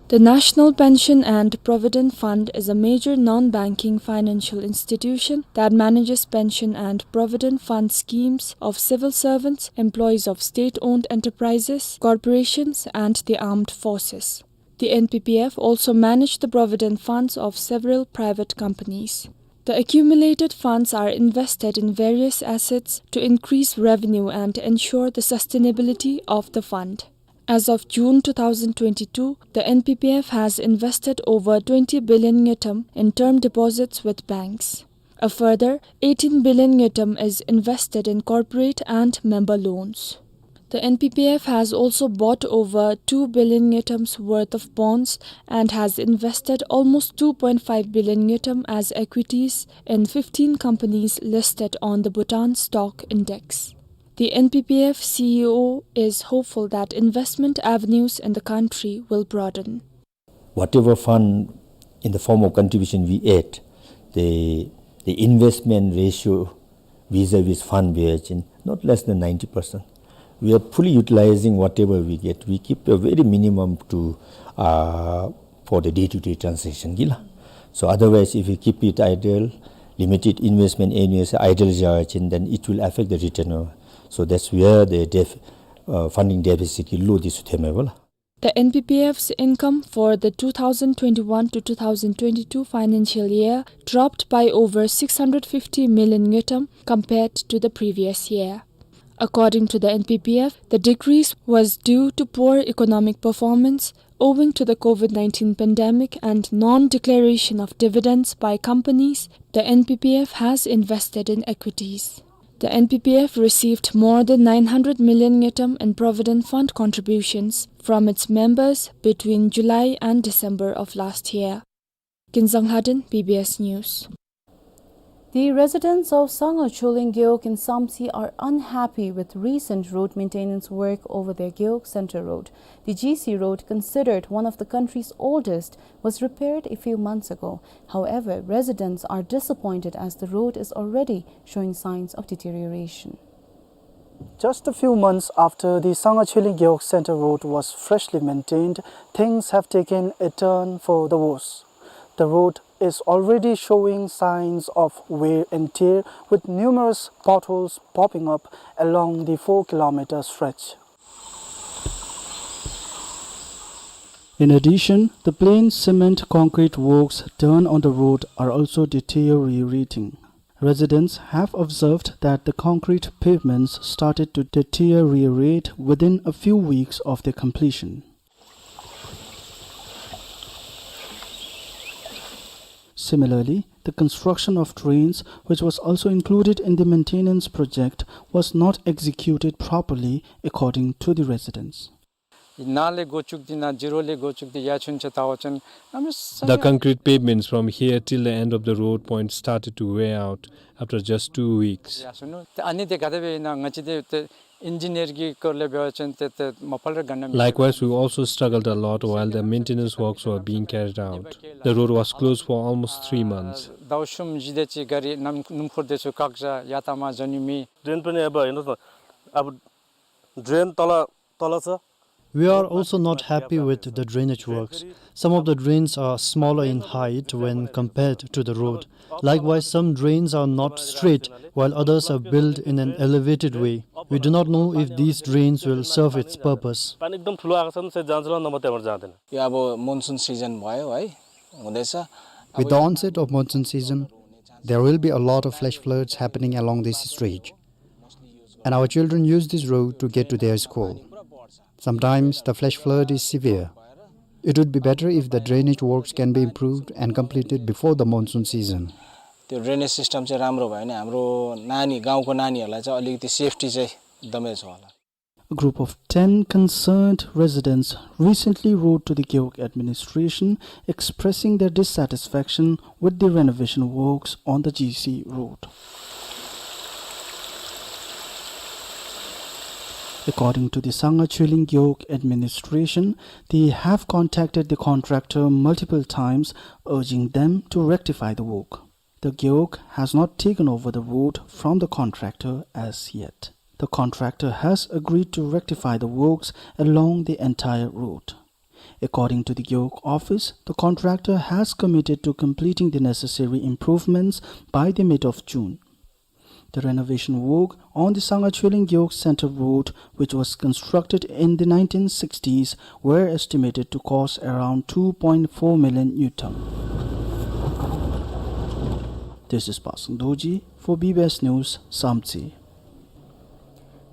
The National Pension and Provident Fund is a major non-banking financial institution that manages pension and provident fund schemes of civil servants, employees of state-owned enterprises, corporations, and the armed forces. The N P P F also manage the provident funds of several private companies. The accumulated funds are invested in various assets to increase revenue and ensure the sustainability of the fund. As of June two thousand twenty-two, the N P P F has invested over twenty billion ngultrum in term deposits with banks. A further eighteen billion ngultrum is invested in corporate and member loans. The N P P F has also bought over two billion ngultrum's worth of bonds and has invested almost two point five billion ngultrum as equities in fifteen companies listed on the Bhutan Stock Index. The N P P F C E O is hopeful that investment avenues in the country will broaden. Whatever fund in the form of contribution we add, the, the investment ratio vis-a-vis fund we are in not less than ninety percent. We are fully utilizing whatever we get. We keep a very minimum to, uh, for the day-to-day transaction, gila. So otherwise, if we keep it idle, limited investment areas idle jachin, then it will affect the return. So that's where the def-, uh, funding deficit ki lo disu theme wala. The N P P F's income for the two thousand twenty-one to two thousand twenty-two financial year dropped by over six hundred fifty million ngultrum compared to the previous year. According to the N P P F, the decrease was due to poor economic performance owing to the COVID nineteen pandemic and non-declaration of dividends by companies. The N P P F has invested in equities. The N P P F received more than nine hundred million ngultrum in Provident Fund contributions from its members between July and December of last year. Kinzang Lhaden, B B S News. The residents of Sangha Choling Gewog in Samtse are unhappy with recent road maintenance work over their Gewog Center Road. The G C road, considered one of the country's oldest, was repaired a few months ago. However, residents are disappointed as the road is already showing signs of deterioration. Just a few months after the Sangha Choling Gewog Center Road was freshly maintained, things have taken a turn for the worse. The road is already showing signs of wear and tear, with numerous potholes popping up along the four kilometer stretch. In addition, the plain cement concrete works done on the road are also deteriorating. Residents have observed that the concrete pavements started to deteriorate within a few weeks of their completion. Similarly, the construction of drains, which was also included in the maintenance project, was not executed properly, according to the residents. ནཱ་ལས་འགོ་བཙུགས་ཏེ་ནཱ་ཛི་རོ་ལས་འགོ་བཙུགས་ཏེ་ཡར་ཚུན་ཚོད་བལྟ་བ་ཅིན་གནམ་མེད་ས་མེད། The concrete pavements from here till the end of the road point started to wear out after just two weeks. ཡར་སོང་ནུག། ཏེ་ཨ་ནི་དེ་ག་དེ་སྦེ་ཨིན་ན་ང་བཅས་དེ་ཏེ་ཨིན་ཇི་ནིར་གྱི་སྐོར་ལས་འབད་བ་ཅིན་ཏེ་ཏེ་མ་ཕར་ར་ག་ན་མེད། Likewise, we also struggled a lot while the maintenance works were being carried out. The road was closed for almost three months. ཟླཝ་གསུམ་བཞི་དེ་ཅིག་ག་རི་གནམ་སྣུམ་འཁོར་དེ་ཚུ་བཀག་བཞག་ཡར་དང་མར་འགྱོ་ནི་མེད། ཌེན་པེན་ཡང་འབད་ཨིན་ན་ས་ཨ་བུ་ཌེན་ཏོ་ལ་ཏོ་ལ་ས། We are also not happy with the drainage works. Some of the drains are smaller in height when compared to the road. Likewise, some drains are not straight, while others are built in an elevated way. We do not know if these drains will serve its purpose. पानी एकदम ठुलो आएको छ नि, चाहिँ जान्छ होला, नभए त्यहाँबाट जाँदैन। यो अब मनसुन सिजन भयो है, हुँदैछ। With the onset of monsoon season, there will be a lot of flash floods happening along this stretch. And our children use this road to get to their school. Sometimes the flash flood is severe. It would be better if the drainage works can be improved and completed before the monsoon season. त्यो drainage system चाहिँ राम्रो भयो भने हाम्रो नानी, गाउँको नानीहरूलाई चाहिँ अलिकति सेफ्टी चाहिँ एकदमै छ होला। A group of ten concerned residents recently wrote to the Gewog administration expressing their dissatisfaction with the renovation works on the G C road. According to the Sangha Choling Gewog administration, they have contacted the contractor multiple times, urging them to rectify the work. The Gewog has not taken over the road from the contractor as yet. The contractor has agreed to rectify the works along the entire road. According to the Gewog office, the contractor has committed to completing the necessary improvements by the mid of June. The renovation work on the Sangha Choling Gewog Center Road, which was constructed in the nineteen sixties, were estimated to cost around two point four million ngultrum. This is Pasang Dorji for B B S News, Samtse.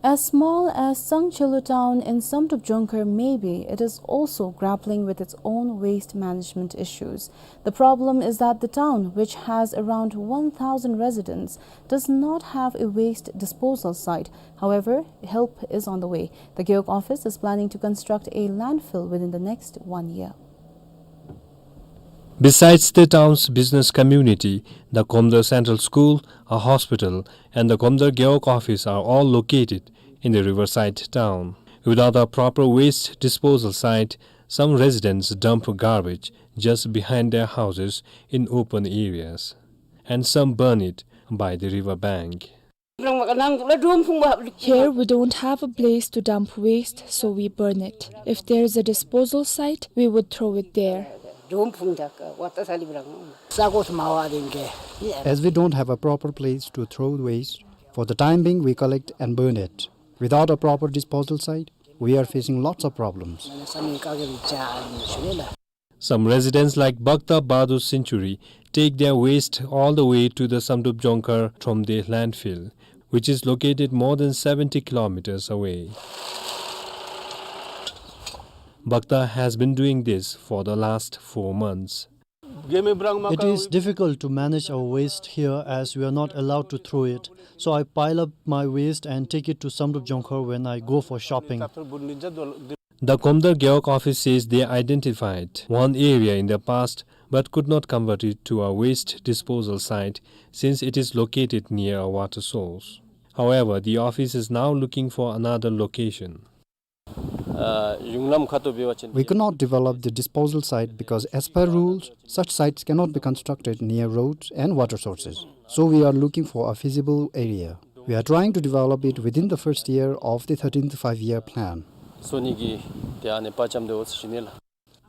As small as Tsangchelu town in Samdrup Jongkhar may be, it is also grappling with its own waste management issues. The problem is that the town, which has around one thousand residents, does not have a waste disposal site. However, help is on the way. The Gewog office is planning to construct a landfill within the next one year. Besides the town's business community, the Komdar Central School, a hospital, and the Komdar Gewog office are all located in the riverside town. Without a proper waste disposal site, some residents dump garbage just behind their houses in open areas, and some burn it by the river bank. Here we don't have a place to dump waste, so we burn it. If there is a disposal site, we would throw it there. As we don't have a proper place to throw waste, for the time being we collect and burn it. Without a proper disposal site, we are facing lots of problems. Some residents like Bhakta Bahadur Century take their waste all the way to the Samdrup Jongkhar Thromde landfill, which is located more than seventy kilometers away. Bhakta has been doing this for the last four months. It is difficult to manage our waste here as we are not allowed to throw it. So I pile up my waste and take it to Samdrup Jongkhar when I go for shopping. The Komdar Gewog office says they identified one area in the past but could not convert it to a waste disposal site since it is located near a water source. However, the office is now looking for another location. ཨ་གཞུང་ལམ་ཁ་ཐུག་འབད་བ་ཅིན། We could not develop the disposal site because, as per rules, such sites cannot be constructed near roads and water sources. So we are looking for a feasible area. We are trying to develop it within the first year of the thirteenth Five-Year Plan. སོ་ནི་གི་དེ་ཨ་ནི་པ་ཅམ་དེ་འོ་ཚུ་ཞིནམ་ལས།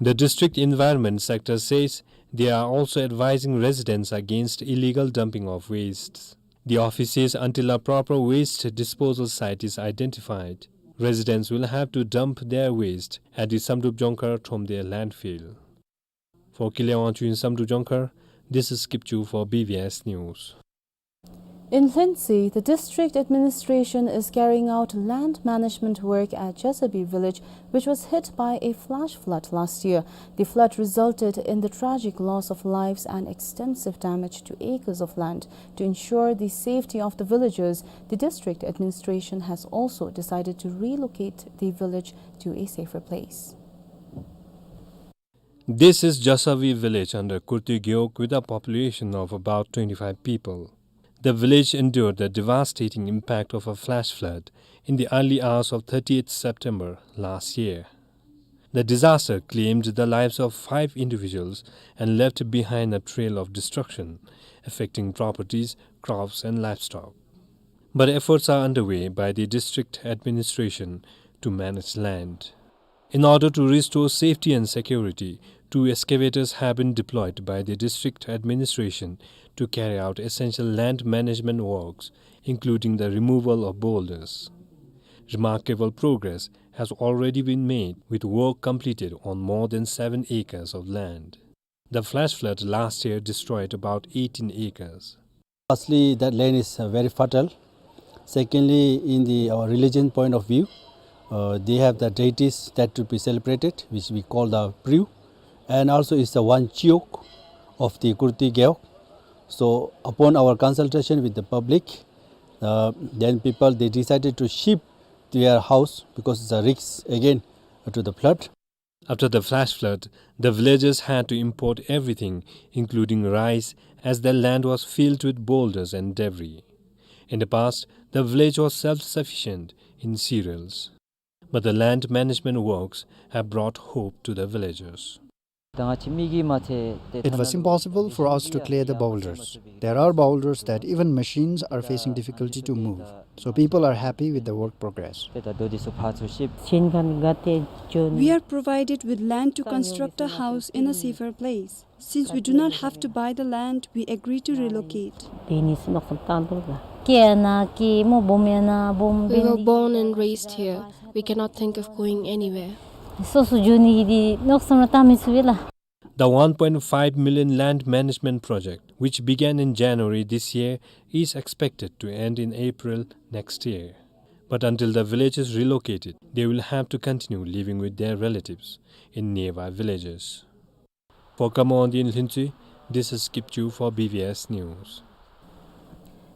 The district environment sector says they are also advising residents against illegal dumping of wastes. The office says until a proper waste disposal site is identified, residents will have to dump their waste at the Samdrup Jongkhar Thromde landfill. For Kile Wangchuk in Samdrup Jongkhar, this is Kipchu for B B S News. In Lhuentse, the district administration is carrying out land management work at Jasabi village, which was hit by a flash flood last year. The flood resulted in the tragic loss of lives and extensive damage to acres of land. To ensure the safety of the villagers, the district administration has also decided to relocate the village to a safer place. This is Jasabi village under Kurti Gewog with a population of about twenty-five people. The village endured the devastating impact of a flash flood in the early hours of thirtieth September last year. The disaster claimed the lives of five individuals and left behind a trail of destruction, affecting properties, crops and livestock. But efforts are underway by the district administration to manage land. In order to restore safety and security, two excavators have been deployed by the district administration to carry out essential land management works, including the removal of boulders. Remarkable progress has already been made, with work completed on more than seven acres of land. The flash flood last year destroyed about eighteen acres. Firstly, that land is, uh, very fertile. Secondly, in the, our religion point of view, uh, they have the deities that to be celebrated, which we call the Priu, and also it's the one Chiok of the Kurti Gewog. So, upon our consultation with the public, uh, then people, they decided to shift their house because it's a risk again to the flood. After the flash flood, the villagers had to import everything, including rice, as their land was filled with boulders and debris. In the past, the village was self-sufficient in cereals. But the land management works have brought hope to the villagers. It was impossible for us to clear the boulders. There are boulders that even machines are facing difficulty to move. So people are happy with the work progress. We are provided with land to construct a house in a safer place. Since we do not have to buy the land, we agree to relocate. We were born and raised here. We cannot think of going anywhere. The one point five million land management project, which began in January this year, is expected to end in April next year. But until the village is relocated, they will have to continue living with their relatives in nearby villages. For Kamo Wangdi in Lhuentse, this is Kipchu for B B S News.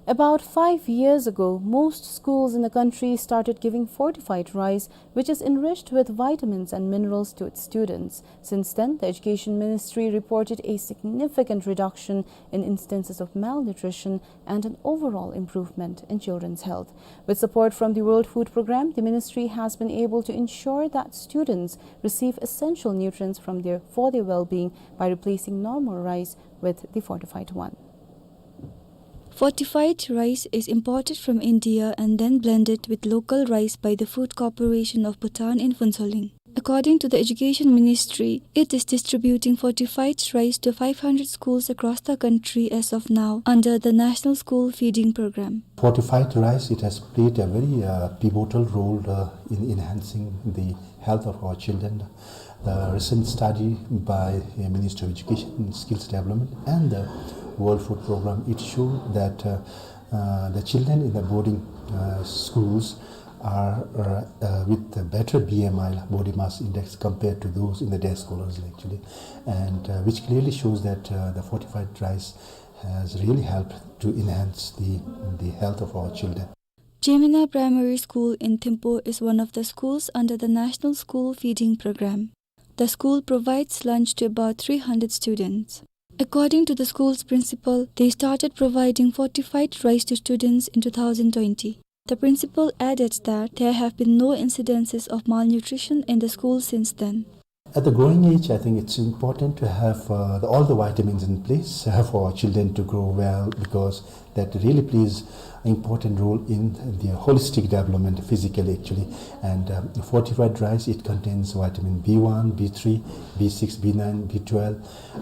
About five years ago, most schools in the country started giving fortified rice, which is enriched with vitamins and minerals, to its students. Since then, the Education Ministry reported a significant reduction in instances of malnutrition and an overall improvement in children's health. With support from the World Food Programme, the ministry has been able to ensure that students receive essential nutrients from their, for their well-being by replacing normal rice with the fortified one. Fortified rice is imported from India and then blended with local rice by the Food Corporation of Bhutan in Phuentsholing. According to the Education Ministry, it is distributing fortified rice to five hundred schools across the country as of now under the National School Feeding Programme. Fortified rice, it has played a very, uh, pivotal role, uh, in enhancing the health of our children. The recent study by, uh, Ministry of Education and Skills Development and the World Food Programme, it showed that, uh, uh, the children in the boarding, uh, schools are, uh, uh, with a better B M I, body mass index, compared to those in the day scholars, actually, and, uh, which clearly shows that, uh, the fortified rice has really helped to enhance the, the health of our children. Jemina Primary School in Thimphu is one of the schools under the National School Feeding Program. The school provides lunch to about three hundred students. According to the school's principal, they started providing fortified rice to students in two thousand twenty. The principal added that there have been no incidences of malnutrition in the school since then. At the growing age, I think it's important to have, uh, the, all the vitamins in place, uh, for our children to grow well, because that really plays an important role in their holistic development physically, actually. And, um, fortified rice, it contains vitamin B one, B three, B six, B nine, B twelve,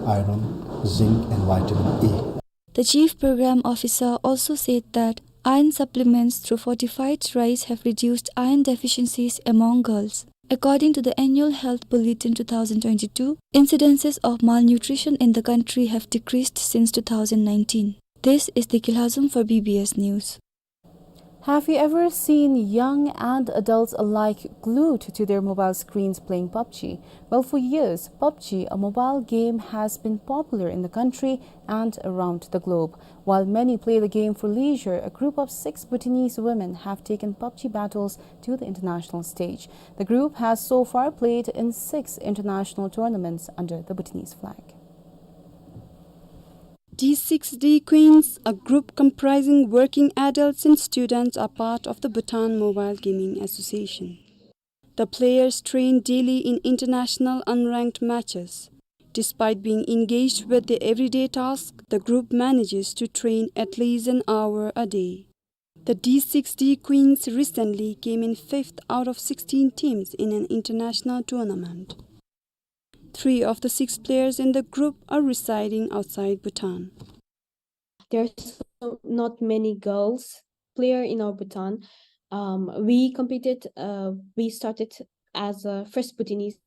iron, zinc, and vitamin A. The chief program officer also said that iron supplements through fortified rice have reduced iron deficiencies among girls. According to the annual health bulletin two thousand twenty-two, incidences of malnutrition in the country have decreased since two thousand nineteen. This is Deki Lhazom for B B S News. Have you ever seen young and adults alike glued to their mobile screens playing PUBG? Well, for years, PUBG, a mobile game, has been popular in the country and around the globe. While many play the game for leisure, a group of six Bhutanese women have taken PUBG battles to the international stage. The group has so far played in six international tournaments under the Bhutanese flag. D six D Queens, a group comprising working adults and students, are part of the Bhutan Mobile Gaming Association. The players train daily in international unranked matches. Despite being engaged with their everyday task, the group manages to train at least an hour a day. The D six D Queens recently came in fifth out of sixteen teams in an international tournament. Three of the six players in the group are residing outside Bhutan. There's so, not many girls player in our Bhutan. Um, we competed, uh, we started as a first Bhutanese,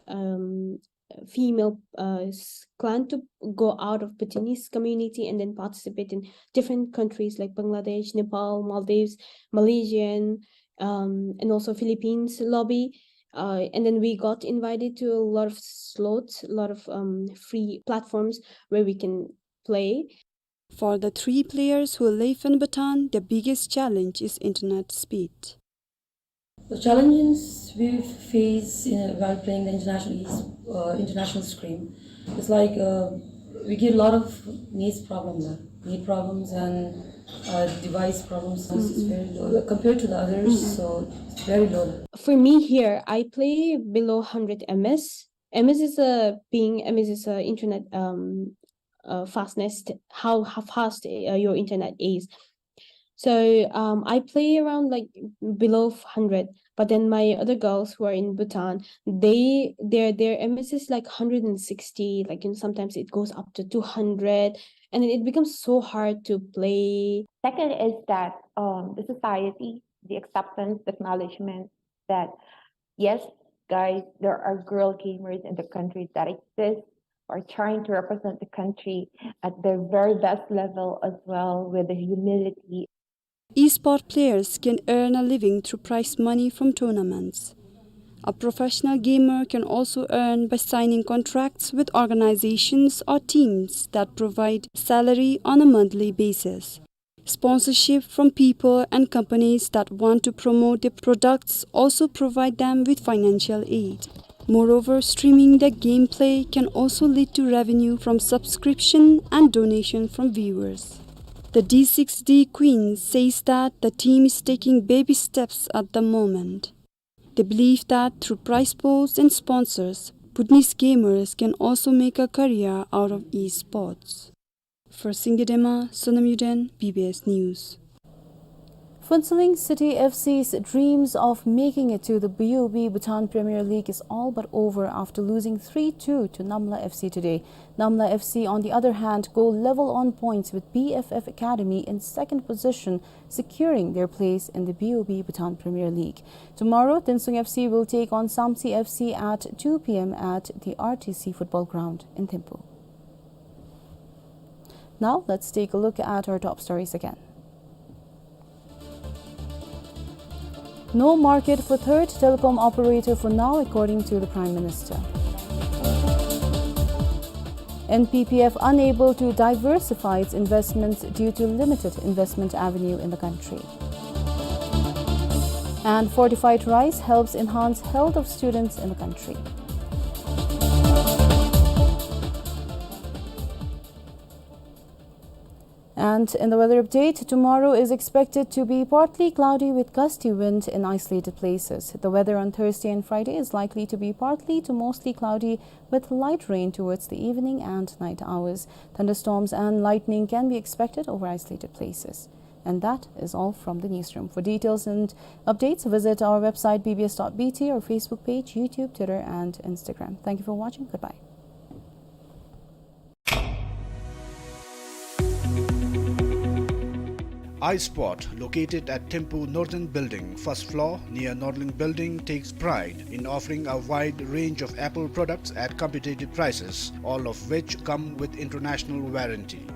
um, female, uh, s-, clan to go out of Bhutanese community and then participate in different countries like Bangladesh, Nepal, Maldives, Malaysian, um, and also Philippines lobby. Uh, and then we got invited to a lot of slots, a lot of, um, free platforms where we can play. For the three players who live in Bhutan, the biggest challenge is internet speed. The challenges we face in, while playing the international es-, uh, international screen, it's like, uh, we get a lot of net problem there. Net problems and, uh, device problems. It's very low compared to the others, so it's very low. For me here, I play below hundred M S. M S is a ping, M S is a internet, um, uh, fastness, how, how fast, uh, your internet is. So, um, I play around, like, below hundred, but then my other girls who are in Bhutan, they, their, their M S is, like, hundred and sixty, like, you know, sometimes it goes up to two hundred, and then it becomes so hard to play. Second is that, um, the society, the acceptance, the acknowledgement that, yes, guys, there are girl gamers in the country that exist, are trying to represent the country at their very best level as well, with the humility. Esport players can earn a living through prize money from tournaments. A professional gamer can also earn by signing contracts with organizations or teams that provide salary on a monthly basis. Sponsorship from people and companies that want to promote their products also provide them with financial aid. Moreover, streaming their gameplay can also lead to revenue from subscription and donation from viewers. The D six D Queen says that the team is taking baby steps at the moment. They believe that through prize pools and sponsors, Bhutanese gamers can also make a career out of esports. For Singye Dema, Sonam Yuden, B B S News. Phuentsholing City F C's dreams of making it to the B O B Bhutan Premier League is all but over after losing three two to Namla F C today. Namla F C, on the other hand, go level on points with B F F Academy in second position, securing their place in the B O B Bhutan Premier League. Tomorrow, Tensung F C will take on Samtse F C at two P M at the R T C football ground in Thimphu. Now, let's take a look at our top stories again. No market for third telecom operator for now, according to the Prime Minister. N P P F unable to diversify its investments due to limited investment avenue in the country. And fortified rice helps enhance health of students in the country. And in the weather update, tomorrow is expected to be partly cloudy with gusty wind in isolated places. The weather on Thursday and Friday is likely to be partly to mostly cloudy with light rain towards the evening and night hours. Thunderstorms and lightning can be expected over isolated places. And that is all from the newsroom. For details and updates, visit our website B B S dot B T, our Facebook page, YouTube, Twitter, and Instagram. Thank you for watching. Goodbye. iSpot, located at Thimphu Northern Building, first floor, near Norlink Building, takes pride in offering a wide range of Apple products at competitive prices, all of which come with international warranty.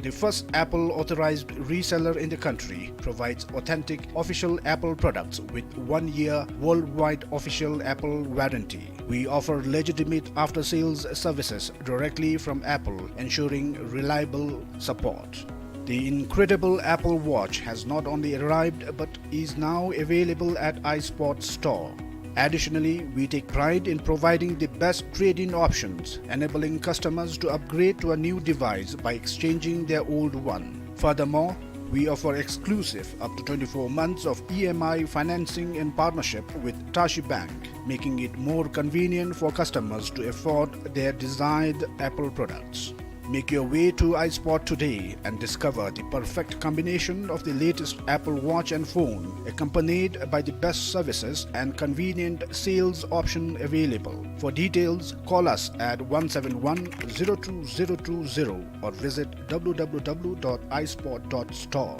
The first Apple authorized reseller in the country provides authentic official Apple products with one year worldwide official Apple warranty. We offer legitimate after-sales services directly from Apple, ensuring reliable support. The incredible Apple Watch has not only arrived but is now available at iSpot Store. Additionally, we take pride in providing the best trade-in options, enabling customers to upgrade to a new device by exchanging their old one. Furthermore, we offer exclusive up to twenty-four months of E M I financing in partnership with Tashi Bank, making it more convenient for customers to afford their desired Apple products. Make your way to iSpot today and discover the perfect combination of the latest Apple Watch and phone, accompanied by the best services and convenient sales option available. For details, call us at one seven one zero two zero two zero or visit W W W dot iSpot dot store.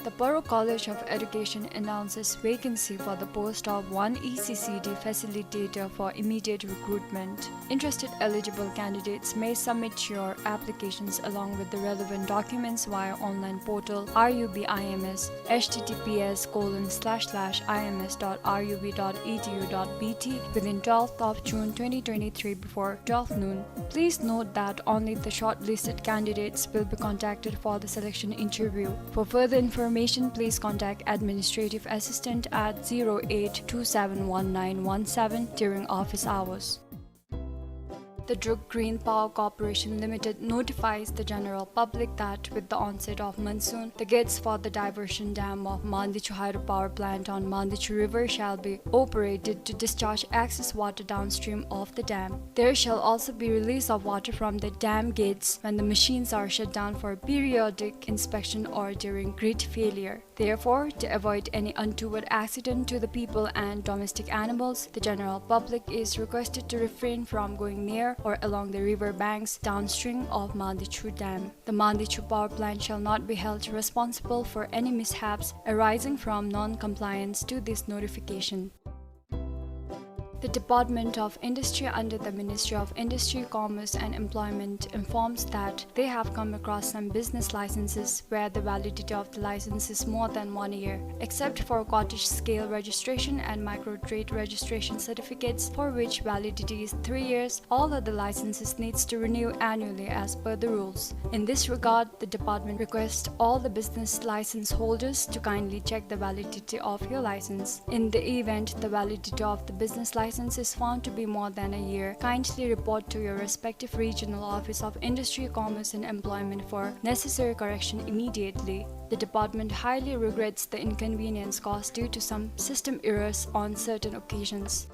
The Paro College of Education announces vacancy for the post of one E C C D facilitator for immediate recruitment. Interested eligible candidates may submit your applications along with the relevant documents via online portal R U B I M S, H T T P S colon slash slash I M S dot R U B dot E D U dot B T, within twelfth of June twenty twenty-three before twelve noon. Please note that only the shortlisted candidates will be contacted for the selection interview. For further information, please contact administrative assistant at zero eight two seven one nine one seven during office hours. The Druk Green Power Corporation Limited notifies the general public that with the onset of monsoon, the gates for the diversion dam of Mandichu Hydro Power Plant on Mandichu River shall be operated to discharge excess water downstream of the dam. There shall also be release of water from the dam gates when the machines are shut down for periodic inspection or during grid failure. Therefore, to avoid any untoward accident to the people and domestic animals, the general public is requested to refrain from going near or along the river banks downstream of Mandichu Dam. The Mandichu Power Plant shall not be held responsible for any mishaps arising from non-compliance to this notification. The Department of Industry under the Ministry of Industry, Commerce and Employment informs that they have come across some business licenses where the validity of the license is more than one year. Except for cottage scale registration and micro trade registration certificates, for which validity is three years, all other licenses needs to renew annually as per the rules. In this regard, the department requests all the business license holders to kindly check the validity of your license. In the event the validity of the business license is found to be more than a year, kindly report to your respective regional office of Industry, Commerce and Employment for necessary correction immediately. The department highly regrets the inconvenience caused due to some system errors on certain occasions.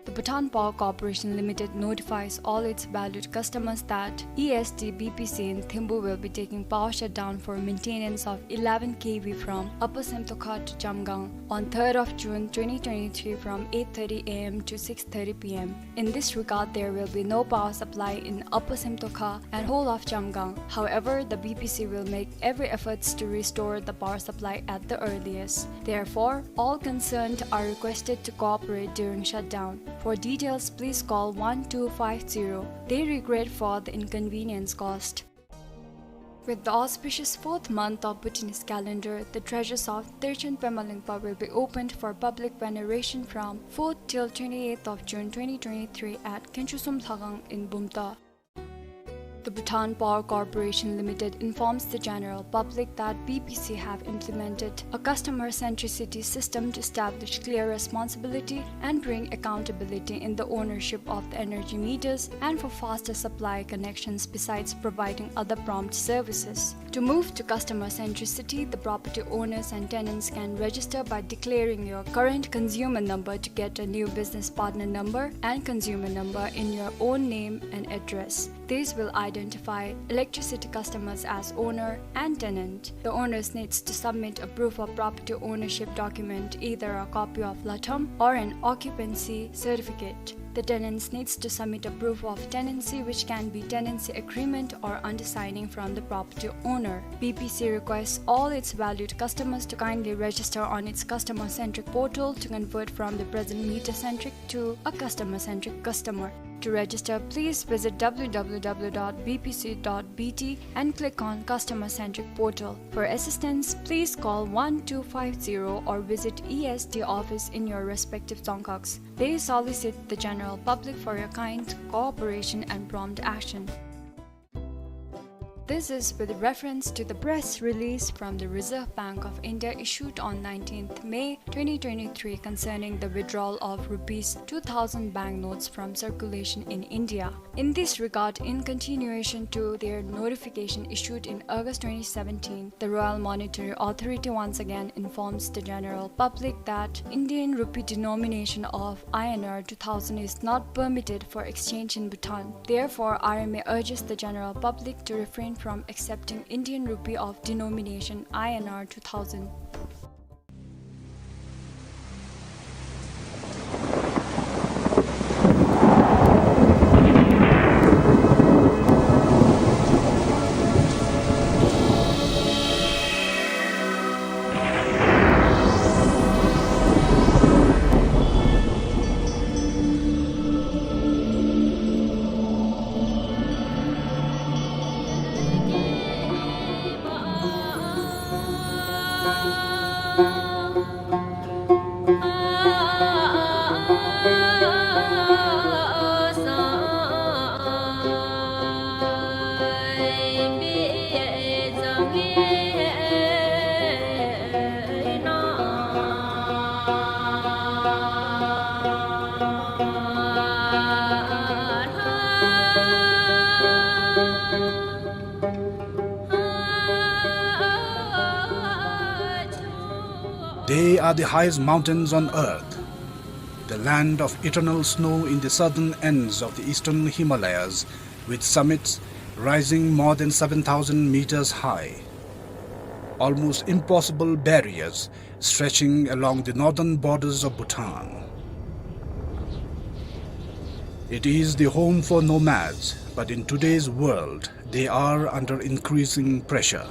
The Bhutan Power Corporation Limited notifies all its valued customers that E S D B P C in Thimphu will be taking power shutdown for maintenance of eleven K V from Upper Semtokha to Jamgang on third of June twenty twenty-three from eight thirty A M to six thirty P M. In this regard, there will be no power supply in Upper Semtokha and whole of Jamgang. However, the B P C will make every efforts to restore the power supply at the earliest. Therefore, all concerned are requested to cooperate during shutdown. For details, please call one two five zero. They regret for the inconvenience caused. With the auspicious fourth month of Bhutanese calendar, the treasures of Terchen Pema Lingpa will be opened for public veneration from fourth till twenty-eighth of June twenty twenty-three at Khenchusum Lhakhang in Bumta. The Bhutan Power Corporation Limited informs the general public that B P C have implemented a customer centricity system to establish clear responsibility and bring accountability in the ownership of the energy meters and for faster supply connections, besides providing other prompt services. To move to customer centricity, the property owners and tenants can register by declaring your current consumer number to get a new business partner number and consumer number in your own name and address. This will identify electricity customers as owner and tenant. The owners needs to submit a proof of property ownership document, either a copy of latham or an occupancy certificate. The tenants needs to submit a proof of tenancy, which can be tenancy agreement or undersigning from the property owner. B P C requests all its valued customers to kindly register on its customer-centric portal to convert from the present meter-centric to a customer-centric customer. To register, please visit W W W dot B P C dot B T and click on Customer Centric Portal. For assistance, please call one two five zero or visit E S D office in your respective dzongkhags. They solicit the general public for your kind cooperation and prompt action. This is with reference to the press release from the Reserve Bank of India issued on nineteenth May twenty twenty-three concerning the withdrawal of rupees two thousand banknotes from circulation in India. In this regard, in continuation to their notification issued in August twenty seventeen, the Royal Monetary Authority once again informs the general public that Indian rupee denomination of I N R two thousand is not permitted for exchange in Bhutan. Therefore, R M A urges the general public to refrain from accepting Indian rupee of denomination I N R two thousand. They are the highest mountains on earth, the land of eternal snow in the southern ends of the eastern Himalayas, with summits rising more than seven thousand meters high. Almost impossible barriers stretching along the northern borders of Bhutan. It is the home for nomads, but in today's world, they are under increasing pressure.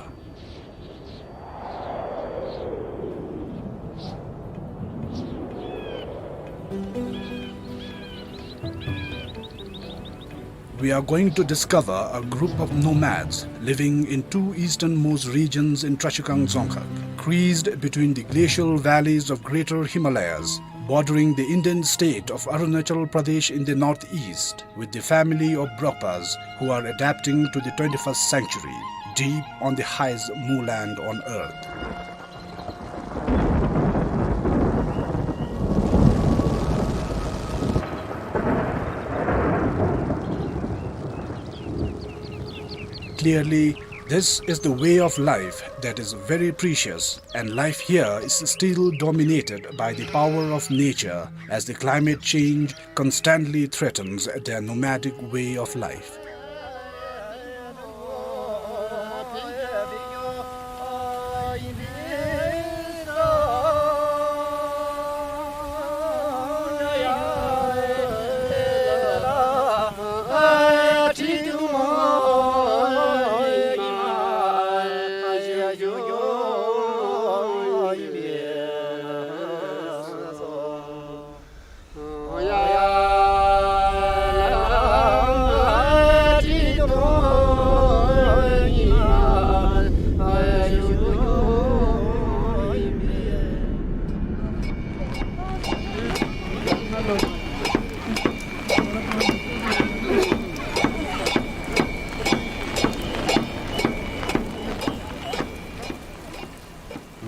We are going to discover a group of nomads living in two easternmost regions in Trashigang Dzongkhag, creased between the glacial valleys of Greater Himalayas, bordering the Indian state of Arunachal Pradesh in the northeast, with the family of Brokpas, who are adapting to the twenty-first century, deep on the highest moorland on earth. Clearly, this is the way of life that is very precious, and life here is still dominated by the power of nature, as the climate change constantly threatens their nomadic way of life.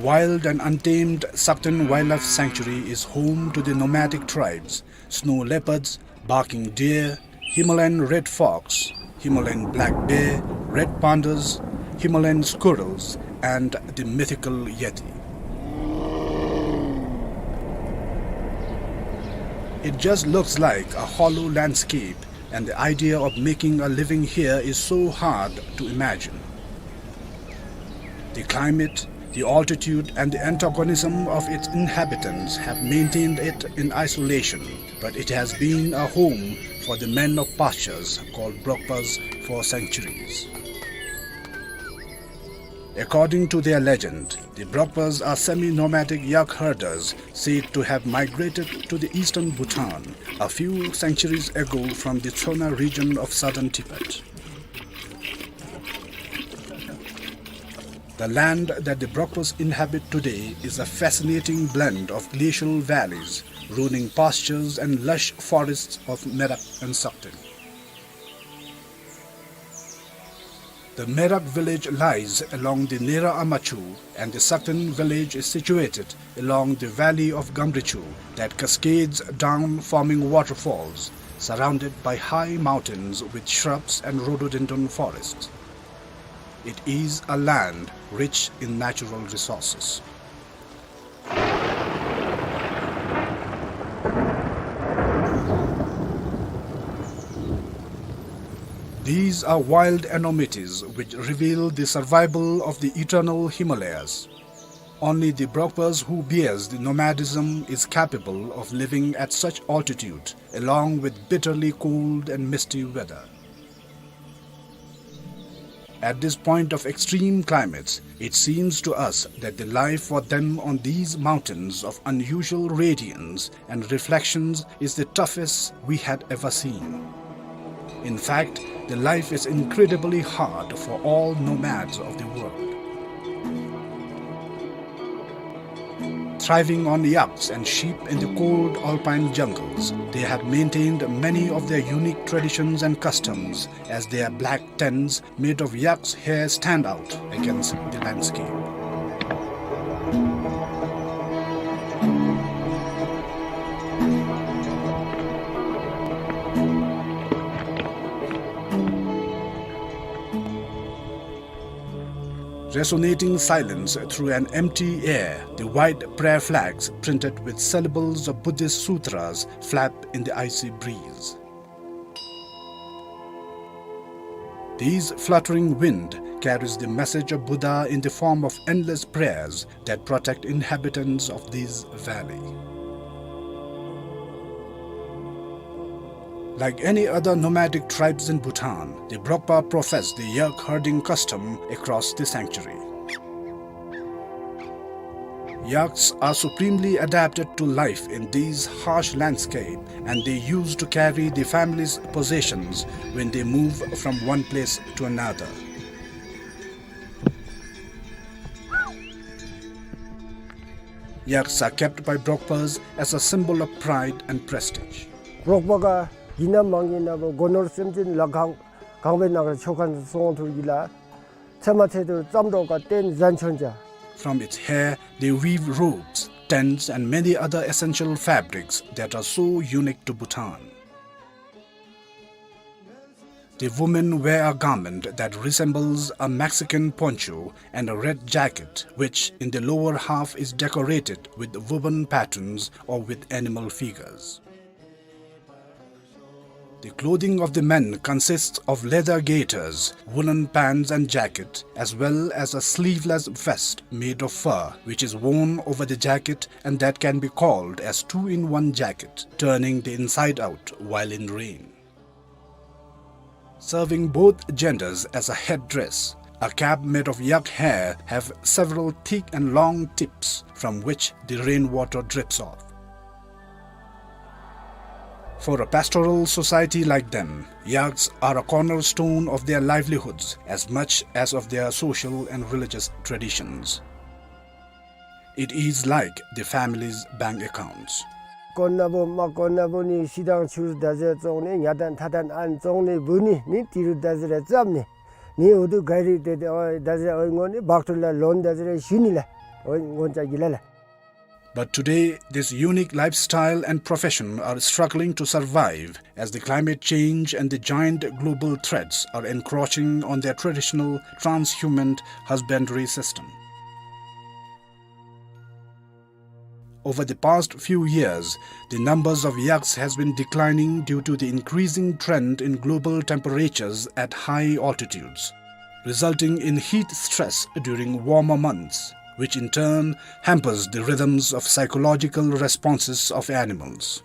Wild and untamed Sakten Wildlife Sanctuary is home to the nomadic tribes, snow leopards, barking deer, Himalayan red fox, Himalayan black bear, red pandas, Himalayan squirrels, and the mythical yeti. It just looks like a hollow landscape, and the idea of making a living here is so hard to imagine. The climate, the altitude, and the antagonism of its inhabitants have maintained it in isolation, but it has been a home for the men of pastures called Brokpas for centuries. According to their legend, the Brokpas are semi-nomadic yak herders said to have migrated to the eastern Bhutan a few centuries ago from the Tsona region of southern Tibet. The land that the Brokpas inhabit today is a fascinating blend of glacial valleys, rolling pastures, and lush forests of Merak and Sakten. The Merak village lies along the Nera Amachu, and the Sakten village is situated along the valley of Gamrichu that cascades down, forming waterfalls, surrounded by high mountains with shrubs and rhododendron forests. It is a land rich in natural resources. These are wild enormities which reveal the survival of the eternal Himalayas. Only the Brokpas who bears the nomadism is capable of living at such altitude, along with bitterly cold and misty weather. At this point of extreme climates, it seems to us that the life for them on these mountains of unusual radiance and reflections is the toughest we had ever seen. In fact, the life is incredibly hard for all nomads of the world. Thriving on yaks and sheep in the cold alpine jungles, they have maintained many of their unique traditions and customs, as their black tents made of yak's hair stand out against the landscape. Resonating silence through an empty air, the white prayer flags printed with syllables of Buddhist sutras flap in the icy breeze. This fluttering wind carries the message of Buddha in the form of endless prayers that protect inhabitants of this valley. Like any other nomadic tribes in Bhutan, the Brokpa profess the yak herding custom across the sanctuary. Yaks are supremely adapted to life in these harsh landscape, and they used to carry the family's possessions when they move from one place to another. Yaks are kept by Brokpas as a symbol of pride and prestige. རོགས་པ་ག་ཡིན་ན་མང་ཡིན་ན་བོ་སྒོ་ནོར་སེམས་ཅན་ལ་གང་གང་བའི་ནང་ལ་ཆོ་ག་སོང་ཐུར་གི་ལ། ཚེ་མ་ཚེ་ཐུར་ཙམ་རོགས་ག་བརྟེན་ཟན་ཆོན་ཅ། From its hair, they weave robes, tents, and many other essential fabrics that are so unique to Bhutan. The women wear a garment that resembles a Mexican poncho and a red jacket, which in the lower half is decorated with woven patterns or with animal figures. The clothing of the men consists of leather gaiters, woolen pants and jacket, as well as a sleeveless vest made of fur, which is worn over the jacket and that can be called as two-in-one jacket, turning the inside out while in rain. Serving both genders as a headdress, a cap made of yak hair have several thick and long tips from which the rainwater drips off. For a pastoral society like them, yaks are a cornerstone of their livelihoods as much as of their social and religious traditions. It is like the family's bank accounts. དཀོན་ན་བོ་མ་དཀོན་ན་བོ་ནི་ཤི་དང་ཆུར་ད་ཟེར་བཙོང་ནི་ཉ་དང་ཐ་དང་ཨན་བཙོང་ནི་བུ་ནི་ནི་ཏི་རུ་ད་ཟེར་རེ་བཙབ་ནི་ནི་འུ་དུ་ག་རི་ཏེ་ཏེ་ཨོ་ད་ཟེར་ཨོ་ངོ་ནི་བག་ཏུ་ལ་ལོན་ད་ཟེར་རེ་ཞུ་ནི་ལ། འོ་ངོ་ཅ་གི་ལ་ལ། But today, this unique lifestyle and profession are struggling to survive as the climate change and the giant global threats are encroaching on their traditional transhumant husbandry system. Over the past few years, the numbers of yaks has been declining due to the increasing trend in global temperatures at high altitudes, resulting in heat stress during warmer months, which in turn hampers the rhythms of psychological responses of animals.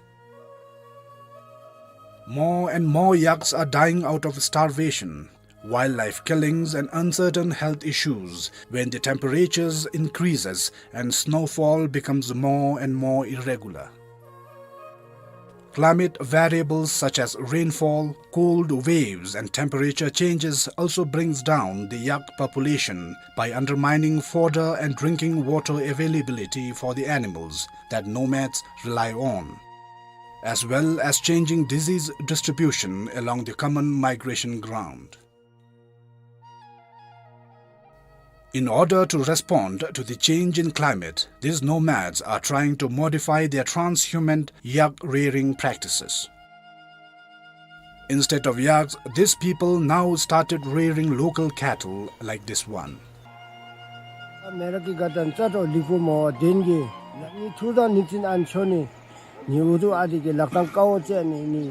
More and more yaks are dying out of starvation, wildlife killings and uncertain health issues when the temperatures increases and snowfall becomes more and more irregular. Climate variables such as rainfall, cold waves and temperature changes also brings down the yak population by undermining fodder and drinking water availability for the animals that nomads rely on, as well as changing disease distribution along the common migration ground. In order to respond to the change in climate, these nomads are trying to modify their transhumant yak rearing practices. Instead of yaks, these people now started rearing local cattle like this one. མེ་རག་གི་དགའ་སྟོན་རྩ་དྲོ་ལིག་པོ་མོ་བ་དེན་གི་ནི་ཐུར་དང་ནི་ཙིན་ཨན་ཆོ་ནི་ནི་འུ་དུ་ཨ་དི་གི་ལག་ཏང་ཀའོ་ཙེ་ནི་ནི་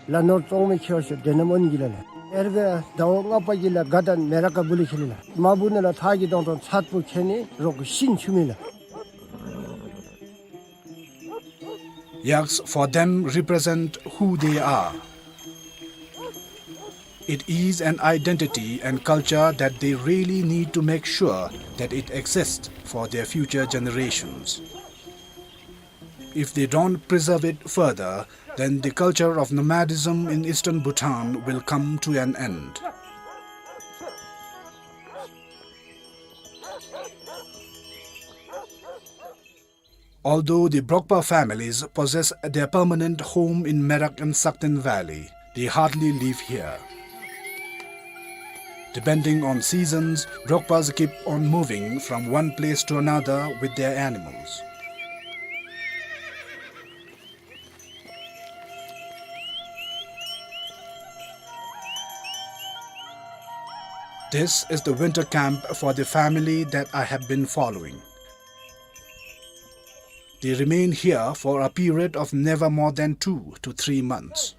ལ་ནོར་ཙོང་མི་ཁྱེར་ཤོ་དེ་ནམ་ཨོན་གི་ལ་ལ། ཨེར་གི་ཟླཝ་ལྔ་པ་གི་ལ་དགའ་སྟོན་མེ་རག་ག་བུ་ལི་ཁྱེར་ལ། མ་བུ་ནི་ལ་ཐག་གི་དོང་དོང་ཚད་པོ་ཁྱེར་ནི་རོག་གི་ཤིན་ཆུ་མི་ལ། Yaks for them represent who they are. It is an identity and culture that they really need to make sure that it exists for their future generations. If they don't preserve it further, then the culture of nomadism in eastern Bhutan will come to an end. Although the Brokpa families possess their permanent home in Merak and Sakten Valley, they hardly live here. Depending on seasons, Brokpas keep on moving from one place to another with their animals. This is the winter camp for the family that I have been following. They remain here for a period of never more than two to three months.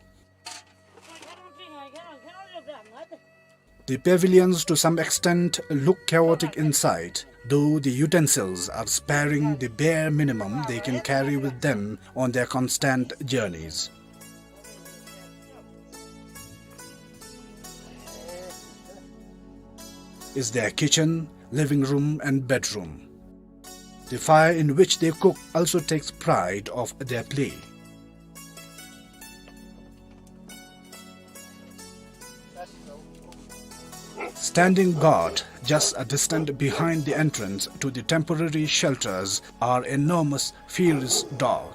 The pavilions to some extent look chaotic inside, though the utensils are sparing the bare minimum they can carry with them on their constant journeys. Is their kitchen, living room and bedroom. The fire in which they cook also takes pride of their play. Standing guard just a distance behind the entrance to the temporary shelters are enormous, fierce dog.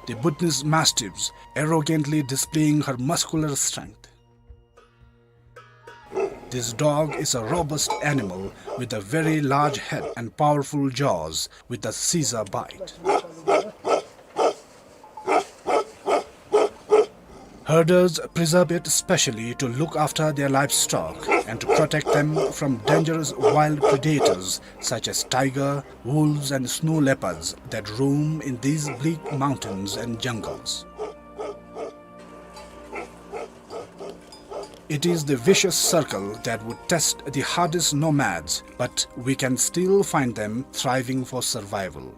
The Bhutanese mastiffs arrogantly displaying her muscular strength. This dog is a robust animal with a very large head and powerful jaws with a scissor bite. Herders preserve it specially to look after their livestock and to protect them from dangerous wild predators such as tiger, wolves and snow leopards that roam in these bleak mountains and jungles. It is the vicious circle that would test the hardest nomads, but we can still find them thriving for survival.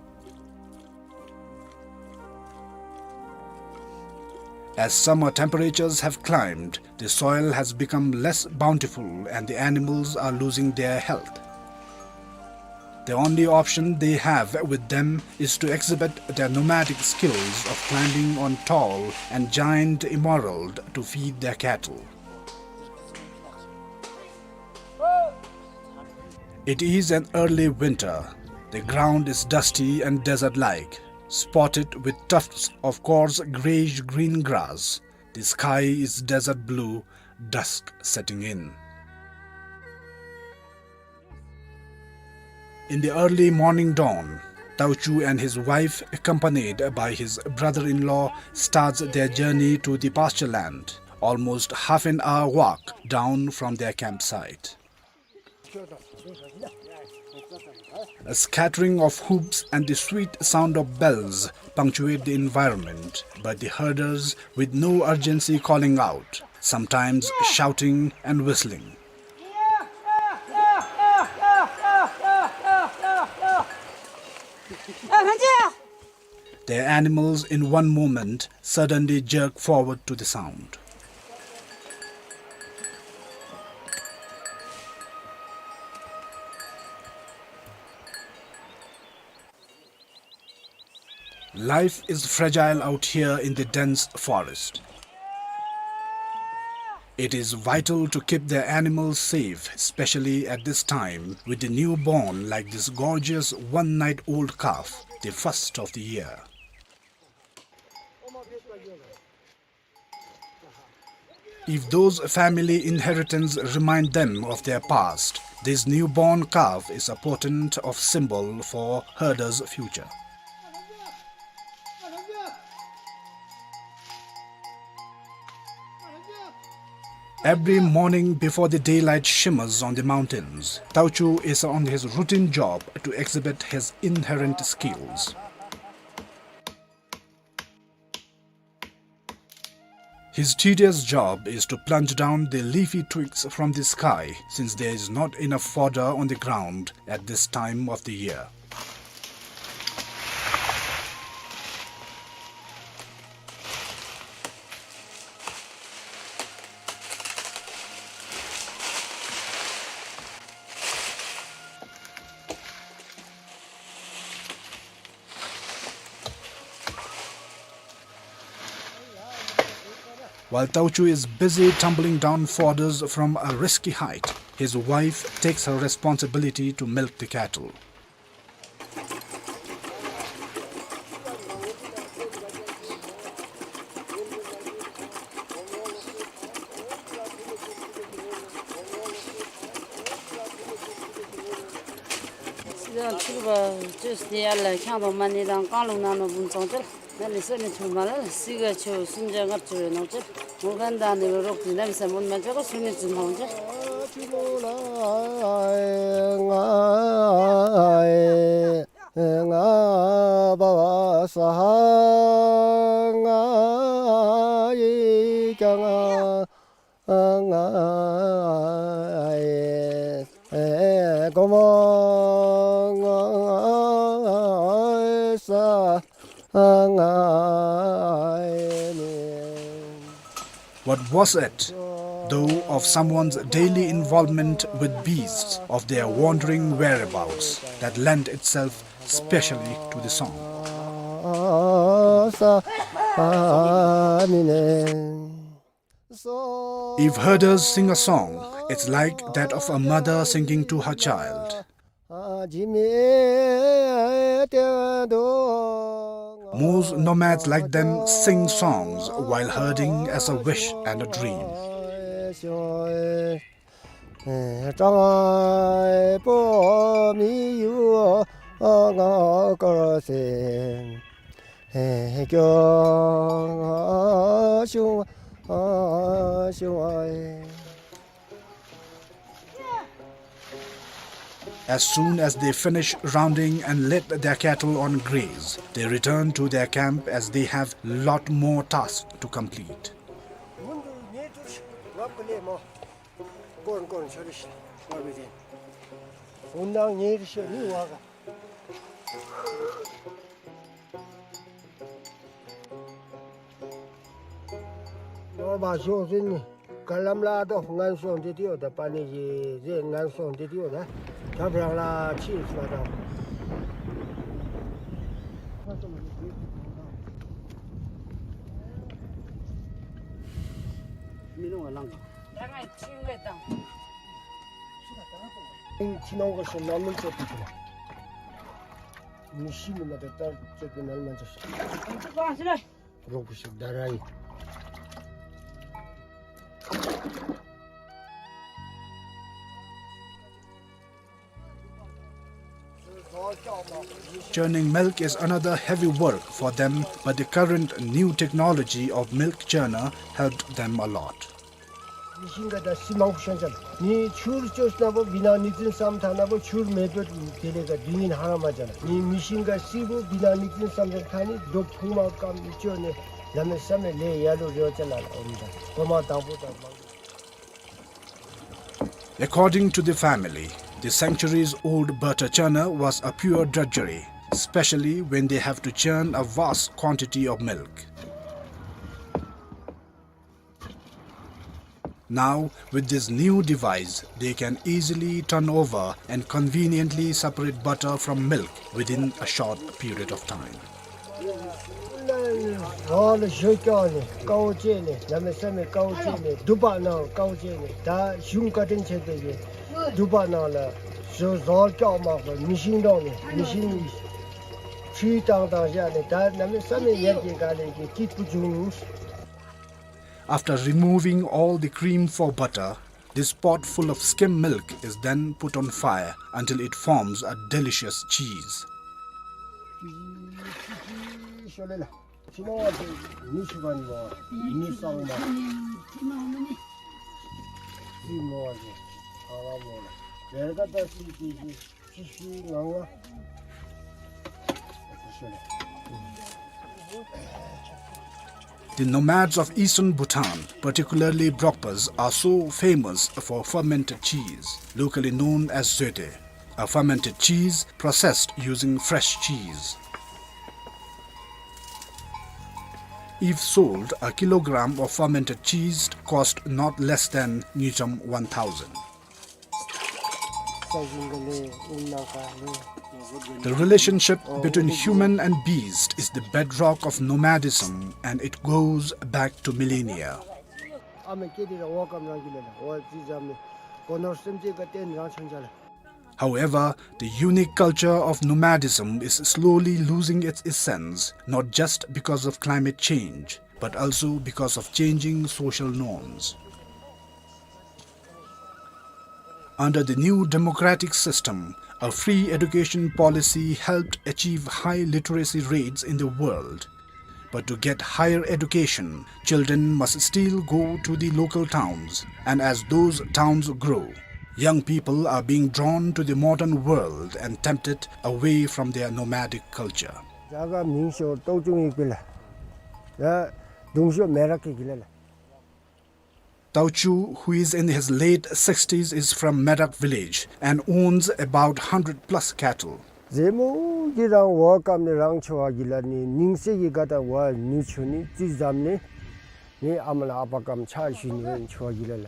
As summer temperatures have climbed, the soil has become less bountiful and the animals are losing their health. The only option they have with them is to exhibit their nomadic skills of climbing on tall and giant emerald to feed their cattle. It is an early winter. The ground is dusty and desert-like, spotted with tufts of coarse grayish-green grass. The sky is desert blue, dusk setting in. In the early morning dawn, Tauchu and his wife, accompanied by his brother-in-law, starts their journey to the pasture land, almost half an hour walk down from their campsite. A scattering of hoofs and the sweet sound of bells punctuate the environment, but the herders, with no urgency, calling out, sometimes shouting and whistling. Their animals, in one moment, suddenly jerk forward to the sound. Life is fragile out here in the dense forest. It is vital to keep their animals safe, especially at this time, with the newborn like this gorgeous one-night-old calf, the first of the year. If those family inheritance remind them of their past, this newborn calf is a potent of symbol for herders' future. Every morning before the daylight shimmers on the mountains, Tauchu is on his routine job to exhibit his inherent skills. His tedious job is to plunge down the leafy twigs from the sky, since there is not enough fodder on the ground at this time of the year. While Tauchu is busy tumbling down fodders from a risky height, his wife takes her responsibility to milk the cattle. སི་ལ་ཚུགས་པ་བཅོས་ཏེ་ཡར་ལ་ཁྱང་དང་མ་ཎི་དང་རྐང་ལུག་ནང་ན་འབུམ་ཚང་ཅིག་ལ་ནི་ས་ནི་ཆུ་མ་ལ་སི་ག་ཆུ་སུན་ཇ་ངར་ཆུ་ནོར་ཅིག་མོ་གན་དང་ནི་རོགས་ཏེ་ནམ་ས་མུན་མ་ཅོག་ག་སུ་ནི་ཙུན་ཧོང་ཅིག་ང་བ་བ་ས་ང་ཡི་ཀྱང་ང་ང་ཨེ་ཨེ་གོ་མོ་ང་ཨེ་ས་ང་ཨེ་ནི། What was it, though, of someone's daily involvement with beasts, of their wandering whereabouts, that lent itself specially to the song? ས་ཨ་ནི་ནི། If herders sing a song, it's like that of a mother singing to her child. Most nomads like them sing songs while herding as a wish and a dream. As soon as they finish rounding and let their cattle on graze, they return to their camp as they have lot more tasks to complete. ནོར་བ་ཤོག་ཟིན་ནི། ག་ལམ་ལ་དོ་ངན་སོང་འདི་དེའོ་ད་པ་ནི་ཡི་ཟེ་ངན་སོང་འདི་དེའོ་ད་ཐབ་རང་ལ་ཕྱིས་སོ་ད། མི་ནོར་བ་ལང་ག། ད་ང་ཁྱིམ་ལས་དང་། ཁྱིམ་ནང་ག་ཤོ་ན་མི་ཚེ་ཏི་ཏི་ལ། མི་ཤི་ནི་མ་ཏེ་ཏར་ཚེ་ཏི་ནལ་མ་ཚེ་ཤི། རོགས་པོ་ཤི་ད་ར་ཡི། Churning milk is another heavy work for them, but the current new technology of milk churner helped them a lot. མི་ཤིང་ག་ད་སི་མང་པོ་ཤོང་ཅ་ལགས། ནི་ཆུར་ཅོས་ན་བོ་བི་ན་ནིག་ཙིན་སམ་ཐ་ན་བོ་ཆུར་མེ་པོ་དེ་ལས་ག་དུས་ཡུན་ཧ་ར་མ་ཅ་ལགས། ནི་མི་ཤིང་ག་སི་བོ་བི་ན་ནིག་ཙིན་སམ་ཐ་ནི་རྡོ་ཕུང་མ་ཀམ་ཅོ་ནི་ལ་མེ་ས་མེ་ལས་ཡ་ལུ་རེ་བ་ཅ་ལགས་ལ་འོ་མི་ད་གོ་མ་དང་པོ་དང་མང་པོ། According to the family, the centuries-old butter churner was a pure drudgery, especially when they have to churn a vast quantity of milk. Now, with this new device, they can easily turn over and conveniently separate butter from milk within a short period of time. ཟོག་ལ་ཞོ་སྐྱོག་ནི་དཀའཝ་སྤྱད་ནི་ལ་མེ་ས་མེ་དཀའཝ་སྤྱད་ནི་དུ་པ་ནང་དཀའཝ་སྤྱད་ནི་ད་གཞུང་བཀའ་དྲིན་ཆེ་བའི་གི་དུ་པ་ནང་ལ་ཟོ་ཟོག་སྐྱོག་མ་གོ་མི་ཤིང་འདོང་ནི་མི་ཤིང་ཁྲུས་བཏང་བཏང་བཞག་ནི་ད་ལ་མེ་ས་མེ་ཡར་གྱི་ག་ལས་ཀྱི་སྐྱིད་པོ་བྱུང་། After removing all the cream for butter, this pot full of skim milk is then put on fire until it forms a delicious cheese. The nomads of eastern Bhutan, particularly Brokpas, are so famous for fermented cheese, locally known as zoete, a fermented cheese processed using fresh cheese. If sold, a kilogram of fermented cheese cost not less than ngultrum one thousand. The relationship between human and beast is the bedrock of nomadism, and it goes back to millennia. However, the unique culture of nomadism is slowly losing its essence, not just because of climate change, but also because of changing social norms. Under the new democratic system, a free education policy helped achieve high literacy rates in the world. But to get higher education, children must still go to the local towns, and as those towns grow, young people are being drawn to the modern world and tempted away from their nomadic culture. ཇ་ག་མིང་ཤོ་ཏོག་ཅུང་ཡིག་པི་ལ། ཡ་དུང་ཤོ་མེ་རག་གི་གི་ལ་ལ། Tauchu, who is in his late sixties, is from Merak village and owns about hundred plus cattle. ཟེ་མོ་གི་རང་བ་ཀམ་ནི་རང་ཆོ་བ་གི་ལ་ནི་ནིང་སེ་གི་ག་ད་བ་ནུ་ཆུ་ནི་ཙི་ཛམ་ནི་ནི་ཨ་མ་ལ་ཨ་པ་ཀམ་ཆ་ཞུ་ནི་བ་ཆོ་བ་གི་ལ་ལ།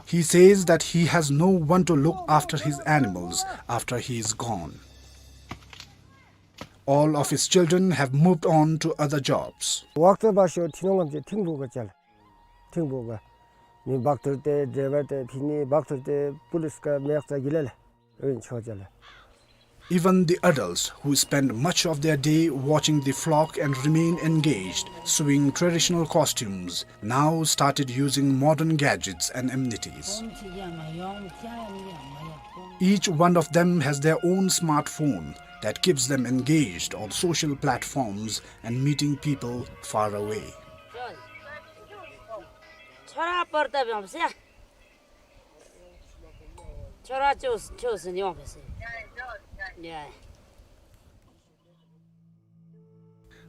He says that he has no one to look after his animals after he is gone. All of his children have moved on to other jobs. ཝག་ཏོ་བ་ཤོ་ཐི་ནོང་ངམ་ཅེ་ཐིང་བུ་ག་ཅལ། ཐིང་བུ་ག། ནི་བག་ཐུར་ཏེ་ཌྲའི་བར་ཏེ་ཕི་ནི་བག་ཐུར་ཏེ་པུ་ལིས་ག་མེག་ཙ་གི་ལ་ལ། ཨིན་ཆོ་ཅལ། Even the adults who spend much of their day watching the flock and remain engaged, sewing traditional costumes, now started using modern gadgets and amenities. Each one of them has their own smartphone that keeps them engaged on social platforms and meeting people far away.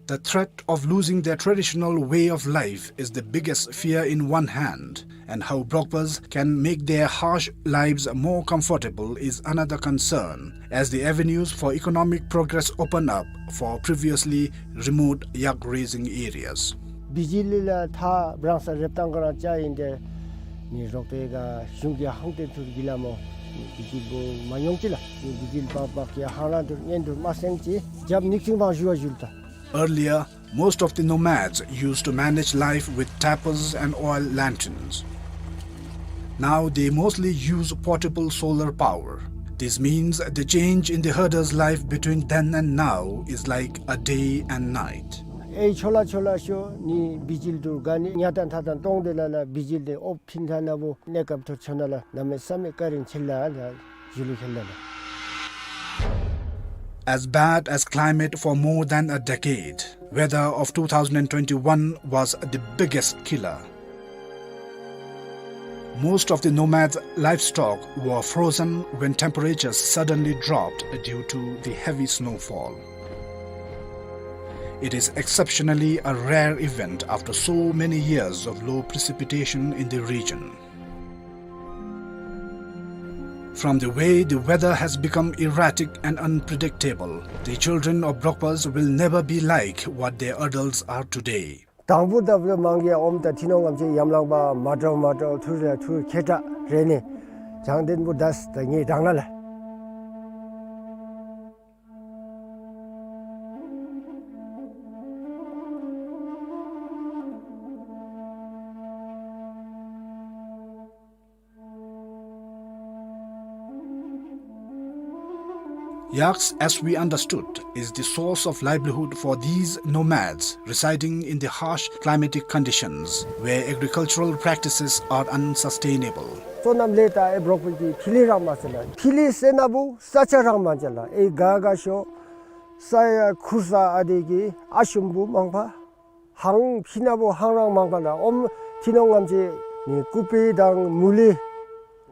The threat of losing their traditional way of life is the biggest fear in one hand, and how Brokpas can make their harsh lives more comfortable is another concern, as the avenues for economic progress open up for previously remote yak raising areas. བི་ཇི་ལི་ལ་ཐ་བྲང་ས་རེབ་ཏང་ག་རང་ཅ་ཡིན་ཏེ་ནི་རོགས་པའི་ག་གཞུང་གི་ཧང་ཏེ་ཐུར་གི་ལ་མོ་བི་ཇི་ལི་བོ་མ་ཡོང་ཅི་ལ་ནི་བི་ཇི་ལི་བག་བག་གི་ཧང་རང་ཐུར་ཉན་ཐུར་མ་སེང་ཅི་རྒྱབ་ནིག་ཅིང་བང་ཞུ་བ་ཞུལ་ཏ། Earlier, most of the nomads used to manage life with tapas and oil lanterns. Now they mostly use portable solar power. This means the change in the herder's life between then and now is like a day and night. ཨེ་ཆོ་ལ་ཆོ་ལ་ཤོ་ནི་བི་ཇི་ལི་ཐུར་ག་ནི་ཉ་ཏན་ཐ་ཏན་ཏོང་ཏེ་ལ་ལ་བི་ཇི་ལི་ཨོ་ཕིན་ཐ་ན་བོ་གནས་སྐབས་ཐུར་ཆོ་ན་ལ་ན་མེ་ས་མེ་ཀ་རིང་ཆེ་ལ་ལ་ཞུ་ལུ་ཁེ་ལ་ལ། As bad as climate for more than a decade, weather of two thousand twenty-one was the biggest killer. Most of the nomads' livestock were frozen when temperatures suddenly dropped due to the heavy snowfall. It is exceptionally a rare event after so many years of low precipitation in the region. From the way the weather has become erratic and unpredictable, the children of Brokpas will never be like what their adults are today. དང་པོ་ད་བུ་མང་གི་ཨོམ་ད་ཐི་ནོང་ངམ་ཅིག་ཡམ་ལང་པ་མ་འདྲཝ་མ་འདྲཝ་ཐུར་རེ་ཐུར་ཁེ་ཏྲ་རེ་ནི་བྱང་ལྡན་པོ་དཱས་ད་ངེ་དྲང་ན་ལ། Yaks, as we understood, is the source of livelihood for these nomads residing in the harsh climatic conditions where agricultural practices are unsustainable. སོ་ནམ་ལས་ད་ཨེ་འབྲོག་པའི་གི་ཕི་ལི་རང་མ་ཟེར་ལ། ཕི་ལི་ཟེར་ན་བུ་ས་ཆ་རང་མ་ཅ་ལ། ཨེ་ག་ག་ཤོ་ས་ཡ་ཁུར་ས་ཨ་དེ་གི་ཨ་ཤུམ་བུ་མང་པ། ཧང་ཕི་ན་བུ་ཧང་རང་མང་པ་ལ་ཨོམ་ཐི་ནོང་ངམ་ཅིག་ནི་ཀུ་པི་དང་མུ་ལི་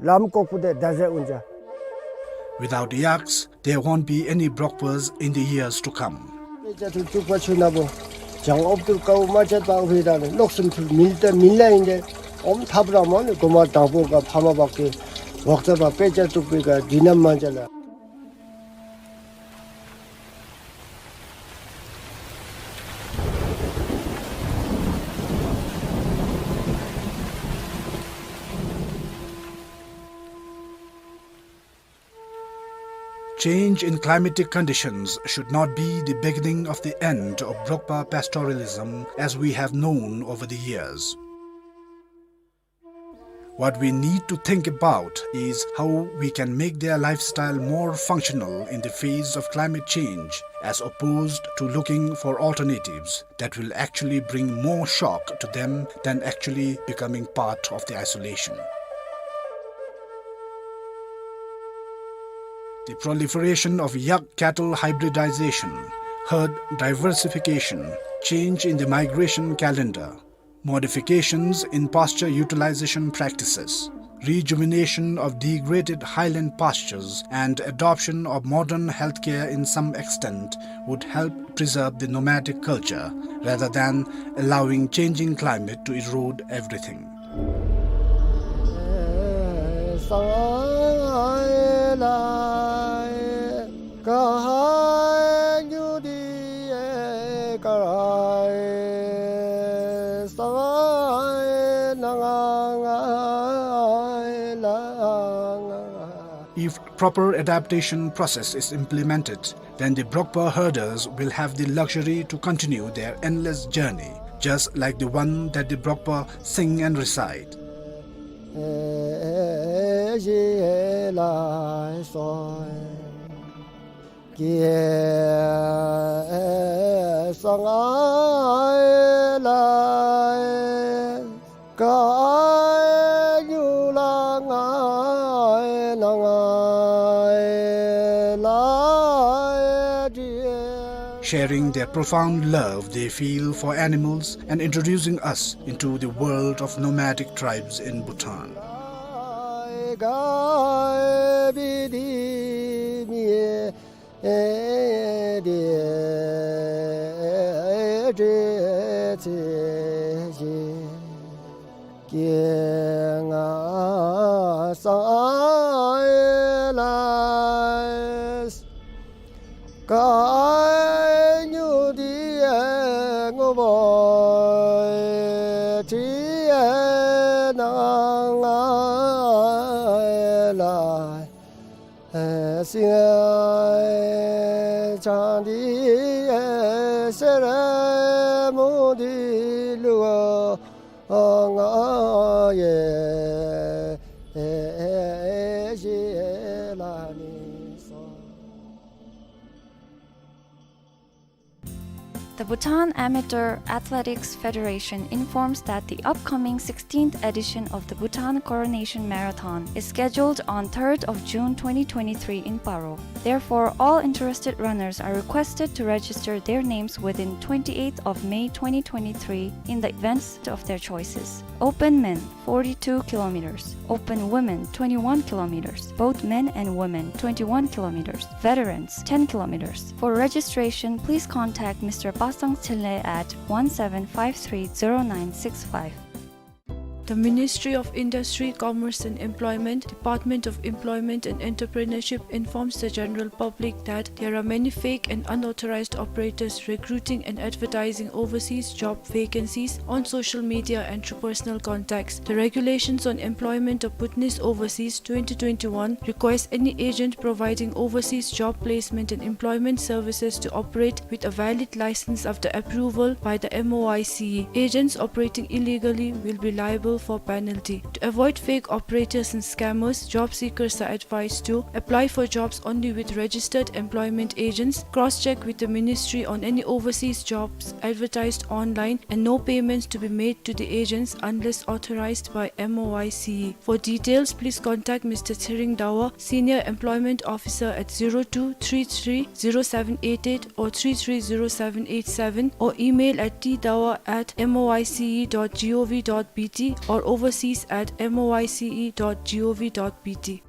ལམ་ཀོག་པུ་དེ་ད་ཟེ་འུན་ཅ། Without yaks, there won't be any Brokpas in the years to come. དཔེ་ཆ་ཐུར་བཙུགས་པ་ཆུ་ན་བུ་བྱང་ཨོབ་ཏུར་ཀའུ་མ་ཆད་པ་ཧུའི་དང་ནི་ལོག་སུམ་ཐུར་མིལ་ཏེ་མིལ་ལ་ཨིན་ཏེ་ཨོམ་ཐབ་ར་མོ་ནི་གོ་མ་དང་པོ་ག་ཕ་མ་བག་གི་བག་ཚ་བ་དཔེ་ཆ་བཙུགས་པའི་ག་དི་ན་མ་ཅ་ལ། Change in climatic conditions should not be the beginning of the end of Brokpa pastoralism as we have known over the years. What we need to think about is how we can make their lifestyle more functional in the face of climate change, as opposed to looking for alternatives that will actually bring more shock to them than actually becoming part of the isolation. The proliferation of yak cattle hybridization, herd diversification, change in the migration calendar, modifications in pasture utilization practices, rejuvenation of degraded highland pastures, and adoption of modern healthcare in some extent would help preserve the nomadic culture rather than allowing changing climate to erode everything. If proper adaptation process is implemented, then the Brokpa herders will have the luxury to continue their endless journey, just like the one that the Brokpa sing and recite. Sharing their profound love they feel for animals and introducing us into the world of nomadic tribes in Bhutan. The Bhutan Amateur Athletics Federation informs that the upcoming sixteenth edition of the Bhutan Coronation Marathon is scheduled on third of June twenty twenty-three in Paro. Therefore, all interested runners are requested to register their names within twenty-eighth of May twenty twenty-three in the events of their choices. Open men, forty-two kilometers. Open women, twenty-one kilometers. Both men and women, twenty-one kilometers. Veterans, ten kilometers. For registration, please contact Mister Pasang Chinle at one seven five three zero nine six five. The Ministry of Industry, Commerce and Employment, Department of Employment and Entrepreneurship informs the general public that there are many fake and unauthorized operators recruiting and advertising overseas job vacancies on social media and through personal contacts. The Regulations on Employment of Bhutanese Overseas twenty twenty-one requires any agent providing overseas job placement and employment services to operate with a valid license after approval by the M O I C E. Agents operating illegally will be liable for penalty. To avoid fake operators and scammers, job seekers are advised to apply for jobs only with registered employment agents, cross-check with the ministry on any overseas jobs advertised online, and no payments to be made to the agents unless authorized by M O I C E. For details, please contact Mister Tsering Dawa, Senior Employment Officer, at zero two three three zero seven eight eight or three three zero seven eight seven, or email at t dawa at M O I C E dot gov dot B T or overseas at M O I C E dot gov dot B T.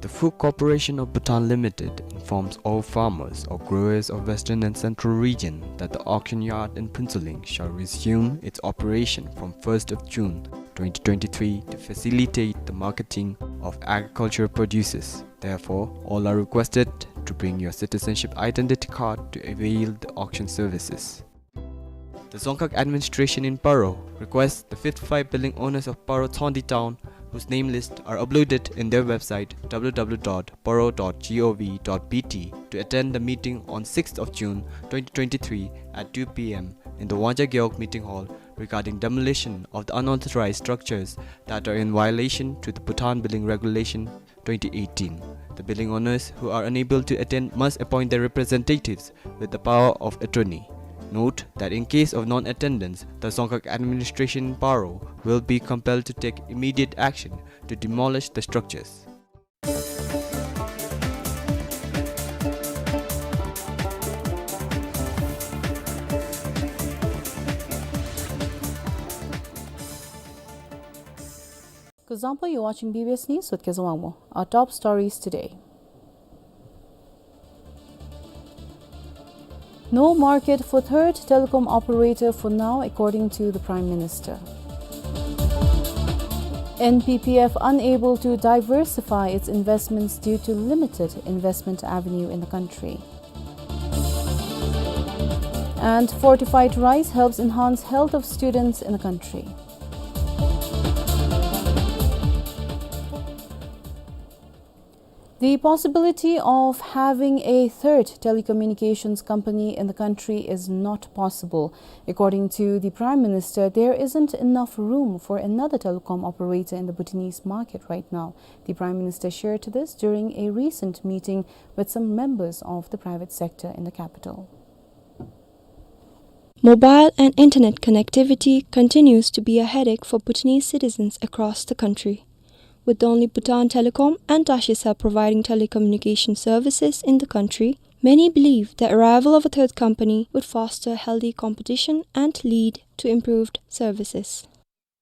The Phu Corporation of Bhutan Limited informs all farmers or growers of Western and Central Region that the auction yard in Phuentsholing shall resume its operation from first of June twenty twenty-three to facilitate the marketing of agricultural produces. Therefore, all are requested to bring your citizenship identity card to avail the auction services. The Dzongkhag administration in Paro requests the fifty-five building owners of Paro Tshogndi town, whose name lists are uploaded in their website w w w dot paro dot gov dot B T, to attend the meeting on sixth of June twenty twenty-three at two p m in the Wangja Gewog meeting hall regarding demolition of the unauthorized structures that are in violation to the Bhutan Building Regulation twenty eighteen. The building owners who are unable to attend must appoint their representatives with the power of attorney. Note that in case of non-attendance, the Dzongkhag administration in Paro will be compelled to take immediate action to demolish the structures. Kuzuzangpo, you're watching B B S News with Kezang Wangmo. Our top stories today. No market for third telecom operator for now, according to the Prime Minister. N P P F unable to diversify its investments due to limited investment avenue in the country. And fortified rice helps enhance health of students in the country. The possibility of having a third telecommunications company in the country is not possible. According to the Prime Minister, there isn't enough room for another telecom operator in the Bhutanese market right now. The Prime Minister shared this during a recent meeting with some members of the private sector in the capital. Mobile and internet connectivity continues to be a headache for Bhutanese citizens across the country. With only Bhutan Telecom and Tashicell providing telecommunication services in the country, many believe the arrival of a third company would foster healthy competition and lead to improved services.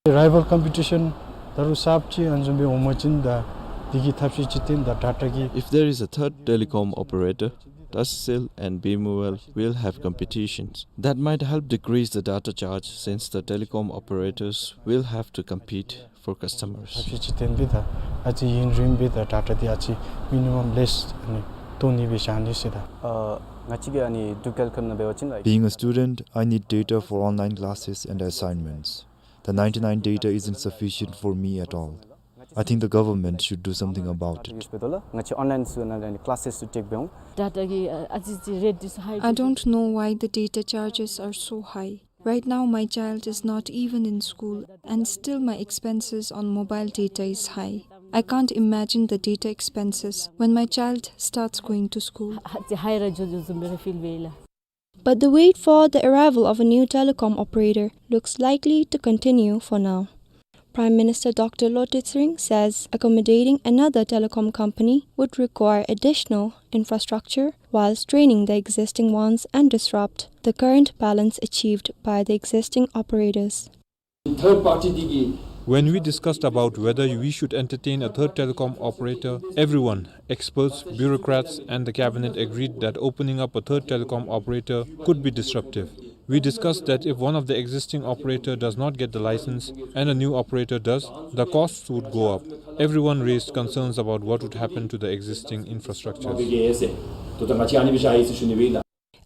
Rival competition ད་རུང་གསརཔ་ཅིག་ཨ་ནི་བཟུམ་སྦེ་འོང་པ་ཅིན་ད་དེ་གི་ཐབས་ཤེས་ཅིག་བཏོན་ད་ད་ལྟ་གི། If there is a third telecom operator, Tashicell and BMOL will have competitions. That might help decrease the data charge since the telecom operators will have to compete for customers. ཐབས་ཤེས་ཅིག་བཏོན་སྦེ་ད་ཨ་ཙི་ཡུན་རིངམོ་སྦེ་ད་ད་ད་ད་ཨ་ཙི་མི་ནི་མམ་ལེསི་ཨ་ནི་བཏོན་ནི་སྦེ་བཞག་ནི་ཟེར་ད། ཨ་ང་བཅས་ཀྱིས་ཨ་ནི་ཌུཀ་ཊེ་ལི་ཀོམ་ནང་འབད་བ་ཅིན་ལགས། Being a student, I need data for online classes and assignments. The ninety-nine data isn't sufficient for me at all. I think the government should do something about it. ང་བཅས་ཨོན་ལའིན་ཚུ་ནང་ལས་ཨ་ནི་ཀི་ལཱསེསི་ཚུ་ཊེཀ་འབད་འོང་། Data གི་ཨ་ཙི་ཅིག་རེཊ་འདི་ཚུ་ཧའི། I don't know why the data charges are so high. Right now, my child is not even in school, and still my expenses on mobile data is high. I can't imagine the data expenses when my child starts going to school. ཧ་ཧ་ཅིག་ཧའི་ར་འགྱོ་འགྱོཝ་བཟུམ་སྦེ་ར་ཕིལ་འབད་ཡི་ལགས། But the wait for the arrival of a new telecom operator looks likely to continue for now. Prime Minister Doctor Lotay Tshering says accommodating another telecom company would require additional infrastructure while straining the existing ones and disrupt the current balance achieved by the existing operators. Third party digi. When we discussed about whether we should entertain a third telecom operator, everyone, experts, bureaucrats, and the cabinet agreed that opening up a third telecom operator could be disruptive. We discussed that if one of the existing operator does not get the license and a new operator does, the costs would go up. Everyone raised concerns about what would happen to the existing infrastructure.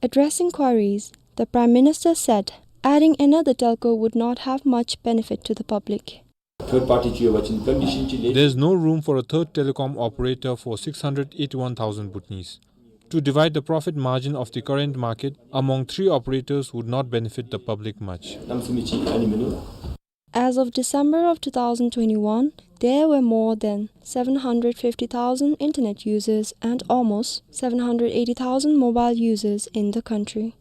Addressing queries, the Prime Minister said adding another telco would not have much benefit to the public. Third party chi yo ba chin condition chi le. There is no room for a third telecom operator for six hundred eighty-one thousand Bhutanese. To divide the profit margin of the current market among three operators would not benefit the public much. Nam simi chi ani minu. As of December of two thousand twenty-one, there were more than seven hundred fifty thousand internet users and almost seven hundred eighty thousand mobile users in the country.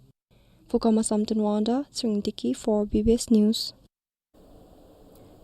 For Khama Samten Wangda, Tshering Deki for B B S News.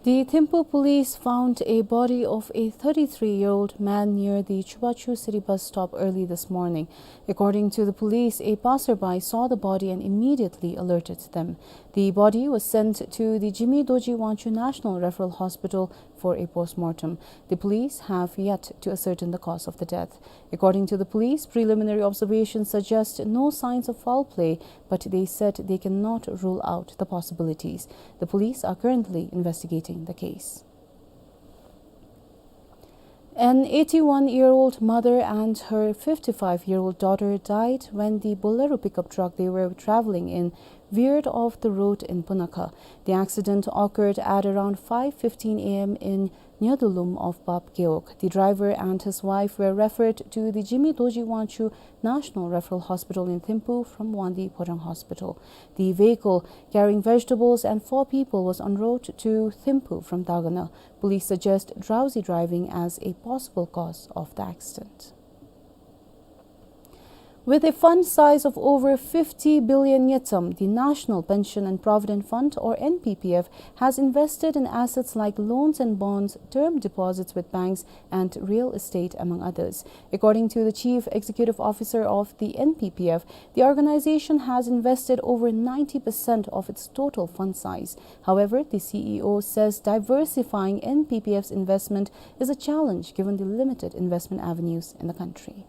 The Thimphu police found a body of a thirty-three-year-old man near the Chubachu city bus stop early this morning. According to the police, a passerby saw the body and immediately alerted them. The body was sent to the Jigme Dorji Wangchuck National Referral Hospital for a post-mortem. The police have yet to ascertain the cause of the death. According to the police, preliminary observations suggest no signs of foul play, but they said they cannot rule out the possibilities. The police are currently investigating the case. An eighty-one-year-old mother and her fifty-five-year-old daughter died when the Bolero pickup truck they were traveling in veered off the road in Punakha. The accident occurred at around five fifteen A M in Nyadulum of Bab Gewog. The driver and his wife were referred to the Jigme Dorji Wangchuck National Referral Hospital in Thimphu from Wangdue Phodrang Hospital. The vehicle carrying vegetables and four people was en route to Thimphu from Dagana. Police suggest drowsy driving as a possible cause of the accident. With a fund size of over fifty billion ngultrum, the National Pension and Provident Fund, or N P P F, has invested in assets like loans and bonds, term deposits with banks, and real estate, among others. According to the Chief Executive Officer of the N P P F, the organization has invested over ninety percent of its total fund size. However, the C E O says diversifying N P P F's investment is a challenge given the limited investment avenues in the country.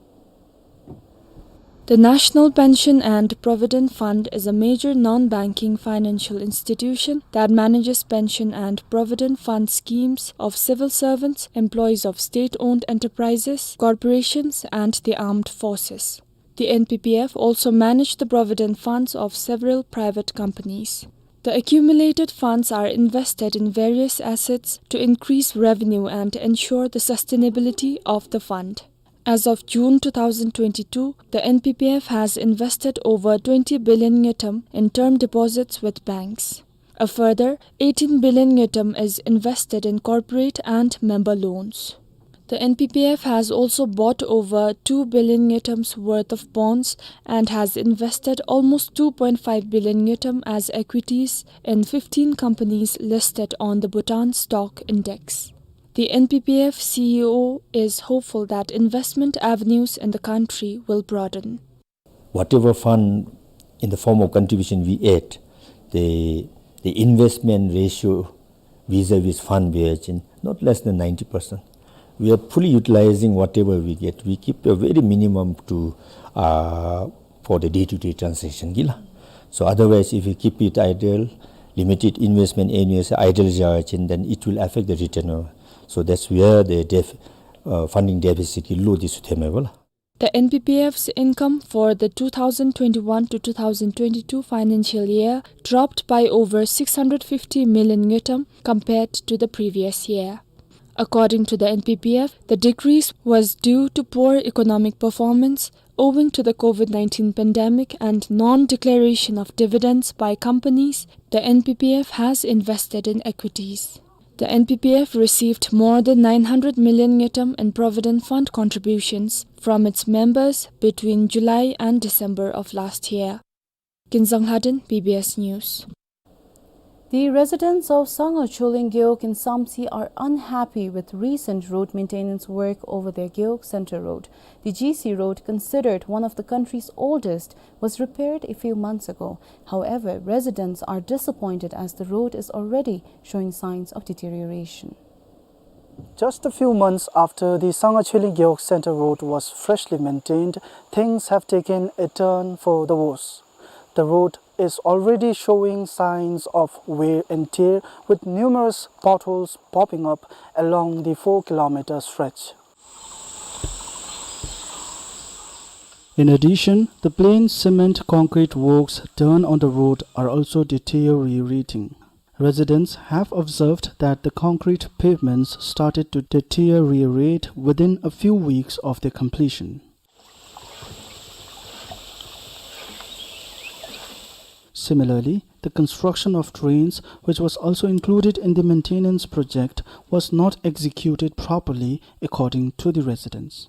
The National Pension and Provident Fund is a major non-banking financial institution that manages pension and provident fund schemes of civil servants, employees of state-owned enterprises, corporations, and the armed forces. The N P P F also manage the provident funds of several private companies. The accumulated funds are invested in various assets to increase revenue and ensure the sustainability of the fund. As of June two thousand twenty-two, the N P P F has invested over twenty billion ngultrum in term deposits with banks. A further eighteen billion ngultrum is invested in corporate and member loans. The N P P F has also bought over two billion ngultrum's worth of bonds and has invested almost two point five billion ngultrum as equities in fifteen companies listed on the Bhutan Stock Index. The N P P F C E O is hopeful that investment avenues in the country will broaden. Whatever fund in the form of contribution we add, the, the investment ratio vis-a-vis fund we are in not less than ninety percent. We are fully utilizing whatever we get. We keep a very minimum to, uh, for the day-to-day transaction, gila. So otherwise, if we keep it idle, limited investment areas idle jachin, then it will affect the return. So that's where the def-, uh, funding deficit ki lo disu theme bola. The N P P F's income for the two thousand twenty-one to two thousand twenty-two financial year dropped by over six hundred fifty million ngultrum compared to the previous year. According to the N P P F, the decrease was due to poor economic performance owing to the COVID nineteen pandemic and non-declaration of dividends by companies the N P P F has invested in equities. The N P P F received more than nine hundred million ngultrum in Provident Fund contributions from its members between July and December of last year. Kinzang Lhaden, B B S News. The residents of Sangha Choling Gewog in Samtse are unhappy with recent road maintenance work over their Gewog Center Road. The G C road, considered one of the country's oldest, was repaired a few months ago. However, residents are disappointed as the road is already showing signs of deterioration. Just a few months after the Sangha Choling Gewog Center Road was freshly maintained, things have taken a turn for the worse. The road is already showing signs of wear and tear, with numerous potholes popping up along the four kilometer stretch. In addition, the plain cement concrete works done on the road are also deteriorating. Residents have observed that the concrete pavements started to deteriorate within a few weeks of their completion. Similarly, the construction of drains, which was also included in the maintenance project, was not executed properly, according to the residents.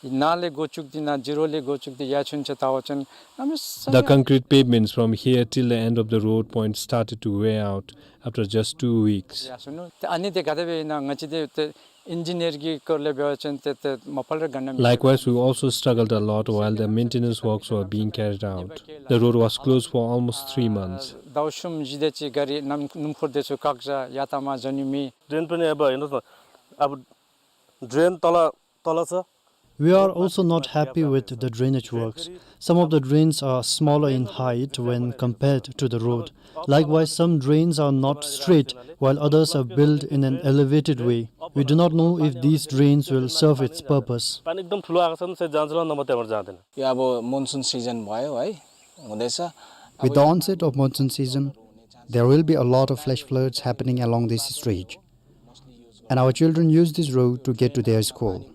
ནཱ་ལས་འགོ་བཙུགས་ཏེ་ནཱ་ཛི་རོ་ལས་འགོ་བཙུགས་ཏེ་ཡར་ཚུན་ཚོད་བལྟ་བ་ཅིན་གནམ་མེད་ས་མེད། The concrete pavements from here till the end of the road point started to wear out after just two weeks. ཡར་སོང་ནུག། ཏེ་ཨ་ནི་འདི་ག་དེ་སྦེ་ཨིན་ན་ང་བཅས་འདི་ཏེ་ཨིན་ཇི་ནིར་གྱི་སྐོར་ལས་འབད་བ་ཅིན་ཏེ་ཏེ་མ་ཕར་ར་ག་ན་མེད། Likewise, we also struggled a lot while the maintenance works were being carried out. The road was closed for almost three months. ཟླཝ་གསུམ་བཞི་དེ་ཅིག་ག་རི་སྣུམ་སྣུམ་འཁོར་དེ་ཚུ་བཀག་བཞག་ཡར་དང་མར་འགྱོ་ནི་མེད། ཌེན་ཕུ་ནི་ཨ་བ་ཨིན་ན་ཨ་བ་ཌེན་ཏོ་ལ་ཏོ་ལ་ས། We are also not happy with the drainage works. Some of the drains are smaller in height when compared to the road. Likewise, some drains are not straight, while others are built in an elevated way. We do not know if these drains will serve its purpose. पानी एकदम ठुलो आएको छ नि, सायद जान्छ होला, नभए त्यहाँबाट जाँदैन। यो अब मनसुन सिजन भयो है, हुँदैछ। With the onset of monsoon season, there will be a lot of flash floods happening along this stretch. And our children use this road to get to their school.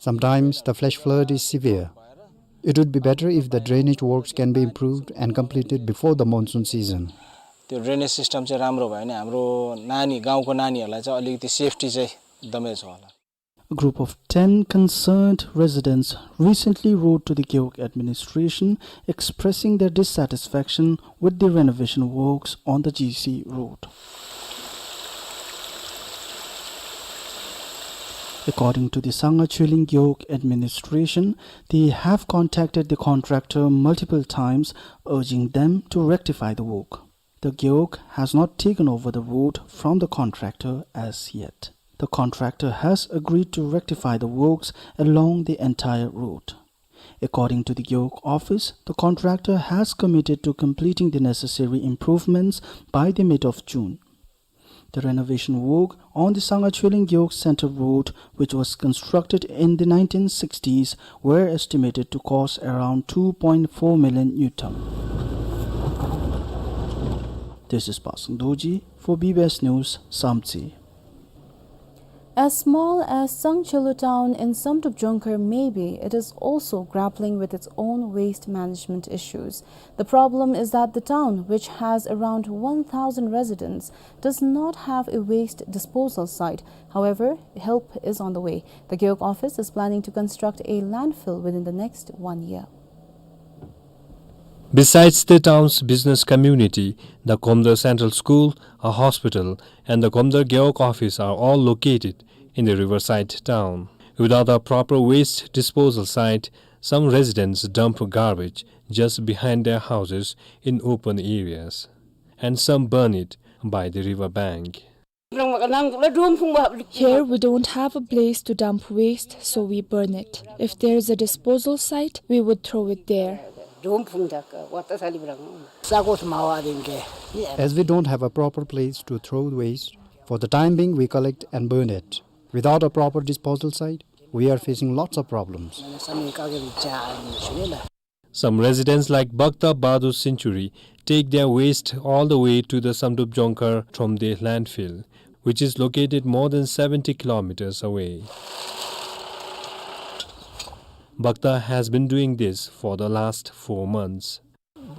Sometimes the flash flood is severe. It would be better if the drainage works can be improved and completed before the monsoon season. त्यो drainage system चाहिँ राम्रो भयो भने हाम्रो नानी, गाउँको नानीहरूलाई चाहिँ अलिकति सेफ्टी चाहिँ एकदमै छ होला। A group of ten concerned residents recently wrote to the Gewog administration expressing their dissatisfaction with the renovation works on the G C road. According to the Sangha Choling Gewog administration, they have contacted the contractor multiple times, urging them to rectify the work. The Gewog has not taken over the road from the contractor as yet. The contractor has agreed to rectify the works along the entire road. According to the Gewog office, the contractor has committed to completing the necessary improvements by the mid of June. The renovation work on the Sangha Choling Gewog Center Road, which was constructed in the nineteen sixties, were estimated to cost around two point four million ngultrum. This is Pasang Dorji for B B S News, Samtse. As small as Tsangchhelu town in Samdrup Jongkhar may be, it is also grappling with its own waste management issues. The problem is that the town, which has around one thousand residents, does not have a waste disposal site. However, help is on the way. The Gewog office is planning to construct a landfill within the next one year. Besides the town's business community, the Komdar Central School, a hospital, and the Komdar Gewog office are all located in the riverside town. Without a proper waste disposal site, some residents dump garbage just behind their houses in open areas, and some burn it by the river bank. Here we don't have a place to dump waste, so we burn it. If there is a disposal site, we would throw it there. As we don't have a proper place to throw waste, for the time being we collect and burn it. Without a proper disposal site, we are facing lots of problems. Some residents like Bhakta Bahadur Century take their waste all the way to the Samdrup Jongkhar Thromde landfill, which is located more than seventy kilometers away. Bhakta has been doing this for the last four months.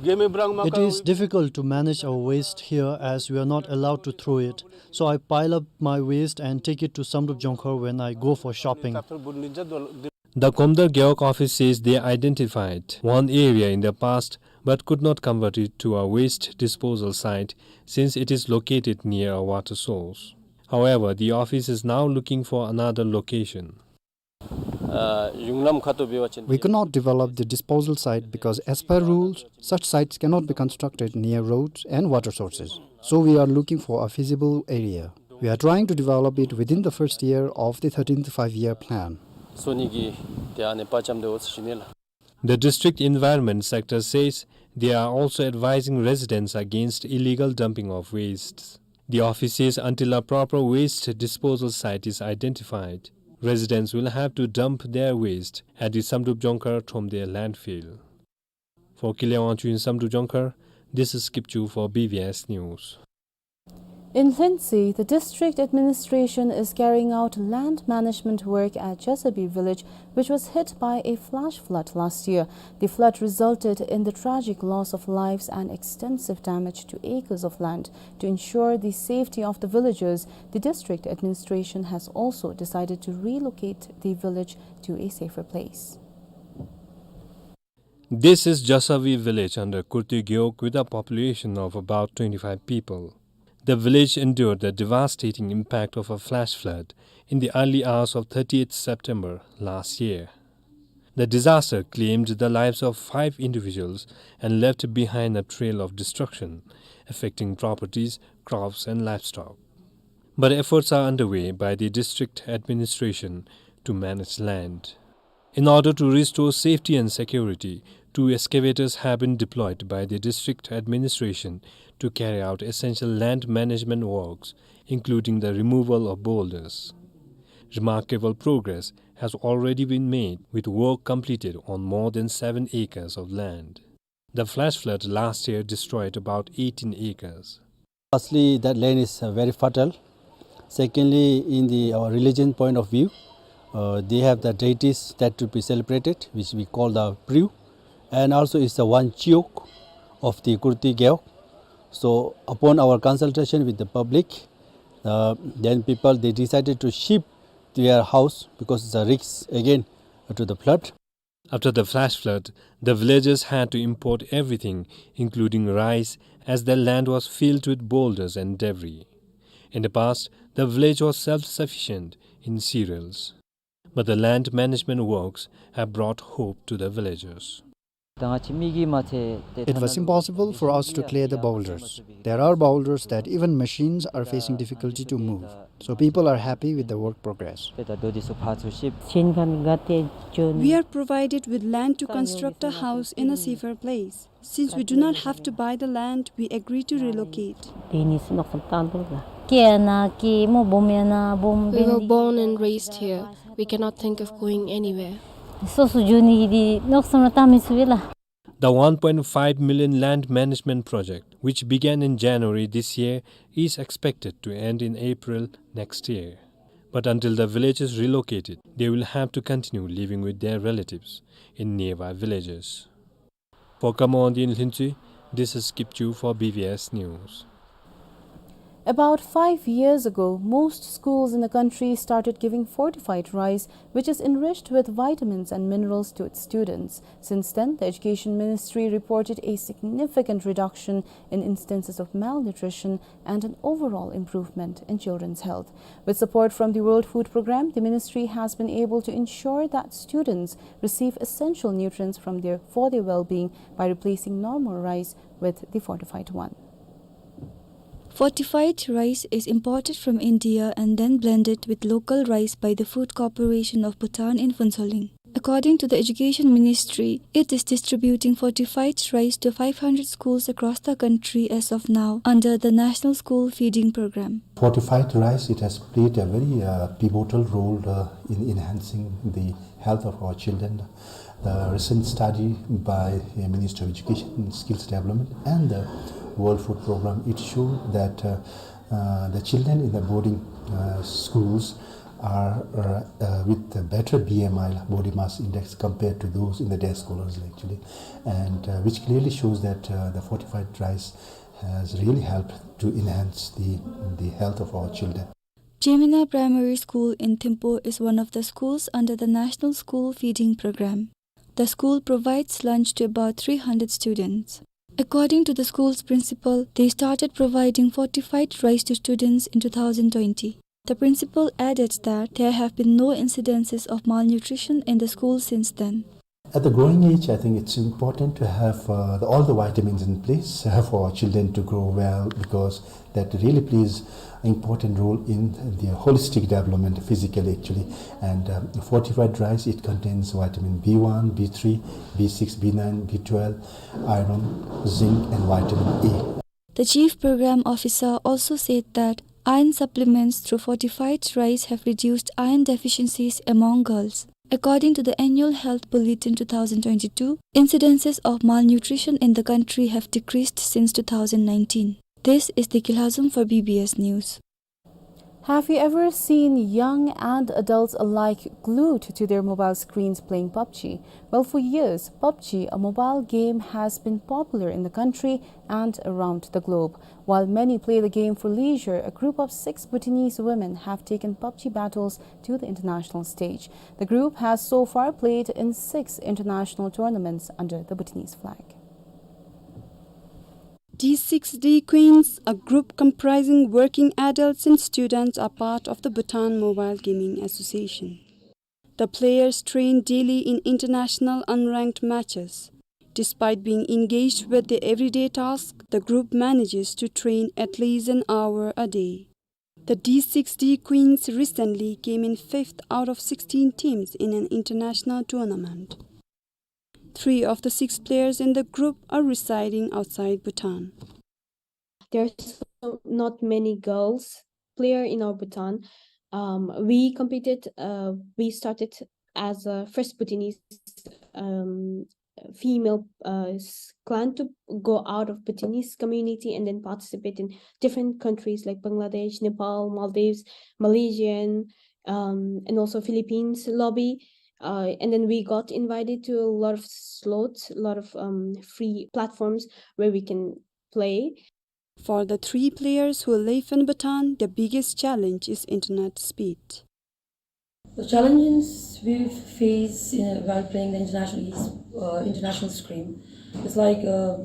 It is difficult to manage our waste here as we are not allowed to throw it. So I pile up my waste and take it to Samdrup Jongkhar when I go for shopping. The Komdar Gewog office says they identified one area in the past but could not convert it to a waste disposal site since it is located near a water source. However, the office is now looking for another location. ཨ་གཞུང་ལམ་ཁ་ཐུག་འབད་བ་ཅིན། We could not develop the disposal site because, as per rules, such sites cannot be constructed near roads and water sources. So we are looking for a feasible area. We are trying to develop it within the first year of the thirteenth Five-Year Plan. སོ་ནི་གི་ཏེ་ཨ་ནི་དཔའ་བཅམ་དེ་འོ་ཚུ་ཞུ་ནི་ལགས། The district environment sector says they are also advising residents against illegal dumping of wastes. The office says until a proper waste disposal site is identified, residents will have to dump their waste at the Samdrup Jongkhar Thromde landfill. For Kelerwang Chuin, Samdrup Jongkhar, this is Kipchu for B B S News. In Lhuentse, the district administration is carrying out land management work at Jasabi village, which was hit by a flash flood last year. The flood resulted in the tragic loss of lives and extensive damage to acres of land. To ensure the safety of the villagers, the district administration has also decided to relocate the village to a safer place. This is Jasabi village under Kurti Gewog with a population of about twenty-five people. The village endured the devastating impact of a flash flood in the early hours of thirtieth September last year. The disaster claimed the lives of five individuals and left behind a trail of destruction, affecting properties, crops and livestock. But efforts are underway by the district administration to manage land. In order to restore safety and security, two excavators have been deployed by the district administration to carry out essential land management works, including the removal of boulders. Remarkable progress has already been made, with work completed on more than seven acres of land. The flash flood last year destroyed about eighteen acres. Firstly, that land is, uh, very fertile. Secondly, in the, our religion point of view, uh, they have the deities that to be celebrated, which we call the Priu, and also it's the one Chiok of the Kurti Gewog. So, upon our consultation with the public, uh, then people, they decided to shift their house because it's a risk again to the flood. After the flash flood, the villagers had to import everything, including rice, as their land was filled with boulders and debris. In the past, the village was self-sufficient in cereals. But the land management works have brought hope to the villagers. It was impossible for us to clear the boulders. There are boulders that even machines are facing difficulty to move. So people are happy with the work progress. We are provided with land to construct a house in a safer place. Since we do not have to buy the land, we agree to relocate. We were born and raised here. We cannot think of going anywhere. The one point five million land management project, which began in January this year, is expected to end in April next year. But until the village is relocated, they will have to continue living with their relatives in nearby villages. For Kamo Wangdi in Lhuentse, this is Kipchu for B B S News. About five years ago, most schools in the country started giving fortified rice, which is enriched with vitamins and minerals, to its students. Since then, the Education Ministry reported a significant reduction in instances of malnutrition and an overall improvement in children's health. With support from the World Food Programme, the ministry has been able to ensure that students receive essential nutrients from their, for their well-being by replacing normal rice with the fortified one. Fortified rice is imported from India and then blended with local rice by the Food Corporation of Bhutan in Phuentsholing. According to the Education Ministry, it is distributing fortified rice to five hundred schools across the country as of now under the National School Feeding Programme. Fortified rice, it has played a very, uh, pivotal role, uh, in enhancing the health of our children. The recent study by, uh, Ministry of Education and Skills Development and the World Food Programme, it showed that, uh, uh, the children in the boarding, uh, schools are, uh, uh, with a better B M I, body mass index, compared to those in the day scholars, actually, and, uh, which clearly shows that, uh, the fortified rice has really helped to enhance the, the health of our children. Jemina Primary School in Thimphu is one of the schools under the National School Feeding Programme. The school provides lunch to about three hundred students. According to the school's principal, they started providing fortified rice to students in two thousand twenty. The principal added that there have been no incidences of malnutrition in the school since then. At the growing age, I think it's important to have, uh, the, all the vitamins in place, uh, for our children to grow well, because that really plays an important role in their holistic development physically, actually. And, um, fortified rice, it contains vitamin B one, B three, B six, B nine, B twelve, iron, zinc, and vitamin A. The chief program officer also said that iron supplements through fortified rice have reduced iron deficiencies among girls. According to the Annual Health Bulletin two thousand twenty-two, incidences of malnutrition in the country have decreased since two thousand nineteen. This is Deki Lhazom for B B S News. Have you ever seen young and adults alike glued to their mobile screens playing PUBG? Well, for years, PUBG, a mobile game, has been popular in the country and around the globe. While many play the game for leisure, a group of six Bhutanese women have taken PUBG battles to the international stage. The group has so far played in six international tournaments under the Bhutanese flag. D six D Queens, a group comprising working adults and students, are part of the Bhutan Mobile Gaming Association. The players train daily in international unranked matches. Despite being engaged with their everyday tasks, the group manages to train at least an hour a day. The D six D Queens recently came in fifth out of sixteen teams in an international tournament. Three of the six players in the group are residing outside Bhutan. There's so, not many girls player in our Bhutan. Um, we competed, uh, we started as a first Bhutanese, um, female, uh, s-, clan to go out of Bhutanese community and then participate in different countries like Bangladesh, Nepal, Maldives, Malaysian, um, and also Philippines lobby. Uh, and then we got invited to a lot of slots, a lot of, um, free platforms where we can play. For the three players who live in Bhutan, the biggest challenge is internet speed. The challenges we face, uh, while playing the international east, uh, international screen is like, uh,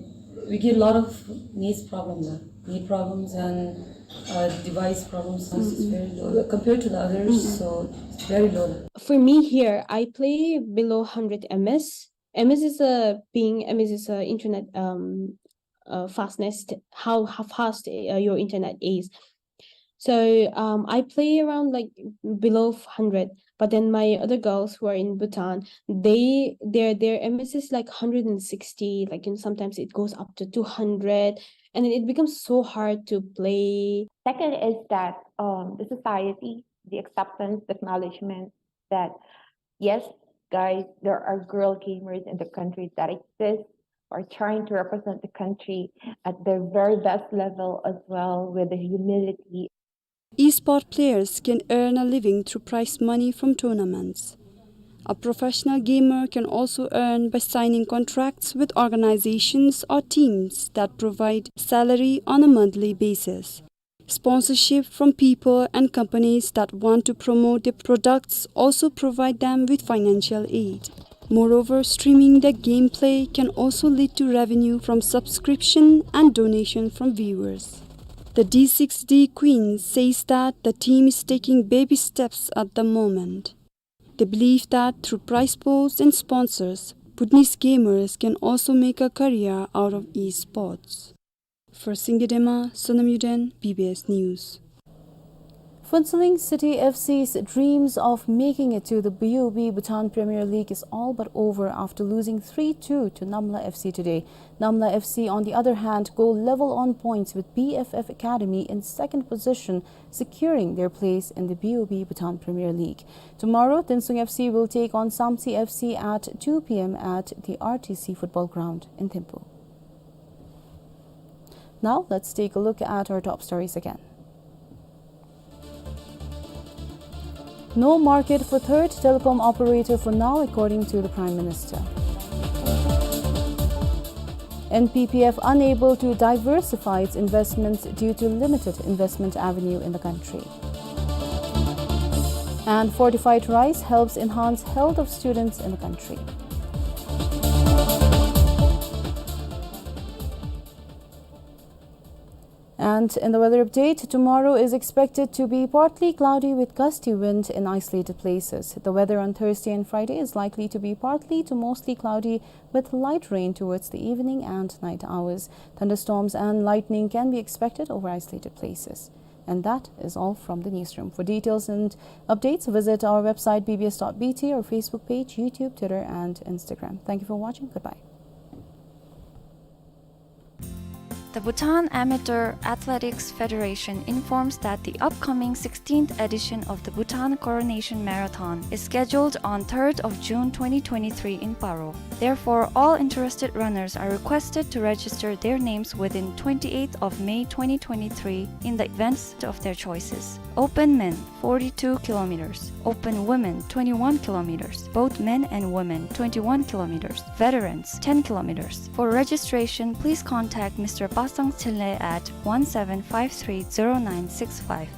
we get a lot of net problems, uh, net problems and, uh, device problems. It's very low compared to the others, so it's very low. For me here, I play below hundred M S. M S is a ping, M S is a internet, um, uh, fastness, how, how fast, uh, your internet is. So, um, I play around, like, below hundred, but then my other girls who are in Bhutan, they, their, their M S is, like, hundred and sixty, like, and sometimes it goes up to two hundred, and then it becomes so hard to play. Second is that, um, the society, the acceptance, the acknowledgement that, yes, guys, there are girl gamers in the country that exist, are trying to represent the country at their very best level as well, with the humility. Esport players can earn a living through prize money from tournaments. A professional gamer can also earn by signing contracts with organizations or teams that provide salary on a monthly basis. Sponsorship from people and companies that want to promote their products also provide them with financial aid. Moreover, streaming their gameplay can also lead to revenue from subscription and donation from viewers. The D six D Queen says that the team is taking baby steps at the moment. They believe that through prize pools and sponsors, Bhutanese gamers can also make a career out of esports. For Singye Dema, Sonam Yuden, B B S News. Phuentsholing City F C's dreams of making it to the B O B Bhutan Premier League is all but over after losing three two to Namla F C today. Namla F C, on the other hand, go level on points with B F F Academy in second position, securing their place in the B O B Bhutan Premier League. Tomorrow, Tensung F C will take on Samtse F C at two P M at the R T C football ground in Thimphu. Now, let's take a look at our top stories again. No market for third telecom operator for now, according to the Prime Minister. N P P F unable to diversify its investments due to limited investment avenue in the country. And fortified rice helps enhance health of students in the country. And in the weather update, tomorrow is expected to be partly cloudy with gusty wind in isolated places. The weather on Thursday and Friday is likely to be partly to mostly cloudy with light rain towards the evening and night hours. Thunderstorms and lightning can be expected over isolated places. And that is all from the newsroom. For details and updates, visit our website B B S dot B T, our Facebook page, YouTube, Twitter, and Instagram. Thank you for watching. Goodbye. The Bhutan Amateur Athletics Federation informs that the upcoming sixteenth edition of the Bhutan Coronation Marathon is scheduled on third of June twenty twenty-three in Paro. Therefore, all interested runners are requested to register their names within twenty-eighth of May twenty twenty-three in the events of their choices. Open men, forty-two kilometers. Open women, twenty-one kilometers. Both men and women, twenty-one kilometers. Veterans, ten kilometers. For registration, please contact Mister Pasang Thinley at one seven five three zero nine six five.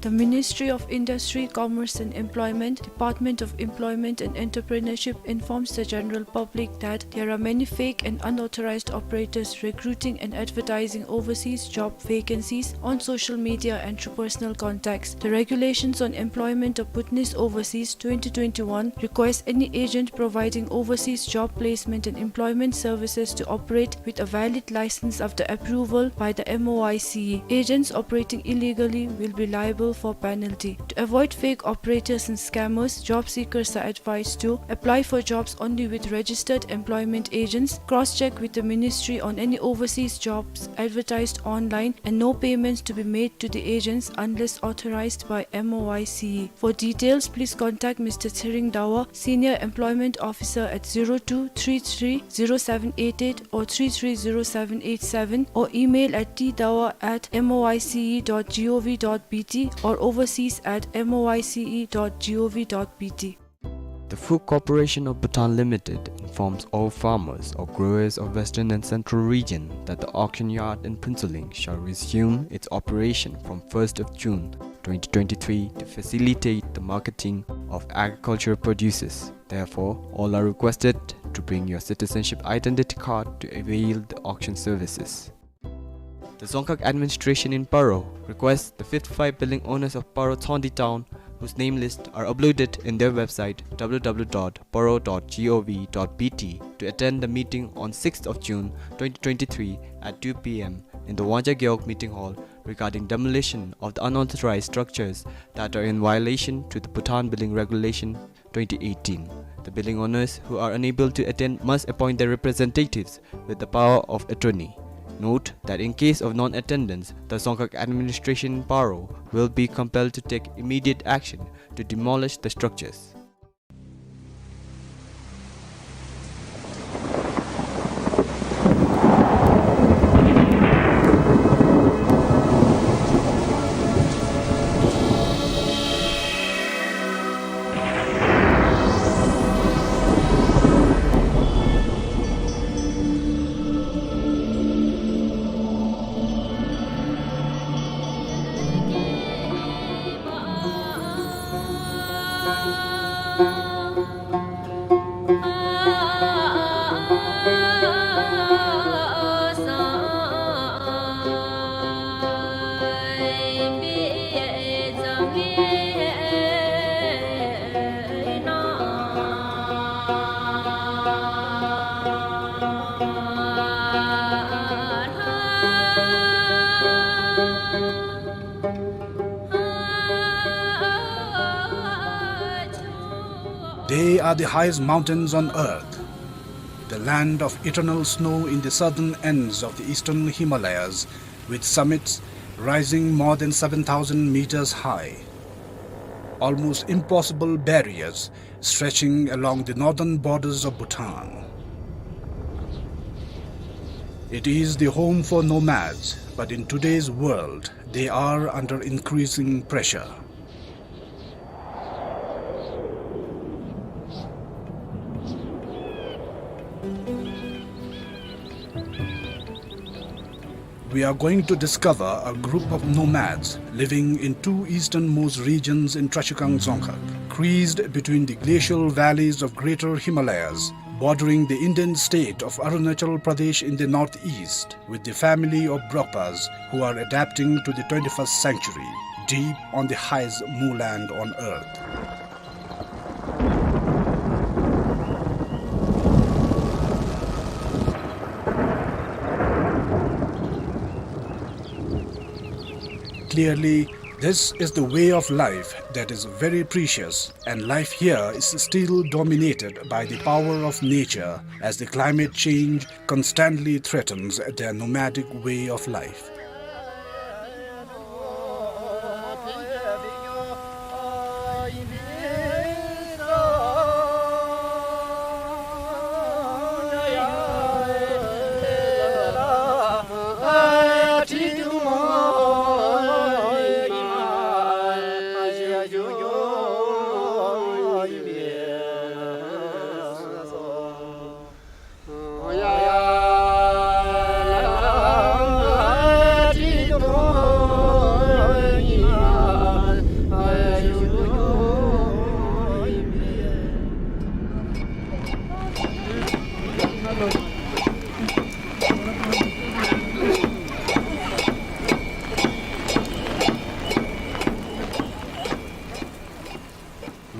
The Ministry of Industry, Commerce and Employment, Department of Employment and Entrepreneurship informs the general public that there are many fake and unauthorized operators recruiting and advertising overseas job vacancies on social media and through personal contacts. The Regulations on Employment of Bhutanese Overseas twenty twenty-one requires any agent providing overseas job placement and employment services to operate with a valid license after approval by the M O I C E. Agents operating illegally will be liable for penalty. To avoid fake operators and scammers, job seekers are advised to apply for jobs only with registered employment agents, cross-check with the ministry on any overseas jobs advertised online, and no payments to be made to the agents unless authorized by M O I C E. For details, please contact Mister Tshering Dawa, Senior Employment Officer, at zero two three three zero seven eight eight or three three zero seven eight seven, or email at t dawa at M O I C E dot gov dot B T or overseas at M O I C E dot gov dot B T. The Phu Corporation of Bhutan Limited informs all farmers or growers of Western and Central Region that the auction yard in Phuentsholing shall resume its operation from first of June twenty twenty-three to facilitate the marketing of agricultural produces. Therefore, all are requested to bring your citizenship identity card to avail the auction services. The Dzongkhag administration in Paro requests the fifty-five building owners of Paro Tshogndie Town, whose name lists are uploaded in their website W W W dot paro dot gov dot B T, to attend the meeting on sixth of June twenty twenty-three at two P M in the Wangja Gewog Meeting Hall regarding demolition of the unauthorized structures that are in violation to the Bhutan Building Regulation twenty eighteen. The building owners who are unable to attend must appoint their representatives with the power of attorney. Note that in case of non-attendance, the Dzongkhag administration in Paro will be compelled to take immediate action to demolish the structures. They are the highest mountains on earth, the land of eternal snow in the southern ends of the eastern Himalayas, with summits rising more than seven thousand meters high. Almost impossible barriers stretching along the northern borders of Bhutan. It is the home for nomads, but in today's world, they are under increasing pressure. We are going to discover a group of nomads living in two easternmost regions in Trashigang Dzongkhag, creased between the glacial valleys of Greater Himalayas bordering the Indian state of Arunachal Pradesh in the northeast, with the family of Brokpas who are adapting to the twenty-first century, deep on the highest moorland on earth. Clearly, this is the way of life that is very precious, and life here is still dominated by the power of nature, as the climate change constantly threatens their nomadic way of life.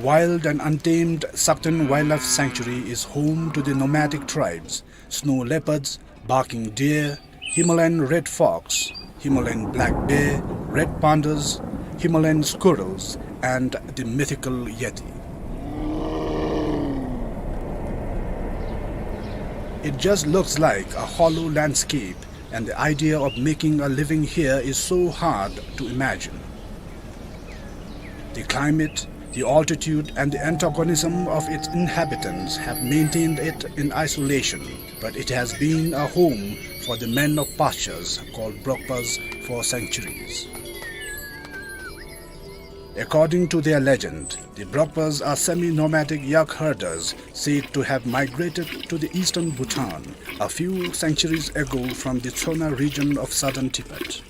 Wild and untamed Sakten Wildlife Sanctuary is home to the nomadic tribes, snow leopards, barking deer, Himalayan red fox, Himalayan black bear, red pandas, Himalayan squirrels, and the mythical yeti. It just looks like a hollow landscape, and the idea of making a living here is so hard to imagine. The climate, the altitude, and the antagonism of its inhabitants have maintained it in isolation, but it has been a home for the men of pastures called Brokpas for centuries. According to their legend, the Brokpas are semi-nomadic yak herders said to have migrated to the eastern Bhutan a few centuries ago from the Tsona region of southern Tibet.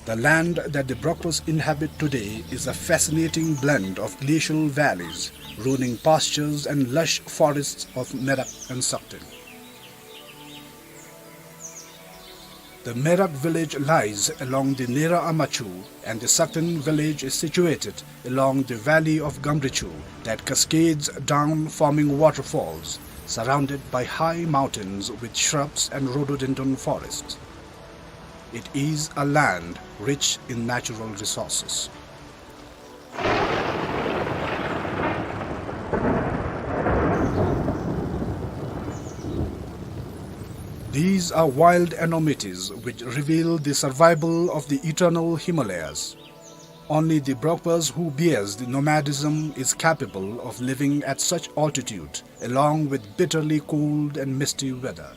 The land that the Brokpas inhabit today is a fascinating blend of glacial valleys, rolling pastures, and lush forests of Merak and Sakten. The Merak village lies along the Nera Amachu, and the Sakten village is situated along the valley of Gamrichu that cascades down, forming waterfalls, surrounded by high mountains with shrubs and rhododendron forests. It is a land rich in natural resources. These are wild enormities which reveal the survival of the eternal Himalayas. Only the Brokpas who bears the nomadism is capable of living at such altitude, along with bitterly cold and misty weather.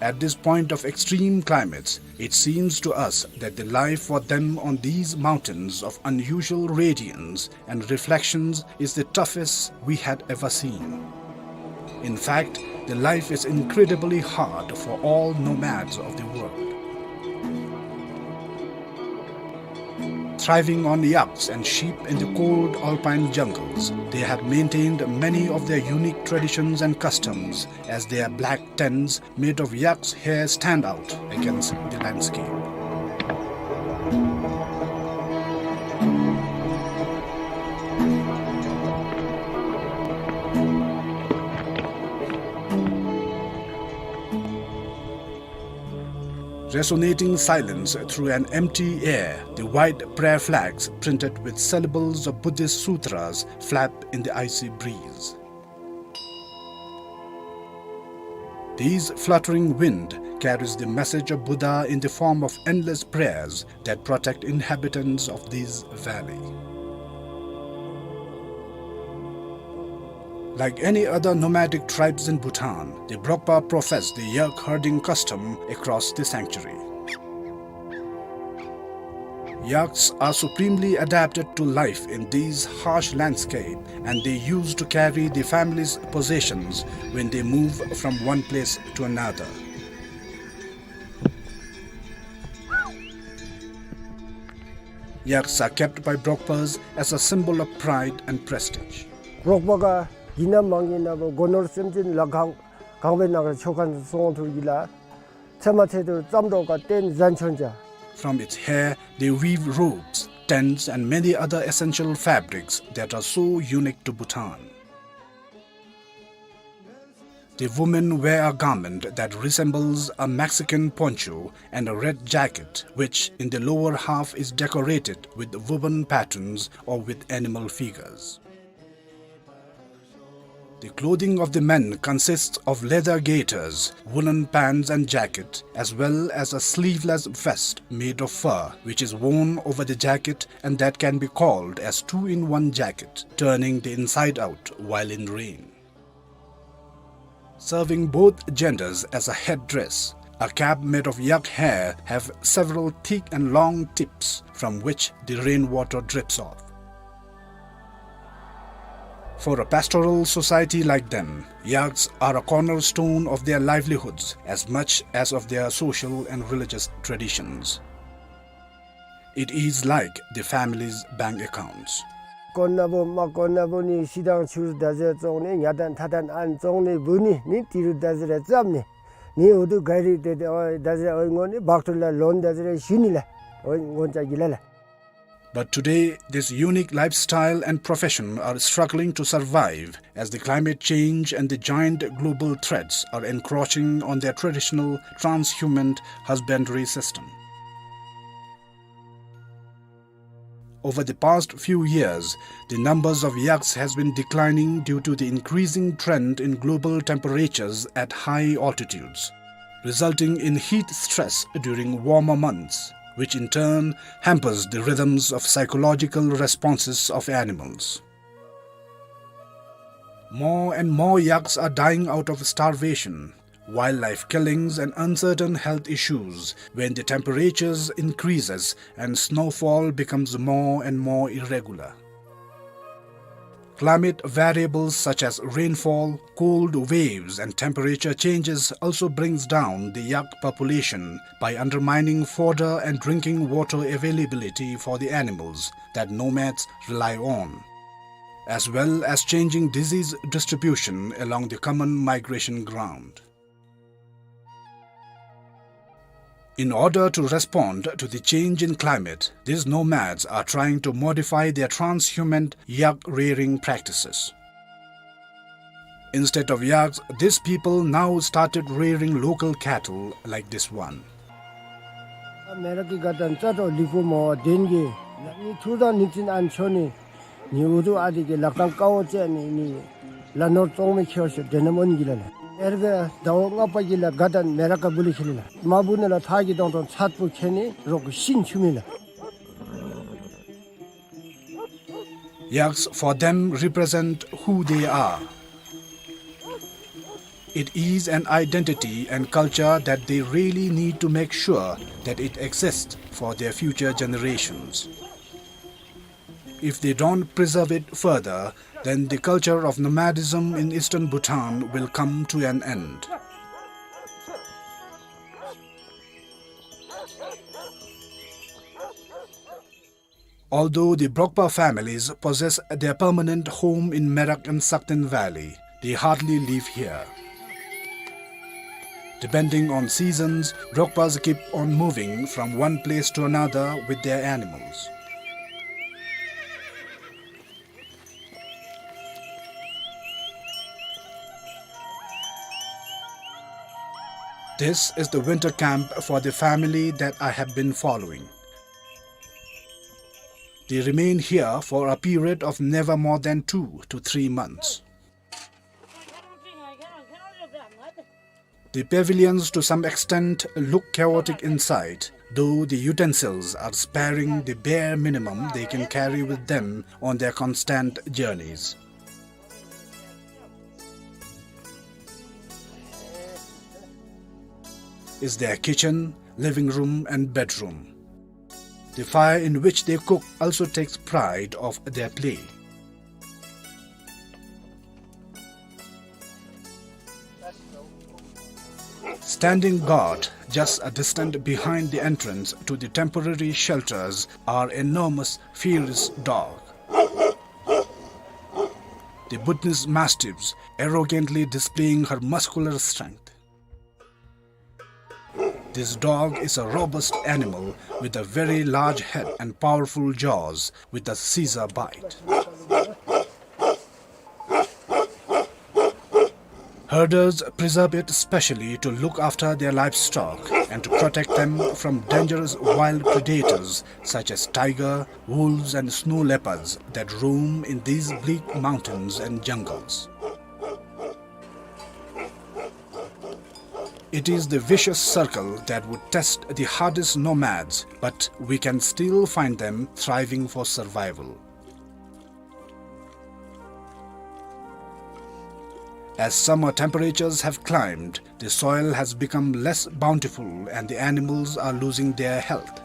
At this point of extreme climates, it seems to us that the life for them on these mountains of unusual radiance and reflections is the toughest we had ever seen. In fact, the life is incredibly hard for all nomads of the world. Thriving on yaks and sheep in the cold alpine jungles, they have maintained many of their unique traditions and customs, as their black tents made of yak's hair stand out against the landscape. Resonating silence through an empty air, the white prayer flags printed with syllables of Buddhist sutras flap in the icy breeze. This fluttering wind carries the message of Buddha in the form of endless prayers that protect inhabitants of this valley. Like any other nomadic tribes in Bhutan, the Brokpa profess the yak herding custom across the sanctuary. Yaks are supremely adapted to life in these harsh landscape, and they used to carry the family's possessions when they move from one place to another. Yaks are kept by Brokpas as a symbol of pride and prestige. འབྲོག་པ་ག་ཡིན་ན་མ་ཡིན་ན་སྒོ་ནོར་སེམས་ཅན་ལ་གང་གང་བའི་ནང་ཆོ་ག་སོང་ཐུབ་ཀྱི་ལ། ཚེ་མ་ཚེ་དུ་ཙམ་འགྲོ་ག་བརྟེན་ཟན་ཆོན་ཅ། From its hair, they weave robes, tents, and many other essential fabrics that are so unique to Bhutan. The women wear a garment that resembles a Mexican poncho and a red jacket, which in the lower half is decorated with woven patterns or with animal figures. The clothing of the men consists of leather gaiters, woolen pants and jacket, as well as a sleeveless vest made of fur, which is worn over the jacket and that can be called as two-in-one jacket, turning the inside out while in rain. Serving both genders as a headdress, a cap made of yak hair have several thick and long tips from which the rainwater drips off. For a pastoral society like them, yaks are a cornerstone of their livelihoods as much as of their social and religious traditions. It is like the family's bank accounts. དཀོན་ན་བུ་མ་དཀོན་ན་བུ་ནི་ཤི་དང་ཆུར་ད་ཟེར་བཙོང་ནི་ཉ་དང་ཐ་དང་ཨན་བཙོང་ནི་བུ་ནི་ནི་ཏི་རུ་ད་ཟེར་རེ་བཙབ་ནི་ནི་འུ་དུ་ག་རི་ཏེ་ཏེ་འོ་ད་ཟེར་འོ་ངོ་ནི་བག་ཏུ་ལ་ལོན་ད་ཟེར་རེ་ཞུ་ནི་ལ་འོ་ངོ་ཅ་གི་ལ་ལ། But today, this unique lifestyle and profession are struggling to survive as the climate change and the giant global threats are encroaching on their traditional transhumant husbandry system. Over the past few years, the numbers of yaks has been declining due to the increasing trend in global temperatures at high altitudes, resulting in heat stress during warmer months, which in turn hampers the rhythms of psychological responses of animals. More and more yaks are dying out of starvation, wildlife killings and uncertain health issues when the temperatures increases and snowfall becomes more and more irregular. Climate variables such as rainfall, cold waves and temperature changes also brings down the yak population by undermining fodder and drinking water availability for the animals that nomads rely on, as well as changing disease distribution along the common migration ground. In order to respond to the change in climate, these nomads are trying to modify their transhumant yak rearing practices. Instead of yaks, these people now started rearing local cattle like this one. མེ་རག་གི་དགའ་སྟོན་རྩ་དྲོ་ལི་ཕུ་མོ་བ་དེན་གི་ནི་ཐུར་དང་ནི་ཙིན་ཨན་ཆོ་ནི་ནི་འུ་དུ་ཨ་དི་གི་ལག་ཏང་ཀ་བོ་ཙེ་ནི་ནི་ལ་ནོར་ཙོང་མི་ཁྱེར་ཤོ་དེ་ནམ་འོན་གི་ལ་ལ། ཨེར་གི་ཟླ་བ་ལྔ་པ་གི་ལ་དགའ་སྟོན་མེ་རག་ཀ་བུ་ལི་ཁྱེར་ལ་མ་བུ་ནི་ལ་ཐག་གི་དོང་དོང་ཚད་པོ་ཁྱེར་ནི་རོག་གི་ཤིན་ཆུ་མི་ལ། Yaks for them represent who they are. It is an identity and culture that they really need to make sure that it exists for their future generations. If they don't preserve it further, then the culture of nomadism in eastern Bhutan will come to an end. Although the Brokpa families possess their permanent home in Merak and Sakten Valley, they hardly live here. Depending on seasons, Brokpas keep on moving from one place to another with their animals. This is the winter camp for the family that I have been following. They remain here for a period of never more than two to three months. The pavilions to some extent look chaotic inside, though the utensils are sparing the bare minimum they can carry with them on their constant journeys. Is their kitchen, living room and bedroom. The fire in which they cook also takes pride of their play. Standing guard, Just a distance behind the entrance to the temporary shelters are enormous, fierce dogs. The Bhutanese mastiffs, arrogantly displaying her muscular strength. This dog is a robust animal with a very large head and powerful jaws with a scissor bite. Herders preserve it specially to look after their livestock and to protect them from dangerous wild predators such as tiger, wolves and snow leopards that roam in these bleak mountains and jungles. It is the vicious circle that would test the hardest nomads, but we can still find them thriving for survival. As summer temperatures have climbed, the soil has become less bountiful and the animals are losing their health.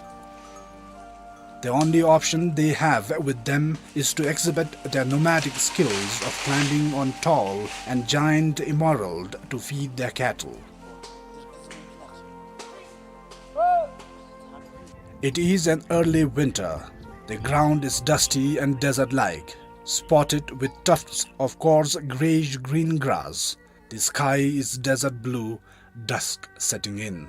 The only option they have with them is to exhibit their nomadic skills of climbing on tall and giant emerald to feed their cattle. It is an early winter. The ground is dusty and desert-like, spotted with tufts of coarse grayish-green grass. The sky is desert blue, dusk setting in.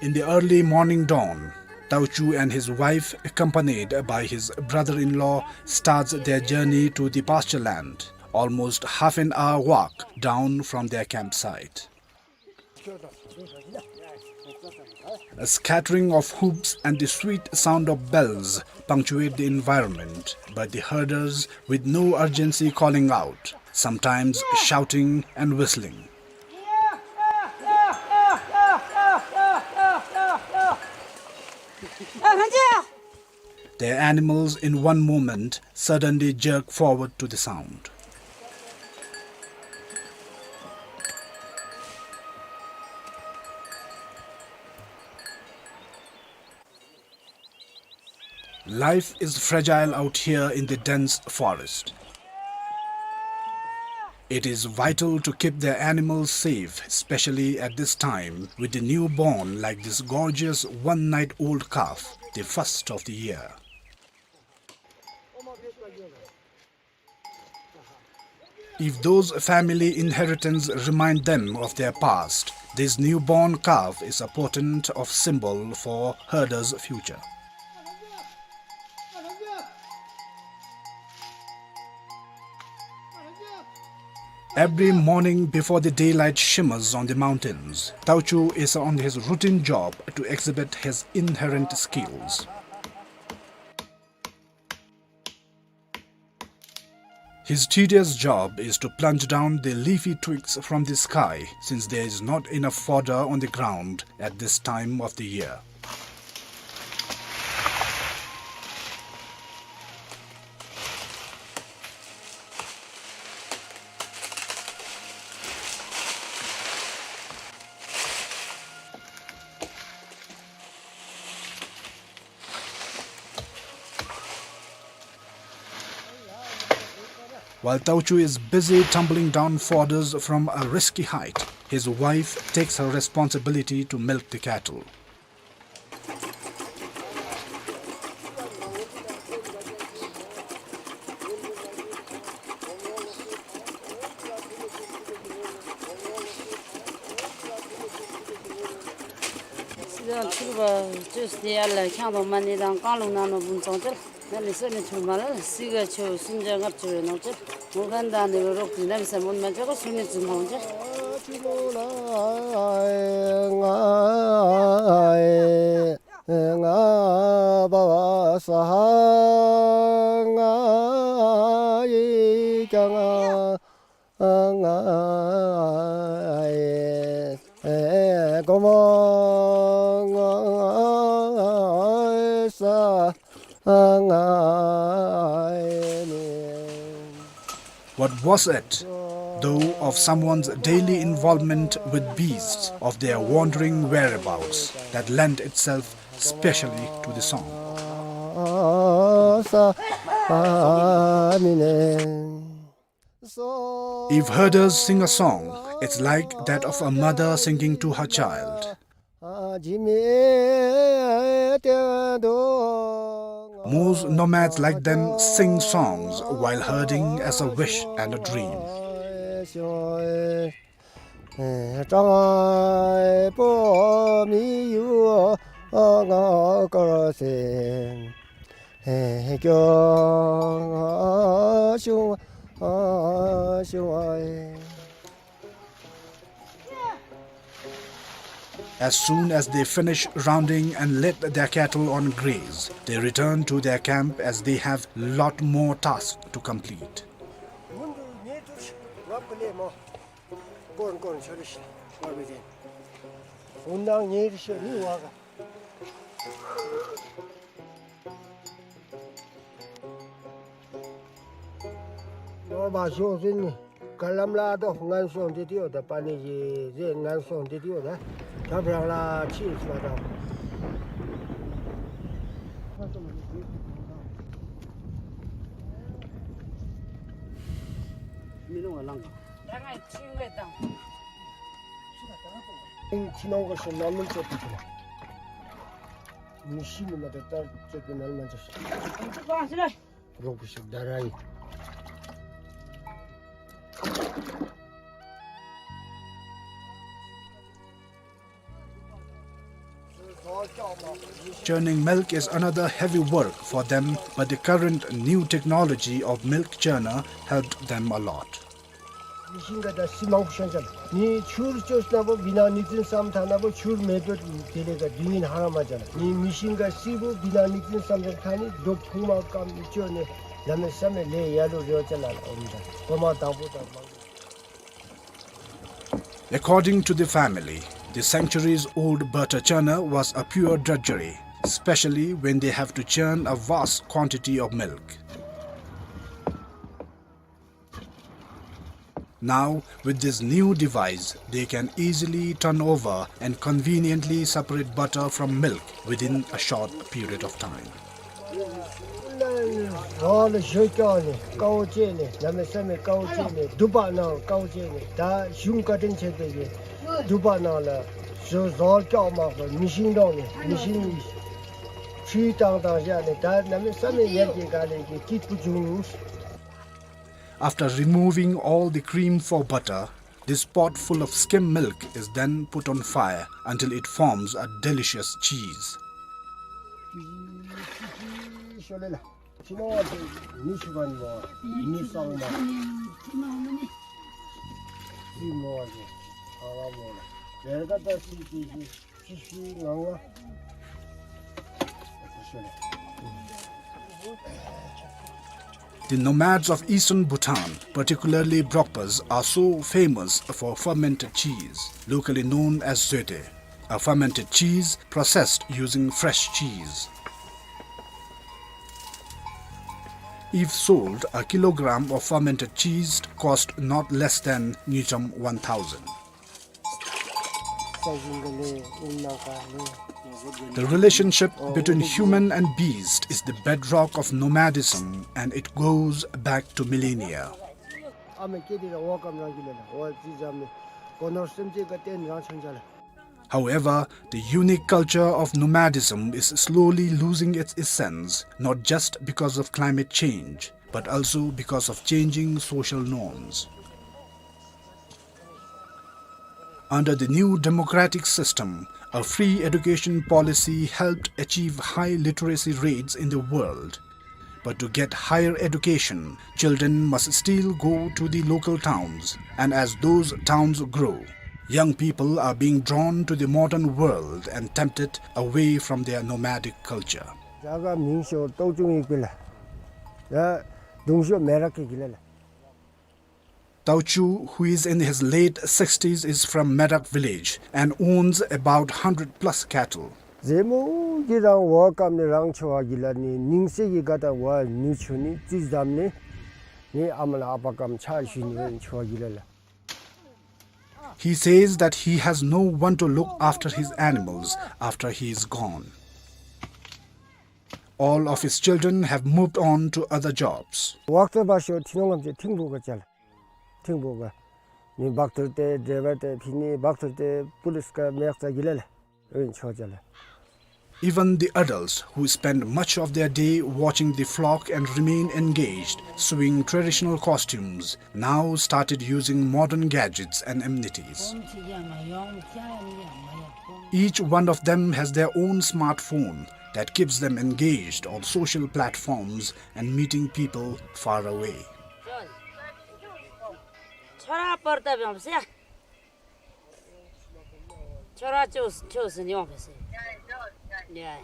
In the early morning dawn, Tauchu and his wife, accompanied by his brother-in-law, starts their journey to the pasture land, almost half an hour walk down from their campsite. A scattering of hoofs and the sweet sound of bells punctuate the environment, but the herders, with no urgency, calling out, sometimes shouting and whistling. Their animals in one moment suddenly jerk forward to the sound. Life is fragile out here in the dense forest. It is vital to keep their animals safe, especially at this time, with the newborn like this gorgeous one-night-old calf, the first of the year. If those family inheritance remind them of their past, this newborn calf is a potent of symbol for herder's future. Every morning before the daylight shimmers on the mountains, Tauchu is on his routine job to exhibit his inherent skills. His tedious job is to plunge down the leafy twigs from the sky, since there is not enough fodder on the ground at this time of the year. While Tauchu is busy tumbling down fodders from a risky height, his wife takes her responsibility to milk the cattle. What was it, though, of someone's daily involvement with beasts, of their wandering whereabouts, that lent itself specially to the song? If herders sing a song, it's like that of a mother singing to her child. Most nomads like them sing songs while herding as a wish and a dream. As soon as they finish rounding and let their cattle on graze, they return to their camp as they have lot more tasks to complete. Churning milk is another heavy work for them, but the current new technology of milk churner helped them a lot. མི་ཤིང་ག་ད་སི་མང་པོ་ཤོང་ཅ་ལ། ནི་ཆུར་ཅོས་ན་བོ་བི་ན་ནི་ཙིན་སམ་ཐ་ན་བོ་ཆུར་མེ་པེ་དེ་ལས་ག་དུས་ཡུན་ཧ་ར་མ་ཅ་ལ། ནི་མི་ཤིང་ག་སི་བོ་བི་ན་ནི་ཙིན་སམ་ཐ་ནི་རྡོ་ཕུང་མ་ཀམ་ཅོ་ནི་ལ་མེ་ས་མེ་ལེ་ཡ་ལུ་རེ་བ་ཅ་ལ་ལ་ཨོམ་ད་གོ་མ་དང་པོ་དང་མང་པོ། According to the family, the centuries-old butter churner was a pure drudgery, especially when they have to churn a vast quantity of milk. Now, with this new device, they can easily turn over and conveniently separate butter from milk within a short period of time. རོ་ལ་ཞོ་སྐྱོག་ནི་ཀའོ་ཅེ་ནི་ལ་མེ་ས་མེ་ཀའོ་ཅེ་ནི་དུ་པ་ནང་ཀའོ་ཅེ་ནི་ད་གཞུང་བཀའ་དྲིན་ཆེ་བའི་དུ་པ་ནང་ལ་ཞོ་ཟོར་སྐྱོག་མ་གོ་མི་ཤིང་རོང་ནི་མི་ཤིང་ནི་ཁྲུས་བཏང་བཏང་བཞག་ནི་ད་ལ་མེ་ས་མེ་ཡར་གྱི་ག་ལེ་གི་སྐྱིད་པོ་བྱུང་། After removing all the cream for butter, this pot full of skim milk is then put on fire until it forms a delicious cheese. The nomads of eastern Bhutan, particularly Brokpas, are so famous for fermented cheese, locally known as zoete, a fermented cheese processed using fresh cheese. If sold, a kilogram of fermented cheese cost not less than ngultrum one thousand. The relationship between human and beast is the bedrock of nomadism, and it goes back to millennia. However, the unique culture of nomadism is slowly losing its essence, not just because of climate change, but also because of changing social norms. Under the new democratic system, a free education policy helped achieve high literacy rates in the world. But to get higher education, children must still go to the local towns, and as those towns grow, young people are being drawn to the modern world and tempted away from their nomadic culture. རྒྱ་གར་མིང་ཤོར་ཏོག་ཅུང་ཡིག་པི་ལ། ཡ་དུང་ཤོར་མེ་རག་གི་གི་ལ་ལ། Tauchu, who is in his late sixties, is from Merak village and owns about hundred plus cattle. ཟེ་མོ་གི་རང་བ་ཀམ་ནི་རང་ཆོ་བ་གི་ལ་ནི་ནིང་སེ་གི་ག་ད་བ་ནུ་ཆུ་ནི་ཙི་ཟམ་ནི་ནི་ཨ་མ་ལ་ཨ་པ་ཀམ་ཆ་ཞུ་ནི་བ་ཆོ་བ་གི་ལ་ལ། He says that he has no one to look after his animals after he is gone. All of his children have moved on to other jobs. ཝག་ཏོ་བ་ཤོ་ཐི་ནོང་ངམ་ཅེ་ཐིང་བུ་ག་ཅལ། ཐིང་པོ་ག་ནི་བག་ཐུར་ཏེ་ཌའི་ཝར་ཏེ་ཕི་ནི་བག་ཐུར་ཏེ་པུ་ལིསི་ག་མེག་ཙ་གི་ལ་ལ་ཨིན་ཆོ་ཅ་ལ། Even the adults who spend much of their day watching the flock and remain engaged, sewing traditional costumes, now started using modern gadgets and amenities. Each one of them has their own smartphone that keeps them engaged on social platforms and meeting people far away. छोरा पर्दा भ्याउँछ या। छोरा च्यो, च्यो छ नि वहाँ भेसे। या।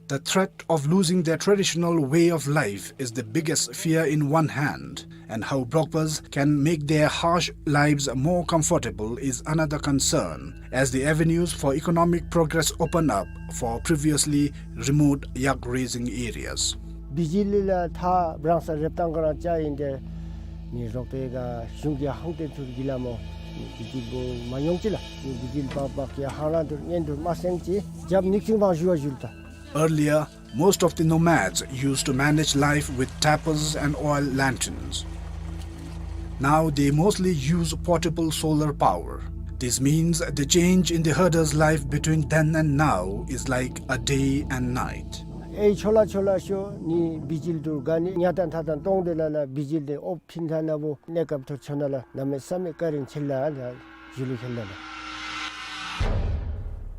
The threat of losing their traditional way of life is the biggest fear in one hand, and how Brokpas can make their harsh lives more comfortable is another concern, as the avenues for economic progress open up for previously remote yak raising areas. བི་ཇི་ལི་ལ་ཐག་རང་སར་རེབ་ཏང་ག་རང་ཅ་ཨིན་ཏེ་ནི་རོགས་པའི་ག་གཞུང་གི་ཧང་ཏེན་ཐུར་གི་ལ་མོ་ནི་བི་ཇི་ལི་བོ་མ་ཡོང་ཅི་ལ་ནི་བི་ཇི་ལི་བག་བག་གི་ཧང་རང་ཐུར་ཉན་ཐུར་མ་སེང་ཅི་རྒྱབ་ནིག་ཅིང་བང་ཞུ་བ་ཞུལ་ཏ། Earlier, most of the nomads used to manage life with tapers and oil lanterns. Now they mostly use portable solar power. This means the change in the herder's life between then and now is like a day and night. ཨེ་ཆོ་ལ་ཆོ་ལ་ཤོ་ནི་བི་ཇི་ལི་ཐུར་ག་ནི་ཉ་ཏན་ཐ་ཏན་ཏོང་ཏེ་ལ་ལ་བི་ཇི་ལི་ཨོབ་ཕིན་ཐ་ན་བོ་གནས་སྐབས་ཐུར་ཆོ་ན་ལ་གནམ་མེད་ས་མེད་བཀའ་དྲིན་ཆེ་ལ་ལ།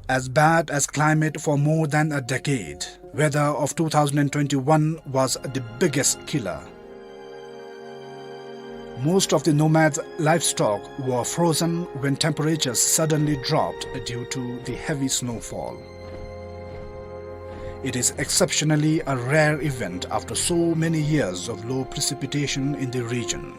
As bad as climate for more than a decade, weather of two thousand and twenty-one was the biggest killer. Most of the nomads' livestock were frozen when temperatures suddenly dropped due to the heavy snowfall. It is exceptionally a rare event after so many years of low precipitation in the region.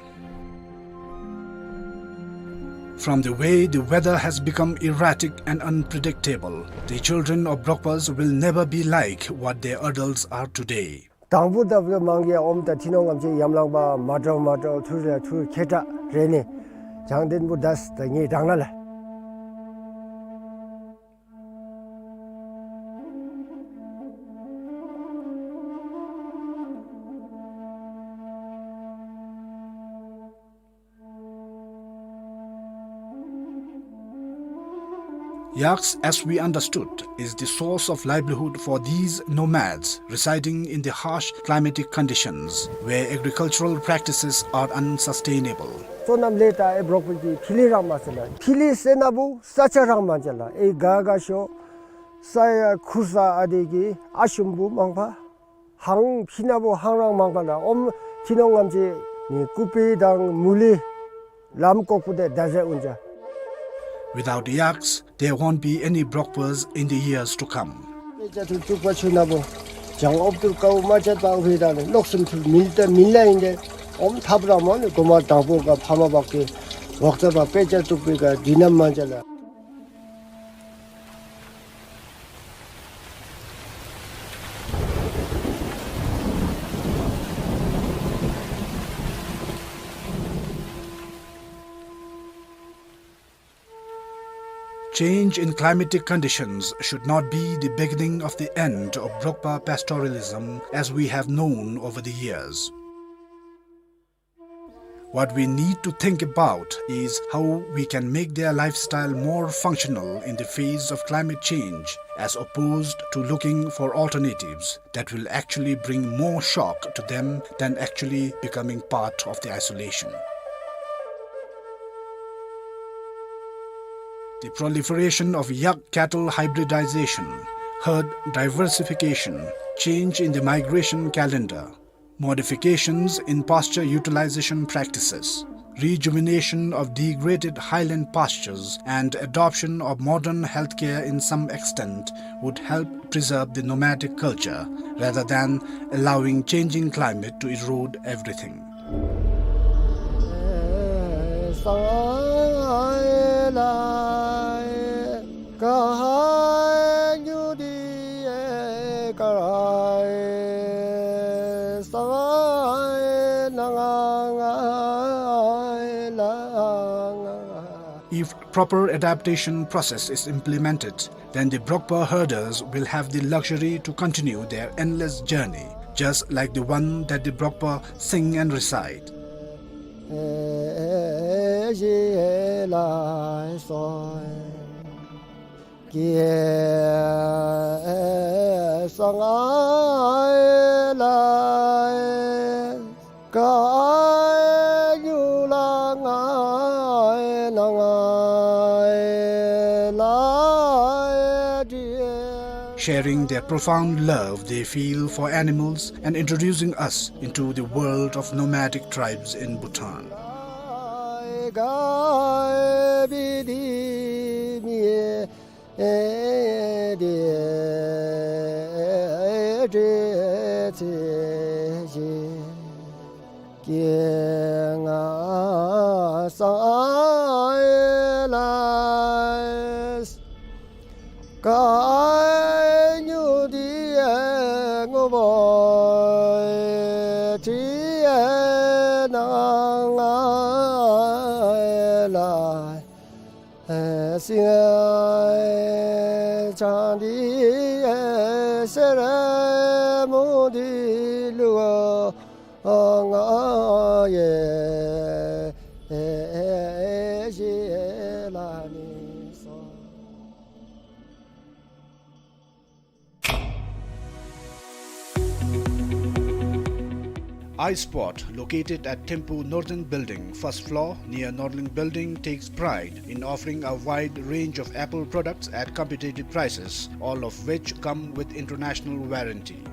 From the way the weather has become erratic and unpredictable, the children of Brokpas will never be like what their adults are today. དང་པོ་ད་བུ་མང་གི་ཨོམ་ད་ཐི་ནོང་ངམ་ཅིག་ཡམ་ལང་པ་མ་འདྲཝ་མ་འདྲཝ་ཐུར་ར་ཐུར་ཁེ་ཏྲ་རེ་ནི་བྱང་ལྡན་པོ་དས་ད་ངེ་རང་ན་ལ། Yaks, as we understood, is the source of livelihood for these nomads residing in the harsh climatic conditions where agricultural practices are unsustainable. སོ་ནམ་ལས་ད་ཨེ་བྲོག་པའི་གི་ཕི་ལི་རང་མ་ཟེར་ལ་ཕི་ལི་ཟེར་ན་བུ་ས་ཆ་རང་མ་ཅ་ལ་ཨེ་ག་ག་ཤོ་ས་ཡ་ཁུར་ས་ཨ་དེ་གི་ཨ་ཤུམ་བུ་མང་པ། ཧང་ཕི་ན་བོ་ཧང་རང་མང་པ་ལ་ཨོམ་ཐི་ནོང་ངམ་ཅིག་ནི་ཀུ་པི་དང་མུ་ལི་ལམ་ཀོག་པུ་དེ་ད་ཟེ་ཨུན་ཅ། Without yaks, there won't be any Brokpas in the years to come. དཔེ་ཆ་ཐུར་བཙུགས་པ་ཆུ་ན་བོ་བྱང་ཨོབ་ཐུར་ཀའུ་མ་ཅད་པ་ཨུ་ཧེ་དང་ནི་ལོག་སུམ་ཐུར་མིལ་ཏེ་མིལ་ལ་ཨིན་ཏེ་ཨོམ་ཐབ་ར་མོ་ནི་གོ་མ་དང་པོ་ག་ཕ་མ་བག་གི་བག་ཙ་པ་དཔེ་ཆ་བཙུགས་པའི་ག་དི་ནམ་མ་ཅ་ལ། Change in climatic conditions should not be the beginning of the end of Brokpa pastoralism as we have known over the years. What we need to think about is how we can make their lifestyle more functional in the face of climate change, as opposed to looking for alternatives that will actually bring more shock to them than actually becoming part of the isolation. The proliferation of yak cattle hybridization, herd diversification, change in the migration calendar, modifications in pasture utilization practices, rejuvenation of degraded highland pastures, and adoption of modern healthcare in some extent would help preserve the nomadic culture rather than allowing changing climate to erode everything. If proper adaptation process is implemented, then the Brokpa herders will have the luxury to continue their endless journey, just like the one that the Brokpa sing and recite. Sharing their profound love they feel for animals and introducing us into the world of nomadic tribes in Bhutan. iSpot, located at Thimphu Northern Building, first floor, near Norlink Building, takes pride in offering a wide range of Apple products at competitive prices, all of which come with international warranty.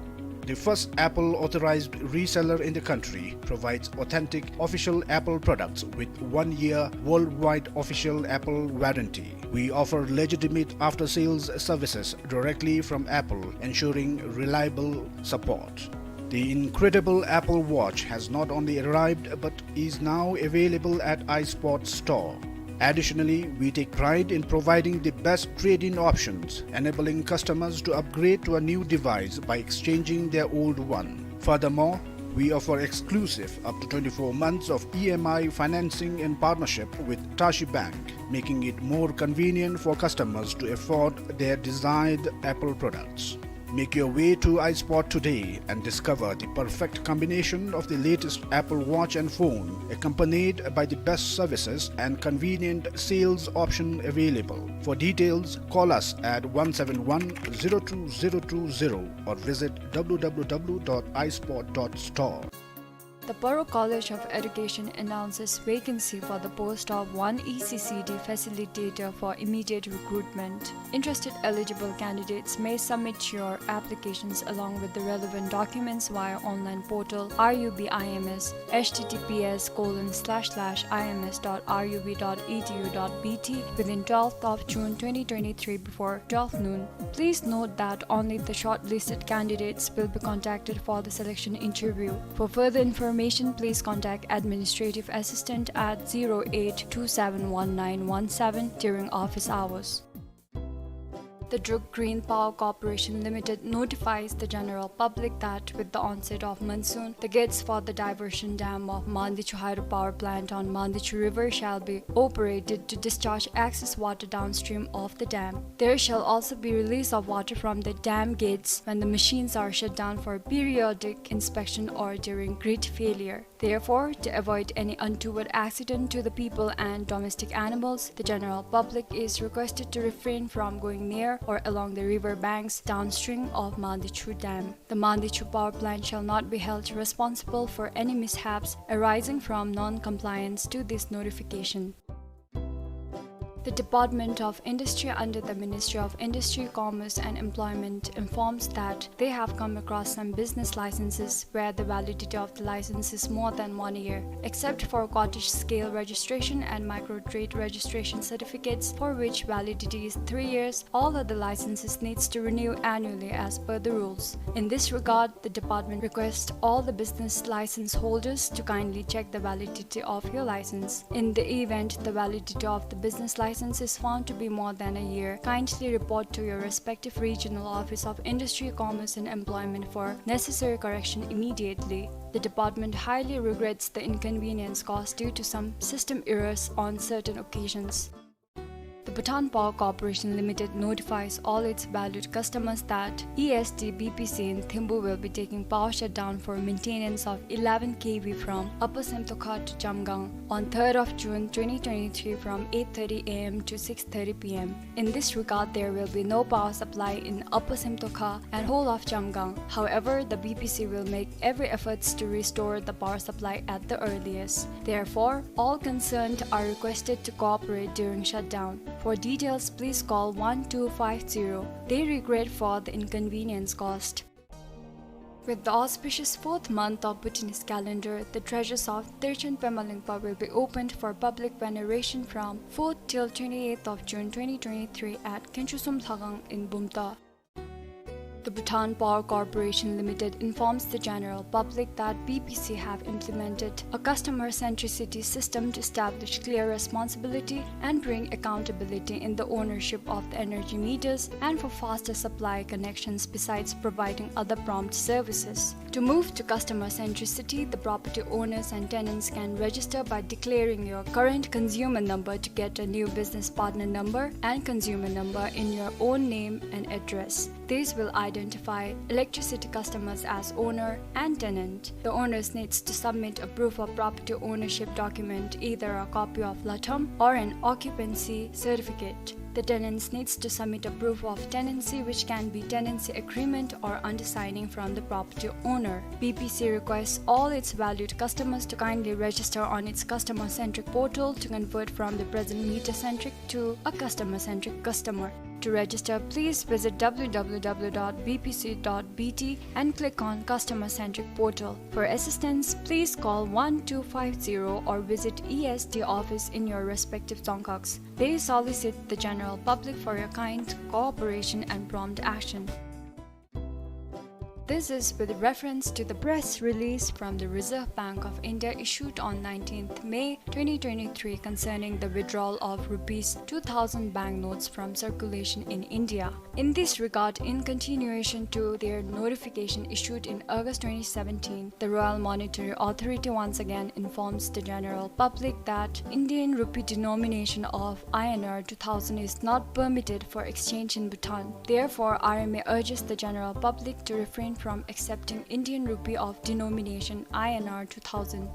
The first Apple authorized reseller in the country provides authentic official Apple products with one year worldwide official Apple warranty. We offer legitimate after-sales services directly from Apple, ensuring reliable support. The incredible Apple Watch has not only arrived but is now available at iSpot store. Additionally, we take pride in providing the best trade-in options, enabling customers to upgrade to a new device by exchanging their old one. Furthermore, we offer exclusive up to twenty-four months of E M I financing in partnership with Tashi Bank, making it more convenient for customers to afford their desired Apple products. Make your way to iSpot today and discover the perfect combination of the latest Apple Watch and phone, accompanied by the best services and convenient sales option available. For details, call us at one seven one zero two zero two zero or visit W W W dot iSpot dot store. The Paro College of Education announces vacancy for the post of one E C C D facilitator for immediate recruitment. Interested eligible candidates may submit your applications along with the relevant documents via online portal R U B I M S, H T T P S colon slash slash I M S dot R U B dot E D U dot B T, within twelfth of June twenty twenty-three before twelve noon. Please note that only the shortlisted candidates will be contacted for the selection interview. For further information, please contact administrative assistant at zero eight two seven one nine one seven during office hours. The Druk Green Power Corporation Limited notifies the general public that with the onset of monsoon, the gates for the diversion dam of Mandichu Hydropower Plant on Mandichu River shall be operated to discharge excess water downstream of the dam. There shall also be release of water from the dam gates when the machines are shut down for periodic inspection or during grid failure. Therefore, to avoid any untoward accident to the people and domestic animals, the general public is requested to refrain from going near or along the river banks downstream of Mandichu Dam. The Mandichu Power Plant shall not be held responsible for any mishaps arising from non-compliance to this notification. The Department of Industry under the Ministry of Industry, Commerce and Employment informs that they have come across some business licenses where the validity of the license is more than one year. Except for cottage scale registration and micro trade registration certificates, for which validity is three years, all other licenses needs to renew annually as per the rules. In this regard, the department requests all the business license holders to kindly check the validity of your license. In the event the validity of the business license is found to be more than a year, kindly report to your respective regional office of industry, commerce and employment for necessary correction immediately. The department highly regrets the inconvenience caused due to some system errors on certain occasions. The Bhutan Power Corporation Limited notifies all its valued customers that E S D B P C in Thimphu will be taking power shutdown for maintenance of eleven K V from Upper Semtokha to Chamgang on third of June twenty twenty-three from eight thirty A M to six thirty P M. In this regard, there will be no power supply in Upper Semtokha and whole of Chamgang. However, the B P C will make every efforts to restore the power supply at the earliest. Therefore, all concerned are requested to cooperate during shutdown. For details, please call one two five zero. They regret for the inconvenience caused. With the auspicious fourth month of Bhutanese calendar, the treasures of Terchen Pema Lingpa will be opened for public veneration from fourth till twenty-eighth of June twenty twenty-three at Khenchusum Lhakhang in Bumta. The Bhutan Power Corporation Limited informs the general public that B P C have implemented a customer centricity system to establish clear responsibility and bring accountability in the ownership of the energy meters and for faster supply connections, besides providing other prompt services. To move to customer centricity, the property owners and tenants can register by declaring your current consumer number to get a new business partner number and consumer number in your own name and address. These will identify electricity customers as owner and tenant. The owners needs to submit a proof of property ownership document, either a copy of latham or an occupancy certificate. The tenants needs to submit a proof of tenancy, which can be tenancy agreement or undersigning from the property owner. B P C requests all its valued customers to kindly register on its customer-centric portal to convert from the present meter-centric to a customer-centric customer. To register, please visit W W W dot B P C dot B T and click on Customer Centric Portal. For assistance, please call one two five zero or visit E S D office in your respective dzongkhags. They solicit the general public for your kind cooperation and prompt action. This is with reference to the press release from the Reserve Bank of India issued on nineteenth May twenty twenty-three concerning the withdrawal of rupees two thousand banknotes from circulation in India. In this regard, in continuation to their notification issued in August twenty seventeen, the Royal Monetary Authority once again informs the general public that Indian rupee denomination of I N R two thousand is not permitted for exchange in Bhutan. Therefore, R M A urges the general public to refrain from accepting Indian rupee of denomination I N R two thousand.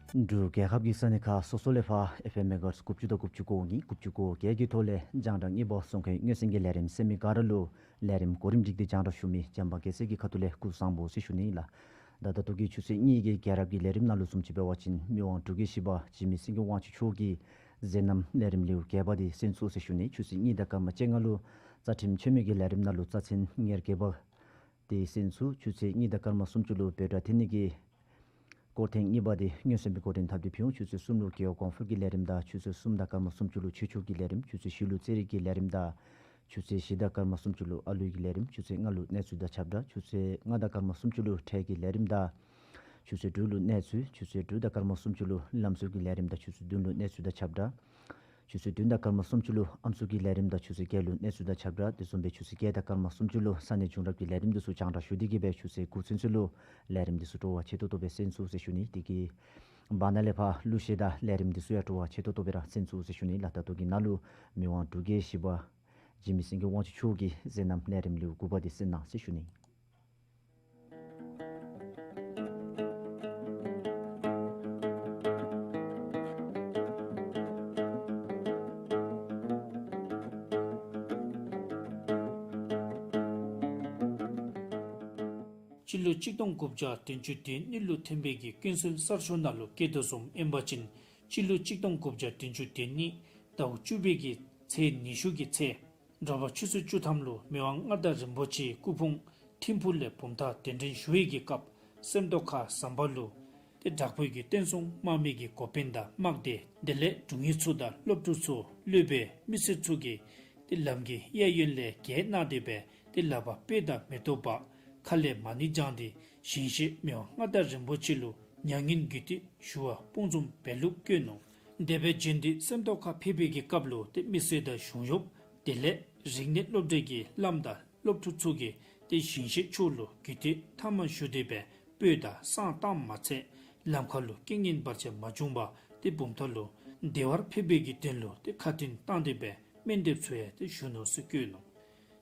འབྲུག་རྒྱལ་ཁབ་ཀྱི་ས་གནས་ཁག་སོ་སོ་ལས་ཕར་ཨེཕ་ཨེམ་མེ་གྷ་ཧརཊ་དགུ་བཅུ་དང་དགུ་བཅུ་གོ་གཉིས་དགུ་བཅུ་གོ་བརྒྱད་ཀྱི་ཐོག་ལས་རྒྱང་བསྒྲགས་གཉིས་པ་སྲུང་མཁན་མངོན་གསལ་གྱི་ལས་རིམ་གསན་མི་ག་ར་ལུ་ལས་རིམ་གོ་རིམ་བསྒྲིགས་ཏེ་རྒྱང་བསྒྲགས་ཞུ་མི་བྱམས་པ་རྒྱལ་མཚན་གྱི་ཁ་ཐུག་ལས་སྐུ་གཟུགས་བཟང་པོ་ཟེར་ཞུ་ནི་ལགས། ད་ད་ལྟོ་གི་ཆུ་ཚོད་གཉིས་ཀྱི་རྒྱལ་རབས་ཀྱི་ལས་རིམ་ནང་ལུ་བཟུམ་ཅིག་འབད་བ་ཅིན་མི་དབང་འབྲུག་རྒྱལ་བཞི་པ་འཇིགས་མེད་སེང་གེ་དབང་ཕྱུག་མཆོག་གི་མཛད་རྣམ་ལས་རིམ་ལེའུ་བརྒྱད་པ་དེ་གསན་ཚུགས་ཟེར་ཞུ་ནི། ཆུ་ཚོད་གཉིས་དང་སྐར་མ་བཅོ་ལྔ་ལུ་རྩ་ཁྲིམས་ཆེན་མོའི་གི་ལས་རིམ་ནང་ལུ་རྩ་ཚན་ཉེར་བརྒྱད་པ་དེ་གསན་ཚུགས། ཆུ་ཚོད་གཉིས་དང་སྐར་མ་སུམ་ཅུ་ལུ་འབོད་སྒྲ་འཐེན་ནི་གི་སྐོར་ཐེངས་གཉིས་པ་དེ་སྔོན་གསན་པའི་འགོ་འདྲེན་འཐབ་སྟེ་ཕུལ་འོང་། ཆུ་ཚོད་གསུམ་ལུ་རྒེད་འོག་གོང་འཕེལ་གྱི་ལས་རིམ་དང་ཆུ་ཚོད་གསུམ་དང་སྐར་མ་སུམ་ཅུ་ལུ་ཆོས་ཕྱོགས་ཀྱི་ལས་རིམ། ཆུ་ཚོད་བཞི་ལུ་རྩེད་རིགས་ཀྱི་ལས་རིམ་དང་ཆུ་ཚོད་བཞི་དང་སྐར་མ་སུམ་ཅུ་ལུ་ཨ་ལུའི་གི་ལས་རིམ། ཆུ་ཚོད་ལྔ་ལུ་གནས་ཚུལ་དང་ཁྱབ་བསྒྲགས། ཆུ་ཚོད་ལྔ་དང་སྐར་མ་སུམ་ཅུ་ལུ་འཕྲལ་གྱི་ལས་རིམ་དང་ཆུ་ཚོད་དྲུག་ལུ་གནས་ཚུལ། ཆུ་ཚོད་དྲུག་དང་སྐར་མ་སུམ་ཅུ་ལུ་ལམ་ཟུར་གྱི་ལས་རིམ་དང་ཆུ་ཚོད་བདུན་ལུ་གནས་ཚུལ་དང་ཁྱབ་བསྒྲགས། ཆུ་ཚོད་བདུན་དང་སྐར་མ་སུམ་ཅུ་ལུ་ཨམ་སྲུ་གི་ལས་རིམ་དང་ཆུ་ཚོད་བརྒྱད་ལུ་གནས་ཚུལ་དང་ཁྱབ་བསྒྲགས། དེ་བཟུམ་སྦེ་ཆུ་ཚོད་བརྒྱད་དང་སྐར་མ་སུམ་ཅུ་ལུ་ས་གནས་བྱུང་རབས་ཀྱི་ལས་རིམ་འདི་ཚུ་རྒྱང་བསྒྲགས་ཞུ་སྟེ་གི་སྦེ་ཆུ་ཚོད་དགུ་ཚུན་ཚོད་ལུ་ལས་རིམ་འདི་ཚུ་སྤྲོ་བ་ཆེ་ཏོག་ཏོ་སྦེ་གསན་ཚུགས་ཟེར་ཞུ་ནི། དེ་གི་བར་ན་ལས་ཕར་གླུ་གཞས་དང་ལས་རིམ་འདི་ཚུ་ཡང་སྤྲོ་བ་ཆེ་ཏོག་ཏོ་སྦེ་ར་གསན་ཚུགས་ཟེར་ཞུ་ནི་ལགས། ད་ལྟོ་གི་ནང་ལུ་མི་དབང་འབྲུག་རྒྱལ་བཞི་པ་འཇིགས་མེད་སེང་གེ་དབང་ཕྱུག་མཆོག་གི་མཛད་རྣམ་ལས་རིམ་ལེའུ་དགུ་པ་དེ་གསན་གནང་ཟེར་ཞུ་ནི། སྤྱི་ལོ་གཅིག་སྟོང་དགུ་བརྒྱ་བདུན་ཅུ་དོན་གཉིས་ལུ་ཐོན་པའི་གི་ཀུན་གསལ་གསར་ཤོག་ནང་ལུ་བཀོད་དོ་བཟུམ་ཨིན་པ་ཅིན་སྤྱི་ལོ་གཅིག་སྟོང་དགུ་བརྒྱ་བདུན་ཅུ་དོན་གཉིས་ཟླཝ་བཅུ་པའི་གི་ཚེས་ཉི་ཤུ་གི་ཚེ་དྲོ་པ་ཆུ་ཚོད་བཅུ་ཐམ་ལུ་མི་དབང་མངའ་བདག་རིན་པོ་ཆེའི་སྐུ་ཕུང་ཐིམ་ཕུག་ལས་བུམ་ཐང་གདན་འདྲེན་ཞུ་བའི་གི་སྐབས་སེམས་རྟོགས་ཁ་ཟམ་པ་ལུ་ཏེ་དྲག་པོའི་གི་བསྟན་སྲུང་དམག་མི་གི་འགོ་དཔོན་དང་དམག་སྡེ་དེ་ལས་དྲུང་ཡིག་ཚུ་དང་སློབ་ཕྲུག་ཚུ་སློབ་དཔོན་མི་སེར་ཚུ་གིས་ཏེ་ལམ་གྱི་གཡས་གཡོན་ལས་བརྒལ་གནང་སྟེ་སྦེ་ཏེ་ལག་པར་སྤོས་དང་མེ་ཏོག་འབག་ཁ་ལས་མ་ཎི་བགྱང་སྟེ་ཞིང་གཤེགས་མི་དབང་མངའ་བདག་རིན་པོ་ཆེ་ལུ་མྱ་ངན་གུས་འདུད་ཞུ་བར་དཔུང་འཛོམས་འབད་ལུགས་བསྐྱོན་ནུག། དེ་སྦེ་བྱོན་ཏེ་སེམས་རྟོགས་ཁ་ཕེབས་པའི་གི་སྐབས་ལུ་ཏེ་མི་སེར་དང་གཞུང་གཡོགཔ་དེ་ལས་རིག་གནས་སློབ་གྲྭའི་གི་བླམ་དང་སློབ་ཕྲུག་ཚུ་གིས་ཏེ་ཞིང་གཤེགས་མཆོག་ལུ་གུས་འདུད་ཐ་མ་ཞུ་སྟེ་སྦེ་སྤོས་དང་བསང་བཏངམ་མ་ཚད་ལམ་ཁ་ལུ་རྐྱེན་ངན་བར་ཆད་མ་བྱུང་བར་ཏེ་བུམ་ཐང་ལུ་བདེ་བར་ཕེབས་པའི་གི་དོན་ལུ་ཏེ་ཁ་འཕྲིན་བཏང་སྟེ་སྦེ་སྨོན་འདེབས་ཚུ་ཡང་ཏེ་ཞུ་ནུག་ཟེར་བཀོད་ནུག།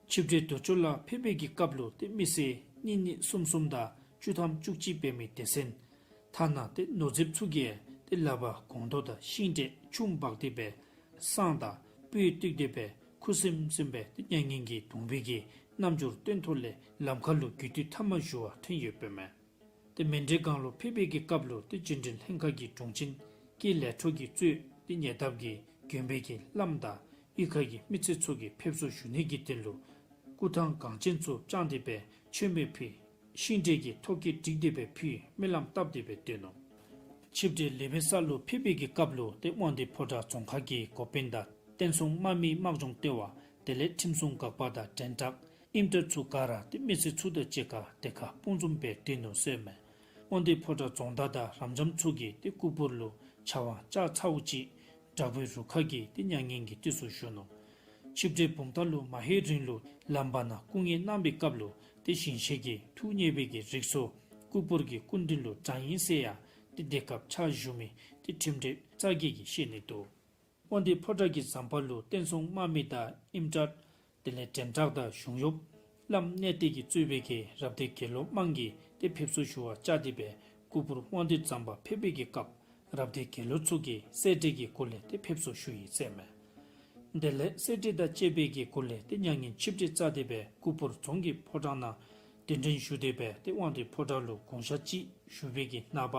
ཆིབས་གྲལ་དུར་ཁྲོད་ལུ་ཕེབས་པའི་གི་སྐབས་ལུ་ཏེ་མི་སེར་གཉིས་གཉིས་གསུམ་གསུམ་དང་བཅུ་ཐམ་བཅུ་གཅིག་འབད་མི་སྡེ་ཚན། ཐ་ན་ཏེ་ནོར་རྫིཔ་ཚུ་གིས་ཏེ་ལག་པར་སྒོང་རྡོག་དང་ཤིང་འབྲས་ཆུམ་འབག་སྟེ་སྦེ་བསང་དང་སྤོས་བཏུལ་ཏེ་སྦེ་ཁུ་སིམ་སིམ་སྦེ་ཏེ་མྱ་ངན་གྱིས་གདུང་བའི་གི་རྣམ་འགྱུར་སྟོན་ཐོག་ལས་ལམ་ཁ་ལུ་གུས་འདུད་ཐ་མ་ཞུ་བར་ཐོན་ཡོདཔ་མས། ཏེ་མཎྜལ་སྒང་ལུ་ཕེབས་པའི་གི་སྐབས་ལུ་ཏེ་རྗེས་དྲན་ལྷན་ཁག་གི་དྲུང་ཆེན་ཀེ་ལེགས་གྲུབ་ཀྱིས་གཙོས་ཏེ་ཉེ་འདབས་ཀྱི་དགོན་པའི་གི་བླམ་དང་གཡུས་ཁ་གི་མི་སེར་ཚུ་གིས་ཕེབས་བསུ་ཞུ་ནི་གི་དོན་ལུ་སྐུ་ཐང་གང་ཅན་ཚུ་བཅངས་ཏེ་སྦེ་མཆོད་མེ་ཕུལ། ཤིང་འབྲས་ཀྱི་ཐོག་ཁེ་བསྒྲིགས་ཏེ་སྦེ་ཕུལ། སྨོན་ལམ་བཏབ་སྟེ་སྦེ་སྡོད་ནུག། ཆིབས་གྲལ་ལས་མི་ས་ལུ་ཕེབས་པའི་གི་སྐབས་ལུ་ཏེ་དབང་འདུས་ཕོ་བྲང་རྫོང་ཁག་གི་འགོ་དཔོན་དང་བསྟན་སྲུང་དམག་མི་དམག་སྦྱོང་ལྟེ་བ་དེ་ལས་ཁྲིམས་སྲུང་འགག་པ་དང་འདྲེན་ཐག་ཨིམ་ཏྲ་ཚུ་ག་ར་ཏེ་མི་སེར་ཚུ་དང་གཅིག་ཁར་དེ་ཁར་དཔུང་འཛོམས་སྦེ་སྡོད་ནུག་ཟེར་མས། དབང་འདུས་ཕོ་བྲང་རྫོང་བདག་དང་རབ་འབྱམས་ཚུ་གིས་ཏེ་སྐུ་ཕུར་ལུ་ཕྱག་དབང་བཅར་ཚརཝ་ཅིག་དྲག་པོའི་རུ་ཁག་གིས་ཏེ་མྱ་ངན་གྱིས་བཏུལ་སོ་ཞུ་ནུག། ཆིབས་གྲལ་བུམ་ཐང་ལུ་མ་ལྷོད་རིང་ལུ་ལམ་བར་ན་སྐུ་ངལ་གནང་བའི་སྐབས་ལུ་ཏེ་ཞིང་གཤེགས་ཀྱི་ཐུགས་མཉེས་པའི་གི་རིགས་སུ་སྐུ་ཕུར་གྱི་སྐུ་མདུན་ལུ་དྲངས་ཡི་ཟེར་ཡང་ཏེ་དེ་སྐབས་ཕྱག་ཞུ་མི་ཏེ་ཁྲིམས་དྲེགས་རྩ་རྒྱས་ཀྱིས་བཤད་ནི་འདུག། དབང་འདུས་ཕོ་བྲང་གི་ཟམ་པ་ལུ་བསྟན་སྲུང་དམག་མི་དང་ཨིམ་ཏྲ་དེ་ལས་འདྲེན་ཐག་དང་གཞུང་གཡོགཔ་བླམ་གནས་བརྟན་གྱིས་གཙོས་པའི་གི་རབ་སྡེ་དགེ་སློང་དམངས་ཀྱིས་ཏེ་ཕེབས་བསུ་ཞུ་བར་བཅར་ཏེ་སྦེ་སྐུ་ཕུར་དབང་འདུས་ཟམ་པ་ཕེབས་པའི་གི་སྐབས་རབ་སྡེ་དགེ་སློང་ཚུ་གིས་སེར་ཁྲི་གི་སྒོ་ལས་ཏེ་ཕེབས་བསུ་ཞུ་ཡི་ཟེར་མས། དེ་ལས་སེར་ཁྲི་དང་བཅས་པའི་གི་སྒོ་ལས་ཏེ་མྱ་ངན་ཆིབས་གྲལ་བཅར་ཏེ་སྦེ་སྐུ་ཕུར་རྫོང་གི་ཕོ་བྲང་ནང་གདན་འདྲེན་ཞུ་སྟེ་སྦེ་ཏེ་དབང་འདུས་ཕོ་བྲང་ལུ་དགུང་ཞག་གཅིག་བཞུགས་པའི་གི་ནངས་པ་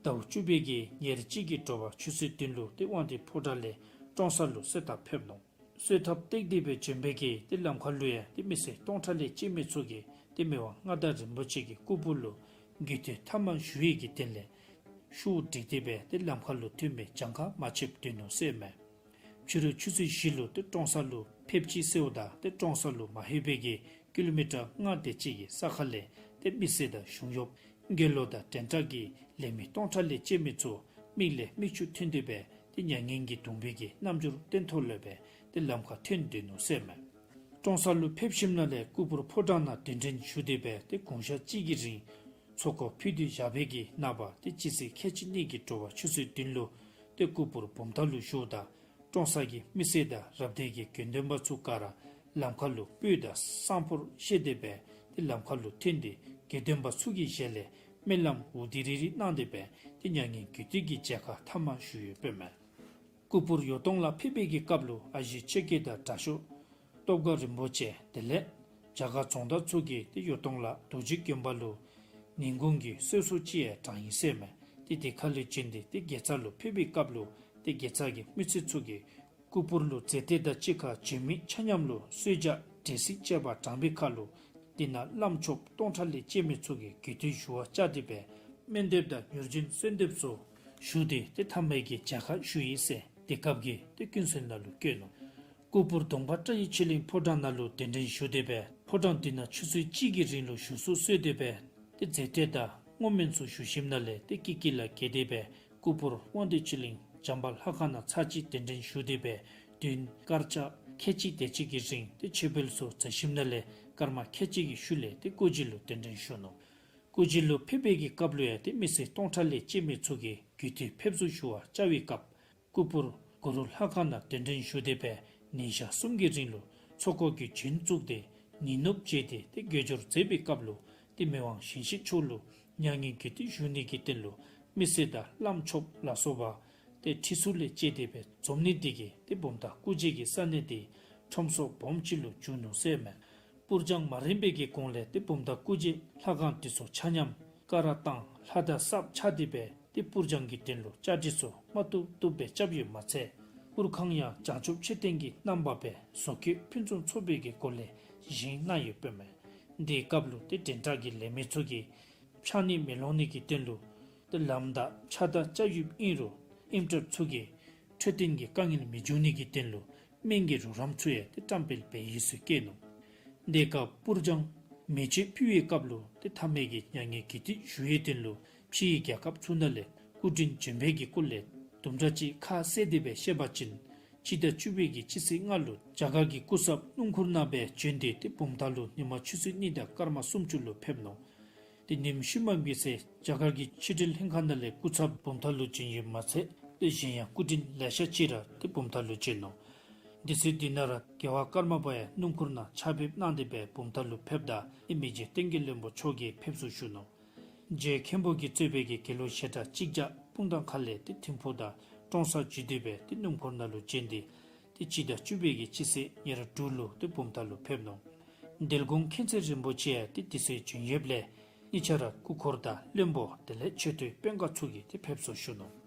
ཟླཝ་བཅུ་པའི་གི་ཉེར་གཅིག་གི་དྲོ་པ་ཆུ་ཚོད་བདུན་ལུ་ཏེ་དབང་འདུས་ཕོ་བྲང་ལས་ཀྲོང་གསར་ལུ་གསོལ་ཐབ་ཕེབས་ནུག། གསོལ་ཐབ་བཏེགས་ཏེ་སྦེ་བྱོན་པའི་གི་ཏེ་ལམ་ཁ་ལུ་ཡང་ཏེ་མི་སེར་སྟོང་ཕྲག་ལས་བཅད་མེད་ཚུ་གིས་ཏེ་མི་དབང་མངའ་བདག་རིན་པོ་ཆེ་གི་སྐུ་ཕུར་ལུ་གུས་འདུད་ཐ་མ་ཞུ་ཡི་གི་དོན་ལས་ཤུགས་བསྒྲིགས་ཏེ་སྦེ་ཏེ་ལམ་ཁ་ལུ་ཐོན་སྦེ་གྱངས་ཁ་མ་ཆོདཔ་སྡོད་ནུག་ཟེར་མས། ཕྱི་རུ་ཆུ་ཚོད་བཞི་ལུ་ཏེ་ཀྲོང་གསར་ལུ་ཕེབས་ཅི་ཟེརཝ་ད་ཏེ་ཀྲོང་གསར་ལུ་མ་ལྷོད་པའི་གི་ཀི་ལོ་མི་ཊར་ལྔ་དེ་ཅིག་གི་ས་ཁ་ལས་ཏེ་མི་སེར་དང་གཞུང་གཡོགཔ་དགེ་སློང་དང་འདྲེན་ཐག་གི་ལས་མི་སྟོང་ཕྲག་ལས་བཅད་མེད་ཚུ་མིག་ལས་མིག་ཆུ་ཐོན་ཏེ་སྦེ་ཏེ་མྱ་ངན་གྱིས་གདུང་བའི་གི་རྣམ་འགྱུར་སྟོན་ཐོག་ལས་སྦེ་ཏེ་ལམ་ཁར་ཐོན་སྡོད་ནུག་ཟེར་མས། ཀྲོང་གསར་ལུ་ཕེབས་ཞིནམ་ལས་སྐུ་ཕུར་ཕོ་བྲང་ནང་གདན་འདྲེན་ཞུ་སྟེ་སྦེ་ཏེ་དགུང་ཞག་གཅིག་གི་རིང་ཚོགས་འཁོར་ཕུལ་ཏེ་བཞག་པའི་གི་ནངས་པ་ཏེ་སྤྱི་ཚེས་ཁལ་གཅིག་གཉིས་ཀྱི་དྲོ་པ་ཆུ་ཚོད་བདུན་ལུ་ཏེ་སྐུ་ཕུར་བུམ་ཐང་ལུ་བཞུགསཔ་ད་ཀྲོང་གསར་གྱི་མི་སེར་དང་རབ་སྡེ་གི་དགེ་འདུན་པ་ཚུ་ག་ར་ལམ་ཁ་ལུ་སྤོས་དང་བསང་ཕོར་བཞེས་ཏེ་སྦེ་ཏེ་ལམ་ཁ་ལུ་ཐོན་ཏེ་དགེ་འདུན་པ་ཚུ་གི་ཞལ་ལས་ སྨོན་ལམ་འོ་དེ་རེ་རེ་གནང་སྟེ་སྦེ་ཏེ་མྱ་ངན་གུས་འདུད་ཀྱི་མཇལ་ཁ་མཐའ་མ་ཞུ་ཡོདཔ་མས། སྐུ་ཕུར་ཡོ་ཏོང་ལ་ཕེབས་པའི་གི་སྐབས་ལུ་ཨ་ཞེ་ཆོས་རྒྱལ་དང་དྲག་ཤོས་སྟོབས་དཀར་རིན་པོ་ཆེ་དེ་ལས་རྒྱ་གར་རྫོང་བདག་ཚུ་གིས་ཏེ་ཡོ་ཏོང་ལ་རྡོ་རྗེ་དགོན་པ་ལུ་ཉིན་གུང་གི་གསོལ་ཚོགས་ཅིག་ཡང་དྲངས་ཡི་ཟེར་མས། ཏེ་དེ་ཁ་ལས་བྱོན་ཏེ་ཏེ་དགེ་རྩ་ལུ་ཕེབས་པའི་སྐབས་ལུ་ཏེ་དགེ་རྩ་གི་མི་སེར་ཚུ་གིས་སྐུ་ཕུར་ལུ་རྫས་ལྟེ་དང་གཅིག་ཁར་བྱོན་མི་ཆ་མཉམ་ལུ་གསོལ་ཇ་འབྲས་སིལ་བཅས་པ་དྲངས་པའི་ཁར་ལུ་དེ་ནང་བླམ་ཆོསཔ་སྟོང་ཕྲག་ལས་བཅད་མི་ཚུ་གིས་གུས་འདུད་ཞུ་བར་བཅར་ཏེ་སྦེ་སྨོན་འདེབས་དང་མྱུར་འབྱོན་གསོལ་འདེབས་སོགས་ཞུ་སྟེ་ཏེ་མཐའ་མའི་གི་མཇལ་ཁ་ཞུ་ཡི་ཟེར་དེ་སྐབས་ཀྱི་ཏེ་ཀུན་གསལ་ནང་ལུ་བཀོད་ནུག། སྐུ་ཕུར་གདོང་པ་བཀྲ་ཡི་ཆོས་གླིང་ཕོ་བྲང་ནང་ལུ་གདན་འདྲེན་ཞུ་སྟེ་སྦེ་ཕོ་བྲང་འདི་ནང་ཆུ་ཚོད་གཅིག་གི་རིང་ལུ་བཞུགས་སུ་གསོལ་ཏེ་སྦེ་ཏེ་རྫས་ལྟེ་དང་བསྔོ་སྨོན་ཚུ་ཞུ་ཞིནམ་ལས་ཏེ་ཀི་ཀི་ལ་བརྒལ་ཏེ་སྦེ་སྐུ་ཕུར་དབང་འདུས་ཆོས་གླིང་བྱམས་པ་ལྷ་ཁང་ནང་ཚར་གཅིག་གདན་འདྲེན་ཞུ་སྟེ་སྦེ་བདུན་སྐར་ཆ་ཁལ་གཅིག་དེ་ཅིག་གི་རིང་ཏེ་ཆོས་འཕེལ་ཚུ་མཛད་ཞིནམ་ལས་སྐར་མ་ཁལ་གཅིག་གི་ཤུལ་ལས་ཏེ་སྐུ་རྗེས་ལུ་གདན་འདྲེན་ཞུ་ནུག། སྐུ་རྗེས་ལུ་ཕེབས་པའི་གི་སྐབས་ལུ་ཡང་ཏེ་མི་སེར་སྟོང་ཕྲག་ལས་བཅད་མི་ཚུ་གིས་གུས་འདུད་ཕེབས་བསུ་ཞུ་བར་བཅར་བའི་སྐབས་སྐུ་ཕུར་གུ་རུ་ལྷ་ཁང་ནང་གདན་འདྲེན་ཞུ་སྟེ་སྦེ་ཉིན་ཞག་གསུམ་གྱི་རིང་ལུ་ཚོགས་འཁོར་གྱི་རྒྱུན་བཙུགས་ཏེ་ཉིན་ནུབ་བྱས་ཏེ་ཏེ་དགོད་བཞུགས་མཛད་པའི་སྐབས་ལུ་ཏེ་མི་དབང་ཞིང་གཤེགས་མཆོག་ལུ་མྱ་ངན་གུས་འདུད་ཞུ་ནི་གི་དོན་ལུ་མི་སེར་དང་བླམ་ཆོསཔ་ལ་སོགས་པ་ཏེ་ཁྲི་ཟུར་ལས་བཅད་དེ་སྦེ་འཛོམས་ནི་དེ་གིས་ཏེ་བུམ་ཐང་སྐུ་རྗེས་ཀྱི་ས་གནས་དེ་ཁྲོམ་སོག་སྦོམ་ཅིག་ལུ་གྱུར་ནུག་ཟེར་མས། སྤུར་སྦྱང་མ་རན་པའི་གི་གོང་ལས་ཏེ་བུམ་ཐང་སྐུ་རྗེས་ལྷ་ཁང་དེ་ཚུ་ཆ་མཉམ་ཀ་ར་བཏང་ལྷ་དར་གསརཔ་ཆགས་ཏེ་སྦེ་ཏེ་སྤུར་སྦྱང་གི་དོན་ལུ་བཅའ་སྒྲིག་ཚུ་མ་བཏུབ་བཏུབ་སྦེ་རྐྱབ་ཡོདཔ་མ་ཚད་སྤུར་ཁང་ཡང་བྱང་ཆུབ་མཆོད་རྟེན་གྱི་རྣམ་པ་སྦེ་བཟོ་བཀོད་ཕུན་སུམ་ཚོགས་པའི་གི་སྒོ་ལས་བཞེངས་གནང་ཡོདཔ་མས། དེའི་སྐབས་ལུ་ཏེ་འདྲེན་ཐག་གི་ལས་མི་ཚུ་གིས་ཕྱགས་སྙིགས་མེ་ལོང་ནི་གི་དོན་ལུ་ཏེ་ལམ་བདའ་ཕྱགས་བདའ་རྐྱབ་ཡོདཔ་ཨིན་རུང་ཨིནམ་གྲབས་ཚུ་གིས་འཕྲོད་བསྟེན་གྱི་དཀའ་ངལ་མི་འབྱུང་ནི་གི་དོན་ལུ་སྨན་གྱི་རོགས་རམ་ཚུ་ཡང་ཏེ་བཀྲམ་སྤེལ་འབད་ཡི་ཟེར་བཀོད་ནུག། དེའི་སྐབས་སྤུར་སྦྱང་མེ་མཆོད་ཕུལ་བའི་སྐབས་ལུ་ཏེ་མཐའ་མའི་གི་མྱ་ངན་གུས་འདུད་ཞུ་བའི་དོན་ལུ་ཕྱིའི་རྒྱལ་ཁབ་ཚུ་ནང་ལས་སྐུ་མགྲོན་བྱོན་པའི་གི་སྐོར་ལས་དུམ་གྲ་ཅིག་ཁ་གསལ་ཏེ་སྦེ་བཤད་པ་ཅིན་སྤྱི་ཟླ་བཅུ་པའི་གི་སྤྱི་ཚེས་ལྔ་ལུ་རྒྱ་གར་གྱི་སྐུ་ཚབ་སྣུམ་འཁོར་ནང་སྦེ་བྱོན་ཏེ་ཏེ་བུམ་ཐང་ལུ་ཉིན་མ་ཆུ་ཚོད་གཉིས་དང་སྐར་མ་སུམ་ཅུ་ལུ་ཕེབས་ནུག། ཏེ་ཉིནམ་ཤུལ་མམ་གི་ཚེ་རྒྱ་གར་གྱི་ཕྱི་འབྲེལ་ལྷན་ཁག་ནང་ལས་སྐུ་ཚབ་བུམ་ཐང་ལུ་བྱོན་ཡོདཔ་མ་ཚད་ཏེ་གཞན་ཡང་སྐུ་མགྲོན་ལེ་ཤ་ཅིག་ར་ཏེ་བུམ་ཐང་ལུ་བྱོན་ནུག། དེ་ཚེ་འདི་ནང་ར་རྒྱལ་བ་ཀརྨ་པ་ཡང་སྣུམ་འཁོར་ནང་ཕྱག་ཕེབས་གནང་སྟེ་སྦེ་བུམ་ཐང་ལུ་ཕེབས་ད་ཏེ་མི་རྗེ་བསྟན་རྒྱས་བློན་པོ་མཆོག་གིས་ཕེབས་བསུ་ཞུ་ནུག། རྗེ་མཁན་པོ་གིས་གཙོས་པའི་གི་དགེ་སློང་ཞལ་གྲངས་གཅིག་བརྒྱ་སྤུངས་ཐང་ཁ་ལས་ཏེ་ཐིམ་ཕུག་དང་ཀྲོང་གསར་བརྒྱུད་དེ་སྦེ་ཏེ་སྣུམ་འཁོར་ནང་ལུ་བྱོན་ཏེ་ཏེ་སྤྱི་ཟླ་བཅུ་པའི་གི་སྤྱི་ཚེས་ཉེར་དྲུག་ལུ་ཏེ་བུམ་ཐང་ལུ་ཕེབས་ནུག། འདུལ་མགོན་མཁྱེན་བརྩེ་རིན་པོ་ཆེ་ཡང་ཏེ་དེ་ཚེ་བྱོན་ཡོདཔ་ལས་གཉིས་ཆ་ར་སྐུ་འཁོར་དང་བློན་པོ་དེ་ལས་ཆེ་བསྟོད་དཔོན་ཁག་ཚུ་གིས་ཏེ་ཕེབས་བསུ་ཞུ་ནུག།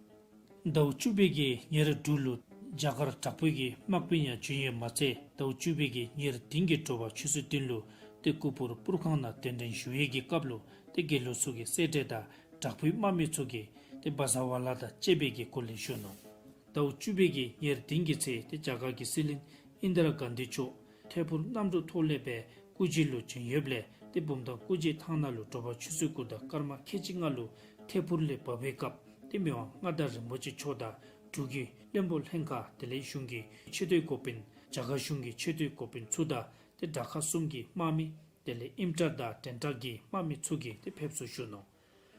ཟླཝ་བཅུ་པའི་གི་ཉེར་དྲུག་ལུ་རྒྱ་གར་དྲག་པོའི་གི་དམག་དཔོན་ཡང་བྱོན་ཡོདཔ་མ་ཚད་ཟླཝ་བཅུ་པའི་གི་ཉེར་བདུན་གྱི་དྲོ་པ་ཆུ་ཚོད་བདུན་ལུ་ཏེ་སྐུ་ཕུར་སྤུར་ཁང་ནང་གདན་འདྲེན་ཞུ་བའི་གི་སྐབས་ལུ་ཏེ་དགེ་སློང་ཚུ་གིས་སེར་ཁྲི་དང་དྲག་པོའི་དམག་མི་ཚུ་གིས་ཏེ་བཛྲ་ཝ་ལ་དང་བཅས་པའི་གི་སྐོར་ལས་ཞུ་ནུག། ཟླཝ་བཅུ་པའི་གི་ཉེར་བདུན་གྱི་ཚེ་ཏེ་རྒྱ་གར་གྱི་སྲིད་བློན་ཨིན་དྲ་གཱན་དྷི་མཆོག་ཐད་འཕུར་གནམ་གྲུ་ཐོག་ལས་སྦེ་སྐུ་མཇལ་ལུ་བྱོན་ཡོདཔ་ལས་ཏེ་བུམ་ཐང་སྐུ་མཇལ་ཐང་ནང་ལུ་དྲོ་པ་ཆུ་ཚོད་དགུ་དང་སྐར་མ་ཁལ་གཅིག་ལྔ་ལུ་ཐད་འཕུར་ལས་བབས་པའི་སྐབས་ཏེ་མི་དབང་མངའ་བདག་རིན་པོ་ཆེ་མཆོག་དང་འབྲུག་གི་བློན་པོ་ལྷན་ཁག་དེ་ལས་གཞུང་གི་ཆེ་བསྟོད་འགོ་དཔོན་རྒྱ་གར་གཞུང་གི་ཆེ་བསྟོད་འགོ་དཔོན་ཚུ་དང་ཏེ་དྲག་ཁག་གསུམ་གྱི་དམག་མི་དེ་ལས་ཨིནམ་དྲག་དང་འདྲེན་དྲག་གི་དམག་མི་ཚུ་གིས་ཏེ་ཕེབས་བསུ་ཞུ་ནུག།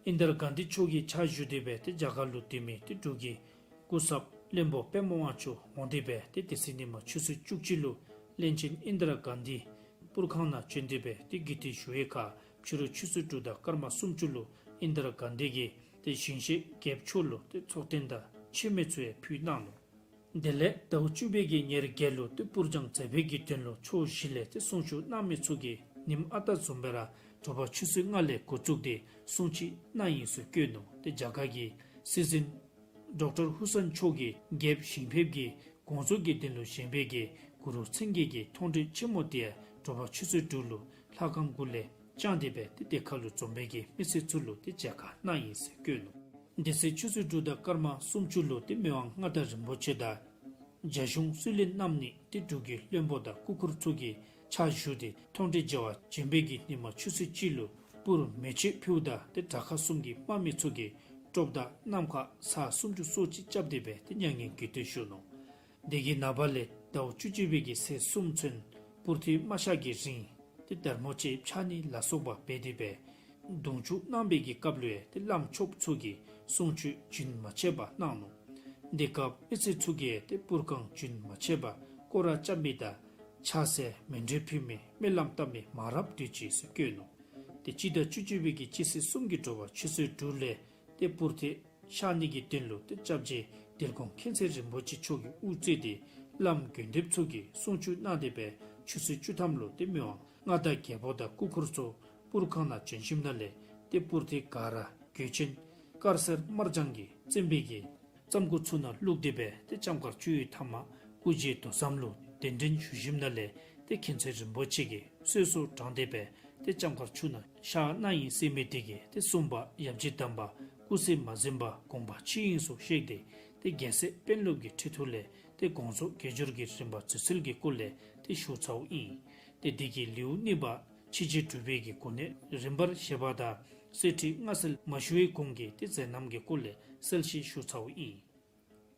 ཨིན་དྲ་གཱན་དྷི་མཆོག་གི་ཕྱག་ཞུ་སྟེ་སྦེ་ཏེ་རྒྱ་གར་ལུ་སྡོད་མི་ཏེ་འབྲུག་གི་སྐུ་ཚབ་བློན་པོ་པདྨ་དབང་ཕྱུག་འོང་སྟེ་སྦེ་ཏེ་དེ་ཚེ་ཉིན་མ་ཆུ་ཚོད་བཅུ་གཅིག་ལུ་བློན་ཆེན་ཨིན་དྲ་གཱན་དྷི་སྤུར་ཁང་ནང་བྱོན་ཏེ་སྦེ་ཏེ་གུས་འདུད་ཞུ་བའི་ཁར་ཕྱི་རུ་ཆུ་ཚོད་དྲུག་དང་སྐར་མ་སུམ་ཅུ་ལུ་ཨིན་དྲ་གཱན་དྷི་གིས་ཏེ་ཞིང་གཤེགས་རྒྱལཔོ་མཆོག་ལུ་ཏེ་ཚོགས་རྟེན་དང་མཆོད་མེ་ཚུ་ཡང་ཕུལ་གནང་ནུག། དེ་ལས་ཟླཝ་བཅུ་པའི་གི་ཉེར་བརྒྱད་ལུ་ཏེ་སྤུར་སྦྱང་མཛད་པའི་གི་དོན་ལུ་ཕྱོགས་བཞི་ལས་ཏེ་གསུང་ཆོག་གནང་མི་ཚུ་གིས་ཉིནམ་ཨ་རྟག་བཟུམ་སྦེ་ར་དྲོ་པ་ཆུ་ཚོད་ལྔ་ལས་འགོ་བཙུགས་ཏེ་གསུང་ཆོག་གནང་ཡི་ཟེར་བཀོད་ནུག། ཏེ་རྒྱ་གར་གྱི་སྲིད་འཛིན་ཌོག་ཊར་ཧུ་སེན་མཆོག་གིས་རྒྱལཔོ་ཞིང་ཕེབས་ཀྱི་དགོངས་རྫོགས་ཀྱི་དོན་ལུ་བཞེངས་པའི་གི་གུ་རུ་མཚན་བརྒྱད་ཀྱི་མཐོང་གྲོལ་ཆེན་མོ་དེ་དྲོ་པ་ཆུ་ཚོད་དྲུག་ལུ་ལྷ་ཁང་གུ་ལས་བསྐྱངས་ཏེ་སྦེ་ཏེ་དེ་ཁར་ལུ་འཛོམས་པའི་གི་མི་སེར་ཚུ་ལུ་ཏེ་མཇལ་ཁ་གནང་ཡི་ཟེར་བཀོད་ནུག། དེ་ཚེ་ཆུ་ཚོད་དྲུག་དང་སྐར་མ་སུམ་ཅུ་ལུ་ཏེ་མི་དབང་མངའ་བདག་རིན་པོ་ཆེ་དང་རྒྱ་གཞུང་སྲིད་བློན་རྣམ་གཉིས་ཏེ་འབྲུག་གི་བློན་པོ་དང་སྐུ་འཁོར་ཚུ་གིས་ཕྱག་ཞུ་སྟེ་མཐོང་གྲོལ་མཇལ་བར་བྱོན་པའི་གི་ཉིན་མ་ཆུ་ཚོད་གཅིག་ལུ་སྤུར་མེ་མཆོད་ཕུལཝ་ད་ཏེ་དྲག་ཁག་གསུམ་གྱི་དམག་མི་ཚུ་གིས་དཀྲོག་དང་གནམ་ཁར་ས་སུམ་ཅུ་སོ་གཅིག་རྐྱབ་སྟེ་སྦེ་ཏེ་མྱ་ངན་གུས་འདུད་ཞུ་ནུག། དེ་གི་ནངས་པ་ལས་ཟླཝ་བཅུ་གཅིག་པའི་གི་ཚེས་གསུམ་ཚུན་སྤུར་ཐོན་མ་ཤར་གྱི་རིང་ཏེ་དར་མོ་ཆེ་ཕྱགས་སྙིགས་ལ་སོགས་པ་འབད་དེ་སྦེ་གདུང་འཇུག་གནང་བའི་གི་སྐབས་ལུ་ཡང་ཏེ་བླམ་ཆོསཔ་ཚུ་གིས་གསུང་ཆོག་རྒྱུན་མ་ཆད་པར་གནང་ནུག། དེ་སྐབས་མི་སེར་ཚུ་གིས་ཏེ་སྤུར་ཁང་རྒྱུན་མ་ཆད་པར་སྐོར་ར་རྐྱབ་མི་དང་ཕྱག་འཚལ་མཎྜལ་ཕུལ་མི་སྨོན་ལམ་བཏབ་མི་མང་རབས་སྡོད་ཅི་ཟེར་བཀོད་ནུག། ཏེ་སྤྱི་ཟླ་བཅུ་གཅིག་པའི་གི་སྤྱི་ཚེས་གསུམ་གྱི་དྲོ་པ་ཆུ་ཚོད་དྲུག་ལས་ཏེ་སྤུར་ཐེངས་ཤར་ནི་གི་དོན་ལུ་ཏེ་སྐྱབས་རྗེ་དིལ་མགོ་མཁྱེན་བརྩེ་རིན་པོ་ཆེ་མཆོག་གིས་དབུ་གཙོས་ཏེ་བླམ་དགོན་སྡེཔ་ཚུ་གིས་གསུང་ཆོག་གནང་སྟེ་སྦེ་ཆུ་ཚོད་བཅུ་ཐམ་ལུ་ཏེ་མི་དབང་མངའ་བདག་རྒྱལ་པོ་དང་སྐུ་འཁོར་ཚུ་སྤུར་ཁང་ནང་བྱོན་ཞིནམ་ལས་ཏེ་སྤུར་ཐེངས་ག་ར་གོས་ཆེན་དཀར་སེར་དམར་ལྗང་གི་རྩེན་པའི་གི་རྩམ་ཁུ་ཚུ་ནང་བླུགས་ཏེ་སྦེ་ཏེ་ལྕམ་མཁར་ཆུ་ཡི་མཐའ་མར་སྐུ་རྗེས་དོ་མཚམས་ལུ་གདན་འདྲེན་ཞུ་ཞིནམ་ལས་ཏེ་མཁྱེན་བརྩེ་རིན་པོ་ཆེ་གིས་གསོལ་ཚོགས་དྲངས་ཏེ་སྦེ་ཏེ་ལྕམ་མཁར་ཆུ་ནང་ཤར་གནང་ཡི་ཟེར་མི་དེ་གིས་ཏེ་གསུངས་པ་ཡབ་རྗེ་དམ་པ་སྐུ་ཚེ་མ་ཟིན་པར་དགོངས་པ་ཆོས་དབྱིངས་སུ་གཤེགས་ཏེ་ཏེ་རྒྱལ་སྲས་དཔོན་སློབ་ཀྱི་ཁྲི་ཐོག་ལས་ཏེ་དགོངས་རྫོགས་དགེ་སྦྱོར་གྱི་རིམ་པ་འཛོལ་སེལ་གྱི་སྐོར་ལས་ཏེ་ཞུ་ཚརཝ་ཨིན། ཏེ་དེ་གི་ལེའུ་གཉིས་པ་ཕྱི་རྗེས་དྲུག་པའི་གི་གོ་གནས་རིམ་པར་བཞེས་པ་དང་གསེར་ཁྲི་མངའ་གསལ་མ་ཞུ་བའི་གོང་གི་ཏེ་མཛད་རྣམ་གྱི་སྐོར་ལས་གསལ་བཤད་ཞུ་ཚརཝ་ཨིན།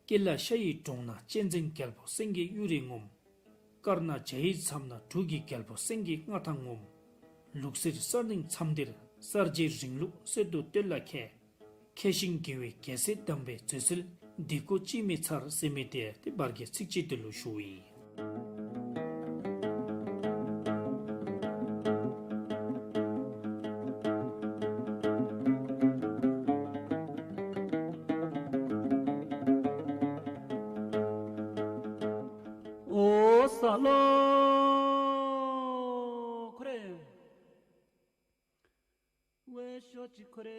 ཀེ་ལ་ཤ་ཡི་གྲོང་ན་གཅན་གཟན་རྒྱལ་པོ་སེང་གེ་གཡུ་རལ་ངོམ། དཀར་ནག་བྱ་ཡི་མཚམས་ན་འབྲུག་གི་རྒྱལ་པོ་སེང་གེ་མངའ་ཐང་ངོམ། ལུག་གསེར་གསར་རྙིང་མཚམས་འདིར། གསར་བརྗེའི་རིང་ལུགས་གསེར་དུ་བཏོད་ལ་མཁས། མཁས་ཤིང་དགེ་བའི་རྒྱལ་སྲས་དམ་པའི་མཛོད་སྲིད། འདི་ཀོ་ཅིས་མི་ཚར་ཟེར་མི་དེ་ཏེ་བར་གྱི་ཚིགས་བཅད་དེ་ལུ་ཞུཝ་ཨིན། ཨོ་ས་ལོ། ཁོ་རེ། ཝེ་ཤོ་ཅི་ཁོ་རེ།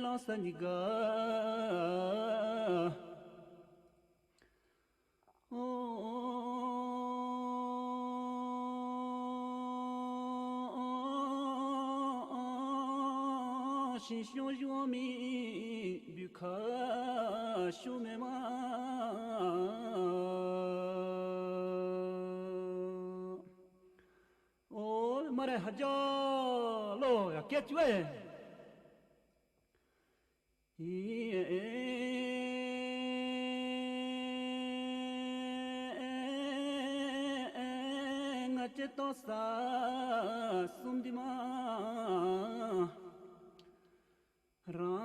ལང་ས་ནི་ག། ཨོ། ཤིང་ཤོང་ཤོང་མི་བུ་ཁ་ཤོ་མེ་མ། ཨོ་མ་རེ་ཧ་ཇ་ལོ་ཡ་སྐད་ཅིག་ཝེ། ང་བཅས་ལྟོ་ས་གསུམ་འདི་མ་རང་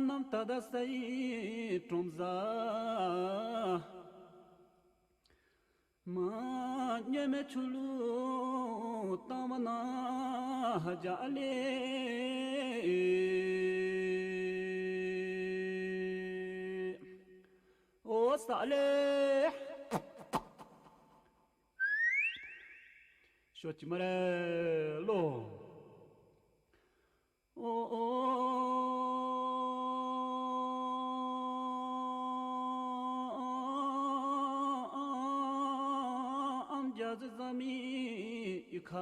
རྣམ་ད་ད་ས་ཡི་གྲོང་ཟ། མ་ཉེས་མེད་ཆུ་ལུ་བཏང་བ་ན་ཧ་ཇ་ལེ། ཨོ་ས་ལེ། ཤོ་ཅི་མ་རེ་ལོ། ཨོ་ཨོ་ཨམ་རྒྱ་ཟི་ཟ་མི་ཁ་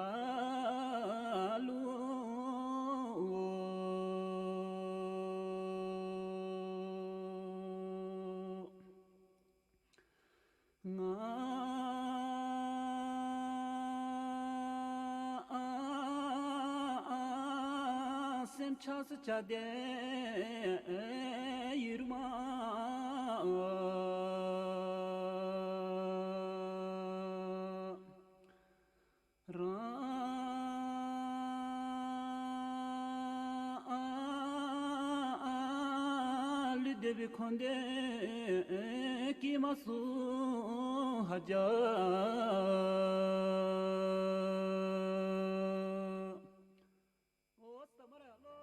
ལུ། ང་སེམས་ཆགས་སུ་ཆགས་ཏེ་ཡུར་མ་རང་ལུས་བདེ་བའི་འཁོན་འདས་སྐྱེས་མ་སུ་ཧ་ཇ། ཨོ་ས་མ་ར་ལོ།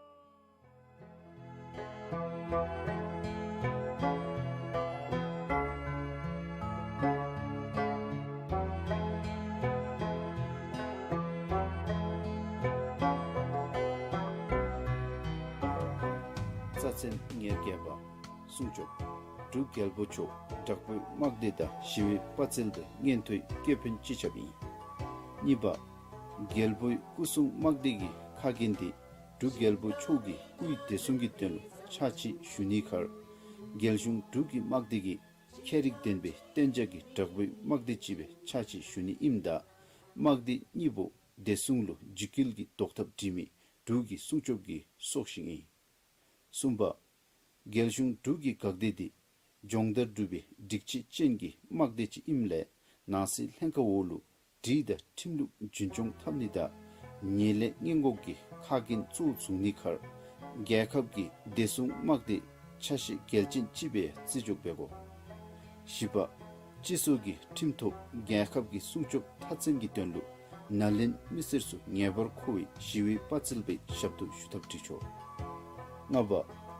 རྩ་ཚན་ཉེར་བརྒྱད་པ། སྲུང་སྐྱོབ། འབྲུག་རྒྱལ་པོ་མཆོག་དྲག་པོའི་དམག་སྡེ་དང་ཞི་བའི་དཔའ་རྩལ་དང་མངོན་མཐོའི་སྐྱེས་ཕན་སྤྱི་ཁྱབ་ཨིན། གཉིས་པ། རྒྱལ་པོའི་སྐུ་སྲུང་དམག་སྡེ་གི་ཁ་རྒྱན་འདི་འབྲུག་རྒྱལ་པོ་མཆོག་གི་སྐུའི་བདེ་སྲུང་གི་དོན་ལུ་ཕྱག་ཕྱིད་ཞུ་ནིའི་ཁར། རྒྱལ་གཞུང་འབྲུག་གི་དམག་སྡེ་གིས་ཁྱད་རིག་ལྡན་པའི་གཏན་འཇགས་ཀྱི་དྲག་པོའི་དམག་སྡེ་ཅིག་སྦེ་ཕྱག་ཕྱིད་ཞུ་ནི་ཨིནམ་ད། དམག་སྡེ་གཉིས་པོ་བདེ་སྲུང་ལུ་འཇིགས་སྐུལ་གྱི་བཟློག་ཐབས་སྒྲིག་མི་འབྲུག་གི་སྲུང་སྐྱོབ་ཀྱི་སྲོག་ཤིང་ཨིན། གསུམ་པ། རྒྱལ་གཞུང་འབྲུག་གི་འགག་སྡེ་འདི་སྦྱོང་བརྡར་གྲུབ་པའི་སྒྲིག་ཆས་ཅན་གྱི་དམག་སྡེ་ཅིག་ཨིནམ་ལས་ནང་སྲིད་ལྷན་ཁག་འོག་ལུ་སྒྲིག་དང་ཁྲིམས་ལུགས་རྒྱུན་སྐྱོང་འཐབ་ནི་དང་ ཉེས་ལས་སྔོན་འགོག་གི་ཁ་འགན་གཙོ་བོ་བཟུང་ནིའི་ཁར་རྒྱལ་ཁབ་ཀྱི་བདེ་སྲུང་དམག་སྡེ་ཆ་ཤས་གལ་ཆེན་ཅིག་སྦེ་བརྩི་འཇོག་འབད་དགོ། བཞི་པ། སྤྱི་ཚོགས་ཀྱི་ཁྲིམས་ཐོག་རྒྱལ་ཁབ་ཀྱི་སྲུང་སྐྱོབ་མཐའ་མཚམས་ཀྱི་དོན་ལུ་ནཱ་ལེནྡྲ་མི་སེར་ཚུ་ངེས་པར་མཁོ་བའི་ཞི་བའི་དཔའ་རྩལ་སྦེ་ཞབས་ཏོག་ཞུ་ཐབས་སྒྲིག་ཆོག། ལྔ་པ།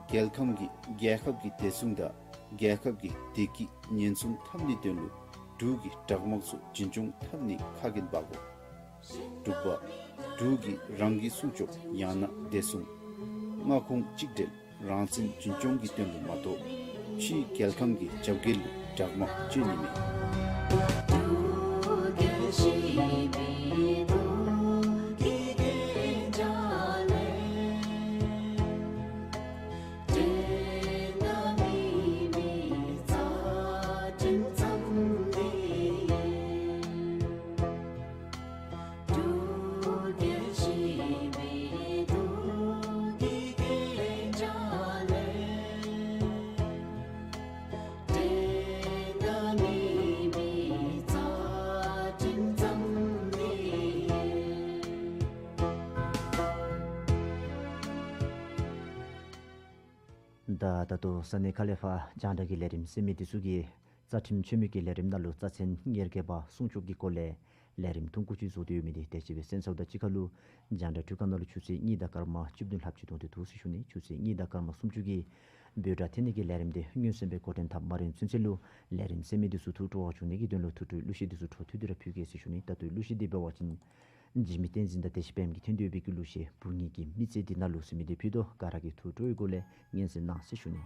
རྒྱལ་ཁམས་ཀྱི་རྒྱལ་ཁབ་ཀྱི་བདེ་སྲུང་དང་རྒྱལ་ཁབ་ཀྱི་བདེ་སྐྱིད་ཉེན་སྲུང་འཐབ་ནིའི་དོན་ལུ་འབྲུག་གི་དྲག་དམག་ཚུ་འཛིན་སྐྱོང་འཐབ་ནིའི་ཁ་འགན་འབག་དགོ། དྲུག་པ། འབྲུག་གིས་རང་གི་སྲུང་སྐྱོབ་ཡང་ན་བདེ་སྲུང་མངའ་ཁོངས་གཅིག་སྒྲིལ་རང་བཙན་འཛིན་སྐྱོང་གི་དོན་ལུ་མ་གཏོགས་ཕྱིའི་རྒྱལ་ཁམས་ཀྱི་རྒྱབ་འགལ་ལུ་དྲག་དམག་སྤྱོད་ནི་མེད། ད་ད་ལྟོ་ས་གནས་ཁ་ལས་ཕར་རྒྱང་བསྒྲགས་ཀྱི་ལས་རིམ་གསན་མི་འདི་ཚུ་གིས་རྩ་ཁྲིམས་ཆེན་མོའི་གི་ལས་རིམ་ནང་ལུ་རྩ་ཚན་ཉེར་བརྒྱད་པ་སྲུང་སྐྱོབ་ཀྱི་སྐོར་ལས་ལས་རིམ་ཐུང་ཀུ་ཅིག་བཟོ་སྟེ་ཡོད་མི་འདི་དེ་ཅིག་སྦེ་གསན་ཚརཝ་ད་གཅིག་ཁར་ལུ་རྒྱང་བསྒྲགས་འཕྲུལ་ཁང་ནང་ལུ་ཆུ་ཚོད་གཉིས་དང་སྐར་མ་བཅུ་བདུན་ལྷགཔ་ཅིག་ཐོན་ཏེ་འདུག་ཟེར་ཞུ་ནི། ཆུ་ཚོད་གཉིས་དང་སྐར་མ་སུམ་ཅུ་གི་འབོད་སྒྲ་འཐེན་ནི་གི་ལས་རིམ་འདི་སྔོན་སོང་སྦེ་འགོ་འདྲེན་འཐབ་མ་རན་ཚུན་ཚོད་ལུ་ལས་རིམ་གསན་མི་འདི་ཚུ་ཐུགས་སྤྲོ་བ་བྱུང་ནི་གི་དོན་ལུ་ཐུགས་སྤྲོའི་གླུ་གཞས་འདི་ཚུ་འཕྲོ་མཐུད་དེ་ར་ཕུལ་གེ་ཟེར་ཞུ་ནི། ད་ལྟོའི་གླུ་གཞས་འདི་འབད་བ་ཅིན་འཇིགས་མེད་བསྟན་འཛིན་དང་བདེ་ཆེན་པདྨ་གིས་འཐེན་ཏེ་ཡོད་པའི་གི་གླུ་གཞས་བུ་ངེད་ཀྱི་མི་ཚེ་འདི་ནང་ལུ་ཟེར་མི་འདི་ཕུལ་དོ། ག་ར་གིས་ཐུགས་སྤྲོ་བའི་སྒོ་ལས་སྙན་གསན་གནང་ཟེར་ཞུ་ནི།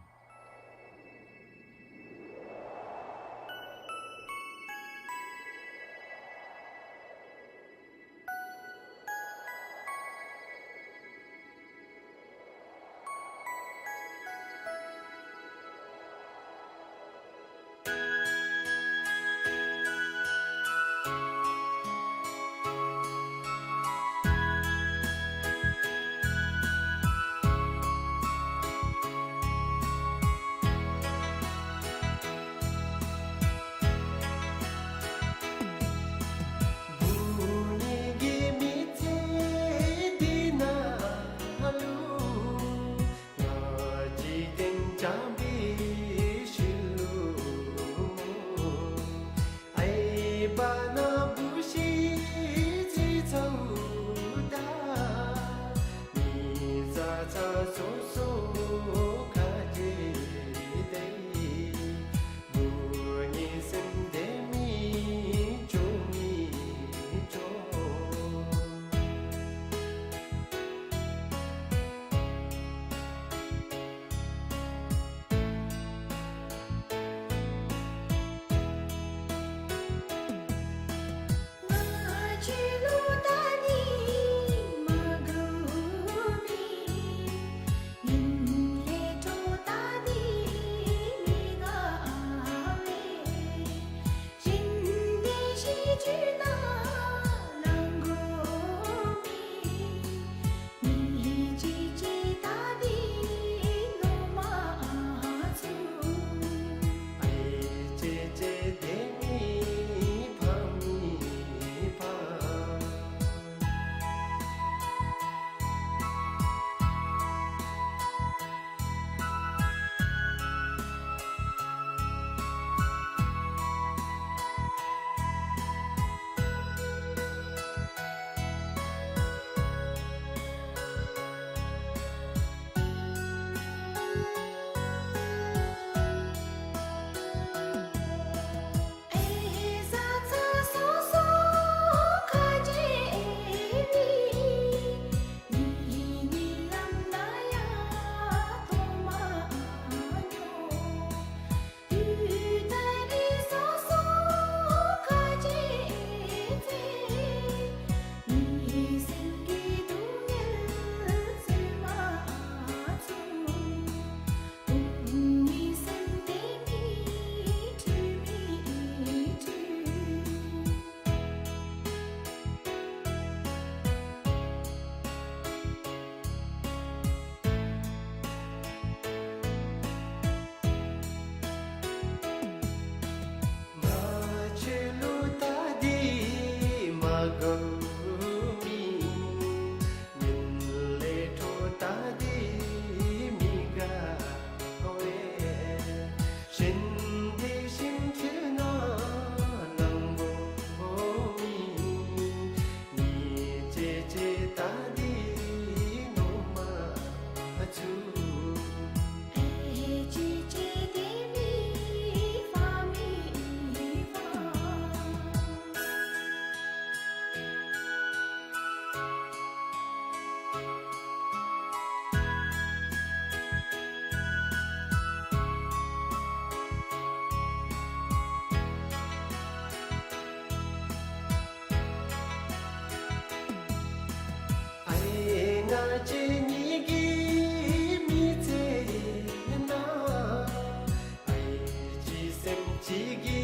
གི་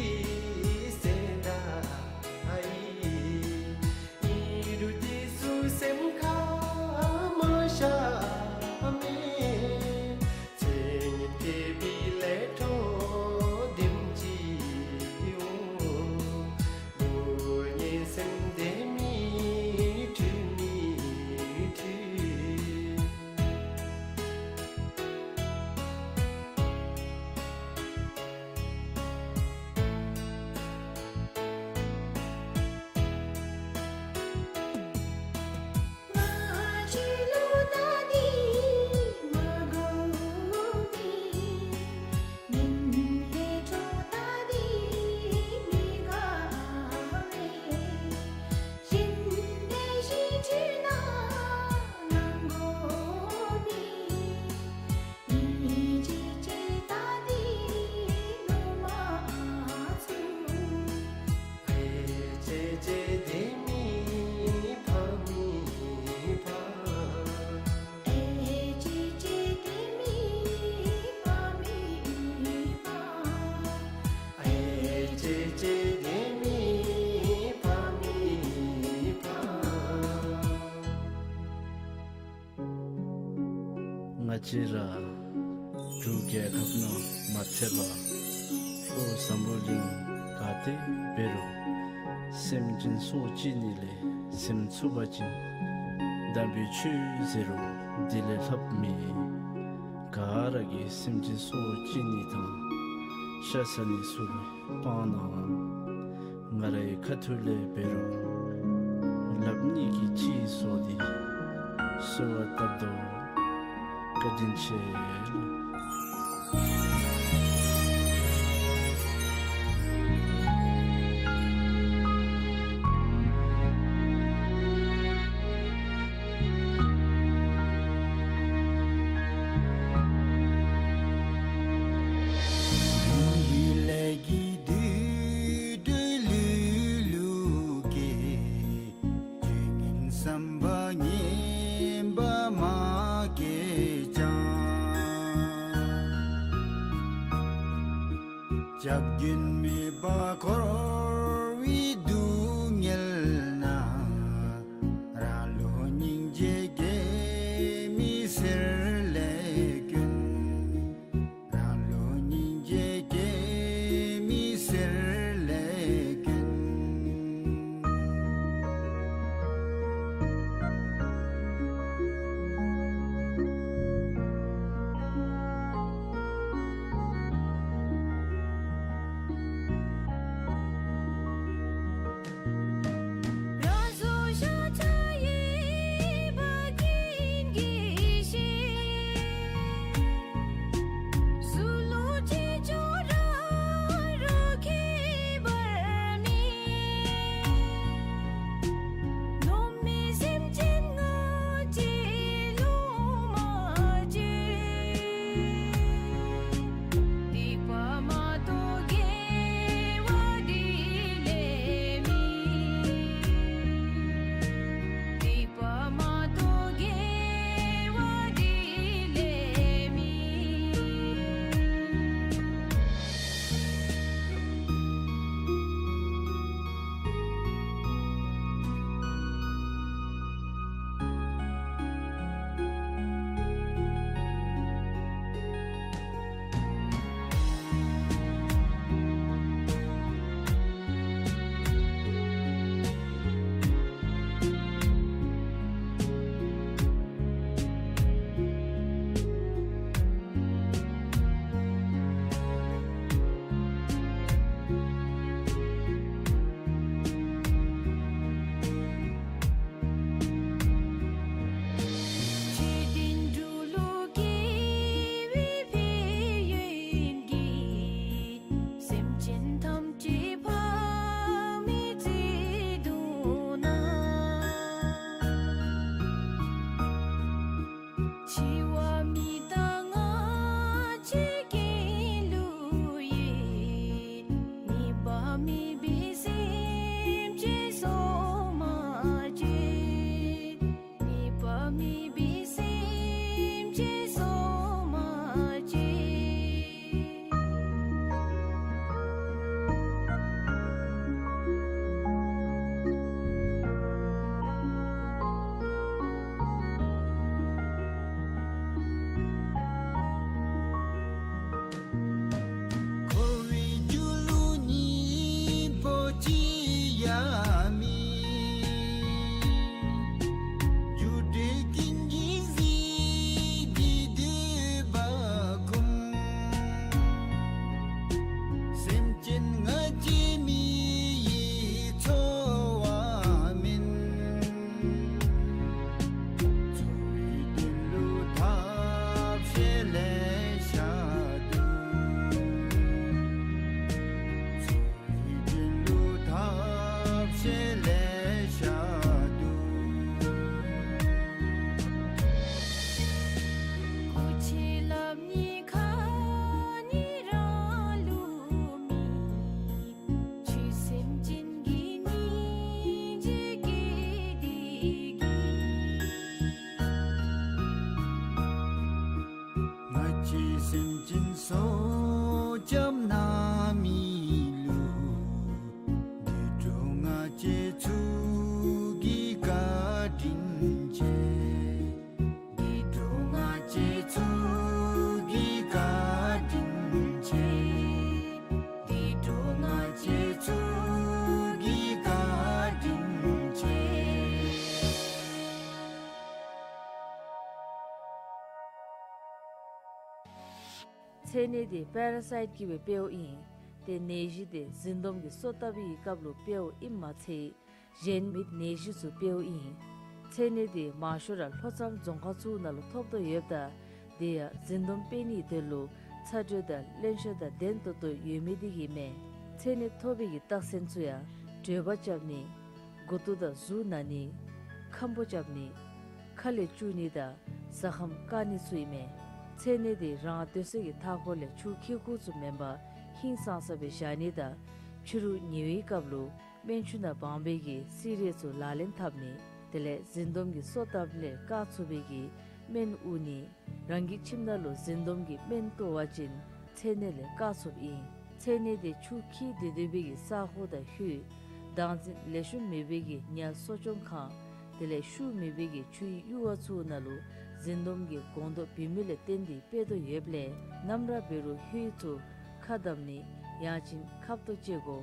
ཟེར་ད་ཨའི། ཨིན་རུང་འདི་ཚུ་སེམས་ཁར་མ་བཞག་མེད། ཚེ་ཉིད་སྐྱེས་པའི་ལས་འཕྲོ་དེམ་ཅིག་འོང་། བུ་གཉེན་སེམས་དེ་མི་འཁྲུལ་མི་འཁྲུལ། ང་བཅས་ར་འབྲུག་རྒྱལ་ཁབ་ནང་མ་ཚད་པར་ལྷོ་འཛམ་བུ་གླིང་ག་ཏེ་འབད་རུང་སེམས་ཅན་སྲོག་གཅོད་ནི་ལས་སེམས་ཚུགས་པ་ཅིན་དམ་པའི་ཆོས་ཟེར་རུང་དེ་ལས་ལྷགཔ་མེད། ག་ར་གིས་སེམས་ཅན་སྲོག་གཅོད་ནི་དང་ཤ་ཟ་ནི་ཚུ་ལས་སྤང་གནང་། ང་རའི་ཁ་ཐུག་ལས་འབད་རུང་ལགཔ་གཉིས་ཀྱིས་གཅིག་བཟོ་སྟེ་གསོལ་བ་བཏབ་དོ། བཀའ་དྲིན་ཆེ། བསམ་པ་ངན་པ་མ་སྐྱེས་ཀྱང་། སྐྱབས་མགོན་མེད་པར་འཁོར་བའི་སྡུག་བསྔལ་ན། རང་ལུས་སྙིང་རྗེ་སྐྱེ་མི་གསེར་ལས་དཀོན། རང་ལུས་སྙིང་རྗེ་སྐྱེ་མི་གསེར་ལས་དཀོན། ཆེ་ལེ་ཤ་འདུག། སྐུ་མཆེད་རླབས་གཉིས་ཁ་ནི་རང་ལུགས་མེད། ཆོས་སེམས་ཅན་གྱི་སྙིང་རྗེ་སྐྱེད་དེ་གིས། ང་བཅས་སེམས་ཅན་སྲོག་སྐྱབས་གནང་མི་ལུ། དུད་འགྲོ་ང་བཅས་ཚུ་གིས་བཀའ་དྲིན་ཆེ། དུད་འགྲོ་ང་བཅས་ཚུ་གིས་བཀའ་དྲིན་ཆེ། དུད་འགྲོ་ང་བཅས་ཚུ་གིས་བཀའ་དྲིན་ཆེ། ཚད་ནད་དེ་པེ་ར་སའིཊ་ཀྱི་སྦེ་འཕེལཝ་ཨིན། ཏེ་ནད་གཞི་དེ་འཛིན་དོམ་གྱི་སོ་བཏབ་པའི་སྐབས་ལུ་འཕེལཝ་ཨིནམ་མ་ཚད་གཞན་མི་ནད་གཞི་ཚུ་འཕེལཝ་ཨིན། ཚད་ནད་དེ་མང་ཤོས་ར་ལྷོ་མཚམས་རྫོང་ཁག་ཚུ་ནང་ལུ་ཐོབ་དོ་ཡོདཔ་ད་དེ་ཡང་འཛིན་དོམ་འཕེལ་ནིའི་དོན་ལུ་ཚ་དྲོད་དང་རློན་གཤེར་དང་ལྡན་ཏོག་ཏོ་ཡོད་མི་དེ་གིས་མས། ཚད་ནད་ཐོབ་པའི་གི་རྟགས་མཚན་ཚུ་ཡང་གྲོད་པ་རྐྱབ་ནི། མགུ་ཏོ་དང་གཟུགས་ན་ནི། ཁམ་པོ་རྐྱབ་ནི། ཁ་ལས་སྐྱུག་ནི་དང་གཟའ་ཁམས་སྐམ་ནི་ཚུ་ཨིན་མས། ཚད་ནད་དེ་རང་སྡོད་ས་གི་མཐའ་འཁོར་ལས་ཆུ་འཁྱིལ་ཁུངས་ཚུ་མེན་པར་ཧིང་སངས་ས་སྦེ་བཞག་ནི་དང་ཕྱི་རུ་ཉལ་བའི་སྐབས་ལུ་སྨན་ཆུ་ནང་སྦང་བའི་གི་སི་རེ་ཚུ་ལག་ལེན་འཐབ་ནི། དེ་ལས་འཛིན་དོམ་གྱི་སོ་བཏབ་ལས་བཀག་ཚུགས་པའི་གི་སྨན་དབུར་ནི། རང་གི་ཁྱིམ་ནང་ལུ་འཛིན་དོམ་གྱི་སྨན་གཏོར་བ་ཅིན་ཚད་ནད་ལས་བཀག་ཚུགསཔ་ཨིན། ཚད་ནད་དེ་ཆུ་འཁྱིལ་སྡོད་སྡོད་པའི་གི་ས་གོ་དང་ཧོད། བདག་འཛིན་ལེགས་ཤོམ་མེད་པའི་གི་ཉ་གསོ་སྐྱོང་ཁང་། དེ་ལས་ཤུགས་མེད་པའི་གི་ཆུའི་གཡུར་བ་ཚུ་ནང་ལུ་འཛིན་དོམ་གྱི་སྒོང་རྡོག་བུད་མེད་ལས་བརྟེན་ཏེ་འཕེལ་དོ་ཡོདཔ་ལས་ནམ་ར་འབད་རུང་ཧོད་ཚུ་ཁ་བསྡམ་ནི་ཡང་ཅིན་ཁབ་ཏོ་བཅད་དགོ།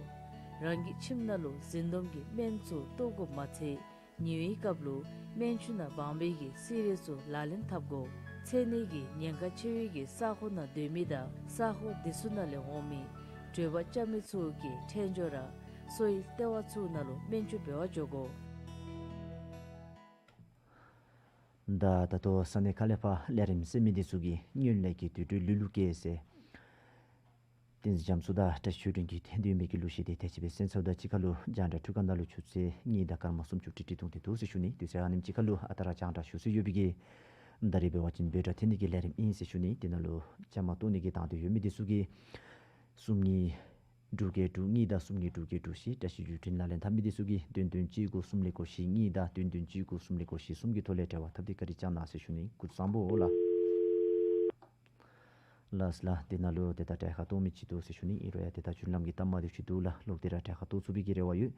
རང་གི་ཁྱིམ་ནང་ལུ་འཛིན་དོམ་གྱི་སྨན་ཚུ་གཏོར་དགོཔ་མ་ཚད་ཉལ་བའི་སྐབས་ལུ་སྨན་ཆུ་ནང་སྦང་བའི་གི་སི་རེ་ཚུ་ལག་ལེན་འཐབ་དགོ། ཚད་ནད་ཀྱི་ཉེན་ཁ་ཆེ་བའི་གི་ས་གོ་ནང་སྡོད་མི་དང་ས་གོ་དེ་ཚུ་ནང་ལས་འོང་མི་གྲོད་པ་རྐྱབ་མི་ཚུ་གིས་ཕྲལ་མགྱོགས་ར་གསོ་བའི་ལྟེ་བ་ཚུ་ནང་ལུ་སྨན་བཅོས་འབད་བར་འགྱོ་དགོ། ད་ད་ལྟོ་ས་གནས་ཁ་ལས་ཕར་ལས་རིམ་གསན་མི་འདི་ཚུ་གིས་སྔོན་ལས་ཀྱི་དུད་འགྲོའི་ལུས་ལུ་སྐྱེས་ཟེར། བསྟན་འཛིན་རྒྱ་མཚོ་དང་བཀྲ་ཤིས་ཆོས་སྒྲོན་གྱིས་ཐེངས་འདི་མེ་གི་ལུགས་ཤིག་དེ་ཐེ་ཆེ་བའི་སེམས་ཚབ་དང་གཅིག་ཁར་ལུ་རྒྱང་བསྒྲགས་འཕྲུལ་ཁང་ནང་ལུ་ཆུ་ཚོད་གཉིས་དང་སྐར་མ་སུམ་ཅུ་ཏིག་ཏིག་ཐུང་སྟེ་འདུག་ཟེར་ཞུ་ནི། དུས་ཚོད་ཨ་ནེམ་ཅིག་ཁར་ལུ་ཨ་རྟག་ར་རྒྱང་བསྒྲགས་ཞུ་སྲོལ་ཡོད་པའི་གི་ད་རེས་འབད་བ་ཅིན་འབོད་སྒྲ་འཐེན་ནི་གི་ལས་རིམ་ཨིན་ཟེར་ཞུ་ནི། དེ་ནང་ལུ་བཅའ་མར་གཏོགས་ནི་གི་དང་འདོད་ཡོད་མི་འདི་ཚུ་གིས་གསུམ་གཉིས་དྲུག་བརྒྱད་དྲུག་གཉིས་དང་གསུམ་གཉིས་དྲུག་བརྒྱད་དྲུག་བཞི། བཀྲ་ཤིས་བརྒྱུད་འཕྲིན་ལག་ལེན་འཐབ་མི་འདི་ཚུ་གིས་བདུན་བདུན་གཅིག་དགུ་གསུམ་ལེ་དགུ་བཞི་གཉིས་དང་བདུན་བདུན་གཅིག་དགུ་གསུམ་ལེ་དགུ་བཞི་གསུམ་གྱི་ཐོག་ལས་འབྲེལ་བ་འཐབ་སྟེ་བཀའ་དྲིན་བསྐྱང་གནང་ཟེར་ཞུ་ནི། སྐུ་གཟུགས་བཟང་པོ་ལགས། ལགས་ལགས། དེ་ནང་ལུ་དེ་ད་གྲལ་ཁར་གཏོགས་མི་ཅིག་འདུག་ཟེར་ཞུ་ནི། ཨིན་རུང་ཡང་དེ་ད་རྒྱུན་ལམ་གྱི་སྟབས་མ་བདེཝ་ཅིག་འདུག་ལགས། ལོག་སྟེ་ར་གྲལ་ཁར་གཏོགས་ཚུགས་པའི་གི་རེ་བ་ཡོད།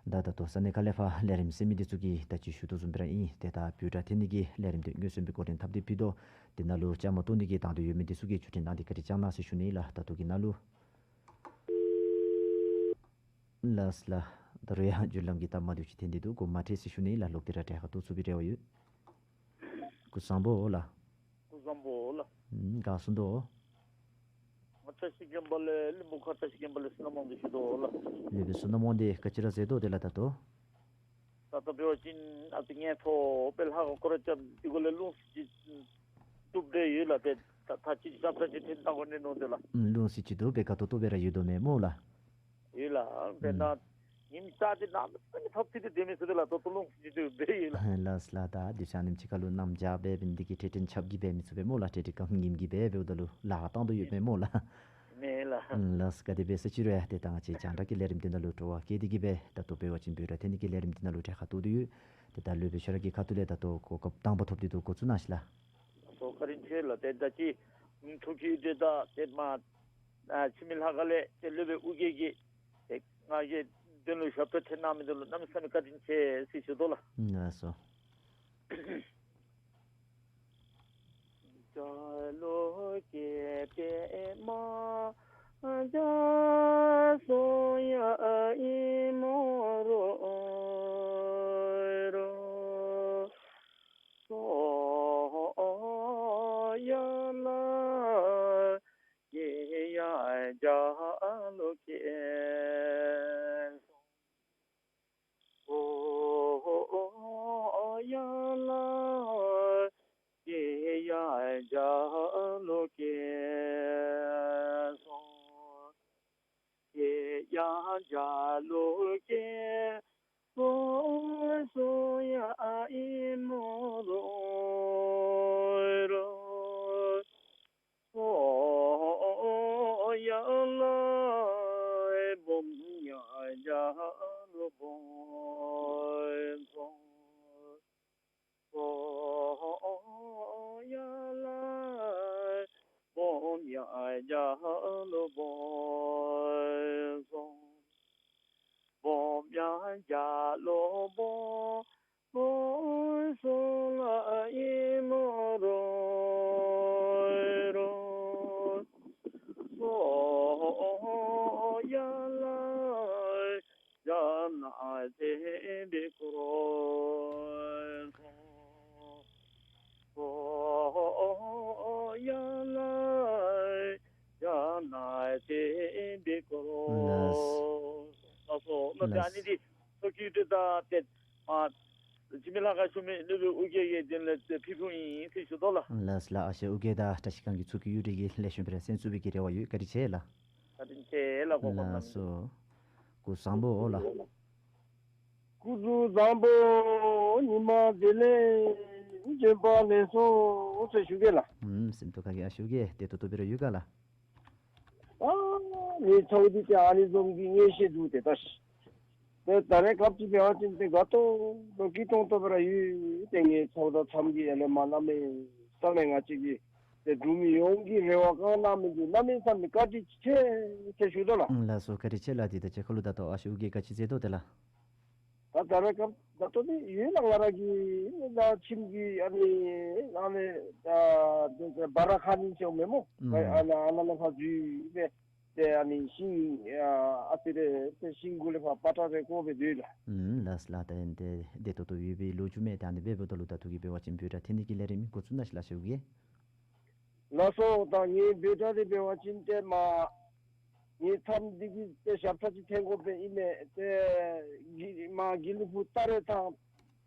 ད་ད་ལྟོ་ས་གནས་ཁ་ལས་ཕར་ལས་རིམ་གསན་མི་འདི་ཚུ་གིས་ད་ཅི་ཞུ་དོ་བཟུམ་སྦེ་ར་ཨིན། དེ་ད་འབོད་སྒྲ་འཐེན་ནི་གི་ལས་རིམ་འདི་མངོན་སུམ་སྦེ་འགོ་འདྲེན་འཐབ་སྟེ་ཕུལ་དོ། དེ་ནང་ལུ་བཅའ་མར་གཏོགས་ནི་གི་དང་འདོད་ཡོད་མི་འདི་ཚུ་གིས་བརྒྱུད་འཕྲིན་གནང་སྟེ་བཀའ་དྲིན་བསྐྱང་གནང་ཟེར་ཞུ་ནི་ལགས། ད་ལྟོ་གི་ནང་ལུ། ལགས་ལགས། ད་རུང་ཡང་རྒྱུན་ལམ་གྱི་སྟབས་མ་བདེཝ་ཅིག་ཐོན་ཏེ་འདུག། འགོ་མ་ཁྲིད་ཟེར་ཞུ་ནི་ལགས། ལོག་སྟེ་ར་གྲལ་ཁར་གཏོགས་ཚུགས་པའི་རེ་བ་ཡོད། སྐུ་གཟུགས་བཟང་པོ་ལགས། སྐུ་གཟུགས་བཟང་པོ་ལགས། ཨམ་ག་སོང་དོ། ང་བཀྲ་ཤིས་དགོན་པ་ལས་གླིང་བུ་མཁར་བཀྲ་ཤིས་དགོན་པ་ལས་བསོད་ནམས་དབང་འདུས་ཞུ་དོ་ལགས། ལུས་པའི་བསོད་ནམས་དབང་འདུས་ག་ཅི་ར་མཛད་དོ་དེ་ལགས་ད་ལྟོ། ད་ལྟོ་འབད་བ་ཅིན་ཨ་ཙི་ངལ་འཚོ་སྦེ་ལྷ་ཁང་སྐོར་ར་རྐྱབ་སྟེ་གོ་ལས་རླུང་ཅིག་རྟུབ་སྟེ་ཡོད་ལགས། ཏེ་ད་ད་ཅི་ཞབས་ཁྲ་ཅིག་འཐེན་བཏང་དགོ་ནི་མནོ་དོ་ལགས། ཨམ་རླུང་ཅིག་ཅིག་འདུག་པས་ག་ཏོག་ཏོ་སྦེ་ར་ཡོད་དོ་མས་སྨོ་ལགས། ཡོད་ལགས། དཔེར་ན་ཨམ་ཉིམ་ཤར་ཏེ་གནམ་མེད་ས་མེད་ཐབས་ཚུགས་ཏེ་སྡོད་མི་ཚུགས་ཏེ་ལགས། ད་ལྟོ་རླུང་ཅིག་འདུག་པས་ཡོད་ལགས། ལགས་ལགས། ད་དུས་ཚོད་ཨ་ནེམ་ཅིག་ཁར་ལུ་གནམ་བྱཱར་སྦེ་འབད་ནི་འདི་གིས་འཕྲལ་འཕྲལ་ཆརཔ་གིས་འབད་མི་ཚུགས་པས་སྨོ་ལགས། འཕྲལ་འཕྲལ་སྐམ་ཉིམ་གིས་འབད་འབདཝ་ད་ལུ་ལཱ་ཁག་བཏང་དོ་ཡོདཔ་མས་སྨོ་ལགས། མེན་ལགས། ཨམ་ལགས། ག་དེ་སྦེ་ཟེར་ཅི་རུང་ཡང་ཏེ་ད་ང་བཅས་རྒྱང་བསྒྲགས་ཀྱི་ལས་རིམ་འདི་ནང་ལུ་སྤྲོ་བ་བསྐྱེད་དེ་གིས་སྦེ་ད་ལྟོ་འབད་བ་ཅིན་འབོད་སྒྲ་འཐེན་ནི་གི་ལས་རིམ་འདི་ནང་ལུ་གྲལ་ཁར་གཏོགས་ཏེ་ཡོད། ཏེ་ད་སློབ་དཔོན་ཁྱོད་ར་གི་ཁ་ཐུག་ལས་ད་ལྟོ་གོ་སྐབས་དང་པ་ཐོབ་སྟེ་འདུག། འགོ་བཙུགས་གནང་ཞིག་ལགས། ཨ་ཚོགས་བཀའ་དྲིན་ཆེ་ལགས། ཏེ་ད་ཅི་ཐུགས་ཀྱི་དེ་ད་ཏེ་མ་ཨ་འཆི་མེད་ལྷ་ཁང་ལས་ཏེ་སློབ་དཔོན་ཨོ་རྒྱན་གྱིས་ཏེ་ང་གི་དོན་ལུ་ཞབས་ཏོག་འཐེན་གནང་མི་འདི་ལུ་གནམ་མེད་ས་མེད་བཀའ་དྲིན་ཆེ་ཟེར་ཞུ་དོ་ལགས། ལགས་སོ། ཡང་འཇའ་ལུས་སྐྱེས། སོ་སོ་ཡང་ཨིན་མོ་རོ་རོ། སོ་ཡ་ལ་སྦོམ་ཡ་འཇའ་ལུས་སྦོམ་སོ། སོ་ཡ་ལ་སྦོམ་ཡ་འཇའ་ལུས་སྦོམ་སོ། སྦོམ་ཡ་འཇའ་ལུས་སྦོམ་སོ་ལ་ཨིན་མོ་རོ་རོ། སོ་ཡ་ལ་ཡ་ན་ཏེ་བི་ཀོ་རོ། སོ་ཡ་ལ་ཡ་ན་ཏེ་བི་ཀོ་རོ། ལགས། ལགས་སོ། ལགས། ཨ་ནི་འདི་ཚོགས་ཀྱི་དེ་ད་ཏེ་ཨ་འཆི་མེད་ལྷ་ཁང་ཞུ་མི་སློབ་དཔོན་ཨོ་རྒྱན་གྱི་དེ་ལས་ཏེ་ཕུལ་ཕུལཝ་ཨིན་ཟེར་ཞུ་དོ་ལགས། ལགས་ལགས། ཨ་ཞེ་ཨོ་རྒྱན་དང་བཀྲ་ཤིས་སྒང་གི་ཚོགས་ཀྱི་གཡུས་དེ་གི་ལེགས་ཤོམ་སྦེ་ར་གསན་ཚུགས་པའི་གི་རེ་བ་ཡོད། བཀའ་དྲིན་ཆེ་ལགས། བཀའ་དྲིན་ཆེ་ལགས། གོ་སྐབས་གནང་། ལགས་སོ། སྐུ་གཟུགས་བཟང་པོ་ཨོ་ལགས། སྐུ་གཟུགས་བཟང་པོ་ཉི་མ་བདེ་ལེགས་བྱོན་པ་ལེགས་སོ་ཟེར་ཞུ་གེ་ལགས། ཨུམ་སེམས་རྟོགས་ཁ་གི་ཨ་ཞུ་གེ། བདེ་ཏོག་ཏོ་སྦེ་ར་ཡོད་ག་ལགས། ཨ་ངེའི་ཚོགས་འདི་ཏེ་ཨ་ནི་བཟུམ་གྱི་ངེས་ཤེས་འདུག་ཏེ་ད་ཤི། ཏེ་ད་རེས་སྐབས་ཅིག་འབད་བ་ཅིན་ཏེ་དགའ་ཏོག་ཏོ་སྐྱིད་ཏོང་ཏོ་སྦེ་ར་ཡོད། ཏེ་ངེའི་ཚོགས་བདག་ཚམ་གྱི་ཨ་ལས་མར་གནམ་མེད་ས་མེད་ང་བཅས་ཀྱི་ཏེ་འབྲུག་མི་ཡོངས་ཀྱི་རེ་བ་བསྐང་གནང་མི་འདི་གནམ་མེད་ས་མེད་བཀའ་དྲིན་ཆེ་ཟེར་ཞུ་དོ་ལགས། ལགས་སོ། བཀའ་དྲིན་ཆེ་ལགས། འདི་ད་ཅི་ཁ་ལུ་ད་ལྟོ་ཨ་ཞུ་གེ། ག་ཅི་ཟེར་དོ་ཏེ་ལགས། ད་ད་རེས་སྐབས་ད་ལྟོ་འདི་ཡོད་ལགས། ང་ར་གི་ད་ཁྱིམ་གྱི་ཨ་ནི་ཨ་ནི་ད་ཏེ་ཏེ་བ་ར་ཁ་ནི་ཟེར་མེན་མོ། ཨུམ། ཨ་ནཱ་ཨ་ནཱ་ལས་ཕར་འཛུལ་སྦེ་ཏེ་ཨ་ནི་ཤིང་ཨ་ཨ་ཙི་རེ་ཏེ་ཤིང་གུ་ལས་ཕར་པ་ཏྲ་རེ་བརྐོ་སྦེ་སྡོད་ལགས། ཨུམ་ལགས་ལགས། ད་ཨིན་ཏེ་བདེ་ཏོག་ཏོ་ཡོད་པའི་ལོ་རྒྱུས་མས། ད་ཨ་ནི་འབདཝ་ད་ལུ་ད་ལྟོ་གི་འབད་བ་ཅིན་འབོད་སྒྲ་འཐེན་ནི་གི་ལས་རིམ་འགོ་བཙུགས་གནང་ཤིག་ལགས། ཞུ་གེ། ལགས་སོ། ད་ངེའི་འབོད་སྒྲ་འདི་འབད་བ་ཅིན་ཏེ་མ་ངེའི་མཚམས་འདི་གི་ཏེ་ཞབས་ཁྲ་ཅིག་འཐེན་དགོ་པས་ཨིན་མས། ཏེ་གི་མ་དགེ་ལེགས་ཕུག་སྟ་རེ་ཐང་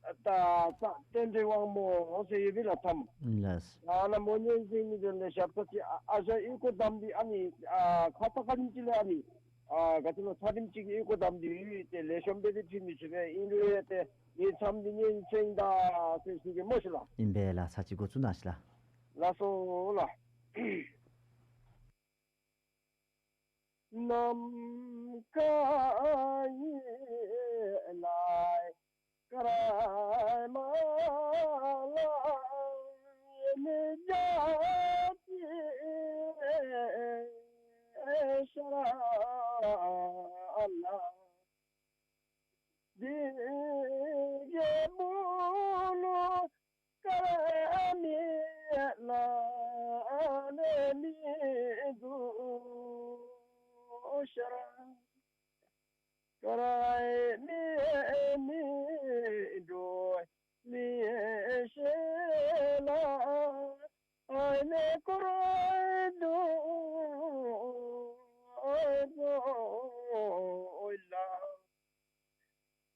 ད་ད་རྟེན་འབྲེལ་དབང་མོ་ཟེར་ཡོད་པས་ལགས་མཚམས། ལགས། ཨ་ནཱ་མོ་ཉན་ཟེར་མི་དེ་ལས་ཞབས་ཁྲ་ཅིག་ཨ་ཨ་ཞང་ཨོལ་ཀོ་བསྡམས་ཏེ་ཨ་ནི་ཨ་ཁ་ཙ་ཁ་ཉིནམ་ཅིག་ལས་ཨ་ནི་ཨ་ག་ཅི་ལོ་ཚར་རིམ་ཅིག་གི་ཨོལ་ཀོ་བསྡམས་ཏེ་ཡོད། ཏེ་ལེགས་ཤོམ་སྦེ་ཏེ་ཕུལ་མི་ཚུགས་པས། ཨིན་རུང་ཡང་ཏེ་ངེའི་མཚམས་འདི་ཉན་གསན་ད་ཟེར་ཞུ་གེ་མོ་ཤིག་ལགས། ཨིན་པས་ལགས། ཚར་གཅིག་འགོ་བཙུགས་གནང་ཤིག་ལགས། ལགས་སོ་ལགས། ནམ་མཁའ་ཡི་ལ་ཀརྨ་ལ་ནི་ཇ་ཏི་ཤ་ར་ལ། དེ་གི་སྦུག་ལུ་ཀརྨ་ལ་ནི་མི་འདུག་ཤ་ར། ཀརྨ་ལ་མི་འདུག་མི་ཤེས་ལ། ཨ་ནི་ཀོ་ར་འདུག་ལ།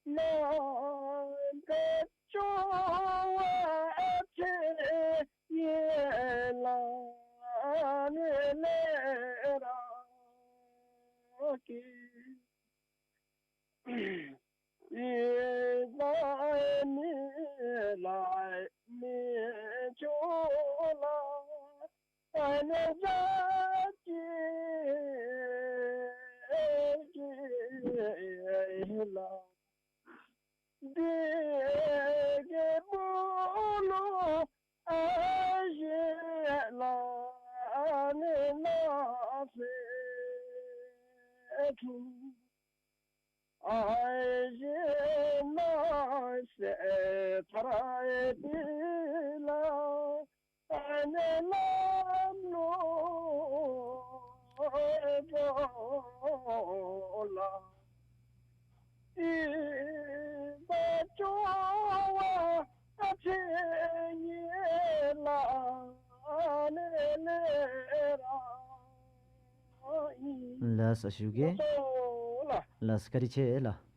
ནམ་མཁའ་སྐྱོ་བ་ཆེ་ཡི་ལ་ནི་ལས་ར་ཀི་ཡི་ལ་ནི་ལ་མི་ཆོ་ལ། ཨ་ནི་ཇ་ཅི་ཅི་ལ། དེ་གི་སྦུག་ལུ་ཨ་ཞེ་ལ་ནི་ན་སེ་ཁུ། ཨ་ཞེ་ན་སེ་ཐ་ར་ཨེ་ཏི་ལ། ཨ་ནི་ལམ་ལུ་འགྱོ་ལ། ཨི་ད་སྐྱོ་བ་ཨ་ཆེ་ཡི་ལ་ཨ་ནི་ལས་ར་ཨིན། ལགས་སོ་ཞུ་གེ། ལགས་སོ་ལགས། ལགས་སོ་བཀའ་དྲིན་ཆེ་ལགས།